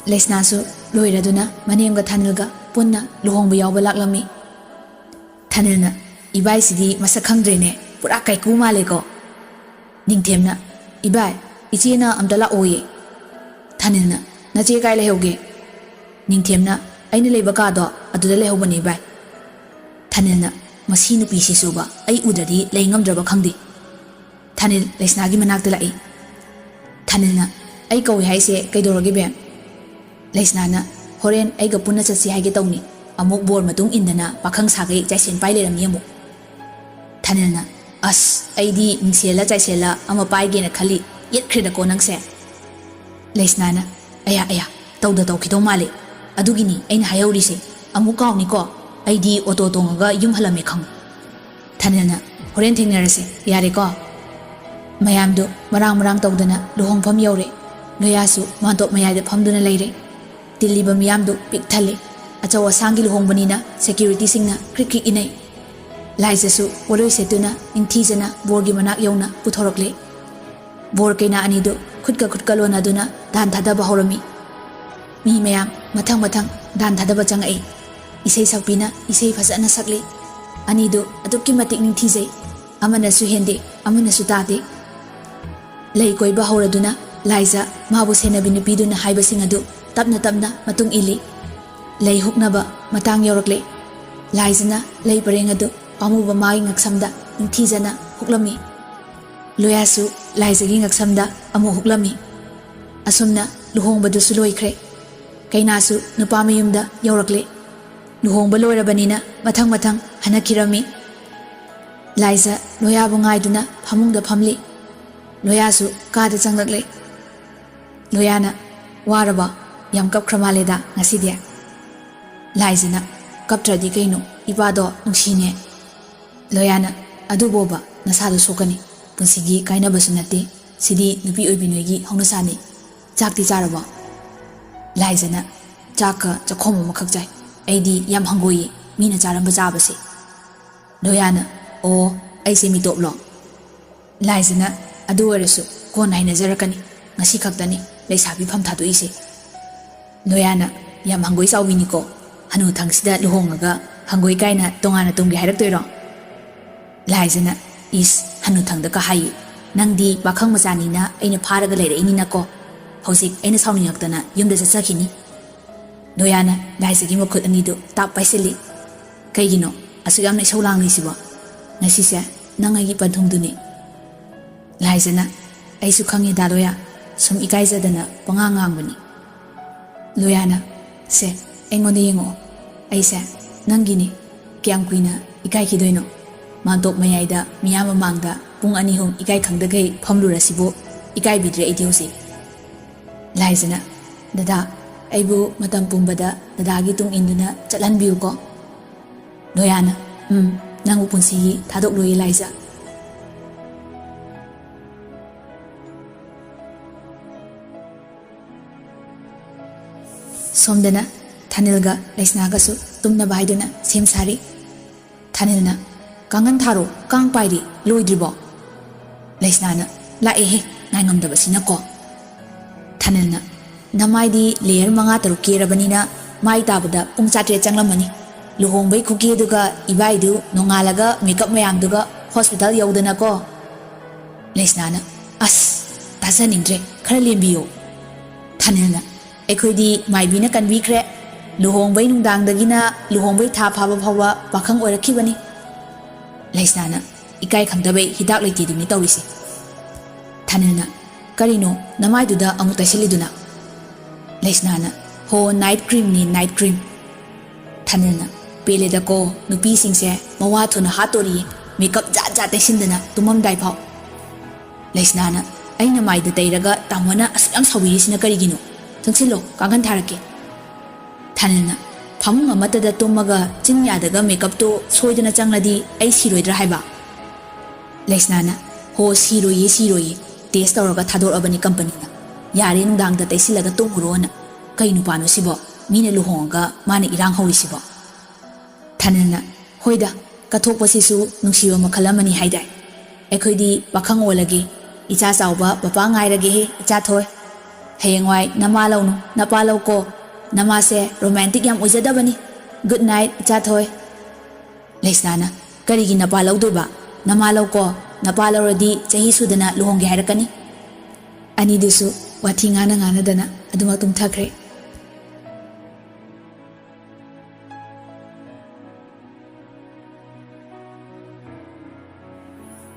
ꯂꯩꯁꯅꯥꯁꯨ ꯂꯣꯏꯔꯗꯨꯅ ꯃꯅꯦꯝꯒ ꯊꯥꯅꯤꯜꯒ ꯄꯨꯟꯅ ꯂꯨꯍꯣꯡꯕ ꯌꯥꯎꯕ ꯂꯥꯛꯂꯝꯃꯤ꯫ ꯊꯥꯅꯤꯜꯅ, "ꯏꯕꯥꯏꯁꯤꯗꯤ ꯃꯁꯛ ꯈꯪꯗ꯭ꯔꯦꯅꯦ, ꯄꯨꯔꯥ ꯀꯥꯏꯀꯨ ꯃꯥꯜꯂꯦꯀꯣ꯫" ꯅꯤꯡꯊꯦꯝꯅ, "ꯏꯕꯥꯏ, ꯏꯆꯦꯅ ꯑꯝꯇ ꯂꯥꯛꯑꯣꯌꯦ꯫" ꯊꯥꯅꯤꯜꯅ, "ꯅꯆꯦ ꯀꯥꯏ ꯂꯩꯍꯧꯒꯦ?" ꯅꯤꯡꯊꯦꯝꯅ, "ꯑꯩꯅ ꯂꯩꯕ ꯀꯥꯗꯣ ꯑꯗꯨꯗ ꯂꯩꯍꯧꯕꯅꯦ ꯏꯕꯥꯏ꯫" ꯊꯥꯅꯤꯜꯅ, "ꯃꯁꯤ ꯅꯨꯄꯤꯁꯤꯁꯨꯕ, ꯑꯩ ꯎꯗ꯭ꯔꯗꯤ ꯂꯩ ꯉꯝꯗ꯭ꯔꯕ ꯈꯪꯗꯦ꯫" ꯊꯥꯅꯤꯜ ꯂꯩꯁꯅꯥꯒꯤ ꯃꯅꯥꯛꯇ ꯂꯥꯛꯏ꯫ ꯊꯥꯅꯤꯜꯅ, "ꯑꯩ ꯀꯧꯏ ꯍꯥꯏꯁꯦ ꯀꯩꯗꯧꯔꯒꯦ ꯕꯦꯝ?" ꯂꯩꯁꯅꯥꯅ, "ꯍꯣꯔꯦꯟ ꯑꯩꯒ ꯄꯨꯟꯅ ꯆꯠꯁꯤ ꯍꯥꯏꯒꯦ ꯇꯧꯅꯤ꯫ ꯑꯃꯨꯛ ꯕꯣꯔ ꯃꯇꯨꯡ ꯏꯟꯗꯅ ꯄꯥꯈꯪ ꯁꯥꯒꯩ ꯆꯥꯏꯁꯦꯟ ꯄꯥꯏ ꯂꯩꯔꯝꯅꯤ ꯑꯃꯨꯛ꯫" ꯊꯥꯅꯤꯜꯅ, "ꯑꯁ, ꯑꯩꯗꯤ ꯃꯤꯡꯁꯦꯜꯂ ꯆꯥꯏꯁꯦꯜꯂ ꯑꯃ ꯄꯥꯏꯒꯦꯅ ꯈꯜꯂꯤ, ꯌꯦꯠꯈ꯭ꯔꯦꯗꯀꯣ ꯅꯪꯁꯦ꯫" ꯂꯩꯁꯅꯥꯅ, "ꯑꯌꯥ, ꯑꯌꯥ, ꯇꯧꯗ ꯇꯧꯈꯤꯗꯧ ꯃꯥꯜꯂꯦ꯫ ꯑꯗꯨꯒꯤꯅꯤ ꯑꯩꯅ ꯍꯥꯏꯍꯧꯔꯤꯁꯦ꯫ ꯑꯃꯨꯛ ꯀꯥꯎꯅꯤꯀꯣ꯫ ꯑꯩꯗꯤ ꯑꯣꯇꯣ ꯇꯣꯡꯉꯒ ꯌꯨꯝ ꯍꯜꯂꯝꯃꯦ ꯈꯪꯉꯨ꯫" ꯊꯥꯅꯤꯜꯅ, "ꯍꯣꯔꯦꯟ ꯊꯦꯡꯅꯔꯁꯦ, ꯌꯥꯔꯦꯀꯣ?" ꯃꯌꯥꯝꯗꯨ ꯃꯔꯥꯡ ꯃꯔꯥꯡ ꯇꯧꯗꯅ ꯂꯨꯍꯣꯡꯐꯝ ꯌꯧꯔꯦ꯫ ꯂꯣꯌꯥꯁꯨ ꯃꯥꯟꯇꯣꯞ ꯃꯌꯥꯏꯗ ꯐꯝꯗꯨꯅ ꯂꯩꯔꯦ꯫ ꯇꯤꯜꯂꯤꯕ ꯃꯤꯌꯥꯝꯗꯨ ꯄꯤꯛ ꯊꯜꯂꯦ꯫ ꯑꯆꯧ ꯑꯁꯥꯡꯒꯤ ꯂꯨꯍꯣꯡꯕꯅꯤꯅ ꯁꯦꯀ꯭ꯌꯨꯔꯤꯇꯤꯁꯤꯡꯅ ꯀ꯭ꯔꯤꯛ ꯀ꯭ꯔꯤꯛ ꯏꯟꯅꯩ꯫ ꯂꯥꯏꯖꯁꯨ ꯄꯣꯠꯂꯣꯏ ꯁꯦꯠꯇꯨꯅ ꯅꯤꯡꯊꯤꯖꯅ ꯕꯣꯔꯒꯤ ꯃꯅꯥꯛ ꯌꯧꯅ ꯄꯨꯊꯣꯔꯛꯂꯦ꯫ ꯕꯣꯔ ꯀꯩꯅꯥ ꯑꯅꯤꯗꯨ ꯈꯨꯠꯀ ꯈꯨꯠꯀ ꯂꯣꯟꯅꯗꯨꯅ ꯗꯥꯟ ꯊꯥꯗꯕ ꯍꯧꯔꯝꯃꯤ꯫ ꯃꯤ ꯃꯌꯥꯝ ꯃꯊꯪ ꯃꯊꯪ ꯗꯥꯟ ꯊꯥꯗꯕ ꯆꯪꯉꯛꯏ꯫ ꯏꯁꯩ ꯁꯛꯄꯤꯅ ꯏꯁꯩ ꯐꯖꯅ ꯁꯛꯂꯤ꯫ ꯑꯅꯤꯗꯨ ꯑꯗꯨꯛꯀꯤ ꯃꯇꯤꯛ ꯅꯤꯡꯊꯤꯖꯩ꯫ ꯑꯃꯅꯁꯨ ꯍꯦꯟꯗꯦ, ꯑꯃꯅꯁꯨ ꯇꯥꯗꯦ꯫ ꯂꯩ ꯀꯣꯏꯕ ꯍꯧꯔꯗꯨꯅ ꯂꯥꯏꯖ ꯃꯥꯕꯨ ꯁꯦꯟꯅꯕꯤ ꯅꯨꯄꯤꯗꯨꯅ ꯍꯥꯏꯕꯁꯤꯡ ꯑꯗꯨ ꯇꯞꯅ ꯇꯞꯅ ꯃꯇꯨꯡ ꯏꯜꯂꯤ꯫ ꯂꯩ ꯍꯨꯛꯅꯕ ꯃꯇꯥꯡ ꯌꯧꯔꯛꯂꯦ꯫ ꯂꯥꯏꯖꯅ ꯂꯩ ꯄꯔꯦꯡ ꯑꯗꯨ ꯄꯥꯝꯃꯨꯕ ꯃꯥꯒꯤ ꯉꯛꯁꯝꯗ ꯅꯤꯡꯊꯤꯖꯅ ꯍꯨꯛꯂꯝꯃꯤ꯫ ꯂꯣꯌꯥꯁꯨ ꯂꯥꯏꯖꯒꯤ ꯉꯛꯁꯝꯗ ꯑꯃꯨꯛ ꯍꯨꯛꯂꯝꯃꯤ꯫ ꯑꯁꯨꯝꯅ ꯂꯨꯍꯣꯡꯕꯗꯨꯁꯨ ꯂꯣꯏꯈ꯭ꯔꯦ꯫ ꯀꯩꯅꯥꯁꯨ ꯅꯨꯄꯥ ꯃꯌꯨꯝꯗ ꯌꯧꯔꯛꯂꯦ꯫ ꯂꯨꯍꯣꯡꯕ ꯂꯣꯏꯔꯕꯅꯤꯅ ꯃꯊꯪ ꯃꯊꯪ ꯍꯟꯅꯈꯤꯔꯝꯃꯤ꯫ ꯂꯥꯏꯖ ꯂꯣꯌꯥꯕꯨ ꯉꯥꯏꯗꯨꯅ ꯐꯃꯨꯡꯗ ꯐꯝꯂꯤ꯫ ꯂꯣꯌꯥꯁꯨ ꯀꯥꯗ ꯆꯪꯂꯛꯂꯦ꯫ ꯂꯣꯌꯥꯅ, "ꯋꯥꯔꯕ? ꯌꯥꯝ ꯀꯞꯈ꯭ꯔ ꯃꯥꯜꯂꯦꯗ ꯉꯁꯤꯗꯤ?" ꯂꯥꯏꯖꯅ, "ꯀꯞꯇ꯭ꯔꯗꯤ ꯀꯩꯅꯣ, ꯏꯄꯥꯗꯣ ꯅꯨꯡꯁꯤꯅꯦ꯫" ꯂꯣꯌꯥꯅ, "ꯑꯗꯨꯕꯣꯕ, ꯅꯁꯥꯗꯣ ꯁꯣꯛꯀꯅꯤ꯫ ꯄꯨꯟꯁꯤꯒꯤ ꯀꯥꯏꯅꯕꯁꯨ ꯅꯠꯇꯦ꯫ ꯁꯤꯗꯤ ꯅꯨꯄꯤ ꯑꯣꯏꯕꯤ ꯅꯣꯏꯒꯤ ꯍꯧꯅꯁꯥꯅꯤ꯫ ꯆꯥꯛꯇꯤ ꯆꯥꯔꯕꯣ?" ꯂꯥꯏꯖꯅ, "ꯆꯥꯛꯀ ꯆꯈꯣꯝ ꯑꯃꯈꯛ ꯆꯥꯏ꯫ ꯑꯩꯗꯤ ꯌꯥꯝ ꯍꯪꯒꯣꯏꯌꯦ ꯃꯤꯅ ꯆꯥꯔꯝꯕ ꯆꯥꯕꯁꯦ꯫" ꯂꯣꯌꯥꯅ, "ꯑꯣ, ꯑꯩꯁꯦ ꯃꯤꯇꯣꯞꯂꯣ?" ꯂꯥꯏꯖꯅ, "ꯑꯗꯨ ꯑꯣꯏꯔꯁꯨ ꯀꯣꯟꯅ ꯍꯩꯅꯖꯔꯛꯀꯅꯤ꯫ ꯉꯁꯤ ꯈꯛꯇꯅꯤ ꯂꯩꯁꯥꯕꯤ ꯐꯝ ꯊꯥꯗꯣꯛꯏꯁꯦ꯫" ꯂꯣꯌꯥꯅ, "ꯌꯥꯝ ꯍꯪꯒꯣꯏ ꯆꯥꯎꯕꯤꯅꯤꯀꯣ꯫ ꯍꯅꯨꯊꯪꯁꯤꯗ ꯂꯨꯍꯣꯡꯉꯒ ꯍꯪꯒꯣꯏ ꯀꯥꯏꯅ ꯇꯣꯉꯥꯟꯅ ꯇꯨꯝꯒꯦ ꯍꯥꯏꯔꯛꯇꯣꯏꯔꯣ?" ꯂꯥꯏꯖꯅ, "ꯏꯁ, ꯍꯅꯨꯊꯪꯗ ꯀꯥ ꯍꯥꯏꯌꯦ꯫ ꯅꯪꯗꯤ ꯄꯥꯈꯪ ꯃꯆꯥꯅꯤꯅ ꯑꯩꯅ ꯐꯥꯔꯒ ꯂꯩꯔꯛꯏꯅꯤꯅꯀꯣ꯫ ꯍꯧꯖꯤꯛ ꯑꯩꯅ ꯁꯥꯎꯅꯤꯡꯉꯛꯇꯅ ꯌꯨꯝꯗ ꯆꯠꯆꯈꯤꯅꯤ꯫" ꯂꯣꯌꯥꯅ ꯂꯥꯏꯖꯒꯤ ꯃꯈꯨꯠ ꯑꯅꯤꯗꯨ ꯇꯥꯞ ꯄꯥꯏꯁꯤꯜꯂꯤ꯫ "ꯀꯩꯒꯤꯅꯣ ꯑꯁꯨꯛ ꯌꯥꯝꯅ ꯏꯁꯧ ꯂꯥꯡꯂꯤꯁꯤꯕꯣ? ꯉꯁꯤꯁꯦ ꯅꯪ ꯑꯩꯒꯤ ꯄꯟꯊꯨꯡꯗꯨꯅꯤ꯫" ꯂꯥꯏꯖꯅ, "ꯑꯩꯁꯨ ꯈꯪꯉꯦ ꯗꯥ ꯂꯣꯌꯥ, ꯁꯨꯝ ꯏꯀꯥꯏꯖꯗꯅ ꯄꯉꯥꯡ ꯉꯥꯡꯕꯅꯤ꯫" ꯂꯣꯌꯥꯅ, "ꯁꯦ, ꯑꯩꯉꯣꯟꯗ ꯌꯦꯡꯉꯛꯑꯣ꯫ ꯑꯩꯁꯦ ꯅꯪꯒꯤꯅꯤ꯫ ꯀꯌꯥꯝ ꯀꯨꯏꯅ ꯏꯀꯥꯏꯈꯤꯗꯣꯏꯅꯣ? ꯃꯥꯟꯇꯣꯞ ꯃꯌꯥꯏꯗ ꯃꯤꯌꯥꯝ ꯃꯃꯥꯡꯗ ꯄꯨꯡ ꯑꯅꯤ ꯑꯍꯨꯝ ꯏꯀꯥꯏ ꯈꯪꯗꯈꯩ ꯐꯝꯂꯨꯔꯁꯤꯕꯨ? ꯏꯀꯥꯏꯕꯤꯗ꯭ꯔꯦ ꯑꯩꯗꯤ ꯍꯧꯖꯤꯛ꯫" ꯂꯥꯏꯖꯅ, "ꯗꯗꯥ, ꯑꯩꯕꯨ ꯃꯇꯝ ꯄꯨꯝꯕꯗ ꯗꯗꯥꯒꯤ ꯇꯨꯡ ꯏꯟꯗꯨꯅ ꯆꯠꯍꯟꯕꯤꯌꯨꯀꯣ꯫" ꯂꯣꯌꯥꯅ, "ꯎꯝ, ꯅꯪꯕꯨ ꯄꯨꯟꯁꯤꯒꯤ ꯊꯥꯗꯣꯛꯂꯣꯏꯌꯦ ꯂꯥꯏꯖ꯫" ꯁꯣꯝꯗꯅ ꯊꯥꯅꯤꯜꯒ ꯂꯩꯁꯅꯥꯒꯁꯨ ꯇꯨꯝꯅꯕ ꯍꯥꯏꯗꯨꯅ ꯁꯦꯝ ꯁꯥꯔꯤ꯫ ꯊꯥꯅꯤꯜꯅ, "ꯀꯥꯡꯈꯟ ꯊꯥꯔꯣ, ꯀꯥꯡ ꯄꯥꯏꯔꯤ, ꯂꯣꯏꯗ꯭ꯔꯤꯕꯣ?" ꯂꯩꯁꯅꯥꯅ, "ꯂꯥꯛꯑꯦꯍꯦ, ꯉꯥꯏꯉꯝꯗꯕꯁꯤꯅꯀꯣ꯫" ꯊꯥꯅꯤꯜꯅ, "ꯅꯃꯥꯏꯗꯤ ꯂꯦꯌꯔ ꯃꯉꯥ ꯇꯔꯨꯛ ꯀꯦꯔꯕꯅꯤꯅ ꯃꯥꯏ ꯇꯥꯕꯗ ꯄꯨꯡ ꯆꯥꯇ꯭ꯔꯦꯠ ꯆꯪꯂꯝꯃꯅꯤ꯫ ꯂꯨꯍꯣꯡꯕꯩ ꯈꯨꯀꯦꯗꯨꯒ ꯏꯕꯥꯏꯗꯨ ꯅꯣꯡꯉꯥꯜꯂꯒ ꯃꯦꯀꯞ ꯃꯌꯥꯝꯗꯨꯒ ꯍꯣꯁꯄꯤꯇꯥꯜ ꯌꯧꯗꯅꯀꯣ꯫" ꯂꯩꯁꯅꯥꯅ, "ꯑꯁ, ꯆꯠꯆꯅꯤꯡꯗ꯭ꯔꯦ, ꯈꯔ ꯂꯦꯝꯕꯤꯌꯣ꯫ ꯊꯥꯅꯤꯜꯅ, ꯑꯩꯈꯣꯏꯗꯤ ꯃꯥꯏꯕꯤꯅ ꯀꯟꯕꯤꯈ꯭ꯔꯦ꯫ ꯂꯨꯍꯣꯡꯕꯩ ꯅꯨꯡꯗꯥꯡꯗꯒꯤꯅ ꯂꯨꯍꯣꯡꯕꯩ ꯊꯥ ꯐꯥꯕ ꯐꯥꯎꯕ ꯄꯥꯈꯪ ꯑꯣꯏꯔꯛꯈꯤꯕꯅꯤ꯫ ꯂꯩꯁꯅꯥꯅ, ꯏꯀꯥꯏ ꯈꯪꯗꯕꯩ ꯍꯤꯗꯥꯛ ꯂꯩꯇꯦꯗꯨꯅꯤ ꯇꯧꯔꯤꯁꯦ꯫ ꯊꯥꯅꯤꯜꯅ, ꯀꯔꯤꯅꯣ ꯅꯃꯥꯏꯗꯨꯗ ꯑꯃꯨꯛ ꯇꯩꯁꯤꯜꯂꯤꯗꯨꯅ? ꯂꯩꯁꯅꯥꯅ, ꯍꯣ, ꯅꯥꯏꯠ ꯀ꯭ꯔꯤꯝꯅꯤ, ꯅꯥꯏꯠ ꯀ꯭ꯔꯤꯝ꯫ ꯊꯥꯅꯤꯜꯅ, ꯄꯦꯜꯂꯦꯗꯀꯣ, ꯅꯨꯄꯤꯁꯤꯡꯁꯦ ꯃꯋꯥ ꯊꯨꯅ ꯍꯥꯠꯇꯣꯔꯤꯌꯦ, ꯃꯦꯀꯞ ꯖꯥꯠ ꯖꯥꯠ ꯇꯩꯁꯤꯟꯗꯅ ꯇꯨꯝꯃꯝꯗꯥꯏ ꯐꯥꯎ꯫ ꯂꯩꯁꯅꯥꯅ, ꯑꯩꯅ ꯃꯥꯏꯗ ꯇꯩꯔꯒ ꯇꯥꯃꯣꯅ ꯑꯁꯨꯛ ꯌꯥꯝ ꯁꯥꯎꯕꯤꯔꯤꯁꯤꯅ ꯀꯔꯤꯒꯤꯅꯣ? ꯆꯪꯁꯤꯜꯂꯣ, ꯀꯥꯡꯈꯟ ꯊꯥꯔꯛꯀꯦ꯫ ꯊꯥꯅꯤꯜꯅ, ꯐꯃꯨꯡ ꯑꯃꯠꯇꯗ ꯇꯨꯝꯃꯒ ꯆꯤꯟ ꯌꯥꯗꯒ ꯃꯦꯀꯞꯇꯣ ꯁꯣꯏꯗꯅ ꯆꯪꯂꯗꯤ ꯑꯩ ꯁꯤꯔꯣꯏꯗ꯭ꯔꯥ ꯍꯥꯏꯕ? ꯂꯩꯁꯅꯥꯅ, ꯍꯣ, ꯁꯤꯔꯣꯏꯌꯦ, ꯁꯤꯔꯣꯏꯌꯦ, ꯇꯦꯁ ꯇꯧꯔꯒ ꯊꯥꯗꯣꯔꯛꯑꯕꯅꯤ ꯀꯝꯄꯅꯤꯅ꯫ ꯌꯥꯔꯦ, ꯅꯨꯡꯗꯥꯡꯗ ꯇꯩꯁꯤꯜꯂꯒ ꯇꯨꯝꯃꯨꯔꯣꯅ꯫ ꯀꯩ ꯅꯨꯄꯥꯅꯣ ꯁꯤꯕꯣ? ꯃꯤꯅ ꯂꯨꯍꯣꯡꯉꯒ ꯃꯥꯅ ꯏꯔꯥꯡ ꯍꯧꯔꯤꯁꯤꯕꯣ? ꯊꯥꯅꯤꯜꯅ, ꯍꯣꯏꯗ, ꯀꯠꯊꯣꯛꯄꯁꯤꯁꯨ ꯅꯨꯡꯁꯤꯕ ꯃꯈꯜ ꯑꯃꯅꯤ ꯍꯥꯏꯗꯥꯏ꯫ ꯑꯩꯈꯣꯏꯗꯤ ꯄꯥꯈꯪ ꯑꯣꯜꯂꯒꯦ, ꯏꯆꯥ ꯆꯥꯎꯕ ꯄꯄꯥ ꯉꯥꯏꯔꯒꯦꯍꯦ ꯏꯆꯥ ꯊꯣꯏ꯫ ꯍꯌꯦꯡꯋꯥꯏ ꯅꯃꯥ ꯂꯧꯅꯨ, ꯅꯄꯥ ꯂꯧꯀꯣ꯫ ꯅꯃꯥꯁꯦ ꯔꯣꯃꯥꯟꯇꯤꯛ ꯌꯥꯝ ꯑꯣꯏꯖꯗꯕꯅꯤ꯫ ꯒꯨꯗ ꯅꯥꯏꯠ ꯏꯆꯥ ꯊꯣꯏ꯫ ꯂꯩꯁꯅꯥꯅ, ꯀꯔꯤꯒꯤ ꯅꯄꯥ ꯂꯧꯗꯣꯏꯕ? ꯅꯃꯥ ꯂꯧꯀꯣ, ꯅꯄꯥ ꯂꯧꯔꯗꯤ ꯆꯍꯤ ꯁꯨꯗꯅ ꯂꯨꯍꯣꯡꯒꯦ ꯍꯥꯏꯔꯛꯀꯅꯤ꯫ ꯑꯅꯤꯗꯨꯁꯨ ꯋꯥꯊꯤ ꯉꯥꯡꯅ ꯉꯥꯡꯅꯗꯅ ꯑꯗꯨꯃꯛ ꯇꯨꯝꯊꯈ꯭ꯔꯦ꯫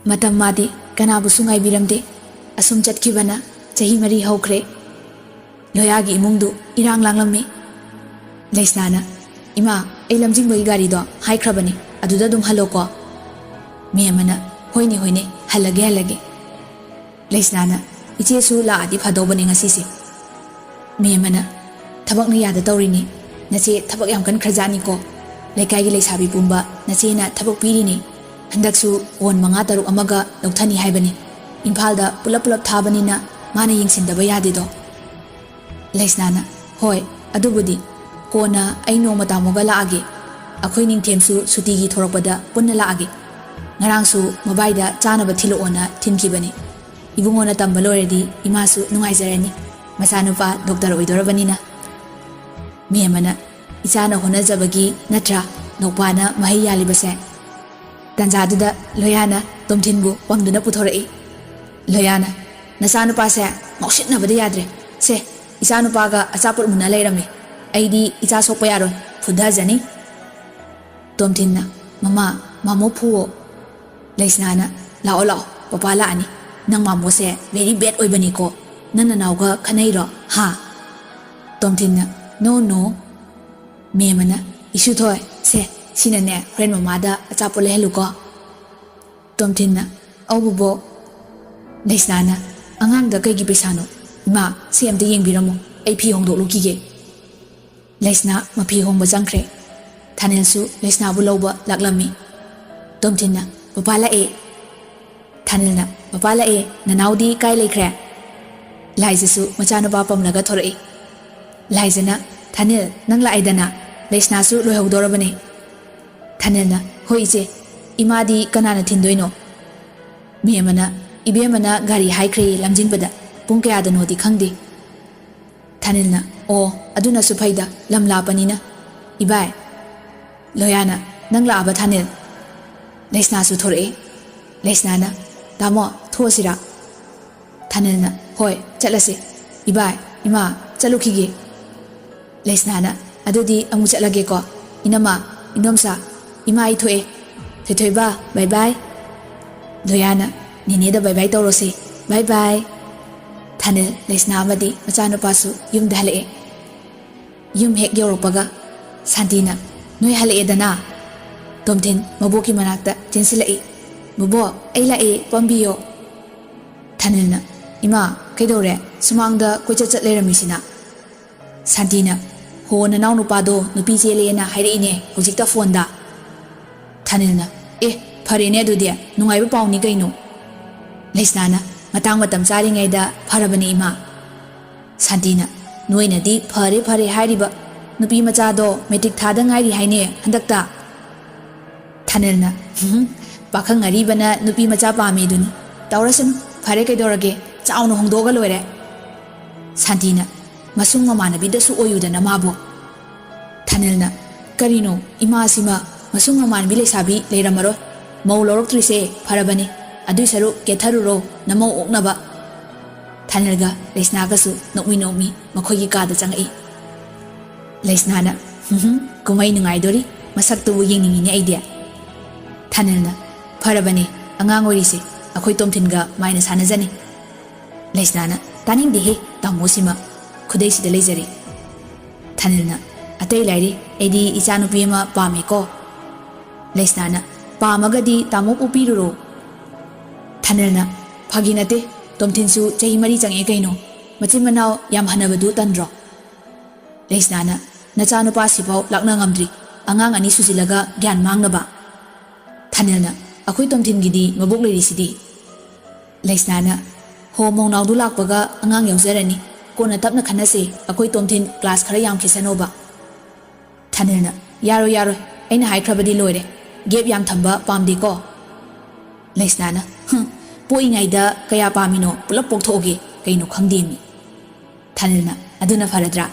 ꯃꯇꯝ ꯃꯥꯗꯤ ꯀꯅꯥꯕꯨꯁꯨ ꯉꯥꯏꯕꯤꯔꯝꯗꯦ꯫ ꯑꯁꯨꯝ ꯆꯠꯈꯤꯕꯅ ꯆꯍꯤ ꯃꯔꯤ ꯍꯧꯈ꯭ꯔꯦ꯫ ꯂꯣꯌꯥꯒꯤ ꯏꯃꯨꯡꯗꯨ ꯏꯔꯥꯡ ꯂꯥꯡꯂꯝꯃꯤ꯫ ꯂꯩꯁꯅꯥꯅ, "ꯏꯃꯥ, ꯑꯩ ꯂꯝꯖꯤꯡꯕꯒꯤ ꯒꯥꯔꯤꯗꯣ ꯍꯥꯏꯈ꯭ꯔꯕꯅꯤ, ꯑꯗꯨꯗ ꯑꯗꯨꯝ ꯍꯜꯂꯣꯀꯣ꯫" ꯃꯦꯝꯃꯅ, "ꯍꯣꯏꯅꯦ, ꯍꯣꯏꯅꯦ, ꯍꯜꯂꯒꯦ, ꯍꯜꯂꯒꯦ꯫" ꯂꯩꯁꯅꯥꯅ, "ꯏꯆꯦꯁꯨ ꯂꯥꯛꯑꯗꯤ ꯐꯗꯧꯕꯅꯦ ꯉꯁꯤꯁꯦ꯫" ꯃꯦꯝꯃꯅ, "ꯊꯕꯛꯅ ꯌꯥꯗ ꯇꯧꯔꯤꯅꯤ꯫ ꯅꯆꯦ ꯊꯕꯛ ꯌꯥꯝ ꯀꯟꯈ꯭ꯔꯖꯥꯠꯅꯤꯀꯣ꯫ ꯂꯩꯀꯥꯏꯒꯤ ꯂꯩꯁꯥꯕꯤ ꯄꯨꯝꯕ ꯅꯆꯦꯅ ꯊꯕꯛ ꯄꯤꯔꯤꯅꯤ꯫ ꯍꯟꯗꯛꯁꯨ ꯀꯣꯟ ꯃꯉꯥ ꯇꯔꯨꯛ ꯑꯃꯒ ꯂꯧꯊꯅꯤ ꯍꯥꯏꯕꯅꯤ꯫ ꯏꯝꯐꯥꯜꯗ ꯄꯨꯂꯞ ꯄꯨꯂꯞ ꯊꯥꯕꯅꯤꯅ ꯃꯥꯅ ꯌꯦꯡꯁꯤꯟꯗꯕ ꯌꯥꯗꯦꯗꯣ꯫" ꯂꯩꯁꯅꯥꯅ, "ꯍꯣꯏ, ꯑꯗꯨꯕꯨꯗꯤ ꯀꯣꯟꯅ ꯑꯩ ꯅꯣꯡꯃ ꯇꯥꯃꯣꯒ ꯂꯥꯛꯑꯒꯦ꯫ ꯑꯩꯈꯣꯏ ꯅꯤꯡꯊꯦꯝꯁꯨ ꯁꯨꯇꯤꯒꯤ ꯊꯣꯔꯛꯄꯗ ꯄꯨꯟꯅ ꯂꯥꯛꯑꯒꯦ꯫ ꯉꯔꯥꯡꯁꯨ ꯃꯕꯥꯏꯗ ꯆꯥꯅꯕ ꯊꯤꯜꯂꯛꯑꯣꯅ ꯊꯤꯟꯈꯤꯕꯅꯤ꯫ ꯏꯕꯨꯡꯉꯣꯅ ꯇꯝꯕ ꯂꯣꯏꯔꯗꯤ ꯏꯃꯥꯁꯨ ꯅꯨꯡꯉꯥꯏꯖꯔꯅꯤ, ꯃꯆꯥꯅꯨꯄꯥ ꯗꯣꯛꯇꯔ ꯑꯣꯏꯗꯣꯔꯕꯅꯤꯅ꯫" ꯃꯦꯝꯃꯅ, "ꯏꯆꯥꯅ ꯍꯣꯠꯅꯖꯕꯒꯤ ꯅꯠꯇ꯭ꯔꯥ ꯅꯧꯄꯥꯅ ꯃꯍꯩ ꯌꯥꯜꯂꯤꯕꯁꯦ?" ꯇꯟꯖꯥꯗꯨꯗ ꯂꯣꯌꯥꯅ ꯇꯣꯝꯊꯤꯟꯕꯨ ꯄꯝꯗꯨꯅ ꯄꯨꯊꯣꯔꯛꯏ꯫ ꯂꯣꯌꯥꯅ, "ꯅꯆꯥꯅꯨꯄꯥꯁꯦ ꯉꯥꯎꯁꯤꯟꯅꯕꯗ ꯌꯥꯗ꯭ꯔꯦ꯫ ꯁꯦ, ꯏꯆꯥꯅꯨꯄꯥꯒ ꯑꯆꯥꯄꯣꯠ ꯃꯨꯟꯅ ꯂꯩꯔꯝꯃꯦ꯫ ꯑꯩꯗꯤ ꯏꯆꯥ ꯁꯣꯛꯄ ꯌꯥꯔꯣꯏ, ꯐꯨꯊꯖꯅꯤ"꯫ ꯇꯣꯝꯊꯤꯟꯅ, "ꯃꯃꯥ, ꯃꯥꯃꯣ ꯐꯨꯋꯣ"꯫ ꯂꯩꯁꯅꯥꯅ, "ꯂꯥꯛꯑꯣ ꯂꯥꯛꯑꯣ, ꯄꯄꯥ ꯂꯥꯛꯑꯅꯤ꯫ ꯅꯪ ꯃꯥꯃꯣꯁꯦ very bad ꯑꯣꯏꯕꯅꯤꯀꯣ꯫ ꯅꯪ ꯅꯅꯥꯎꯒ ꯈꯟꯅꯩꯔꯣ, ꯍꯥ?" ꯇꯣꯝꯊꯤꯟꯅ, "No no"꯫ ꯃꯦꯝꯃꯅ, "ꯏꯁꯨꯊꯣꯏ, ꯁꯦ, ꯁꯤꯅꯅꯦ ꯍꯣꯔꯦꯟ ꯃꯃꯥꯗ ꯑꯆꯥꯄꯣꯠ ꯂꯩꯍꯜꯂꯨꯀꯣ"꯫ ꯇꯣꯝꯊꯤꯟꯅ, "ꯑꯧ ꯕꯣꯕꯣꯛ"꯫ ꯂꯩꯁꯅꯥꯅ, "ꯑꯉꯥꯡꯗ ꯀꯩꯒꯤ ꯄꯩꯁꯥꯅꯣ? ꯏꯃꯥ, ꯁꯤ ꯑꯝꯇ ꯌꯦꯡꯕꯤꯔꯝꯃꯣ, ꯑꯩ ꯐꯤ ꯍꯣꯡꯗꯣꯛꯂꯨꯈꯤꯒꯦ"꯫ ꯂꯩꯁꯅꯥ ꯃꯐꯤ ꯍꯣꯡꯕ ꯆꯪꯈ꯭ꯔꯦ꯫ ꯊꯥꯅꯤꯜꯁꯨ ꯂꯩꯁꯅꯥꯕꯨ ꯂꯧꯕ ꯂꯥꯛꯂꯝꯃꯤ꯫ ꯇꯣꯝꯊꯤꯟꯅ, "ꯄꯄꯥ ꯂꯥꯛꯑꯦ"꯫ ꯊꯥꯅꯤꯜꯅ, "ꯄꯄꯥ ꯂꯥꯛꯑꯦ, ꯅꯅꯥꯎꯗꯤ ꯀꯥꯏ ꯂꯩꯈ꯭ꯔꯦ?" ꯂꯥꯏꯖꯁꯨ ꯃꯆꯥꯅꯨꯄꯥ ꯄꯝꯂꯒ ꯊꯣꯔꯛꯏ꯫ ꯂꯥꯏꯖꯅ, "ꯊꯥꯅꯤꯜ, ꯅꯪ ꯂꯥꯛꯑꯦꯗꯅ, ꯂꯩꯁꯅꯥꯁꯨ ꯂꯣꯏꯍꯧꯗꯣꯔꯕꯅꯦ"꯫ ꯊꯥꯅꯤꯜꯅ, "ꯍꯣꯏ ꯏꯆꯦ, ꯏꯃꯥꯗꯤ ꯀꯅꯥꯅ ꯊꯤꯟꯗꯣꯏꯅꯣ?" ꯃꯦꯝꯃꯅ, "ꯏꯕꯦꯝꯃꯅ ꯒꯥꯔꯤ ꯍꯥꯏꯈ꯭ꯔꯦ ꯂꯝꯖꯤꯡꯕꯗ, ꯄꯨꯡ ꯀꯌꯥꯗꯅꯣꯗꯤ ꯈꯪꯗꯦ"꯫ ꯊꯥꯅꯤꯜꯅ, "ꯑꯣ, ꯑꯗꯨꯅꯁꯨ ꯐꯩꯗ, ꯂꯝ ꯂꯥꯞꯄꯅꯤꯅ꯫ ꯏꯕꯥꯏ"꯫ ꯂꯣꯌꯥꯅ, "ꯅꯪ ꯂꯥꯛꯑꯕ ꯊꯥꯅꯤꯜ?" ꯂꯩꯁꯅꯥꯁꯨ ꯊꯣꯔꯛꯑꯦ꯫ ꯂꯩꯁꯅꯥꯅ, "ꯇꯥꯃꯣ, ꯊꯣꯛꯑꯁꯤꯔꯥ?" ꯊꯥꯅꯤꯜꯅ, "ꯍꯣꯏ, ꯆꯠꯂꯁꯦ꯫ ꯏꯕꯥꯏ, ꯏꯃꯥ, ꯆꯠꯂꯨꯈꯤꯒꯦ"꯫ ꯂꯩꯁꯅꯥꯅ, "ꯑꯗꯨꯗꯤ ꯑꯃꯨꯛ ꯆꯠꯂꯒꯦꯀꯣ꯫ ꯏꯅꯝꯃ, ꯏꯟꯗꯣꯝꯆꯥ, ꯏꯃꯥ ꯑꯩ ꯊꯣꯛꯑꯦ꯫ ꯊꯣꯏꯊꯣꯏꯕ, bye bye"꯫ ꯂꯣꯌꯥꯅ, "ꯅꯦꯅꯦꯗ bye bye ꯇꯧꯔꯣꯁꯦ꯫ Bye bye"꯫ ꯊꯥꯅꯤꯜ, ꯂꯩꯁꯅꯥ ꯑꯃꯗꯤ ꯃꯆꯥꯅꯨꯄꯥꯁꯨ ꯌꯨꯝꯗ ꯍꯜꯂꯛꯑꯦ꯫ ꯌꯨꯝ ꯍꯦꯛ ꯌꯧꯔꯛꯄꯒ ꯁꯥꯟꯇꯤꯅ, "ꯅꯣꯏ ꯍꯜꯂꯛꯑꯦꯗꯅ?" ꯇꯣꯝꯊꯤꯟ ꯃꯕꯣꯛꯀꯤ ꯃꯅꯥꯛꯇ ꯆꯦꯟꯁꯤꯜꯂꯛꯏ꯫ "ꯕꯣꯕꯣꯛ, ꯑꯩ ꯂꯥꯛꯑꯦ, ꯄꯝꯕꯤꯌꯣ"꯫ ꯊꯥꯅꯤꯜꯅ, "ꯏꯃꯥ, ꯀꯩꯗꯧꯔꯦ? ꯁꯨꯃꯥꯡꯗ ꯀꯣꯏꯆꯠ ꯆꯠ ꯂꯩꯔꯝꯃꯤꯁꯤꯅ?" ꯁꯥꯟꯇꯤꯅ, "ꯍꯣ, ꯅꯅꯥꯎ ꯅꯨꯄꯥꯗꯣ ꯅꯨꯄꯤ ꯆꯦꯜꯂꯦꯅ ꯍꯥꯏꯔꯛꯏꯅꯦ ꯍꯧꯖꯤꯛꯇ ꯐꯣꯟꯗ"꯫ ꯊꯥꯅꯤꯜꯅ, "ꯑꯦ, ꯐꯔꯦꯅꯦ ꯑꯗꯨꯗꯤ, ꯅꯨꯡꯉꯥꯏꯕ ꯄꯥꯎꯅꯤ ꯀꯩꯅꯣ"꯫ ꯂꯩꯁꯅꯥꯅ, "ꯃꯇꯥꯡ ꯃꯇꯝ ꯆꯥꯔꯤꯉꯩꯗ ꯐꯔꯕꯅꯦ ꯏꯃꯥ"꯫ ꯁꯥꯟꯇꯤꯅ, "ꯅꯣꯏꯅꯗꯤ ꯐꯔꯦ ꯐꯔꯦ ꯍꯥꯏꯔꯤꯕ, ꯅꯨꯄꯤ ꯃꯆꯥꯗꯣ ꯃꯦꯇ꯭ꯔꯤꯛ ꯊꯥꯗ ꯉꯥꯏꯔꯤ ꯍꯥꯏꯅꯦ ꯍꯟꯗꯛꯇ"꯫ ꯊꯥꯅꯤꯜꯅ, "ꯍꯨꯝ, ꯄꯥꯈꯪ ꯑꯔꯤꯕꯅ ꯅꯨꯄꯤ ꯃꯆꯥ ꯄꯥꯝꯃꯦꯗꯨꯅꯤ꯫ ꯇꯧꯔꯁꯅꯨ, ꯐꯔꯦ ꯀꯩꯗꯧꯔꯒꯦ, ꯆꯥꯎꯅ ꯍꯣꯡꯗꯣꯛꯑꯒ ꯂꯣꯏꯔꯦ"꯫ ꯁꯥꯟꯇꯤꯅ, "ꯃꯁꯨꯡ ꯃꯃꯥꯟꯅꯕꯤꯗꯁꯨ ꯑꯣꯏꯌꯨꯗꯅ ꯃꯥꯕꯨ"꯫ ꯊꯥꯅꯤꯜꯅ, "ꯀꯔꯤꯅꯣ, ꯏꯃꯥꯁꯤꯃ ꯃꯁꯨꯡ ꯃꯃꯥꯟꯅꯕꯤ ꯂꯩꯁꯥꯕꯤ ꯂꯩꯔꯝꯃꯔꯣꯏ꯫ ꯃꯧ ꯂꯧꯔꯛꯇ꯭ꯔꯤꯁꯦ ꯐꯔꯕꯅꯤ꯫ ꯑꯗꯨꯏ ꯁꯔꯨꯛ ꯀꯦꯊꯔꯨꯔꯣ ꯅꯃꯧ ꯑꯣꯛꯅꯕ"꯫ ꯊꯥꯅꯤꯜꯒ ꯂꯩꯁꯅꯥꯒꯁꯨ ꯅꯣꯛꯃꯤ ꯅꯣꯛꯃꯤ ꯃꯈꯣꯏꯒꯤ ꯀꯥꯗ ꯆꯪꯉꯛꯏ꯫ ꯂꯩꯁꯅꯥꯅ, "ꯍꯨꯝ ꯍꯨꯝ, ꯀꯨꯝꯍꯩ ꯅꯨꯡꯉꯥꯏꯗꯣꯔꯤ, ꯃꯁꯛꯇꯨꯕꯨ ꯌꯦꯡꯅꯤꯡꯉꯤꯅꯦ ꯑꯩꯗꯤ"꯫ ꯊꯥꯅꯤꯜꯅ, "ꯐꯔꯕꯅꯦ, ꯑꯉꯥꯡ ꯑꯣꯏꯔꯤꯁꯦ, ꯑꯩꯈꯣꯏ ꯇꯣꯝꯊꯤꯟꯒ ꯃꯥꯏꯅ ꯁꯥꯟꯅꯖꯅꯤ"꯫ ꯂꯩꯁꯅꯥꯅ, "ꯇꯥꯅꯤꯡꯗꯦꯍꯦ, ꯇꯥꯃꯣꯁꯤꯃ, ꯈꯨꯗꯩꯁꯤꯗ ꯂꯩꯖꯔꯦ"꯫ ꯊꯥꯅꯤꯜꯅ, "ꯑꯇꯩ ꯂꯥꯏꯔꯤ, ꯑꯩꯗꯤ ꯏꯆꯥꯅꯨꯄꯤ ꯑꯃ ꯄꯥꯝꯃꯦꯀꯣ"꯫ ꯂꯩꯁꯅꯥꯅ, "ꯄꯥꯝꯃꯒꯗꯤ ꯇꯥꯃꯣ ꯄꯣꯛꯄꯤꯔꯨꯔꯣ"꯫ ꯊꯥꯅꯤꯜꯅ, "ꯐꯥꯒꯤ ꯅꯠꯇꯦ, ꯇꯣꯝꯊꯤꯟꯁꯨ ꯆꯍꯤ ꯃꯔꯤ ꯆꯪꯉꯛꯑꯦ ꯀꯩꯅꯣ, ꯃꯆꯤꯟ ꯃꯅꯥꯎ ꯌꯥꯝ ꯍꯟꯅꯕꯗꯨ ꯇꯟꯗ꯭ꯔꯣ"꯫ ꯂꯩꯁꯅꯥꯅ, "ꯅꯆꯥꯅꯨꯄꯥꯁꯤꯐꯥꯎ ꯂꯥꯛꯅ ꯉꯝꯗ꯭ꯔꯤ, ꯑꯉꯥꯡ ꯑꯅꯤ ꯁꯨꯖꯤꯜꯂꯒ ꯒ꯭ꯌꯥꯟ ꯃꯥꯡꯅꯕ"꯫ ꯊꯥꯅꯤꯜꯅ, "ꯑꯩꯈꯣꯏ ꯇꯣꯝꯊꯤꯟꯒꯤꯗꯤ ꯃꯕꯣꯛ ꯂꯩꯔꯤꯁꯤꯗꯤ"꯫ ꯂꯩꯁꯅꯥꯅ, "ꯍꯣ, ꯃꯧꯅꯥꯎꯗꯨ ꯂꯥꯛꯄꯒ ꯑꯉꯥꯡ ꯌꯥꯎꯖꯔꯅꯤ, ꯀꯣꯟꯅ ꯇꯞꯅ ꯈꯟꯅꯁꯦ, ꯑꯩꯈꯣꯏ ꯇꯣꯝꯊꯤꯟ ꯀ꯭ꯂꯥꯁ ꯈꯔ ꯌꯥꯝꯈꯤꯁꯅꯣꯕ"꯫ ꯊꯥꯅꯤꯜꯅ, "ꯌꯥꯔꯣꯏ, ꯌꯥꯔꯣꯏ, ꯑꯩꯅ ꯍꯥꯏꯈ꯭ꯔꯕꯗꯤ ꯂꯣꯏꯔꯦ, ꯒꯦꯞ ꯌꯥꯝ ꯊꯝꯕ ꯄꯥꯝꯗꯦꯀꯣ"꯫ ꯂꯩꯁꯅꯥꯅ, "ꯍꯨꯝ, ꯄꯣꯛꯏꯉꯩꯗ ꯀꯌꯥ ꯄꯥꯝꯃꯤꯅꯣ ꯄꯨꯂꯞ ꯄꯣꯛꯊꯣꯛꯑꯒꯦ, ꯀꯩꯅꯣ ꯈꯪꯗꯦꯃꯤ"꯫ ꯊꯥꯅꯤꯜꯅ, "ꯑꯗꯨꯅ ꯐꯔꯗ꯭ꯔꯥ"꯫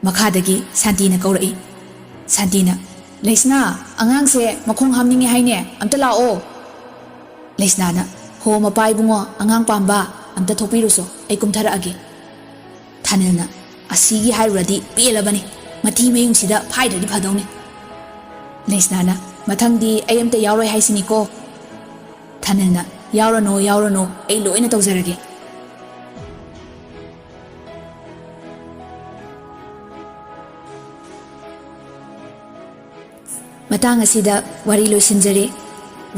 ꯃꯈꯥꯗꯒꯤ ꯁꯥꯟꯇꯤꯅ ꯀꯧꯔꯛꯏ꯫ ꯁꯥꯟꯇꯤꯅ, "ꯂꯩꯁꯅꯥ, ꯑꯉꯥꯡꯁꯦ ꯃꯈꯣꯡ ꯍꯥꯝꯅꯤꯡꯉꯦ ꯍꯥꯏꯅꯦ, ꯑꯝꯇ ꯂꯥꯛꯑꯣ"꯫ ꯂꯩꯁꯅꯥꯅ, "ꯍꯣ ꯃꯄꯥ ꯏꯕꯨꯡꯉꯣ, ꯑꯉꯥꯡ ꯄꯥꯝꯕ, ꯑꯝꯇ ꯊꯣꯛꯄꯤꯔꯨꯁꯣ, ꯑꯩ ꯀꯨꯝꯊꯔꯛꯑꯒꯦ"꯫ ꯊꯥꯅꯤꯜꯅ, "ꯑꯁꯤꯒꯤ ꯍꯥꯏꯔꯨꯔꯗꯤ ꯄꯦꯜꯂꯕꯅꯤ, ꯃꯊꯤ ꯃꯌꯨꯡꯁꯤꯗ ꯐꯥꯏꯗ꯭ꯔꯗꯤ ꯐꯗꯧꯅꯤ"꯫ ꯂꯩꯁꯅꯥꯅ, "ꯃꯊꯪꯗꯤ ꯑꯩ ꯑꯝꯇ ꯌꯥꯎꯔꯣꯏ ꯍꯥꯏꯁꯤꯅꯤꯀꯣ"꯫ ꯊꯥꯅꯤꯜꯅ, "ꯌꯥꯎꯔꯅꯣ, ꯌꯥꯎꯔꯅꯣ, ꯑꯩ ꯂꯣꯏꯅ ꯇꯧꯖꯔꯒꯦ"꯫ ꯃꯇꯥꯡ ꯑꯁꯤꯗ ꯋꯥꯔꯤ ꯂꯣꯏꯁꯤꯟꯖꯔꯦ꯫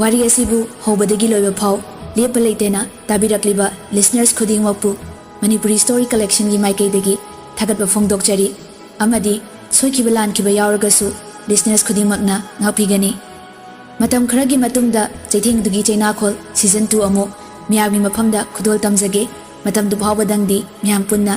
ꯋꯥꯔꯤ ꯑꯁꯤꯕꯨ ꯍꯧꯕꯗꯒꯤ ꯂꯣꯏꯕ ꯐꯥꯎ ꯂꯦꯞꯄ ꯂꯩꯇꯅ ꯇꯥꯕꯤꯔꯛꯂꯤꯕ listeners ꯈꯨꯗꯤꯡꯃꯛꯄꯨ ꯃꯅꯤꯄꯨꯔꯤ story collectionꯒꯤ ꯃꯥꯏꯀꯩꯗꯒꯤ ꯊꯥꯒꯠꯄ ꯐꯣꯡꯗꯣꯛꯆꯔꯤ꯫ ꯑꯃꯗꯤ ꯁꯣꯏꯈꯤꯕ ꯂꯥꯟꯈꯤꯕ ꯌꯥꯎꯔꯒꯁꯨ listeners ꯈꯨꯗꯤꯡꯃꯛꯅ ꯉꯥꯛꯄꯤꯒꯅꯤ꯫ ꯃꯇꯝ ꯈꯔꯒꯤ ꯃꯇꯨꯡꯗ ꯆꯩꯊꯦꯡꯗꯨꯒꯤ ꯆꯩꯅꯥꯈꯣꯜ season two ꯑꯃꯨꯛ ꯃꯌꯥꯝꯒꯤ ꯃꯐꯝꯗ ꯈꯨꯗꯣꯜ ꯇꯝꯖꯒꯦ꯫ ꯃꯇꯝꯗꯨ ꯐꯥꯎꯕꯗꯪꯗꯤ ꯃꯌꯥꯝ ꯄꯨꯟꯅ